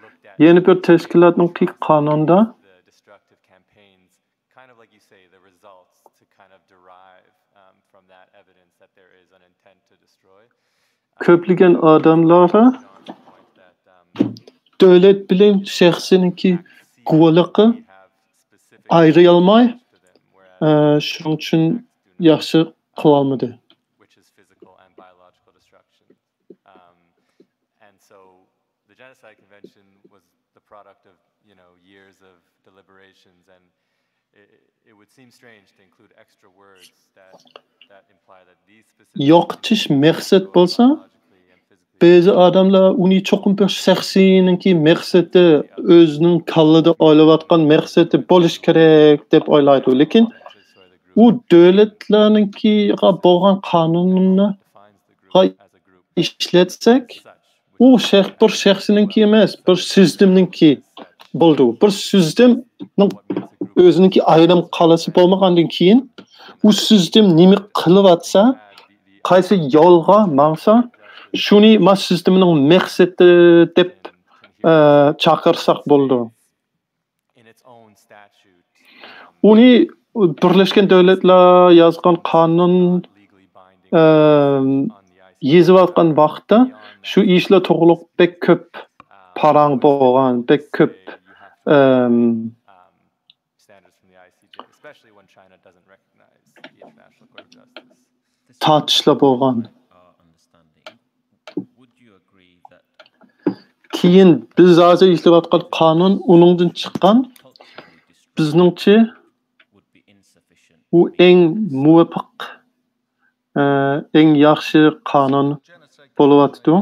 looked at يەنە بىر تەشكىلاتنىڭكى قانۇنىدا the destructive campaigns, kind of like you say, the results to kind of derive um, from that evidence that there is an intent to destroy. كۆپلىگەن ئادەملەر دۆلەت بىلەن شەخسنىڭكى گۇۋاھلىقى ئايرىيالماي، ئە، شۇنىڭ ئۈچۈن ياخشى قىلالمىدى. The Genocide Convention was the product of, you know, years of deliberations, and it, it would seem strange to include extra words that, that imply that these specific يوقىتىش مەقسەت بولسا، بەزى ئادەملەر ئۇنى چوقۇم بىر شەخسىينىڭكى مەقسىتى، ئۆزىنىڭ كاللىدا ئويلاۋاتقان مەقسىتى بولۇش كېرەك دەپ ئويلايدۇ. لېكىن ئۇ دۆلەتلەرنىڭكىغا بولغان قانۇنغا ئىشلەتسەك، ئۇ شەخ-، بىر شەخسنىڭكى ئەمەس، بىر سىستېمنىڭكى بولىدۇ. بىر سىستېمنىڭ ئۆزىنىڭكى ئايرىم قالىسى بولمىغاندىن كېيىن، ئۇ سىستېم نېمە قىلىۋاتسا، قايسى يولغا ماڭسا، شۇنى ما سىستېمنىڭ مەقسىتى دەپ، ئە، چاقىرساق بولىدۇ. ئۇنى بىرلەشكەن دۆلەتلەر يازغان قانۇن، ئەم، يېزىۋاتقان ۋاقىتتا شۇ ئىشلار توغرۇلۇق بەك كۆپ پاراڭ بولغان، بەك كۆپ، ئەم، standards from the I C J, especially when China doesn't recognize the International Court of Justice. تارتىشلار بولغان. كېيىن بىز ھازىر ئىشلەۋاتقان قانۇن ئۇنىڭدىن چىققان. بىزنىڭچە ئۇ ئەڭ مۇۋاپىق، ئە، ئەڭ ياخشى قانۇن بولۇۋاتىدۇ.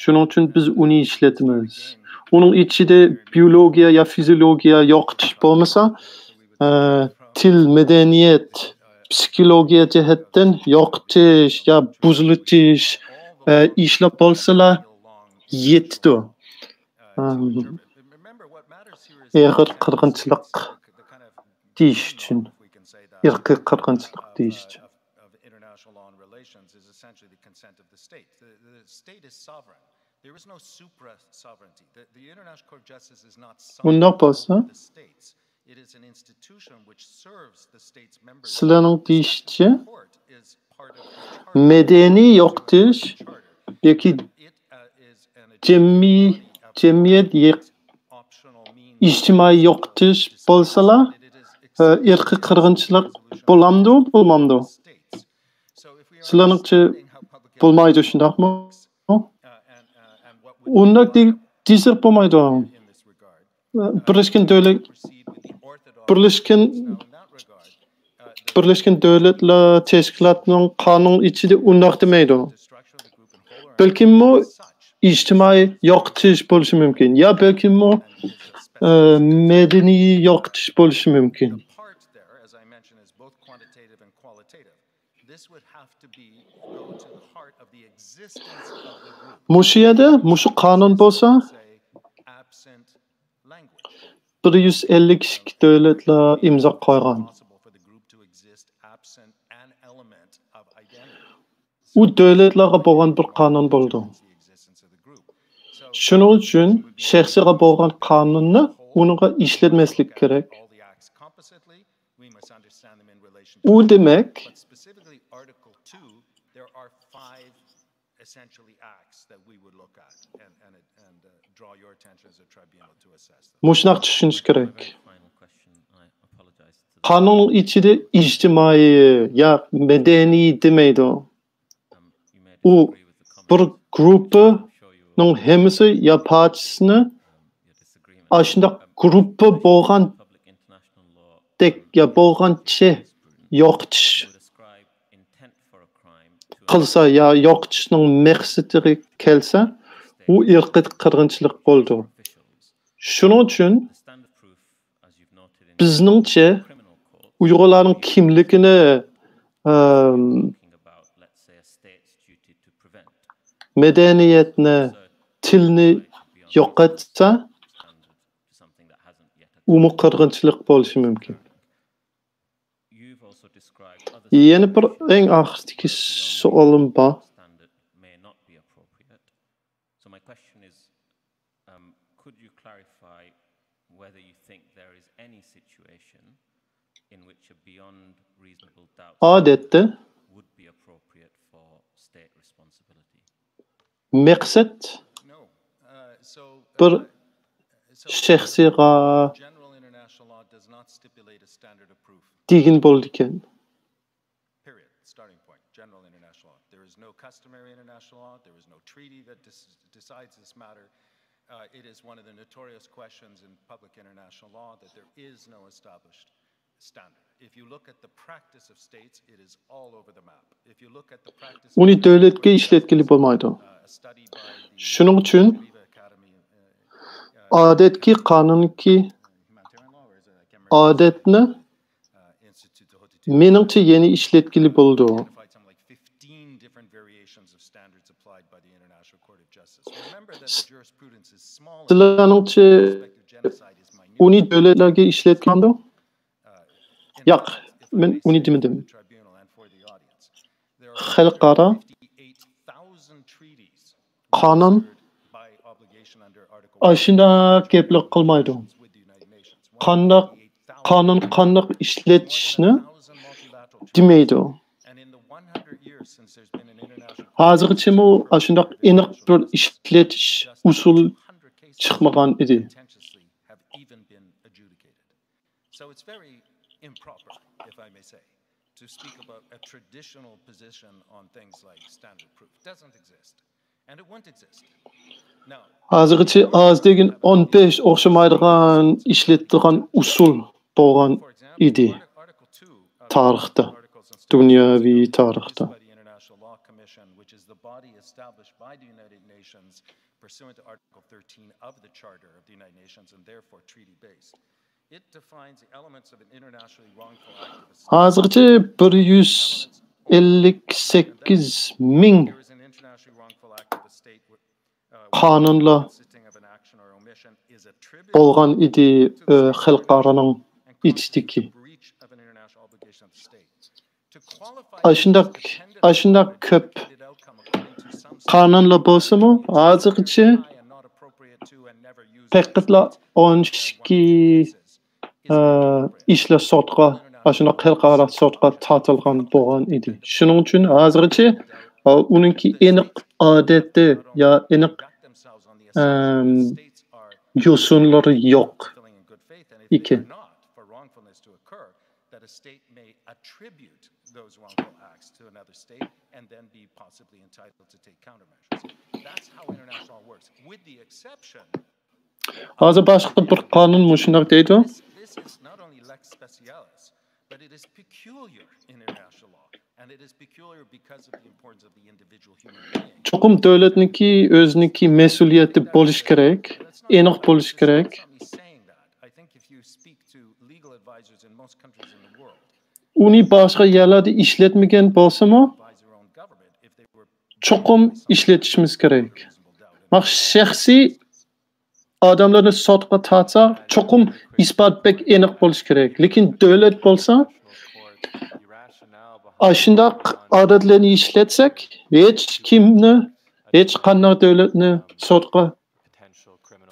شۇنىڭ ئۈچۈن بىز ئۇنى ئىشلىتىمىز. ئۇنىڭ ئىچىدە بىيولوگىيە يا فىزىولوگىيە يوقىتىش بولمىسا، ئە، تىل، مەدەنىيەت، پسىخولوگىيە جەھەتتىن يوقىتىش يا بۇزۇلۇۋېتىش، ئە، ئىشلار بولسىلا يېتىدۇ. ئەم، ئېغىر قىرغىنچىلىق دېيىش ئۈچۈن، ئىرقىي قىرغىنچىلىق دېيىش ئۈچۈن. Of international law and relations is essentially the consent of the state. The, the state is sovereign. There is no supra sovereignty. The, the International Court of Justice is not ئۇنداق sovereign بولسا، over the states. It is an institution which serves the states' membership. سىلەرنىڭ دېيىشىچە، Court is part of the charter. مەدەنىي يوقىتىش ياكى It, uh, is an جەمئىي، جەمئىيەت يېق-، optional means ئىجتىمائىي يوقىتىش بولسىلا، ئە، ئىرقىي قىرغىنچىلىق بولامدۇ، بولمامدۇ؟ سىلەرنىڭچە بولمايدۇ، شۇنداقمۇ؟ ئۇنداق دېسەك بولمايدۇ. بىرلەشكەن دۆلەت، بىرلەشكەن، بىرلەشكەن دۆلەتلەر تەشكىلاتىنىڭ قانۇن ئىچىدە ئۇنداق دېمەيدۇ. بەلكىممۇ ئىجتىمائىي يوقىتىش بولۇشى مۇمكىن. يا بەلكىممۇ، ئە، مەدەنىي يوقىتىش بولۇشى مۇمكىن. Part there, as I mentioned, is both quantitative and qualitative. This would have to be go to the heart of the existence of the group. مۇشۇ يەردە، مۇشۇ قانۇن بولسا، Say absent language. بىر يۈز ئەللىك ئىككى دۆلەتلەر ئىمزا قويغان. Possible for the group to exist absent an element of identity. ئۇ دۆلەتلەرگە بولغان بىر قانۇن بولىدۇ. The existence of the group. So شۇنىڭ ئۈچۈن شەخسىيگە بولغان قانۇننى ئۇنىڭغا ئىشلەتمەسلىك كېرەك. All the acts compositely, we must understand them in relation to. ئۇ دېمەك، But specifically Article two, there are five essentially acts that we would look at and, and, and uh, draw your attention as a tribunal to assess them. مۇشۇنداق چۈشىنىش كېرەك. Final question. I apologize to the قانۇننىڭ ئىچىدە ئىجتىمائىي يا مەدەنىي دېمەيدۇ. um, you may ئۇ disagree with the comment. بىر گۇرۇپپىنىڭ I'm sure you ھەممىسى يا پارچىسىنى your disagreement. ئاشۇنداق گۇرۇپپا بولغاندەك Public international law يا بولغانچە يوقىتىش would ascribe intent for a crime to قىلسا يا يوقىتىشنىڭ مەقسىتىگە كەلسە، ئۇ ئىرقىي قىرغىنچىلىق بولىدۇ. officials. شۇنىڭ ئۈچۈن The standard proof, as you've noted in بىزنىڭچە criminal court, ئۇيغۇرلارنىڭ كىملىكىنى، ئەم، talking about, let's say, a state's duty to prevent. مەدەنىيەتنى، تىلنى يوقاتسا، Standard to something that hasn't yet. ئۇمۇ قىرغىنچىلىق بولۇشى مۇمكىن. You've also described other يەنە بىر ئەڭ ئاخىرىدىكى سوئالىم بار. standard may not be appropriate. So my question is, um, could you clarify whether you think there is any situation in which a beyond reasonable doubt ئادەتتە would be appropriate for state responsibility? مەقسەت بىر شەخسىيغا دېگەن بولىدىكەن. Period. Starting point. General international law. There is no customary international law. There is no treaty that dis- decides this matter. Uh, it is one of the notorious questions in public international law that there is no established standard. If you look at the practice of states, it is all over the map. If you look at the practice of ئۇنى دۆلەتكە ئىشلەتكىلى بولمايدۇ. Uh, a study by the شۇنىڭ ئۈچۈن Geneva Academy, uh, uh, ئادەتتىكى قانۇنكى humanitarian law, or is it, I can't remember. ئادەتنى مېنىڭچە يەنە ئىشلەتكىلى بولىدۇ. سىلەرنىڭچە ئۇنى دۆلەتلەرگە ئىشلەتكەندۇ؟ ياق، مەن ئۇنى دېمىدىم. خەلقئارا قانۇن ئاشۇنداق گەپلەر قىلمايدۇ. قانداق قانۇن، قانداق ئىشلىتىشنى دېمەيدۇ. ھازىرغىچىمۇ ئاشۇنداق ئېنىق بىر ئىشلىتىش ئۇسۇل چىقمىغان ئىدى. So it's very improper, if I may say, to speak about a traditional position on things like standard proof. It doesn't exist. And it won't exist. Now, ھازىرغىچە ئاز دېگەن ئون بەش ئوخشىمايدىغان ئىشلىتىدىغان ئۇسۇل بولغان ئىدى تارىختا، دۇنياۋى تارىختا. Pursuant to Article thirteen of the Charter of the United Nations and therefore treaty based. It defines the elements of an internationally wrongful act of a state. ھازىرغىچە بىر يۈز ئەللىك سەككىز مىڭ قانۇنلار بولغان ئىدى، ئە، خەلقئارانىڭ ئىچىدىكى. ئاشۇنداق، ئاشۇنداق كۆپ قانۇنلار بولسىمۇ، ھازىرغىچە پەقەتلا ئون ئىككى، ئە، ئىشلار سوتقا، ئاشۇنداق خەلقئارا سوتقا تارتىلغان بولغان ئىدى. شۇنىڭ ئۈچۈن ھازىرغىچە، ئە، ئۇنىڭكى ئېنىق ئادىتى يا ئېنىق، ئەم، يوسۇنلىرى يوق ئىكەن. That a state may attribute those wrongful acts to another state and then be possibly entitled to take countermeasures. That's how international law works, with the exception. ھازىر باشقا بىر قانۇن مۇشۇنداق دەيدۇ. This, this is not only lex specialis, but it is peculiar in international law, and it is peculiar because of the importance of the individual human being. چوقۇم دۆلەتنىڭكى ئۆزىنىڭكى مەسئۇلىيىتى بولۇشى كېرەك، ئېنىق بولۇشى كېرەك. Stop me saying that. I think if you speak to legal advisors in most countries in the world, ئۇنى باشقا يەرلەردە ئىشلەتمىگەن بولسىمۇ، چوقۇم ئىشلىتىشىمىز كېرەك. مانا شەخسىي ئادەملەرنى سوتقا تارتسا، چوقۇم ئىسپات بەك ئېنىق بولۇشى كېرەك. لېكىن دۆلەت بولسا، ئاشۇنداق ئادەتلەرنى ئىشلەتسەك، ھېچ كىمنى، ھېچ قانداق دۆلەتنى سوتقا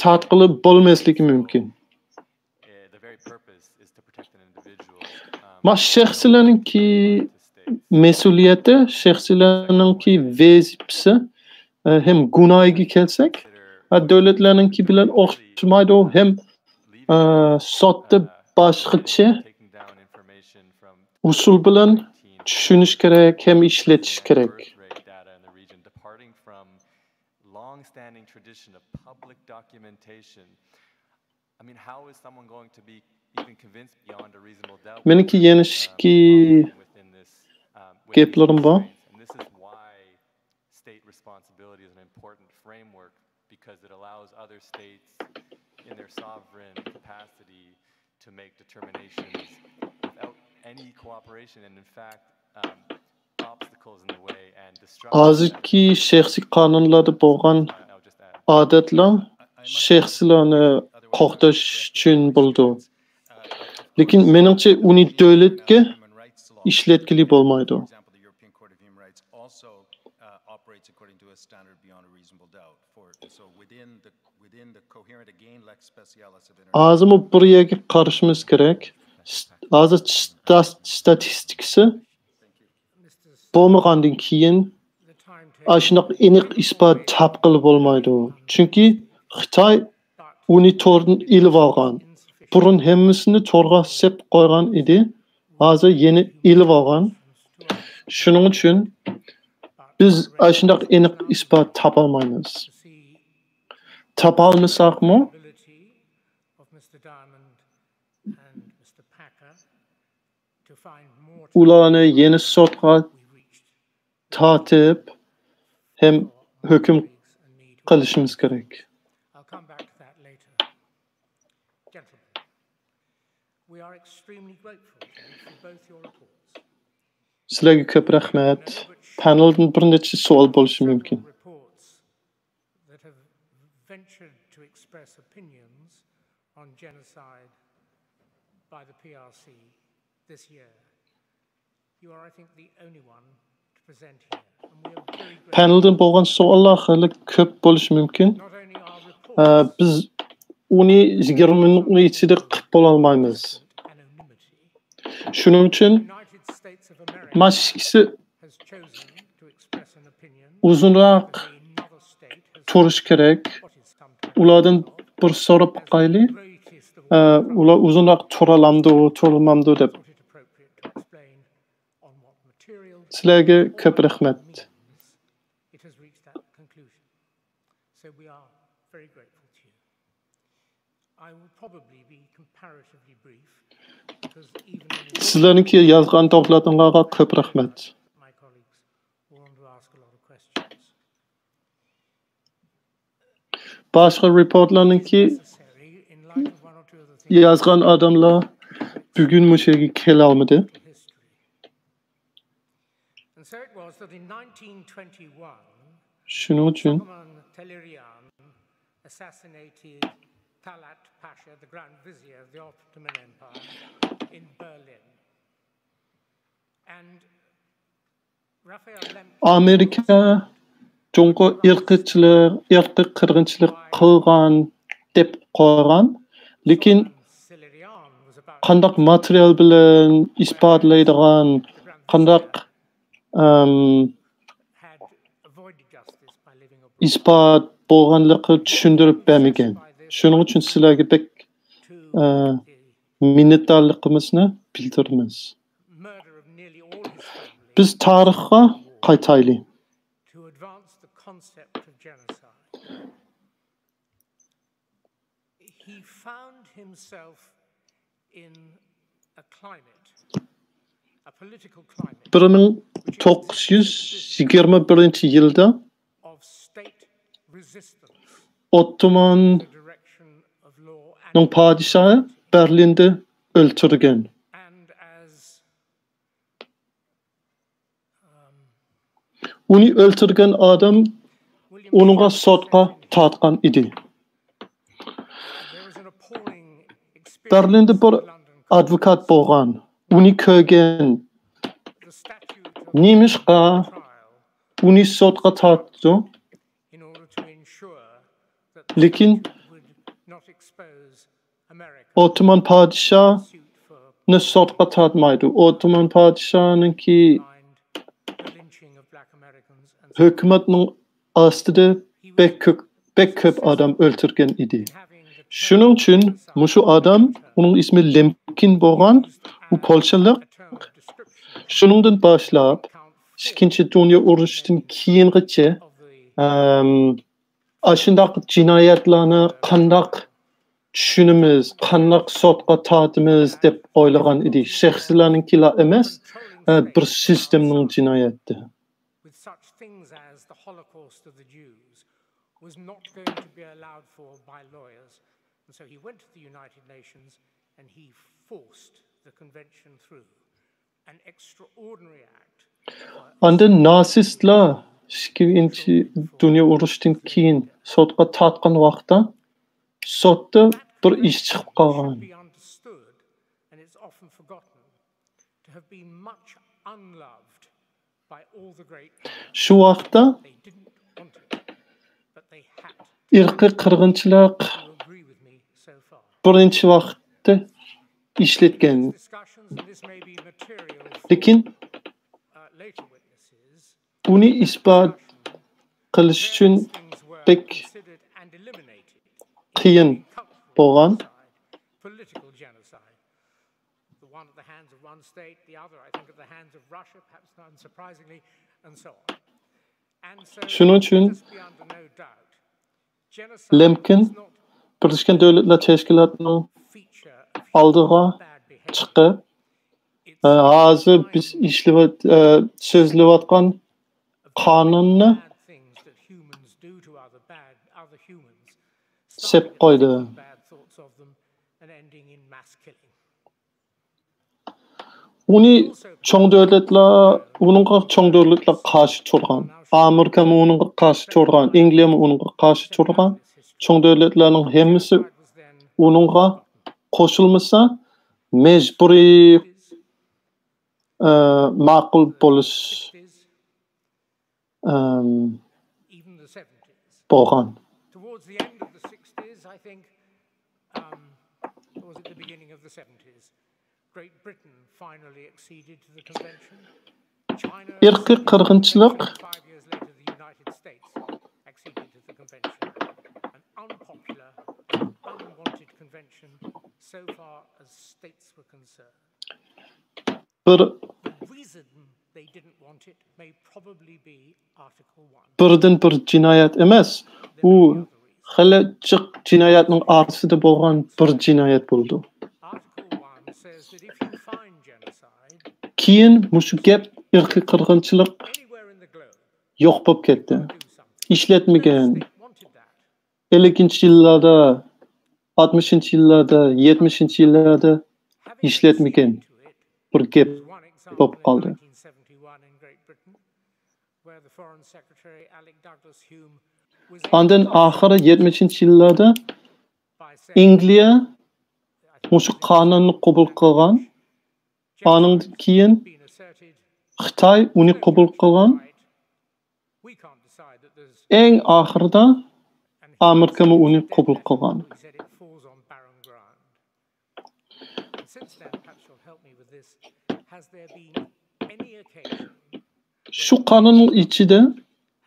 تارتقىلى بولماسلىقى مۇمكىن. ما شەخسلەرنىڭكى مەسئۇلىيىتى، شەخسلەرنىڭكى ۋەزىپىسى، ئە، ھەم گۇناھىغا كەلسەك، ئە، دۆلەتلەرنىڭكى بىلەن ئوخشىمايدۇ، ھەم، ئە، سوتتا باشقىچە ئۇسۇل بىلەن چۈشىنىش كېرەك ھەم ئىشلىتىش كېرەك. Long-standing tradition of public documentation. I mean, how is someone going to be even convinced beyond a reasonable doubt? مېنىڭكى يەنە ئىككى گەپلىرىم بار. And this is why state responsibility is an important framework, because it allows other states in their sovereign capacity to make determinations without any cooperation, and in fact, um, obstacles in the way and disruptions. ھازىركى شەخسىي قانۇنلاردا بولغان ئادەتلەر شەخسلەرنى قوغداش ئۈچۈن بولىدۇ. لېكىن مېنىڭچە ئۇنى دۆلەتكە ئىشلەتكىلى بولمايدۇ. ھازىرمۇ بىر يەرگە قارىشىمىز كېرەك. ھازىر ستا-، ستاتىستىكىسى بولمىغاندىن كېيىن ئاشۇنداق ئېنىق ئىسپات تاپقىلى بولمايدۇ. چۈنكى خىتاي ئۇنى توردىن ئېلىۋالغان. بۇرۇن ھەممىسىنى تورغا سېلىپ قويغان ئىدى. ھازىر يەنە ئېلىۋالغان. شۇنىڭ ئۈچۈن بىز ئاشۇنداق ئېنىق ئىسپات تاپالمايمىز. تاپالمىساقمۇ، ئۇلارنى يەنە سوتقا تارتىپ ھەم ھۆكۈم قىلىشىمىز كېرەك. سىلەرگە كۆپ رەھمەت. پانېلدىن بىر نەچچە سوئال بولۇشى مۇمكىن. پانېلدىن بولغان سوئاللار خېلى كۆپ بولۇشى مۇمكىن. ئە، بىز ئۇنى يىگىرمە مىنۇتنىڭ ئىچىدە قىلىپ بولالمايمىز. شۇنىڭ ئۈچۈن مانا ئىككىسى ئۇزۇنراق تۇرۇش كېرەك. ئۇلاردىن بىر سوراپ باقايلى. ئە، ئۇلار ئۇزۇنراق تۇرالامدۇ، تۇرالمامدۇ دەپ. سىلەرگە كۆپ رەھمەت. سىلەرنىڭكى يازغان دوكلاتىڭلارغا كۆپ رەھمەت. باشقا رېپورتلارنىڭكى يازغان ئادەملەر بۈگۈن مۇشۇ يەرگە كېلەلمىدى. شۇنىڭ ئۈچۈن ئامېرىكا جۇڭگو ئىرقچىلىق، ئىرقىي قىرغىنچىلىق قىلغان دەپ قويغان، لېكىن قانداق ماتېرىيال بىلەن ئىسپاتلايدىغان، قانداق، ئەم، ئىسپات بولغانلىقى چۈشەندۈرۈپ بەرمىگەن. شۇنىڭ ئۈچۈن سىلەرگە بەك، ئە، مىننەتدارلىقىمىزنى بىلدۈرىمىز. بىز تارىخقا قايتايلى. بىر مىڭ توققۇز يۈز يىگىرمە بىرىنچى يىلدا ئوتتوماننىڭ پادىشاھى بەرلىندە ئۆلتۈرگەن. ئۇنى ئۆلتۈرگەن ئادەم ئۇنىڭغا سوتقا تارتقان ئىدى. بەرلىندە بىر ئادۋوكات بولغان، ئۇنى كۆرگەن. نېمىشقا ئۇنى سوتقا تارتتى؟ لېكىن ئوتتومان پادىشاھنى سوتقا تارتمايدۇ. ئوتتومان پادىشاھنىڭكى ھۆكۈمەتنىڭ ئاستىدا بەك كۆپ، بەك كۆپ ئادەم ئۆلتۈرگەن ئىدى. شۇنىڭ ئۈچۈن مۇشۇ ئادەم، ئۇنىڭ ئىسمى لېمكىن بولغان، ئۇ پولشالىق. شۇنىڭدىن باشلاپ ئىككىنچى دۇنيا ئۇرۇشىدىن كېيىنغىچە، ئەم، ئاشۇنداق جىنايەتلەرنى قانداق چۈشىنىمىز، قانداق سوتقا تارتىمىز دەپ ئويلىغان ئىدى. شەخسلەرنىڭكىلا ئەمەس، ئە، بىر سىستېمنىڭ جىنايەتى. With such things as the Holocaust of the Jews was not going to be allowed for by lawyers, and so he went to the United Nations and he forced the convention through. An extraordinary act. ئاندىن ناتسىستلار ئىككىنچى دۇنيا ئۇرۇشىدىن كېيىن سوتقا تارتقان ۋاقىتتا سوتتا بىر ئىش چىقىپ قالغان. شۇ ۋاقىتتا ئىرقىي قىرغىنچىلىق بىرىنچى ۋاقىتتا ئىشلەتكەن. لېكىن ئۇنى ئىسپات قىلىش ئۈچۈن بەك قىيىن بولغان. The one at the hands of one state, the other, I think, at the hands of Russia, perhaps not unsurprisingly, and so on. And so شۇنىڭ ئۈچۈن let us be under no doubt. Genocide لېمكىن is not بىرلەشكەن دۆلەتلەر تەشكىلاتىنىڭ feature of ئالدىغا bad behavior. چىقىپ، It's ئە، ھازىر بىز ئىشلىۋات، ئە، سۆزلەۋاتقان قانۇننى bad things that humans do to other bad other humans. سېپ قويدى. Bad thoughts of them and ending in mass killing. ئۇنى چوڭ دۆلەتلەر، ئۇنىڭغا چوڭ دۆلەتلەر قارشى تۇرغان. ئامېرىكىمۇ ئۇنىڭغا قارشى تۇرغان، ئەنگلىيەمۇ ئۇنىڭغا قارشى تۇرغان. چوڭ دۆلەتلەرنىڭ ھەممىسى ئۇنىڭغا قوشۇلمىسا، مەجبۇرىي، ئە، ماقۇل بولۇش، ئەم، Even the seventies. بولغان. Towards the end of the sixties, I think, um, or was it the beginning of the seventies? Great Britain finally acceded to the convention. China ئىرقىي قىرغىنچىلىق Five years later, the United States acceded to the convention. An unpopular, unwanted convention so far as states were concerned. بىر The reason they didn't want it may probably be Article one. بىردىن بىر جىنايەت ئەمەس، ئۇ خېلى جىق جىنايەتنىڭ ئارىسىدا بولغان بىر جىنايەت بولىدۇ. Article one says that if you find genocide كېيىن مۇشۇ گەپ ئىرقىي قىرغىنچىلىق anywhere in the globe, يوق بولۇپ كەتتى. do something. ئىشلەتمىگەن. They wanted that. ئەللىكىنچى يىللاردا، ئاتمىشىنچى يىللاردا، يەتمىشىنچى يىللاردا ئىشلەتمىگەن بىر گەپ بولۇپ قالدى. ئاندىن ئاخىرى يەتمىشىنچى يىللاردا ئەنگلىيە مۇشۇ قانۇننى قوبۇل قىلغان. ئانىڭدىن كېيىن خىتاي ئۇنى قوبۇل قىلغان. ئەڭ ئاخىرىدا ئامېرىكىمۇ ئۇنى قوبۇل قىلغان. Since then, perhaps you'll help me with this. Has there been any occasion شۇ قانۇننىڭ ئىچىدە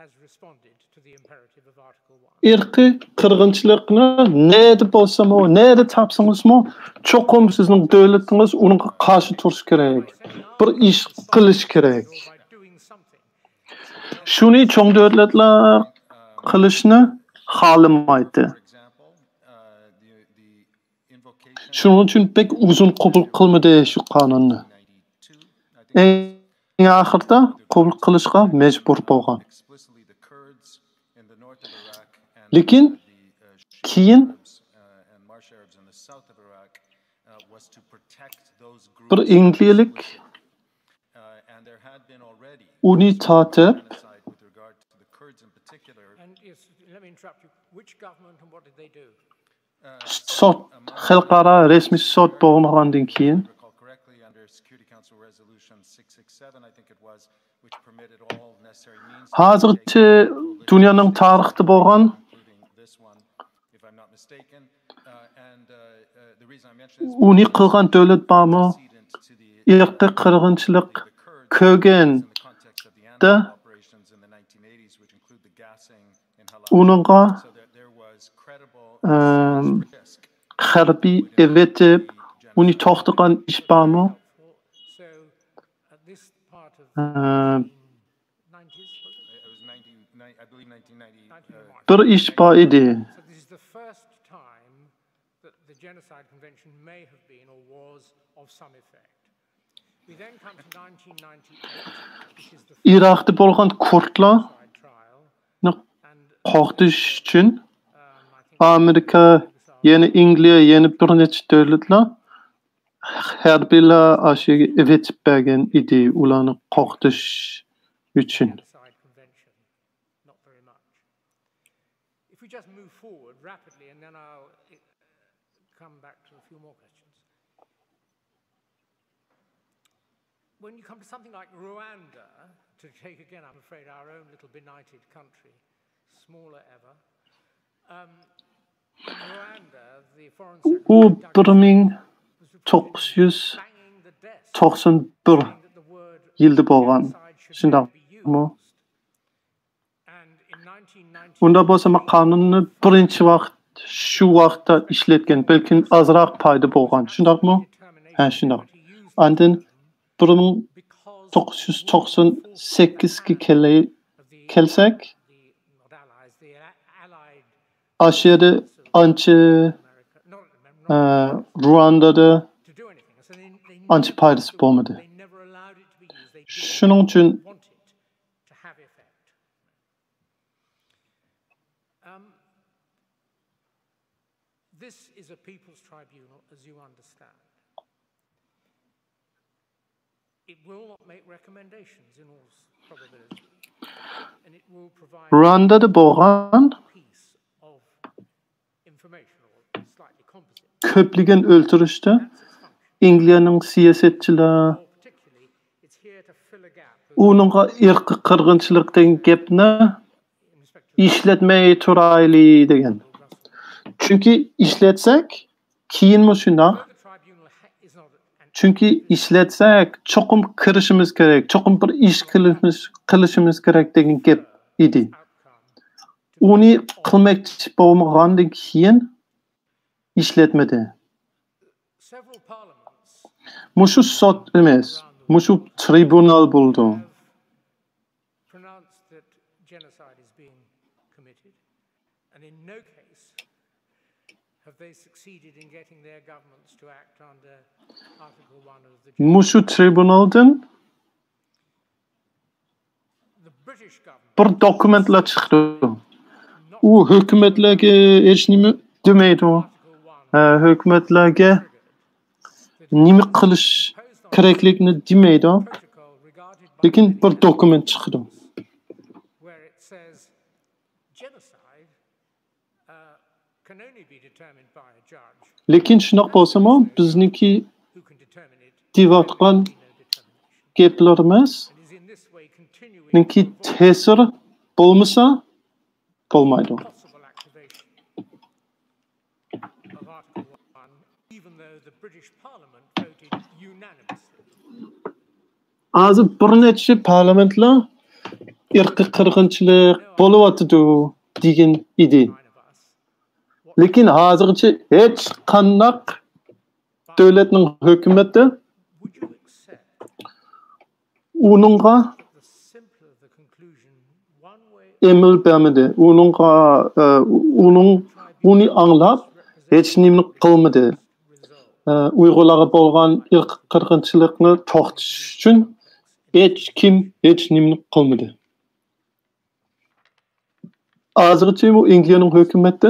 has responded to the imperative of Article one? ئىرقىي قىرغىنچىلىقنى نەدە بولسىمۇ، نەدە تاپسىڭىزمۇ، چوقۇم سىزنىڭ دۆلىتىڭىز ئۇنىڭغا قارشى تۇرۇشى كېرەك. بىر ئىش قىلىشى كېرەك. By doing something. شۇنى چوڭ دۆلەتلەر قىلىشنى خالىمايتتى. شۇنىڭ ئۈچۈن بەك ئۇزۇن قوبۇل قىلمىدى شۇ قانۇننى. ئەڭ ئاخىرىدا قوبۇل قىلىشقا مەجبۇر بولغان. لېكىن كېيىن بىر ئەنگلىيەلىك ئۇنى تارتىپ، And yes, let me interrupt you. Which government and what did they do? سوت، خەلقئارا رەسمىي سوت بولمىغاندىن كېيىن، Recall correctly, under Security Council Resolution six six seven, I think it was, which permitted all necessary means ھازىرچە دۇنيانىڭ تارىخىدا بولغان، including this one, if I'm not mistaken. Uh, and uh, uh, the reason I mention this ئۇنى قىلغان دۆلەت بارمۇ؟ precedent to the ئىرقىي قىرغىنچىلىق the Kurds كۆرگەن in the context of the Anbar operations in the nineteen eighties, which include the gassing in Halabja. ئۇنىڭغا So there, there was credible ئەم، risk خەربىي ئەۋېتىپ ئۇنى توختىغان ئىش بارمۇ؟ So at this part of ئەم، nineties, It was nineteen, I believe nineteen ninety. Uh, بىر ئىش بار ئىدى. So this is the first time that the Genocide Convention may have been or was of some effect. We then come to nineteen ninety-eight, which is the ئىراقتا بولغان كۇردلار genocide trial, and قوغدىش ئۈچۈن um, I think ئامېرىكا، يەنە ئەنگلىيە، يەنە بىر نەچچە دۆلەتلەر ھەربىيلەر ئاشۇ يەرگە ئېۋېتىپ بەرگەن ئىدى ئۇلارنى قوغدىش ئۈچۈن. Genocide Convention, not very much. If we just move forward rapidly, and then I'll uh, come back to a few more questions. When you come to something like Rwanda, to take again, I'm afraid, our own little benighted country, smaller ever, um, in Rwanda, the foreign ئۇ secretary بىر مىڭ was توققۇز يۈز banging the desk, توقسان بىر saying that the word يىلدا بولغان. genocide should شۇنداقمۇ؟ And in ئۇنداق بولسا، ما قانۇننى بىرىنچى ۋاقىت، شۇ ۋاقىتتا ئىشلەتكەن، بەلكىم ئازراق پايدا بولغان. شۇنداقمۇ؟ ھە، شۇنداق. ئاندىن بىر مىڭ توققۇز يۈز توقسان سەككىزگە كەلسەك، ئاشۇ يەردە ئانچە، ئە، رۇئاندادا ئانچە پايدىسى بولمىدى. شۇنىڭ ئۈچۈن This is a people's tribunal, as you understand. It will not make recommendations in all probability, and it will provide رۇئاندادا بولغان piece of information or slightly composite. كۆپلىگەن ئۆلتۈرۈشتە ئەنگلىيەنىڭ سىياسەتچىلەر More particularly, it's here to fill a gap. ئۇنىڭغا ئىرقىي قىرغىنچىلىق دېگەن گەپنى ئىشلەتمەي تۇرايلى دېگەن. چۈنكى ئىشلەتسەك، كېيىنمۇ شۇنداق. چۈنكى ئىشلەتسەك، چوقۇم كىرىشىمىز كېرەك، چوقۇم بىر ئىش قىلىشىمىز، قىلىشىمىز كېرەك دېگەن گەپ ئىدى. ئۇنى قىلماقچى بولمىغاندىن كېيىن ئىشلەتمىدى. Several parliaments مۇشۇ سوت ئەمەس، مۇشۇ ترىبۇنال بولىدۇ. Pronounced that genocide is being committed, and in no case have they succeeded in getting their governments to act under Article one of the مۇشۇ ترىبۇنالدىن The British government بىر دوكۇمېنتلار چىقىدۇ. ئۇ ھۆكۈمەتلەرگە ھېچ نېمە دېمەيدۇ. ھە، ھۆكۈمەتلەرگە نېمە قىلىش كېرەكلىكىنى دېمەيدۇ. protocol regarded by لېكىن بىر دوكۇمېنت چىقىدۇ. where it says genocide uh, can only be determined by a judge لېكىن شۇنداق بولسىمۇ، بىزنىڭكى who can determine it. دەۋاتقان No determination. گەپلىرىمىزنىڭكى And is in this way continuing to avoid تەسىرى بولمىسا بولمايدۇ. Possible activation of Article one, even though the British Parliament voted unanimously. ھازىر بىر نەچچە پارلامېنتلار ئىرقىي قىرغىنچىلىق بولۇۋاتىدۇ دېگەن ئىدى. لېكىن ھازىرغىچە ھېچ قانداق دۆلەتنىڭ ھۆكۈمىتى Would you accept ئۇنىڭغا the simpler the conclusion, one way ئەمەل بەرمىدى. ئۇنىڭغا، ئە، ئۇنىڭ، ئۇنى ئاڭلاپ ھېچ نېمىنى قىلمىدى. ئە، ئۇيغۇرلارغا بولغان ئىرقىي قىرغىنچىلىقنى توختىتىش ئۈچۈن ھېچ كىم ھېچ نېمىنى قىلمىدى. ھازىرغىچە بۇ ئەنگلىيەنىڭ ھۆكۈمىتى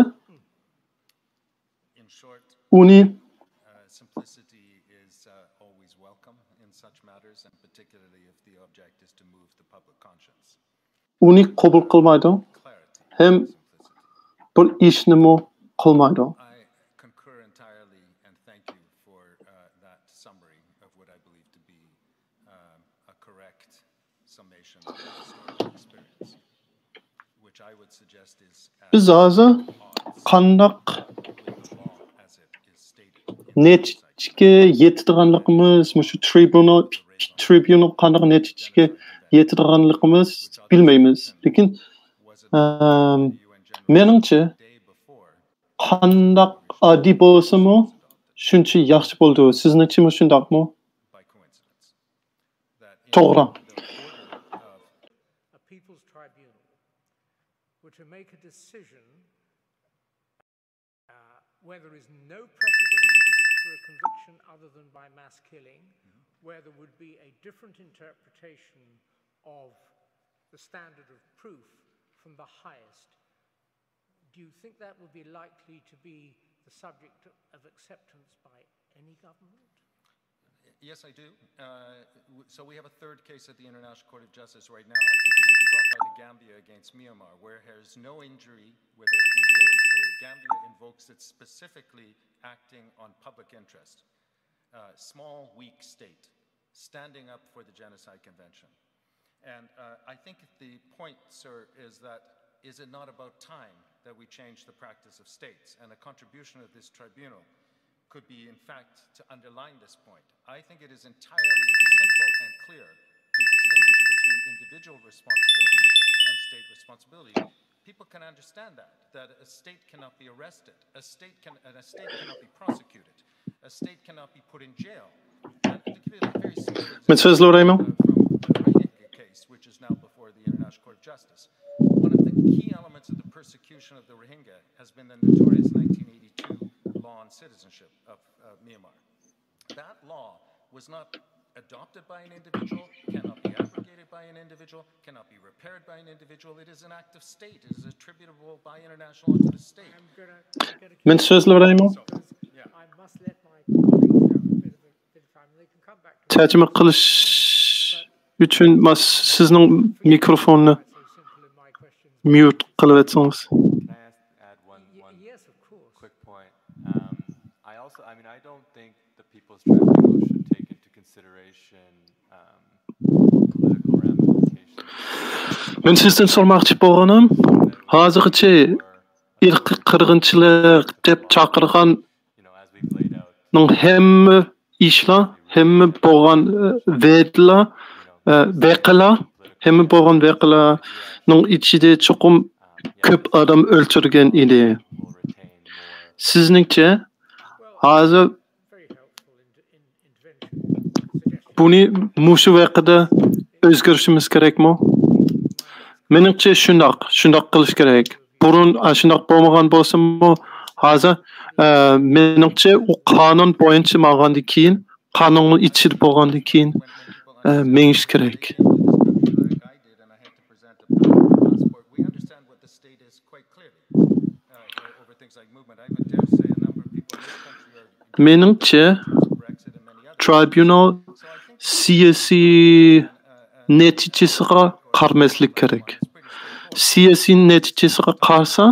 In short, ئۇنى uh, simplicity is uh, always welcome in such matters, and particularly if the object is to move the public conscience. ئۇنى قوبۇل قىلمايدۇ، Clarity, ھەم simplicity. بىر ئىشنىمۇ قىلمايدۇ. I concur entirely and thank you for uh, that summary of what I believe to be um, a correct summation of historical experience, which I would suggest is at بىز ھازىر odds قانداق with the law as it is stated in the نەتىجىگە يېتىدىغانلىقىمىز، مۇشۇ ترىبۇنال، ترىبۇنال قانداق نەتىجىگە يېتىدىغانلىقىمىز بىلمەيمىز. لېكىن ئەم، مېنىڭچە، قانداق ئاددىي بولسىمۇ شۇنچە ياخشى بولىدۇ. سىزنىڭچىمۇ شۇنداقمۇ؟ by coincidence. That in توغرا. the order of a people's tribunal were to make a decision uh, where there is no precedent for a conviction other than by mass killing, where there would be a different interpretation of the standard of proof from the highest, do you think that would be likely to be the subject of acceptance by any government? Yes, I do. Uh, w- so we have a third case at the International Court of Justice right now, brought by the Gambia against Myanmar, where there's no injury, where the, the, the Gambia invokes it specifically acting on public interest. Uh, small, weak state, standing up for the Genocide Convention. And uh, I think the point, sir, is that is it not about time that we change the practice of states? And a contribution of this tribunal could be, in fact, to underline this point. I think it is entirely simple and clear to distinguish between individual responsibility and state responsibility. People can understand that, that a state cannot be arrested, a state can, and a state cannot be prosecuted, a state cannot be put in jail. And to give you a very simple example, من سۆزلەۋېرەيمۇ؟ Uh, from the Rohingya case, which is now before the International Court of Justice, one of the key elements of the persecution of the Rohingya has been the notorious nineteen eighty-two law on citizenship of uh, Myanmar. That law was not adopted by an individual, cannot be abrogated by an individual, cannot be repaired by an individual. It is an act of state. It is attributable by international law to the state. من سۆزلەۋېرەيمۇ؟ تەرجىمە قىلىش ئۈچۈن ماس سىزنىڭ مىكروفوننى ميۇت قىلىۋەتسىڭىز. Yes, of course. Quick point. Um, I also, I mean, I don't think the People's Tribunal should take into consideration um, political ramifications. مەن سىزدىن سورىماقچى بولغىنىم، ھازىرغىچە ئىرقىي قىرغىنچىلىق دەپ چاقىرغاننىڭ ھەممە ئىشلار، ھەممە بولغان ۋەدىلەر، ۋەقەلەر، ھەممە بولغان ۋەقەلەرنىڭ ئىچىدە چوقۇم كۆپ ئادەم ئۆلتۈرگەن ئىدى. سىزنىڭچە ھازىر بۇنى مۇشۇ ۋەقەدە ئۆزگەرتىشىمىز كېرەكمۇ؟ مېنىڭچە شۇنداق، شۇنداق قىلىش كېرەك. بۇرۇن ئاشۇنداق بولمىغان بولسىمۇ، ھازىر ئە، مېنىڭچە ئۇ قانۇن بويىچە ماڭغاندىن كېيىن، قانۇننىڭ ئىچىدە بولغاندىن كېيىن ئە، مېڭىش كېرەك. مېنىڭچە ترىبۇنال سىياسىي نەتىجىسىغا قارىماسلىق كېرەك. سىياسىي نەتىجىسىغا قارىسا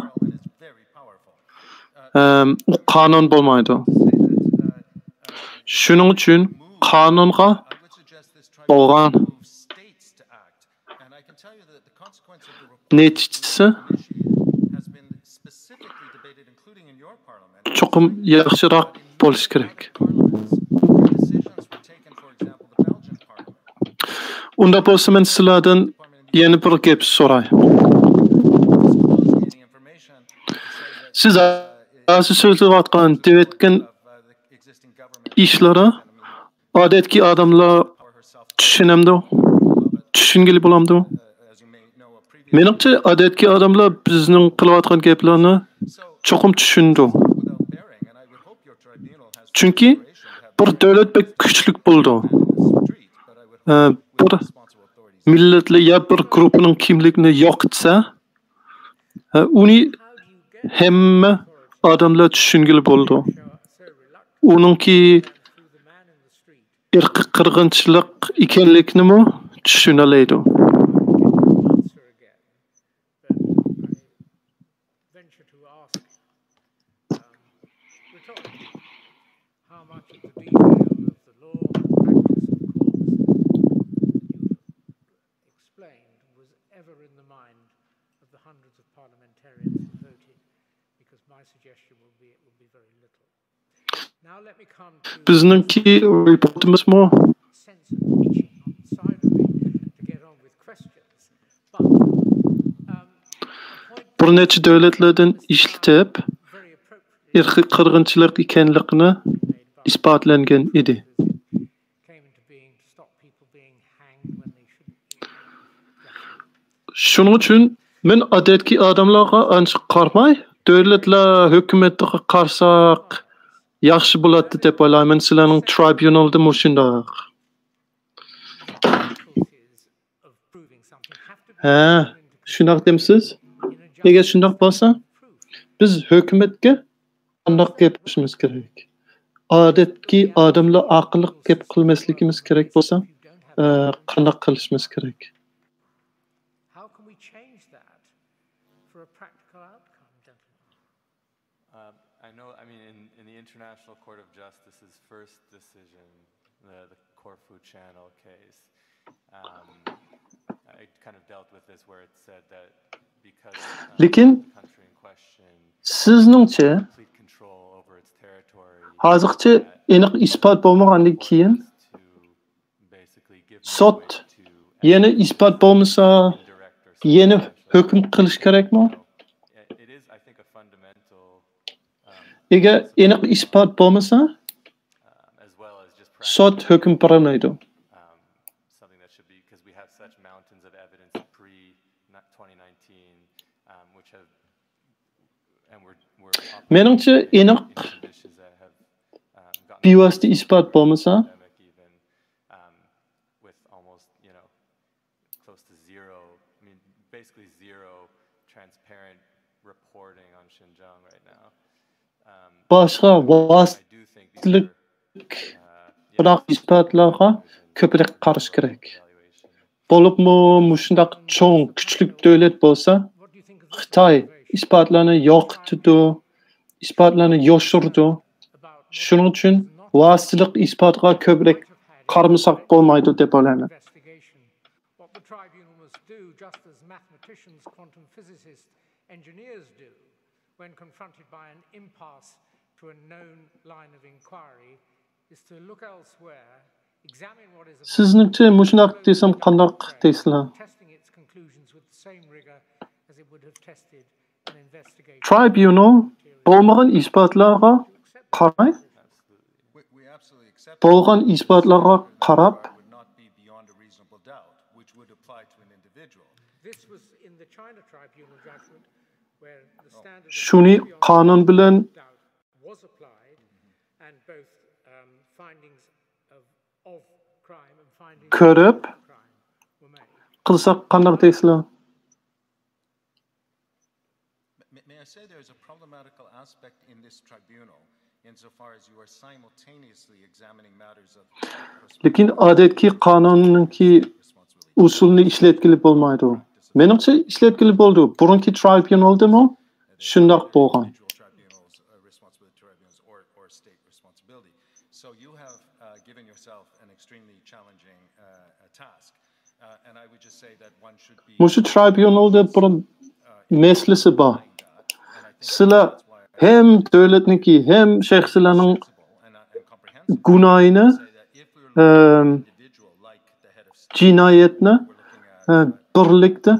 ئەم، ئۇ قانۇن بولمايدۇ. شۇنىڭ ئۈچۈن قانۇنغا بولغان نەتىجىسى چوقۇم ياخشىراق بولۇشى كېرەك. ئۇنداق بولسا مەن سىلەردىن يەنە بىر گەپ سوراي. سىز ھازىر سۆزلەۋاتقان، دەۋەتكەن ئىشلىرى ئادەتتىكى ئادەملەر چۈشىنەمدۇ؟ چۈشەنگىلى بولامدۇ؟ مېنىڭچە ئادەتتىكى ئادەملەر بىزنىڭ قىلىۋاتقان گەپلەرنى چوقۇم چۈشىنىدۇ. چۈنكى بىر دۆلەت بەك كۈچلۈك بولىدۇ. ئە، بىر مىللەتلەر يا بىر گۇرۇپپىنىڭ كىملىكىنى يوقىتسا، ئە، ئۇنى ھەممە ئادەملەر چۈشەنگىلى بولىدۇ. ئۇنىڭكى ئىرقىي قىرغىنچىلىق ئىكەنلىكىنىمۇ چۈشىنەلەيدۇ. Venture to ask, um, we're talking how much of the detail of the law and the practice of courts that you've explained was ever in the mind of the hundreds of parliamentarians who voted, because my suggestion would be it would be very little. Now let me come to بىزنىڭكى رېپورتىمىزمۇ sense of itching on the side of me to get on with questions. But um, the point بىر نەچچە دۆلەتلەردىن ئىشلىتىپ، very appropriately ئىرقىي قىرغىنچىلىق ئىكەنلىكىنى made by ئىسپاتلانغان ئىدى. came into being to stop people being hanged when they shouldn't be. شۇنىڭ ئۈچۈن مەن ئادەتتىكى ئادەملەرگە ئانچە قارىماي، دۆلەتلەر ھۆكۈمەتلىرىگە قارىساق ياخشى بولاتتى دەپ ئويلايمەن. سىلەرنىڭ ترىبۇنالدا مۇشۇنداق. Difficulties of proving something have to be ھە، شۇنداق دەمسىز؟ ئەگەر شۇنداق بولسا، بىز ھۆكۈمەتكە قانداق گەپ قىلىشىمىز كېرەك؟ ئادەتتىكى ئادەملەر ئارقىلىق گەپ قىلماسلىقىمىز كېرەك بولسا، ئە، قانداق قىلىشىمىز كېرەك؟ How can we change that for a practical outcome, gentlemen? Um, I know, I mean, in, in the International Court of Justice's first decision, the, the Corfu Channel case, um, I kind of dealt with this where it said that because um, لېكىن the country in question سىزنىڭچە complete control over its territory, ھازىرغىچە ئېنىق ئىسپات بولمىغاندىن كېيىن to basically give سوت way to يەنە ئىسپات بولمىسا، indirect or يەنە circumstantial ھۆكۈم قىلىش كېرەكمۇ؟ It is, I think, a fundamental, um, ئەگەر ئېنىق ئىسپات بولمىسا، um, as well as just practice, سوت ھۆكۈم بېرەلمەيدۇ. Um, something that should be, because we have such mountains of evidence pre twenty nineteen, um, which have, and we're, we're مېنىڭچە ئېنىق، um, بىۋاسىتە ئىسپات بولمىسا، um, with almost, you know, close to zero, I mean, basically zero transparent reporting on Xinjiang right now. Um, باشقا I do think these are, uh, yeah, ئىسپاتلارغا some كۆپرەك قارىش كېرەك. Evaluation. بولۇپمۇ مۇشۇنداق چوڭ، كۈچلۈك دۆلەت بولسا، خىتاي ئىسپاتلارنى يوقىتىدۇ، ئىسپاتلارنى يوشۇرىدۇ. شۇنىڭ ئۈچۈن ۋاسىتىلىق ئىسپاتقا كۆپرەك قارىمىساق بولمايدۇ دەپ ئويلايمەن. What the tribunal must do, just as mathematicians, quantum physicists, engineers do, when confronted by an impasse to a known line of inquiry, is to look elsewhere, examine what is available, سىزنىڭچە مۇشۇنداق دېسەم قانداق دەيسىلەر؟ Testing its conclusions with the same rigor as it would have tested an investigation. ترايبۇنال بولمىغان ئىسپاتلارغا قارىماي، بولغان ئىسپاتلارغا قاراپ، شۇنى قانۇن بىلەن كۆرۈپ قىلساق قانداق دەيسىلەر؟ May I say there is a problematical aspect in this tribunal insofar as you are simultaneously examining matters of لېكىن ئادەتتىكى قانۇننىڭكى ئۇسۇلىنى ئىشلەتكىلى بولمايدۇ. مېنىڭچە ئىشلەتكىلى بولىدۇ. بۇرۇنقى ترايبۇنالدىمۇ شۇنداق بولغان. So you have, uh, given yourself an extremely challenging, uh, task. مۇشۇ ترايبۇنالدا بىر مەسىلىسى بار. سىلەر ھەم دۆلەتنىڭكى، ھەم شەخسلەرنىڭ گۇناھىنى، ئەم، جىنايەتنى، ئە، بىرلىكتە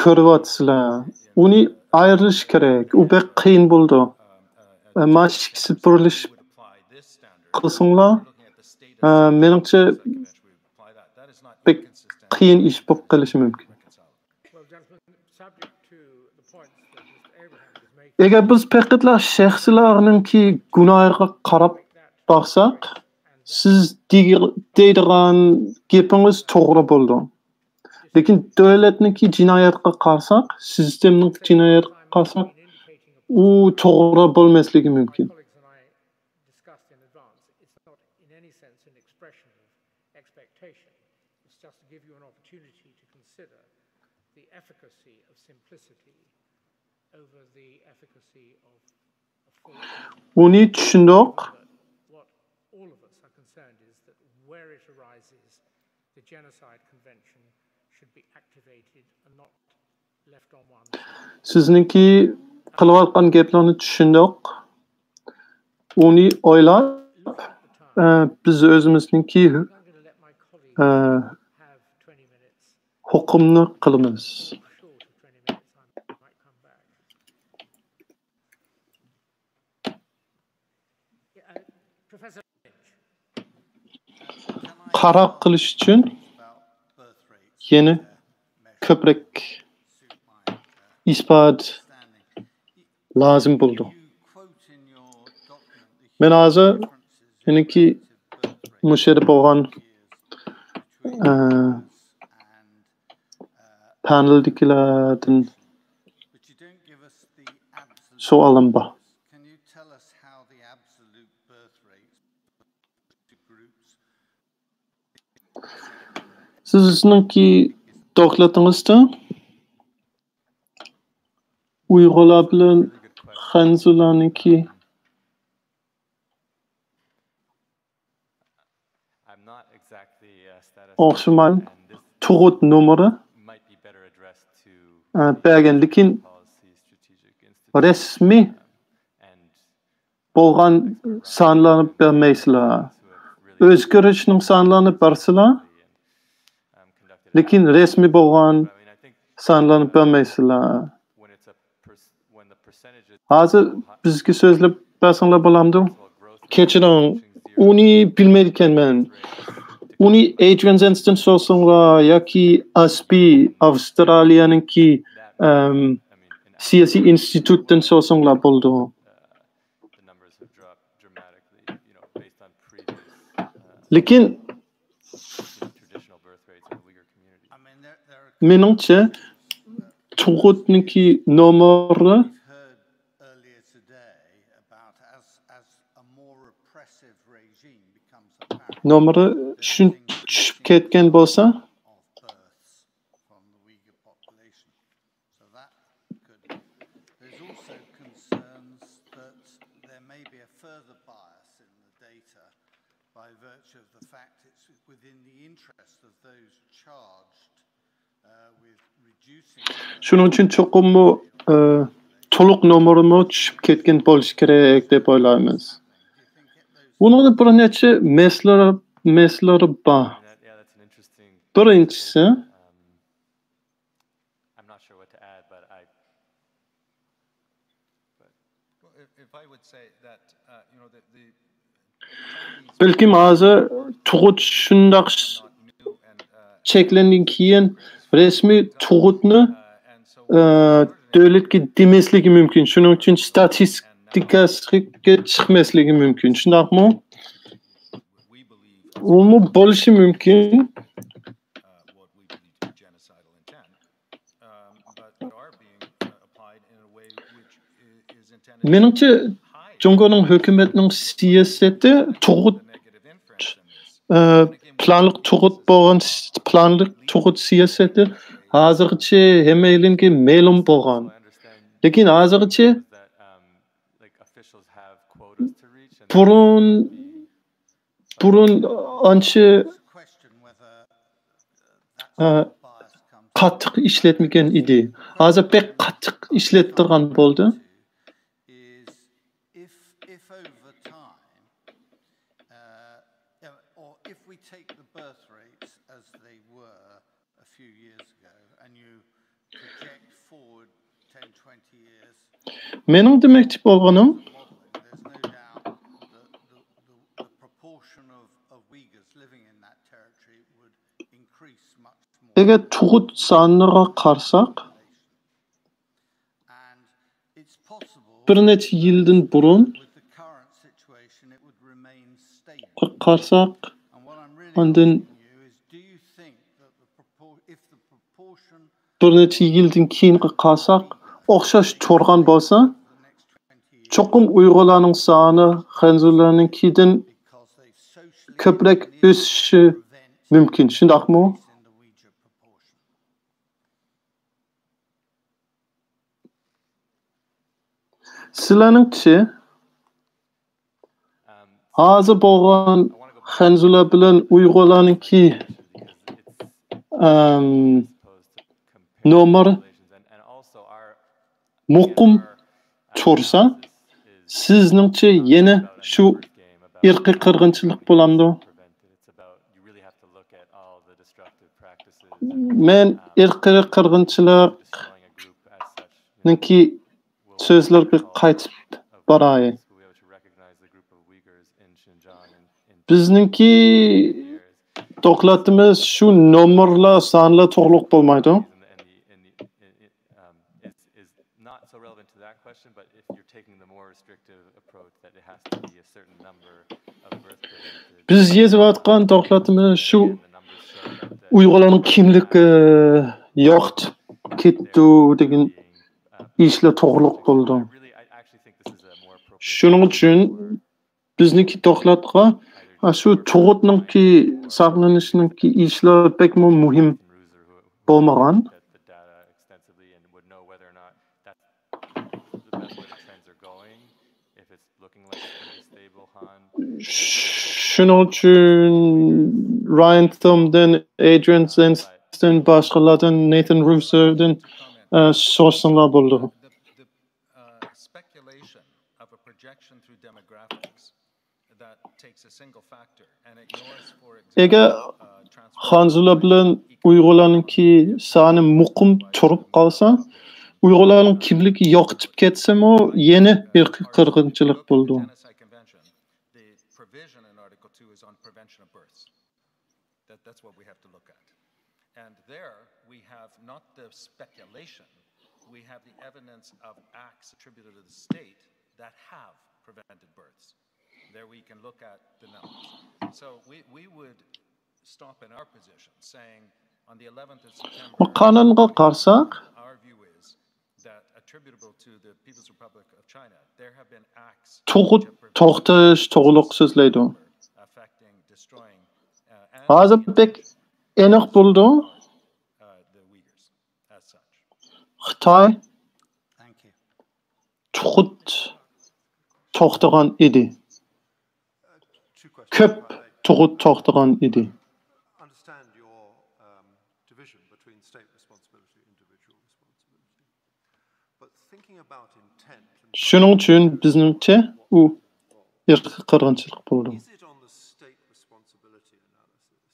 كۆرۈۋاتىسىلەر. ئۇنى ئايرىش كېرەك. ئۇ بەك قىيىن بولىدۇ. ئەمما ئىككىسى بىرلىشىپ قىلساڭلار، ئە، مېنىڭچە بەك قىيىن ئىش بولۇپ قېلىشى مۇمكىن. ئەگەر بىز پەقەتلا شەخسلەرنىڭكى گۇناھىغا قاراپ باقساق، سىز دېگى-، دەيدىغان گېپىڭىز توغرا بولىدۇ. لېكىن دۆلەتنىڭكى جىنايەتكە قارىساق، سىستېمىنىڭ جىنايەتكە قارىساق، ئۇ توغرا بولماسلىقى مۇمكىن. Discussed in advance, it's not in any sense an expression of expectation. It's just to give you an opportunity to consider the efficacy of simplicity over the efficacy of a full ئۇنى چۈشىنىدۇق. What all of us are concerned is that where it arises, the Genocide Convention should be activated and not left on one side. سىزنىڭكى قىلىۋاتقان گەپلەرنى چۈشىنىدۇق. ئۇنى ئويلاپ، ئە، بىز ئۆزىمىزنىڭكى، ئە، ھوقۇمنى قىلىمىز. قاراپ قىلىش ئۈچۈن يەنە كۆپرەك ئىسپات لازىم بولىدۇ. مەن ھازىر مېنىڭكى مۇشۇ يەردە بولغان، ئە، پانېلدىكىلەردىن سوئالىم بار. سىزنىڭكى دوكلاتىڭىزدا ئۇيغۇرلار بىلەن خەنزۇلارنىڭكى ئوخشىماي تۇغۇت نومۇرى، ئە، بەرگەن، لېكىن رەسمىي بولغان سانلارنى بەرمەيسىلەر. ئۆزگىرىشنىڭ سانلارنى بەرسىلەر، لېكىن رەسمىي بولغان سانلارنى بەرمەيسىلەر. ھازىر بىزگە سۆزلەپ بەرسەڭلار بولامدۇ؟ كەچۈرۈڭ، ئۇنى بىلمەيدىكەنمەن. ئۇنى ئېيدرىيەن زېنستىن سورىساڭلار ياكى ئاسپى، ئاۋسترالىيەنىڭكى، ئەم، سىياسىي ئىنستىتۇتتىن سورىساڭلار بولىدۇ. لېكىن مېنىڭچە، تۇغۇتنىڭكى نومۇرى، نومۇرى شۇنچە چۈشۈپ كەتكەن بولسا، شۇنىڭ ئۈچۈن چوقۇممۇ، ئە، تولۇق نومۇرىمۇ چۈشۈپ كەتكەن بولۇشى كېرەك دەپ ئويلايمىز. بۇنىڭدا بىر نەچچە مەسىلە، مەسىلىلەر بار. بىرىنچىسى، بەلكىم ھازىر تۇغۇت شۇنداق چەكلەندىن كېيىن رەسمىي تۇغۇتنى، ئە، دۆلەتكە دېمەسلىكى مۇمكىن. شۇنىڭ ئۈچۈن ستاتىستىكاسىغا چىقماسلىكى مۇمكىن. شۇنداقمۇ؟ ئۇمۇ بولۇشى مۇمكىن. مېنىڭچە، جۇڭگونىڭ ھۆكۈمەتنىڭ سىياسىتى تۇغۇت، ئە، پىلانلىق تۇغۇت بولغان، پىلانلىق تۇغۇت سىياسىتى ھازىرغىچە ھەممەيلەنگە مەلۇم بولغان. لېكىن ھازىرغىچە بۇرۇن، بۇرۇن ئانچە، ئە، قاتتىق ئىشلەتمىگەن ئىدى. ھازىر بەك قاتتىق ئىشلەتتۈرگەن بولدى. مېنىڭ دېمەكچى بولغىنىم، ئەگەر تۇغۇت سانىغا قارىساق، بىر نەچچە يىلدىن بۇرۇن قارىساق، ئاندىن بىر نەچچە يىلدىن كېيىنگە قارىساق، ئوخشاش تۇرغان بولسا، چوقۇم ئۇيغۇرلارنىڭ سانى خەنزۇلارنىڭكىدىن كۆپرەك ئۆسۈشى مۇمكىن، شۇنداقمۇ؟ سىلەرنىڭچە، ھازىر بولغان خەنزۇلار بىلەن ئۇيغۇرلارنىڭكى، ئەم، نومۇر مۇقىم تۇرسا، سىزنىڭچە يەنە شۇ ئىرقىي قىرغىنچىلىق بولامدۇ؟ مەن ئىرقىي قىرغىنچىلىقنىڭكى سۆزلىرىگە قايتىپ باراي. بىزنىڭكى دوكلاتىمىز شۇ نومۇرلار، سانلار توغرۇلۇق بولمايدۇ. بىز يېزىۋاتقان دوكلاتىمىز شۇ ئۇيغۇرلارنىڭ كىملىكى يوقىتىپ كېتىدۇ دېگەن ئىشلار توغرۇلۇق بولىدۇ. شۇنىڭ ئۈچۈن بىزنىڭكى دوكلاتقا، ئا، شۇ تۇغۇتنىڭكى ساقلىنىشىنىڭكى ئىشلار بەكمۇ مۇھىم بولمىغان. شۇنىڭ ئۈچۈن رايان تومدىن، ئېيدرىيان زېنستىن، باشقىلاردىن، نېتان روسودىن، ئە، سورىساڭلار بولىدۇ. ئەگەر خەنزۇلار بىلەن ئۇيغۇرلارنىڭكى سانى مۇقىم تۇرۇپ قالسا، ئۇيغۇرلارنىڭ كىملىكى يوقىتىپ كەتسىمۇ، يەنە ئىرقىي قىرغىنچىلىق بولىدۇ. That, that's what we have to look at. And there we have not the speculation, we have the evidence of acts attributed to the state that have prevented births. There we can look at the numbers. So we, we would stop in our position saying on the eleventh of September, قانۇنغا قارىساق، our view is that attributable to the People's Republic of China, there have been acts تۇغۇت توختىتىش توغرۇلۇق سۆزلەيدۇ. affecting, destroying, uh, and ھازىر بەك ئېنىق بولىدۇ. uh, the Uyghurs as such. خىتاي Thank you. تۇغۇت توختىغان ئىدى. Two questions. كۆپ تۇغۇت توختىغان ئىدى. Understand your um, division between state responsibility and individual responsibility. But thinking about intent and شۇنىڭ ئۈچۈن بىزنىڭچە ئۇ ئىرقىي قىرغىنچىلىق بولىدۇ. Is it on the state responsibility analysis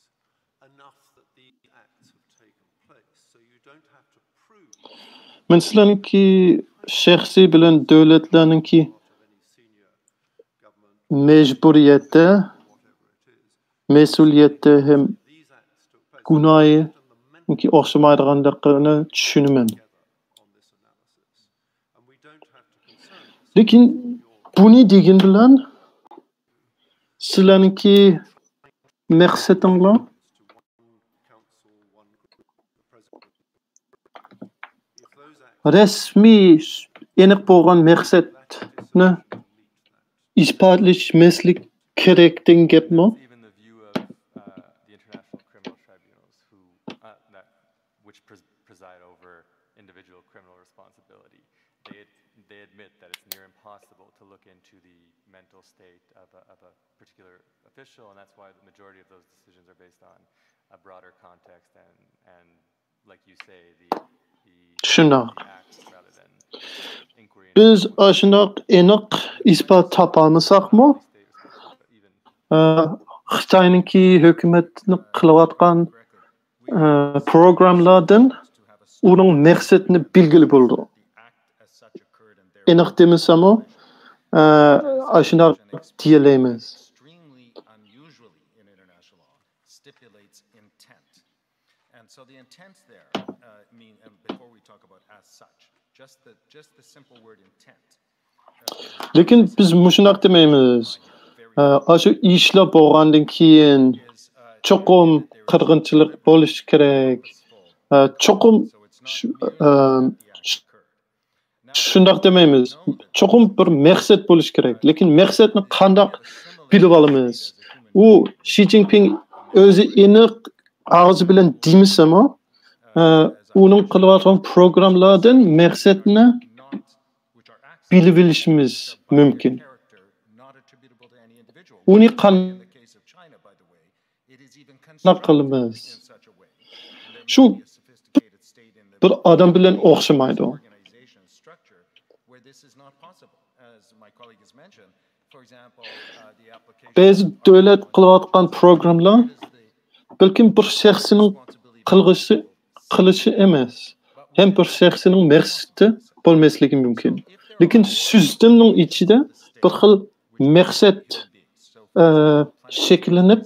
enough that these acts have taken place so you don't have to prove مەن سىلەرنىڭكى شەخسىي بىلەن دۆلەتلەرنىڭكى of any senior government مەجبۇرىيەتتە، whatever it is. مەسئۇلىيەتتە ھەم These acts took place گۇناھى and the mental ئوخشىمايدىغانلىقىنى چۈشىنىمەن. together on this analysis. And we don't have to concern لېكىن بۇنى دېگەن بىلەن سىلەرنىڭكى مەقسىتىڭلار council, one group, the president. If those acts رەسمىي ئېنىق بولغان مەقسەتنى ئىسپاتلىشىمەسلىك كېرەك دېگەن گەپمۇ؟ Even the view of uh, the international criminal tribunals, who uh, that which pres- preside over individual criminal responsibility, they they admit that it's near impossible to look into the mental state of a, of a particular official, and that's why the majority of those decisions are based on a broader context and and like you say, the the, شۇنداق. the acts rather than inquiry. بىز ئاشۇنداق ئېنىق ئىسپات تاپالمىساقمۇ، Even ئە، خىتاينىڭكى ھۆكۈمەتنىڭ قىلىۋاتقان ئە، پروگراممىلاردىن ئۇنىڭ مەقسىتىنى بىلگىلى بولىدۇ. ئېنىق دېمىسەممۇ، ئە، ئاشۇنداق دېيەلەيمىز. Extremely unusually in international law stipulates intent. And so the intent there, uh, mean, and before we talk about as such, just the, just the simple word intent. لېكىن بىز مۇشۇنداق دېمەيمىز. ئە، ئاشۇ ئىشلار بولغاندىن كېيىن چوقۇم قىرغىنچىلىق بولۇشى كېرەك. ئە، چوقۇم شۇ-، ئە، شۇنداق دېمەيمىز. چوقۇم بىر مەقسەت بولۇشى كېرەك. لېكىن مەقسەتنى قانداق بىلىپ ئالىمىز؟ ئۇ شى جىنپىڭ ئۆزى ئېنىق ئاغزى بىلەن دېمىسىمۇ، ئە، ئۇنىڭ قىلىۋاتقان پروگراممىلاردىن مەقسەتنى بىلىۋېلىشىمىز مۇمكىن. ئۇنى قانداق قىلىمىز؟ شۇ بىر ئادەم بىلەن ئوخشىمايدۇ. بەزى دۆلەت قىلىۋاتقان پروگراممىلار بەلكىم بىر شەخسنىڭ قىلغۇسى، قىلىشى ئەمەس، ھەم بىر شەخسنىڭ مەقسىتى بولماسلىقى مۇمكىن. لېكىن سىستېمىنىڭ ئىچىدە بىر خىل مەقسەت، ئە، شەكىللىنىپ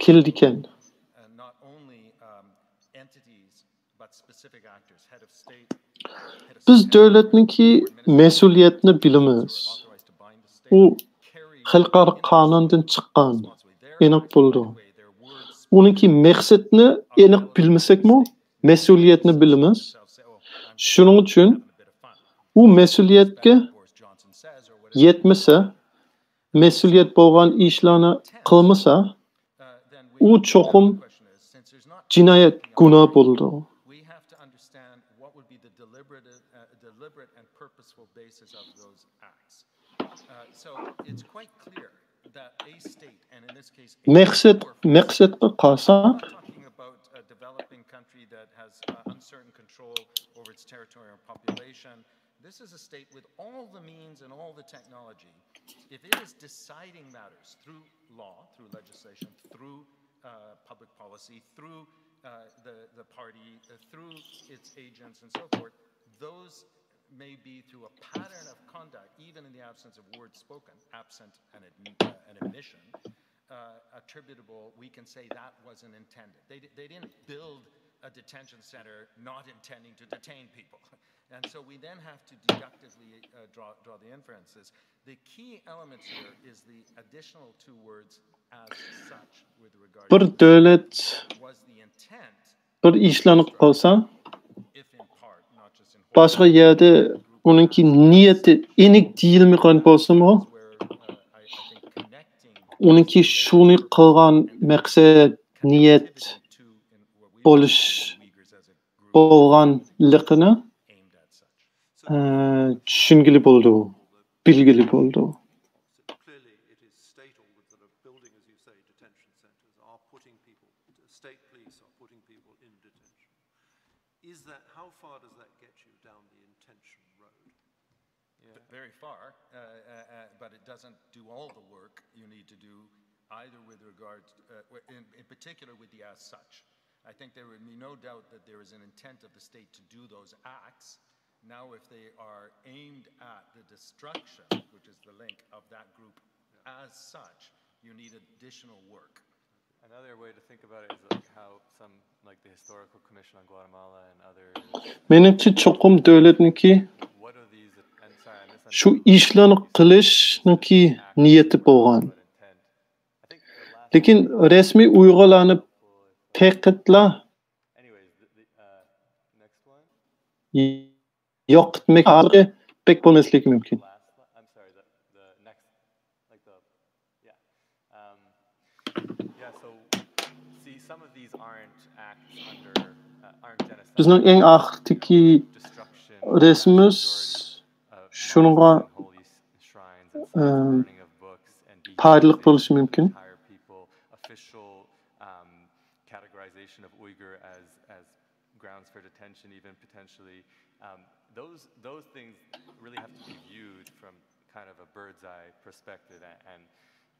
كېلىدىكەن. بىز دۆلەتنىڭكى مەسئۇلىيەتنى بىلىمىز. ئۇ خەلقئارا قانۇندىن چىققان، ئېنىق بولىدۇ. ئۇنىڭكى مەقسىتىنى ئېنىق بىلمىسەكمۇ، مەسئۇلىيەتنى بىلىمىز. شۇنىڭ ئۈچۈن ئۇ مەسئۇلىيەتكە يەتمىسە، مەسئۇلىيەت بولغان ئىشلارنى قىلمىسا، ئۇ چوقۇم جىنايەت، گۇناھ بولىدۇ. We have to understand what would be the deliberate, uh, deliberate and purposeful basis of those acts. Uh, so it's quite clear that a state, and in this case, a مەقسەت، powerful مەقسەتكە قارىساق، We're not talking about a developing country that has uh, uncertain control over its territory or population. This is a state with all the means and all the technology. If it is deciding matters through law, through legislation, through uh, public policy, through uh, the, the party, uh, through its agents and so forth, those may be through a pattern of conduct, even in the absence of words spoken, absent an, adm- uh, an admission, uh, attributable, we can say that wasn't intended. They, they didn't build a detention center not intending to detain people. And so we then have to deductively uh, draw, draw the inferences. The key element here is the additional two words as such with regard Bir to dövlət was the intent, bir ishlanib qolsa, if in part, not just in whole, boshqa yerda uningki niyati aniq deyilmagan bo'lsa-mu, where uh, I, I think connecting uningki shuni qilgan maqsad, niyat to in what we bo'lish Uyghurs as a group bo'lganligini aimed at such. e, tushungili bo'ldi, bilgili bo'ldi. So clearly, it is state orders that are building, as you say, detention centres, are putting people, state police are putting people in detention. Is that, how far does that get you down the intention road? V- Very far, uh, uh, uh, but it doesn't do all the work you need to do either with regard, uh, w- in, in particular with the as such. I think there would be no doubt that there is an intent of the state to do those acts. Now, if they are aimed at the destruction, which is the link of that group as such, you need additional work. Another way to think about it is like how some, like the Historical Commission on Guatemala and others, Menimcha, cho'qim davlatniki what are these, and sorry, I shu misunderstood. ishlarni qilishninki niyati bo'lgan. But intent. I think the last Lekin rasmiy Uyg'urlarni payqitlar Anyways, the, the uh, next one. yoqitmak pek bo'lmasligi mumkin. Last, I'm sorry, the, the next, like the, yeah. Um, yeah, so see, some of these aren't acts under, uh, aren't genocide. Bizning eng oxirdagi Destruction, rasmimiz uh, shunga, mosques and holy s- shrines and um, burning of books and foydali dehumanization bo'lishi of mumkin. Entire people, official um, categorization of Uyghur as, as grounds for detention, even potentially. Um, those, those things really have to be viewed from kind of a bird's eye perspective, and, and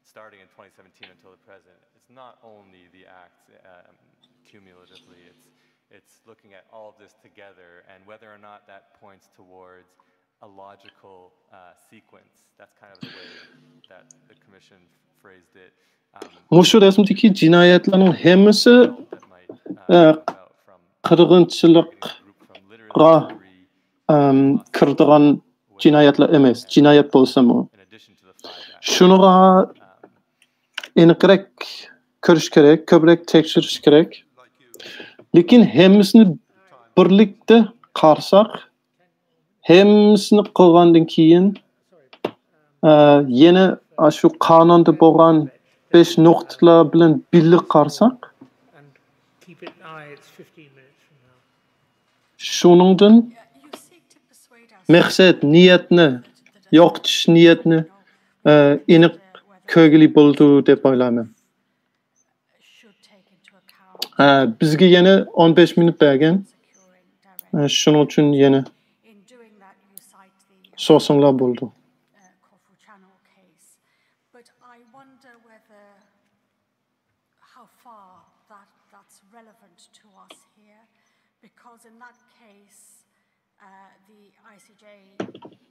starting in twenty seventeen until the present, it's not only the acts um, cumulatively, it's, it's looking at all of this together and whether or not that points towards a logical uh, sequence. That's kind of the way that the commission phrased it. Um, Mushu rasmdagi jinoyatlarning hammasi that might uh, uh, come about from qirg'inchilik targeting a group from literally qa- every um, kiradigan jinoyatlar emas, jinoyat bo'lsa-mu. in addition to the five acts. Shunga aniqroq ko'rish kerak, ko'proq tekshirish kerak. Lekin hammasini birlikda qarasak, hammasini qilgandan keyin, e, yana shu qonunda bo'lgan besh nuqtalar bilan birga qarasak, And keep it, aye, it's fifteen minutes from now. shuningdan maqsad, niyatni, yo'qotish niyatni, e, aniq ko'rgili bo'ldi deb o'ylayman. Ha, bizga yana o'n besh minut bergan. Ha, shuning uchun yana In doing that, you cite the so'singlar bo'ldi. uh, Corfu Channel case. But I wonder whether, how far that, that's relevant to us here, because in that case, uh, the I C J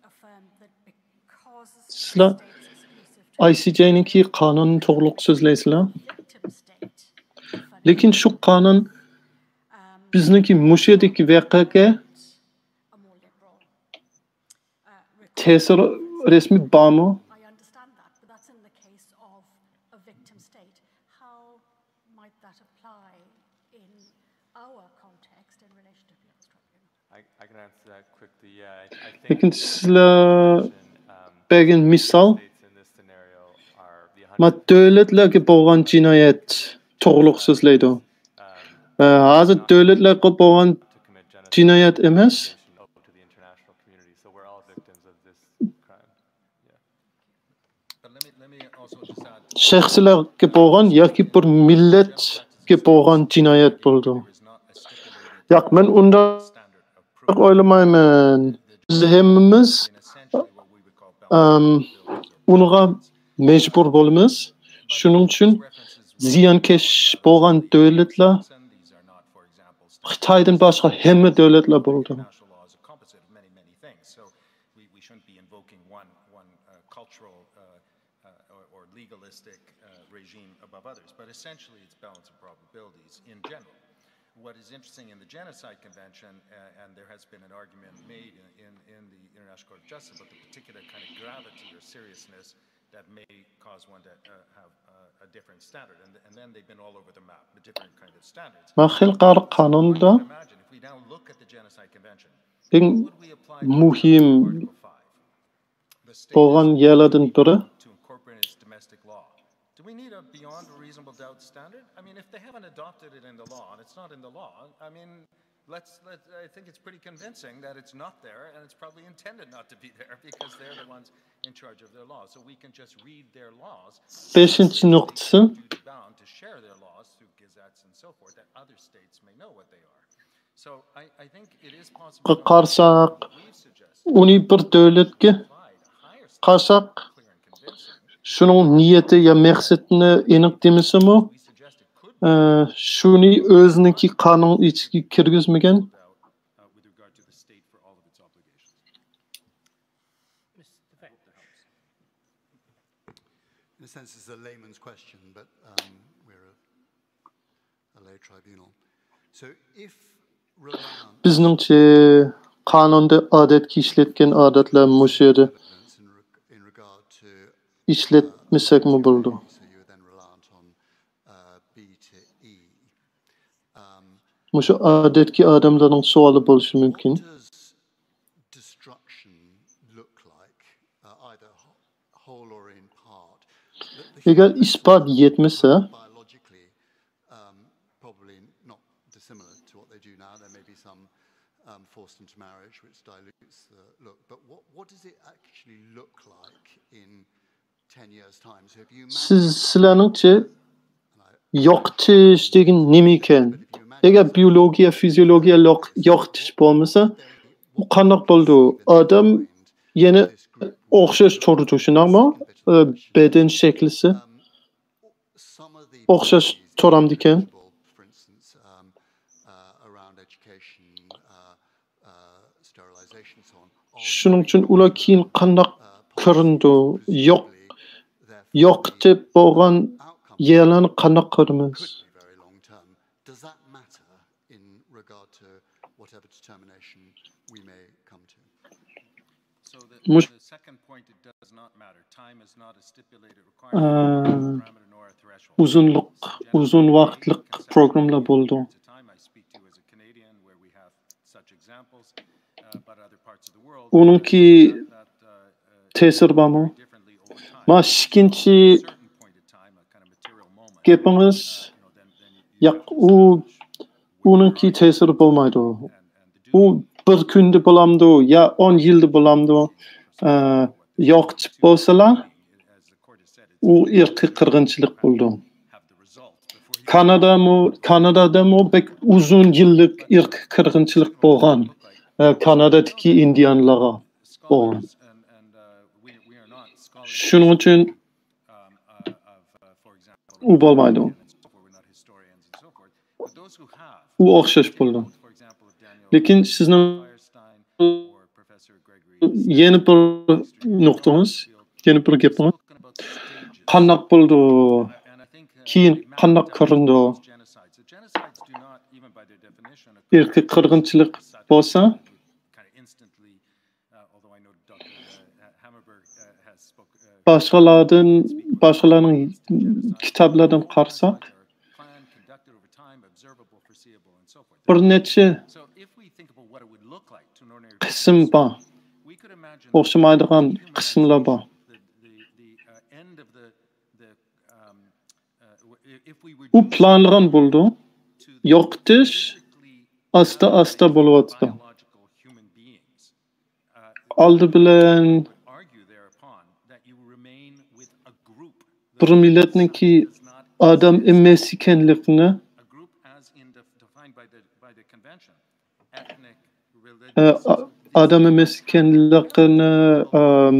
affirmed that because Sizlar states exclusive to I C J niki qonun to'g'riliq so'zlaysizlar. victim state, Lekin shu qonun um, bizniki mushedagi voqeaga a more liberal uh, ta'sir rasmiy bormi? I understand that, but that's in the case of a victim state. How might that apply in our context in relation to the People's Tribunal? I, I can answer that quickly. Yeah, I, I think Lekin sizlar um, bergan misol states in this scenario are the ma davlatlarga bo'lgan jinoyat to'g'riliq so'zlaydi. um, Ha, hozir davlatlarga bo'lgan to commit genocide jinoyat emas, to the international community. So we're all victims of this crime. But let me, let me also just add shaxslarga bo'lgan yoki bir millatga bo'lgan jinoyat bo'ldi. there is not a stipulated Yo'q, men undaq standard of proof. O'ylamayman. بىز ھەممىمىز ئەم، ئۇنىڭغا مەجبۇر بولىمىز. شۇنىڭ ئۈچۈن زىيانكەش بولغان دۆلەتلەر خىتايدىن باشقا ھەممە دۆلەتلەر بولىدۇ. What is interesting in the Genocide Convention, uh, and there has been an argument made in, in, in the International Court of Justice about the particular kind of gravity or seriousness that may cause one to uh, have uh, a different standard. And, and then they've been all over the map, the different kind of standards. مەن خەلقئارا قانۇندا Imagine if we now look at the Genocide Convention, ئەڭ مۇھىم بولغان يەرلەردىن بىرى. Do we need a beyond a reasonable doubt standard? I mean, if they haven't adopted it in the law and it's not in the law, I mean, let's, let, I think it's pretty convincing that it's not there and it's probably intended not to be there because they're the ones in charge of their law. So we can just read their laws. بەشىنچى نۇقتىسى. Bound to share their laws through gazettes and so forth, that other states may know what they are. قارىساق، ئۇنى بىر دۆلەتكە قارىساق، شۇنىڭ نىيىتى يا مەقسىتىنى ئېنىق دېمىسىمۇ، ئە، شۇنى ئۆزىنىڭكى قانۇن ئىچىگە كىرگۈزمىگەن. In a sense, it's a layman's question, but um, we're a, a lay tribunal. So if reliance بىزنىڭچە قانۇندا ئادەتكە ئىشلەتكەن ئادەتلەر مۇشۇ يەردە in reg- in regard to ئىشلەتمىسەكمۇ بولىدۇ. So you were then reliant on uh, B to E. Um, مۇشۇ ئادەتتىكى ئادەملەرنىڭ سوئالى بولۇشى مۇمكىن. What does destruction look like, uh, either wh- whole or in part? The, the ئەگەر ئىسپات يەتمىسە، biologically, um, probably not dissimilar to what they do now. There may be some um, forced intermarriage, which dilutes the look. But what, what does it actually look like in ten years' time? So if you imagine سىز، سىلەرنىڭچە يوقىتىش دېگەن نېمە ئىكەن؟ ئەگەر بىيولوگىيە، فىزىيولوگىيە يوق-، يوقىتىش بولمىسا، ئۇ قانداق بولىدۇ؟ ئادەم يەنە ئوخشاش تۇرىدۇ، شۇنداقمۇ؟ ئە، بەدەن شەكلىسى ئوخشاش تۇرامدىكەن؟ شۇنىڭ ئۈچۈن ئۇلار كېيىن قانداق كۆرۈنىدۇ؟ يوق، يوقىتىپ بولغان يەرلەرنى قانداق كۆرىمىز؟ Does that matter in regard to whatever determination we may come to? So the, مۇش- the second point, it does not matter. Time is not a stipulated requirement, ئە، parameter nor a threshold. ئۇزۇنلۇق، ئۇزۇن ۋاقىتلىق پروگراممىلار بولىدۇ. Time I speak to as a Canadian, where we have such examples, uh, but other parts of the world, ئۇنىڭكى that, uh, تەسىرى بارمۇ؟ مانا ئىككىنچى گېپىڭىز، ياق، ئۇ، ئۇنىڭكى تەسىرى بولمايدۇ. ئۇ بىر كۈندە بولامدۇ يا ئون يىلدا بولامدۇ؟ ئە، يوقىتىپ بولسىلا، ئۇ ئىرقىي قىرغىنچىلىق بولىدۇ. كانادامۇ، كانادادىمۇ بەك ئۇزۇن يىللىق ئىرقىي قىرغىنچىلىق بولغان. ئە، كانادادىكى ئىندىيانلارغا بولغان. شۇنىڭ ئۈچۈن ئۇ بولمايدۇ. ئۇ ئوخشاش بولىدۇ. لېكىن سىزنىڭ يەنە بىر نۇقتىڭىز، يەنە بىر گېپىڭىز، قانداق بولىدۇ؟ كېيىن قانداق كۆرۈنىدۇ؟ ئىرقىي قىرغىنچىلىق بولسا، باشقىلاردىن، باشقىلارنىڭ كىتابلىرىدىن قارىساق، بىر نەچچە قىسىم بار. ئوخشىمايدىغان قىسىملار بار. ئۇ پىلانلىغان بولىدۇ. يوقىتىش ئاستا-ئاستا بولۇۋاتىدۇ. ئالدى بىلەن بىر مىللەتنىڭكى ئادەم ئەمەس ئىكەنلىكىنى، ئە، ئا-، ئادەم ئەمەس ئىكەنلىكىنى، ئەم،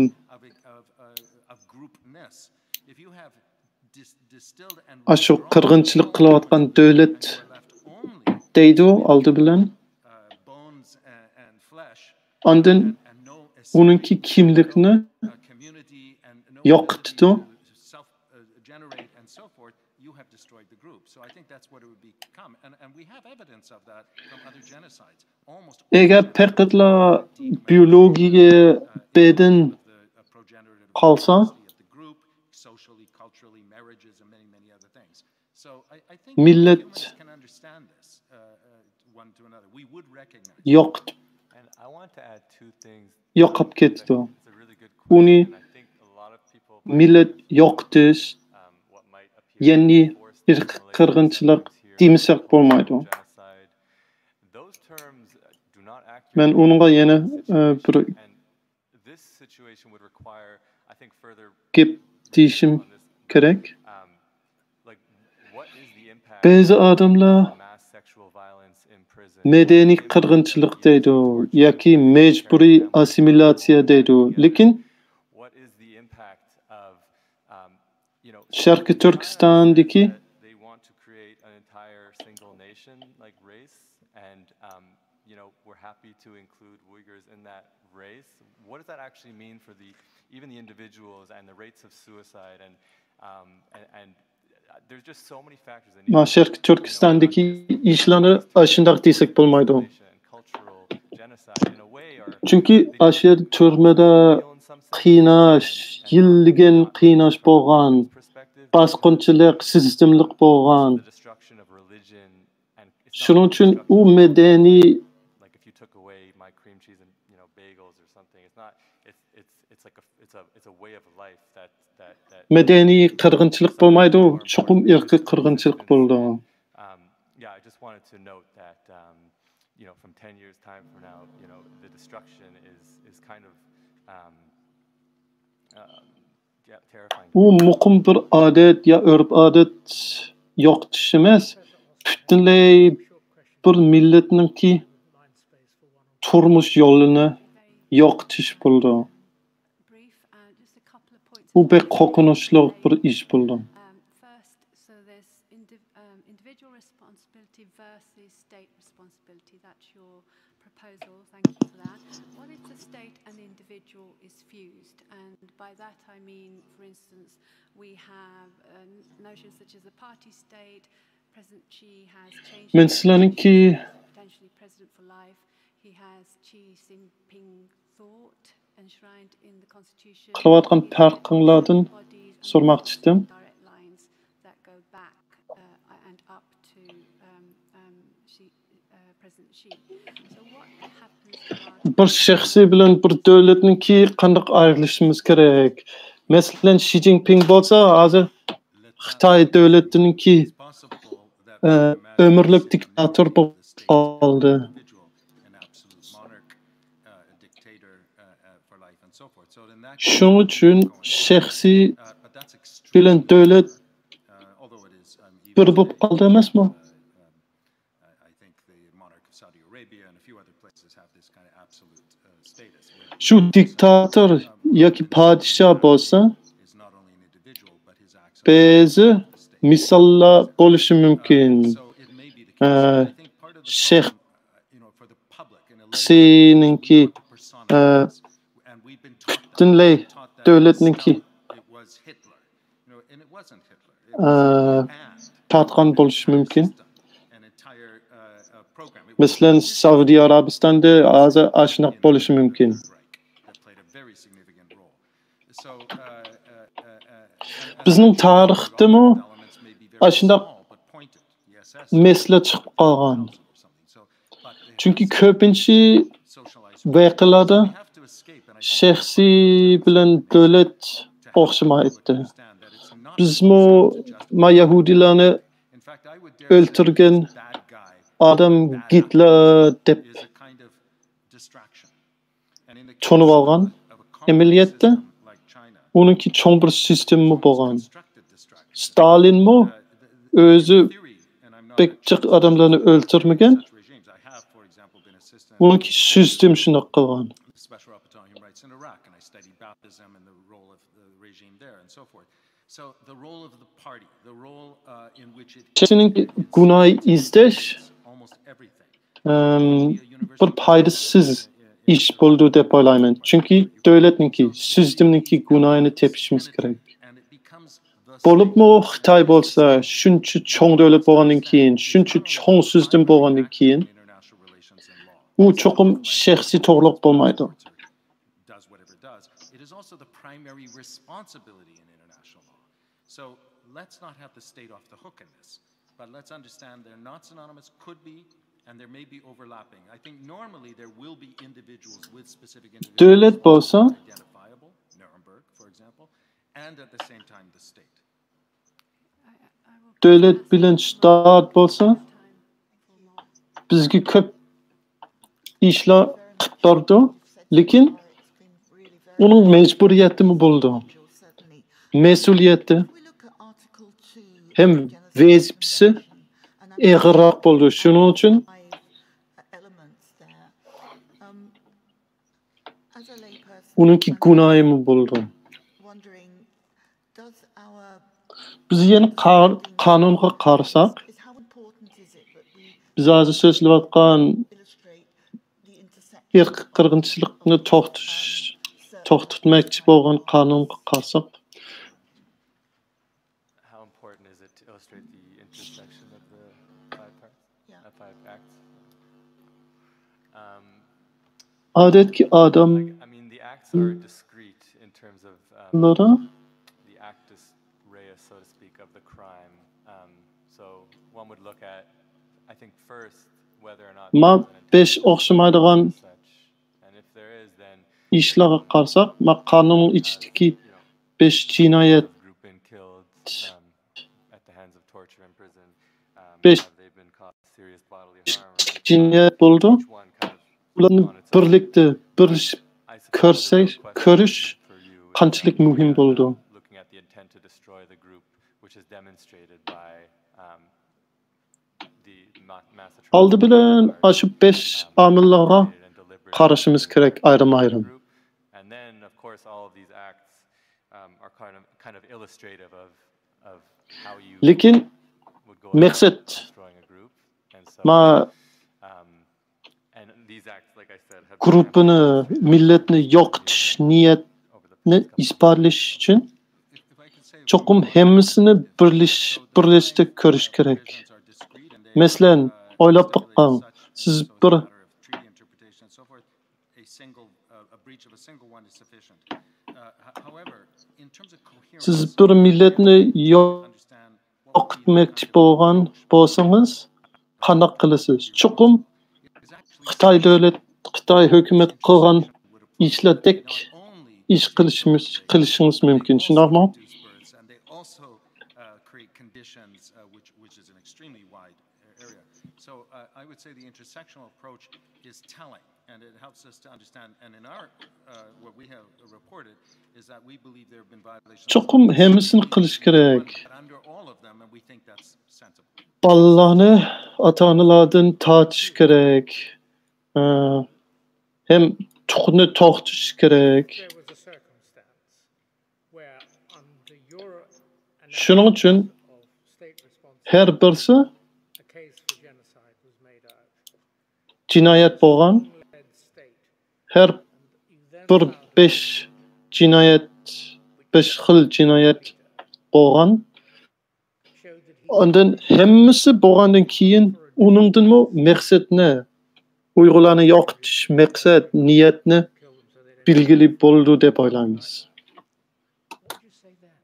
ئاشۇ قىرغىنچىلىق قىلىۋاتقان دۆلەت دەيدۇ ئالدى بىلەن. ئاندىن ئۇنىڭكى كىملىكنى يوقىتىدۇ. ئەگەر پەقەتلا بىيولوگىيە بەدەن قالسا، مىللەت يوق، يوقاپ كېتىدۇ. ئۇنى مىللەت يوقىتىش، يەنى ئىرقىي قىرغىنچىلىق دېمىسەك بولمايدۇ. مەن ئۇنىڭغا يەنە، ئە، بىر گەپ دېيىشىم كېرەك. بەزى ئادەملەر مەدەنىي قىرغىنچىلىق دەيدۇ ياكى مەجبۇرىي ئاسسىمىلياتسىيە دەيدۇ. لېكىن شەرقىي تۈركىستاندىكى مانا شەرقىي تۈركىستاندىكى ئىشلارنى ئاشۇنداق دېسەك بولمايدۇ. چۈنكى ئاشۇ يەردە تۈرمىدە قىيناش، يىللىگەن قىيناش بولغان، باسقۇنچىلىق، سىستېمىلىق بولغان. شۇنىڭ ئۈچۈن ئۇ مەدەنىي مەدەنىي قىرغىنچىلىق بولمايدۇ، چوقۇم ئىرقىي قىرغىنچىلىق بولىدۇ. ئۇ مۇقىم بىر ئادەت يا ئۆرپ-ئادەت يوقىتىش ئەمەس، پۈتۈنلەي بىر مىللەتنىڭكى تۇرمۇش يولىنى يوقىتىش بولىدۇ. بۇ بەك قورقۇنچلۇق بىر ئىش بولىدۇ. Proposal. Thank you for that. What if the state and the individual is fused? And by that I mean, for instance, we have uh, notions such as the party state. President Xi has changed. مەن سىلەرنىڭكى potentially president for life. He has Xi Jinping thought enshrined in the constitution. قىلىۋاتقان پەرقىڭلاردىن سورىماقچى ئىدىم. Direct lines that go back uh, and up to um, um, Xi بىر شەخسى بىلەن بىر دۆلەتنىڭكى قانداق ئايرىلىشىمىز كېرەك؟ مەسىلەن، شى جىنپىڭ بولسا، ھازىر خىتاي دۆلىتىنىڭكى، ئە، ئۆمۈرلۈك دىكتاتور بولۇپ قالدى. شۇنىڭ ئۈچۈن شەخسى بىلەن دۆلەت بىر بولۇپ قالدى ئەمەسمۇ؟ شۇ دىكتاتور ياكى پادىشاھ بولسا، بەزى مىساللار بولۇشى مۇمكىن. ئە، شەخسىنىڭكى، ئە، پۈتۈنلەي دۆلەتنىڭكى، ئە، تارتقان بولۇشى مۇمكىن. مەسىلەن، سەئۇدى ئەرەبىستاندا ھازىر ئاشۇنداق بولۇشى مۇمكىن. بىزنىڭ تارىختىمۇ ئاشۇنداق مەسىلە چىقىپ قالغان. چۈنكى كۆپىنچە ۋەقەلەردە شەخسىي بىلەن دۆلەت ئوخشىمايتتى. بىزمۇ ما يەھۇدىيلارنى ئۆلتۈرگەن ئادەم گىتلېر دەپ تونۇۋالغان. ئەمەلىيەتتە ئۇنىڭكى چوڭ بىر سىستېما بولغان. ستالىنمۇ ئۆزى بەك جىق ئادەملەرنى ئۆلتۈرمىگەن. ئۇنىڭكى سىستېم شۇنداق قىلغان. Special rapporteur, human rights in Iraq, and I studied Baathism and the role of the regime there and so forth. So the role of the party, the role uh, in which it كىشىنىڭ گۇناھى ئىزدەش almost everything. ئەم، بىر پايدىسىز ئىش بولىدۇ دەپ ئويلايمەن. چۈنكى دۆلەتنىڭكى، سىستېمنىڭكى گۇناھىنى تېپىشىمىز كېرەك. And it becomes the بولۇپمۇ خىتاي بولسا شۇنچە چوڭ دۆلەت بولغاندىن كېيىن، شۇنچە چوڭ سىستېم بولغاندىن كېيىن، international relations and law. ئۇ چوقۇم شەخسىي توغرىلىق بولمايدۇ. Does whatever it does. It is also the primary responsibility in international law. So let's not have the state off the hook in this. But let's understand they're not synonymous, could be, and there may be overlapping. I think normally there will be individuals with specific individuals دۆلەت بولسا identifiable, Nuremberg, for example, and at the same time the state. دۆلەت بىلەن شتات بولسا بىزگە كۆپ ئىشلار قىلىپ بەردى، لېكىن ئۇنىڭ مەجبۇرىيىتىمۇ بولىدۇ، مەسئۇلىيىتى ھەم ۋەزىپىسى ئېغىرراق بولىدۇ. شۇنىڭ ئۈچۈن ئۇنىڭكى گۇناھىمۇ بولىدۇ. بىز يەنە قا-، قانۇنغا قارىساق، بىز ھازىر سۆزلەۋاتقان ئىرقىي قىرغىنچىلىقنى توختىتىش، توختىتمەكچى بولغان قانۇنغا قارىساق، How important is it to illustrate the intersection of the five parts, Yeah. uh, five acts? Um, ئادەتتىكى ئادەم like, I mean, the acts are discrete in terms of um, لارا the actus reus, so to speak, of the crime. Um, so one would look at, I think, first whether or not ما there was an بەش intention ئوخشىمايدىغان as such, and if there is, then ئىشلارغا قارىساق، ما قانۇننىڭ ئىچىدىكى بەش جىنايەت group been killed um, at the hands of torture in prison. Um, Beş- have they been caused serious bodily harm? جىنايەت بولىدۇ. Each one kind of ئۇلارنى بىرلىكتە بىرلىشىپ I suppose كۆرسەك، the real كۆرۈش question for you is, قانچىلىك مۇھىم بولىدۇ. Looking at the intent to destroy the group, which is demonstrated by um, the ma- mass ئالدى بىلەن ئاشۇ بەش ئامىللارغا قارىشىمىز كېرەك ئايرىم-ئايرىم. And then, of course, all of these acts um, are kind of, kind of illustrative of, of how you لېكىن would go مەقسەت about destroying a group. And so, ما um, and these acts, like I said, have گۇرۇپپىنى، مىللەتنى يوقىتىش نىيەتنى over the past couple ئىپادىلەش ئۈچۈن چوقۇم ھەممىسىنى بىرلىش-، بىرلەشتە كۆرۈش كېرەك. مەسىلەن، ئويلاپ بېقىڭ، سىز بىر A single, uh, a breach of a single one is sufficient. Uh, h- however, in terms of coherence, سىز بىر مىللەتنى يوق قىلماقچى بولغان بولسىڭىز، قانداق قىلىسىز؟ چوقۇم خىتاي دۆلەت، خىتاي ھۆكۈمەت قىلغان ئىشلاردەك ئىش قىلىشىمىز، قىلىشىڭىز مۇمكىن، شۇنداقمۇ؟ And they also uh, create conditions uh, which, which is an extremely wide area. So uh, I would say the intersectional approach is telling, and it helps us to understand. And in our, uh, what we have reported is that we believe there have been violations. چوقۇم ھەممىسىنى قىلىش كېرەك. But under all of them, and we think that's sensible. بالىلارنى ئاتا-ئانىلاردىن تارتىش كېرەك. ئە، ھەم تۇغۇتنى توختىتىش كېرەك. There was a circumstance where, under your شۇنىڭ ئۈچۈن analysis of state response, ھەر بىرسى a case for genocide was made out. جىنايەت بولغان، Led state. ھەر You then بىر found بەش جىنايەت، بەش خىل جىنايەت بولغان. showed that he ئاندىن ھەممىسى بولغاندىن كېيىن ئۇنىڭدىنمۇ مەقسەتنى، ئۇيغۇرلارنى يوقىتىش مەقسەت، نىيەتنى killed them so they don't. بىلگىلى بولىدۇ دەپ ئويلايمىز. What did you say there?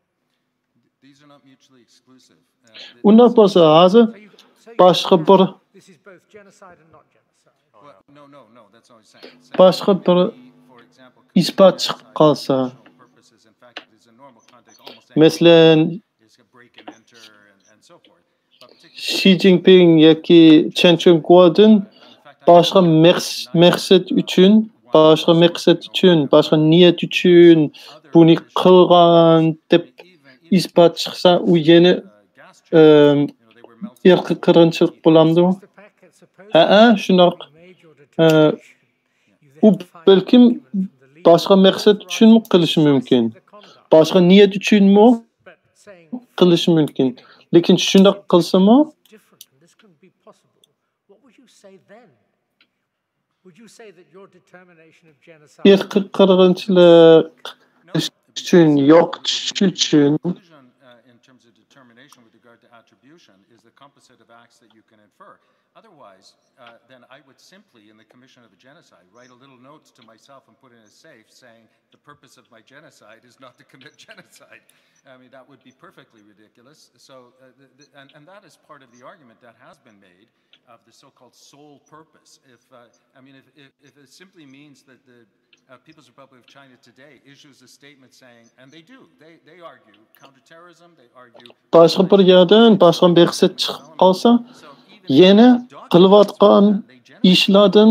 These are not mutually exclusive. Uh, th- ئۇنداق بولسا، ھازىر So you, so you باشقا بىر This is both genocide and not genocide. Well, no, no, no, that's what I'm saying. Saying باشقا بىر he, for example, could ئىسپات commit چىقىپ genocide in قالسا، traditional purposes. In fact, it is a normal conduct. Almost any مەسىلەن، is a break and enter and, and so forth. But particularly, شى جىنپىڭ ياكى چېن چۈەنگوادىن in fact, I باشقا مەقس-، مەقسەت ئۈچۈن، باشقا مەقسەت ئۈچۈن، باشقا نىيەت ئۈچۈن بۇنى قىلغان دەپ ئىسپات چىقسا، ئۇ يەنە ئىرقىي قىرغىنچىلىق بولامدۇ؟ ھەئە، شۇنداق. ئە، ئۇ بەلكىم باشقا مەقسەت ئۈچۈنمۇ قىلىشى مۇمكىن. باشقا نىيەت ئۈچۈنمۇ قىلىشى مۇمكىن. لېكىن شۇنداق قىلسىمۇ، ئىرقىي قىرغىنچىلىق قىلىش ئۈچۈن، يوقىتىش ئۈچۈن. Otherwise, uh, then I would simply, in the commission of a genocide, write a little note to myself and put in a safe saying, "The purpose of my genocide is not to commit genocide." I mean, that would be perfectly ridiculous. So, uh, the, the, and, and that is part of the argument that has been made of the so-called sole purpose. If, uh, I mean, if, if, if it simply means that the uh, People's Republic of China today issues a statement saying, and they do, they, they argue counterterrorism, they argue باشقا بىر يەردىن باشقا مەقسەت چىقىپ قالسا، يەنە قىلىۋاتقان ئىشلاردىن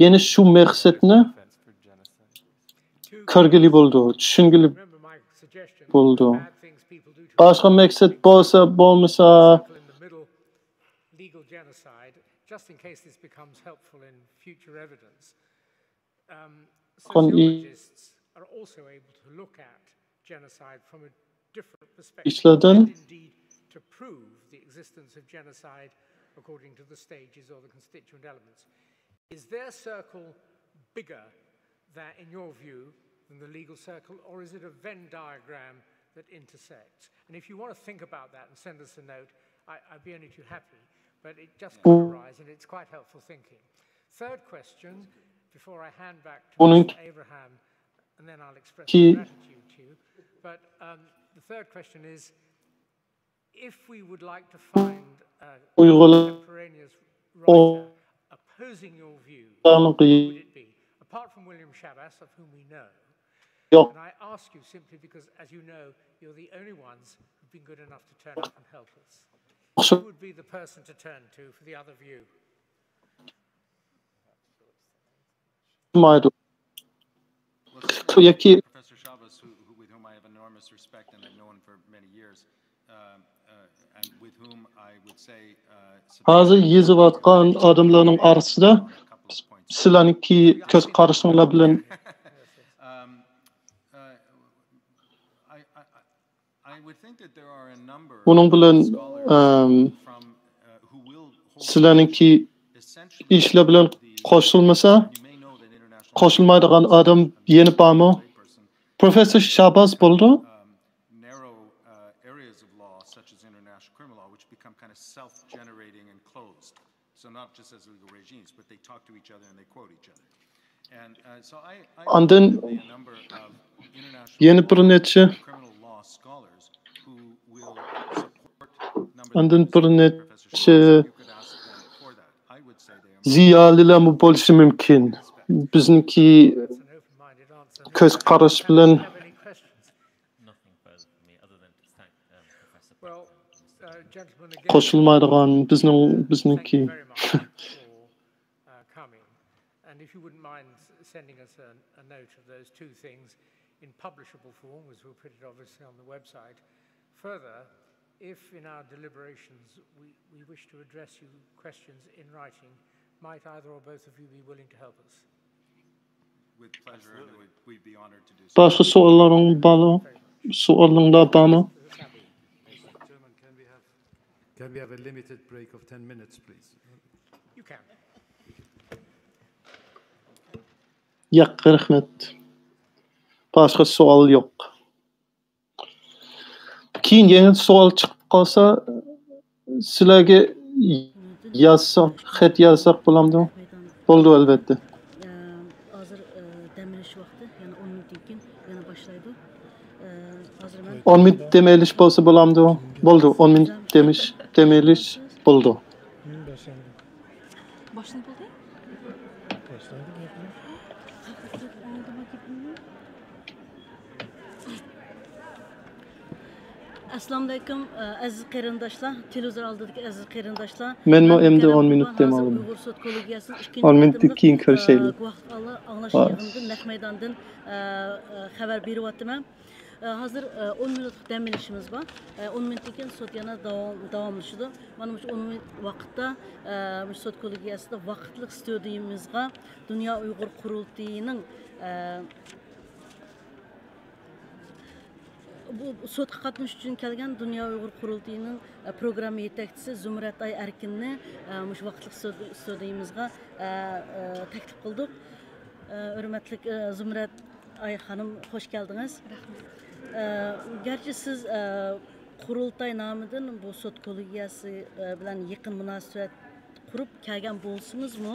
يەنە شۇ مەقسەتنى كۆرگىلى بولىدۇ، چۈشەنگىلى بولىدۇ. باشقا مەقسەت بولسا، بولمىسا، Legal genocide, just in case this becomes helpful in future evidence. Um, sociologists are also able to look at genocide from a different perspective, and indeed to prove the existence of genocide according to the stages or the constituent elements. Is their circle bigger than, in your view, than the legal circle, or is it a Venn diagram that intersects? And if you want to think about that and send us a note, I, I'd be only too happy, but it just caught our eyes and it's quite helpful thinking. Third question, before I hand back to Mister Abraham, and then I'll express my gratitude to you. But um, the third question is, if we would like to find a contemporaneous writer opposing your view, who would it be? Apart from William Schabas, of whom we know. And I ask you simply because, as you know, you're the only ones who've been good enough to turn up and help us. Who would be the person to turn to for the other view? Well, Professor Shabas, who, who, with whom I have enormous respect and I've known for many years, um, uh, and with whom I would say, uh, ھازىر يېزىۋاتقان ئادەملەرنىڭ ئارىسىدا سىلەرنىڭكى كۆز قارىشىڭلار بىلەن بۇنىڭ بىلەن ئەم، سىلەرنىڭكى ئىشلار بىلەن قوشۇلمىسا، قوشۇلمايدىغان ئادەم يەنە بارمۇ؟ پروفېسسور شاباز بولىدۇ. Narrow uh, areas of law, such as international criminal law, which become kind of self-generating and closed. So not just as legal regimes, but they talk to each other and they quote each other. And uh, so I, I ئاندىن a number of international يەنە بىر نەچچە criminal law scholars who will support number ئاندىن بىر نەچچە you could ask them for that. I would say they are زىيالىيلارمۇ بولۇشى مۇمكىن. بىزنىڭكى That's an open-minded answer. كۆز قاراش بىلەن Have any questions? Nothing further from me other than to thank um, Professor Well, Blackman and Mister uh, gentlemen, again, قوشۇلمايدىغان بىزنىڭ thank you بىزنىڭكى very much for uh, coming. And if you wouldn't mind sending us a, a note of those two things in publishable form, as we'll put it obviously on the website. Further, if in our deliberations we, we wish to address you questions in writing, might either or both of you be willing to help us? With pleasure, and we'd, we'd be honored to do so. باشقا سوئاللارنىڭ بارمۇ؟ سوئالىڭلار بارمۇ؟ Chairman, can we have, can we have a limited break of ten minutes, please? You can. ياق، رەھمەت. باشقا سوئال يوق. كېيىن يەنە سوئال چىقىپ قالسا، سىلەرگە يازساق، خەت يازساق بولامدۇ؟ بولىدۇ، ئەلۋەتتە. ھازىر دەم ئېلىش ۋاقتى، يەنە ئون مىنۇتتىن كېيىن يەنە باشلايدۇ. ھازىر مەن ئون مىنۇت دەم ئېلىش بولسا بولامدۇ؟ بولىدۇ، ئون مىنۇت دەم ئېلىش، دەم ئېلىش بولىدۇ. باشلىدى بولدى. ئەسسالامۇئەلەيكۇم، ئەزىز قېرىنداشلار، تېلېۋىزور ئالدىدىكى ئەزىز قېرىنداشلار. مەنمۇ مەن ئەمدى كەرەم ئون مىنۇت قۇربان، دەم ھازىر ئالىمەن. ئۇيغۇر سوت كوللېگىيەسىنىڭ ئىككىنچى ئون مىنۇتتىن قېتىملىق، كېيىن كۆرۈشەيلى. ئە، گۇۋاھلىق ئاڭلا-، ئاڭلاش ۋاي. يىغىنىدىن نەق مەيداندىن، ئە، ئە، خەۋەر بېرىۋاتىمەن. ئە، ھازىر، ئە، ئون مىنۇتلۇق دەم ئېلىشىمىز بار. ئە، ئون مىنۇتتىن كېيىن سوت يەنە داۋام-، داۋاملىشىدۇ. مانا مۇشۇ ئون مىنۇت ۋاقىتتا، ئە، مۇشۇ سوت كوللېگىيەسىدە ۋاقىتلىق ستۇدىيىمىزغا دۇنيا ئۇيغۇر قۇرۇلتىيىنىڭ، ئە، بۇ سوتقا قاتنىشىش ئۈچۈن كەلگەن دۇنيا ئۇيغۇر قۇرۇلتىيىنىڭ، ئە، پروگرامما يېتەكچىسى زۇمرەت ئاي ئەركىننى، ئە، مۇشۇ ۋاقىتلىق ستۇدىيىمىزغا، ئە، ئە، تەكلىپ قىلدۇق. ئە، ھۆرمەتلىك، ئە، زۇمرەت ئاي خانىم، خوش كەلدىڭىز. رەھمەت. ئە، گەرچە سىز، ئە، قۇرۇلتاي نامىدىن بۇ سوت كوللېگىيەسى، ئە، بىلەن يېقىن مۇناسىۋەت قۇرۇپ كەلگەن بولسىڭىزمۇ،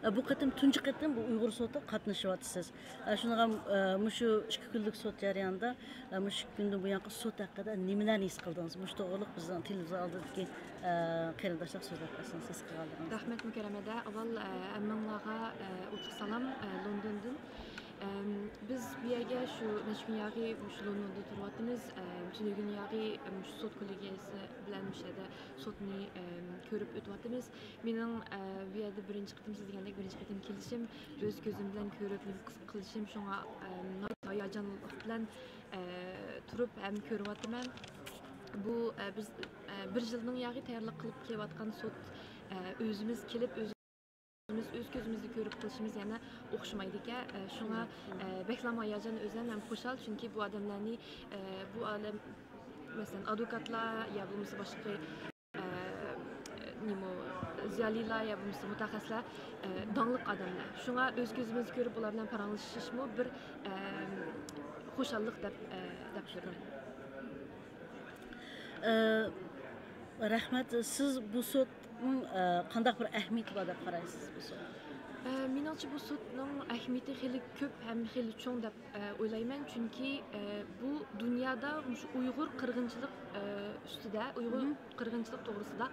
ئە، بۇ قېتىم تۇنجى قېتىم بۇ ئۇيغۇر سوتىغا قاتنىشىۋاتىسىز. ئە، شۇنىڭغا، ئە، مۇشۇ ئىككى كۈنلۈك سوت جەريانىدا، ئە، مۇشۇ ئىككى كۈندىن بۇيانقى سوت ھەققىدە نېمىلەرنى ھېس قىلدىڭىز؟ مۇشۇ توغرىلىق بىزنىڭ تېلېۋىزور ئالدىدىكى، ئە، قېرىنداشلار سۆزلەپ بەرسىڭىز، ھېس قىلغانلىرىڭىزنى. رەھمەت، مۇكەررەم ھەدە. ئاۋۋال، ئە، ھەممىڭلارغا، ئە، ئوتلۇق سالام، ئە، لوندوندىن. ئەم، بىز بۇ يەرگە شۇ نەچچە كۈن ياغى مۇشۇ لوندوندا تۇرۇۋاتىمىز. ئەم، تۈنۈگۈن ياغى، ئەم، مۇشۇ سوت كوللېگىيەسى بىلەن مۇشۇ يەردە سوتنى، ئەم، كۆرۈپ ئۆتۈۋاتىمىز. مېنىڭ، ئە، بۇ يەردە بىرىنچى قېتىم، سىز دېگەندەك، بىرىنچى قېتىم كېلىشىم، ئۆز كۆزۈم بىلەن كۆرۈپ، نېمە قىلىشىم، شۇڭا، ئەم، ناھايىتى ھاياجانلىق بىلەن، ئە، تۇرۇپ ھەم كۆرۈۋاتىمەن. بۇ، ئە، بىز، ئە، بىر يىلدىن ياغى تەييارلىق قىلىپ كېلىۋاتقان سوت، ئە، ئۆزىمىز كېلىپ، ئۆزىمىز ئۆز كۆزىمىزدە كۆرۈپ قىلىشىمىز يەنە ئوخشىمايدىكەن. ئە، شۇڭا، ئە، بەكلا ھاياجان ئۆزەم ھەم خۇشال، چۈنكى بۇ ئادەملەرنى، ئە، بۇ ئادەم، مەسىلەن، ئادۋوكاتلار يا بولمىسا باشقا، ئە، نېمە، زىيالىيلار يا بولمىسا مۇتەخەسسىسلەر، ئە، داڭلىق ئادەملەر. شۇڭا ئۆز كۆزىمىزدە كۆرۈپ ئۇلار بىلەن پاراڭلىشىشمۇ بىر، ئە، خۇشاللىق دەپ، ئە، دەپ كۆرىمەن. ئە، رەھمەت. سىز بۇ سوتنىڭ، ئە، قانداق بىر ئەھمىيىتى بار دەپ قارايسىز بۇ سوت؟ ئە، مېنىڭچە بۇ سوتنىڭ ئەھمىيىتى خېلى كۆپ ھەم خېلى چوڭ دەپ، ئە، ئويلايمەن. چۈنكى، ئە، بۇ دۇنيادا مۇشۇ ئۇيغۇر قىرغىنچىلىق، ئە، ئۈستىدە، ئۇيغۇر قىرغىنچىلىق توغرىسىدا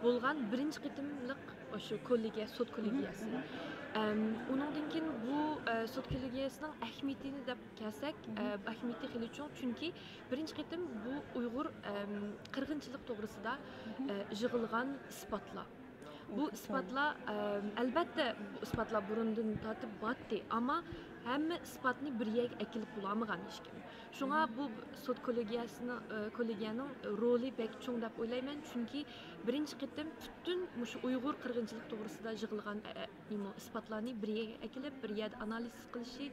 بولغان بىرىنچى قېتىملىق شۇ كوللېگىيە، سوت كوللېگىيەسى. ئەم، ئۇنىڭدىن كېيىن بۇ، ئە، سوت كوللېگىيەسىنىڭ ئەھمىيىتىنى دەپ كەلسەك، ئە، ئەھمىيىتى خېلى چوڭ، چۈنكى بىرىنچى قېتىم بۇ ئۇيغۇر، ئەم، قىرغىنچىلىق توغرىسىدا، ئە، يىغىلغان ئىسپاتلار. بۇ ئىسپاتلار، ئەم، ئەلبەتتە، بۇ ئىسپاتلار بۇرۇندىن تارتىپ بارتتى، ئەمما ھەممە ئىسپاتنى بىر يەرگە ئەكېلىپ بولالمىغان ھېچكىم. شۇڭا بۇ سوت كوللېگىيەسىنىڭ، ئە، كوللېگىيەنىڭ رولى بەك چوڭ دەپ ئويلايمەن، چۈنكى بىرىنچى قېتىم پۈتۈن مۇشۇ ئۇيغۇر قىرغىنچىلىق توغرىسىدا يىغىلغان، ئە، ئە، نېمە، ئىسپاتلارنى بىر يەرگە ئەكېلىپ، بىر يەردە ئانالىز قىلىشى،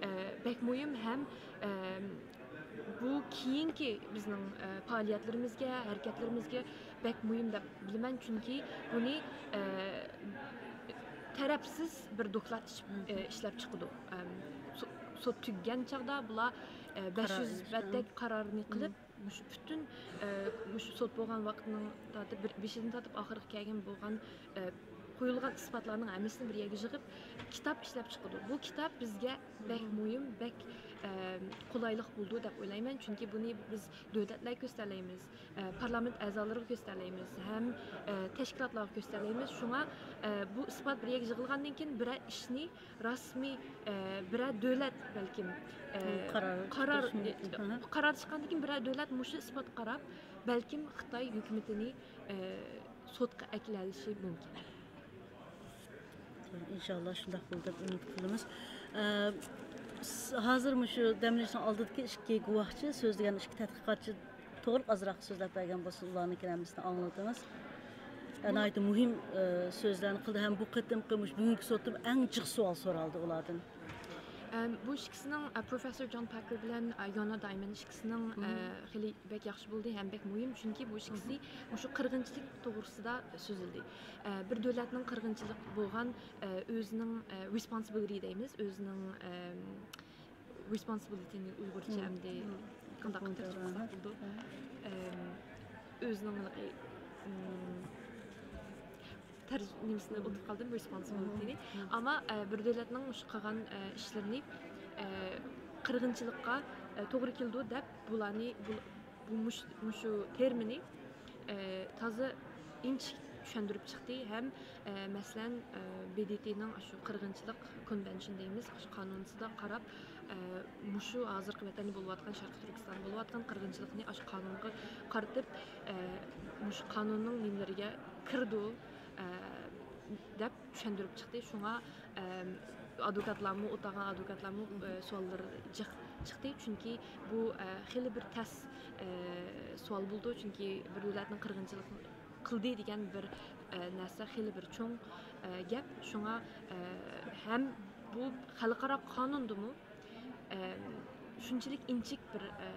ئە، بەك مۇھىم ھەم، ئە، بۇ كېيىنكى بىزنىڭ، ئە، پائالىيەتلىرىمىزگە، ھەرىكەتلىرىمىزگە بەك مۇھىم دەپ بىلىمەن، چۈنكى بۇنى، ئە، تەرەپسىز بىر دوكلات ئىش-، ئە، ئىشلەپ چىقىدۇ. ئەم، سو-، سوت تۈگىگەن چاغدا بۇلار، ئە، بەش يۈز بەتتەك قارارنى قىلىپ، مۇشۇ پۈتۈن، ئە، مۇشۇ سوت بولغان ۋاقىتنىڭ تارتىپ بىر، بېشىدىن تارتىپ ئاخىرىغا كەلگەن بولغان، ئە، قويۇلغان ئىسپاتلارنىڭ ھەممىسىنى بىر يەرگە يىغىپ، كىتاب ئىشلەپ چىقىدۇ. بۇ كىتاب بىزگە بەك مۇھىم، بەك، ئە، قولايلىق بولىدۇ دەپ ئويلايمەن. چۈنكى بۇنى بىز دۆلەتلەرگە كۆرسىتەلەيمىز، ئە، پارلامېنت ئەزالىرىغا كۆرسىتەلەيمىز ھەم، ئە، تەشكىلاتلارغا كۆرسىتەلەيمىز. شۇڭا، ئە، بۇ ئىسپات بىر يەرگە يىغىلغاندىن كېيىن بىرەر ئىشنى رەسمىي، ئە، بىرەر دۆلەت بەلكىم، ئە، قارار قارار، چىقىرىشى مۇمكىن. ئە، قارار چىققاندىن كېيىن بىرەر دۆلەت مۇشۇ ئىسپاتقا قاراپ، بەلكىم خىتاي ھۆكۈمىتىنى، ئە، سوتقا ئەكېلىشى مۇمكىن. ئىنشاللا شۇنداق بولىدۇ دەپ ئۈمىد قىلىمىز. ئە، س-، ھازىر مۇشۇ دەم ئېلىشنىڭ ئالدىدىكى ئىككى گۇۋاھچى، سۆزلىگەن ئىككى تەتقىقاتچى توغرىلىق ئازراق سۆزلەپ بەرگەن بولسا، ئۇلارنىڭكىنى ھەممىسىنى ئاڭلىدىڭىز. ئە، ناھايىتى مۇھىم، ئە، سۆزلەرنى قىلدى ھەم بۇ قېتىمقى مۇشۇ بۈگۈنكى سوتتا ئەڭ جىق سوئال سورالدى ئۇلاردىن. ئەم، بۇ ئىككىسىنىڭ، ئە، پروفېسسور جون پاكېر بىلەن، ئە، يونا دايمەن ئىككىسىنىڭ، ئە، خېلى بەك ياخشى بولدى ھەم بەك مۇھىم، چۈنكى بۇ ئىككىسى مۇشۇ قىرغىنچىلىق توغرىسىدا سۆزلىدى. ئە، بىر دۆلەتنىڭ قىرغىنچىلىق بولغان، ئە، ئۆزىنىڭ، ئە، رېسپونسىبىلىتى دەيمىز، ئۆزىنىڭ، ئەم، رېسپونسىبىلىتىنى ئۇيغۇرچە ئەمدى قانداق تەرجىمە قىلساق بولىدۇ؟ ئەم، ئۆزىنىڭ، ئەم، تەرج-، نېمىسىنى ئۇنتۇپ قالدىم، رېسپونسىبىلىتىنى. ئەمما، ئە، بىر دۆلەتنىڭ مۇشۇ قىلغان، ئە، ئىشلىرىنى، ئە، قىرغىنچىلىققا، ئە، توغرا كېلىدۇ دەپ بۇلارنى، بۇ، بۇ مۇش-، مۇشۇ تېرمىنى، ئە، تازا ئىنچىكە چۈشەندۈرۈپ چىقتى ھەم، ئە، مەسىلەن، ئە، ب د ت نىڭ شۇ قىرغىنچىلىق كونۋېنشن دەيمىز، شۇ قانۇنىسىدا قاراپ، ئە، مۇشۇ ھازىرقى ۋەتەندە بولۇۋاتقان، شەرقىي تۈركىستاندا بولۇۋاتقان قىرغىنچىلىقنى ئاشۇ قانۇنغا قارىتىپ، ئە، مۇشۇ قانۇننىڭ نېمىلىرىگە كىرىدۇ، ئە، دەپ چۈشەندۈرۈپ چىقتى. شۇڭا، ئەم، ئادۋوكاتلارمۇ، ئولتۇرغان ئادۋوكاتلارمۇ ئە، سوئاللىرى جىق چىقتى. چۈنكى بۇ ئە، خېلى بىر تەس ئە، سوئال بولىدۇ. چۈنكى بىر دۆلەتنىڭ قىرغىنچىلىق قىلدى دېگەن بىر ئە، نەرسە خېلى بىر چوڭ ئە، گەپ. شۇڭا ئە، ھەم بۇ خەلقئارا قانۇندىمۇ ئە، شۇنچىلىك ئىنچىك بىر ئە،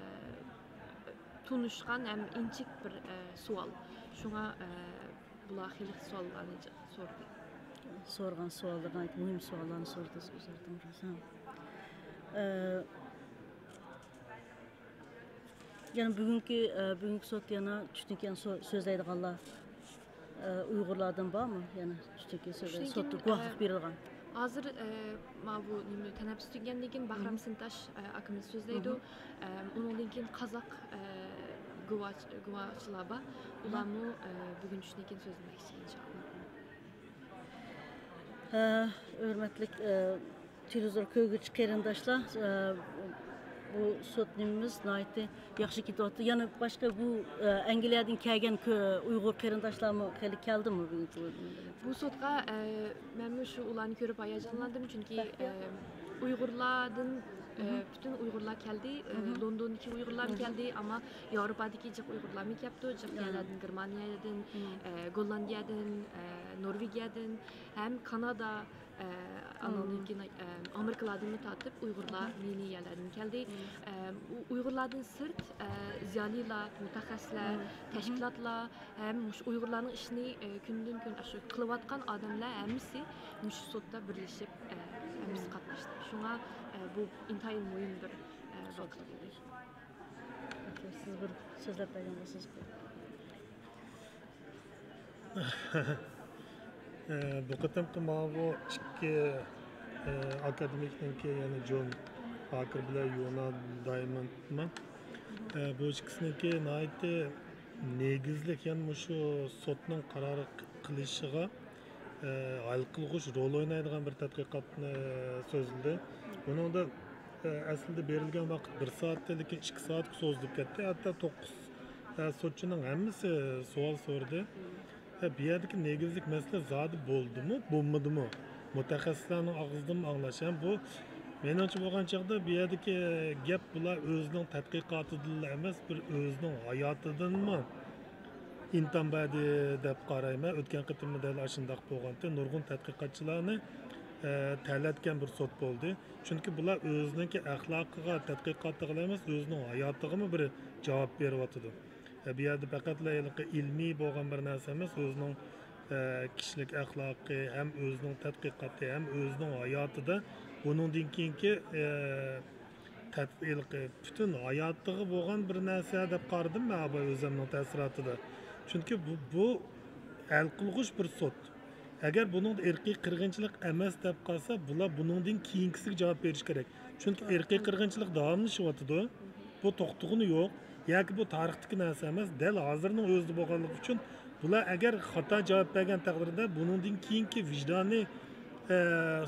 تونۇشقان ھەم ئىنچىك بىر ئە، سوئال. شۇڭا ئە، بۇلار خېلى سوئاللارنى جىق سورىدى. سورىغان سوئاللىرىدىن مۇھىم سوئاللارنى سورىدى ئۆزلىرىدىن. ئە، يەنە بۈگۈنكى ئە، بۈگۈنكى سوت يەنە چۈشتىن كېيىن سو- سۆزلەيدىغانلار ئە، ئۇيغۇرلاردىن بارمۇ؟ يەنە چۈشتىن كېيىن سۆزلەيدىغان، چۈشتىن كېيىن، سوتتا گۇۋاھلىق ئە، بېرىدىغان. ھازىر ئە، ماۋۇ نېمە تەنەپپۇس تۈگىگەندىن كېيىن باھرام سىنتاش ئە، ئاكىمىز سۆزلەيدۇ. ئە، ئۇنىڭدىن كېيىن قازاق ئە، گۇۋاچ- گۇۋاچىلار بار. ئۇلارمۇ ئە، بۈگۈن چۈشتىن كېيىن سۆزلىمەكچى ئىنشائاللا. ھە، ھۆرمەتلىك ئە، تېلېۋىزور كۆرگۈچى قېرىنداشلار، ئە، بۇ سوت نېمىمىز ناھايىتى ياخشى كېتىۋاتىدۇ. يەنە باشقا بۇ ئە، ئەنگلىيەدىن كەلگەن كۆ- ئۇيغۇر قېرىنداشلارمۇ خېلى كەلدىمۇ بۈگۈنكى بۇ؟ بۇ سوتقا ئە، مەنمۇ شۇ ئۇلارنى كۆرۈپ ھاياجانلاندىم، چۈنكى ئە، ئۇيغۇرلاردىن ئە، پۈتۈن ئۇيغۇرلار كەلدى. ئە، لوندوندىكى ئۇيغۇرلارمۇ كەلدى، ئەمما ياۋروپادىكى جىق ئۇيغۇرلارمۇ كەپتۇ. جىق يەرلەردىن، گېرمانىيەدىن، ئە، گوللاندىيەدىن، ئە، نورۋېگىيەدىن ھەم كانادا، ئە، ئانىڭدىن كېيىن ئە، ئامېرىكىلاردىنمۇ تارتىپ ئۇيغۇرلار نى نى يەرلەردىن كەلدى. ئە، ئۇ- ئۇيغۇرلاردىن سىرت ئە، زىيالىيلار، مۇتەخەسسىسلەر، تەشكىلاتلار ھەم مۇشۇ ئۇيغۇرلارنىڭ ئىشىنى ئە، كۈندىن كۈن ئاشۇ قىلىۋاتقان ئادەملەر ھەممىسى مۇشۇ سوتتا بىرلىشىپ ئە، ھەممىسى قاتناشتى. شۇڭا ئە، بۇ ئىنتايىن مۇھىم بىر ئە، ۋاقىت بولدى. سىز بىر سۆزلەپ بەرگەن بولسىڭىز. بۇ قېتىمقى ماۋۇ ئىككى ئاكادېمىكنىڭكى، يەنى جون پاركېر بىلەن يونا دايموندمۇ، بۇ ئىككىسىنىڭكى ناھايىتى نېگىزلىك، يەنى مۇشۇ سوتنىڭ قارار قىلىشىغا ھەل قىلغۇچ رول ئوينايدىغان بىر تەتقىقاتنى سۆزلىدى. بۇنىڭدا ئەسلىدە بېرىلگەن ۋاقىت بىر سائەتتە، لېكىن ئىككى سائەتكە سوزۇلۇپ كەتتى. ھەتتا توققۇز سوتچىنىڭ ھەممىسى سوئال سورىدى. بۇ يەردىكى نېگىزلىك مەسىلە زادى بولدىمۇ، بولمىدىمۇ؟ مۇتەخەسسىسلەرنىڭ ئاغزىدىنمۇ ئاڭلاش. ھەم بۇ مېنىڭچە بولغان چاغدا بۇ يەردىكى گەپ بۇلار ئۆزىنىڭ تەتقىقاتىدىنلا ئەمەس، بىر ئۆزىنىڭ ھاياتىدىنمۇ ئىنتام بەردى دەپ قارايمەن. ئۆتكەن قېتىممۇ دەل ئاشۇنداق بولغانتى. نۇرغۇن تەتقىقاتچىلارنى ئە، تەلەتكەن بىر سوت بولدى. چۈنكى بۇلار ئۆزىنىڭكى ئەخلاقىغا، تەتقىقاتىغىلا ئەمەس، ئۆزىنىڭ ھاياتىغىمۇ بىر جاۋاب بېرىۋاتىدۇ. ئە، بۇ يەردە پەقەتلا ھېلىقى ئىلمىي بولغان بىر نەرسە ئەمەس، ئۆزىنىڭ ئە، كىشىلىك ئەخلاقى ھەم ئۆزىنىڭ تەتقىقاتى ھەم ئۆزىنىڭ ھاياتىدا بۇنىڭدىن كېيىنكى ئە، تەت- ھېلىقى پۈتۈن ھاياتىغا بولغان بىر نەرسە دەپ قارىدىم مەن ئاباي ئۆزۈمنىڭ تەسىراتىدا. چۈنكى بۇ، بۇ ھەل قىلغۇچ بىر سوت. ئەگەر بۇنىڭدا ئىرقىي قىرغىنچىلىق ئەمەس دەپ قالسا، بۇلار بۇنىڭدىن كېيىنكىسىگە جاۋاب بېرىشى كېرەك. چۈنكى ئىرقىي قىرغىنچىلىق داۋاملىشىۋاتىدۇ. بۇ توختىغىنى يوق. ياكى بۇ تارىختىكى نەرسە ئەمەس، دەل ھازىرنىڭ ئۆزىدە بولغانلىقى ئۈچۈن بۇلار ئەگەر خاتا جاۋاب بەرگەن تەقدىردە، بۇنىڭدىن كېيىنكى ۋىجدانىي ئە،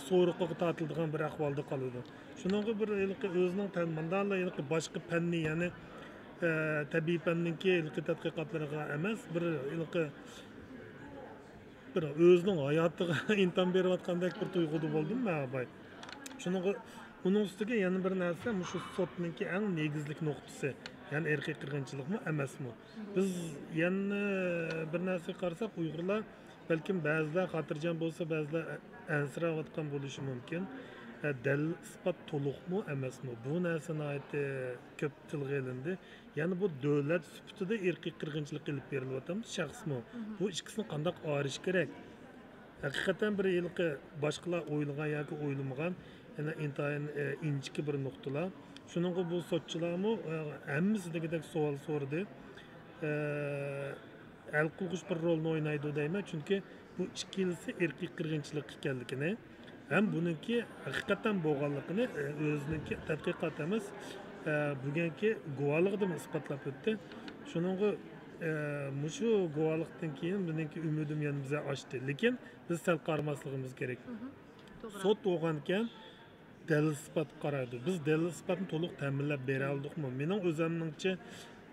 سورىقىغا تارتىلىدىغان بىر ئەھۋالدا قالىدۇ. شۇنىڭغا بىر ھېلىقى ئۆزىنىڭ تەن-، مۇنداقلا ھېلىقى باشقا پەننى، يەنى ئە، تەبىئىي پەننىڭكى ھېلىقى تەتقىقاتلىرىغا ئەمەس، بىر ھېلىقى بىر ئۆزىنىڭ ھاياتىغا ئىنتام بېرىۋاتقاندەك بىر تۇيغۇدا بولدۇم مەن ئاباي. شۇنىڭغا، ئۇنىڭ ئۈستىگە يەنە بىر نەرسە، مۇشۇ سوتنىڭكى ئەڭ نېگىزلىك نۇقتىسى، يەنى ئىرقىي قىرغىنچىلىقمۇ ئەمەسمۇ؟ بىز يەنە بىر نەرسىگە قارىساق، ئۇيغۇرلار بەلكىم بەزىلەر خاتىرجەم بولسا، بەزىلەر ئەنسىرەۋاتقان بولۇشى مۇمكىن. ئە، دەلىل ئىسپات تولۇقمۇ ئەمەسمۇ؟ بۇ نەرسە ناھايىتى كۆپ تىلغا ئېلىندى. يەنى بۇ دۆلەت سۈپىتىدە ئىرقىي قىرغىنچىلىق ئېلىپ بېرىلىۋاتامدۇ، شەخسمۇ؟ بۇ ئىككىسىنى قانداق ئايرىش كېرەك؟ ھەقىقەتەن بىر ھېلىقى باشقىلار ئويلىغان ياكى ئويلىمىغان، يەنە ئىنتايىن ئە، ئىنچىكە بىر نۇقتىلار. شۇنىڭغا بۇ سوتچىلارمۇ ئە، ھەممىسى دېگۈدەك سوئال سورىدى. ئە، ھەل قىلغۇچ بىر رولنى ئوينايدۇ دەيمەن، چۈنكى بۇ ئىككىلىسى ئىرقىي قىرغىنچىلىق ئىكەنلىكىنى ھەم بۇنىڭكى ھەقىقەتەن بولغانلىقىنى، ئە، ئۆزىنىڭكى تەتقىقات ئەمەس، ئە، بۈگۈنكى گۇۋاھلىقىدىمۇ ئىسپاتلاپ ئۆتتى. شۇنىڭغا، ئە، مۇشۇ گۇۋاھلىقتىن كېيىن مېنىڭكى ئۈمىدىم يەنە بىزە ئاشتى. لېكىن بىز سەل قارىماسلىقىمىز كېرەك. سوت بولغانكەن، دەلىل ئىسپاتقا قارايدۇ. بىز دەلىل ئىسپاتنى تولۇق تەمىنلەپ بېرەلىدۇقمۇ؟ مېنىڭ ئۆزۈمنىڭچە،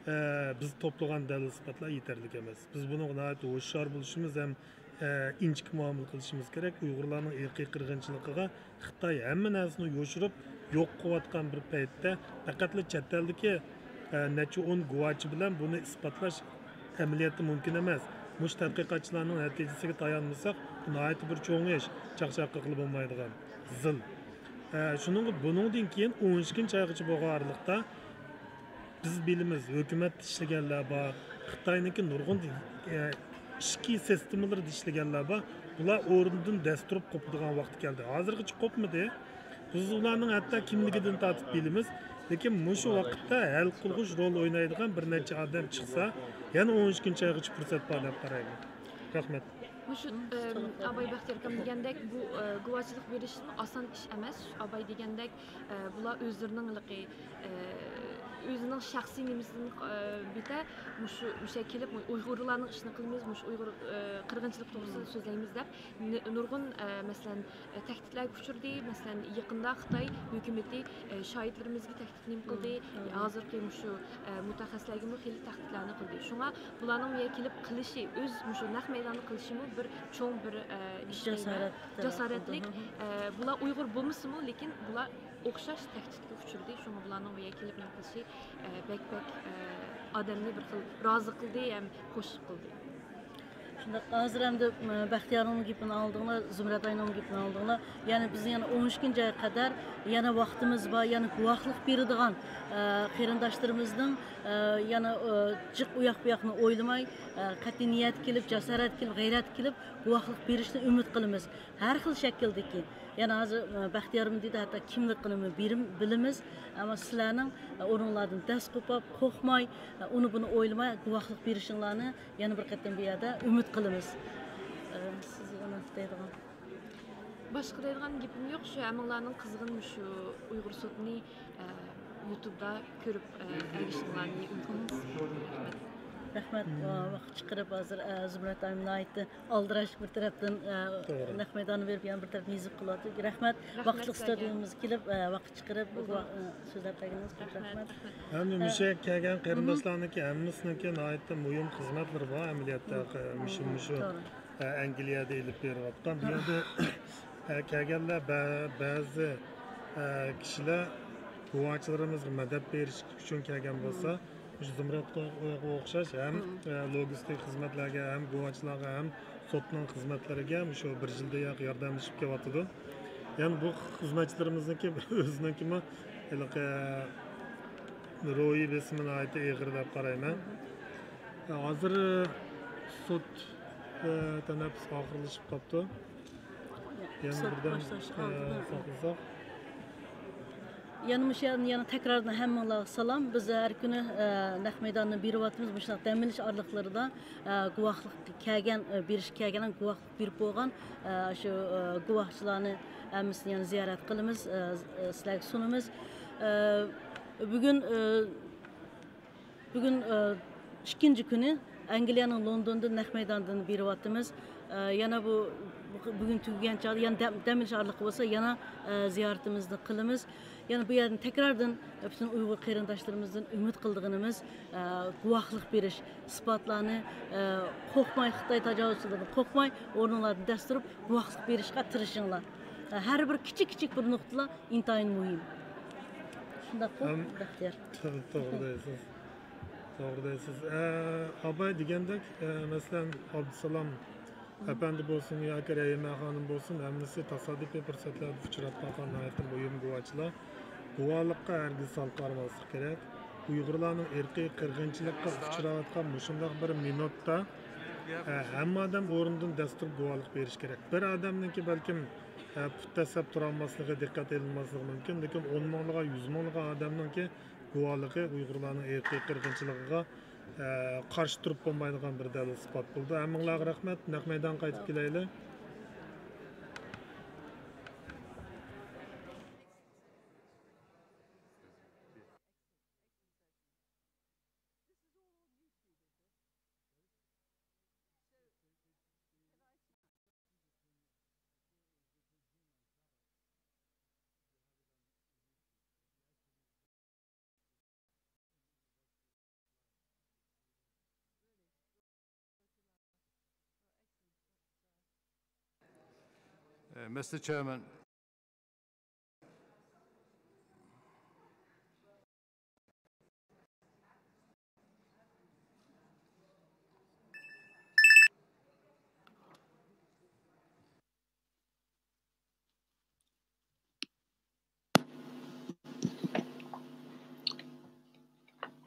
ئە، بىز توپلىغان دەلىل ئىسپاتلار يېتەرلىك ئەمەس. بىز بۇنىڭغا ناھايىتى ھوشيار بولۇشىمىز ھەم ئە، ئىنچىكە مۇئامىلە قىلىشىمىز كېرەك. ئۇيغۇرلارنىڭ ئىرقىي قىرغىنچىلىقىغا خىتاي ھەممە نەرسىنى يوشۇرۇپ، يوق قىلىۋاتقان بىر پەيتتە، پەقەتلا چەت ئەلدىكى، ئە، نەچچە ئون گۇۋاچى بىلەن بۇنى ئىسپاتلاش ئەمەلىيەتتە مۇمكىن ئەمەس. مۇشۇ تەتقىقاتچىلارنىڭ نەتىجىسىگە تايانمىساق، بۇ ناھايىتى بىر چوڭ ئىش، چاقچاق قىلغىلى بولمايدىغان، زىل. ئە، شۇنىڭغا بۇنىڭدىن كېيىن ئون ئىككىنچى ئايغىچە بولغان ئارىلىقتا بىز بىلىمىز، ھۆكۈمەتتە ئىشلىگەنلەر بار، خىتاينىڭكى نۇرغۇن، ئە، ئىچكى سىستېمىلىرىدا ئىشلىگەنلەر بار. بۇلار ئورنىدىن دەس تۇرۇپ قوپىدىغان ۋاقتى كەلدى. ھازىرغىچە قوپمىدى. بىز ئۇلارنىڭ ھەتتا كىملىكىدىن تارتىپ بىلىمىز. لېكىن مۇشۇ ۋاقىتتا ھەل قىلغۇچ رول ئوينايدىغان بىر نەچچە ئادەم چىقسا، يەنە ئون ئىككىنچى ئايغىچە پۇرسەت بار دەپ قارايمەن. رەھمەت. مۇشۇ، ئەم، ئاباي بەختىيار ئاكام دېگەندەك، بۇ، ئە، گۇۋاچىلىق بېرىشمۇ ئاسان ئىش ئەمەس. ئاباي دېگەندەك، ئە، بۇلار ئۆزلىرىنىڭ ھېلىقى، ئە، ئۆزىنىڭ شەخسىي نېمىسىدىن، ئە، بىتە مۇشۇ، مۇشۇ كېلىپ، ئۇيغۇرلارنىڭ ئىشىنى قىلىمىز، مۇشۇ ئۇيغۇر، ئە، قىرغىنچىلىق توغرىسىدا سۆزلەيمىز دەپ، نۇرغۇن، ئە، مەسىلەن، ئە، تەھدىتلەرگە ئۇچرىدى. مەسىلەن، يېقىندا خىتاي ھۆكۈمىتى، ئە، شاھىتلىرىمىزگە تەھدىت نېمە قىلدى؟ مم. ھازىرقى مۇشۇ، ئە، مۇتەخەسسىسلەرگىمۇ خېلى تەھدىتلەرنى قىلدى. شۇڭا بۇلارنىڭ بۇ يەرگە كېلىپ قىلىشى، ئۆز مۇشۇ نەق مەيداندا قىلىشىمۇ بىر چوڭ بىر، ئە، ئىش دەيمەن. جاسارەت تەلەپ جاسارەتلىك. قىلدى. ئە، بۇلار ئۇيغۇر بولمىسىمۇ، لېكىن بۇلار ئوخشاش تەھدىتكە ئۇچرىدى. شۇڭا بۇلارنىڭ بۇ يەرگە كېلىپ نېمە قىلىشى، ئە، بەك، بەك، ئە، ئادەمنى بىر خىل رازى قىلدى ھەم خوش قىلدى. شۇنداق، ھازىر ئەمدى، م، بەختىيارنىڭ گېپىنى ئاڭلىدىڭلار، زۇمرەت ئاينىڭ گېپىنى ئاڭلىدىڭلار. يەنى بىزنىڭ يەنە ئون ئىككىنچى ئايغا قەدەر يەنە ۋاقتىمىز بار، يەنە گۇۋاھلىق بېرىدىغان، ئە، قېرىنداشلىرىمىزنىڭ، ئە، يەنە، ئە، جىق ئۇياق بۇياقنى ئويلىماي، ئە، قەتئىي نىيەت كېلىپ، جاسارەت كېلىپ، غەيرەت كېلىپ، گۇۋاھلىق بېرىشىنى ئۈمىد قىلىمىز. ھەر خىل شەكىلدىكى. يەنە ھازىر، ئە، بەختىيارمۇ دېدى، ھەتتا كىملىكىنىمۇ بىلىمىز. ئەمما سىلەرنىڭ، ئە، ئورنۇڭلاردىن دەس قوپۇپ، قورقماي، ئە، ئۇنى بۇنى ئويلىماي، گۇۋاھلىق بېرىشىڭلارنى يەنە بىر قېتىم بۇ يەردە ئۈمىد قىلىمىز. ئە، سىز يەنە دەيدىغان؟ باشقا دەيدىغان گېپىم يوق، شۇ ھەممىڭلارنىڭ قىزغىن مۇشۇ ئۇيغۇر سوتىنى، ئە، يۇتۇبتا كۆرۈپ، ئە، ئەگىشىشىڭلارنى ئۈمىد قىلىمىز. رەھمەت. رەھمەت، ۋاقىت چىقىرىپ ھازىر، ئە، زۇمرەت ئايىم ناھايىتى ئالدىراش بىر تەرەپتىن، ئە، توغرا. نەق مەيداننى بېرىپ يەنە بىر تەرەپتىن يېزىپ قىلىۋاتىدۇ. رەھمەت. رەھمەت ۋاقىتلىق سىلەرگە. ستۇدىيومىزغا كېلىپ، ئە، ۋاقىت چىقىرىپ، بولدى. ۋا-، ئە، سۆزلەپ بەرگىنىڭىزگە كۆپ رەھمەت. رەھمەت. ھەم ئە، مۇشۇ يەرگە كەلگەن مھم. قېرىنداشلارنىڭكى ھەممىسىنىڭكى ناھايىتى مۇھىم خىزمەتلىرى بار ئەمەلىيەتتە. مم. مۇشۇ، مۇشۇ، توغرا. ئە، ئەنگلىيەدە ئېلىپ بېرىۋاتقان. بۇ يەردە، ئە، كەلگەنلەر بە-، بەزى، ئە، كىشىلەر گۇۋاچىلىرىمىزغا مەدەت بېرىش ئۈچۈن كەلگەن بولسا، مم. مۇشۇ زۇمرەتقا ئوخشاش ھەم، مم. ئە، لوگىستىك خىزمەتلەرگە، ھەم گۇۋاچىلارغا، ھەم سوتنىڭ خىزمەتلىرىگە مۇشۇ بىر يىلدىن ياق ياردەملىشىپ كېلىۋاتىدۇ. يەنى بۇ خىزمەتچىلىرىمىزنىڭكى ئۆزىنىڭكىمۇ ھېلىقى روھىي بېسىمى ناھايىتى ئېغىر دەپ قارايمەن. ھازىر سوت، ئە، تەنەپپۇس ئاخىرلىشىپ قاپتۇ. يەنە سوت بىردەم، باشلاش ئە، ئالدىدا. ساقلىساق. يەنە مۇشۇ يەردىن يەنە تەكراردىن ھەممىڭلارغا سالام. بىز ھەر كۈنى، ئە، نەق مەيداننى بېرىۋاتىمىز. مۇشۇنداق دەم ئېلىش ئارىلىقلىرىدا، ئە، گۇۋاھلىق كەلگەن، ئە، بېرىشكە كەلگەن، گۇۋاھلىق بېرىپ بولغان، ئە، شۇ، ئە، گۇۋاھچىلارنى ھەممىسىنى يەنە زىيارەت قىلىمىز، ئە، ئە، سىلەرگە سۇنىمىز. ئە، بۈگۈن، ئە، بۈگۈن، ئە، ئىككىنچى كۈنى ئەنگلىيەنىڭ لوندوندىن نەق مەيداندىن بېرىۋاتىمىز. ئە، يەنە بۇ، بۇ، بۈگۈن تۈگىگەن چاغدا يەنە دەم، دەم ئېلىش ئارىلىقى بولسا يەنە، ئە، زىيارىتىمىزنى قىلىمىز. يەنە بۇ يەردىن تەكراردىن پۈتۈن ئۇيغۇر قېرىنداشلىرىمىزدىن ئۈمىد قىلىدىغىنىمىز، ئە، گۇۋاھلىق بېرىش، ئىسپاتلارنى، ئە، قورقماي، خىتاي تاجاۋۇزچىلىرىدىن قورقماي، ئورنۇڭلاردىن دەس تۇرۇپ گۇۋاھلىق بېرىشقا تىرىشىڭلار. ئە، ھەر بىر كىچىك، كىچىك بىر نۇقتىلار ئىنتايىن مۇھىم. شۇنداققۇ، ھەم بەختىيار؟ تو-، توغرا دەيسىز. توغرا دەيسىز. ئە، ئاباي دېگەندەك، ئە، مەسىلەن، ئابدۇسالام ئەپەندى بولسۇن ياكى رەھىمە خانىم بولسۇن، ھەممىسى تاسادىپىي پۇرسەتلەردە ئۇچراپ قالغان ناھايىتى مۇھىم گۇۋاچىلار. گۇۋاھلىققا ھەرگىز سەل قارىماسلىق كېرەك. ئۇيغۇرلارنىڭ ئىرقىي قىرغىنچىلىققا ئۇچراۋاتقان مۇشۇنداق بىر مىنۇتتا، ئە، ھەممە ئادەم ئورنىدىن دەس تۇرۇپ گۇۋاھلىق بېرىشى كېرەك. بىر ئادەمنىڭكى بەلكىم، ئە، پۇت دەسسەپ تۇرالماسلىقى، دىققەت ئېلىنماسلىقى مۇمكىن، لېكىن ئون مىڭلىغان، يۈز مىڭلىغان ئادەمنىڭكى گۇۋاھلىقى ئۇيغۇرلارنىڭ ئىرقىي قىرغىنچىلىقىغا، ئە، قارشى تۇرۇپ بولمايدىغان بىر دەلىل ئىسپات بولىدۇ. ھەممىڭلارغا رەھمەت. نەق مەيدانغا قايتىپ كېلەيلى. Uh, Mister Chairman.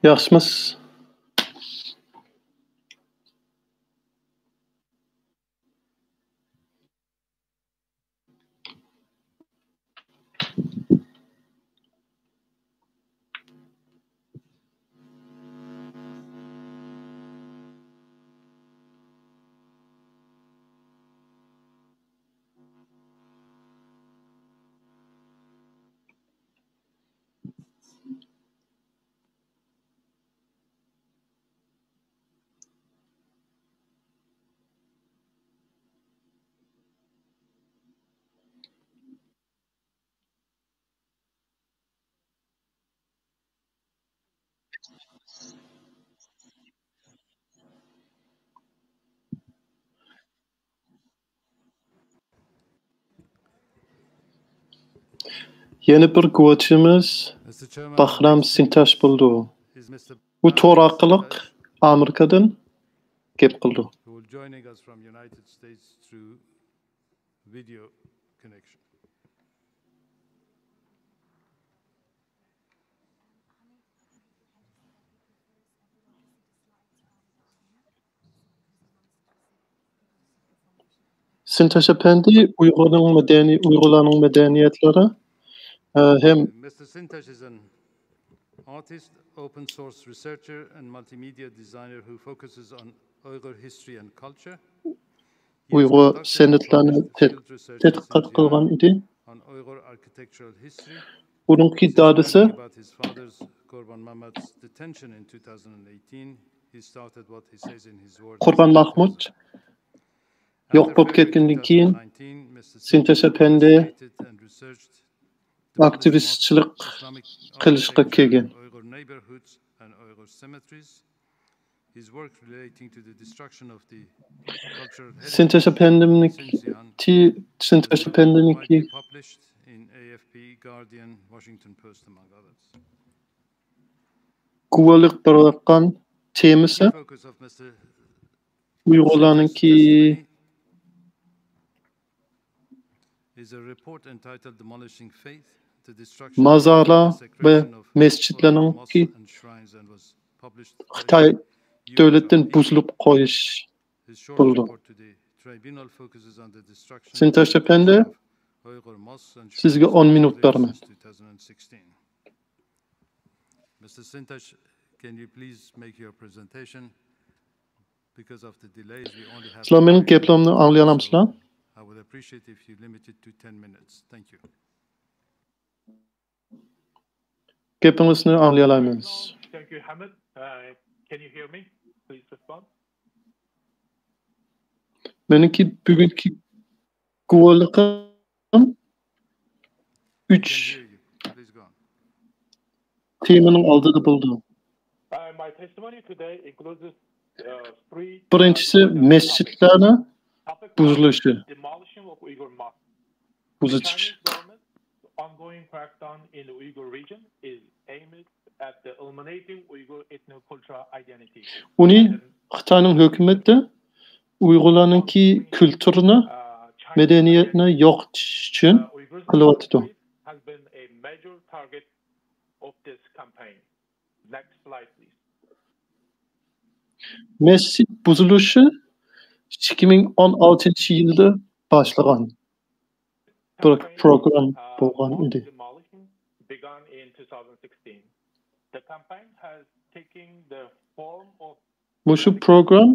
ياخشىمۇسىز؟ يەنە بىر گۇۋاھچىمىز باخرام سىنتاش بولىدۇ. ئۇ تور ئارقىلىق ئامېرىكىدىن گەپ قىلىدۇ. سىنتاش ئەپەندى ئۇيغۇرنىڭ مەدەنىي، ئۇيغۇرلارنىڭ مەدەنىيەتلىرى، ئە، ھەم Mister Sintash is an artist, open source researcher and multimedia designer who focuses on Uyghur history and culture. ئۇيغۇر سەنئەتلەرنى تەت-، تەتقىقات قىلغان ئىدى. ئۇنىڭكى دادىسى قۇربان مەھمۇت يوق بولۇپ كەتكەندىن كېيىن، سىنتاش ئەپەندى ئاكتىۋىستچىلىق قىلىشقا كىرگەن. سىنتاش ئەپەندىمنىڭكى، سىنتاش ئەپەندىمنىڭكى گۇۋاھلىق بېرىۋاتقان تېمىسى ئۇيغۇرلارنىڭكى مازارلار ۋە مەسچىتلەرنىڭكى خىتاي دۆلىتىدىن بۇزۇلۇپ قويۇش بولىدۇ. سىنتاش ئەپەندى، سىزگە ئون مىنۇت بەرىمەن. Mister Sintash, can you please make your presentation? Because of the delays, we only have سىلەر مېنىڭ گەپلىرىمنى ئاڭلىيالامسىلەر؟ I would appreciate if you limit it to ten minutes. Thank you. گېپىڭىزنى ئاڭلىيالايمىز. Thank you, Hamid. Uh, can you hear me? Please respond. مېنىڭكى بۈگۈنكى گۇۋاھلىقىم ئۈچ تېمىنىڭ ئالدىدا بولىدۇ. بىرىنچىسى، مەسچىتلەرنى بۇزۇلۇشى، بۇزۇش. ئۇنى خىتاينىڭ ھۆكۈمىتى ئۇيغۇرلارنىڭكى كۈلتۈرىنى، مەدەنىيەتنى يوقىتىش ئۈچۈن قىلىۋاتىدۇ. مەسچىت بۇزۇلۇشى ئىككى مىڭ ئون ئالتىنچى يىلدا باشلىغان بىر پروگرام بولغان ئىدى. مۇشۇ پروگرام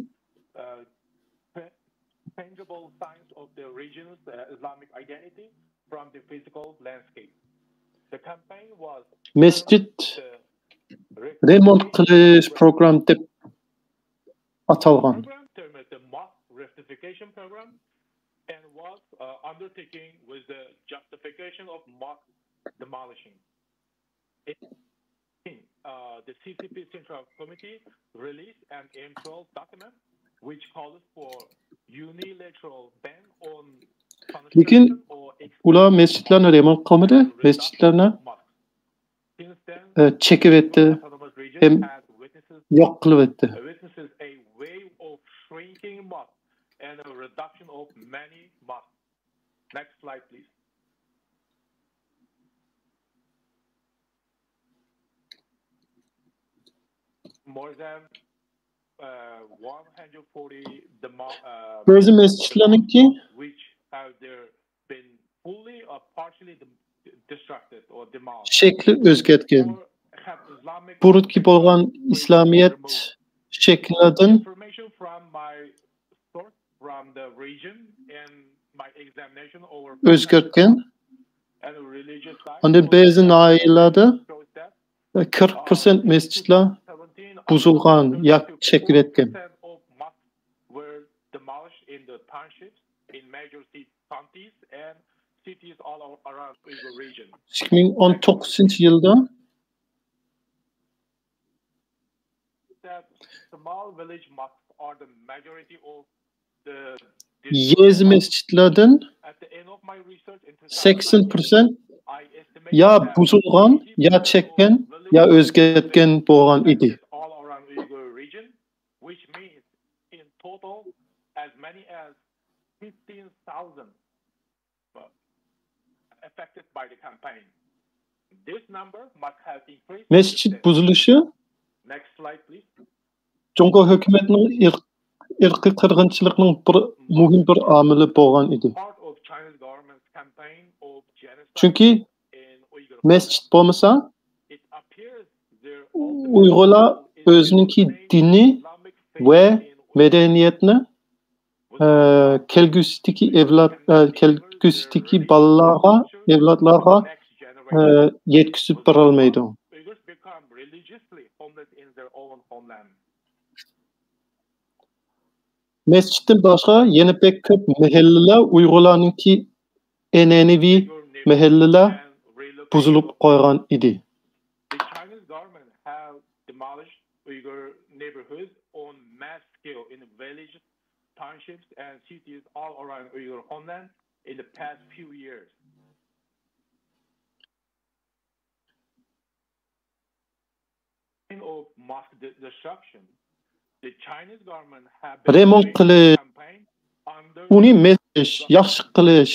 مەسچىت رېمونت قىلىش پروگرام دەپ ئاتالغان. Uh, the C C P Central Committee released an internal document which calls for unilateral ban on لېكىن ئۇلار مەسچىتلەرنى رېمونت قىلمىدى، مەسچىتلەرنى، ئە، چېكىۋەتتى ھەم يوق قىلىۋەتتى. Next slide, please. More than, uh, one hundred forty demo-, uh, بەزى مەسچىتلەرنىڭكى which have their been fully or partially dem-, destructed or demolished. شەكلى ئۆزگەرتكەن. Or have Islamic بۇرۇتكى بولغان ئىسلامىيەت شەكلىدىن Information from my source from the region and my examination over ئۆزگەرتكەن. And religious sites ئاندىن بەزى ناھىيەلەردە shows that قىرىق پىرسەنت مەسچىتلەر بۇزۇلغان ياكى چېكىۋەتكەن. Of mosques were demolished in the townships in major ci-, counties and cities all o-, around Uyghur region. ئىككى مىڭ ئون توققۇزىنچى يىلدا That small village mosques are the majority of the يېزا مەسچىتلەردىن at the end of my research in سەكسەن پىرسەنت يا بۇزۇلغان، يا چەككەن، يا ئۆزگەرتكەن بولغان ئىدى. All around Uyghur region, which means in total as many as fifteen thousand affected by the campaign. This number must have increased. مەسچىت بۇزۇلۇشى Next slide, please. جۇڭگو ھۆكۈمەتنىڭ ئىرق-، ئىرقىي قىرغىنچىلىقنىڭ بىر مۇھىم بىر ئامىلى بولغان ئىدى. Part of Chinese government's campaign of genocide چۈنكى in Uyghur مەسچىت بولمىسا، it appears their ئۇيغۇرلار ئۆزىنىڭكى دىنى ۋە مەدەنىيەتنى ئە، كەلگۈسىدىكى ئەۋلاد، ئە، كەلگۈسىدىكى بالىلارغا، ئەۋلادلارغا، ئە، يەتكۈزۈپ بېرەلمەيدۇ. مەسچىتتىن باشقا يەنە بەك كۆپ مەھەللىلەر، ئۇيغۇرلارنىڭكى ئەنئەنىۋى مەھەللىلەر بۇزۇلۇپ قالغان ئىدى. The Chinese government have demolished Uyghur neighborhoods on mass scale in villages, townships, and cities all around Uyghur homeland in the past few years. Of mass de-, destruction, the Chinese government have been رېمونت قىلىش، campaign under ئۇنى مەسچىت ياخشى قىلىش،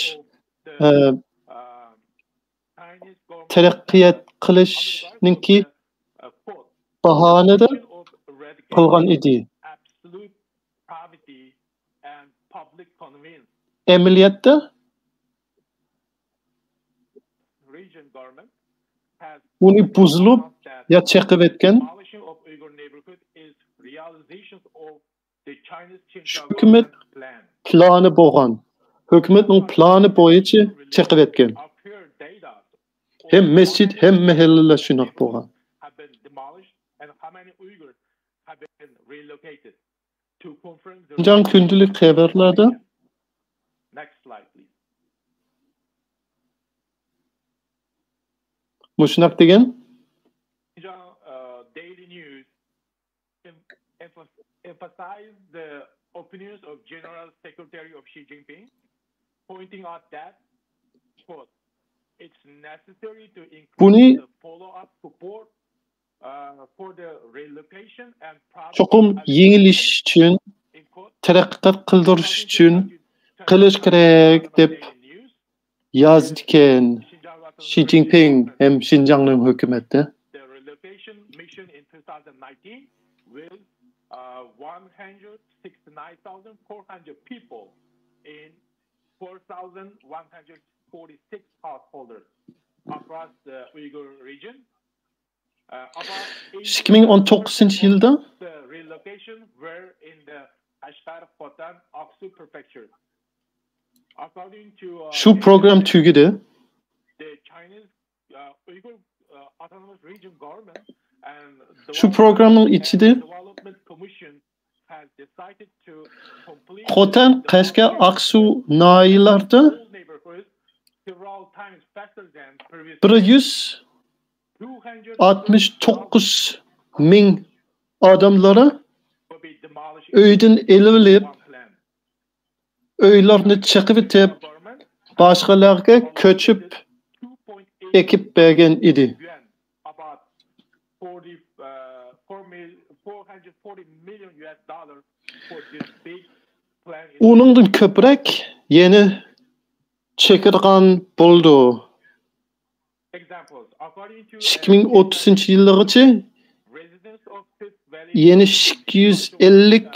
ئە، تەرەققىيات قىلىشنىڭكى باھانىدە قىلغان ئىدى. ئەمەلىيەتتە ئۇنى بۇزۇلۇپ يا چېقىۋەتكەن. شۇ ھۆكۈمەت پىلانى بولغان. ھۆكۈمەتنىڭ پىلانى بويىچە چېقىۋەتكەن. ھەم مەسچىت، ھەم مەھەللىلەر شۇنداق بولغان. شىنجاڭ كۈندىلىك خەۋەرلەردە مۇشۇنداق دېگەن. Xinjiang, uh, Daily News em-, emphas-, emphasized the opinions of General Secretary of Xi Jinping, pointing out that, quote, it's necessary to increase بۇنى the follow-up support, uh, for the relocation and process چوقۇم يېڭىلىشىش ئۈچۈن، in quote, تەرەققىيات قىلدۇرۇش ئۈچۈن قىلىش كېرەك دەپ يازىدىكەن شى جىنپىڭ ھەم شىنجاڭنىڭ ھۆكۈمىتى. The relocation mission in two thousand nineteen with, uh, one hundred sixty-nine thousand four hundred people in four thousand one hundred forty-six households across the Uyghur region. ئىككى مىڭ ئون توققۇزىنچى يىلدا شۇ پروگرام تۈگىدى. شۇ پروگرامنىڭ ئىچىدە خوتەن، قەشقەر، ئاقسۇ ناھىيەلەردە بىر يۈز ئاتمىش توققۇز مىڭ ئادەملىرى ئۆيدىن ئېلىۋېلىپ، ئۆيلەرنى چېقىۋېتىپ، باشقىلارغا كۆچۈپ ئېكىپ بەرگەن ئىدى. ئۇنىڭدىن كۆپرەك يەنە چېكىرغان بولىدۇ. ئىككى مىڭ ئوتتۇزىنچى يىللىغىچە يەنە ئىككى يۈز ئەللىك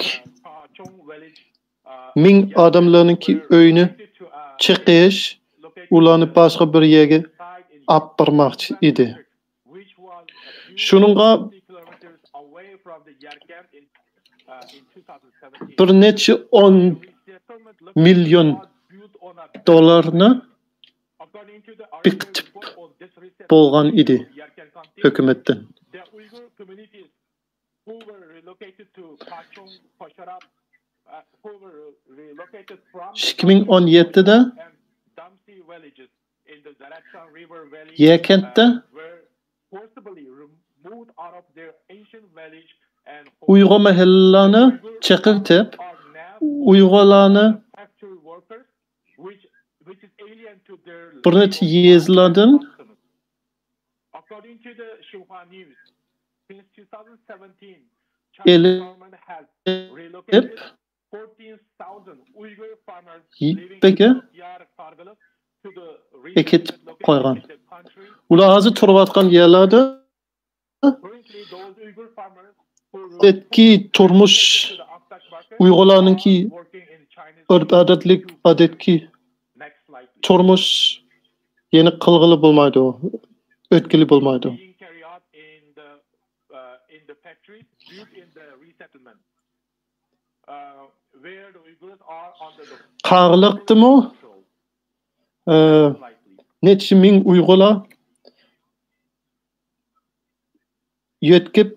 مىڭ ئادەملەرنىڭكى ئۆيىنى چېقىش، ئۇلارنى باشقا بىر يەرگە ئاپارماقچى ئىدى. شۇنىڭغا بىر نەچچە ئون مىليون دوللارنى بېقىتىپ بولغان ئىدى ھۆكۈمەتتىن. ئىككى مىڭ ئون يەتتىدە يەكەنتتە ئۇيغۇر مەھەللىلەرنى چېقىۋېتىپ، ئۇيغۇرلارنى بىر نەچچە يېزىلاردىن ئېلىپ، ئەكېتىپ قويغان. ئۇلار ھازىر تۇرۇۋاتقان يەرلەردە ئادەتتىكى تۇرمۇش، ئۇيغۇرلارنىڭكى ئۆرپ-ئادەتلىك، ئادەتتىكى تۇرمۇش يەنە قىلغىلى بولمايدۇ، ئۆتكىلى بولمايدۇ. قاغىلىقتىمۇ، ئە، نەچچە مىڭ ئۇيغۇرلار يۆتكەپ،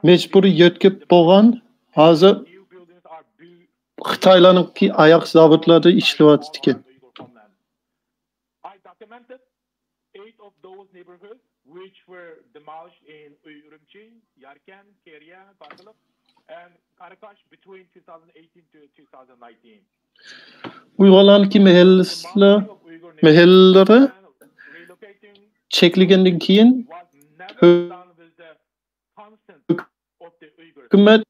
مەجبۇرىي يۆتكەپ بولغان، ھازىر خىتايلارنىڭكى ئاياغ زاۋۇتلاردا ئىشلەۋاتىدىكەن. ئۇيغۇرلارنىڭكى مەھەللىسى، مەھەللىلىرى چەكلىگەندىن كېيىن ھۆكۈمەت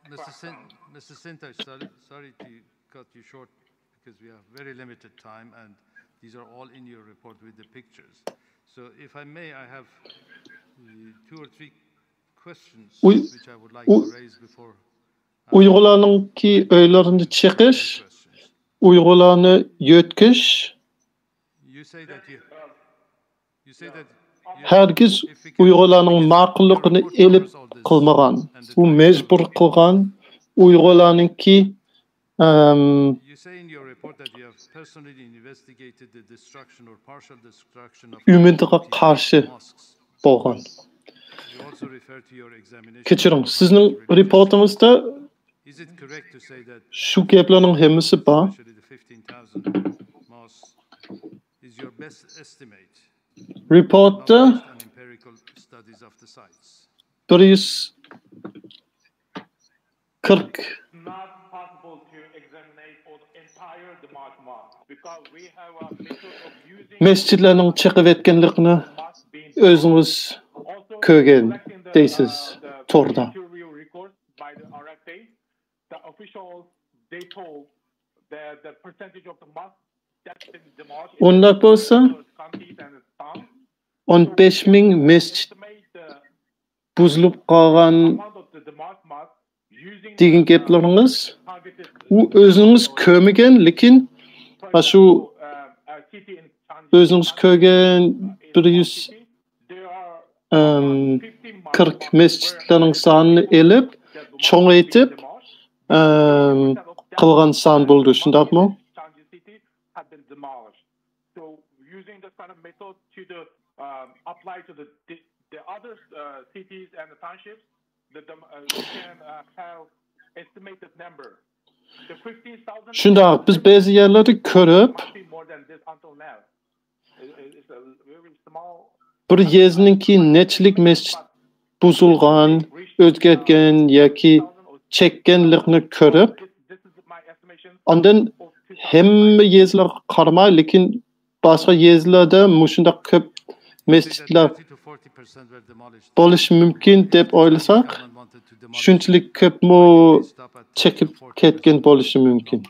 Mister Sin, Mister Sintash, sorry, sorry to cut you short because we have very limited time and these are all in your report with the pictures. So if I may, I have uh, two or three questions which I would like to raise before. ئۇيغۇرلارنىڭكى ئۆيلىرىنى چېقىش، ئۇيغۇرلارنى يۆتكەش، You say that you, you say that you, ھەرگىز ئۇيغۇرلارنىڭ ماقۇللۇقىنى ئېلىپ قىلمىغان، ئۇ مەجبۇر قىلغان ئۇيغۇرلارنىڭكى ئەم، you say in your report that you have personally investigated the destruction or partial destruction of ئۈمىدىغا Kobulti قارشى mosques. بولغان. You also refer to your examination كەچۈرۈڭ، of سىزنىڭ Kobulti رېپورتىڭىزدا Is it correct to say that شۇ گەپلەرنىڭ ھەممىسى بار. Especially the fifteen thousand mosques is your best estimate, not رېپورتتا based on empirical studies of the sites? بىر يۈز قىرىق It's not possible to examine all the entire Dimashq mosque because we have a method of using مەسچىتلەرنىڭ چېقىۋەتكەنلىكىنى mosque being ئۆزىڭىز also كۆرگەن collecting the, دەيسىز uh, the توردا. material records by the R F A. The officials they told the the percentage of the mosque that's been demolished. ئۇنداق بولسا، Counties and towns. ئون بەش مىڭ مەسچىت Estimate the بۇزۇلۇپ قالغان amount of the demolished mosque using دېگەن the, گەپلىرىڭىز، targeted ئۇ ئۆزىڭىز كۆرمىگەن، لېكىن for شۇ example, uh, a city in Changi, ئۆزىڭىز كۆرگەن بىر يۈز city, there are ئەم، fifty قىرىق مەسچىتلەرنىڭ سانىنى ئېلىپ، چوڭايتىپ، ئەم، قىلغان سان بولىدۇ، شۇنداقمۇ؟ Changi city have been demolished. So using this kind of method to the um, apply to the the, the other uh, cities and the townships, the, the, uh, we can uh, have estimated number. The fifteen thousand شۇنداق، بىز بەزى يەرلەردە كۆرۈپ، must be more than this until now. It- it- It's a very small. بىر يېزىنىڭكى نەچچىلىك مەسچىت بۇزۇلغان، ئۆزگەرگەن ياكى چەككەنلىكنى كۆرۈپ، This, this is my estimation. ئاندىن ھەممە يېزىلارغا قارىماي، لېكىن باشقا يېزىلاردا مۇشۇنداق كۆپ مەسچىتلەر بولۇشى مۇمكىن دەپ ئويلىساق، شۇنچىلىك كۆپمۇ چېقىپ كەتكەن بولۇشى مۇمكىن.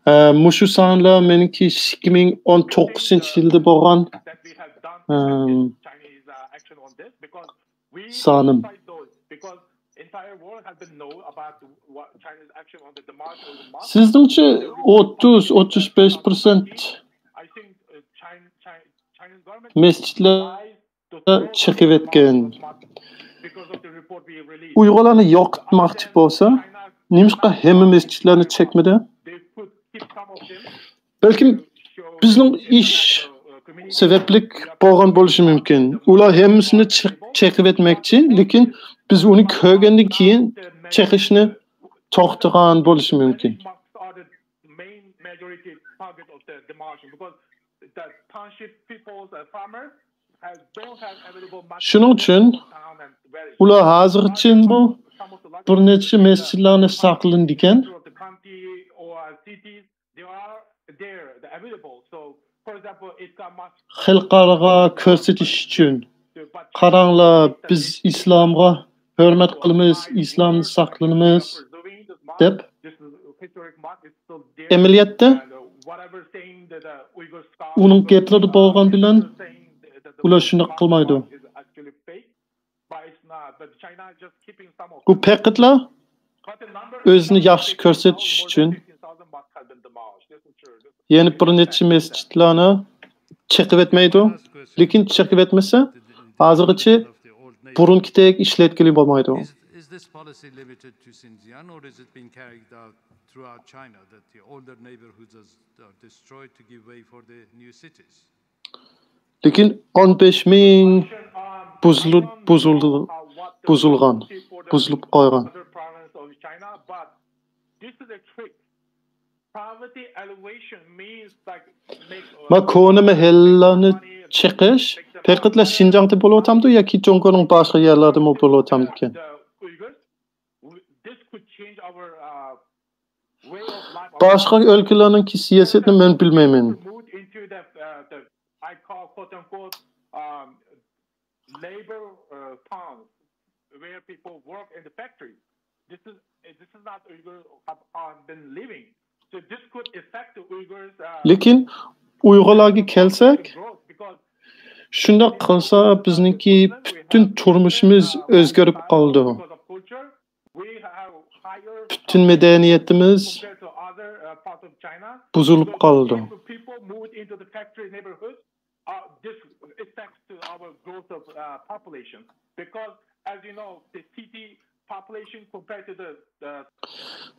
ئە، مۇشۇ سانلار مېنىڭكى ئىككى مىڭ ئون توققۇزىنچى يىلدا بولغان، ئەم، سانىم. سىزنىڭچە ئوتتۇز، ئوتتۇز بەش پىرسەنت مەسچىتلەر چېقىۋەتكەن. ئۇيغۇرلارنى يوقاتماقچى بولسا، نېمىشقا ھەممە مەسچىتلەرنى چەكمىدى؟ بەلكىم بىزنىڭ ئىش سەۋەبلىك بولغان بولۇشى مۇمكىن. ئۇلار ھەممىسىنى چېق-، چېقىۋەتمەكچى، لېكىن بىز ئۇنى كۆرگەندىن كېيىن چېقىشنى توختىغان بولۇشى مۇمكىن. شۇنىڭ ئۈچۈن ئۇلار ھازىرغىچىمۇ بىر نەچچە مەسچىتلەرنى ساقلىنىدىكەن. خەلقئارىغا كۆرسىتىش ئۈچۈن، قاراڭلار، بىز ئىسلامغا ھۆرمەت قىلىمىز، ئىسلامنى ساقلىنىمىز دەپ. ئەمەلىيەتتە ئۇنىڭ گەپلىرىدە بولغان بىلەن ئۇلار شۇنداق قىلمايدۇ. بۇ پەقەتلا ئۆزىنى ياخشى كۆرسىتىش ئۈچۈن. يەنە بىر نەچچە مەسچىتلەرنى چېقىۋەتمەيدۇ. لېكىن چېقىۋەتمىسە، ھازىرغىچە بۇرۇنقىدەك ئىشلەتكىلى بولمايدۇ. Is, is this policy limited to Xinjiang, or is it being carried out throughout China, that the older neighborhoods are, are destroyed to give way for the new cities? لېكىن ئون بەش مىڭ بۇزۇلۇپ، بۇزۇلدى، بۇزۇلغان، بۇزۇلۇپ قالغان. ما كونا مەھەللىلەرنى چېقىش پەقەتلا شىنجاڭدا بولۇۋاتامدۇ ياكى جۇڭگونىڭ باشقا يەرلەردىمۇ بولۇۋاتامدىكەن؟ باشقا ئۆلكىلەرنىڭكى سىياسىتىنى مەن بىلمەيمەن. لېكىن ئۇيغۇرلارغا كەلسەك، شۇنداق قىلسا بىزنىڭكى پۈتۈن تۇرمۇشىمىز ئۆزگىرىپ قالىدۇ. پۈتۈن مەدەنىيىتىمىز بۇزۇلۇپ قالىدۇ.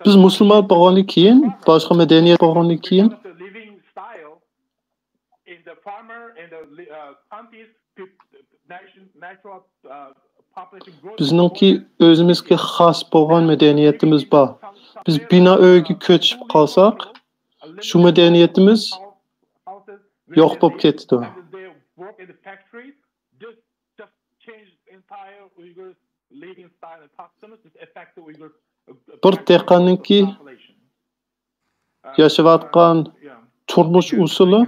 بىز مۇسۇلمان بولغاندىن كېيىن، باشقا مەدەنىيەت بولغاندىن كېيىن، بىزنىڭكى ئۆزىمىزگە خاس بولغان مەدەنىيىتىمىز بار. بىز بىنا ئۆيگە كۆچۈپ قالساق، شۇ مەدەنىيىتىمىز يوق بولۇپ كېتىدۇ. بىر دېھقاننىڭكى ياشاۋاتقان تۇرمۇش ئۇسۇلى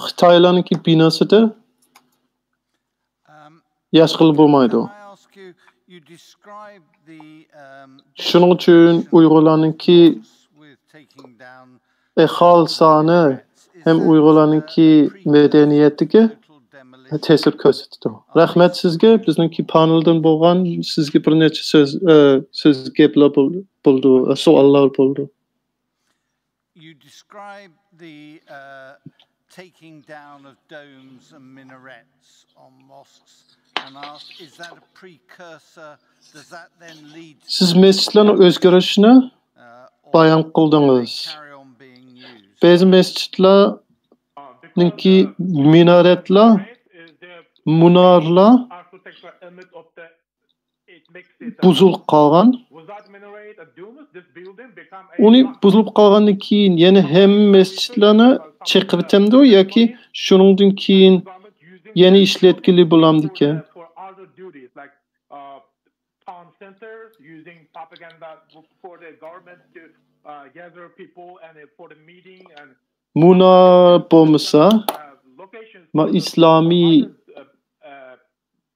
خىتايلارنىڭكى بىناسىدا ياش قىلىپ بولمايدۇ. شۇنىڭ ئۈچۈن ئۇيغۇرلارنىڭكى ئەھالى سانى ھەم ئۇيغۇرلارنىڭكى مەدەنىيەتىگە تەسىر كۆرسىتىدۇ. رەھمەت سىزگە، بىزنىڭكى پانېلدىن بولغان سىزگە بىر نەچچە سۆز، ئە، سۆز گەپلەر بول-، بولدى، ئە، سوئاللار بولدى. You describe the uh, taking down of domes and minarets on mosques and ask, is that a precursor? Does that then lead to سىز مەسچىتلەرنىڭ ئۆزگىرىشىنى uh, or بايان قىلدىڭىز. Carry on being used? بەزى مەسچىتلەرنىڭكى مىنارەتلەر، مۇنارلار بۇزۇلۇپ قالغان. ئۇنى بۇزۇلۇپ قالغاندىن كېيىن يەنە ھەممە مەسچىتلەرنى چېقىۋېتەمدۇ ياكى شۇنىڭدىن كېيىن يەنە ئىشلەتكىلى بولامدىكەن؟ Centers using propaganda for the government to uh, gather people and for the meeting and مۇنا بولمىسا، uh, locations ما ئىسلامىي uh, uh,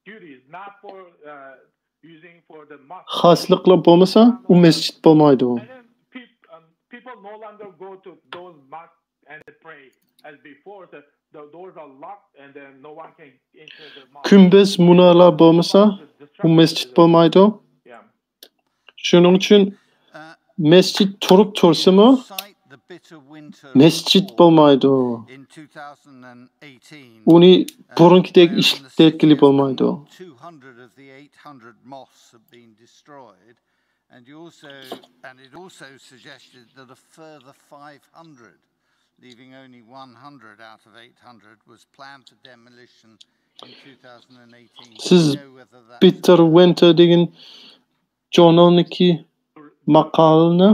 duties, not for uh, using for the mosque. خاسلىقلار بولمىسا، ئۇ مەسچىت بولمايدۇ. And then peop- um, people no longer go to those mosques and pray as before. The, the doors are locked and then no one can enter the mosque. كۈمبەز مۇنارلار بولمىسا، ئۇ مەسچىت بولمايدۇ. Yeah. شۇنىڭ ئۈچۈن مەسچىت تۇرۇپ تۇرسىمۇ، مەسچىت بولمايدۇ. ئۇنى بۇرۇنقىدەك ئىشلەتكىلى بولمايدۇ. And you also, and it also suggested that a further five hundred, leaving only one hundred out of eight hundred, was planned for demolition in two thousand and eighteen. سىز پېتېر ۋىنتېر دېگەن جورنالنىڭكى ماقالىنى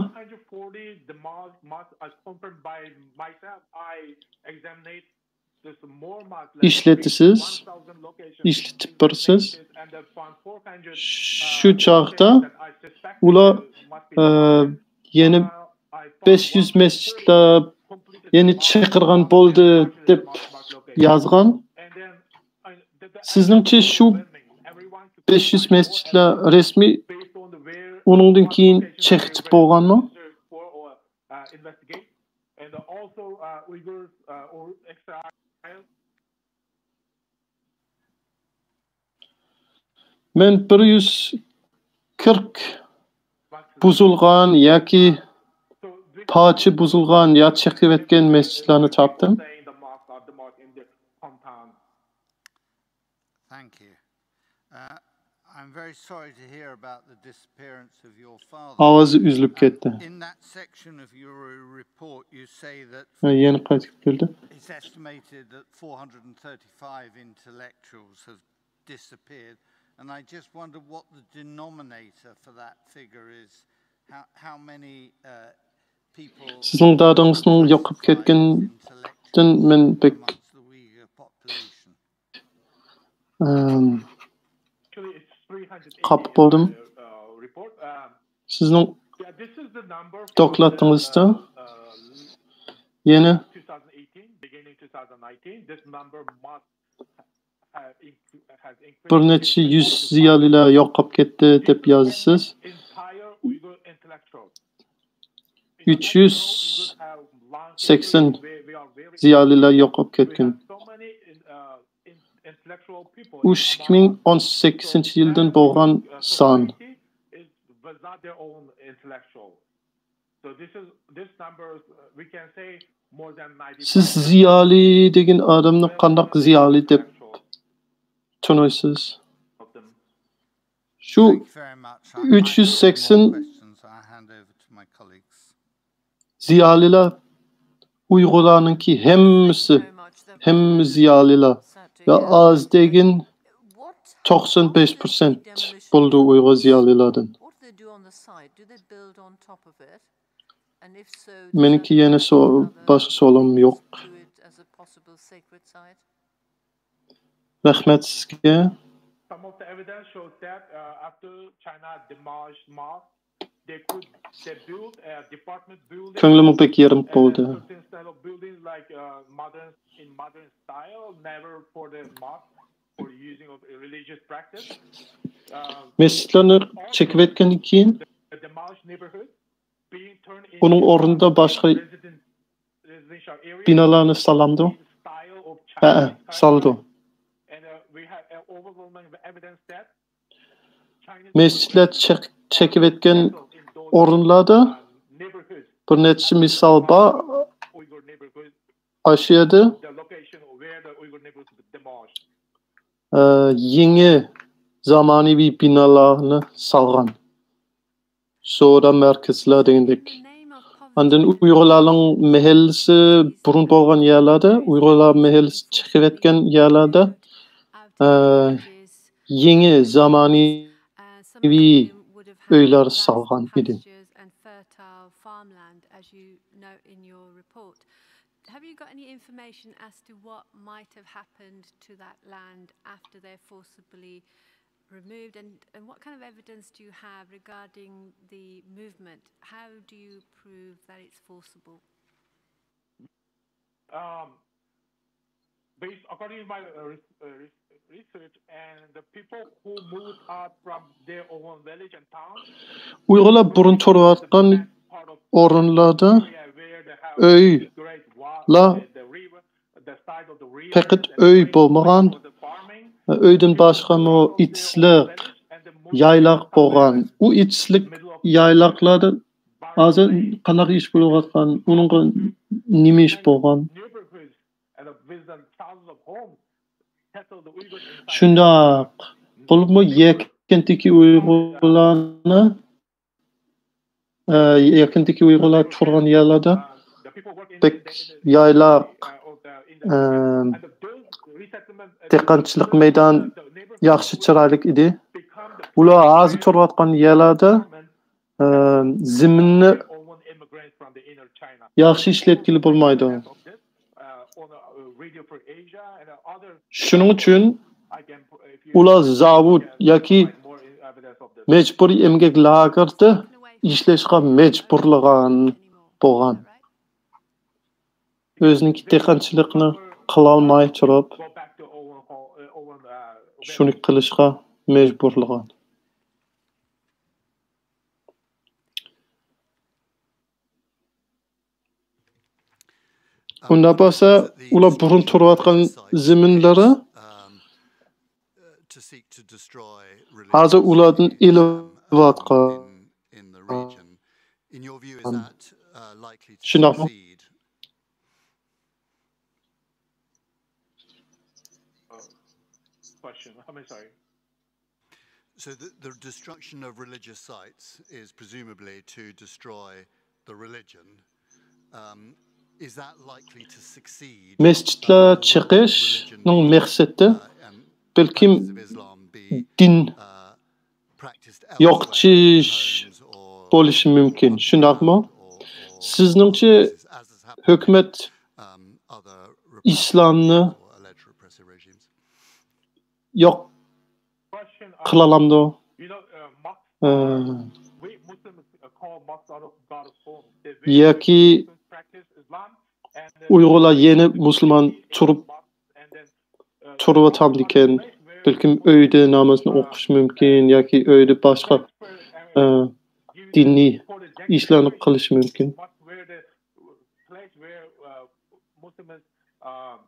ئىشلىتىسىز، ئىشلىتىپ بېرىسىز. شۇ چاغدا ئۇلار، ئە، يەنە بەش يۈز مەسچىتلەر يەنە چېقىرغان بولدى دەپ يازغان. سىزنىڭچە شۇ بەش يۈز مەسچىتلەر رەسمىي ئۇنىڭدىن كېيىن چېقىپ بولغانمۇ؟ مەن بىر يۈز قىرىق بۇزۇلغان ياكى پارچە بۇزۇلغان يا چېقىۋەتكەن مەسچىتلەرنى تاپتىم. Thank you. Uh, I'm very sorry to hear about the disappearance of your father. ئاۋازى ئۈزۈلۈپ كەتتى. In that section of your report, you say that ھە، يەنە قايتىپ كەلدى. It's estimated that four hundred and thirty-five intellectuals have disappeared, and I just wonder what the denominator for that figure is. How, how many uh, people سىزنىڭ دادىڭىزنىڭ يوقاپ كەتكىنىدىن مەن بەك ئەم، خاپا بولدۇم. سىزنىڭ دوكلاتىڭىزدا يەنە بىر نەچچە يۈز زىيالىيلار يوقاپ كەتتى دەپ يازىسىز. ئۈچ يۈز سەكسەن زىيالىيلار يوقاپ كەتكەن. ئۇ ئىككى مىڭ ئون سەككىزىنچى يىلدىن بولغان سان. سىز زىيالىي دېگەن ئادەمنى قانداق زىيالىي دەپ تونۇيسىز؟ شۇ ئۈچ يۈز سەكسەن زىيالىيلار ئۇيغۇرلارنىڭكى ھەممىسى، ھەممە زىيالىيلار ۋە ئاز دېگەن توقسان بەش پىرسەنت بولىدۇ ئۇيغۇر زىيالىيلاردىن. مېنىڭكى يەنە سو-، باشقا سوئالىم يوق. رەھمەت سىزگە. كۆڭلۈممۇ بەك يېرىم بولدى. مەسچىتلەرنى چېكىۋەتكەندىن كېيىن، ئۇنىڭ ئورنىدا باشقا بىنالارنى سالامدۇ؟ ھەئە، سالىدۇ. مەسچىتلەر چېك-، چېكىۋەتكەن ئورۇنلاردا بىر نەچچە مىسال بار. ئاشۇ يەردە، ئە، يېڭى زامانىۋى بىنالارنى سالغان. سودا مەركەزلەر دېگەندەك. ئاندىن ئۇيغۇرلارنىڭ مەھەللىسى بۇرۇن بولغان يەرلەردە، ئۇيغۇرلار مەھەللىسى چىقىۋەتكەن يەرلەردە، ئە، يېڭى زامانىۋى ئۆيلەر سالغان ئىدى. Have you got any information as to what might have happened to that land after their forcibly removed, and, and what kind of evidence do you have regarding the movement? How do you prove that it's forcible? Um, based, according to my uh, res- uh, res- research, and the people who moved out from their own village and town, ئۇيغۇرلار بۇرۇن تۇرۇۋاتقان part of ئورۇنلاردا area where they have ئۆي great wall, لا the river, the side of the river, پەقەت and ئۆي great بولمىغان، for the farming. ئۆيدىن باشقىمۇ ئېتىزلىق، يايلاق بولغان. ئۇ ئېتىزلىك يايلاقلاردا ھازىر قانداق ئىش بولۇۋاتقان، ئۇنىڭغا نېمە ئىش بولغان؟ شۇنداق. بولۇپمۇ يەكەندىكى ئۇيغۇرلارنى، ئە، يەكەندىكى ئۇيغۇرلار تۇرغان يەرلەردە بەك يايلاق، ئە، دېھقانچىلىق مەيدان ياخشى چىرايلىق ئىدى. ئۇلار ھازىر تۇرۇۋاتقان يەرلەردە ئە، زېمىننى ياخشى ئىشلەتكىلى بولمايدۇ. شۇنىڭ ئۈچۈن ئۇلار زاۋۇت ياكى مەجبۇرىي ئەمگەك لاگېردا ئىشلەشكە مەجبۇرلىغان بولغان. ئۆزىنىڭكى دېھقانچىلىقىنى قىلالماي تۇرۇپ، شۇنى قىلىشقا مەجبۇرلىغان. ئۇنداق بولسا، ئۇلار بۇرۇن تۇرۇۋاتقان زېمىنلىرى ھازىر ئۇلاردىن ئېلىۋاتقان. شۇنداقمۇ؟ Question. I mean, sorry. So the, the destruction of religious sites is presumably to destroy the religion. Um, is that likely to succeed? مەسچىتلەر چېقىشنىڭ مەقسىتى بەلكىم دىن يوقىتىش بولۇشى مۇمكىن، شۇنداقمۇ؟ سىزنىڭچە ھۆكۈمەت ئىسلامنى يوق قىلالامدۇ؟ ياكى ئۇيغۇرلار يەنە مۇسۇلمان تۇرۇپ تۇرۇۋاتامدىكەن؟ بەلكىم ئۆيدە نامازنى ئوقۇش مۇمكىن ياكى ئۆيدە باشقا ئە، دىنىي ئىشلارنى قىلىش مۇمكىن. Place where uh, Muslims um,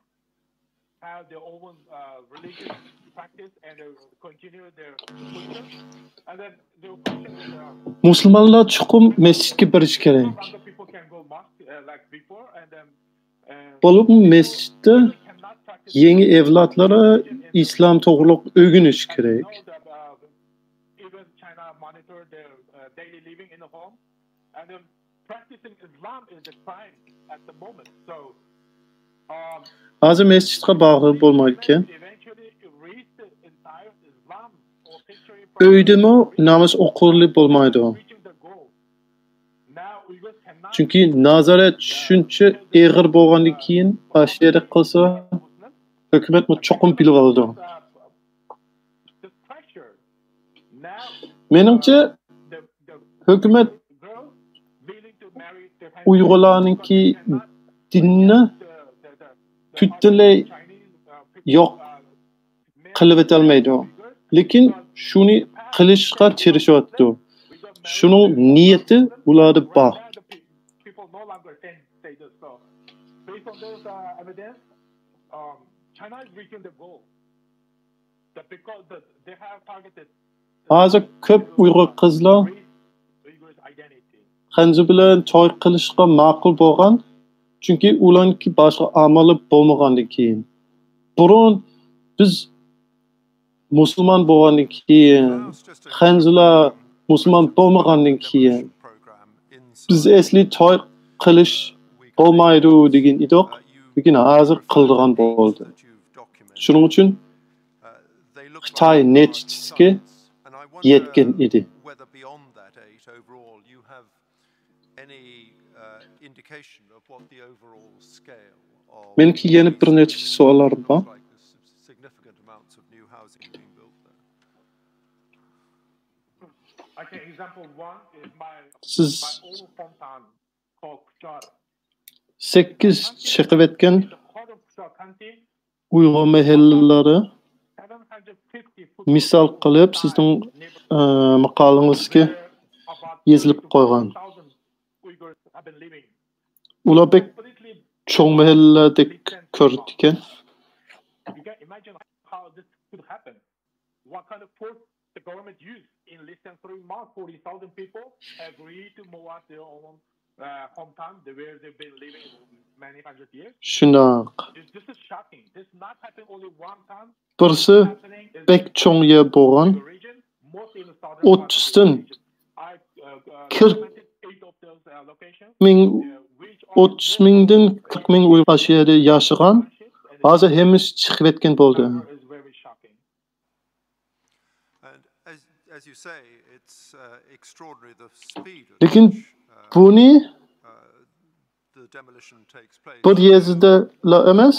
have their own uh, religious practice and uh, continue their culture. And then the question is, uh, مۇسۇلمانلار چوقۇم مەسچىتكە بېرىشى كېرەك. Other people can go mosque uh, like before, and then uh, بولۇپمۇ مەسچىتتە cannot practice يېڭى ئەۋلادلار ئىسلام توغرۇلۇق ئۆگىنىشى كېرەك. Know that uh, even China monitor their uh, daily living in the home, and then practicing Islam is a crime at the moment. So um, ھازىر مەسچىتقا بارغىلى بولمايدىكەن. Eventually reach the entire Islam or history from ئۆيدىمۇ ناماز ئوقۇغىلى بولمايدۇ. Reaching the goal. Now Uyghurs cannot چۈنكى نازارەت شۇنچە ئېغىر بولغاندىن كېيىن، ئاشۇ يەردە قىلسا، ھۆكۈمەتمۇ چوقۇم بىلىۋالىدۇ. This pressure. Now مېنىڭچە، the the ھۆكۈمەت girl willing to marry the ئۇيغۇرلارنىڭكى دىننى پۈتۈنلەي يوق قىلىۋېتەلمەيدۇ. لېكىن شۇنى قىلىشقا تىرىشىۋاتىدۇ. شۇنىڭ نىيىتى ئۇلاردا بار. People no longer can say this. So based on those uh, evidence, um, China is reaching the goal. The, because the, they have targeted ھازىر كۆپ ئۇيغۇر قىزلار Uyghurs' identity. خەنزۇ بىلەن توي قىلىشقا ماقۇل بولغان، چۈنكى ئۇلارنىڭكى باشقا ئامالى بولمىغاندىن كېيىن. بۇرۇن بىز مۇسۇلمان بولغاندىن كېيىن، خەنزۇلار مۇسۇلمان بولمىغاندىن كېيىن، بىز ئەسلى توي قىلىش بولمايدۇ دېگەن ئىدۇق، لېكىن ھازىر قىلىدىغان بولدى. شۇنىڭ ئۈچۈن خىتاي نەتىجىسىگە يەتكەن ئىدى. مېنىڭكى يەنە بىر نەچچە سوئاللار بار. Significant amounts of new housing being built there. سىز سەككىز چېقىۋەتكەن ئۇيغۇر مەھەللىلىرى مىسال قىلىپ سىزنىڭ، ئە، ماقالىڭىزگە يېزىلىپ قويغان. ئۇلار بەك چوڭ مەھەللىلەردەك كۆرۈنىدىكەن. What kind of force the government used in less than three months, forty thousand people agreed to move out their own, uh, hometown, the, where they've been living many hundred years. شۇنداق. This, this is shocking. This not happened only one time. بىرسى بەك چوڭ يەر بولغان، ئوتتۇزدىن قىرىق مىڭ، ئوتتۇز مىڭدىن قىرىق مىڭ ئۇيغۇر ئاشۇ يەردە ياشىغان. ھازىر ھەممىسى چىقىۋەتكەن بولدى. لېكىن بۇنى بىر يېزىدىلا ئەمەس،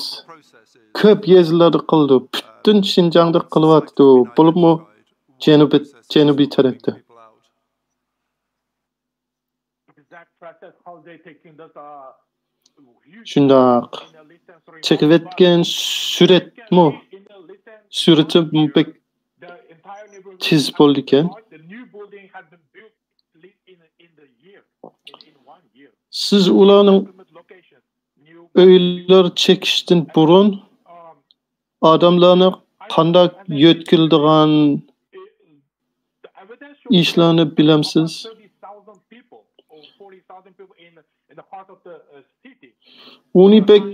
كۆپ يېزىلاردا قىلىدۇ. پۈتۈن شىنجاڭدا قىلىۋاتىدۇ. بولۇپمۇ جەنۇبىي، جەنۇبىي تەرەپتە. شۇنداق. چېقىۋەتكەن سۈرەتمۇ، سۈرىتىمۇ بەك تېز بولىدىكەن. سىز ئۇلارنىڭ ئۆيلەر چېكىشتىن بۇرۇن ئادەملەرنى قانداق يۆتكىلىدىغان ئىشلارنى بىلەمسىز؟ ئۇنى بەك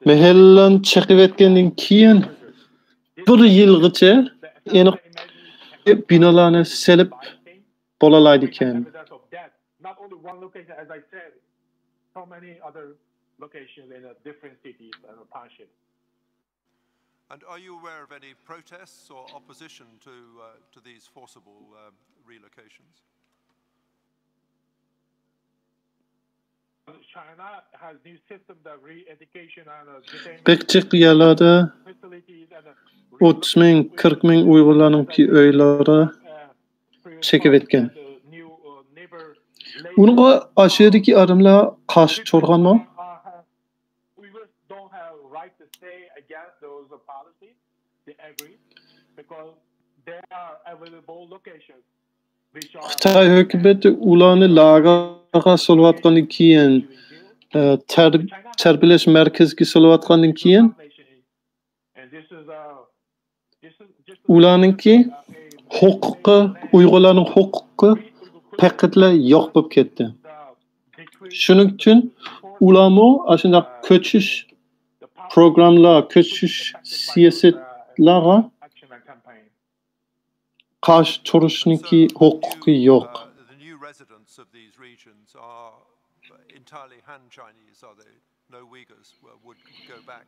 مەھەللىلەرنى چېقىۋەتكەندىن كېيىن بىر يىلغىچە ئېنىق بىنالارنى سېلىپ بولالايدىكەن. Not only one location, as I said, so many other locations in uh, different cities and townships. And are you aware of any protests or opposition to, uh, to these forcible um, relocations? China has new system that re-education and uh, detainment بەك جىق يەرلەردە facilities and uh, ئوتتۇز مىڭ، قىرىق مىڭ ئۇيغۇرلارنىڭكى ئۆيلىرى uh, چېكىۋەتكەن. New, uh, neighbor ئۇنىڭغا ئاشۇ يەردىكى ئادەملەر قارشى تۇرغانمۇ؟ Uyghurs don't have right to say against those policies. They agree because there are available locations which are خىتاي ھۆكۈمىتى ئۇلارنى لاگېرغا سولۇۋاتقاندىن كېيىن، ئە، تەر-، تەربىيەلەش مەركىزىگە سولۇۋاتقاندىن كېيىن، and this is a ئۇلارنىڭكى ھوقۇقى، ئۇيغۇرلارنىڭ ھوقۇقى پەقەتلا يوق بولۇپ كەتتى. شۇنىڭ ئۈچۈن ئۇلارمۇ ئاشۇنداق كۆچۈش پروگراممىلار، كۆچۈش سىياسەتلەرگە قارشى تۇرۇشنىڭكى ھوقۇقى يوق.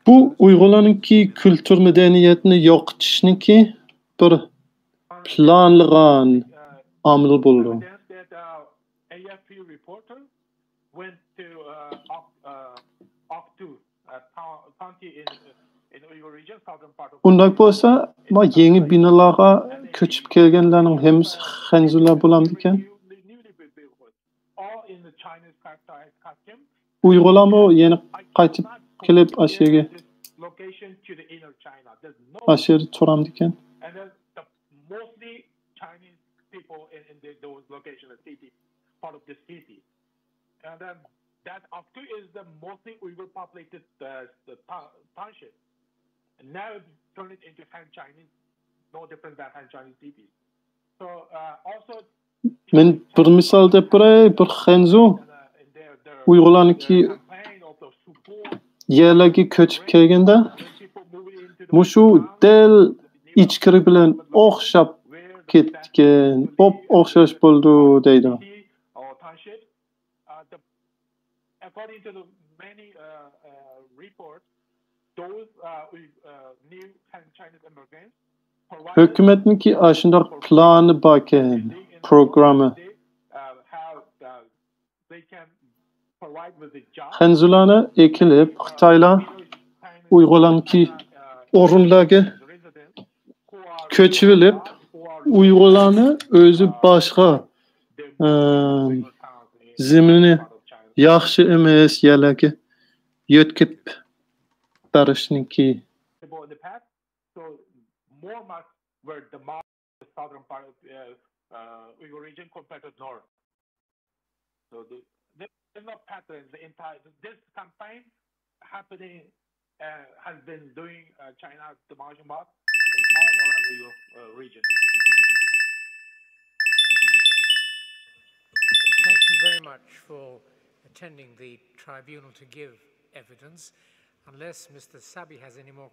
بۇ ئۇيغۇرلارنىڭكى كۈلتۈر مەدەنىيەتنى يوقىتىشنىڭكى بىر پىلانلىغان ئامىل بولىدۇ. ئۇنداق بولسا، ما يېڭى بىنالارغا كۆچۈپ كەلگەنلەرنىڭ ھەممىسى خەنزۇلار بولامدىكەن؟ ئۇيغۇرلارمۇ يەنە قايتىپ كېلىپ ئاشۇ يەرگە، ئاشۇ يەردە تۇرامدىكەن؟ Mostly Chinese people in, in the, those locations, the city, part of the city. And then that Aktu is the mostly Uyghur populated uh, the ta- township. And now it turned it into Han Chinese, no different than Han Chinese cities. So uh, also مەن بىر مىسال دەپ بېرەي، بىر خەنزۇ ئۇيغۇرلارنىڭكى يەرلەرگە كۆچۈپ كەلگەندە، مۇشۇ دەل ئىچكىرى بىلەن ئوخشاپ كەتكەن، ئوپ ئوخشاش بولىدۇ دەيدۇ. ھۆكۈمەتنىڭكى ئاشۇنداق پىلانى باركەن، پروگرامما. خەنزۇلارنى ئەكېلىپ، خىتايلار ئۇيغۇرلارنىڭكى ئورۇنلارغا كۆچۈۋېلىپ، ئۇيغۇرلارنى ئۆزى باشقا، ئە، زېمىنى ياخشى ئەمەس يەرلەرگە يۆتكەپ بېرىشنىڭكى. So more marks were the southern part of uh, uh, Uyghur region compared to north. So the, there's no pattern. The entire this campaign happening uh, has been doing uh, China demolition box in all around the Uyghur uh, region. Thank you very much for attending the tribunal to give evidence. Unless Mister Sabi has any more.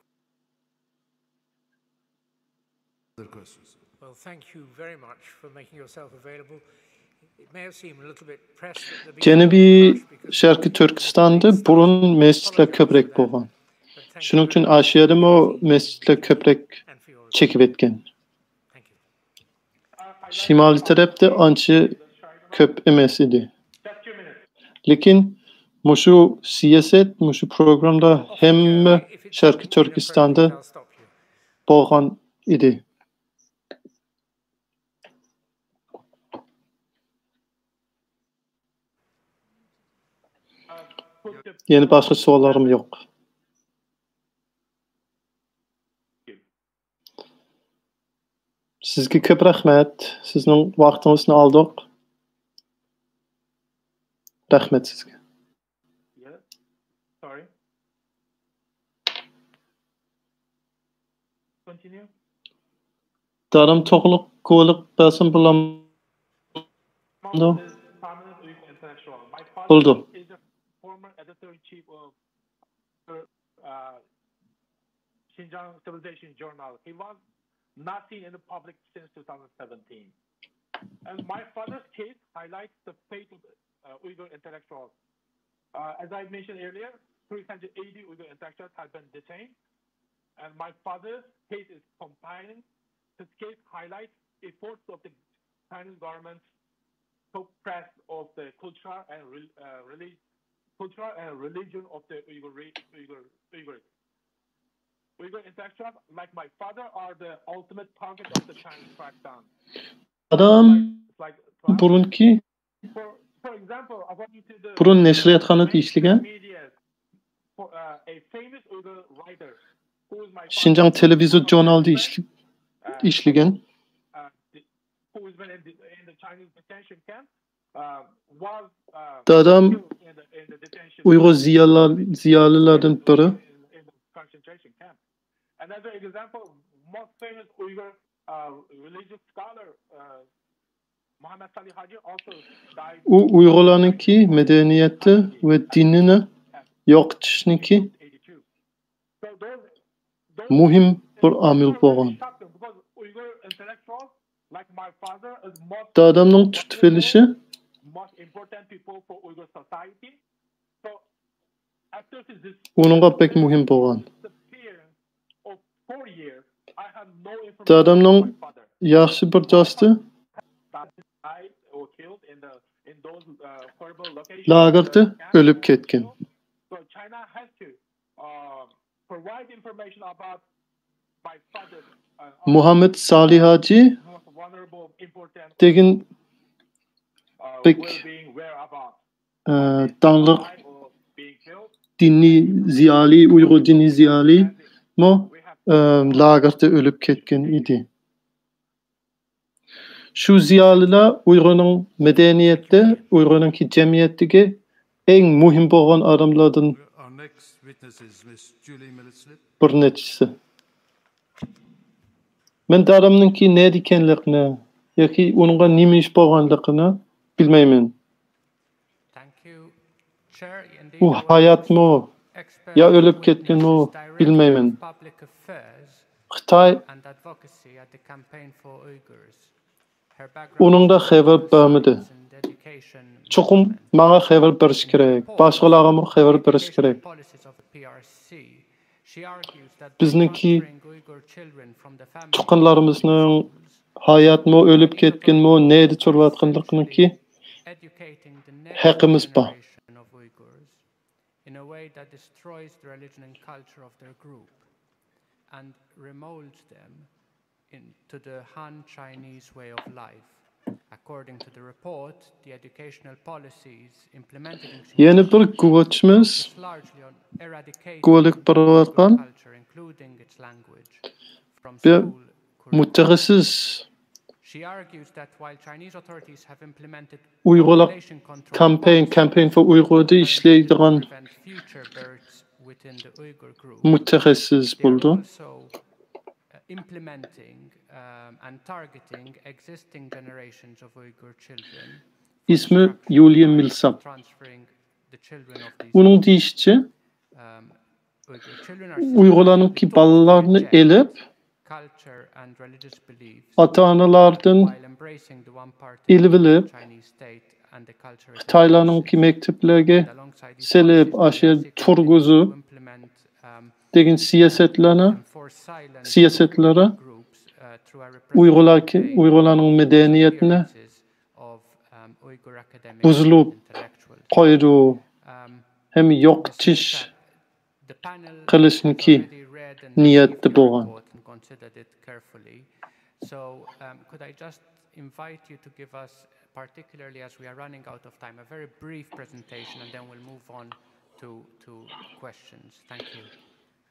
Other questions? Well, thank you very much for making yourself available. It may have seemed a little bit pressed at the beginning of the جەنۇبىي clash because شەرقىي تۈركىستاندا بۇرۇن مەسچىتلەر كۆپرەك بولغان. شۇنىڭ ئۈچۈن ئاشۇ يەردىمۇ مەسچىتلەر كۆپرەك چېكىۋەتكەن. Thank you. شىمالىي تەرەپتە ئانچە كۆپ ئەمەس ئىدى. لېكىن مۇشۇ سىياسەت، مۇشۇ پروگرامدا ھەممە شەرقىي تۈركىستاندا بولغان ئىدى. يەنە باشقا سوئاللارمۇ يوق. سىزگە كۆپ رەھمەت. سىزنىڭ ۋاقتىڭىزنى ئالدۇق. رەھمەت سىزگە. Yeah. Sorry. Continue. دادام توغرۇلۇق گۇۋاھلىق بەرسەم بولامدۇ؟ Prominent Uyghur intellectual. My father بولىدۇ. Is a former editor-in-chief of uh, Xinjiang Civilization Journal. He was not seen in the public since two thousand seventeen. And my father's case highlights the fate of uh, Uyghur intellectuals. Uh, as I mentioned earlier, three hundred eighty Uyghur intellectuals have been detained. And my father's case is compelling. This case highlights efforts of the Chinese government to suppress of the culture and re- uh, relig- culture and religion of the Uyghur, Uyghur, Uyghurs. Uyghur intellectuals, like my father, are the ultimate target of the Chinese crackdown. دادام It's like بۇرۇنكى for, for example, according to the بۇرۇن نەشرىياتخانىدا ئىشلىگەن. Media, for, uh, a famous Uyghur writer who is my شىنجاڭ تېلېۋىزور ژۇرنالىدا ئىشلىگەن. uh, who has been in the, in the Chinese detention camp uh, was uh, دادام killed in the, in the detention ئۇيغۇر زىيالىي زىيالىيلاردىن بىرى. In, in the concentration camp. Another example, most famous Uyghur uh, religious scholar uh, Muhammad Salih Haji also died ئۇ ئۇيغۇرلارنىڭكى مەدەنىيەتى ۋە دىنىنى يوقىتىشنىڭكى eighty-two. So those, those مۇھىم بىر ئامىل بولغان. Shocking because Uyghur intellectuals like my father is most دادامنىڭ تۇتۇۋېلىشى most important people for Uyghur society. So after his dis- ئۇنىڭغا بەك مۇھىم بولغان. disappearance of four years, I have no information دادامنىڭ about my father. ياخشى بىر دوستى Died or killed in the in those uh, horrible locations. لاگېردا ئۆلۈپ كەتكەن. So China has to uh, provide information about my father's uh, مۇھەممەد سالىھ ھاجى most vulnerable, important دېگەن uh, بەك well-being, whereabouts. ئە، داڭلىق Died or being killed. دىنىي زىيالىي، ئۇيغۇر دىنىي زىيالىيمۇ We have ئە، لاگېردا ئۆلۈپ كەتكەن ئىدى. شۇ زىيالىيلار ئۇيغۇرنىڭ مەدەنىيەتتە، ئۇيغۇرنىڭكى جەمئىيەتتىكى ئەڭ مۇھىم بولغان ئادەملەردىن Our next witness is Miss Julie Millislip. بىر نەچچىسى. مەن دادامنىڭكى نەدە ئىكەنلىكىنى ياكى ئۇنىڭغا نېمە ئىش بولغانلىقىنى بىلمەيمەن. Thank you, Chair. Indeed, ئۇ I was ھاياتمۇ expert يا ئۆلۈپ witness كەتكەنمۇ director بىلمەيمەن. Of public affairs خىتاي and advocacy at the Campaign for Uyghurs. Her background ئۇنىڭدا خەۋەر بەرمىدى. in education چوقۇم ماڭا خەۋەر بېرىش كېرەك، باشقىلارغىمۇ خەۋەر بېرىش كېرەك. Policies of the P R C. She argues that بىزنىڭكى transferring Uyghur children from the family تۇغقانلىرىمىزنىڭ ھاياتمۇ، ئۆلۈپ كەتكەنمۇ، نەدە تۇرۇۋاتقانلىقىنىڭكى educating the next ھەققىمىز بار. Generation of Uyghurs in a way that destroys the religion and culture of their group and remold them to the Han Chinese way of life. According to the report, the educational policies implemented in Xinjiang focus largely on eradicating Uyghur culture, including its language, from school. مۇتەخەسسىس ئۇيغۇرلار كامپەين، كامپەين فور ئۇيغۇردا ئىشلەيدىغان مۇتەخەسسىس بولدى. ئىسمى يۇلىيا مىلساپ. ئۇنىڭ دېيىشىچە، ئۇيغۇرلارنىڭكى بالىلارنى ئېلىپ، ئاتا-ئانىلاردىن ئېلىۋېلىپ، خىتايلارنىڭكى مەكتەپلەرگە سېلىپ، ئاشۇ يەردە تۇرغۇزۇپ دېگەن سىياسەتلەرنى، سىياسەتلىرى ئۇيغۇرلار، ئۇيغۇرلارنىڭ مەدەنىيەتنى بۇزۇلۇپ قويىدۇ ھەم يوقىتىش قىلىشنىكى نىيەتتە بولغان. So, um, could I just invite you to give us, particularly as we are running out of time, a very brief presentation, and then we'll move on to, to questions. Thank you.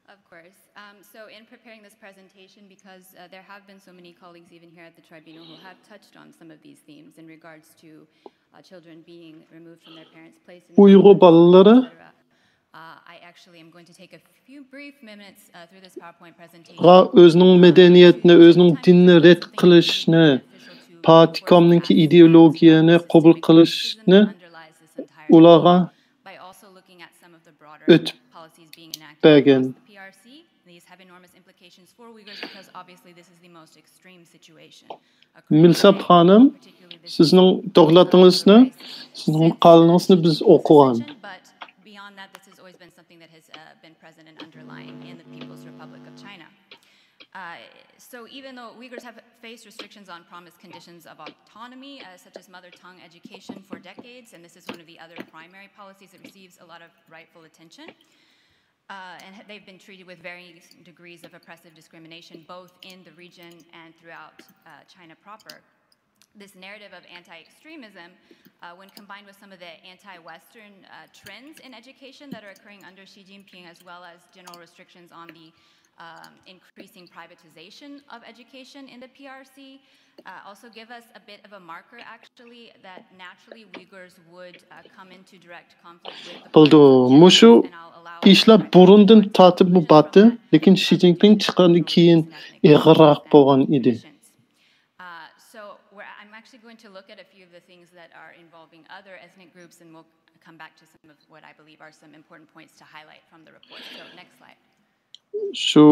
Of course. Um, so in preparing this presentation, because uh, there have been so many colleagues even here at the tribunal who have touched on some of these themes in regards to uh, children being removed from their parents, placed in the ئۇيغۇر بالىلىرى غا ئۆزىنىڭ مەدەنىيەتنى، ئۆزىنىڭ دىنىنى رەت قىلىشنى، پارتكومنىڭكى ئىدېئولوگىيەنى قوبۇل قىلىشنى ئۇلارغا ئۆتۈپ بەرگەن. مىلساپ خانىم، سىزنىڭ دوكلاتىڭىزنى، سىزنىڭ ماقالىڭىزنى بىز ئوقۇغان. But beyond that, this has always been something that has uh, been present and underlying in the People's Republic of China. Uh, so even though Uyghurs have faced restrictions on promised conditions of autonomy, uh, such as mother tongue education for decades, and this is one of the other primary policies that receives a lot of rightful attention, uh, and they've been treated with varying degrees of oppressive discrimination, both in the region and throughout uh, China proper. This narrative of anti-extremism, uh, when combined with some of the anti-Western uh, trends in education that are occurring under Xi Jinping, as well as general restrictions on the um, increasing privatization of education in the P R C, uh, also give us a bit of a marker, actually, that naturally Uyghurs would uh, come into direct conflict with the بولدى، مۇشۇ ئىشلار بۇرۇندىن تارتىپمۇ بارتى، لېكىن شى جىنپىڭ چىققاندىن كېيىن ئېغىرراق بولغان ئىدى. Uh, so we're, I'm actually going to look at a few of the things that are involving other ethnic groups, and we'll come back to some of what I believe are some important points to highlight from the report. So next slide. شۇ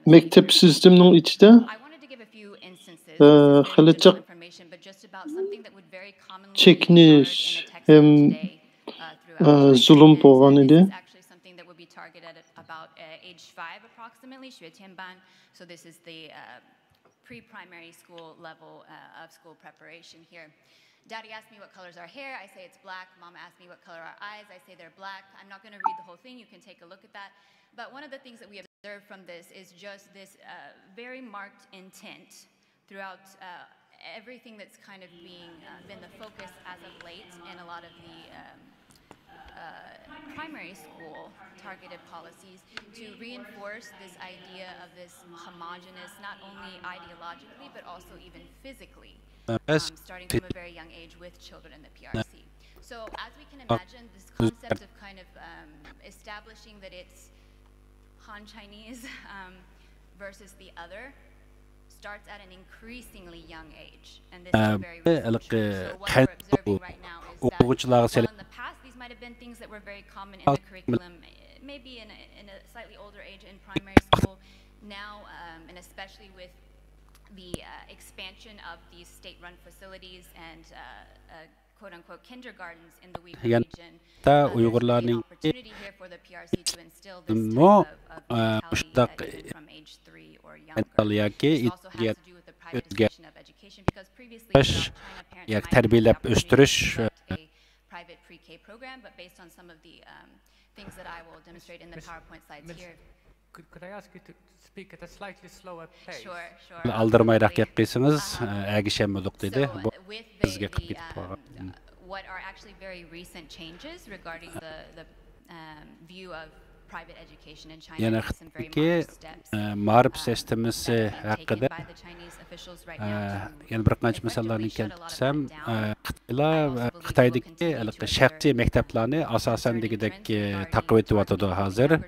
مەكتەپ سىستېمىنىڭ ئىچىدە خېلى جىق چېكىنىش ھەم زۇلۇم بولغان ئىدى. Pre-primary school level uh, of school preparation here. Daddy asked me what colors our hair. I say it's black. Mama asked me what color our eyes. I say they're black. I'm not going to read the whole thing. You can take a look at that. But one of the things that we observe from this is just this uh, very marked intent throughout uh, everything that's kind of being uh, been the focus as of late in a lot of the um, uh, primary school targeted policies to reinforce this idea of this homogenous, not only ideologically but also even physically, um, starting from a very young age with children in the P R C. So as we can imagine, this concept of kind of um, establishing that it's Han Chinese um, versus the other starts at an increasingly young age, and this is very ھېلىقى قەنت ئوقۇغۇچىلارغا سېلىپ. Well, in the past, these might have been things that were very common in the curriculum, maybe in a, in a slightly older age in primary school. Now, um, and especially with the uh, expansion of these state-run facilities and uh, uh, quote-unquote kindergartens in the Uyghur region, uh, there's a big opportunity here for the P R C to instill this type of, of mentality, uh, even from age three or younger. This also has to do with the privatization of education, because previously, throughout China, parents might have been able to conduct a private pre-K program, but based on some of the um, things that I will demonstrate in the PowerPoint slides here, Could, could I ask you to speak at a slightly slower pace? Sure, sure. ئالدىرىمايراق گەپ قىلسىڭىز، ئەگىشەلمىدۇق دېدى. بۇ بىزگە قىلىپ كېتىپ قالغان. What are actually very recent changes regarding the, the, um, view of private education in China. يەنە خىتايدىكى، ئە، مائارىپ سىستېمىسى ھەققىدە، ئە، يەنە بىر قانچە مىساللارنى كەلتۈرسەم، ئە، خىتايلار، ئە، خىتايدىكى ھېلىقى شەخسىي مەكتەپلەرنى ئاساسەن دېگۈدەك، ئە، تاقىۋېتىۋاتىدۇ ھازىر.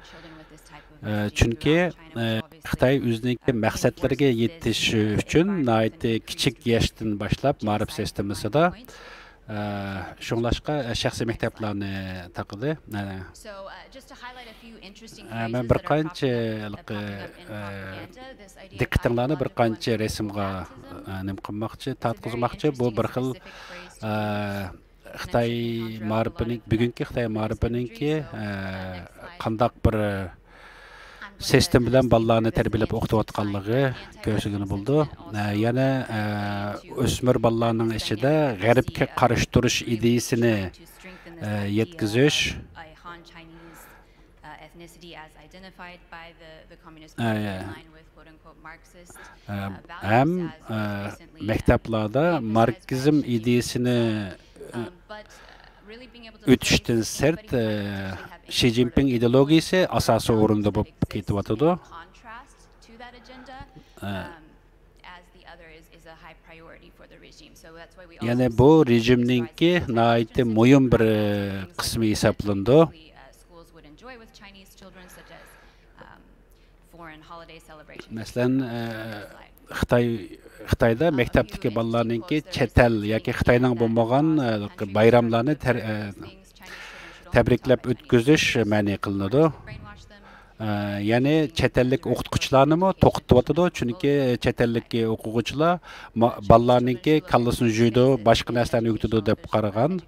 ئە، چۈنكى، ئە، خىتاي ئۆزىنىڭكى مەقسەتلىرىگە يېتىش ئۈچۈن ناھايىتى كىچىك ياشتىن باشلاپ مائارىپ سىستېمىسىدا، ئە، شۇڭلاشقا، ئە، شەخسىي مەكتەپلەرنى تاقىدى. ئە، ئە، مەن بىر قانچە، ئە، دىققىتىڭلارنى بىر قانچە رەسىمغا، ئە، نېمە قىلماقچى، تارتقۇزماقچى. بۇ بىر خىل، ئە، خىتاي مائارىپىنىڭ، بۈگۈنكى خىتاي مائارىپىنىڭكى، ئە، قانداق بىر سىستېما بىلەن بالىلارنى تەربىيەلەپ ئوقۇتۇۋاتقانلىقى كۆرسىتىلگىلى بولىدۇ. ئە، يەنە، ئە، ئۆسمۈر بالىلارنىڭ ئىچىدە غەربكە قارشى تۇرۇش ئىدىيىسىنى، ئە، يەتكۈزۈش. ئە، يە. ئە، ھەم، ئە، مەكتەپلەردە ماركسىزم ئىدىيىسىنى، ئە، ئۆتۈشتىن سىرت، ئە، شى جىنپىڭ ئىدېئولوگىيىسى ئاساسىي ئورۇندا بولۇپ كېتىۋاتىدۇ. ئە، يەنى بۇ رېژىمنىڭكى ناھايىتى مۇھىم بىر قىسمى ھېسابلىنىدۇ. مەسىلەن، ئە، خىتاي، خىتايدا مەكتەپتىكى بالىلارنىڭكى چەت ئەل ياكى خىتاينىڭ بولمىغان، ئە، بايراملارنى تەر-، ئە، تەبرىكلەپ ئۆتكۈزۈش مەنئى قىلىنىدۇ. ئە، يەنى چەت ئەللىك ئوقۇتقۇچىلارنىمۇ توختىتىۋاتىدۇ، چۈنكى چەت ئەللىك ئوقۇغۇچىلار ما-، بالىلارنىڭكى كاللىسىنى جۇيىدۇ، باشقا نەرسىلەرنى ئۆگىتىدۇ دەپ قارىغان.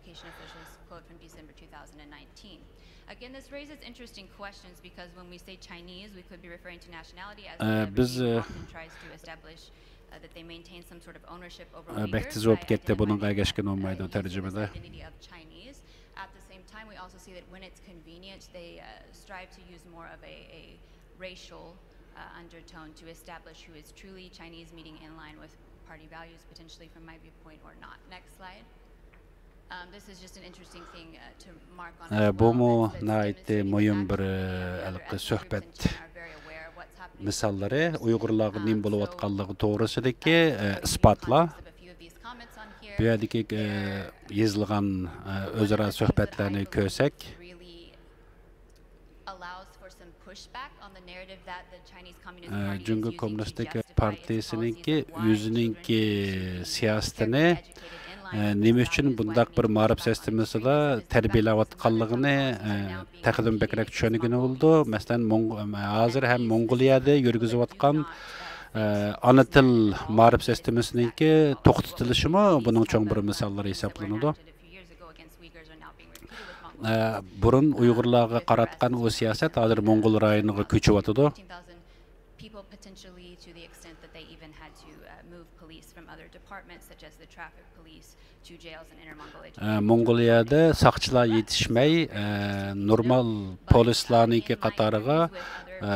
ئە، بىز، ئە، ئە، بەك تېز بولۇپ كەتتى، بۇنىڭغا ئەگەشكىلى بولمايدۇ تەرجىمىدە. At the same time, we also see that when it's convenient, they, uh, strive to use more of a, a racial, uh, undertone to establish who is truly Chinese, meeting in line with party values, potentially from my viewpoint or not. Next slide. Um, this is just an interesting thing, uh, to mark on ئە، as بۇمۇ well. ناھايىتى مۇھىم بىر، ئە، ھېلىقى سۆھبەت مىساللىرى، ئۇيغۇرلارغا نېمە بولۇۋاتقانلىقى توغرىسىدىكى، ئە، ئىسپاتلار. بۇ يەردىكى، ئە، يېزىلغان، ئە، ئۆزئارا سۆھبەتلەرنى كۆرسەك، ئە، جۇڭگو كوممۇنىستىك پارتىيىسىنىڭكى ئۆزىنىڭكى سىياسىتىنى، ئە، نېمە ئۈچۈن بۇنداق بىر مائارىپ سىستېمىسىدا تەربىيەلەۋاتقانلىقىنى، ئە، تېخىدىن بەكرەك چۈشەنگىلى بولىدۇ. مەسىلەن، موڭ-، ھازىر ھەم موڭغۇلىيەدە يۈرگۈزۈۋاتقان، ئە، ئانا تىل مائارىپ سىستېمىسىنىڭكى توختىتىلىشىمۇ بۇنىڭ چوڭ بىر مىساللىرى ھېسابلىنىدۇ. ئە، بۇرۇن ئۇيغۇرلارغا قاراتقان ئۇ سىياسەت ھازىر موڭغۇل رايونىغا كۆچۈۋاتىدۇ. ئە، موڭغۇلىيەدە ساقچىلار يېتىشمەي، ئە، نورمال پولىسلارنىڭكى قاتارىغا، ئە،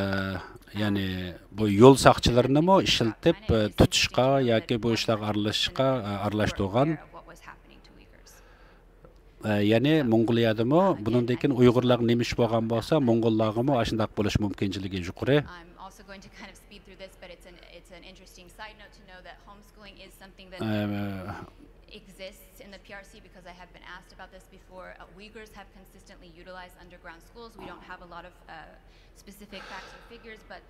يەنى بۇ يول ساقچىلىرىنىمۇ ئىشلىتىپ، ئە، تۇتۇشقا ياكى بۇ ئىشلارغا ئارىلىشىشقا، ئە، ئارىلاشتۇرغان. ئە، يەنى موڭغۇلىيەدىمۇ بۇنىڭدىن كېيىن ئۇيغۇرلارغا نېمە ئىش بولغان بولسا، موڭغۇللارغىمۇ ئاشۇنداق بولۇش مۇمكىنچىلىكى يۇقىرى. I'm also going to kind of speed through this, but it's an, it's an interesting side note to know that homeschooling is something that ئە، exists in the P R C because I have been asked about this before. Uh, Uyghurs have consistently utilized underground schools. We don't have a lot of, uh, specific facts or figures, but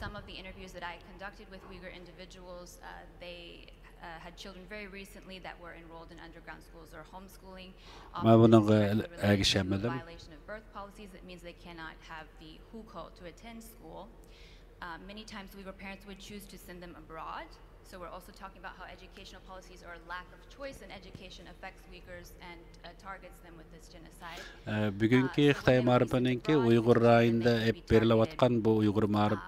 some of the interviews that I conducted with Uyghur individuals, uh, they, uh, had children very recently that were enrolled in underground schools or homeschooling. مەن بۇنىڭغا ئەگىشەلمىدىم. Violation of birth policies, that means they cannot have the 户口 to attend school. Uh, many times Uyghur parents would choose to send them abroad. So we're also talking about how educational policies or lack of choice in education affects Uyghurs and, uh, targets them with this genocide. ئە، بۈگۈنكى خىتاي مائارىپىنىڭكى ئۇيغۇر رايونىدا ئېلىپ بېرىلىۋاتقان بۇ ئۇيغۇر مائارىپ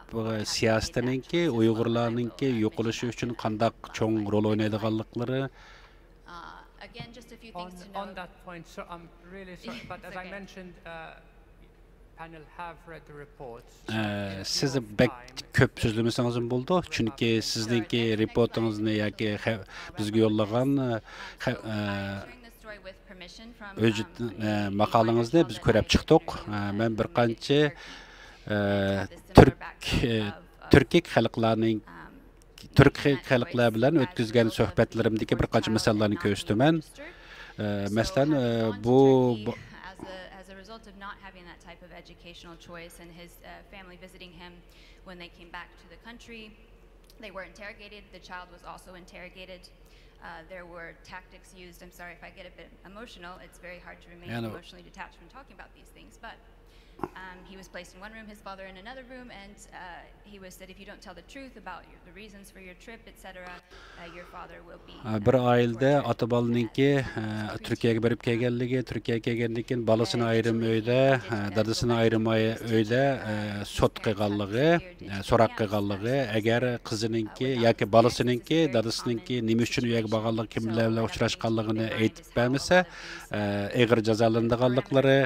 سىياسىتىنىڭكى ئۇيغۇرلارنىڭكى يوقىلىشى ئۈچۈن قانداق چوڭ رول ئوينايدىغانلىقلىرى. Uh, again, just a few things to note. On, on that point, so I'm really sorry, but as I mentioned, uh, ئە، سىز بەك كۆپ سۆزلىمىسىڭىزمۇ بولىدۇ، چۈنكى سىزنىڭكى رېپورتىڭىزنى ياكى خە-، بىزگە يوللىغان، ئە، خە-، ئە، ھۆججەت، ئە، ماقالىڭىزنى بىز كۆرۈپ چىقتۇق. ئە، مەن بىر قانچە، ئە، تۈرك، ئە، تۈركىي خەلقلەرنىڭ تۈرك خەلقلەر بىلەن ئۆتكۈزگەن سۆھبەتلىرىمدىكى بىر قانچە مىساللارنى كۆرسىتىمەن. ئە، مەسىلەن، ئە، بۇ، بۇ، as a, as a result of not having that type of educational choice and his uh, family visiting him when they came back to the country, they were interrogated. The child was also interrogated. Uh, there were tactics used. I'm sorry if I get a bit emotional. It's very hard to remain emotionally detached when talking about these things, but Um, he was placed in one room, his father in another room, and uh, he was said, "If you don't tell the truth about your, the reasons for your trip, et cetera, uh, your father will be." ئە، بىر ئائىلىدە ئاتا بالىنىڭكى، ئە، تۈركىيەگە بېرىپ كەلگەنلىكى، تۈركىيەگە كەلگەندىن كېيىن بالىسىنى ئايرىم ئۆيدە، ئە، دادىسىنى ئايرىم ئاي-، ئۆيدە، ئە، سوت قىلغانلىقى، ئە، سوراق قىلغانلىقى، ئەگەر قىزىنىڭكى ياكى بالىسىنىڭكى دادىسىنىڭكى نېمە ئۈچۈن ئۇ يەرگە بارغانلىقى، كىملەر بىلەن ئۇچراشقانلىقىنى ئېيتىپ بەرمىسە، ئە، ئېغىر جازالىنىدىغانلىقلىرى.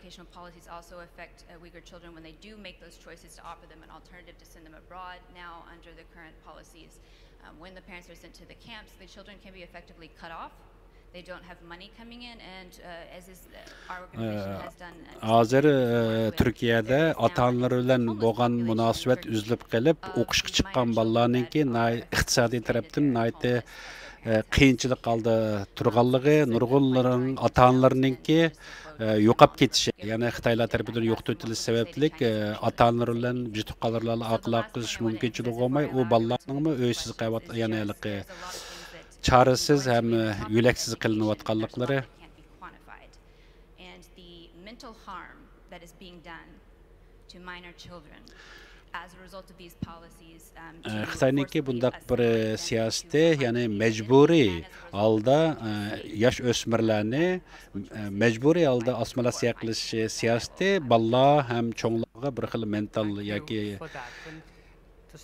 Educational policies also affect uh, Uyghur children when they do make those choices to offer them an alternative to send them abroad. Now, under the current policies, um, when the parents are sent to the camps, the children can be effectively cut off. They don't have money coming in, and uh, as is uh, our organization has done. ھازىر، ئە، تۈركىيەدە ئاتا-ئانىلىرى بىلەن بولغان مۇناسىۋەت ئۈزۈلۈپ قېلىپ، ئوقۇشقا چىققان بالىلارنىڭكى ناھايىتى ئىقتىسادىي تەرەپتىن ناھايىتى ئە، قىيىنچىلىق ھالدا تۇرغانلىقى، نۇرغۇنلىرىنىڭ ئاتا-ئانىلىرىنىڭكى، ئە، يوقاپ كېتىشى، يەنى خىتايلار تەرىپىدىن يوقىتىۋېتىلىشى سەۋەبلىك، ئە، ئاتا-ئانىلىرى بىلەن بىر تۇغقانلىرى بىلەن ئالاقە قىلىش مۇمكىنچىلىكى بولماي، ئۇ بالىلارنىڭمۇ ئۆيسىز قېلىۋات-، يەنى ھېلىقى چارىسىز ھەم يۆلەكسىز قېلىنىۋاتقانلىقلىرى. And the mental harm that is being done to minor children as a result of these policies, um, ئە، خىتاينىڭكى بۇنداق بىر، ئە، سىياسىتى، يەنى مەجبۇرىي ھالدا، ئە، ياش ئۆسمۈرلەرنى، ئە، مەجبۇرىي ھالدا ئاسسىمىلياتسىيە قىلىش سىياسىتى بالىلار ھەم چوڭلارغا بىر خىل مېنتال ياكى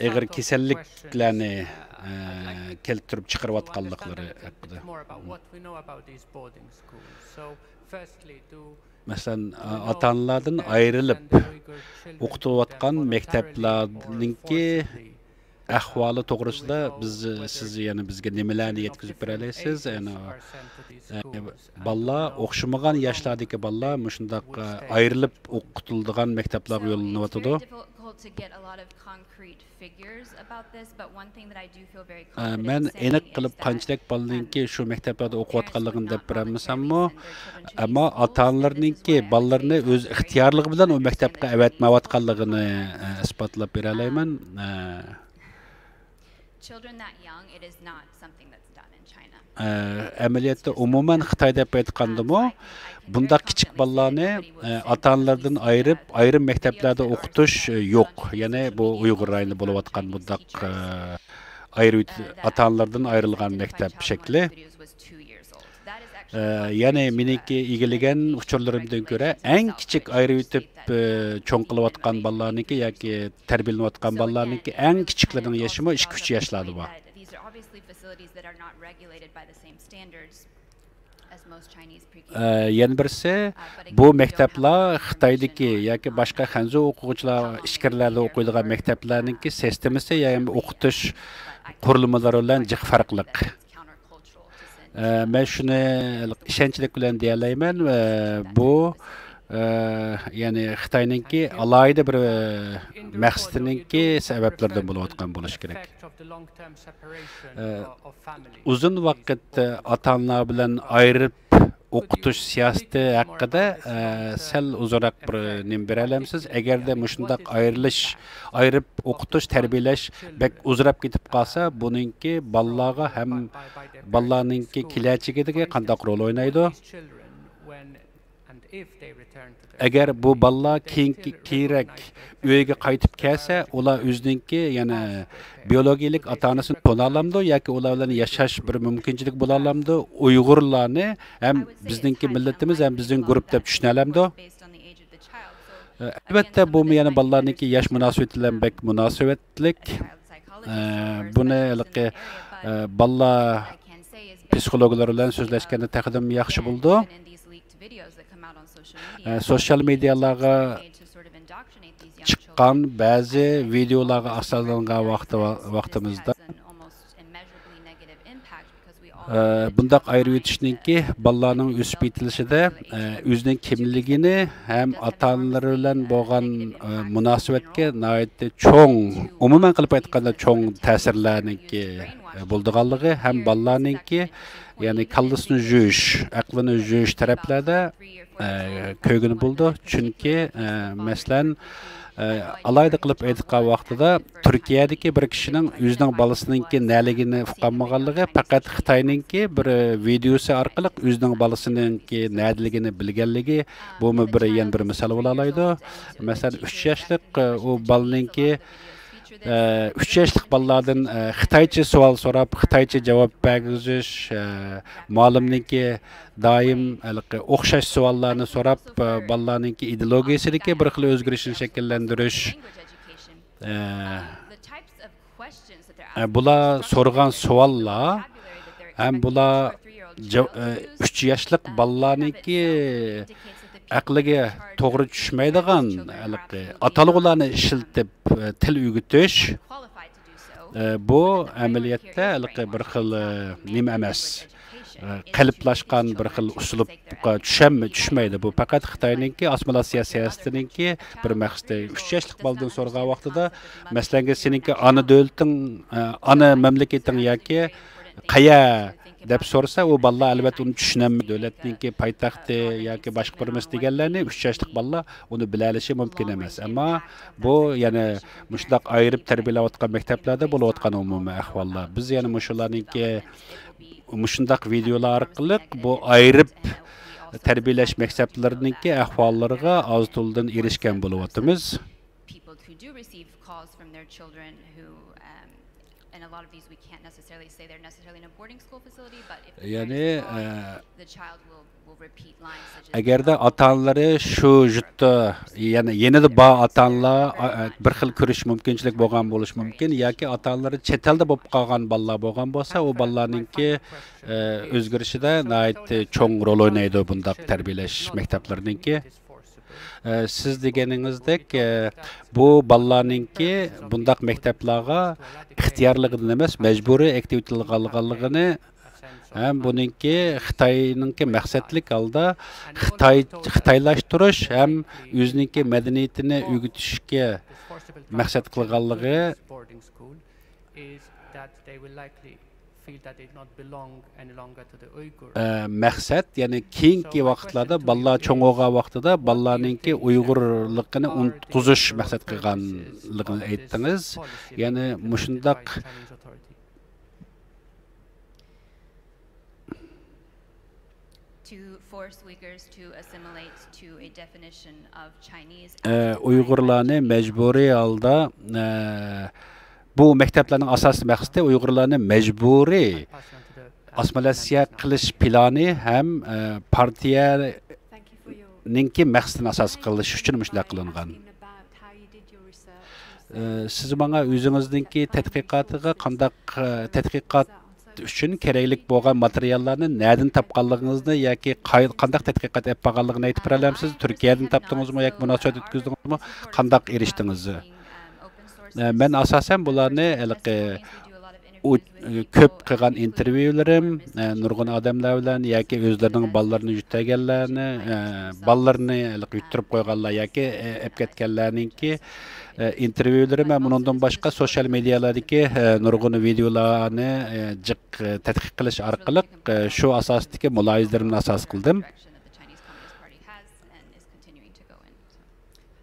ئېغىر كېسەللىكلەرنى، ئە، كەلتۈرۈپ چىقىرىۋاتقانلىقلىرى ھەققىدە. مەسىلەن، ئاتا-ئانىلاردىن ئايرىلىپ ئوقۇتۇلۇۋاتقان مەكتەپلەرنىڭكى ئەھۋالى توغرىسىدا بىز، سىز يەنە بىزگە نېمىلەرنى يەتكۈزۈپ بېرەلەيسىز؟ يەنە، ئە، بالىلار، ئوخشىمىغان ياشلاردىكى بالىلار مۇشۇنداق، ئە، ئايرىلىپ ئوقۇتۇلىدىغان مەكتەپلەرگە يوللىنىۋاتىدۇ. ئە، مەن ئېنىق قىلىپ قانچىلىك بالىنىڭكى شۇ مەكتەپلەردە ئوقۇۋاتقانلىقىنى دەپ بېرەلمىسەممۇ، ئەمما ئاتا-ئانىلىرىنىڭكى بالىلىرىنى ئۆز ئىختىيارلىقى بىلەن ئۇ مەكتەپكە ئەۋەتمەيۋاتقانلىقىنى، ئە، ئىسپاتلاپ بېرەلەيمەن. ئە، ئە، ئەمەلىيەتتە ئومۇمەن خىتايدا دەپ ئېيتقاندىمۇ، بۇنداق كىچىك بالىلارنى، ئە، ئاتا-ئانىلىرىدىن ئايرىپ، ئايرىم مەكتەپلەردە ئوقۇتۇش، ئە، يوق. يەنى بۇ ئۇيغۇر رايونىدا بولۇۋاتقان بۇنداق، ئە، ئايرىۋېتىپ، ئاتا-ئانىلىرىدىن ئايرىلغان مەكتەپ شەكلى. ئە، يەنى مېنىڭكى ئىگىلىگەن ئۇچۇرلىرىمدىن كۆرە، ئەڭ كىچىك ئايرىۋېتىپ، ئە، چوڭ قىلىۋاتقان بالىلارنىڭكى ياكى تەربىيەلىنىۋاتقان بالىلارنىڭكى ئەڭ كىچىكلىرىنىڭ يېشىمۇ ئىككى، ئۈچ ياشلاردا بار. ئە، يەنە بىرسى، بۇ مەكتەپلەر خىتايدىكى ياكى باشقا خەنزۇ ئوقۇغۇچىلار ئىچكىرىلەردە ئوقۇيدىغان مەكتەپلەرنىڭكى سىستېمىسى يا ئوقۇتۇش قۇرۇلمىلىرى بىلەن جىق پەرقلىق. ئە، مەن شۇنى ئىشەنچلىك بىلەن دېيەلەيمەن، ئە، بۇ، ئە، يەنى خىتاينىڭكى ئالاھىدە بىر، ئە، مەقسىتىنىڭكى سەۋەبلىرىدىن بولۇۋاتقان بولۇشى كېرەك. ئە، ئۇزۇن ۋاقىت، ئە، ئاتا-ئانىلار بىلەن ئايرىپ ئوقۇتۇش سىياسىتى ھەققىدە، ئە، سەل ئۇزۇنراق بىر نېمە بېرەلەمسىز؟ ئەگەردە مۇشۇنداق ئايرىلىش، ئايرىپ ئوقۇتۇش، تەربىيەلەش بەك ئۇزىراپ كېتىپ قالسا، بۇنىڭكى بالىلارغا ھەم بالىلارنىڭكى كېلەچىكىدىكى قانداق رول ئوينايدۇ؟ ئەگەر بۇ بالىلار كېيىنكى، كېيىنرەك ئۆيىگە قايتىپ كەلسە، ئۇلار ئۆزىنىڭكى يەنە بىيولوگىيىلىك ئاتا-ئانىسىنى تونالامدۇ ياكى ئۇلار بىلەن ياشاش بىر مۇمكىنچىلىك بولالامدۇ؟ ئۇيغۇرلارنى ھەم بىزنىڭكى مىللىتىمىز ھەم بىزنىڭ گۇرۇپ دەپ چۈشىنەلەمدۇ؟ ئەلۋەتتە، بۇمۇ يەنە بالىلارنىڭكى ياش مۇناسىۋىتى بىلەن بەك مۇناسىۋەتلىك. ئە، بۇنى ھېلىقى، ئە، بالىلار پسىخولوگلىرى بىلەن سۆزلەشكەندە تېخىمۇ ياخشى بولىدۇ. ئە، سوشيال مېدىيالارغا چىققان بەزى ۋىدېئولارغا ئاساسلانغان ۋاقتى-، ۋاقتىمىزدا، ئە، بۇنداق ئايرىۋېتىشنىڭكى بالىلارنىڭ ئۆسۈپ يېتىلىشىدە، ئە، ئۆزىنىڭ كىملىكىنى ھەم ئاتا-ئانىلىرى بىلەن بولغان، ئە، مۇناسىۋەتكە ناھايىتى چوڭ، ئومۇمەن قىلىپ ئېيتقاندا، چوڭ تەسىرلەرنىڭكى، ئە، بولىدىغانلىقى ھەم بالىلارنىڭكى، يەنى كاللىسىنى يۇيۇش، ئەقلىنى يۇيۇش تەرەپلەردە، ئە، كۆرگىلى بولىدۇ. چۈنكى، ئە، مەسىلەن، ئە، ئالاھىدە قىلىپ ئېيتقان ۋاقتىدا، تۈركىيەدىكى بىر كىشىنىڭ ئۆزىنىڭ بالىسىنىڭكى نەلىكىنى ئۇقالمىغانلىقى، پەقەت خىتاينىڭكى بىر ۋىدېئوسى ئارقىلىق ئۆزىنىڭ بالىسىنىڭكى نەدىلىكىنى بىلگەنلىكى، بۇمۇ بىر، يەنە بىر مىسال بولالايدۇ. مەسىلەن، ئۈچ ياشلىق، ئە، ئۇ بالىنىڭكى، ئە، ئۈچ ياشلىق بالىلاردىن، ئە، خىتايچە سوئال سوراپ، خىتايچە جاۋاب بەرگۈزۈش، ئە، مۇئەللىمنىڭكى دائىم ھېلىقى ئوخشاش سوئاللارنى سوراپ، ئە، بالىلارنىڭكى ئىدېئولوگىيىسىدىكى بىر خىل ئۆزگىرىشنى شەكىللەندۈرۈش. ئە، ئە، بۇلار سورىغان سوئاللار ھەم بۇلار جاۋ-، ئە، ئۈچ ياشلىق بالىلارنىڭكى ئەقلىگە توغرا چۈشمەيدىغان ھېلىقى ئاتالغۇلارنى ئىشلىتىپ، ئە، تىل ئۆگىتىش. ئە، بۇ ئەمەلىيەتتە ھېلىقى بىر خىل، ئە، نېمە ئەمەس، ئە، قېلىپلاشقان بىر خىل ئۇسلۇبقا چۈشەم-، چۈشمەيدۇ. بۇ پەقەت خىتاينىڭكى ئاسسىمىلياتسىيە سىياسىتىنىڭكى بىر مەقسىتى. ئۈچ ياشلىق بالىدىن سورىغان ۋاقتىدا، مەسىلەنكى، سېنىڭكى ئانا دۆلىتىڭ، ئە، ئانا مەملىكىتىڭ ياكى قەيەر دەپ سورىسا، ئۇ بالىلار ئەلۋەتتە ئۇنى چۈشىنەلمەيدۇ. دۆلەتنىڭكى پايتەختى ياكى باشقا بىر نېمىسى دېگەنلەرنى ئۈچ ياشلىق بالىلار ئۇنى بىلەلىشى مۇمكىن ئەمەس. ئەمما بۇ يەنە مۇشۇنداق ئايرىپ تەربىيەلەۋاتقان مەكتەپلەردە بولۇۋاتقان ئومۇمىي ئەھۋاللار. بىز يەنە مۇشۇلارنىڭكى، مۇشۇنداق ۋىدېئولار ئارقىلىق بۇ ئايرىپ تەربىيەلەش مەكتەپلىرىنىڭكى ئەھۋاللىرىغا ئاز-تولىدىن ئېرىشكەن بولۇۋاتىمىز. People who do receive calls from their children who, um, and a lot of these we can't necessarily say they're necessarily in a boarding school facility, but if the parents, يەنى، call, ئە، the child will, will repeat lines such as, ئەگەردە ئاتا-ئانىلىرى شۇ يۇرتتا، يەنى يېنىدا بار ئاتا-ئانىلار، ئا، ئا، بىر خىل كۆرۈش مۇمكىنچىلىك بولغان بولۇشى مۇمكىن ياكى ئاتا-ئانىلىرى چەت ئەلدە بولۇپ قالغان بالىلار بولغان بولسا، ئۇ بالىلارنىڭكى، ئە، ئۆزگىرىشىدە ناھايىتى چوڭ رول ئوينايدۇ بۇنداق تەربىيەلەش مەكتەپلىرىنىڭكى. ئە، سىز دېگىنىڭىزدەك، ئە، بۇ بالىلارنىڭكى بۇنداق مەكتەپلەرگە ئىختىيارلىقىدىن ئەمەس، مەجبۇرىي ئاكتىۋىتېلىغانلىقىنى ھەم بۇنىڭكى خىتاينىڭكى مەقسەتلىك ھالدا خىتاي، خىتايلاشتۇرۇش ھەم ئۆزىنىڭكى مەدەنىيىتىنى ئۆگىتىشكە مەقسەت قىلغانلىقى، ئە، مەقسەت، يەنى كېيىنكى ۋاقىتلاردا بالىلار چوڭ بولغان ۋاقتىدا بالىلارنىڭكى ئۇيغۇرلۇقىنى ئۇنتقۇزۇش مەقسەت قىلغانلىقىنى ئېيتتىڭىز. يەنى مۇشۇنداق to force Uyghurs to assimilate to a definition of Chinese ئە، ئۇيغۇرلارنى مەجبۇرىي ھالدا، ئە، بۇ مەكتەپلەرنىڭ ئاساسىي مەقسىتى ئۇيغۇرلارنى مەجبۇرىي ئاسسىمىلياتسىيە قىلىش پىلانى ھەم، ئە، پارتىيەنىڭكى مەقسىتىنى ئاساس قىلىش ئۈچۈن مۇشۇنداق قىلىنغان. ئە، سىز ماڭا ئۆزىڭىزنىڭكى تەتقىقاتىغا قانداق، ئە، تەتقىقات ئۈچۈن كېرەكلىك بولغان ماتېرىياللارنى نەدىن تاپقانلىقىڭىزنى ياكى قاي-، قانداق تەتقىقات ئېلىپ بارغانلىقىنى ئېيتىپ بېرەلەمسىز؟ تۈركىيەدىن تاپتىڭىزمۇ ياكى مۇناسىۋەت ئۆتكۈزدىڭىزمۇ؟ قانداق ئېرىشتىڭىز؟ ئە، مەن ئاساسەن بۇلارنى ھېلىقى ئۇ، كۆپ قىلغان ئىنتېرۋيۇلىرىم، ئە، نۇرغۇن ئادەملەر بىلەن ياكى ئۆزلىرىنىڭ بالىلىرىنى يۆتەلگەنلەرنى، ئە، بالىلىرىنى ھېلىقى يۇتتۇرۇپ قويغانلار ياكى، ئە، ئەپ كەتكەنلەرنىڭكى، ئە، ئىنتېرۋيۇلىرىم ھەم ئۇنىڭدىن باشقا سوشيال مېدىيالاردىكى، ئە، نۇرغۇن ۋىدېئولارنى، ئە، جىق، ئە، تەتقىق قىلىش ئارقىلىق، ئە، شۇ ئاساستىكى مۇلاھىزىلىرىمنى ئاساس قىلدىم.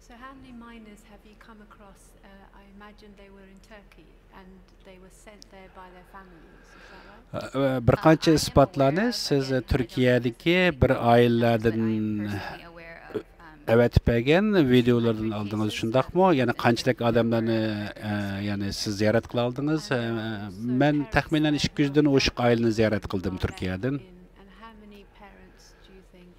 So how many minors have you come across? Uh, I imagine they were in Turkey and they were sent there by their families. Is that right? ئە، بىر قانچە ئىسپاتلارنى سىز تۈركىيەدىكى بىر ئائىلىلەردىن ئەۋەتىپ بەرگەن ۋىدېئولىرىدىن ئالدىڭىز، شۇنداقمۇ؟ يەنى قانچىلىك ئادەملەرنى، ئە، يەنى سىز زىيارەت قىلالدىڭىز؟ ئە، مەن تەخمىنەن ئىككى يۈزدىن ئوشۇق ئائىلىنى زىيارەت قىلدىم تۈركىيەدىن. And how many parents do you think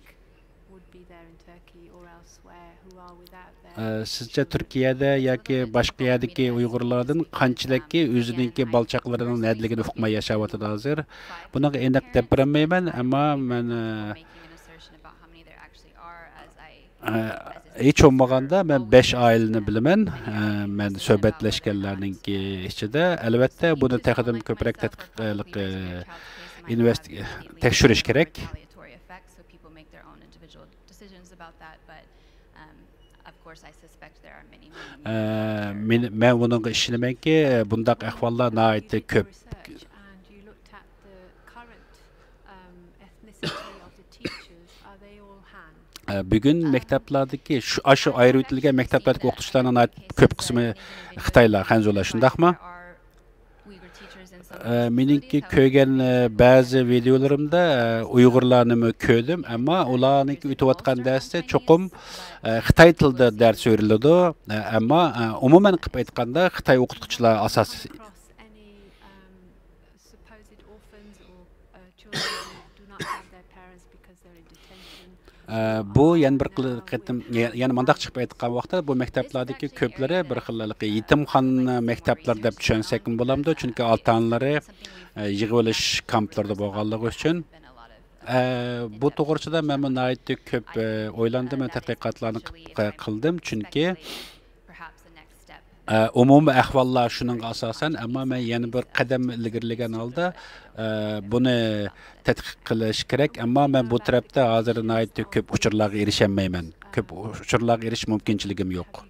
would be there in Turkey or elsewhere who are without their ئە، سىزچە تۈركىيەدە ياكى باشقا يەردىكى ئۇيغۇرلاردىن قانچىلىكى ئۆزىنىڭكى بالا-چاقىلىرىنىڭ نەدىلىكىنى ئۇقماي ياشاۋاتىدۇ ھازىر؟ بۇنىڭغا ئېنىق دەپ بېرەلمەيمەن، ئەمما مەن، ئە، ھېچ بولمىغاندا مەن بەش ئائىلىنى بىلىمەن. مەن سۆھبەتلەشكەنلەرنىڭكى ئىچىدە. ئەلۋەتتە، بۇنى تېخىدىن كۆپرەك تەتقىق، تەكشۈرۈش كېرەك. مەن، مەن بۇنىڭغا ئىشىنىمەنكى، بۇنداق ئەھۋاللار ناھايىتى كۆپ. بۈگۈن مەكتەپلەردىكى، شۇ، ئاشۇ ئايرىۋېتىلگەن مەكتەپلەردىكى ئوقۇتقۇچىلارنىڭ ناھايىتى كۆپ قىسمى خىتايلار، خەنزۇلار، شۇنداقمۇ؟ مېنىڭكى كۆرگەن بەزى ۋىدىيولىرىمدا ئۇيغۇرلارنىمۇ كۆردۈم، ئەمما ئۇلارنىڭكى ئۆتۈۋاتقان دەرسى چوقۇم خىتاي تىلىدا دەرس بېرىلىدۇ. ئەمما ئومۇمەن قىلىپ ئېيتقاندا، خىتاي ئوقۇتقۇچىلار ئاساس. ئە، بۇ يەنە بىر قېتىم، يەنە مۇنداق چىقىپ ئېيتقان ۋاقىتتا، بۇ مەكتەپلەردىكى كۆپلىرى بىر خىل ھېلىقى يېتىمخانا مەكتەپلەر دەپ چۈشەنسەكمۇ بولامدۇ؟ چۈنكى ئاتا-ئانىلىرى، ئە، يىغىۋېلىش كامپلىرىدا بولغانلىقى ئۈچۈن. ئە، بۇ توغرىسىدا مەنمۇ ناھايىتى كۆپ، ئە، ئويلاندىم ۋە تەتقىقاتلارنى قىپ-، قىلدىم. چۈنكى ئە، ئومۇمىي ئەھۋاللار شۇنىڭغا ئاساسەن، ئەمما مەن يەنە بىر قەدەم ئىلگىرىلىگەن ھالدا، ئە، بۇنى تەتقىق قىلىش كېرەك. ئەمما مەن بۇ تەرەپتە ھازىر ناھايىتى كۆپ ئۇچۇرلارغا ئېرىشەلمەيمەن. كۆپ ئۇچۇرلارغا ئېرىشىش مۇمكىنچىلىكىم يوق.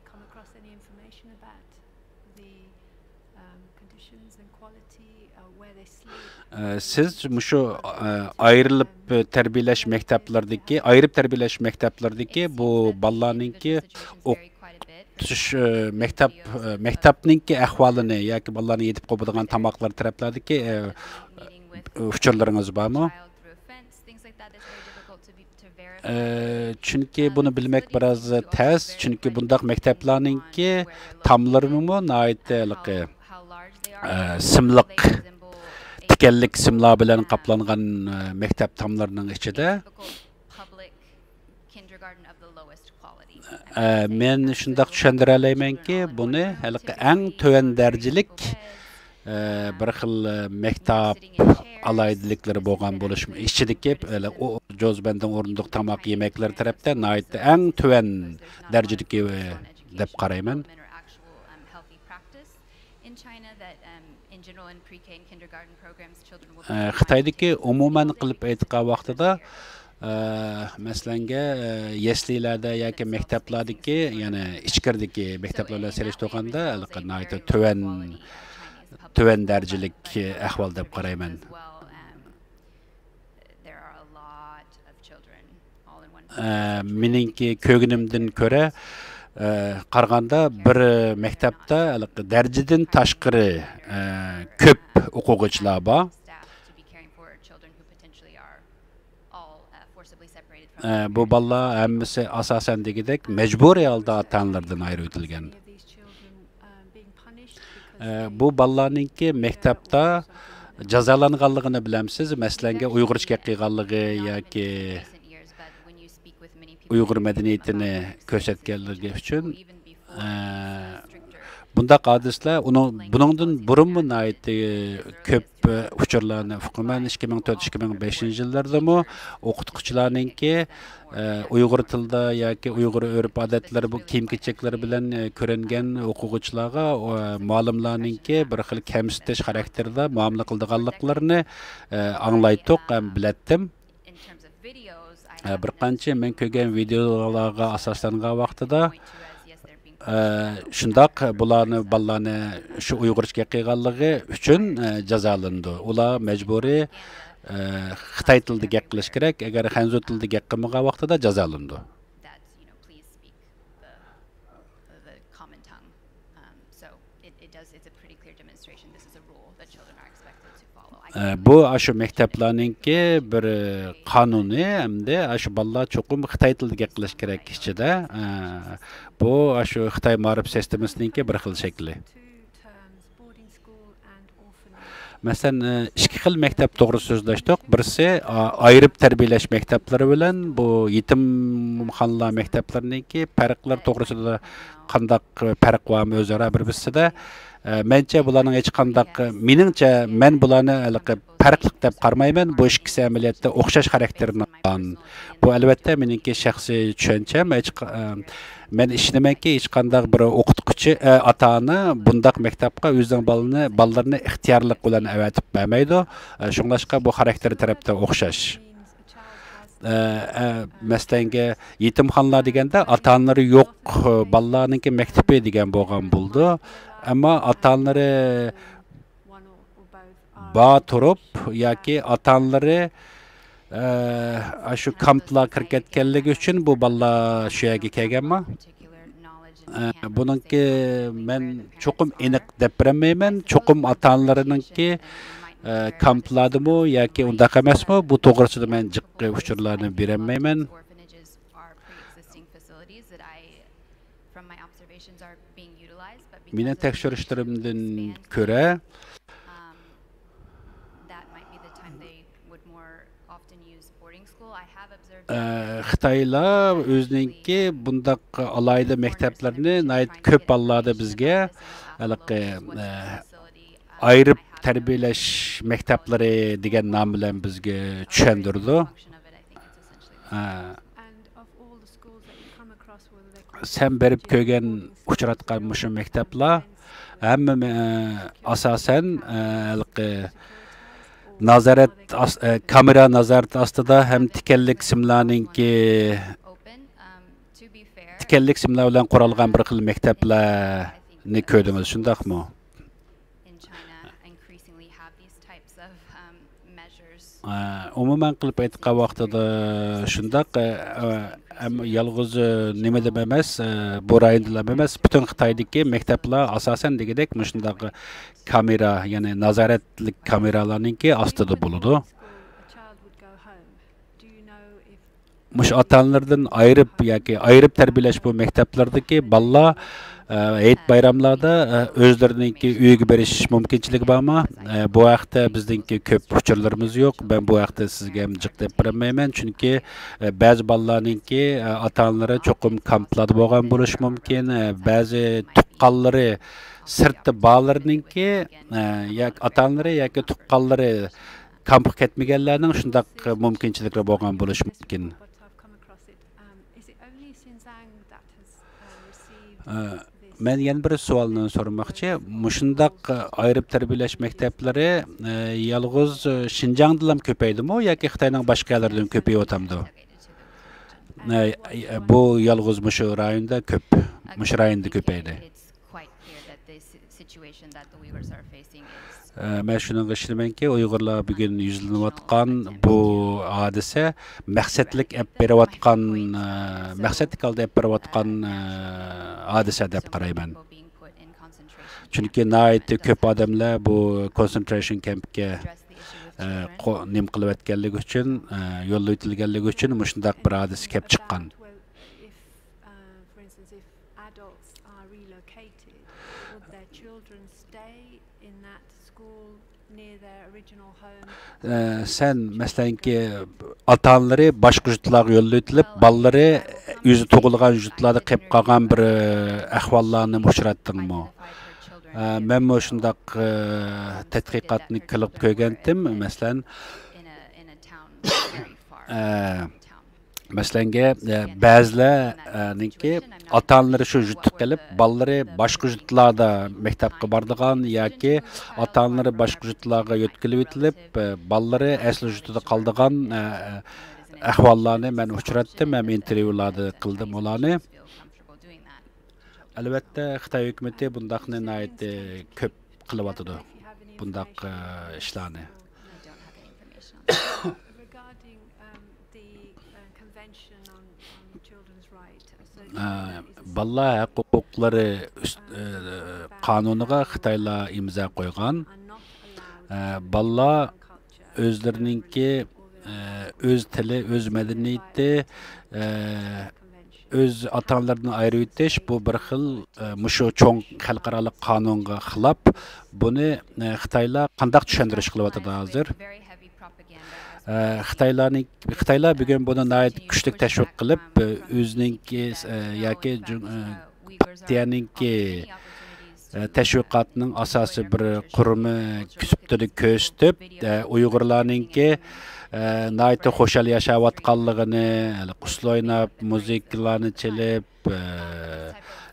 ئە، سىز مۇشۇ، ئە، ئايرىلىپ تەربىيەلەش مەكتەپلىرىدىكى، ئايرىپ تەربىيەلەش مەكتەپلىرىدىكى بۇ بالىلارنىڭكى ئوقۇتۇش، ئە، مەكتەپ، ئە، مەكتەپنىڭكى ئەھۋالىنى ياكى بالىلارنى يېتىپ قوپىدىغان تاماقلار تەرەپلەردىكى، ئە، ئۇچۇرلىرىڭىز بارمۇ؟ ئە، چۈنكى بۇنى بىلمەك بىراز تەس، چۈنكى بۇنداق مەكتەپلەرنىڭكى تاملىرىمۇ ناھايىتى ھېلىقى، ئە، سىملىق، تىكەنلىك سىملار بىلەن قاپلانغان، ئە، مەكتەپ تاملىرىنىڭ ئىچىدە. ئە، مەن شۇنداق چۈشەندۈرەلەيمەنكى، بۇنى ھېلىقى ئەڭ تۆۋەن دەرىجىلىك، ئە، بىر خىل، ئە، مەكتەپ ئالاھىدىلىكلىرى بولغان بولۇش ئىچىدىكى، ئە، ئۇ جوزبەندىن ئورۇندۇق تاماق يېمەكلىرى تەرەپتە ناھايىتى ئەڭ تۆۋەن دەرىجىدىكى، ئە، دەپ قارايمەن. ئە، خىتايدىكى ئومۇمەن قىلىپ ئېيتقان ۋاقتىدا، ئە، مەسىلەنگە، ئە، يەسلىلەردە ياكى مەكتەپلەردىكى، يەنى ئىچكىرىدىكى مەكتەپلەر بىلەن سېلىشتۇرغاندا، ھېلىقى ناھايىتى تۆۋەن، تۆۋەن دەرىجىلىك ئەھۋال دەپ قارايمەن. ئە، مېنىڭكى كۆرگىنىمدىن كۆرە، ئە، قارىغاندا بىر مەكتەپتە ھېلىقى دەرىجىدىن تاشقىرى، ئە، كۆپ ئوقۇغۇچىلار بار. ئە، بۇ بالىلار ھەممىسى ئاساسەن دېگۈدەك مەجبۇرىي ھالدا ئاتا-ئانىلىرىدىن ئايرىۋېتىلگەن. ئە، بۇ بالىلارنىڭكى مەكتەپتە جازالانغانلىقىنى بىلەمسىز؟ مەسىلەنگە، ئۇيغۇرچە گەپ قىلغانلىقى ياكى ئۇيغۇر مەدەنىيىتىنى كۆرسەتكەنلىكى ئۈچۈن، ئە، بۇنداق ھادىسىلەر ئۇنىڭ، بۇنىڭدىن بۇرۇنمۇ ناھايىتى كۆپ ئۇچۇرلارنى ئۇقىمەن. ئىككى مىڭ تۆت، ئىككى مىڭ بەشىنچى يىللاردىمۇ ئوقۇتقۇچىلارنىڭكى، ئە، ئۇيغۇر تىلىدا ياكى ئۇيغۇر ئۆرپ-ئادەتلىرى، بۇ كىيىم-كېچەكلىرى بىلەن، ئە، كۆرۈنگەن ئوقۇغۇچىلارغا، ئە، مۇئەللىملارنىڭكى بىر خىل كەمسىتىش خاراكتېرىدا مۇئامىلە قىلىدىغانلىقلىرىنى، ئە، ئاڭلايتتۇق ھەم بىلەتتىم. ئە، بىر قانچە مەن كۆرگەن ۋىدىيولارغا ئاساسلانغان ۋاقتىدا، ئە، شۇنداق بۇلارنى، بالىلارنى شۇ ئۇيغۇرچە گەپ قىلغانلىقى ئۈچۈن، ئە، جازالىنىدۇ. ئۇلار مەجبۇرىي، ئە، خىتاي تىلىدا گەپ قىلىش كېرەك. ئەگەر خەنزۇ تىلىدا گەپ قىلمىغان ۋاقتىدا جازالىنىدۇ. ئە، بۇ ئاشۇ مەكتەپلەرنىڭكى بىر، ئە، قانۇنى ھەمدە ئاشۇ بالىلار چوقۇم خىتاي تىلىدا گەپ قىلىش كېرەك ئىچىدە. ئە، بۇ ئاشۇ خىتاي مائارىپ سىستېمىسىنىڭكى بىر خىل شەكلى. مەسىلەن، ئە، ئىككى خىل مەكتەپ توغرىسىدا سۆزلەشتۇق. بىرسى، ئا-، ئايرىپ تەربىيەلەش مەكتەپلىرى بىلەن بۇ يېتىمخانىلار مەكتەپلىرىنىڭكى پەرقلەر توغرىسىدا، قانداق پەرق بارمۇ ئۆزئارا بىر-بىرسىدە؟ ئە، مەنچە بۇلارنىڭ ھېچقانداق، مېنىڭچە، مەن بۇلارنى ھېلىقى پەرقلىق دەپ قارىمايمەن. بۇ ئىككىسى ئەمەلىيەتتە ئوخشاش خاراكتېرنى ئالغان. بۇ، ئەلۋەتتە، مېنىڭكى شەخسىي چۈشەنچەم. ھېچقا-، ئە، مەن ئىشىنىمەنكى، ھېچقانداق بىر ئوقۇتقۇچى، ئە، ئاتا-ئانا بۇنداق مەكتەپكە ئۆزىنىڭ بالىنى، بالىلىرىنى ئىختىيارلىق بىلەن ئەۋەتىپ بەرمەيدۇ. ئە، شۇڭلاشقا بۇ خاراكتېر تەرەپتە ئوخشاش. ئە، ئە، مەسىلەنگە، يېتىمخانىلار دېگەندە ئاتا-ئانىلىرى يوق، ئە، بالىلارنىڭكى مەكتىپى دېگەن بولغان بولىدۇ. ئەمما ئاتا-ئانىلىرى بار تۇرۇپ ياكى ئاتا-ئانىلىرى، ئە، ئاشۇ كامپلارغا كىرىپ كەتكەنلىكى ئۈچۈن بۇ بالىلار شۇ يەرگە كەلگەنما؟ ئە، بۇنىڭكى مەن چوقۇم ئېنىق دەپ بېرەلمەيمەن. چوقۇم ئاتا-ئانىلىرىنىڭكى، ئە، كامپلاردىمۇ ياكى ئۇنداق ئەمەسمۇ، بۇ توغرىسىدا مەن جىق ئۇچۇرلارنى بېرەلمەيمەن. مېنىڭ تەكشۈرۈشلىرىمدىن كۆرە، ئە، خىتايلار ئۆزىنىڭكى بۇنداق ئالاھىدە مەكتەپلىرىنى ناھايىتى كۆپ ھاللاردا بىزگە ھېلىقى، ئە، ئايرىپ تەربىيەلەش مەكتەپلىرى دېگەن نام بىلەن بىزگە چۈشەندۈرىدۇ. ئە، سەن بېرىپ كۆرگەن، ئۇچراتقان مۇشۇ مەكتەپلەر ھەممە مە-، ئاساسەن، ئە، ھېلىقى نازارەت ئاس-، ئە، كامېرا نازارىتى ئاستىدا ھەم تىكەنلىك سىملارنىڭكى، تىكەنلىك سىملار بىلەن قۇرالغان بىر خىل مەكتەپلەرنى كۆردىڭىز، شۇنداقمۇ؟ ئە، ئومۇمەن قىلىپ ئېيتقان ۋاقتىدا شۇنداق، ئە، ئە، ئەم-، يالغۇز، ئە، نېمىدىمۇ ئەمەس، ئە، بۇ رايوندىلا ئەمەس، پۈتۈن خىتايدىكى مەكتەپلەر ئاساسەن دېگۈدەك مۇشۇنداق كامېرا، يەنى نازارەتلىك كامېرالارنىڭكى ئاستىدا بولىدۇ. مۇشۇ ئاتا-ئانىلىرىدىن ئايرىپ ياكى ئايرىپ تەربىيەلەش بۇ مەكتەپلەردىكى بالىلار، ئە، ھېيت بايراملاردا، ئە، ئۆزلىرىنىڭكى ئۆيىگە بېرىش مۇمكىنچىلىكى بارمۇ؟ ئە، بۇ ھەقتە بىزنىڭكى كۆپ ئۇچۇرلىرىمىز يوق. مەن بۇ ھەقتە سىزگە ھەم جىق دەپ بېرەلمەيمەن. چۈنكى، ئە، بەزى بالىلارنىڭكى، ئە، ئاتا-ئانىلىرى چوقۇم كامپلاردا بولغان بولۇشى مۇمكىن. ئە، بەزى تۇغقانلىرى، سىرتتا بارلىرىنىڭكى، ئە، ياكى ئاتا-ئانىلىرى ياكى تۇغقانلىرى كامپقا كەتمىگەنلەرنىڭ شۇنداق مۇمكىنچىلىكلىرى بولغان بولۇشى مۇمكىن. ئە، مەن يەنە بىر سوئالنى سورىماقچى. مۇشۇنداق ئايرىپ تەربىيەلەش مەكتەپلىرى، ئە، يالغۇز شىنجاڭدىلام كۆپەيدىمۇ ياكى خىتاينىڭ باشقا يەرلىرىدىمۇ كۆپىيىۋاتامدۇ؟ ئە، بۇ يالغۇز مۇشۇ رايوندا كۆپ، مۇشۇ رايوندا كۆپەيدى. ئە، مەن شۇنىڭغا ئىشىنىمەنكى، ئۇيغۇرلار بۈگۈن يۈزلىنىۋاتقان بۇ ھادىسە مەقسەتلىك ئەپ بېرىۋاتقان، ئە، مەقسەتلىك ھالدا ئەپ بېرىۋاتقان، ئە، ھادىسە دەپ قارايمەن. چۈنكى ناھايىتى كۆپ ئادەملەر بۇ كونسېنترېيشن كەمپكە، ئە، قو-، نېمە قىلىۋەتكەنلىكى ئۈچۈن، ئە، يوللىۋېتىلگەنلىكى ئۈچۈن مۇشۇنداق بىر ھادىسە كەپ چىققان. ئە، سەن، مەسىلەنكى، ئاتا-ئانىلىرى باشقا يۇرتلارغا يوللىۋېتىلىپ، بالىلىرى ئۆزى تۇغۇلغان يۇرتلاردا قېلىپ قالغان بىر، ئە، ئەھۋاللارنى ئۇچراتتىڭمۇ؟ ئە، مەنمۇ شۇنداق، ئە، تەتقىقاتنى قىلىپ كۆرگەنتىم. مەسىلەن، ئە، مەسىلەنگە، ئە، بەزىلەرنىڭكى ئاتا-ئانىلىرى شۇ يۇرتتا قېلىپ، بالىلىرى باشقا يۇرتلاردا مەكتەپكە بارىدىغان ياكى ئاتا-ئانىلىرى باشقا يۇرتلارغا يۆتكىلىۋېتىلىپ، ئە، بالىلىرى ئەسلى يۇرتىدا قالىدىغان، ئە، ئەھۋاللارنى مەن ئۇچراتتىم ھەم ئىنتېرۋيۇلاردا قىلدىم ئۇلارنى. ئەلۋەتتە، خىتاي ھۆكۈمىتى بۇنداقنى ناھايىتى كۆپ قىلىۋاتىدۇ، بۇنداق، ئە، ئىشلارنى. ئە، بالىلار ھەق ھوقۇقلىرى ئۈست-، ئە، قانۇنىغا خىتايلار ئىمزا قويغان. ئە، بالىلار ئۆزلىرىنىڭكى، ئە، ئۆز تىلى، ئۆز مەدەنىيىتى، ئە، ئۆز ئاتا-ئانىلىرىدىن ئايرىۋېتىش، بۇ بىر خىل، ئە، مۇشۇ چوڭ خەلقئارالىق قانۇنغا خىلاپ. بۇنى، ئە، خىتايلار قانداق چۈشەندۈرۈش قىلىۋاتىدۇ ھازىر؟ ئە، خىتايلارنى، خىتايلار بۈگۈن بۇنى ناھايىتى كۈچلۈك تەشۋىق قىلىپ، ئە، ئۆزىنىڭكى، ئە، ياكى جۇڭ-، ئە، پارتىيەنىڭكى، ئە، تەشۋىقاتنىڭ ئاساسىي بىر قۇرۇمى سۈپىتىدە كۆرسىتىپ، ئە، ئۇيغۇرلارنىڭكى، ئە، ناھايىتى خۇشال ياشاۋاتقانلىقىنى، ھېلىقى ئۇسسۇل ئويناپ، مۇزىكىلارنى چېلىپ، ئە،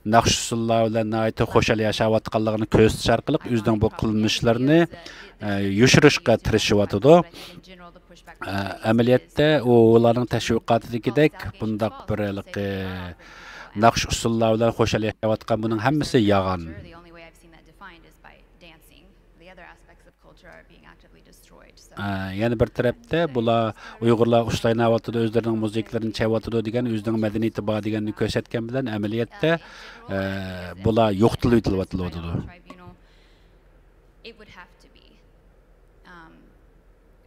ناخشا ئۇسسۇللار بىلەن ناھايىتى خۇشال ياشاۋاتقانلىقىنى كۆرسىتىش ئارقىلىق ئۆزىنىڭ بۇ قىلمىشلىرىنى، ئە، يوشۇرۇشقا تىرىشىۋاتىدۇ. ئە، ئەمەلىيەتتە ئۇ، ئۇلارنىڭ تەشۋىقاتىدىكىدەك بۇنداق بىر ھېلىقى ناخشا ئۇسسۇللار بىلەن خۇشال ياشاۋاتقان، بۇنىڭ ھەممىسى يالغان. ئە، يەنە بىر تەرەپتە بۇلار ئۇيغۇرلار ئۇسسۇل ئويناۋاتىدۇ، ئۆزلىرىنىڭ مۇزىكىلىرىنى چېلىۋاتىدۇ دېگەن، ئۆزىنىڭ مەدەنىيىتى بار دېگەننى كۆرسەتكەن بىلەن ئەمەلىيەتتە، ئە، بۇلار يوقىتىلىۋېتىلىۋاتىدۇ.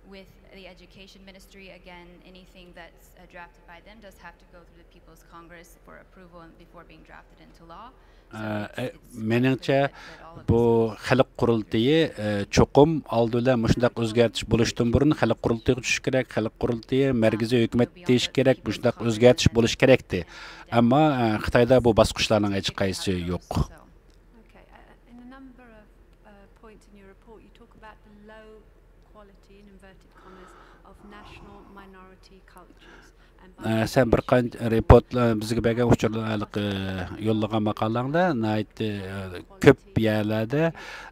With the education ministry, again, anything that's, uh, drafted by them does have to go through the People's Congress for approval and before being drafted into law. ئە، ئە، مېنىڭچە، بۇ خەلق قۇرۇلتىيى، ئە، چوقۇم ئالدى بىلەن مۇشۇنداق ئۆزگەرتىش بولۇشتىن بۇرۇن خەلق قۇرۇلتىيىغا چۈشۈش كېرەك، خەلق قۇرۇلتىيى مەركىزىي ھۆكۈمەت دېيىش كېرەك، مۇشۇنداق ئۆزگەرتىش بولۇشى كېرەكتى. ئەمما، ئە، خىتايدا بۇ باسقۇچلارنىڭ ھېچقايسىسى يوق. Okay, uh, in a number of, uh, points in your report, you talk about the low quality, in inverted commas, of national minority cultures. ئە، سەن بىر قانچە رېپورتلار، بىزگە بەرگەن ئۇچۇرلار، ھېلىقى يوللىغان ماقالەڭدە ناھايىتى، ئە، كۆپ يەرلەردە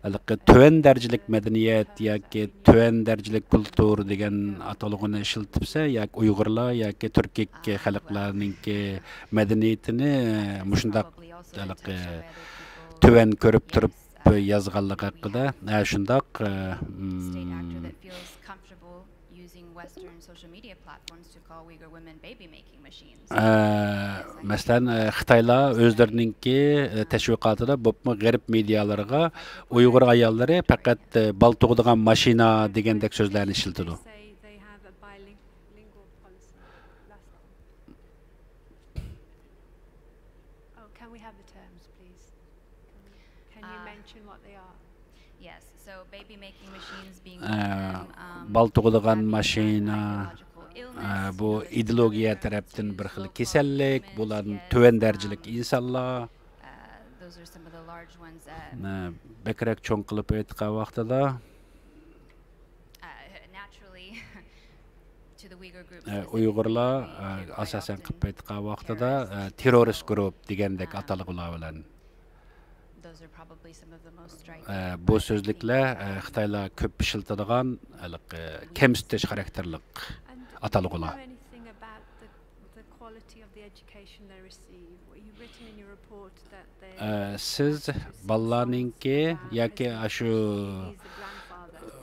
ھېلىقى تۆۋەن دەرىجىلىك مەدەنىيەت ياكى تۆۋەن دەرىجىلىك كۇلتۇر دېگەن ئاتالغۇنى ئىشلىتىپسەن، ياكى ئۇيغۇرلار ياكى تۈركىي خەلقلەرنىڭكى مەدەنىيىتىنى، ئە، مۇشۇنداق ھېلىقى تۆۋەن كۆرۈپ تۇرۇپ يازغانلىقى ھەققىدە. ھە، شۇنداق، ئە، م، ئە، مەسىلەن، ئە، خىتايلار ئۆزلىرىنىڭكى، ئە، تەشۋىقاتىدا، بولۇپمۇ غەرب مېدىيالىرىغا ئۇيغۇر ئاياللىرى پەقەت، ئە، بالا تۇغىدىغان ماشىنا دېگەندەك سۆزلەرنى ئىشلىتىدۇ. Can you mention what they are? ئە، بالا تۇغىدىغان ماشىنا، ئە، بۇ ئىدېئولوگىيە تەرەپتىن بىر خىل كېسەللىك، بۇلار تۆۋەن دەرىجىلىك ئىنسانلار. ئە، بەكرەك چوڭ قىلىپ ئېيتقان ۋاقتىدا، ئە، ئۇيغۇرلار، ئە، ئاساسەن قىلىپ ئېيتقان ۋاقتىدا، ئە، تېررورىست گۇرۇپ دېگەندەك ئاتالغۇلار بىلەن. ئە، بۇ سۆزلۈكلەر، ئە، خىتايلار كۆپ ئىشلىتىدىغان، ھېلىقى، كەمسىتىش خاراكتېرلىق ئاتالغۇلار. ئە، سىز بالىلارنىڭكى ياكى ئاشۇ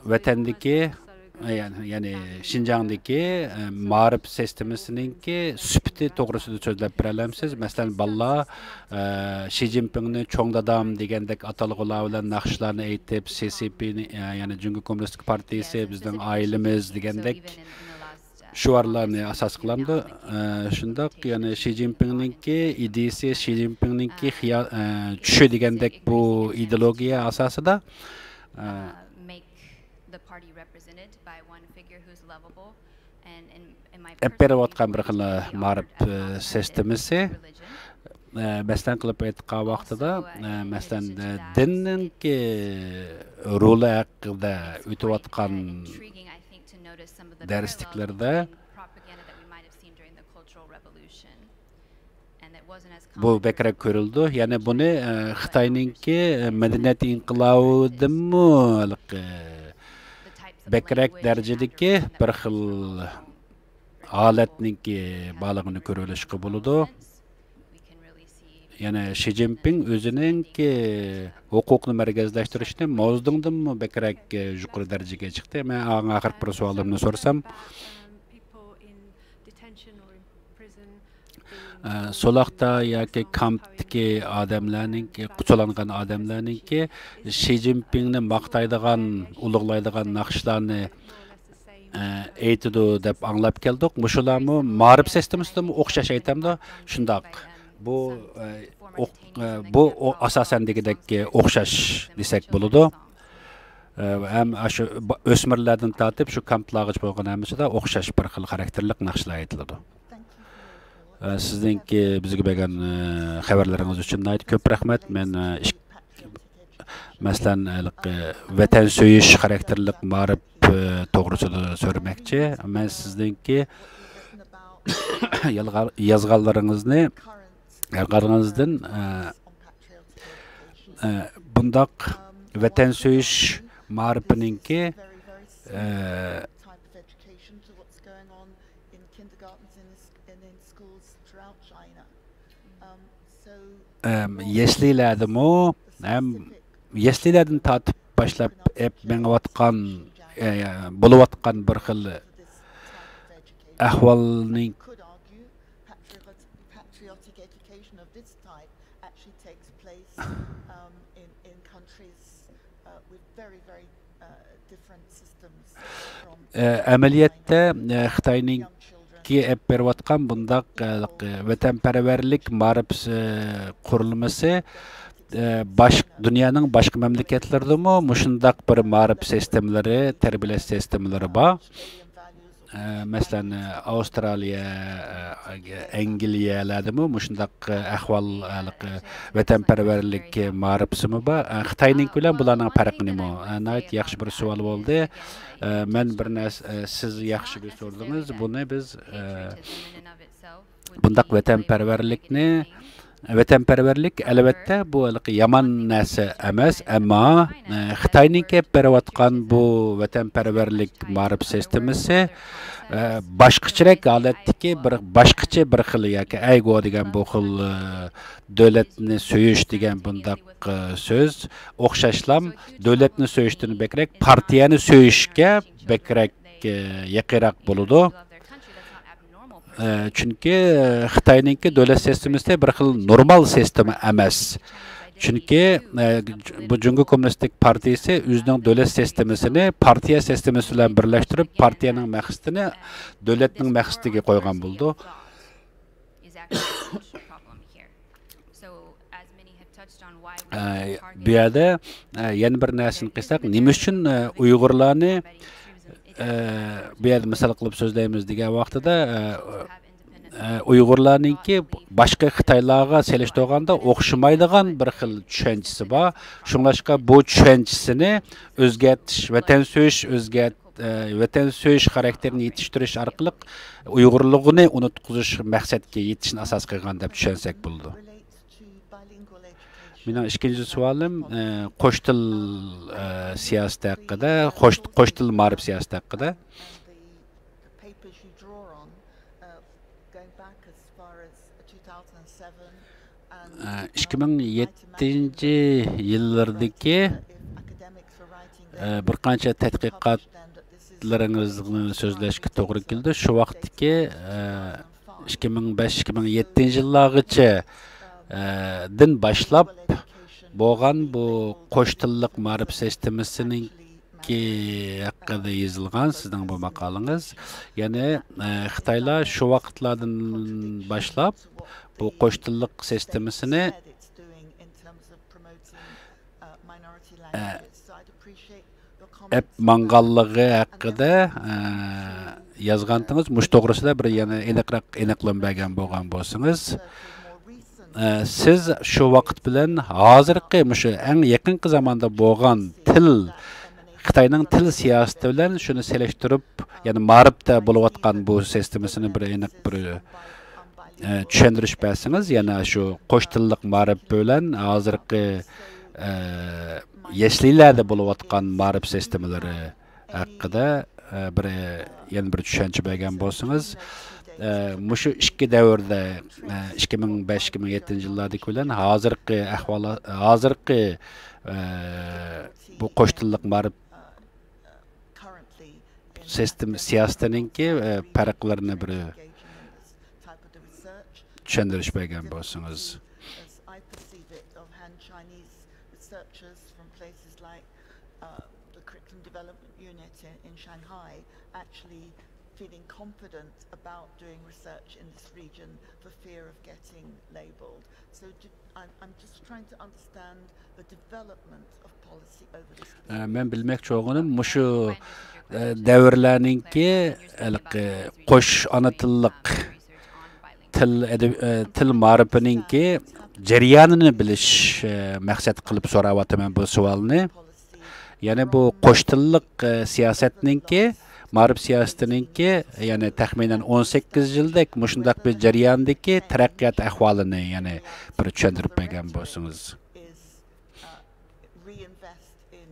ۋەتەندىكى، يەنى، يەنى شىنجاڭدىكى، ئە، مائارىپ سىستېمىسىنىڭكى سۈپىتى توغرىسىدا سۆزلەپ بېرەلەمسىز؟ مەسىلەن، بالىلار، ئە، شى جىنپىڭنى چوڭ دادام دېگەندەك ئاتالغۇلار بىلەن ناخشىلارنى ئېيتىپ، سى سى پىنى، ئە، يەنى جۇڭگو كوممۇنىستىك پارتىيىسى بىزنىڭ ئائىلىمىز دېگەندەك شوئارلارنى ئاساس قىلامدۇ؟ ئە، شۇنداق، يەنى شى جىنپىڭنىڭكى ئىدىيىسى، شى جىنپىڭنىڭكى خىيال، ئە، چۈشى دېگەندەك بۇ ئىدېئولوگىيە ئاساسىدا، ئە، ئېلىپ بېرىۋاتقان بىر خىل مائارىپ، ئە، سىستېمىسى. ئە، مەسىلەن قىلىپ ئېيتقان ۋاقتىدا، ئە، مەسىلەن، ئە، دىننىڭكى رولى ھەققىدە ئۆتۈۋاتقان دەرسلىكلەردە بۇ بەكرەك كۆرۈلىدۇ. يەنى بۇنى، ئە، خىتاينىڭكى، ئە، مەدەنىيەت ئىنقىلابىدىنمۇ ھېلىقى بەكرەك دەرىجىدىكى بىر خىل ھالەتنىڭكى بارلىقىنى كۆرۈۋېلىشقا بولىدۇ. يەنى شى جىنپىڭ ئۆزىنىڭكى ھوقۇقنى مەركەزلەشتۈرۈشنى ماۋزېدۇڭدىنمۇ بەكرەك، ئە، يۇقىرى دەرىجىگە چىقتى. مەن ئاڭا ئاخىرقى بىر سوئالىمنى سورىسام، ئە، سولاقتا ياكى كامپتىكى ئادەملەرنىڭكى، قۇتۇلانغان ئادەملەرنىڭكى شى جىنپىڭنى ماختايدىغان، ئۇلۇغلايدىغان ناخشىلارنى، ئە، ئېيتىدۇ دەپ ئاڭلاپ كەلدۇق. مۇشۇلارمۇ مائارىپ سىستېمىسىدىمۇ ئوخشاش ئېيتامدۇ؟ شۇنداق. بۇ، ئە، ئوق-، ئە، بۇ ئو-، ئاساسەن دېگۈدەك ئوخشاش دېسەك بولىدۇ. ئە، ھەم ئاشۇ با-، ئۆسمۈرلەردىن تارتىپ شۇ كامپلارغىچە بولغان ھەممىسىدە ئوخشاش بىر خىل خاراكتېرلىك ناخشىلار ئېيتىلىدۇ. ئە، سىزنىڭكى بىزگە بەرگەن، ئە، خەۋەرلىرىڭىز ئۈچۈن ناھايىتى كۆپ رەھمەت. مەن، ئە، ئىش-، مەسىلەن، ھېلىقى ۋەتەن سۆيۈش خاراكتېرلىك مائارىپ، ئە، توغرىسىدا سۆرىمەكچى. مەن سىزنىڭكى يالغا-، يازغانلىرىڭىزنى، يازغانلىرىڭىزدىن، ئە، ئە، بۇنداق ۋەتەن سۆيۈش مائارىپىنىڭكى، ئە، ئەم، يەسلىلەردىمۇ ھەم يەسلىلەردىن تارتىپ باشلاپ ئېپ مېڭىۋاتقان، ئە، بولۇۋاتقان بىر خىل ئەھۋالنى، ئە، ئەمەلىيەتتە، ئە، خىتاينىڭكى ئېپ بېرىۋاتقان بۇنداق، ئە، ۋەتەنپەرۋەرلىك مائارىپ، ئە، قۇرۇلمىسى، ئە، باش-، دۇنيانىڭ باشقا مەملىكەتلىرىدىمۇ مۇشۇنداق بىر مائارىپ سىستېمىلىرى، تەربىيەلەش سىستېمىلىرى بار. ئە، مەسىلەن، ئاۋسترالىيە، ئە، ئەنگلىيەلەردىمۇ مۇشۇنداق، ئە، ئەھۋال، ھېلىقى ۋەتەنپەرۋەرلىك مائارىپسىمۇ بار. ئە، خىتاينىڭكى بىلەن بۇلارنىڭ پەرقى نېمە؟ ئە، ناھايىتى ياخشى بىر سوئال بولدى. ئە، مەن بىر نەرسە، ئە، سىز ياخشى بىر سوردىڭىز. بۇنى بىز، ئە، بۇنداق ۋەتەنپەرۋەرلىكنى، ۋەتەنپەرۋەرلىك، ئەلۋەتتە، بۇ ھېلىقى يامان نەرسە ئەمەس، ئەمما، ئە، خىتاينىڭكى ئېپ بېرىۋاتقان بۇ ۋەتەنپەرۋەرلىك مائارىپ سىستېمىسى، ئە، باشقىچىرەك ھالەتتىكى بىر، باشقىچە بىر خىل ياكى ئەيگو دېگەن بۇ خىل، ئە، دۆلەتنى سۆيۈش دېگەن بۇنداق، ئە، سۆز ئوخشاشلام دۆلەتنى سۆيۈشتىن بەكرەك پارتىيەنى سۆيۈشكە بەكرەك، ئە، يېقىنراق بولىدۇ. ئە، چۈنكى، ئە، خىتاينىڭكى دۆلەت سىستېمىسى بىر خىل نورمال سىستېما ئەمەس. چۈنكى، ئە، بۇ جۇڭگو كوممۇنىستىك پارتىيىسى ئۆزىنىڭ دۆلەت سىستېمىسىنى پارتىيە سىستېمىسى بىلەن بىرلەشتۈرۈپ، پارتىيەنىڭ مەقسىتىنى دۆلەتنىڭ مەقسىتىگە قويغان بولىدۇ. ئە، بۇ يەردە، ئە، يەنە بىر نەرسىنى قىلساق، نېمە ئۈچۈن، ئە، ئۇيغۇرلارنى، ئە، بۇ يەردە مىسال قىلىپ سۆزلەيمىز دېگەن ۋاقتىدا، ئە، ئە، ئۇيغۇرلارنىڭكى باشقا خىتايلارغا سېلىشتۇرغاندا ئوخشىمايدىغان بىر خىل چۈشەنچىسى بار. شۇڭلاشقا بۇ چۈشەنچىسىنى ئۆزگەرتىش، ۋەتەن سۆيۈش ئۆزگەرت-، ئە، ۋەتەن سۆيۈش خاراكتېرىنى يېتىشتۈرۈش ئارقىلىق ئۇيغۇرلۇقنى ئۇنتقۇزۇش مەقسەتكە يېتىشنى ئاساس قىلغان دەپ چۈشەنسەك بولىدۇ. مېنىڭ ئىككىنچى سوئالىم، ئە، قوش تىل، ئە، سىياسىتى ھەققىدە، قوش، قوش تىل مائارىپ سىياسىتى ھەققىدە. ئە، ئىككى مىڭ يەتتىنچى يىللىرىدىكى، ئە، بىر قانچە تەتقىقاتلىرىڭىزنى سۆزلەشكە توغرا كېلىدۇ. شۇ ۋاقىتتىكى، ئە، ئىككى مىڭ بەش، ئىككى مىڭ يەتتىنچى يىللارغىچە، ئە، دىن باشلاپ بولغان بۇ قوش تىللىق مائارىپ سىستېمىسىنىڭكى ھەققىدە يېزىلغان سىزنىڭ بۇ ماقالىڭىز. يەنى، ئە، خىتايلار شۇ ۋاقىتلاردىن باشلاپ بۇ قوش تىللىق سىستېمىسىنى ئە، ئەپ ماڭغانلىقى ھەققىدە، ئە، يازغانتىڭىز. مۇشۇ توغرىسىدا بىر يەنە ئېنىقراق ئېنىقلىما بەرگەن بولغان بولسىڭىز. ئە، سىز شۇ ۋاقىت بىلەن ھازىرقى مۇشۇ ئەڭ يېقىنقى زاماندا بولغان تىل، خىتاينىڭ تىل سىياسىتى بىلەن شۇنى سېلىشتۇرۇپ، يەنى مائارىپتا بولۇۋاتقان بۇ سىستېمىسىنى بىر ئېنىق بىر ئە، چۈشەندۈرۈش بەرسىڭىز، يەنە شۇ قوش تىللىق مائارىپ بىلەن ھازىرقى، ئە، يەسلىلەردە بولۇۋاتقان مائارىپ سىستېمىلىرى ھەققىدە، ئە، بىر، يەنە بىر چۈشەنچە بەرگەن بولسىڭىز. ئە، مۇشۇ ئىككى دەۋردە، ئە، ئىككى مىڭ بەش، ئىككى مىڭ يەتتىنچى يىللاردىكى بىلەن ھازىرقى ئەھۋال، ھازىرقى، ئە، بۇ قوش تىللىق مائارىپ سىستېما، سىياسىتىنىڭكى، ئە، پەرقلىرىنى بىر چۈشەندۈرۈش بەرگەن بولسىڭىز. Feeling confident about doing research in this region for fear of getting labelled. So do, I'm, I'm just trying to understand the development of policy over this period. ئە، مەن بىلمەكچى بولغىنىم مۇشۇ، ئە، دەۋرلەرنىڭكى ھېلىقى قوش ئانا تىللىق تىل ئەدەب-، ئە، تىل مائارىپىنىڭكى جەريانىنى بىلىش، ئە، مەقسەت قىلىپ سوراۋاتىمەن بۇ سوئالنى. يەنى بۇ قوش تىللىق، ئە، سىياسەتنىڭكى، مائارىپ سىياسىتىنىڭكى، يەنى تەخمىنەن ئون سەككىز يىلدەك مۇشۇنداق بىر جەرياندىكى تەرەققىيات ئەھۋالىنى يەنە بىر چۈشەندۈرۈپ بەرگەن بولسىڭىز. Reinvest in,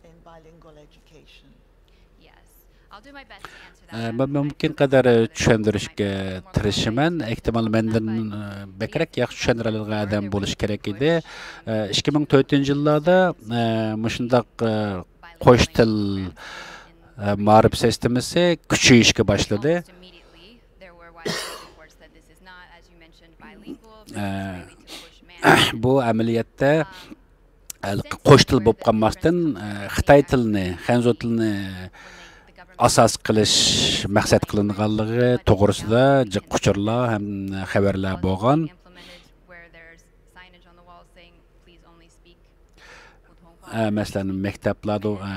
in bilingual education. ئە، مەن مۇمكىن قەدەر چۈشەندۈرۈشكە تىرىشىمەن. ئېھتىمال مەندىن، ئە، بەكرەك ياخشى چۈشەندۈرەلىگەن ئادەم بولۇشى كېرەك ئىدى. ئە، ئىككى مىڭ تۆتىنچى يىللاردا، ئە، مۇشۇنداق، ئە، قوش تىل، ئە، مائارىپ سىستېمىسى كۈچىيىشكە باشلىدى. ئە، بۇ ئەمەلىيەتتە ھېلىقى قوش تىل بولۇپ قالماستىن، ئە، خىتاي تىلىنى، خەنزۇ تىلىنى ئاساس قىلىش مەقسەت قىلىنغانلىقى توغرىسىدا جىق ئۇچۇرلار ھەم خەۋەرلەر بولغان. ئە، مەسىلەن، مەكتەپلەردە، ئە،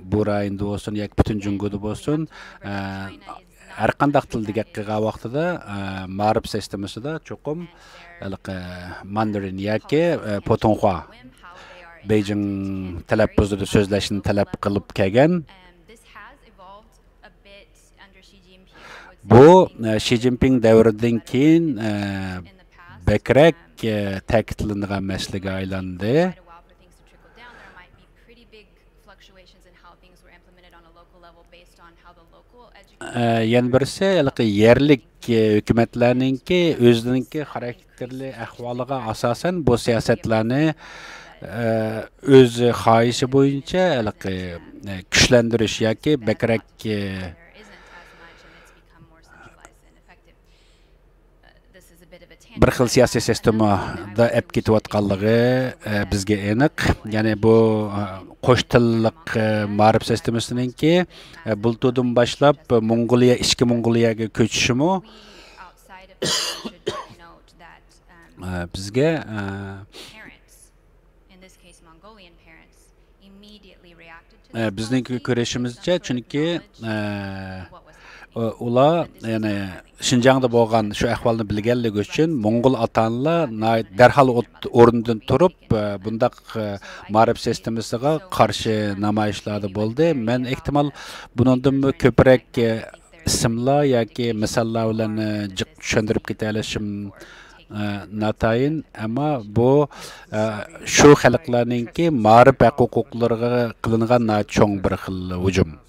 بۇ رايوندا بولسۇن ياكى پۈتۈن جۇڭگودا بولسۇن، ئە، ھەر قانداق تىلدا گەپ قىلغان ۋاقتىدا، ئە، مائارىپ سىستېمىسىدا چوقۇم ھېلىقى ماندرىن ياكى، ئە، پوتۇنخۇا، بېيجىڭ تەلەپپۇزىدا سۆزلەشنى تەلەپ قىلىپ كەلگەن. بۇ، ئە، شى جىنپىڭ دەۋرىدىن كېيىن، ئە، بەكرەك، ئە، تەكىتلىنىدىغان مەسىلىگە ئايلاندى. ئە، يەنە بىرسى، ھېلىقى يەرلىك، ئە، ھۆكۈمەتلەرنىڭكى ئۆزىنىڭكى خاراكتېرلىك ئەھۋالىغا ئاساسەن بۇ سىياسەتلەرنى، ئە، ئۆز خاھىشى بويىچە ھېلىقى، ئە، كۈچلەندۈرۈش ياكى بەكرەك، ئە، بىر خىل سىياسىي سىستېمىدا ئەپ كېتىۋاتقانلىقى، ئە، بىزگە ئېنىق. يەنى بۇ، ئە، قوش تىللىق، ئە، مائارىپ سىستېمىسىنىڭكى، ئە، بۇلتۇردىن باشلاپ موڭغۇلىيە، ئىچكى موڭغۇلىيەگە كۆچۈشىمۇ، ئە، بىزگە، ئە، ئە، بىزنىڭكى كۆرۈشىمىزچە، چۈنكى، ئە، ئۇ-، ئۇلار، يەنى شىنجاڭدا بولغان شۇ ئەھۋالنى بىلگەنلىكى ئۈچۈن، موڭغۇل ئاتا-ئانىلار ناھايىتى دەرھال ئوت-، ئورنىدىن تۇرۇپ، ئە، بۇنداق، ئە، مائارىپ سىستېمىسىغا قارشى نامايىشلاردا بولدى. مەن ئېھتىمال بۇنىڭدىنمۇ كۆپرەك، ئە، ئىسىملار ياكى مىساللار بىلەن، ئە، جىق چۈشەندۈرۈپ كېتەلىشىم ئە، ناتايىن، ئەمما بۇ، ئە، شۇ خەلقلەرنىڭكى مائارىپ ھەق-ھوقۇقلىرىغا قىلىنغان ناھايىتى چوڭ بىر خىل ھۇجۇم.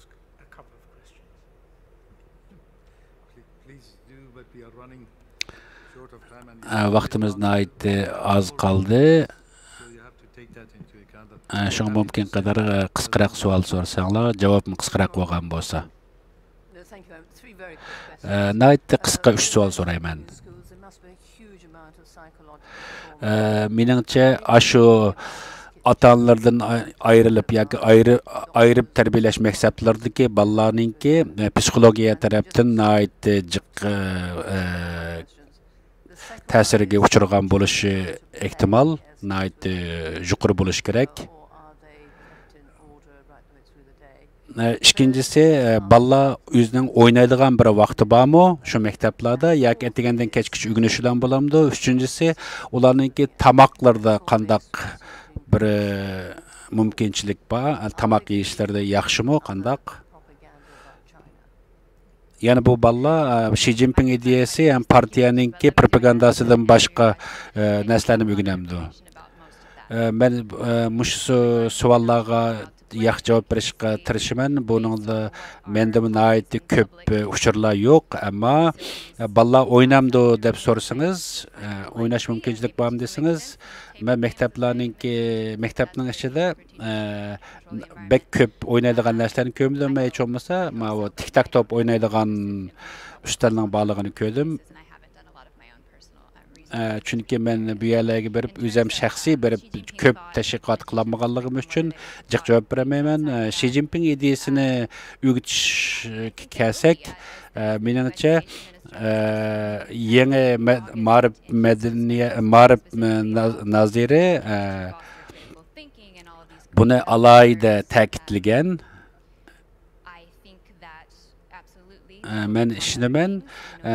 ئە، ۋاقتىمىز ناھايىتى ئاز قالدى. ئە، شۇڭا مۇمكىن قەدەر، ئە، قىسقىراق سوئال سورىساڭلار، جاۋابمۇ قىسقىراق بولغان بولسا. ئە، ناھايىتى قىسقا ئۈچ سوئال سورايمەن. ئە، مېنىڭچە، ئاشۇ ئاتا-ئانىلىرىدىن ئاي-، ئايرىلىپ ياكى ئايرى-، ئايرىپ تەربىيەلەش مەكتەپلىرىدىكى بالىلارنىڭكى، ئە، پسىخولوگىيە تەرەپتىن ناھايىتى جىق، ئە، ئە، تەسىرگە ئۇچرىغان بولۇشى ئېھتىمال، ناھايىتى يۇقىرى بولۇشى كېرەك. ئە، ئىككىنچىسى، ئە، بالىلار ئۆزىنىڭ ئوينايدىغان بىر ۋاقتى بارمۇ شۇ مەكتەپلەردە ياكى ئەتىگەندىن كەچكىچە ئۆگىنىش بىلەن بولامدۇ؟ ئۈچىنچىسى، ئۇلارنىڭكى تاماقلىرىدا قانداق بىر، ئە، مۇمكىنچىلىك بار؟ ئە، تاماق يېيىشلىرىدە ياخشىمۇ، قانداق؟ يەنە بۇ بالىلار، ئە، شى جىنپىڭ ئىدىيەسى ھەم پارتىيەنىڭكى پروپاگانداسىدىن باشقا، ئە، نەرسىلەرنى ئۆگىنەمدۇ؟ ئە، مەن، ئە، مۇشۇ سو-، سوئاللارغا ياخشى جاۋاب بېرىشقا تىرىشىمەن. بۇنىڭدا مەندىمۇ ناھايىتى كۆپ، ئە، ئۇچۇرلار يوق. ئەمما، ئە، بالىلار ئوينامدۇ دەپ سورىسىڭىز، ئە، ئويناش مۇمكىنچىلىك بارمۇ دېسىڭىز، مەن مەكتەپلەرنىڭكى، مەكتەپنىڭ ئىچىدە، ئە، بەك كۆپ ئوينايدىغان نەرسىلەرنى كۆرمىدىم. ھېچ بولمىسا، ماۋۇ تىك تاك توپ ئوينايدىغان ئۈستەلنىڭ بارلىقىنى كۆردۈم. ئە، چۈنكى مەن بۇ يەرلەرگە بېرىپ، ئۆزۈم شەخسىي بېرىپ، كۆپ تەشۋىقات قىلالمىغانلىقىم ئۈچۈن جىق جاۋاب بېرەلمەيمەن. ئە، شى جىنپىڭ ئىدىيىسىنى ئۆگىتىشكە كەلسەك، ئە، مېنىڭچە، ئە، يېڭى مە-، مائارىپ مەدەنىيە-، مائارىپ، ئە، نا-، نازىرى، ئە، بۇنى ئالاھىدە تەكىتلىگەن. ئە، مەن ئىشىنىمەن، ئە،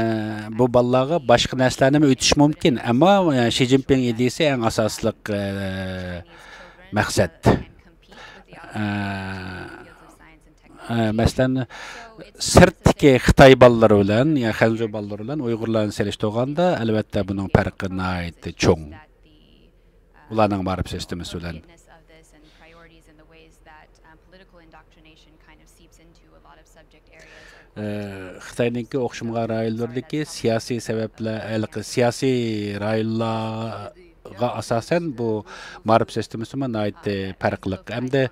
بۇ بالىلارغا باشقا نەرسىلەرنىمۇ ئۆتۈش مۇمكىن، ئەمما، ئە، شى جىنپىڭ ئىدىيىسى ئەڭ ئاساسلىق، ئە، مەقسەت. ئە، ئە، مەسىلەن، سىرتتىكى خىتاي بالىلىرى بىلەن يا خەنزۇ بالىلىرى بىلەن ئۇيغۇرلارنى سېلىشتۇرغاندا، ئەلۋەتتە، بۇنىڭ پەرقى ناھايىتى چوڭ. ئۇلارنىڭ مائارىپ سىستېمىسى بىلەن. ئە، خىتاينىڭكى ئوخشىمىغان رايونلىرىدىكى سىياسىي سەۋەبلەر، ھېلىقى سىياسىي رايونلارغا ئاساسەن بۇ مائارىپ سىستېمىسىمۇ ناھايىتى پەرقلىق. ئەمدى،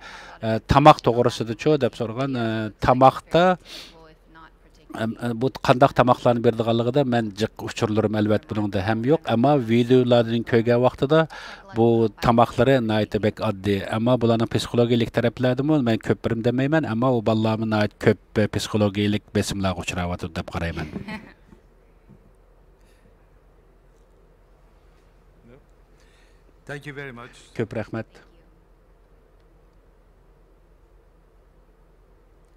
ئە، تاماق توغرىسىدىچۇ دەپ سورىغان، ئە، تاماقتا، ئەم، ئە، بۇ قانداق تاماقلارنى بېرىدىغانلىقىدا مەن جىق ئۇچۇرلىرىم ئەلۋەتتە بۇنىڭدا ھەم يوق، ئەمما ۋىدېئولاردىن كۆرگەن ۋاقتىدا بۇ تاماقلىرى ناھايىتى بەك ئاددىي، ئەمما بۇلارنىڭ پسىخولوگىيىلىك تەرەپلەردىمۇ مەن كۆپ بىرىم دېمەيمەن، ئەمما ئۇ بالىلارمۇ ناھايىتى كۆپ پسىخولوگىيىلىك بېسىملارغا ئۇچراۋاتىدۇ دەپ قارايمەن. Thank you very much. كۆپ رەھمەت.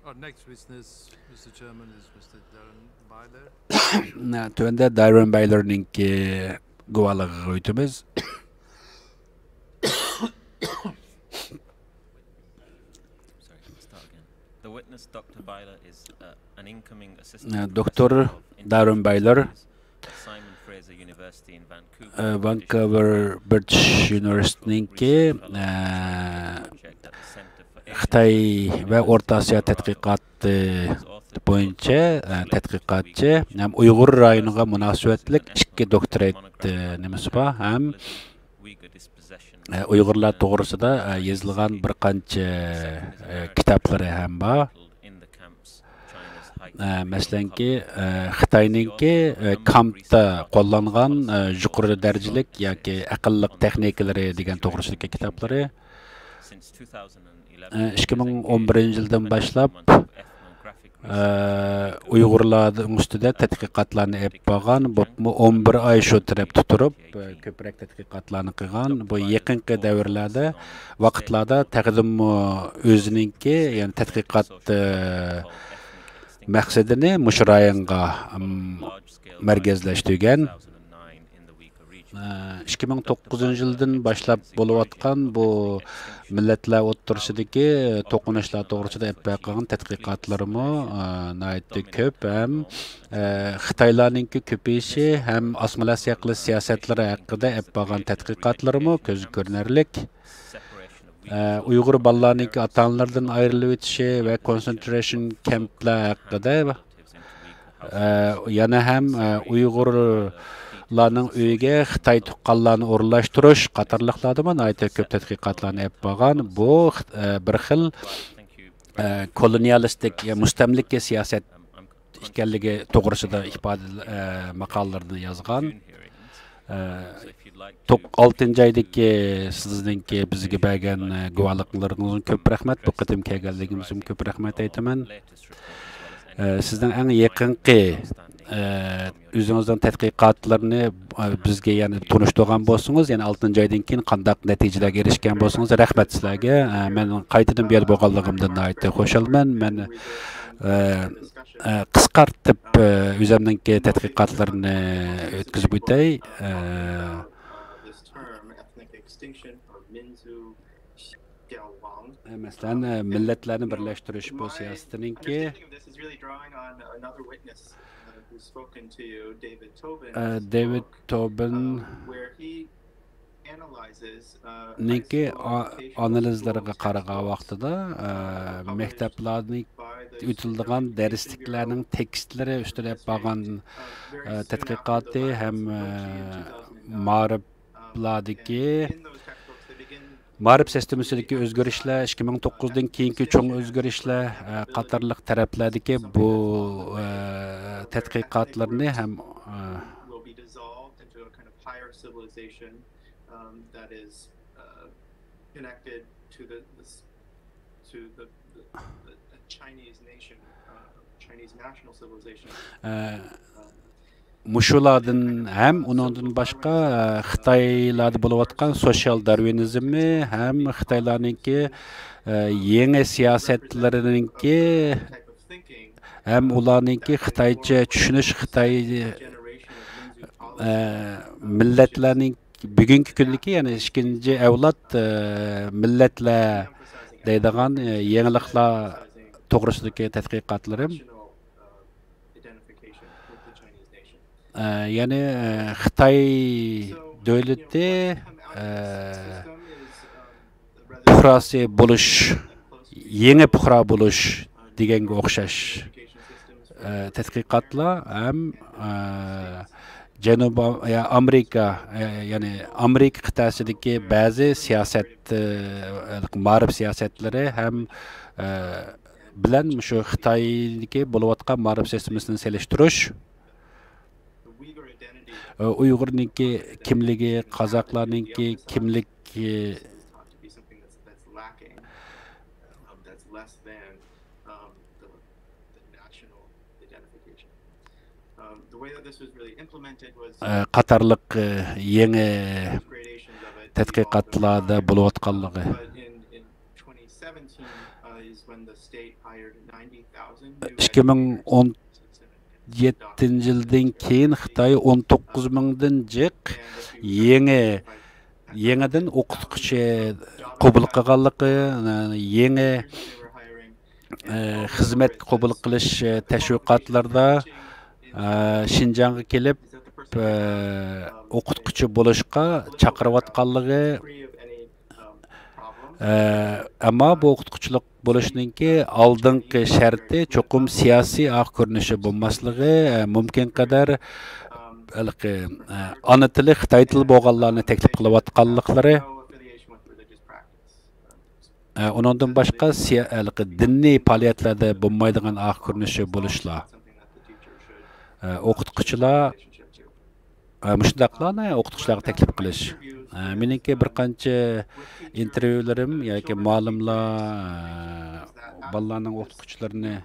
Our next witness, Mister Chairman, is Mister Darren Byler. تۆۋەندە داررېن بايلېرنىڭكى گۇۋاھلىقىغا ئۆتىمىز. Sorry, start again. The witness, Doctor Byler, is, uh, an incoming assistant دوكتور professor of داررېن بايلېر، Simon Fraser University in Vancouver, ئە، ۋانكوۋېر برىتىش يۇنىۋېرسىتېتىنىڭكى، ئە، خىتاي ۋە ئورتا ئاسىيا تەتقىقاتى بويىچە، ئە، تەتقىقاتچى ھەم ئۇيغۇر رايونىغا مۇناسىۋەتلىك ئىككى دوكتورات، ئە، نېمىسى بار ھەم، ئە، ئۇيغۇرلار توغرىسىدا، ئە، يېزىلغان بىر قانچە، ئە، كىتابلىرى ھەم بار. ئە، مەسىلەنكى، ئە، خىتاينىڭكى، ئە، كامپتا قوللانغان، ئە، يۇقىرى دەرىجىلىك ياكى ئەقىللىق تېخنىكىلىرى دېگەن توغرىسىدىكى كىتابلىرى. ئە، ئىككى مىڭ ئون بىرىنچى يىلدىن باشلاپ، ئە، ئۇيغۇرلارنىڭ ئۈستىدە تەتقىقاتلارنى ئېلىپ بارغان، بولۇپمۇ ئون بىر ئاي شۇ تەرەپتە تۇرۇپ، ئە، كۆپرەك تەتقىقاتلارنى قىلغان. بۇ يېقىنقى دەۋرلەردە، ۋاقىتلاردا تېخىدىنمۇ ئۆزىنىڭكى، يەنى تەتقىقات، ئە، مەقسىتىنى مۇشۇ رايونغا، ئىم، مەركەزلەشتۈرگەن. ئىككى مىڭ توققۇزىنچى يىلدىن باشلاپ بولۇۋاتقان بۇ مىللەتلەر ئوتتۇرىسىدىكى توقۇنۇشلار توغرىسىدا ئېلىپ بېرىلغان تەتقىقاتلىرىمۇ، ئە، ناھايىتى كۆپ ھەم، ئە، خىتايلارنىڭكى كۆپىيىشى ھەم ئاسسىمىلياتسىيە قىلىش سىياسەتلىرى ھەققىدە ئېلىپ بارغان تەتقىقاتلىرىمۇ كۆزگە كۆرۈنەرلىك. ئە، ئۇيغۇر بالىلارنىڭكى ئاتا-ئانىلىرىدىن ئايرىلىۋېتىشى ۋە كونسېنترېشن كەمپلەر ھەققىدە، ئە، يەنە ھەم، ئە، ئۇيغۇرلارنىڭ ئۆيىگە خىتاي تۇغقانلارنى ئورۇنلاشتۇرۇش قاتارلىقلاردىمۇ ناھايىتى كۆپ تەتقىقاتلارنى ئېلىپ بارغان. بۇ، ئە، بىر خىل، ئە، كولونىيالىستىك، يا مۇستەملىكە سىياسەت ئىكەنلىكى توغرىسىدا ئىپادە، ئە، ماقالىلىرىنى يازغان. ئە، توق-، ئالتىنچى ئايدىكى سىزنىڭكى بىزگە بەرگەن، ئە، گۇۋاھلىقلىرىڭىزغا كۆپ رەھمەت. بۇ قېتىم كەلگەنلىكىمىزگىمۇ كۆپ رەھمەت ئېيتىمەن. ئە، سىزنىڭ ئەڭ يېقىنقى، ئە، ئۆزىڭىزنىڭ تەتقىقاتلىرىنى، ئە، بىزگە يەنە تونۇشتۇرغان بولسىڭىز، يەنە ئالتىنچى ئايدىن كېيىن قانداق نەتىجىلەرگە ئېرىشكەن بولسىڭىز، رەھمەت سىلەرگە. ئە، مەن قايتىدىن بۇ يەردە بولغانلىقىمدىن ناھايىتى خۇشالمەن. مەن، ئە، ئە، قىسقارتىپ، ئە، ئۆزۈمنىڭكى تەتقىقاتلىرىنى ئۆتكۈزۈپ ئۆتەي. ئە، ئە، مەسىلەن، ئە، مىللەتلەرنى بىرلەشتۈرۈش بۇ سىياسىتىنىڭكى، ئە، دېۋىد توبىن نىڭكى ئا-، ئانالىزلىرىغا قارىغان ۋاقتىدا، ئە، مەكتەپلەردە ئۆتۈلىدىغان دەرسلىكلەرنىڭ تېكىستلىرى ئۈستىدە بارغان، ئە، تەتقىقاتى ھەم، ئە، مائارىپلاردىكى، مائارىپ سىستېمىسىدىكى ئۆزگىرىشلەر، ئىككى مىڭ توققۇزدىن كېيىنكى چوڭ ئۆزگىرىشلەر، ئە، قاتارلىق تەرەپلەردىكى بۇ، ئە، تەتقىقاتلىرىنى ھەم، ئە، um, that is, uh, connected to the, the s-, to the, the, the, the Chinese nation, uh, Chinese national civilization. ئە، مۇشۇلاردىن ھەم ئۇنىڭدىن باشقا، ئە، خىتايلاردا بولۇۋاتقان سوتسىيال دارۋىنىزمى ھەم خىتايلارنىڭكى، ئە، يېڭى سىياسەتلىرىنىڭكى، ھەم ئۇلارنىڭكى خىتايچە چۈشىنىش، خىتاي، ئە، مىللەتلەرنىڭ بۈگۈنكى كۈندىكى، يەنى ئىككىنچى ئەۋلاد، ئە، مىللەتلەر دەيدىغان، ئە، يېڭىلىقلار توغرىسىدىكى تەتقىقاتلىرىم. ئە، يەنى، ئە، خىتاي دۆلىتى، ئە، پۇقراسى بولۇش، يېڭى پۇقرا بولۇش دېگەنگە ئوخشاش، ئە، تەتقىقاتلار ھەم، ئە، جەنۇبىي ئامېرىكا، ئە، يەنى ئامېرىكا قىتئەسىدىكى بەزى سىياسەت، ئە، مائارىپ سىياسەتلىرى ھەم، ئە، بىلەن مۇشۇ خىتايدىكى بولۇۋاتقان مائارىپ سىستېمىسىنى سېلىشتۇرۇش. ئە، ئۇيغۇرنىڭكى كىملىكى، قازاقلارنىڭكى كىملىك، ئە، ئە، قاتارلىق، ئە، يېڭى تەتقىقاتلاردا بولۇۋاتقانلىقى. ئىككى مىڭ ئون يەتتىنچى يىلدىن كېيىن خىتاي ئون توققۇز مىڭدىن جىق يېڭى، يېڭىدىن ئوقۇتقۇچى قوبۇل قىلغانلىقى، يېڭى، ئە، خىزمەتكە قوبۇل قىلىش، ئە، تەشۋىقاتلىرىدا، ئە، شىنجاڭغا كېلىپ، ئە، ئوقۇتقۇچى بولۇشقا چاقىرىۋاتقانلىقى، ئە، ئەمما بۇ ئوقۇتقۇچىلىق بولۇشنىڭكى ئالدىنقى شەرتى چوقۇم سىياسىي ئاق كۆرۈنۈشى بولماسلىقى، ئە، مۇمكىن قەدەر ھېلىقى، ئە، ئانا تىلى خىتاي تىلى بولغانلارنى تەكلىپ قىلىۋاتقانلىقلىرى. ئە، ئۇنىڭدىن باشقا سىيا-، ھېلىقى دىنىي پائالىيەتلەردە بولمايدىغان ئاق كۆرۈنۈشى بولۇشلا. ئە، ئوقۇتقۇچىلار، ئە، مۇشۇنداقلارنى ئوقۇتقۇچىلارغا تەكلىپ قىلىش. ئە، مېنىڭكى بىر قانچە ئىنتېرۋيۇلىرىم ياكى مۇئەللىملەر، ئە، بالىلارنىڭ ئوقۇتقۇچىلىرىنى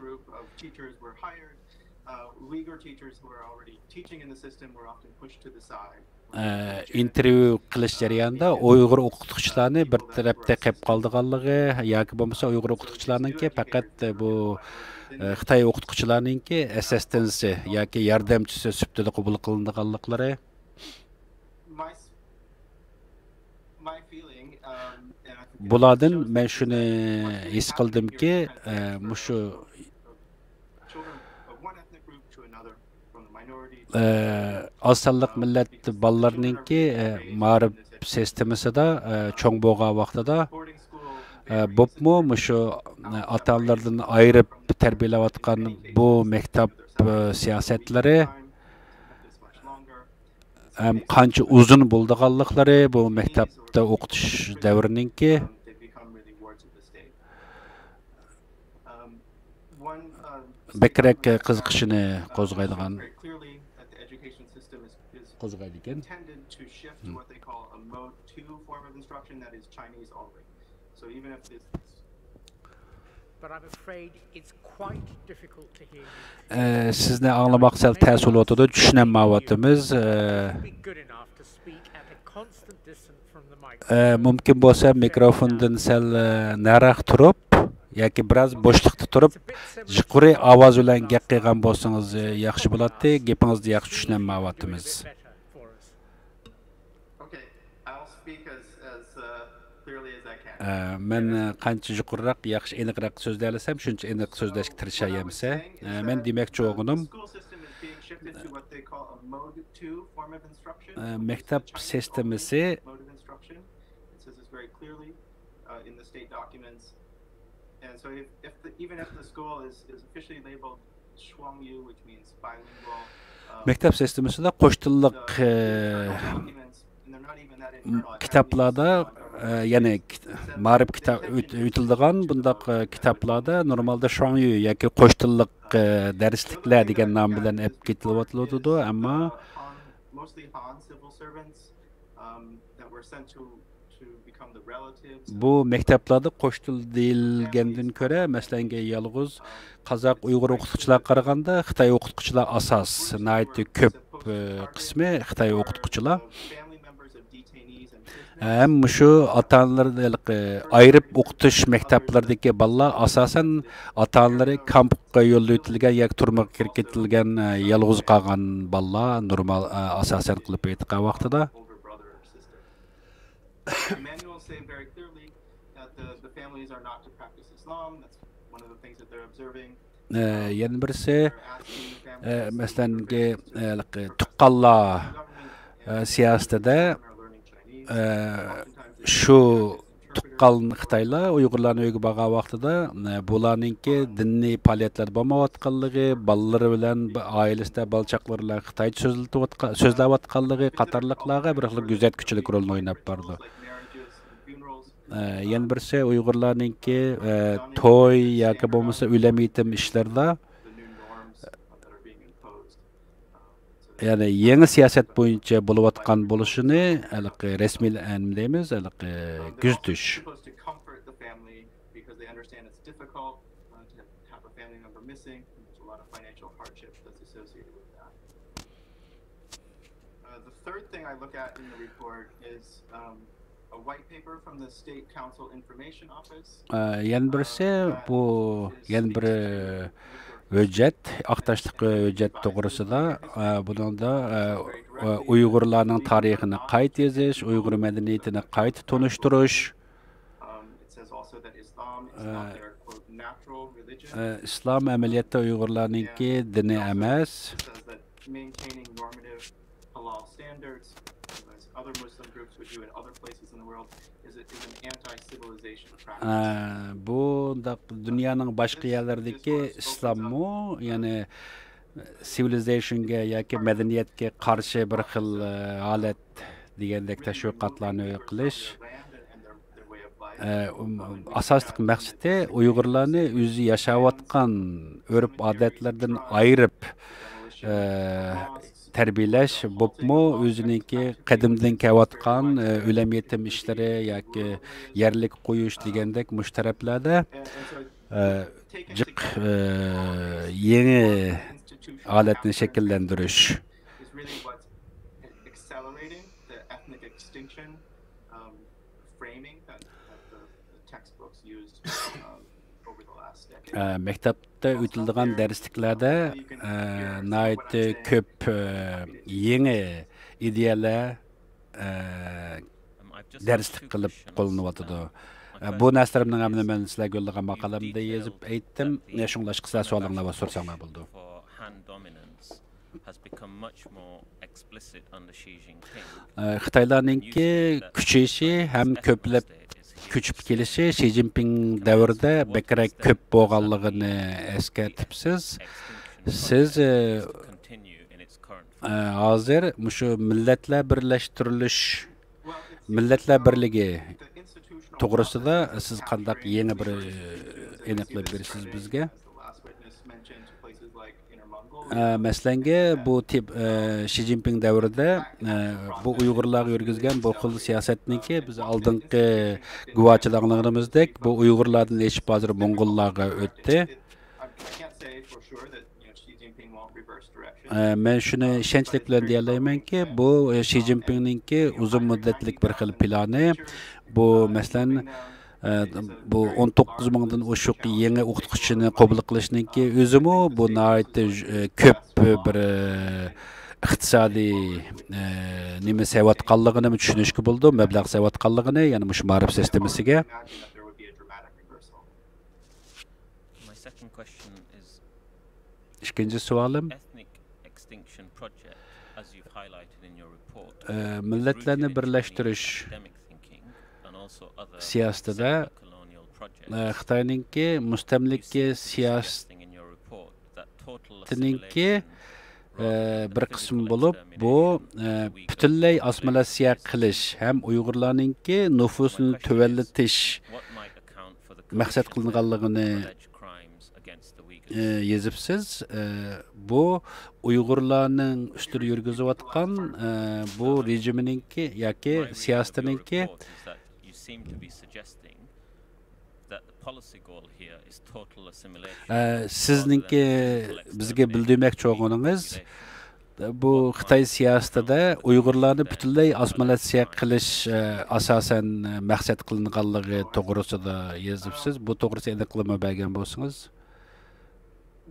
ئىنتېرۋيۇ قىلىش جەريانىدا ئۇيغۇر ئوقۇتقۇچىلارنى بىر تەرەپتە قېلىپ قالىدىغانلىقى ياكى بولمىسا ئۇيغۇر ئوقۇتقۇچىلارنىڭكى پەقەت بۇ، ئە، خىتاي ئوقۇتقۇچىلارنىڭكى ئەسسىستېنتى ياكى ياردەمچىسى سۈپىتىدە قوبۇل قىلىنىدىغانلىقلىرى. بۇلاردىن مەن شۇنى ھېس قىلدىمكى، ئە، مۇشۇ ئە، ئاز سانلىق مىللەت بالىلىرىنىڭكى، ئە، مائارىپ سىستېمىسىدا، ئە، چوڭ بولغان ۋاقتىدا، ئە، بولۇپمۇ مۇشۇ، ئە، ئاتا-ئانىلىرىدىن ئايرىپ تەربىيەلەۋاتقان بۇ مەكتەپ، ئە، سىياسەتلىرى ھەم قانچە ئۇزۇن بولىدىغانلىقلىرى بۇ مەكتەپتە ئوقۇتۇش دەۋرىنىڭكى، بەكرەك قىزىقىشىنى قوزغايدىغان، قوزغايدىكەن. ئە، سىزنى ئاڭلىماق سەل تەس بولۇۋاتىدۇ، چۈشىنەلمەيۋاتىمىز. ئە، ئە، مۇمكىن بولسا مىكروفوندىن سەل، ئە، نەرەق تۇرۇپ ياكى بىراز بوشلۇقتا تۇرۇپ، يۇقىرى ئاۋاز بىلەن گەپ قىلغان بولسىڭىز، ئە، ياخشى بولاتتى. گېپىڭىزنى ياخشى چۈشىنەلمەيۋاتىمىز. ئە، مەن، ئە، قانچە يۇقىرىراق، ياخشى، ئېنىقراق سۆزلىيەلىسەم، شۇنچە ئېنىق سۆزلەشكە تىرىشاي ئەمىسە. ئە، مەن دېمەكچى بولغىنىم، ئە، مەكتەپ سىستېمىسى مەكتەپ سىستېمىسىدا قوش تىللىق، ئە، كىتابلاردا، ئە، يەنى كىت-، مائارىپ كىتا-، ئۆت-، ئۆتۈلىدىغان بۇنداق، ئە، كىتابلاردا نورمالدا شۇاڭيۈ ياكى قوش تىللىق، ئە، دەرسلىكلەر دېگەن نام بىلەن ئەپ كېتىلىۋاتىدۇ، ئەمما بۇ مەكتەپلەردە قوش تىل دېيىلگەندىن كۆرە، مەسىلەنگە، يالغۇز قازاق، ئۇيغۇر ئوقۇتقۇچىلارغا قارىغاندا، خىتاي ئوقۇتقۇچىلار ئاساس، ناھايىتى كۆپ، ئى، قىسمى خىتاي ئوقۇتقۇچىلار. ھەم مۇشۇ ئاتا-ئانىلار، ھېلىقى ئايرىپ ئوقۇتۇش مەكتەپلىرىدىكى بالىلار ئاساسەن ئاتا-ئانىلىرى كامپقا يوللىۋېتىلگەن ياكى تۈرمىگە كىرىپ كېتىلگەن، يالغۇز قالغان بالىلار نورمال، ئاساسەن قىلىپ ئېيتقان ۋاقتىدا. Manuals say very clearly that the, the families are not to practice Islam. That's one of the things that they're observing. ئە، يەنە بىرسى، ئە، مەسىلەنكى، ئە، تۇغقانلار، ئە، سىياسىتىدە، ئە، شۇ تۇغقان خىتايلار ئۇيغۇرلارنىڭ ئۆيىگە بارغان ۋاقتىدا، ئە، بۇلارنىڭكى دىنىي پائالىيەتلەردە بولمايۋاتقانلىقى، بالىلىرى بىلەن، ئائىلىسىدە بالا-چاقىلىرى بىلەن خىتايچە سۆزلىتىۋاتقا-، سۆزلەۋاتقانلىقى قاتارلىقلارغا بىر خىل كۆزەتكۈچىلىك رولىنى ئويناپ بارىدۇ. ئە، يەنە بىرسى ئۇيغۇرلارنىڭكى، ئە، توي ياكى بولمىسا ئۆلەم-يېتىم ئىشلىرىدا، يەنى يېڭى سىياسەت بويىچە بولۇۋاتقان بولۇشىنى ھېلىقى رەسمىي، نېمە دەيمىز، ھېلىقى كۆزىتىش. Uh, the third thing I look at in the report is, um, a white paper from the State Council Information Office. ئە، يەنە بىرسى، بۇ يەنە بىر ھۆججەت، ئاق تاشلىق ھۆججەت توغرىسىدا، ئە، بۇنىڭدا، ئە، ئۇيغۇرلارنىڭ تارىخىنى قايتا يېزىش، ئۇيغۇر مەدەنىيىتىنى قايتا تونۇشتۇرۇش. ئە، ئە، ئىسلام ئەمەلىيەتتە ئۇيغۇرلارنىڭكى دىنى ئەمەس. ئە، بۇنداق دۇنيانىڭ باشقا يەرلىرىدىكى ئىسلاممۇ، يەنى سىۋىلىزېيشنگە ياكى مەدەنىيەتكە قارشى بىر خىل، ئە، ھالەت دېگەندەك تەشۋىقاتلارنى قىلىش. ئە، ئۇم، ئاساسلىق مەقسىتى ئۇيغۇرلارنى ئۆزى ياشاۋاتقان ئۆرپ-ئادەتلەردىن ئايرىپ، ئە، تەربىيەلەش، بولۇپمۇ ئۆزىنىڭكى قەدىمدىن كېلىۋاتقان، ئە، ئۆلەم-يېتىم ئىشلىرى ياكى يەرلىك قويۇش دېگەندەك مۇشۇ تەرەپلەردە، ئە، جىق، ئە، يېڭى ھالەتنى شەكىللەندۈرۈش. ئە، مەكتەپتە ئۆتۈلىدىغان دەرسلىكلەردە، ئە، ناھايىتى كۆپ، ئە، يېڭى ئىدىيەلەر، ئە، دەرسلىك قىلىپ قوللىنىۋاتىدۇ. ئە، بۇ نەرسىلىرىمنىڭ ھەممىنى مەن سىلەرگە يوللىغان ماقالەمدە يېزىپ ئېيتتىم. ئە، شۇڭلاشقا سىلەر سوئالىڭلار بار، سورىساڭلار بولىدۇ. ئە، خىتايلارنىڭكى كۈچىيىشى ھەم كۆپلەپ كۆچۈپ كېلىشى شى جىنپىڭ دەۋرىدە بەكرەك كۆپ بولغانلىقىنى ئەسكەرتىپسىز. سىز، ئە، ئە، ھازىر مۇشۇ مىللەتلەر بىرلەشتۈرۈلۈش، مىللەتلەر بىرلىكى توغرىسىدا سىز قانداق يېڭى بىر، ئە، ئېنىقلاپ بېرىسىز بىزگە؟ ئە، مەسىلەنگە، بۇ تىپ-، ئە، شى جىنپىڭ دەۋرىدە، ئە، بۇ ئۇيغۇرلارغا يۈرگۈزگەن بۇ خىل سىياسەتنىڭكى بىز ئالدىنقى گۇۋاھچىلىق ئاڭلىغىنىمىزدەك، بۇ ئۇيغۇرلاردىن ئېشىپ ھازىر موڭغۇللارغا ئۆتتى. ئە، مەن شۇنى ئىشەنچلىك بىلەن دېيەلەيمەنكى، بۇ، ئە، شى جىنپىڭنىڭكى ئۇزۇن مۇددەتلىك بىر خىل پىلانى. بۇ، مەسىلەن، ئە، بۇ ئون توققۇز مىڭدىن ئوشۇق يېڭى ئوقۇتقۇچىنى قوبۇل قىلىشنىڭكى ئۆزىمۇ بۇ ناھايىتى، ئە، كۆپ بىر، ئە، ئىقتىسادىي، ئە، نېمە سېلىۋاتقانلىقىنى چۈشىنىشكە بولىدۇ، مەبلەغ سېلىۋاتقانلىقىنى، يەنى مۇشۇ مائارىپ سىستېمىسىگە. ئىككىنچى سوئالىم، ئە، مىللەتلەرنى بىرلەشتۈرۈش سىياسىتىدە، ئە، خىتاينىڭكى مۇستەملىكە سىياسىتىنىڭكى، ئە، بىر قىسمى بولۇپ، بۇ، ئە، پۈتۈنلەي ئاسسىمىلياتسىيە قىلىش ھەم ئۇيغۇرلارنىڭكى نوپۇسىنى تۆۋەنلىتىش مەقسەت قىلىنغانلىقىنى، ئە، يېزىپسىز. ئە، بۇ ئۇيغۇرلارنىڭ ئۈستىدە يۈرگۈزۈۋاتقان، ئە، بۇ رېجىمىنىڭكى ياكى سىياسىتىنىڭكى، ئە، سىزنىڭكى بىزگە بىلدۈرمەكچى بولغىنىڭىز، بۇ خىتاي سىياسىتىدە ئۇيغۇرلارنى پۈتۈنلەي ئاسسىمىلياتسىيە قىلىش، ئە، ئاساسەن، ئە، مەقسەت قىلىنغانلىقى توغرىسىدا يېزىپسىز. بۇ توغرىسىدا ئېنىقلىما بەرگەن بولسىڭىز.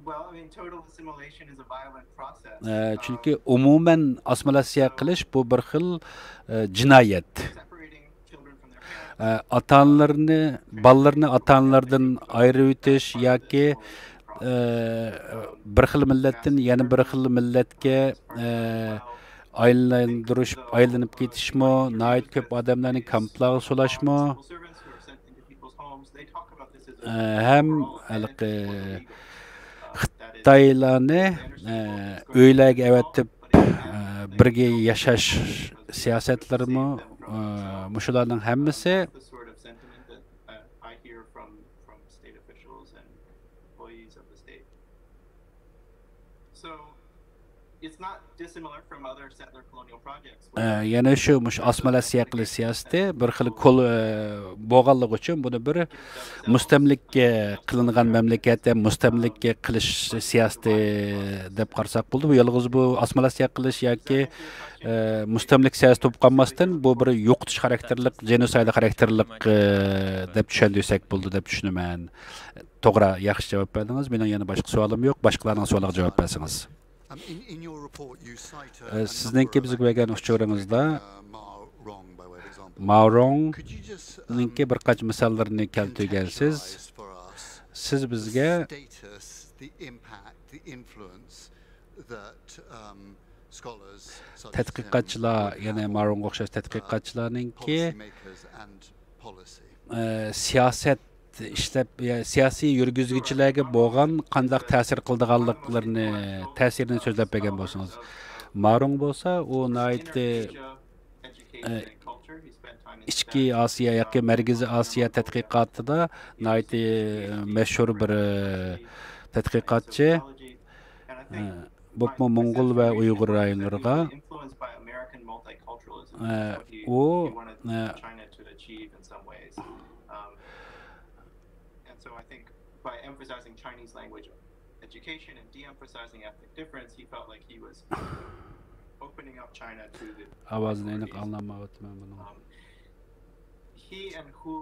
Well, I mean, total assimilation is a violent process. ئە، چۈنكى ئومۇمەن ئاسسىمىلياتسىيە قىلىش بۇ بىر خىل، ئە، جىنايەت. ئاتا-ئانىلىرىنى، بالىلىرىنى ئاتا-ئانىلىرىدىن ئايرىۋېتىش ياكى، ئە، بىر خىل مىللەتتىن يەنە بىر خىل مىللەتكە، ئە، ئايلاندۇرۇش، ئايلىنىپ كېتىشمۇ، ناھايىتى كۆپ ئادەملەرنى كامپلارغا سولاشمۇ، ئە، ھەم ھېلىقى خىتايلارنى، ئە، ئۆيلەرگە ئەۋەتىپ، ئە، بىرگە ياشاش سىياسەتلىرىمۇ، ئە، مۇشۇلارنىڭ ھەممىسى. ئە، يەنە شۇ، مۇشۇ ئاسسىمىلياتسىيە قىلىش سىياسىتى بىر خىل كول-، ئە، بولغانلىقى ئۈچۈن بۇنى بىر مۇستەملىكە قىلىنغان مەملىكەت ھەم مۇستەملىكە قىلىش سىياسىتى دەپ قارىساق بولىدۇ. بۇ يالغۇز بۇ ئاسسىمىلياتسىيە قىلىش ياكى، ئە، مۇستەملىكە سىياسىتى بولۇپ قالماستىن، بۇ بىر يوقىتىش خاراكتېرلىك، جېنوسايد خاراكتېرلىك، ئە، دەپ چۈشەندۈرسەك بولىدۇ دەپ چۈشىنىمەن. توغرا، ياخشى جاۋاب بەردىڭىز. مېنىڭ يەنە باشقا سوئالىم يوق. باشقىلارنىڭ سوئالىغا جاۋاب بەرسىڭىز. ئە، سىزنىڭكى بىزگە بەرگەن ئۇچۇرىڭىزدا ماۋ رۇڭنىڭكى بىر قانچە مىساللىرىنى كەلتۈرگەنسىز. سىز بىزگە تەتقىقاتچىلار، يەنى ماۋ رۇڭغا ئوخشاش تەتقىقاتچىلارنىڭكى، ئە، سىياسەت ئىشلەپ، يا، سىياسىي يۈرگۈزگۈچىلەرگە بولغان قانداق تەسىر قىلىدىغانلىقلىرىنى، تەسىرىنى سۆزلەپ بەرگەن بولسىڭىز. ماۋ رۇڭ بولسا، ئۇ ناھايىتى، ئە، ئىچكى ئاسىيا ياكى مەركىزىي ئاسىيا تەتقىقاتىدا ناھايىتى، ئە، مەشھۇر بىر، ئە، تەتقىقاتچى. ئە، بولۇپمۇ موڭغۇل ۋە ئۇيغۇر رايونلىرىغا. ئە، ئۇ، ئە، And so I think by emphasizing Chinese language education and de-emphasizing ethnic difference, he felt like he was opening up China to the ئاۋازىنى ئېنىق ئاڭلىيالمايۋاتىمەن بۇنىڭ. Um, he and Hu,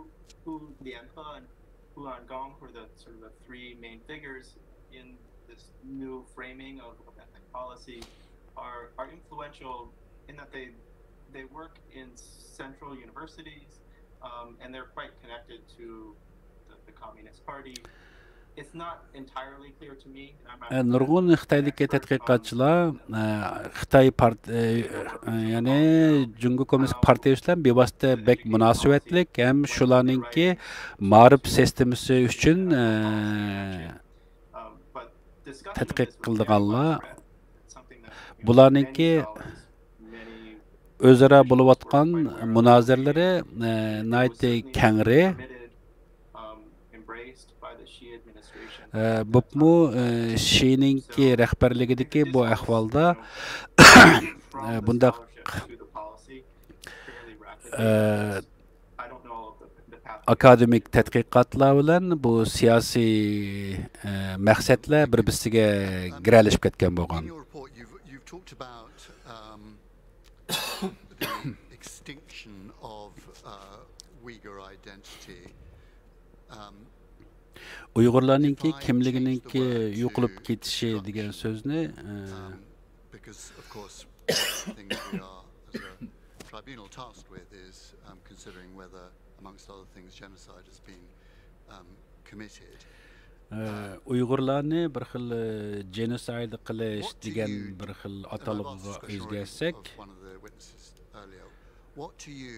Hu Lianhe and Hu Angong were the sort of the three main figures in this new framing of, of ethnic policy are, are influential in that they, they work in central universities, um, and they're quite connected to the, the Communist Party. It's not entirely clear to me, and I'm not نۇرغۇن خىتايدىكى تەتقىقاتچىلار، ئە، خىتاي پارت-، ئە، ئە، يەنى جۇڭگو كوممۇنىست پارتىيىسى بىلەن بىۋاسىتە بەك مۇناسىۋەتلىك ھەم شۇلارنىڭكى مائارىپ سىستېمىسى ئۈچۈن، ئە، تەتقىق قىلىدىغانلار، بۇلارنىڭكى ئۆزئارا بولۇۋاتقان مۇنازىرىلىرى، ئە، ناھايىتى كەڭرى. ئە، بولۇپمۇ، ئە، شىنىڭكى رەھبەرلىكىدىكى بۇ ئەھۋالدا، ئە، بۇنداق، ئە، ئاكادېمىك تەتقىقاتلار بىلەن بۇ سىياسىي، ئە، مەقسەتلەر بىر-بىرسىگە گىرەلىشىپ كەتكەن بولغان. In your report, you've, you've talked about, um, the extinction of, uh, Uyghur identity. Um, ئۇيغۇرلارنىڭكى كىملىكىنىڭكى يوقىلىپ كېتىشى دېگەن سۆزنى، ئە، um, because, of course, one of the things we are, as a tribunal, tasked with is, um, considering whether, amongst other things, genocide has been, um, committed. ئە، ئۇيغۇرلارنى بىر خىل، ئە، جېنوسايد قىلىش دېگەن بىر خىل ئاتالغۇغا ئۆزگەرتسەك. What do you,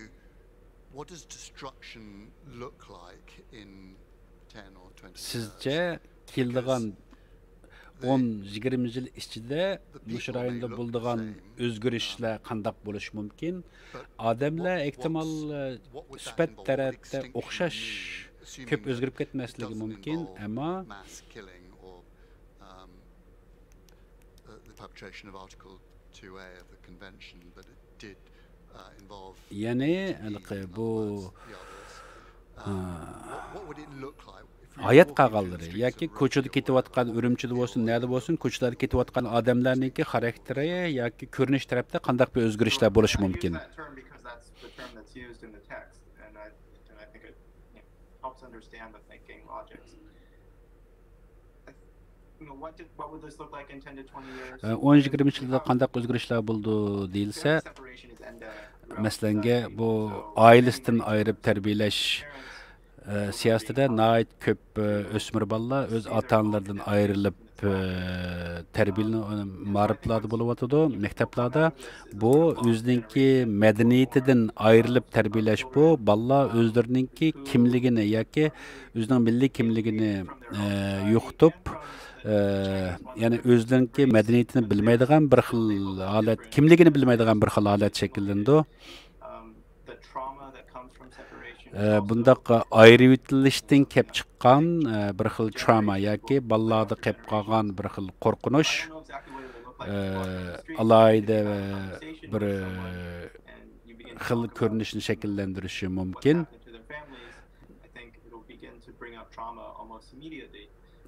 what does destruction look like in ten or twenty years? سىزچە كېلىدىغان ئون، يىگىرمە يىل ئىچىدە مۇشۇ رايوندا بولىدىغان ئۆزگىرىشلەر قانداق بولۇشى مۇمكىن؟ ئادەملەر ئېھتىمال، ئە، سۈپەت تەرەپتە ئوخشاش كۆپ ئۆزگىرىپ كەتمەسلىكى مۇمكىن، ئەمما يەنى ھېلىقى بۇ، ئە، ھايات قالغانلىرى ياكى كوچىدا كېتىۋاتقان، ئۈرۈمچىدە بولسۇن، نەدە بولسۇن، كوچىلاردا كېتىۋاتقان ئادەملەرنىڭكى خاراكتېرى ياكى كۆرۈنۈش تەرەپتە قانداق بىر ئۆزگىرىشلەر بولۇشى مۇمكىن؟ ئون يىگىرمە يىلدا قانداق ئۆزگىرىشلەر بولىدۇ دېيىلسە، مەسىلەنگە، بۇ ئائىلىسىدىن ئايرىپ تەربىيەلەش، ئە، سىياسىتىدە ناھايىتى كۆپ، ئە، ئۆسمۈر بالىلار ئۆز ئاتا-ئانىلىرىدىن ئايرىلىپ، ئە، تەربىيەلىنىپ، مائارىپلاردا بولۇۋاتىدۇ، مەكتەپلەردە. بۇ ئۆزىنىڭكى مەدەنىيىتىدىن ئايرىلىپ تەربىيەلەش بۇ، بالىلار ئۆزلىرىنىڭكى كىملىكىنى ياكى ئۆزىنىڭ مىللىي كىملىكىنى، ئە، يوقىتىپ، ئە، يەنى ئۆزلىرىنىڭكى مەدەنىيىتىنى بىلمەيدىغان بىر خىل ھالەت، كىملىكىنى بىلمەيدىغان بىر خىل ھالەت شەكىللىنىدۇ. ئە، بۇنداق ئايرىۋېتىلىشتىن كەپ چىققان، ئە، بىر خىل تراما ياكى بالىلاردا قېلىپ قالغان بىر خىل قورقۇنچ، ئە، ئالاھىدە بىر خىل كۆرۈنۈشنى شەكىللەندۈرۈشى مۇمكىن.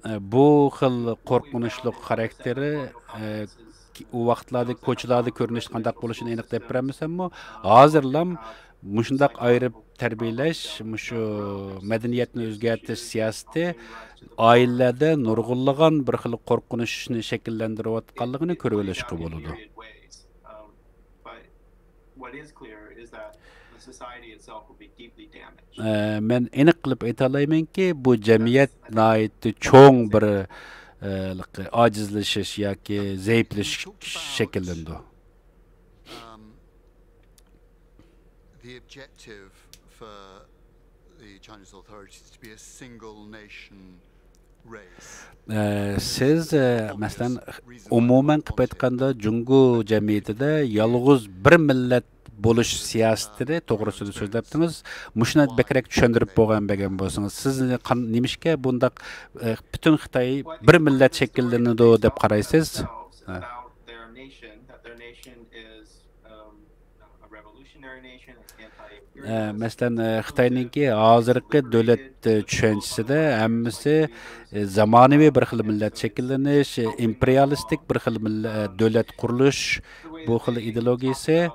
ئە، بۇ خىل قورقۇنچلۇق خاراكتېرى، ئە، ئۇ ۋاقىتلاردا كوچىلاردا كۆرۈنۈش قانداق بولۇشىنى ئېنىق دەپ بېرەلمىسەممۇ، ھازىرلام مۇشۇنداق ئايرىپ تەربىيەلەش، مۇشۇ مەدەنىيەتنى ئۆزگەرتىش سىياسىتى ئائىلىلەردە نۇرغۇنلىغان بىر خىل قورقۇنچنى شەكىللەندۈرۈۋاتقانلىقىنى كۆرۈۋېلىشقا بولىدۇ. ئە، مەن ئېنىق قىلىپ ئېيتالايمەنكى، بۇ جەمئىيەت ناھايىتى چوڭ بىر، ئە، ئاجىزلىشىش ياكى زەئىپلىشىش شەكىللىنىدۇ. Um, the objective for the Chinese authorities to be a single nation race. ئە، سىز، ئە، مەسىلەن، ئومۇمەن قىلىپ ئېيتقاندا، جۇڭگو جەمئىيىتىدە يالغۇز بىر مىللەت بولۇش سىياسىتىنى توغرىسىدا سۆزلەپتىڭىز. مۇشۇنى بەكرەك چۈشەندۈرۈپ بولغان بەرگەن بولسىڭىز، سىز قان-، نېمىشقا بۇنداق، ئە، پۈتۈن خىتاي بىر مىللەت شەكىللىنىدۇ دەپ قارايسىز؟ ھە. ئە، مەسىلەن، ئە، خىتاينىڭكى ھازىرقى دۆلەت، ئە، چۈشەنچىسىدە ھەممىسى، ئە، زامانىۋى بىر خىل مىللەت شەكىللىنىش، ئىمپېرىيالىستىك بىر خىل مىللە-، ئە، دۆلەت قۇرۇلۇش، بۇ خىل ئىدېئولوگىيىسى،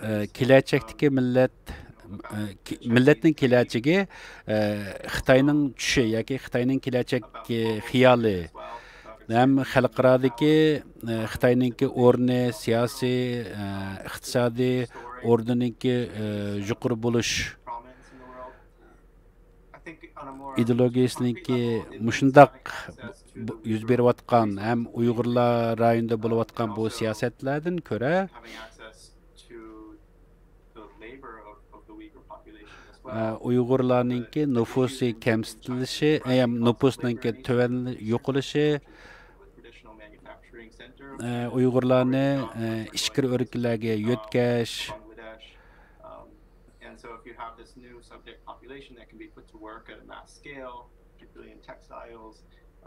ئە، كېلەچەكتىكى مىللەت، ئە، كې-، مىللەتنىڭ كېلەچىكى، ئە، خىتاينىڭ چۈشى ياكى خىتاينىڭ كېلەچەك، ئە، خىيالى ھەم خەلقئارادىكى، ئە، خىتاينىڭكى ئورنى، سىياسىي، ئە، ئىقتىسادىي ئورنىنىڭكى، ئە، يۇقىرى بولۇش ئىدېئولوگىيىسىنىڭكى مۇشۇنداق بۇ-، يۈز بېرىۋاتقان ھەم ئۇيغۇرلار رايونىدا بولۇۋاتقان بۇ سىياسەتلەردىن كۆرە، ئە، ئۇيغۇرلارنىڭكى نوپۇسى كەمسىتىلىشى، ئە، نوپۇسنىڭكى تۆۋەن يوقىلىشى، ئە، ئۇيغۇرلارنى، ئە، ئىچكىرى ئۆلكىلەرگە يۆتكەش. And so if you have this new subject population that can be put to work at a mass scale, particularly in textiles,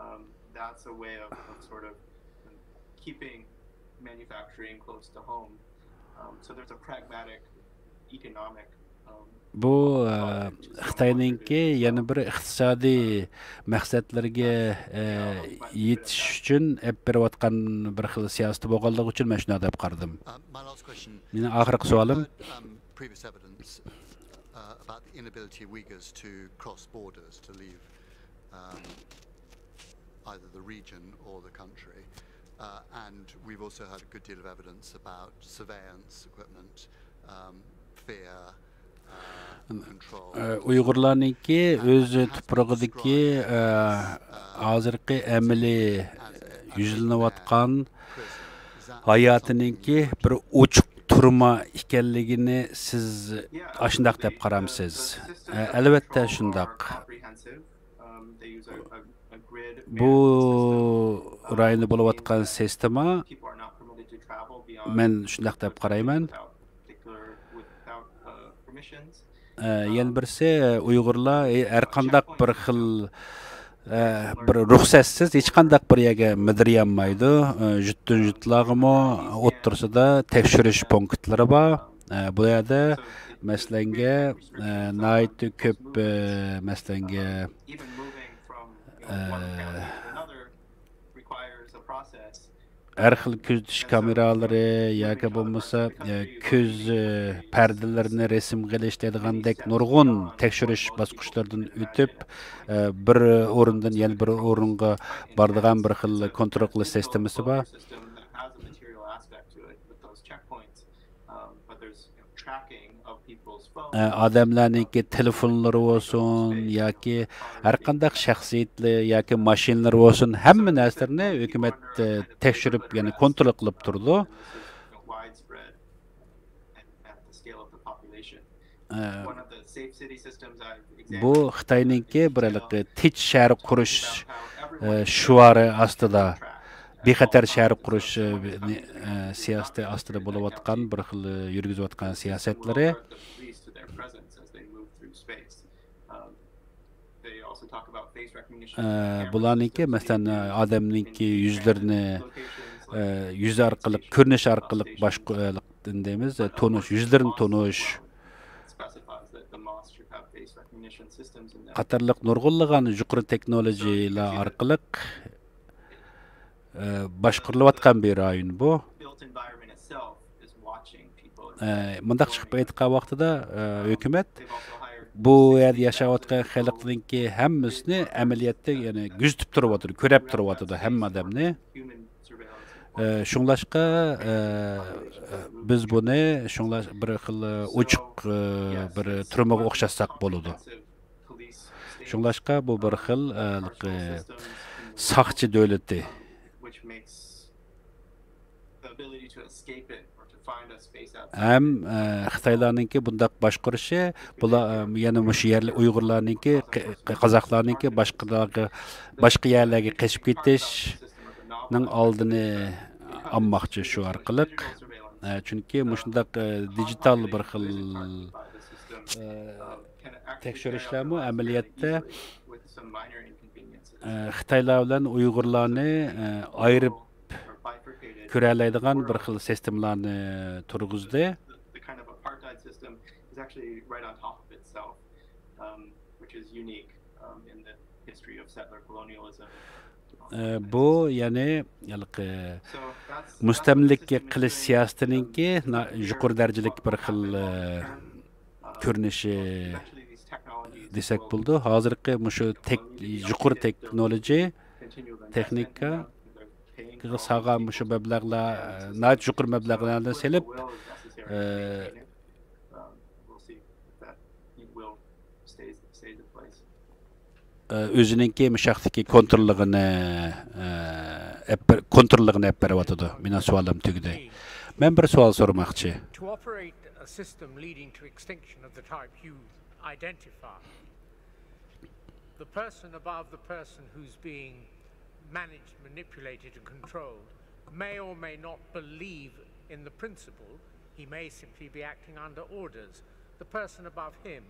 um, that's a way of, of sort of keeping manufacturing close to home. Um, so there's a pragmatic economic, um, بۇ، ئە، خىتاينىڭكى يەنە بىر ئىقتىسادىي مەقسەتلىرىگە، ئە، يېتىش ئۈچۈن ئېلىپ بېرىۋاتقان بىر خىل سىياسىتى بولغانلىقى ئۈچۈن مەن شۇنداق دەپ قارىدىم. Uh, my last question. مېنىڭ ئاخىرقى سوئالىم. Um, previous evidence, uh, about the inability of Uyghurs to cross borders, to leave, um, either the region or the country. Uh, and we've also had a good deal of evidence about surveillance equipment, um, fear, uh, control. ئۇيغۇرلارنىڭكى ئۆز تۇپرىقىدىكى، ئە، ھازىرقى ئەمەلىي يۈزلىنىۋاتقان ھاياتىنىڭكى بىر ئوچۇق تۈرمە ئىكەنلىكىنى سىز ئاشۇنداق دەپ قارامسىز؟ ئە، ئەلۋەتتە شۇنداق. بۇ رايوندا بولۇۋاتقان سىستېما، مەن شۇنداق دەپ قارايمەن. ئە، يەنە بىرسى، ئۇيغۇرلار، ئە، ھەر قانداق بىر خىل، ئە، بىر رۇخسەتسىز ھېچقانداق بىر يەرگە مىدىرىيالمايدۇ. ئە، يۇرتتىن يۇرتلارغىمۇ ئوتتۇرىسىدا تەكشۈرۈش پونكىتلىرى بار. ئە، بۇ يەردە، مەسىلەنگە، ئە، ناھايىتى كۆپ، ئە، مەسىلەنگە، ئە، ھەر خىل كۆزىتىش كامېرالىرى ياكى بولمىسا، ئە، كۆز، ئە، پەردىلىرىنى رەسىمگە ئېلىش دەيدىغاندەك نۇرغۇن تەكشۈرۈش باسقۇچلىرىدىن ئۆتۈپ، ئە، بىر ئورۇندىن يەنە بىر ئورۇنغا بارىدىغان بىر خىل كونترول قىلىش سىستېمىسى بار. ئە، ئادەملەرنىڭكى تېلېفونلىرى بولسۇن ياكى ھەرقانداق شەخسىيەتلىرى ياكى ماشىنىلىرى بولسۇن، ھەممە نەرسىلىرىنى ھۆكۈمەت، ئە، تەكشۈرۈپ، يەنى كونترول قىلىپ تۇرىدۇ. ئە، بۇ خىتاينىڭكى بىر ھېلىقى تىنچ شەھەر قۇرۇش، ئە، شوئارى ئاستىدا، بىخەتەر شەھەر قۇرۇش، ئە، نى-، ئە، سىياسىتى ئاستىدا بولۇۋاتقان بىر خىل، ئە، يۈرگۈزۈۋاتقان سىياسەتلىرى. ئە، بۇلارنىڭكى، مەسىلەن، ئادەمنىڭكى يۈزلىرىنى، ئە، يۈز ئارقىلىق، كۆرۈنۈش ئارقىلىق باشقا، ئە، دەيمىز، تونۇش، يۈزلىرىنى تونۇش قاتارلىق نۇرغۇنلىغان يۇقىرى تېخنولوگىيەلەر ئارقىلىق، ئە، باشقۇرۇلۇۋاتقان بىر رايون بۇ. ئە، مۇنداق چىقىپ ئېيتقان ۋاقتىدا، ئە، ھۆكۈمەت بۇ يەردە ياشاۋاتقان خەلقنىڭكى ھەممىسىنى ئەمەلىيەتتە، يەنى كۆزىتىپ تۇرۇۋاتىدۇ، كۆرەپ تۇرۇۋاتىدۇ ھەممە ئادەمنى. ئە، شۇڭلاشقا، ئە، بىز بۇنى شۇڭلاش بىر خىل ئوچۇق، ئە، بىر تۈرمىگە ئوخشاتساق بولىدۇ. شۇڭلاشقا بۇ بىر خىل، ئە، ساقچى دۆلىتى. ھەم، ئە، خىتايلارنىڭكى بۇنداق باشقۇرۇشى، بۇلار، ئە، يەنە مۇشۇ يەرلىك ئۇيغۇرلارنىڭكى، قى-، قى-، قازاقلارنىڭكى باشقىلارغا، باشقا يەرلەرگە قېچىپ كېتىشنىڭ ئالدىنى ئالماقچى شۇ ئارقىلىق. ئە، چۈنكى مۇشۇنداق، ئە، دىجىتال بىر خىل، ئە، تەكشۈرۈشلەرمۇ ئەمەلىيەتتە، ئە، خىتايلار بىلەن ئۇيغۇرلارنى، ئە، ئايرىپ كۆرەلەيدىغان بىر خىل سىستېمىلارنى تۇرغۇزدى. ئە، بۇ، يەنى، ھېلىقى مۇستەملىكە قىلىش سىياسىتىنىڭكى نا-، يۇقىرى دەرىجىلىك بىر خىل، ئە، كۆرۈنۈشى دېسەك بولىدۇ. ھازىرقى مۇشۇ تېك-، يۇقىرى تېخنولوگىيە، تېخنىكا، ساغا مۇشۇ مەبلەغلەر، ناھايىتى يۇقىرى مەبلەغلەرنى سېلىپ، ئە، ئە، ئۆزىنىڭكى مۇشاقتىكى كونتروللۇقىنى، ئە، ئەپ بېر-، كونتروللۇقىنى ئەپ بېرىۋاتىدۇ. مېنىڭ سوئالىم تۈگىدى. مەن بىر سوئال سورىماقچى. To operate a system leading to extinction of the type you identify, the person above the person who's being managed, manipulated, and controlled may or may not believe in the principle. He may simply be acting under orders. The person above him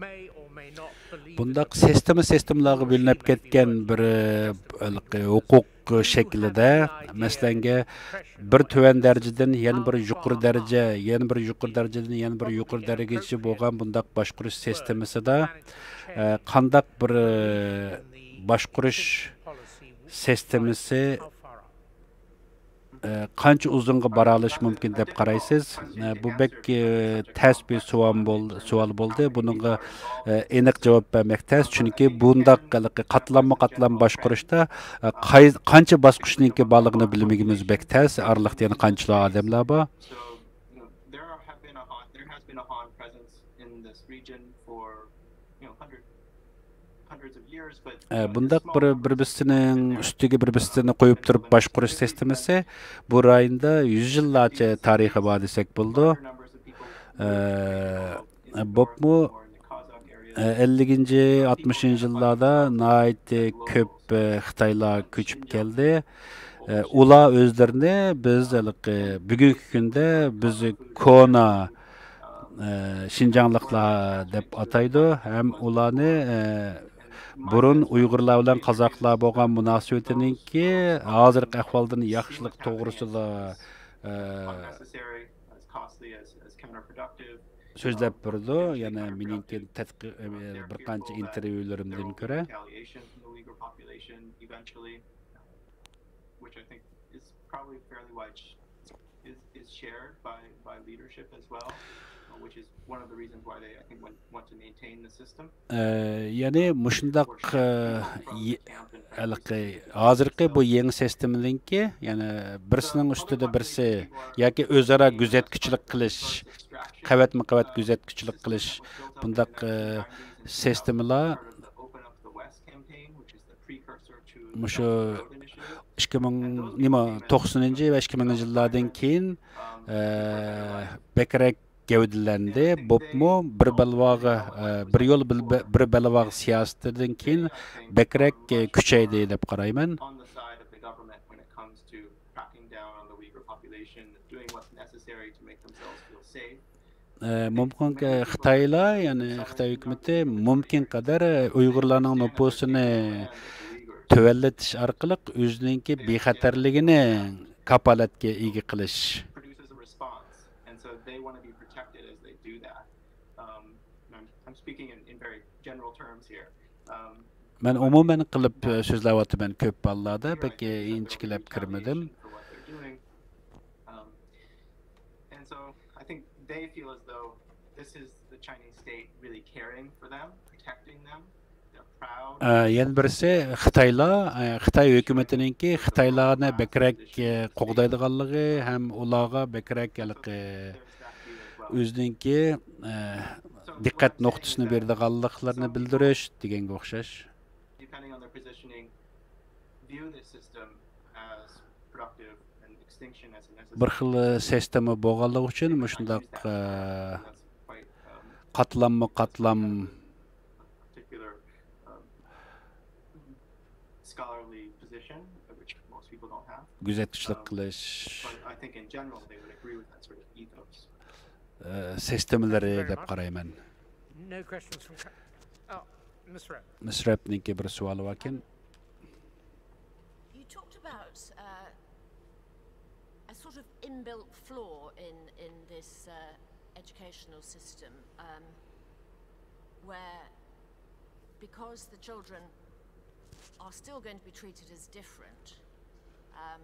may or may not believe in the بۇنداق سىستېما، سىستېمىلارغا بۆلۈنۈپ كەتكەن بىر، ئە، ھوقۇق شەكلىدە، مەسىلەنگە، بىر تۆۋەن دەرىجىدىن يەنە بىر يۇقىرى دەرىجە، يەنە بىر يۇقىرى دەرىجىدىن يەنە بىر يۇقىرى دەرىجىگىچە بولغان بۇنداق باشقۇرۇش سىستېمىسىدا، ئە، قانداق بىر، ئە، باشقۇرۇش سىستېمىسى، ئە، قانچە ئۇزۇنغا بارالىشى مۇمكىن دەپ قارايسىز؟ ئە، بۇ بەك، ئە، تەس بىر سوئال بول-، سوئال بولدى. بۇنىڭغا، ئە، ئېنىق جاۋاب بەرمەك تەس، چۈنكى بۇنداق ھېلىقى قاتلاممۇ قاتلام باشقۇرۇشتا، ئە، قاي-، قانچە باسقۇچنىڭكى بارلىقىنى بىلمىگىنىمىز بەك تەس. ئارىلىقتا يەنە قانچىلا ئادەملەر بار. ئە، بۇنداق بىر، بىر-بىرسىنىڭ ئۈستىگە بىر-بىرسىنى قويۇپ تۇرۇپ باشقۇرۇش سىستېمىسى بۇ رايوندا يۈز يىللارچە تارىخى بار دېسەك بولىدۇ. ئە، بوپمۇ، ئە، ئەللىكىنچى، ئاتمىشىنچى يىللاردا ناھايىتى كۆپ، ئە، خىتايلار كۆچۈپ كەلدى. ئە، ئۇلار ئۆزلىرىنى بىز ھېلىقى بۈگۈنكى كۈندە بىز كونا، ئە، شىنجاڭلىقلار دەپ ئاتايدۇ. ھەم ئۇلارنى، ئە، بۇرۇن ئۇيغۇرلار بىلەن قازاقلار بولغان مۇناسىۋىتىنىڭكى ھازىرقى ئەھۋالدىن ياخشىلىق توغرىسىدا، ئە، سۆزلەپ بېرىدۇ. يەنە مېنىڭكى تەتقىق، بىر قانچە ئىنتېرۋيۇلىرىمدىن كۆرە. يەنى مۇشۇنداق، ھېلىقى ھازىرقى بۇ يېڭى سىستېمىنىڭكى، يەنى بىرسىنىڭ ئۈستىدە بىرسى ياكى ئۆزئارا گۆزەتكۈچىلىك قىلىش، قەۋەتمۇ قەۋەت گۆزەتكۈچىلىك قىلىش، بۇنداق سىستېمىلار مۇشۇ ئىككى مىڭ، نېمە، توقسىنىنچى ۋە ئىككى مىڭىنچى يىللاردىن كېيىن، بەكرەك گەۋدىلەندى. بوپمۇ بىر بەلباغ، بىر يول، بىر بە-، بىر بەلباغ سىياسىتىدىن كېيىن بەكرەك كۈچەيدى دەپ قارايمەن. مۇمكىنكى خىتايلار، يەنى خىتاي ھۆكۈمىتى مۇمكىن قەدەر ئۇيغۇرلارنىڭ نوپۇسىنى تۆۋەنلىتىش ئارقىلىق ئۆزىنىڭكى بىخەتەرلىكىنى كاپالەتكە ئىگە قىلىش. مەن ئومۇمەن قىلىپ سۆزلەۋاتىمەن، كۆپ ھاللاردا بەك ئىنچىكىلەپ كىرمىدىم. يەنە بىرسى خىتايلار، خىتاي ھۆكۈمىتىنىڭكى خىتايلارنى بەكرەك قوغدايدىغانلىقى ھەم ئۇلارغا بەكرەك ھېلىقى ئۆزىنىڭكى دىققەت نۇقتىسىنى بېرىدىغانلىقلىرىنى بىلدۈرۈش دېگەنگە ئوخشاش. بىر خىل سىستېما بولغانلىقى ئۈچۈن مۇشۇنداق قاتلاممۇ قاتلام گۆزەتكۈچىلىك قىلىش سىستېمىلىرى دەپ قارايمەن. مىس رەپنىڭكى بىر سوئالى باركەن. You talked about uh, a sort of inbuilt flaw in, in this uh, educational system um, where because the children are still going to be treated as different, um,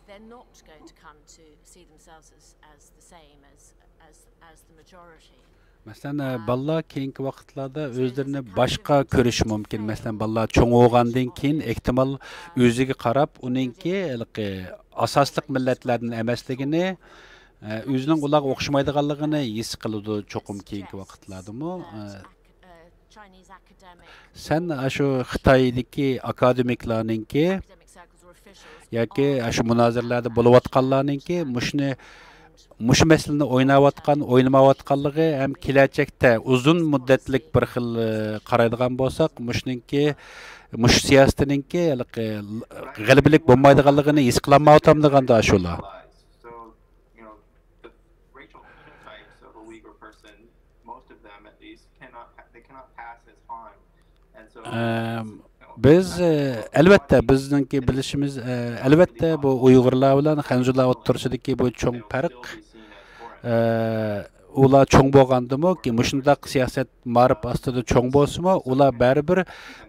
they're not going to come to see themselves as, as the same as, as, as the majority. مەسىلەن، بالىلار كېيىنكى ۋاقىتلاردا ئۆزلىرىنى باشقا كۆرۈشى مۇمكىن. مەسىلەن، بالىلار چوڭ بولغاندىن كېيىن، ئېھتىمال، ئۆزىگە قاراپ ئۇنىڭكى ھېلىقى ئاساسلىق مىللەتلەردىن ئەمەسلىكىنى، ئۆزىنىڭ ئۇلارغا ئوخشىمايدىغانلىقىنى ھېس قىلىدۇ چوقۇم كېيىنكى ۋاقىتلاردىمۇ. سەن ئاشۇ خىتايدىكى ئاكادېمىكلارنىڭكى ياكى ئاشۇ مۇنازىرىلەردە بولۇۋاتقانلارنىڭكى مۇشۇنى، مۇشۇ مەسىلىنى ئويناۋاتقان، ئوينىمايۋاتقانلىقى ھەم كېلەچەكتە ئۇزۇن مۇددەتلىك بىر خىل، ئە، قارايدىغان بولساق، مۇشۇنىڭكى، مۇشۇ سىياسىتىنىڭكى ھېلىقى غەلىبىلىك بولمايدىغانلىقىنى ھېس قىلالمايۋاتامدۇ ئاشۇلار؟ ئەم، بىز، ئە، ئەلۋەتتە، بىزنىڭكى بىلىشىمىز، ئە، ئەلۋەتتە، بۇ ئۇيغۇرلار بىلەن خەنزۇلار ئوتتۇرىسىدىكى بۇ چوڭ پەرق، ئە، ئۇلار چوڭ بولغاندىمۇ، مۇشۇنداق سىياسەت مائارىپ ئاستىدا چوڭ بولسىمۇ، ئۇلار بەرىبىر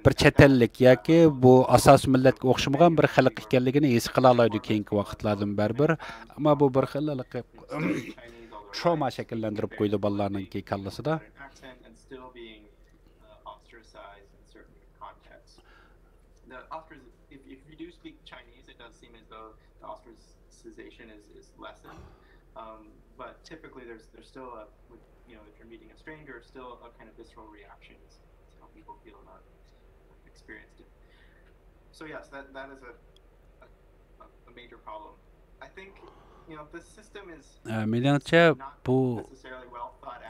بىر چەت ئەللىك ياكى بۇ ئاساسىي مىللەتكە ئوخشىمىغان بىر خەلق ئىكەنلىكىنى ھېس قىلالايدۇ كېيىنكى ۋاقىتلاردىمۇ بەرىبىر. ئەمما بۇ بىر خىل ھېلىقى تروما شەكىللەندۈرۈپ قويىدۇ بالىلارنىڭكى كاللىسىدا. ئە، مېنىڭچە، بۇ،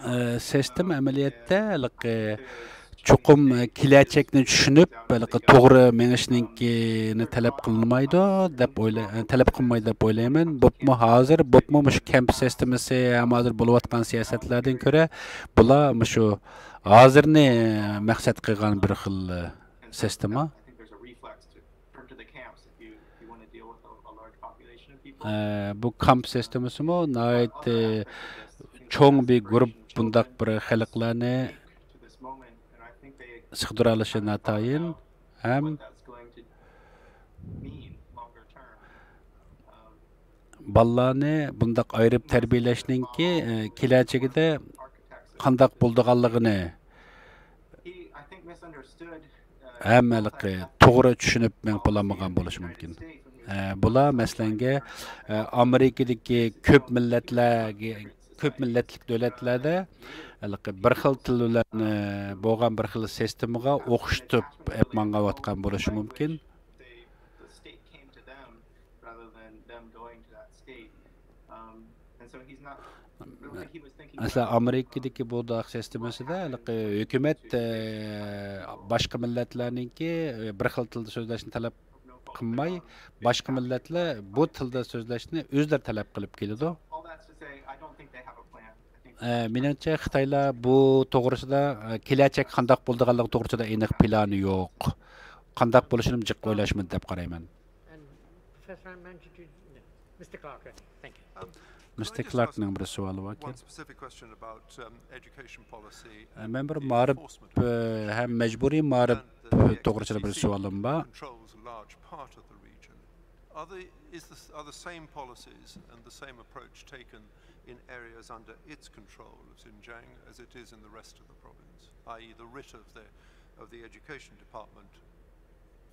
ئە، سىستېما ئەمەلىيەتتە ھېلىقى چوقۇم، ئە، كېلەچەكنى چۈشىنىپ، ھېلىقى توغرا مېڭىشنىڭكىنى تەلەپ قىلمايدۇ دەپ ئويلا-، ئە، تەلەپ قىلمايدۇ دەپ ئويلايمەن. بولۇپمۇ ھازىر، بولۇپمۇ مۇشۇ كەمپ سىستېمىسى ھەم ھازىر بولۇۋاتقان سىياسەتلەردىن كۆرە، بۇلار مۇشۇ ھازىرنى مەقسەت قىلغان بىر خىل، ئە، سىستېما. ئە، بۇ كامپ سىستېمىسىمۇ ناھايىتى چوڭ بىر گۇرۇپ بۇنداق بىر خەلقلەرنى سىغدۇرالىشى ناتايىن ھەم بالىلارنى بۇنداق ئايرىپ تەربىيەلەشنىڭكى، ئە، كېلەچىكىدە قانداق بولىدىغانلىقىنى ھەم ھېلىقى توغرا چۈشىنىپ مېڭىپ بولالمىغان بولۇشى مۇمكىن. ئە، بۇلار، مەسىلەنگە، ئە، ئامېرىكىدىكى كۆپ مىللەتلەرگە، كۆپ مىللەتلىك دۆلەتلەردە ھېلىقى بىر خىل تىل بىلەن، ئە، بولغان بىر خىل سىستېمىغا ئوخشىتىپ ئېلىپ ماڭغانۋاتقان بولۇشى مۇمكىن. مەسىلەن، ئامېرىكىدىكى بۇ داق سىستېمىسىدا ھېلىقى ھۆكۈمەت، ئە، باشقا مىللەتلەرنىڭكى، ئە، بىر خىل تىلدا سۆزلەشنى تەلەپ قىلماي، باشقا مىللەتلەر بۇ تىلدا سۆزلەشنى ئۆزلىرى تەلەپ قىلىپ كېلىدۇ. ئە، مېنىڭچە، خىتايلار بۇ توغرىسىدا، ئە، كېلەچەك قانداق بولىدىغانلىقى توغرىسىدا ئېنىق پىلانى يوق. قانداق بولۇشىنىمۇ جىق ئويلاشمىدى دەپ قارايمەن. مىستېر كلاركنىڭ بىر سوئالى باركەن. مەن بىر مائارىپ، ئە، ھەم مەجبۇرىي مائارىپ توغرىسىدا بىر سوئالىم بار. Are the, is the, are the same policies and the same approach taken in areas under its control of Xinjiang as it is in the rest of the province, i e the writ of the, of the education department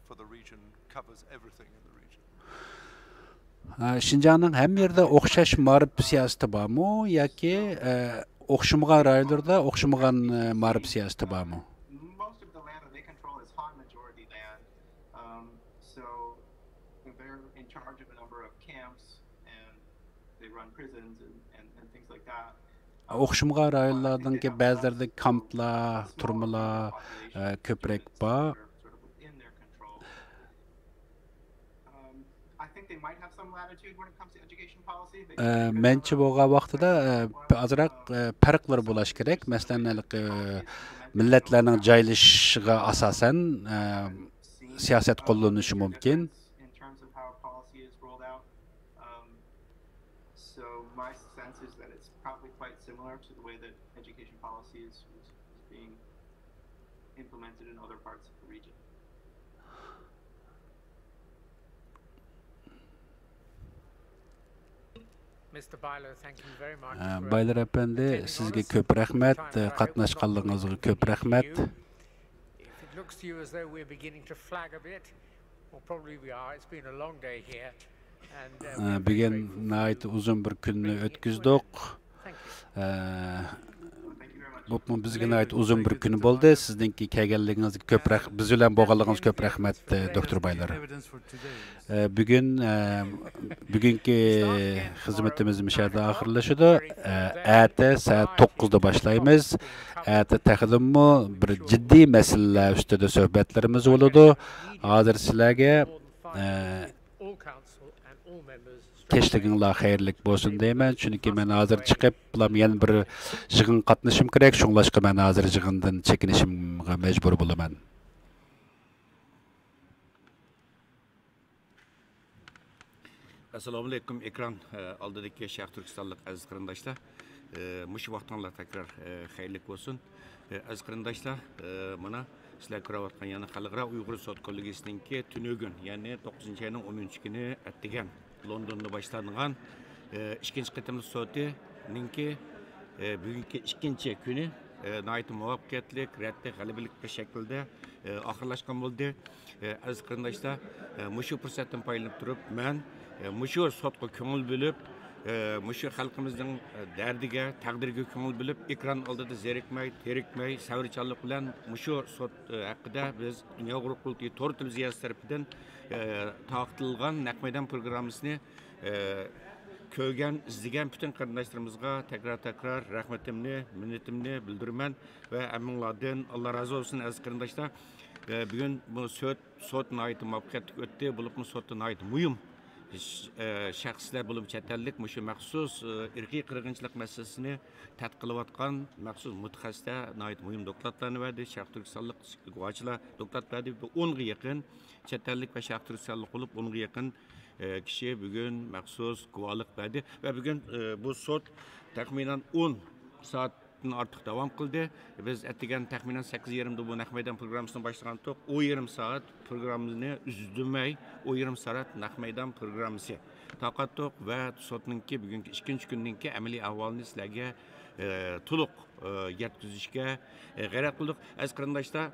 for the region covers everything in the region? ئە، شىنجاڭنىڭ ھەممە يېرىدە ئوخشاش مائارىپ سىياسىتى بارمۇ ياكى، ئە، ئوخشىمىغان رايونلىرىدا ئوخشىمىغان، ئە، مائارىپ سىياسىتى بارمۇ؟ Most of the land that they control is Han majority land. Um, so they're in charge of a number of camps and they run prisons and, and, and things like that. ئوخشىمىغان رايونلاردىڭكى بەزىلىرىدە كامپلار، تۈرمىلەر، ئە، كۆپرەك بار. ئە، مەنچە بولغان ۋاقتىدا، ئە، ئازراق، ئە، پەرقلەر بولۇشى كېرەك. مەسىلەن، ھېلىقى مىللەتلەرنىڭ جايلىشىشىغا ئاساسەن، ئە، سىياسەت قوللىنىشى مۇمكىن. So my sense is that it's probably quite similar to the way that education policy is, is, is being implemented in other parts of the region. Mister Byler, thank you very much. ئە، for بايلار ئەپەندى، attending سىزگە us. كۆپ رەھمەت، Time ئە، very قاتناشقانلىقىڭىزغا كۆپ رەھمەت. If it looks to you as though we're beginning to flag a bit, well, probably we are. It's been a long day here. And, uh, ئە، we're very بۈگۈن grateful for ناھايىتى you. ئۇزۇن بىر كۈننى ئۆتكۈزدۇق. ئە، بۇمۇ بىزگە ناھايىتى ئۇزۇن بىر كۈن بولدى. سىزنىڭكى كەلگەنلىكىڭىزگە كۆپ رەھ-، بىز بىلەن بولغانلىقىڭىزغا كۆپ رەھمەت، ئە، دوكتور بايلار. ئە، بۈگۈن، ئە، بۈگۈنكى خىزمىتىمىز مۇشۇ يەردە ئاخىرلىشىدۇ. ئە، ئەتە سائەت توققۇزدا باشلايمىز. ئەتە تېخىدىنمۇ بىر جىددىي مەسىلىلەر ئۈستىدە سۆھبەتلىرىمىز بولىدۇ. ھازىر سىلەرگە، ئە، كەچلىكىڭلار خەيرلىك بولسۇن دەيمەن، چۈنكى مەن ھازىر چىقىپلا يەنە بىر يىغىنغا قاتنىشىم كېرەك، شۇڭلاشقا مەن ھازىر يىغىندىن چېكىنىشىمغا مەجبۇر بولىمەن. ئەسسالامۇئەلەيكۇم، ئېكران، ئە، ئالدىدىكى شەرقىي تۈركىستانلىق ئەزىز قېرىنداشلار. ئە، مۇشۇ ۋاقتىڭلار تەكرار، ئە، خەيرلىك بولسۇن. ئە، ئەزىز قېرىنداشلار، ئە، مانا سىلەر كۆرۈۋاتقان يەنە خەلقئارا ئۇيغۇر سوت كوللېگىيىسىنىڭكى تۈنۈگۈن، يەنى توققۇزىنچى ئاينىڭ ئون ئۈچىنچى كۈنى ئەتىگەن لوندوندا باشلانغان، ئە، ئىككىنچى قېتىملىق سوتىنىڭكى، ئە، بۈگۈنكى ئىككىنچى كۈنى، ئە، ناھايىتى مۇۋەپپەقىيەتلىك، رەتلىك، غەلىبىلىك بىر شەكىلدە، ئە، ئاخىرلاشقان بولدى. ئە، ئەزىز قېرىنداشلار، ئە، مۇشۇ پۇرسەتتىن پايدىلىنىپ تۇرۇپ، مەن، ئە، مۇشۇ سوتقا كۆڭۈل بۆلۈپ، ئە، مۇشۇ خەلقىمىزنىڭ، ئە، دەردىگە، تەقدىرىگە كۆڭۈل بۆلۈپ، ئېكران ئالدىدا زېرىكمەي، تېرىكمەي، سەۋرچانلىق بىلەن مۇشۇ سوت، ئە، ھەققىدە بىز دۇنيا ئۇيغۇر قۇرۇلتىيى تور تېلېۋىزىيەسى تەرىپىدىن، ئە، تارقىتىلغان نەق مەيدان پروگراممىسىنى، ئە، كۆرگەن، ئىزدىگەن پۈتۈن قېرىنداشلىرىمىزغا تەكرار، تەكرار رەھمىتىمنى، مىننىتىمنى بىلدۈرىمەن ۋە ھەممىڭلاردىن ئاللا رازى بولسۇن، ئەزىز قېرىنداشلار. ئە، بۈگۈن بۇ سوت، سوت ناھايىتى مۇۋەپپەقىيەتلىك ئۆتتى. بولۇپمۇ سوتتا ناھايىتى مۇھىم، ئە، شەخسلەر، بولۇپمۇ چەت ئەللىك مۇشۇ مەخسۇس، ئە، ئىرقىي قىرغىنچىلىق مەسىلىسىنى تەتقىق قىلىۋاتقان مەخسۇس مۇتەخەسسىسلەر ناھايىتى مۇھىم دوكلاتلارنى بەردى. شەرقىي تۈركىستانلىق گۇۋاچىلار دوكلات بەردى. بۇ ئونغا يېقىن چەت ئەللىك ۋە شەرقىي تۈركىستانلىق بولۇپ، ئونغا يېقىن ئە، كىشى بۈگۈن مەخسۇس گۇۋاھلىق بەردى ۋە بۈگۈن، ئە، بۇ سوت تەخمىنەن ئون سائەتتىن ئارتۇق داۋام قىلدى. بىز ئەتىگەن تەخمىنەن سەككىز يېرىمدە بۇ نەق مەيدان پروگراممىسىنى باشلىغانتۇق. ئۇ يېرىم سائەت پروگراممىنى ئۈزدۈرمەي، ئۇ يېرىم سائەت نەق مەيدان پروگراممىسى تارقاتتۇق ۋە سوتنىڭكى بۈگۈنكى ئىككىنچى كۈننىڭكى ئەمەلىي ئەھۋالىنى سىلەرگە، ئە، تولۇق، ئە، يەتكۈزۈشكە، ئە، غەرەز قىلدۇق. ئەزىز قېرىنداشلار،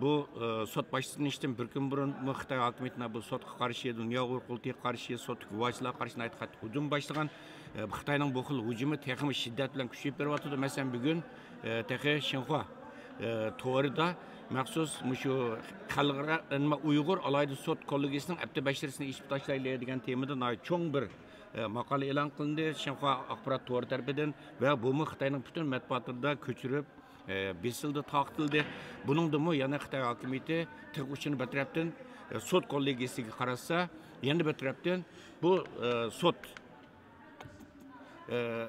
بۇ، ئە، سوت باشلىنىشتىن بىر كۈن بۇرۇنمۇ خىتاي ھاكىمىيىتىنىڭ بۇ سوتقا قارشى، دۇنيا ئۇيغۇر قۇرۇلتىيىغا قارشى، سوتتىكى گۇۋاھچىلارغا قارشى ناھايىتى قاتتىق ھۇجۇم باشلىغان. ئە، خىتاينىڭ بۇ خىل ھۇجۇمى تېخىمۇ شىددەت بىلەن كۈچىيىپ بېرىۋاتىدۇ. مەسىلەن، بۈگۈن، ئە، تېخى شىنخۇا، ئە، تورىدا مەخسۇس مۇشۇ خەلقئارا ئۇيغۇر ئالاھىدە سوت كوللېگىيىسىنىڭ ھەپتە بەشىرىسىنى ئېچىپ تاشلايلى دېگەن تېمىدا ناھايىتى چوڭ بىر، ئە، ماقالە ئېلان قىلىندى شىنخۇا ئاخبارات تورى تەرىپىدىن ۋە بۇمۇ خىتاينىڭ پۈتۈن مەتبۇئاتلىرىدا كۆچۈرۈپ، ئە، بېسىلدى، تارقىتىلدى. بۇنىڭدىمۇ يەنە خىتاي ھاكىمىيىتى تىغ ئۇچىنى بىر تەرەپتىن، ئە، سوت كوللېگىيىسىگە قاراتسا، يەنە بىر تەرەپتىن بۇ، ئە، سوت، ئە،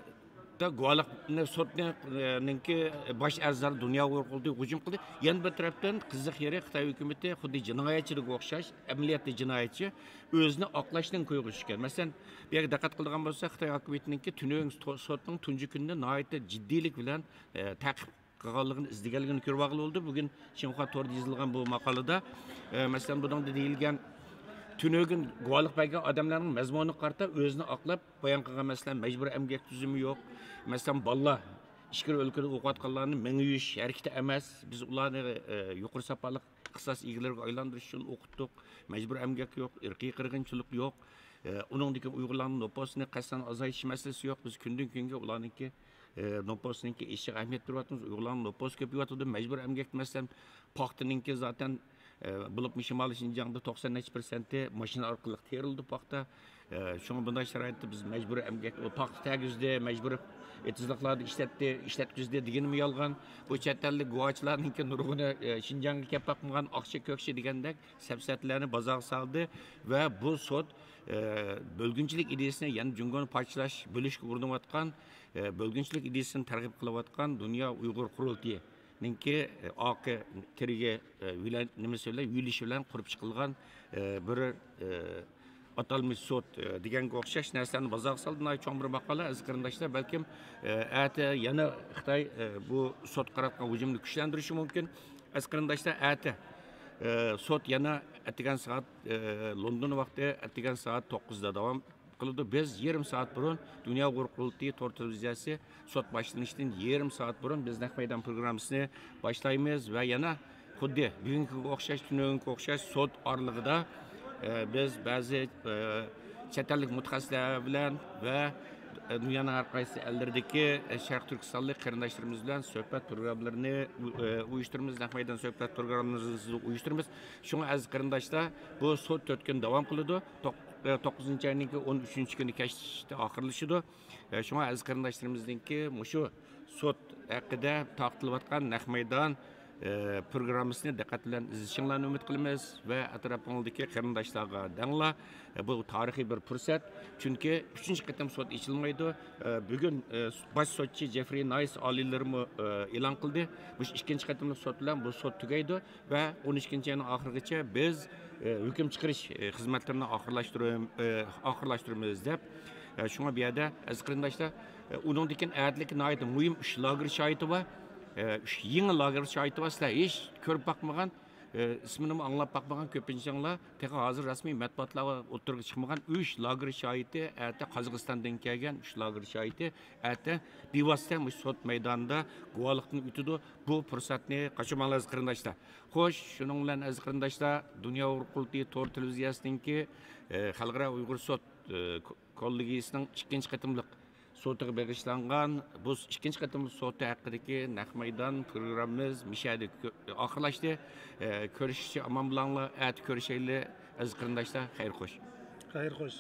دا گۇۋاھلىقنى، سوتنى، ئە، نىڭكى باش ئەزالىرى دۇنيا ئۇيغۇر قۇرۇلتىيىغا ھۇجۇم قىلدى. يەنە بىر تەرەپتىن قىزىق يېرى خىتاي ھۆكۈمىتى خۇددى جىنايەتچىلىككە ئوخشاش، ئەمەلىيەتتە جىنايەتچى، ئۆزىنى ئاقلاشنىڭ كويىغا چۈشكەن. مەسىلەن، بۇ يەرگە دىققەت قىلىدىغان بولساق، خىتاي ھاكىمىيىتىنىڭكى تۈنۈگۈن تو-، سوتنىڭ تۇنجى كۈنىدە ناھايىتى جىددىيلىك بىلەن، ئە، تەقىب قىلغانلىقىنى، ئىزدىگەنلىكىنى كۆرۈۋالغىلى بولىدۇ. بۈگۈن شىنخۇا تورىدا يېزىلغان بۇ ماقالىدە، ئە، مەسىلەن، بۇنىڭدا دېيىلگەن، تۈنۈگۈن گۇۋاھلىق بەرگەن ئادەملەرنىڭ مەزمۇنىغا قارىتا ئۆزىنى ئاقلاپ بايان قىلغان، مەسىلەن، مەجبۇرىي ئەمگەك تۈزۈمى يوق. مەسىلەن، بالىلار ئىچكىرى ئۆلكىدە ئوقۇۋاتقانلارنى مېڭە يۇيۇش ھەرىكىتى ئەمەس. بىز ئۇلارنى، ئە، يۇقىرى ساپالىق ئىختىساس ئىگىلىرىگە ئايلاندۇرۇش ئۈچۈن ئوقۇتتۇق. مەجبۇرىي ئەمگەك يوق، ئىرقىي قىرغىنچىلىق يوق. ئە، ئۇنىڭدىن كېيىن ئۇيغۇرلارنىڭ نوپۇسىنى قەستەن ئازايتىش مەسىلىسى يوق. بىز كۈندىن كۈنگە ئۇلارنىڭكى، ئە، نوپۇسىنىڭكى ئېشىشىغا ئەھمىيەت بېرىۋاتىمىز. ئۇيغۇرلارنىڭ نوپۇسى كۆپىيىۋاتىدۇ. مەجبۇرىي ئەمگەكتە، مەسىلەن، پاختىنىڭكى زاتەن، ئە، بولۇپمۇ شىمالىي شىنجاڭدا توقسان نەچچە پىرسەنتى ماشىنا ئارقىلىق تېرىلىدۇ پاختا. ئە، شۇڭا بۇنداق شارائىتتا بىز مەجبۇرىي ئەمگەك، ئۇ پاختا تەگۈزدى، مەجبۇرىي ئېتىزلىقلاردا ئىشلەتتى، ئىشلەتكۈزدى دېگىنىمۇ يالغان. بۇ چەت ئەللىك گۇۋاچىلارنىڭكى نۇرغۇنى، ئە، شىنجاڭغا كەپ باقمىغان، ئاقچى كۆكچى دېگەندەك سەپسەتىلەرنى بازارغا سالدى ۋە بۇ سوت، ئە، بۆلگۈنچىلىك ئىدىيىسىنى، يەنى جۇڭگونى پارچىلاش، بۆلۈشكە ئۇرۇنۇۋاتقان، ئە، بۆلگۈنچىلىك ئىدىيىسىنى تەرغىب قىلىۋاتقان دۇنيا ئۇيغۇر قۇرۇلتىيى نىڭكى، ئە، ئارقا تىرىگى، ئە، يۆلەن-، نېمىسى بىلەن، يۆلىشى بىلەن قۇرۇپ چىقىلغان، ئە، بىر، ئە، ئاتالمىش سوت، ئە، دېگەنگە ئوخشاش نەرسىلەرنى بازارغا سالدى. ناھايىتى چوڭ بىر ماقالە، ئەزىز قېرىنداشلار. بەلكىم، ئە، ئەتە يەنە خىتاي، ئە، بۇ سوتقا قاراتقان ھۇجۇمنى كۈچلەندۈرۈشى مۇمكىن. ئەزىز قېرىنداشلار، ئەتە، ئە، سوت يەنە ئەتىگەن سائەت، ئە، لوندون ۋاقتى ئەتىگەن سائەت توققۇزدا داۋام قىلىدۇ. بىز يېرىم سائەت بۇرۇن، دۇنيا ئۇيغۇر قۇرۇلتىيى تور تېلېۋىزىيەسى سوت باشلىنىشتىن يېرىم سائەت بۇرۇن بىز نەق مەيدان پروگراممىسىنى باشلايمىز ۋە يەنە خۇددى بۈگۈنكىگە ئوخشاش، تۈنۈگۈنكىگە ئوخشاش سوت ئارىلىقىدا، ئە، بىز بەزى، ئە، چەت ئەللىك مۇتەخەسسىسلەر بىلەن ۋە، ئە، دۇنيانىڭ ھەر قايسى ئەللىرىدىكى، ئە، شەرقىي تۈركىستانلىق قېرىنداشلارىمىز بىلەن سۆھبەت پروگراممىلىرىنى، ئۇ-، ئە، ئۇيۇشتۇرىمىز، نەق مەيدان سۆھبەت پروگراممىلىرىنى ئۇيۇشتۇرىمىز. شۇڭا ئەزىز قېرىنداشلار، بۇ سوت تۆت كۈن داۋام قىلىدۇ. توق-، ئە، توققۇزىنچى ئاينىڭكى ئون ئۈچىنچى كۈنى كەچتە ئاخىرلىشىدۇ. ئە، شۇڭا ئەزىز قېرىنداشلىرىمىزنىڭكى مۇشۇ سوت ھەققىدە تارقىتىلىۋاتقان نەق مەيدان، ئە، پروگراممىسىنى دىققەت بىلەن ئىزدىشىڭلارنى ئۈمىد قىلىمىز ۋە ئەتراپىڭىزدىكى قېرىنداشلارغا دەڭلار. ئە، بۇ تارىخىي بىر پۇرسەت. چۈنكى ئۈچىنچى قېتىم سوت ئېچىلمايدۇ. ئە، بۈگۈن، ئە، باش سوتچى جېفرى نايس ئالىيلىرىمۇ، ئە، ئېلان قىلدى. مۇشۇ ئىككىنچى قېتىملىق سوت بىلەن بۇ سوت تۈگەيدۇ. ۋە ئون ئىككىنچى ئاينىڭ ئاخىرىغىچە بىز، ئە، ھۆكۈم چىقىرىش، ئە، خىزمەتلىرىنى ئاخىرلاشتۇرۇم-، ئە، ئاخىرلاشتۇرىمىز دەپ، ئە، شۇڭا بۇ يەردە ئەزىز قېرىنداشلار، ئە، ئۇنىڭدىن كېيىن ئەتىلىكى ناھايىتى مۇھىم ئۈچ لاگېر شاھىتى بار. ئە، ئۈچ يېڭى لاگېر شاھىتى بار. سىلەر ھېچ كۆرۈپ باقمىغان، ئە، ئىسمىنىمۇ ئاڭلاپ باقمىغان كۆپىنچىڭلار تېخى ھازىر رەسمىي مەتبۇئاتلارغا ئوتتۇرىغا چىقمىغان ئۈچ لاگېر شاھىتى، ئەتە قازاقىستاندىن كەلگەن ئۈچ لاگېر شاھىتى ئەتە بىۋاسىتە مۇشۇ سوت مەيدانىدا گۇۋاھلىقتىن ئۆتىدۇ. بۇ پۇرسەتنى قاچۇرماڭلار، ئەزىز قېرىنداشلار. خوش، شۇنىڭ بىلەن، ئەزىز قېرىنداشلار، دۇنيا ئۇيغۇر قۇرۇلتىيى تور تېلېۋىزىيەسىنىڭكى، ئە، خەلقئارا ئۇيغۇر سوت، ئە، كو-، كوللېگىيىسىنىڭ ئىككىنچى قېتىملىق سوتىغا بېغىشلانغان بۇ ئىككىنچى قېتىملىق سوتى ھەققىدىكى نەق مەيدان پروگراممىمىز مۇشۇ يەردە كۆ-، ئاخىرلاشتى. ئە، كۆرۈشكىچە ئامان بولۇڭلار، ئەتە كۆرۈشەيلى، ئەزىز قېرىنداشلار، خەير خوش. خەير خوش.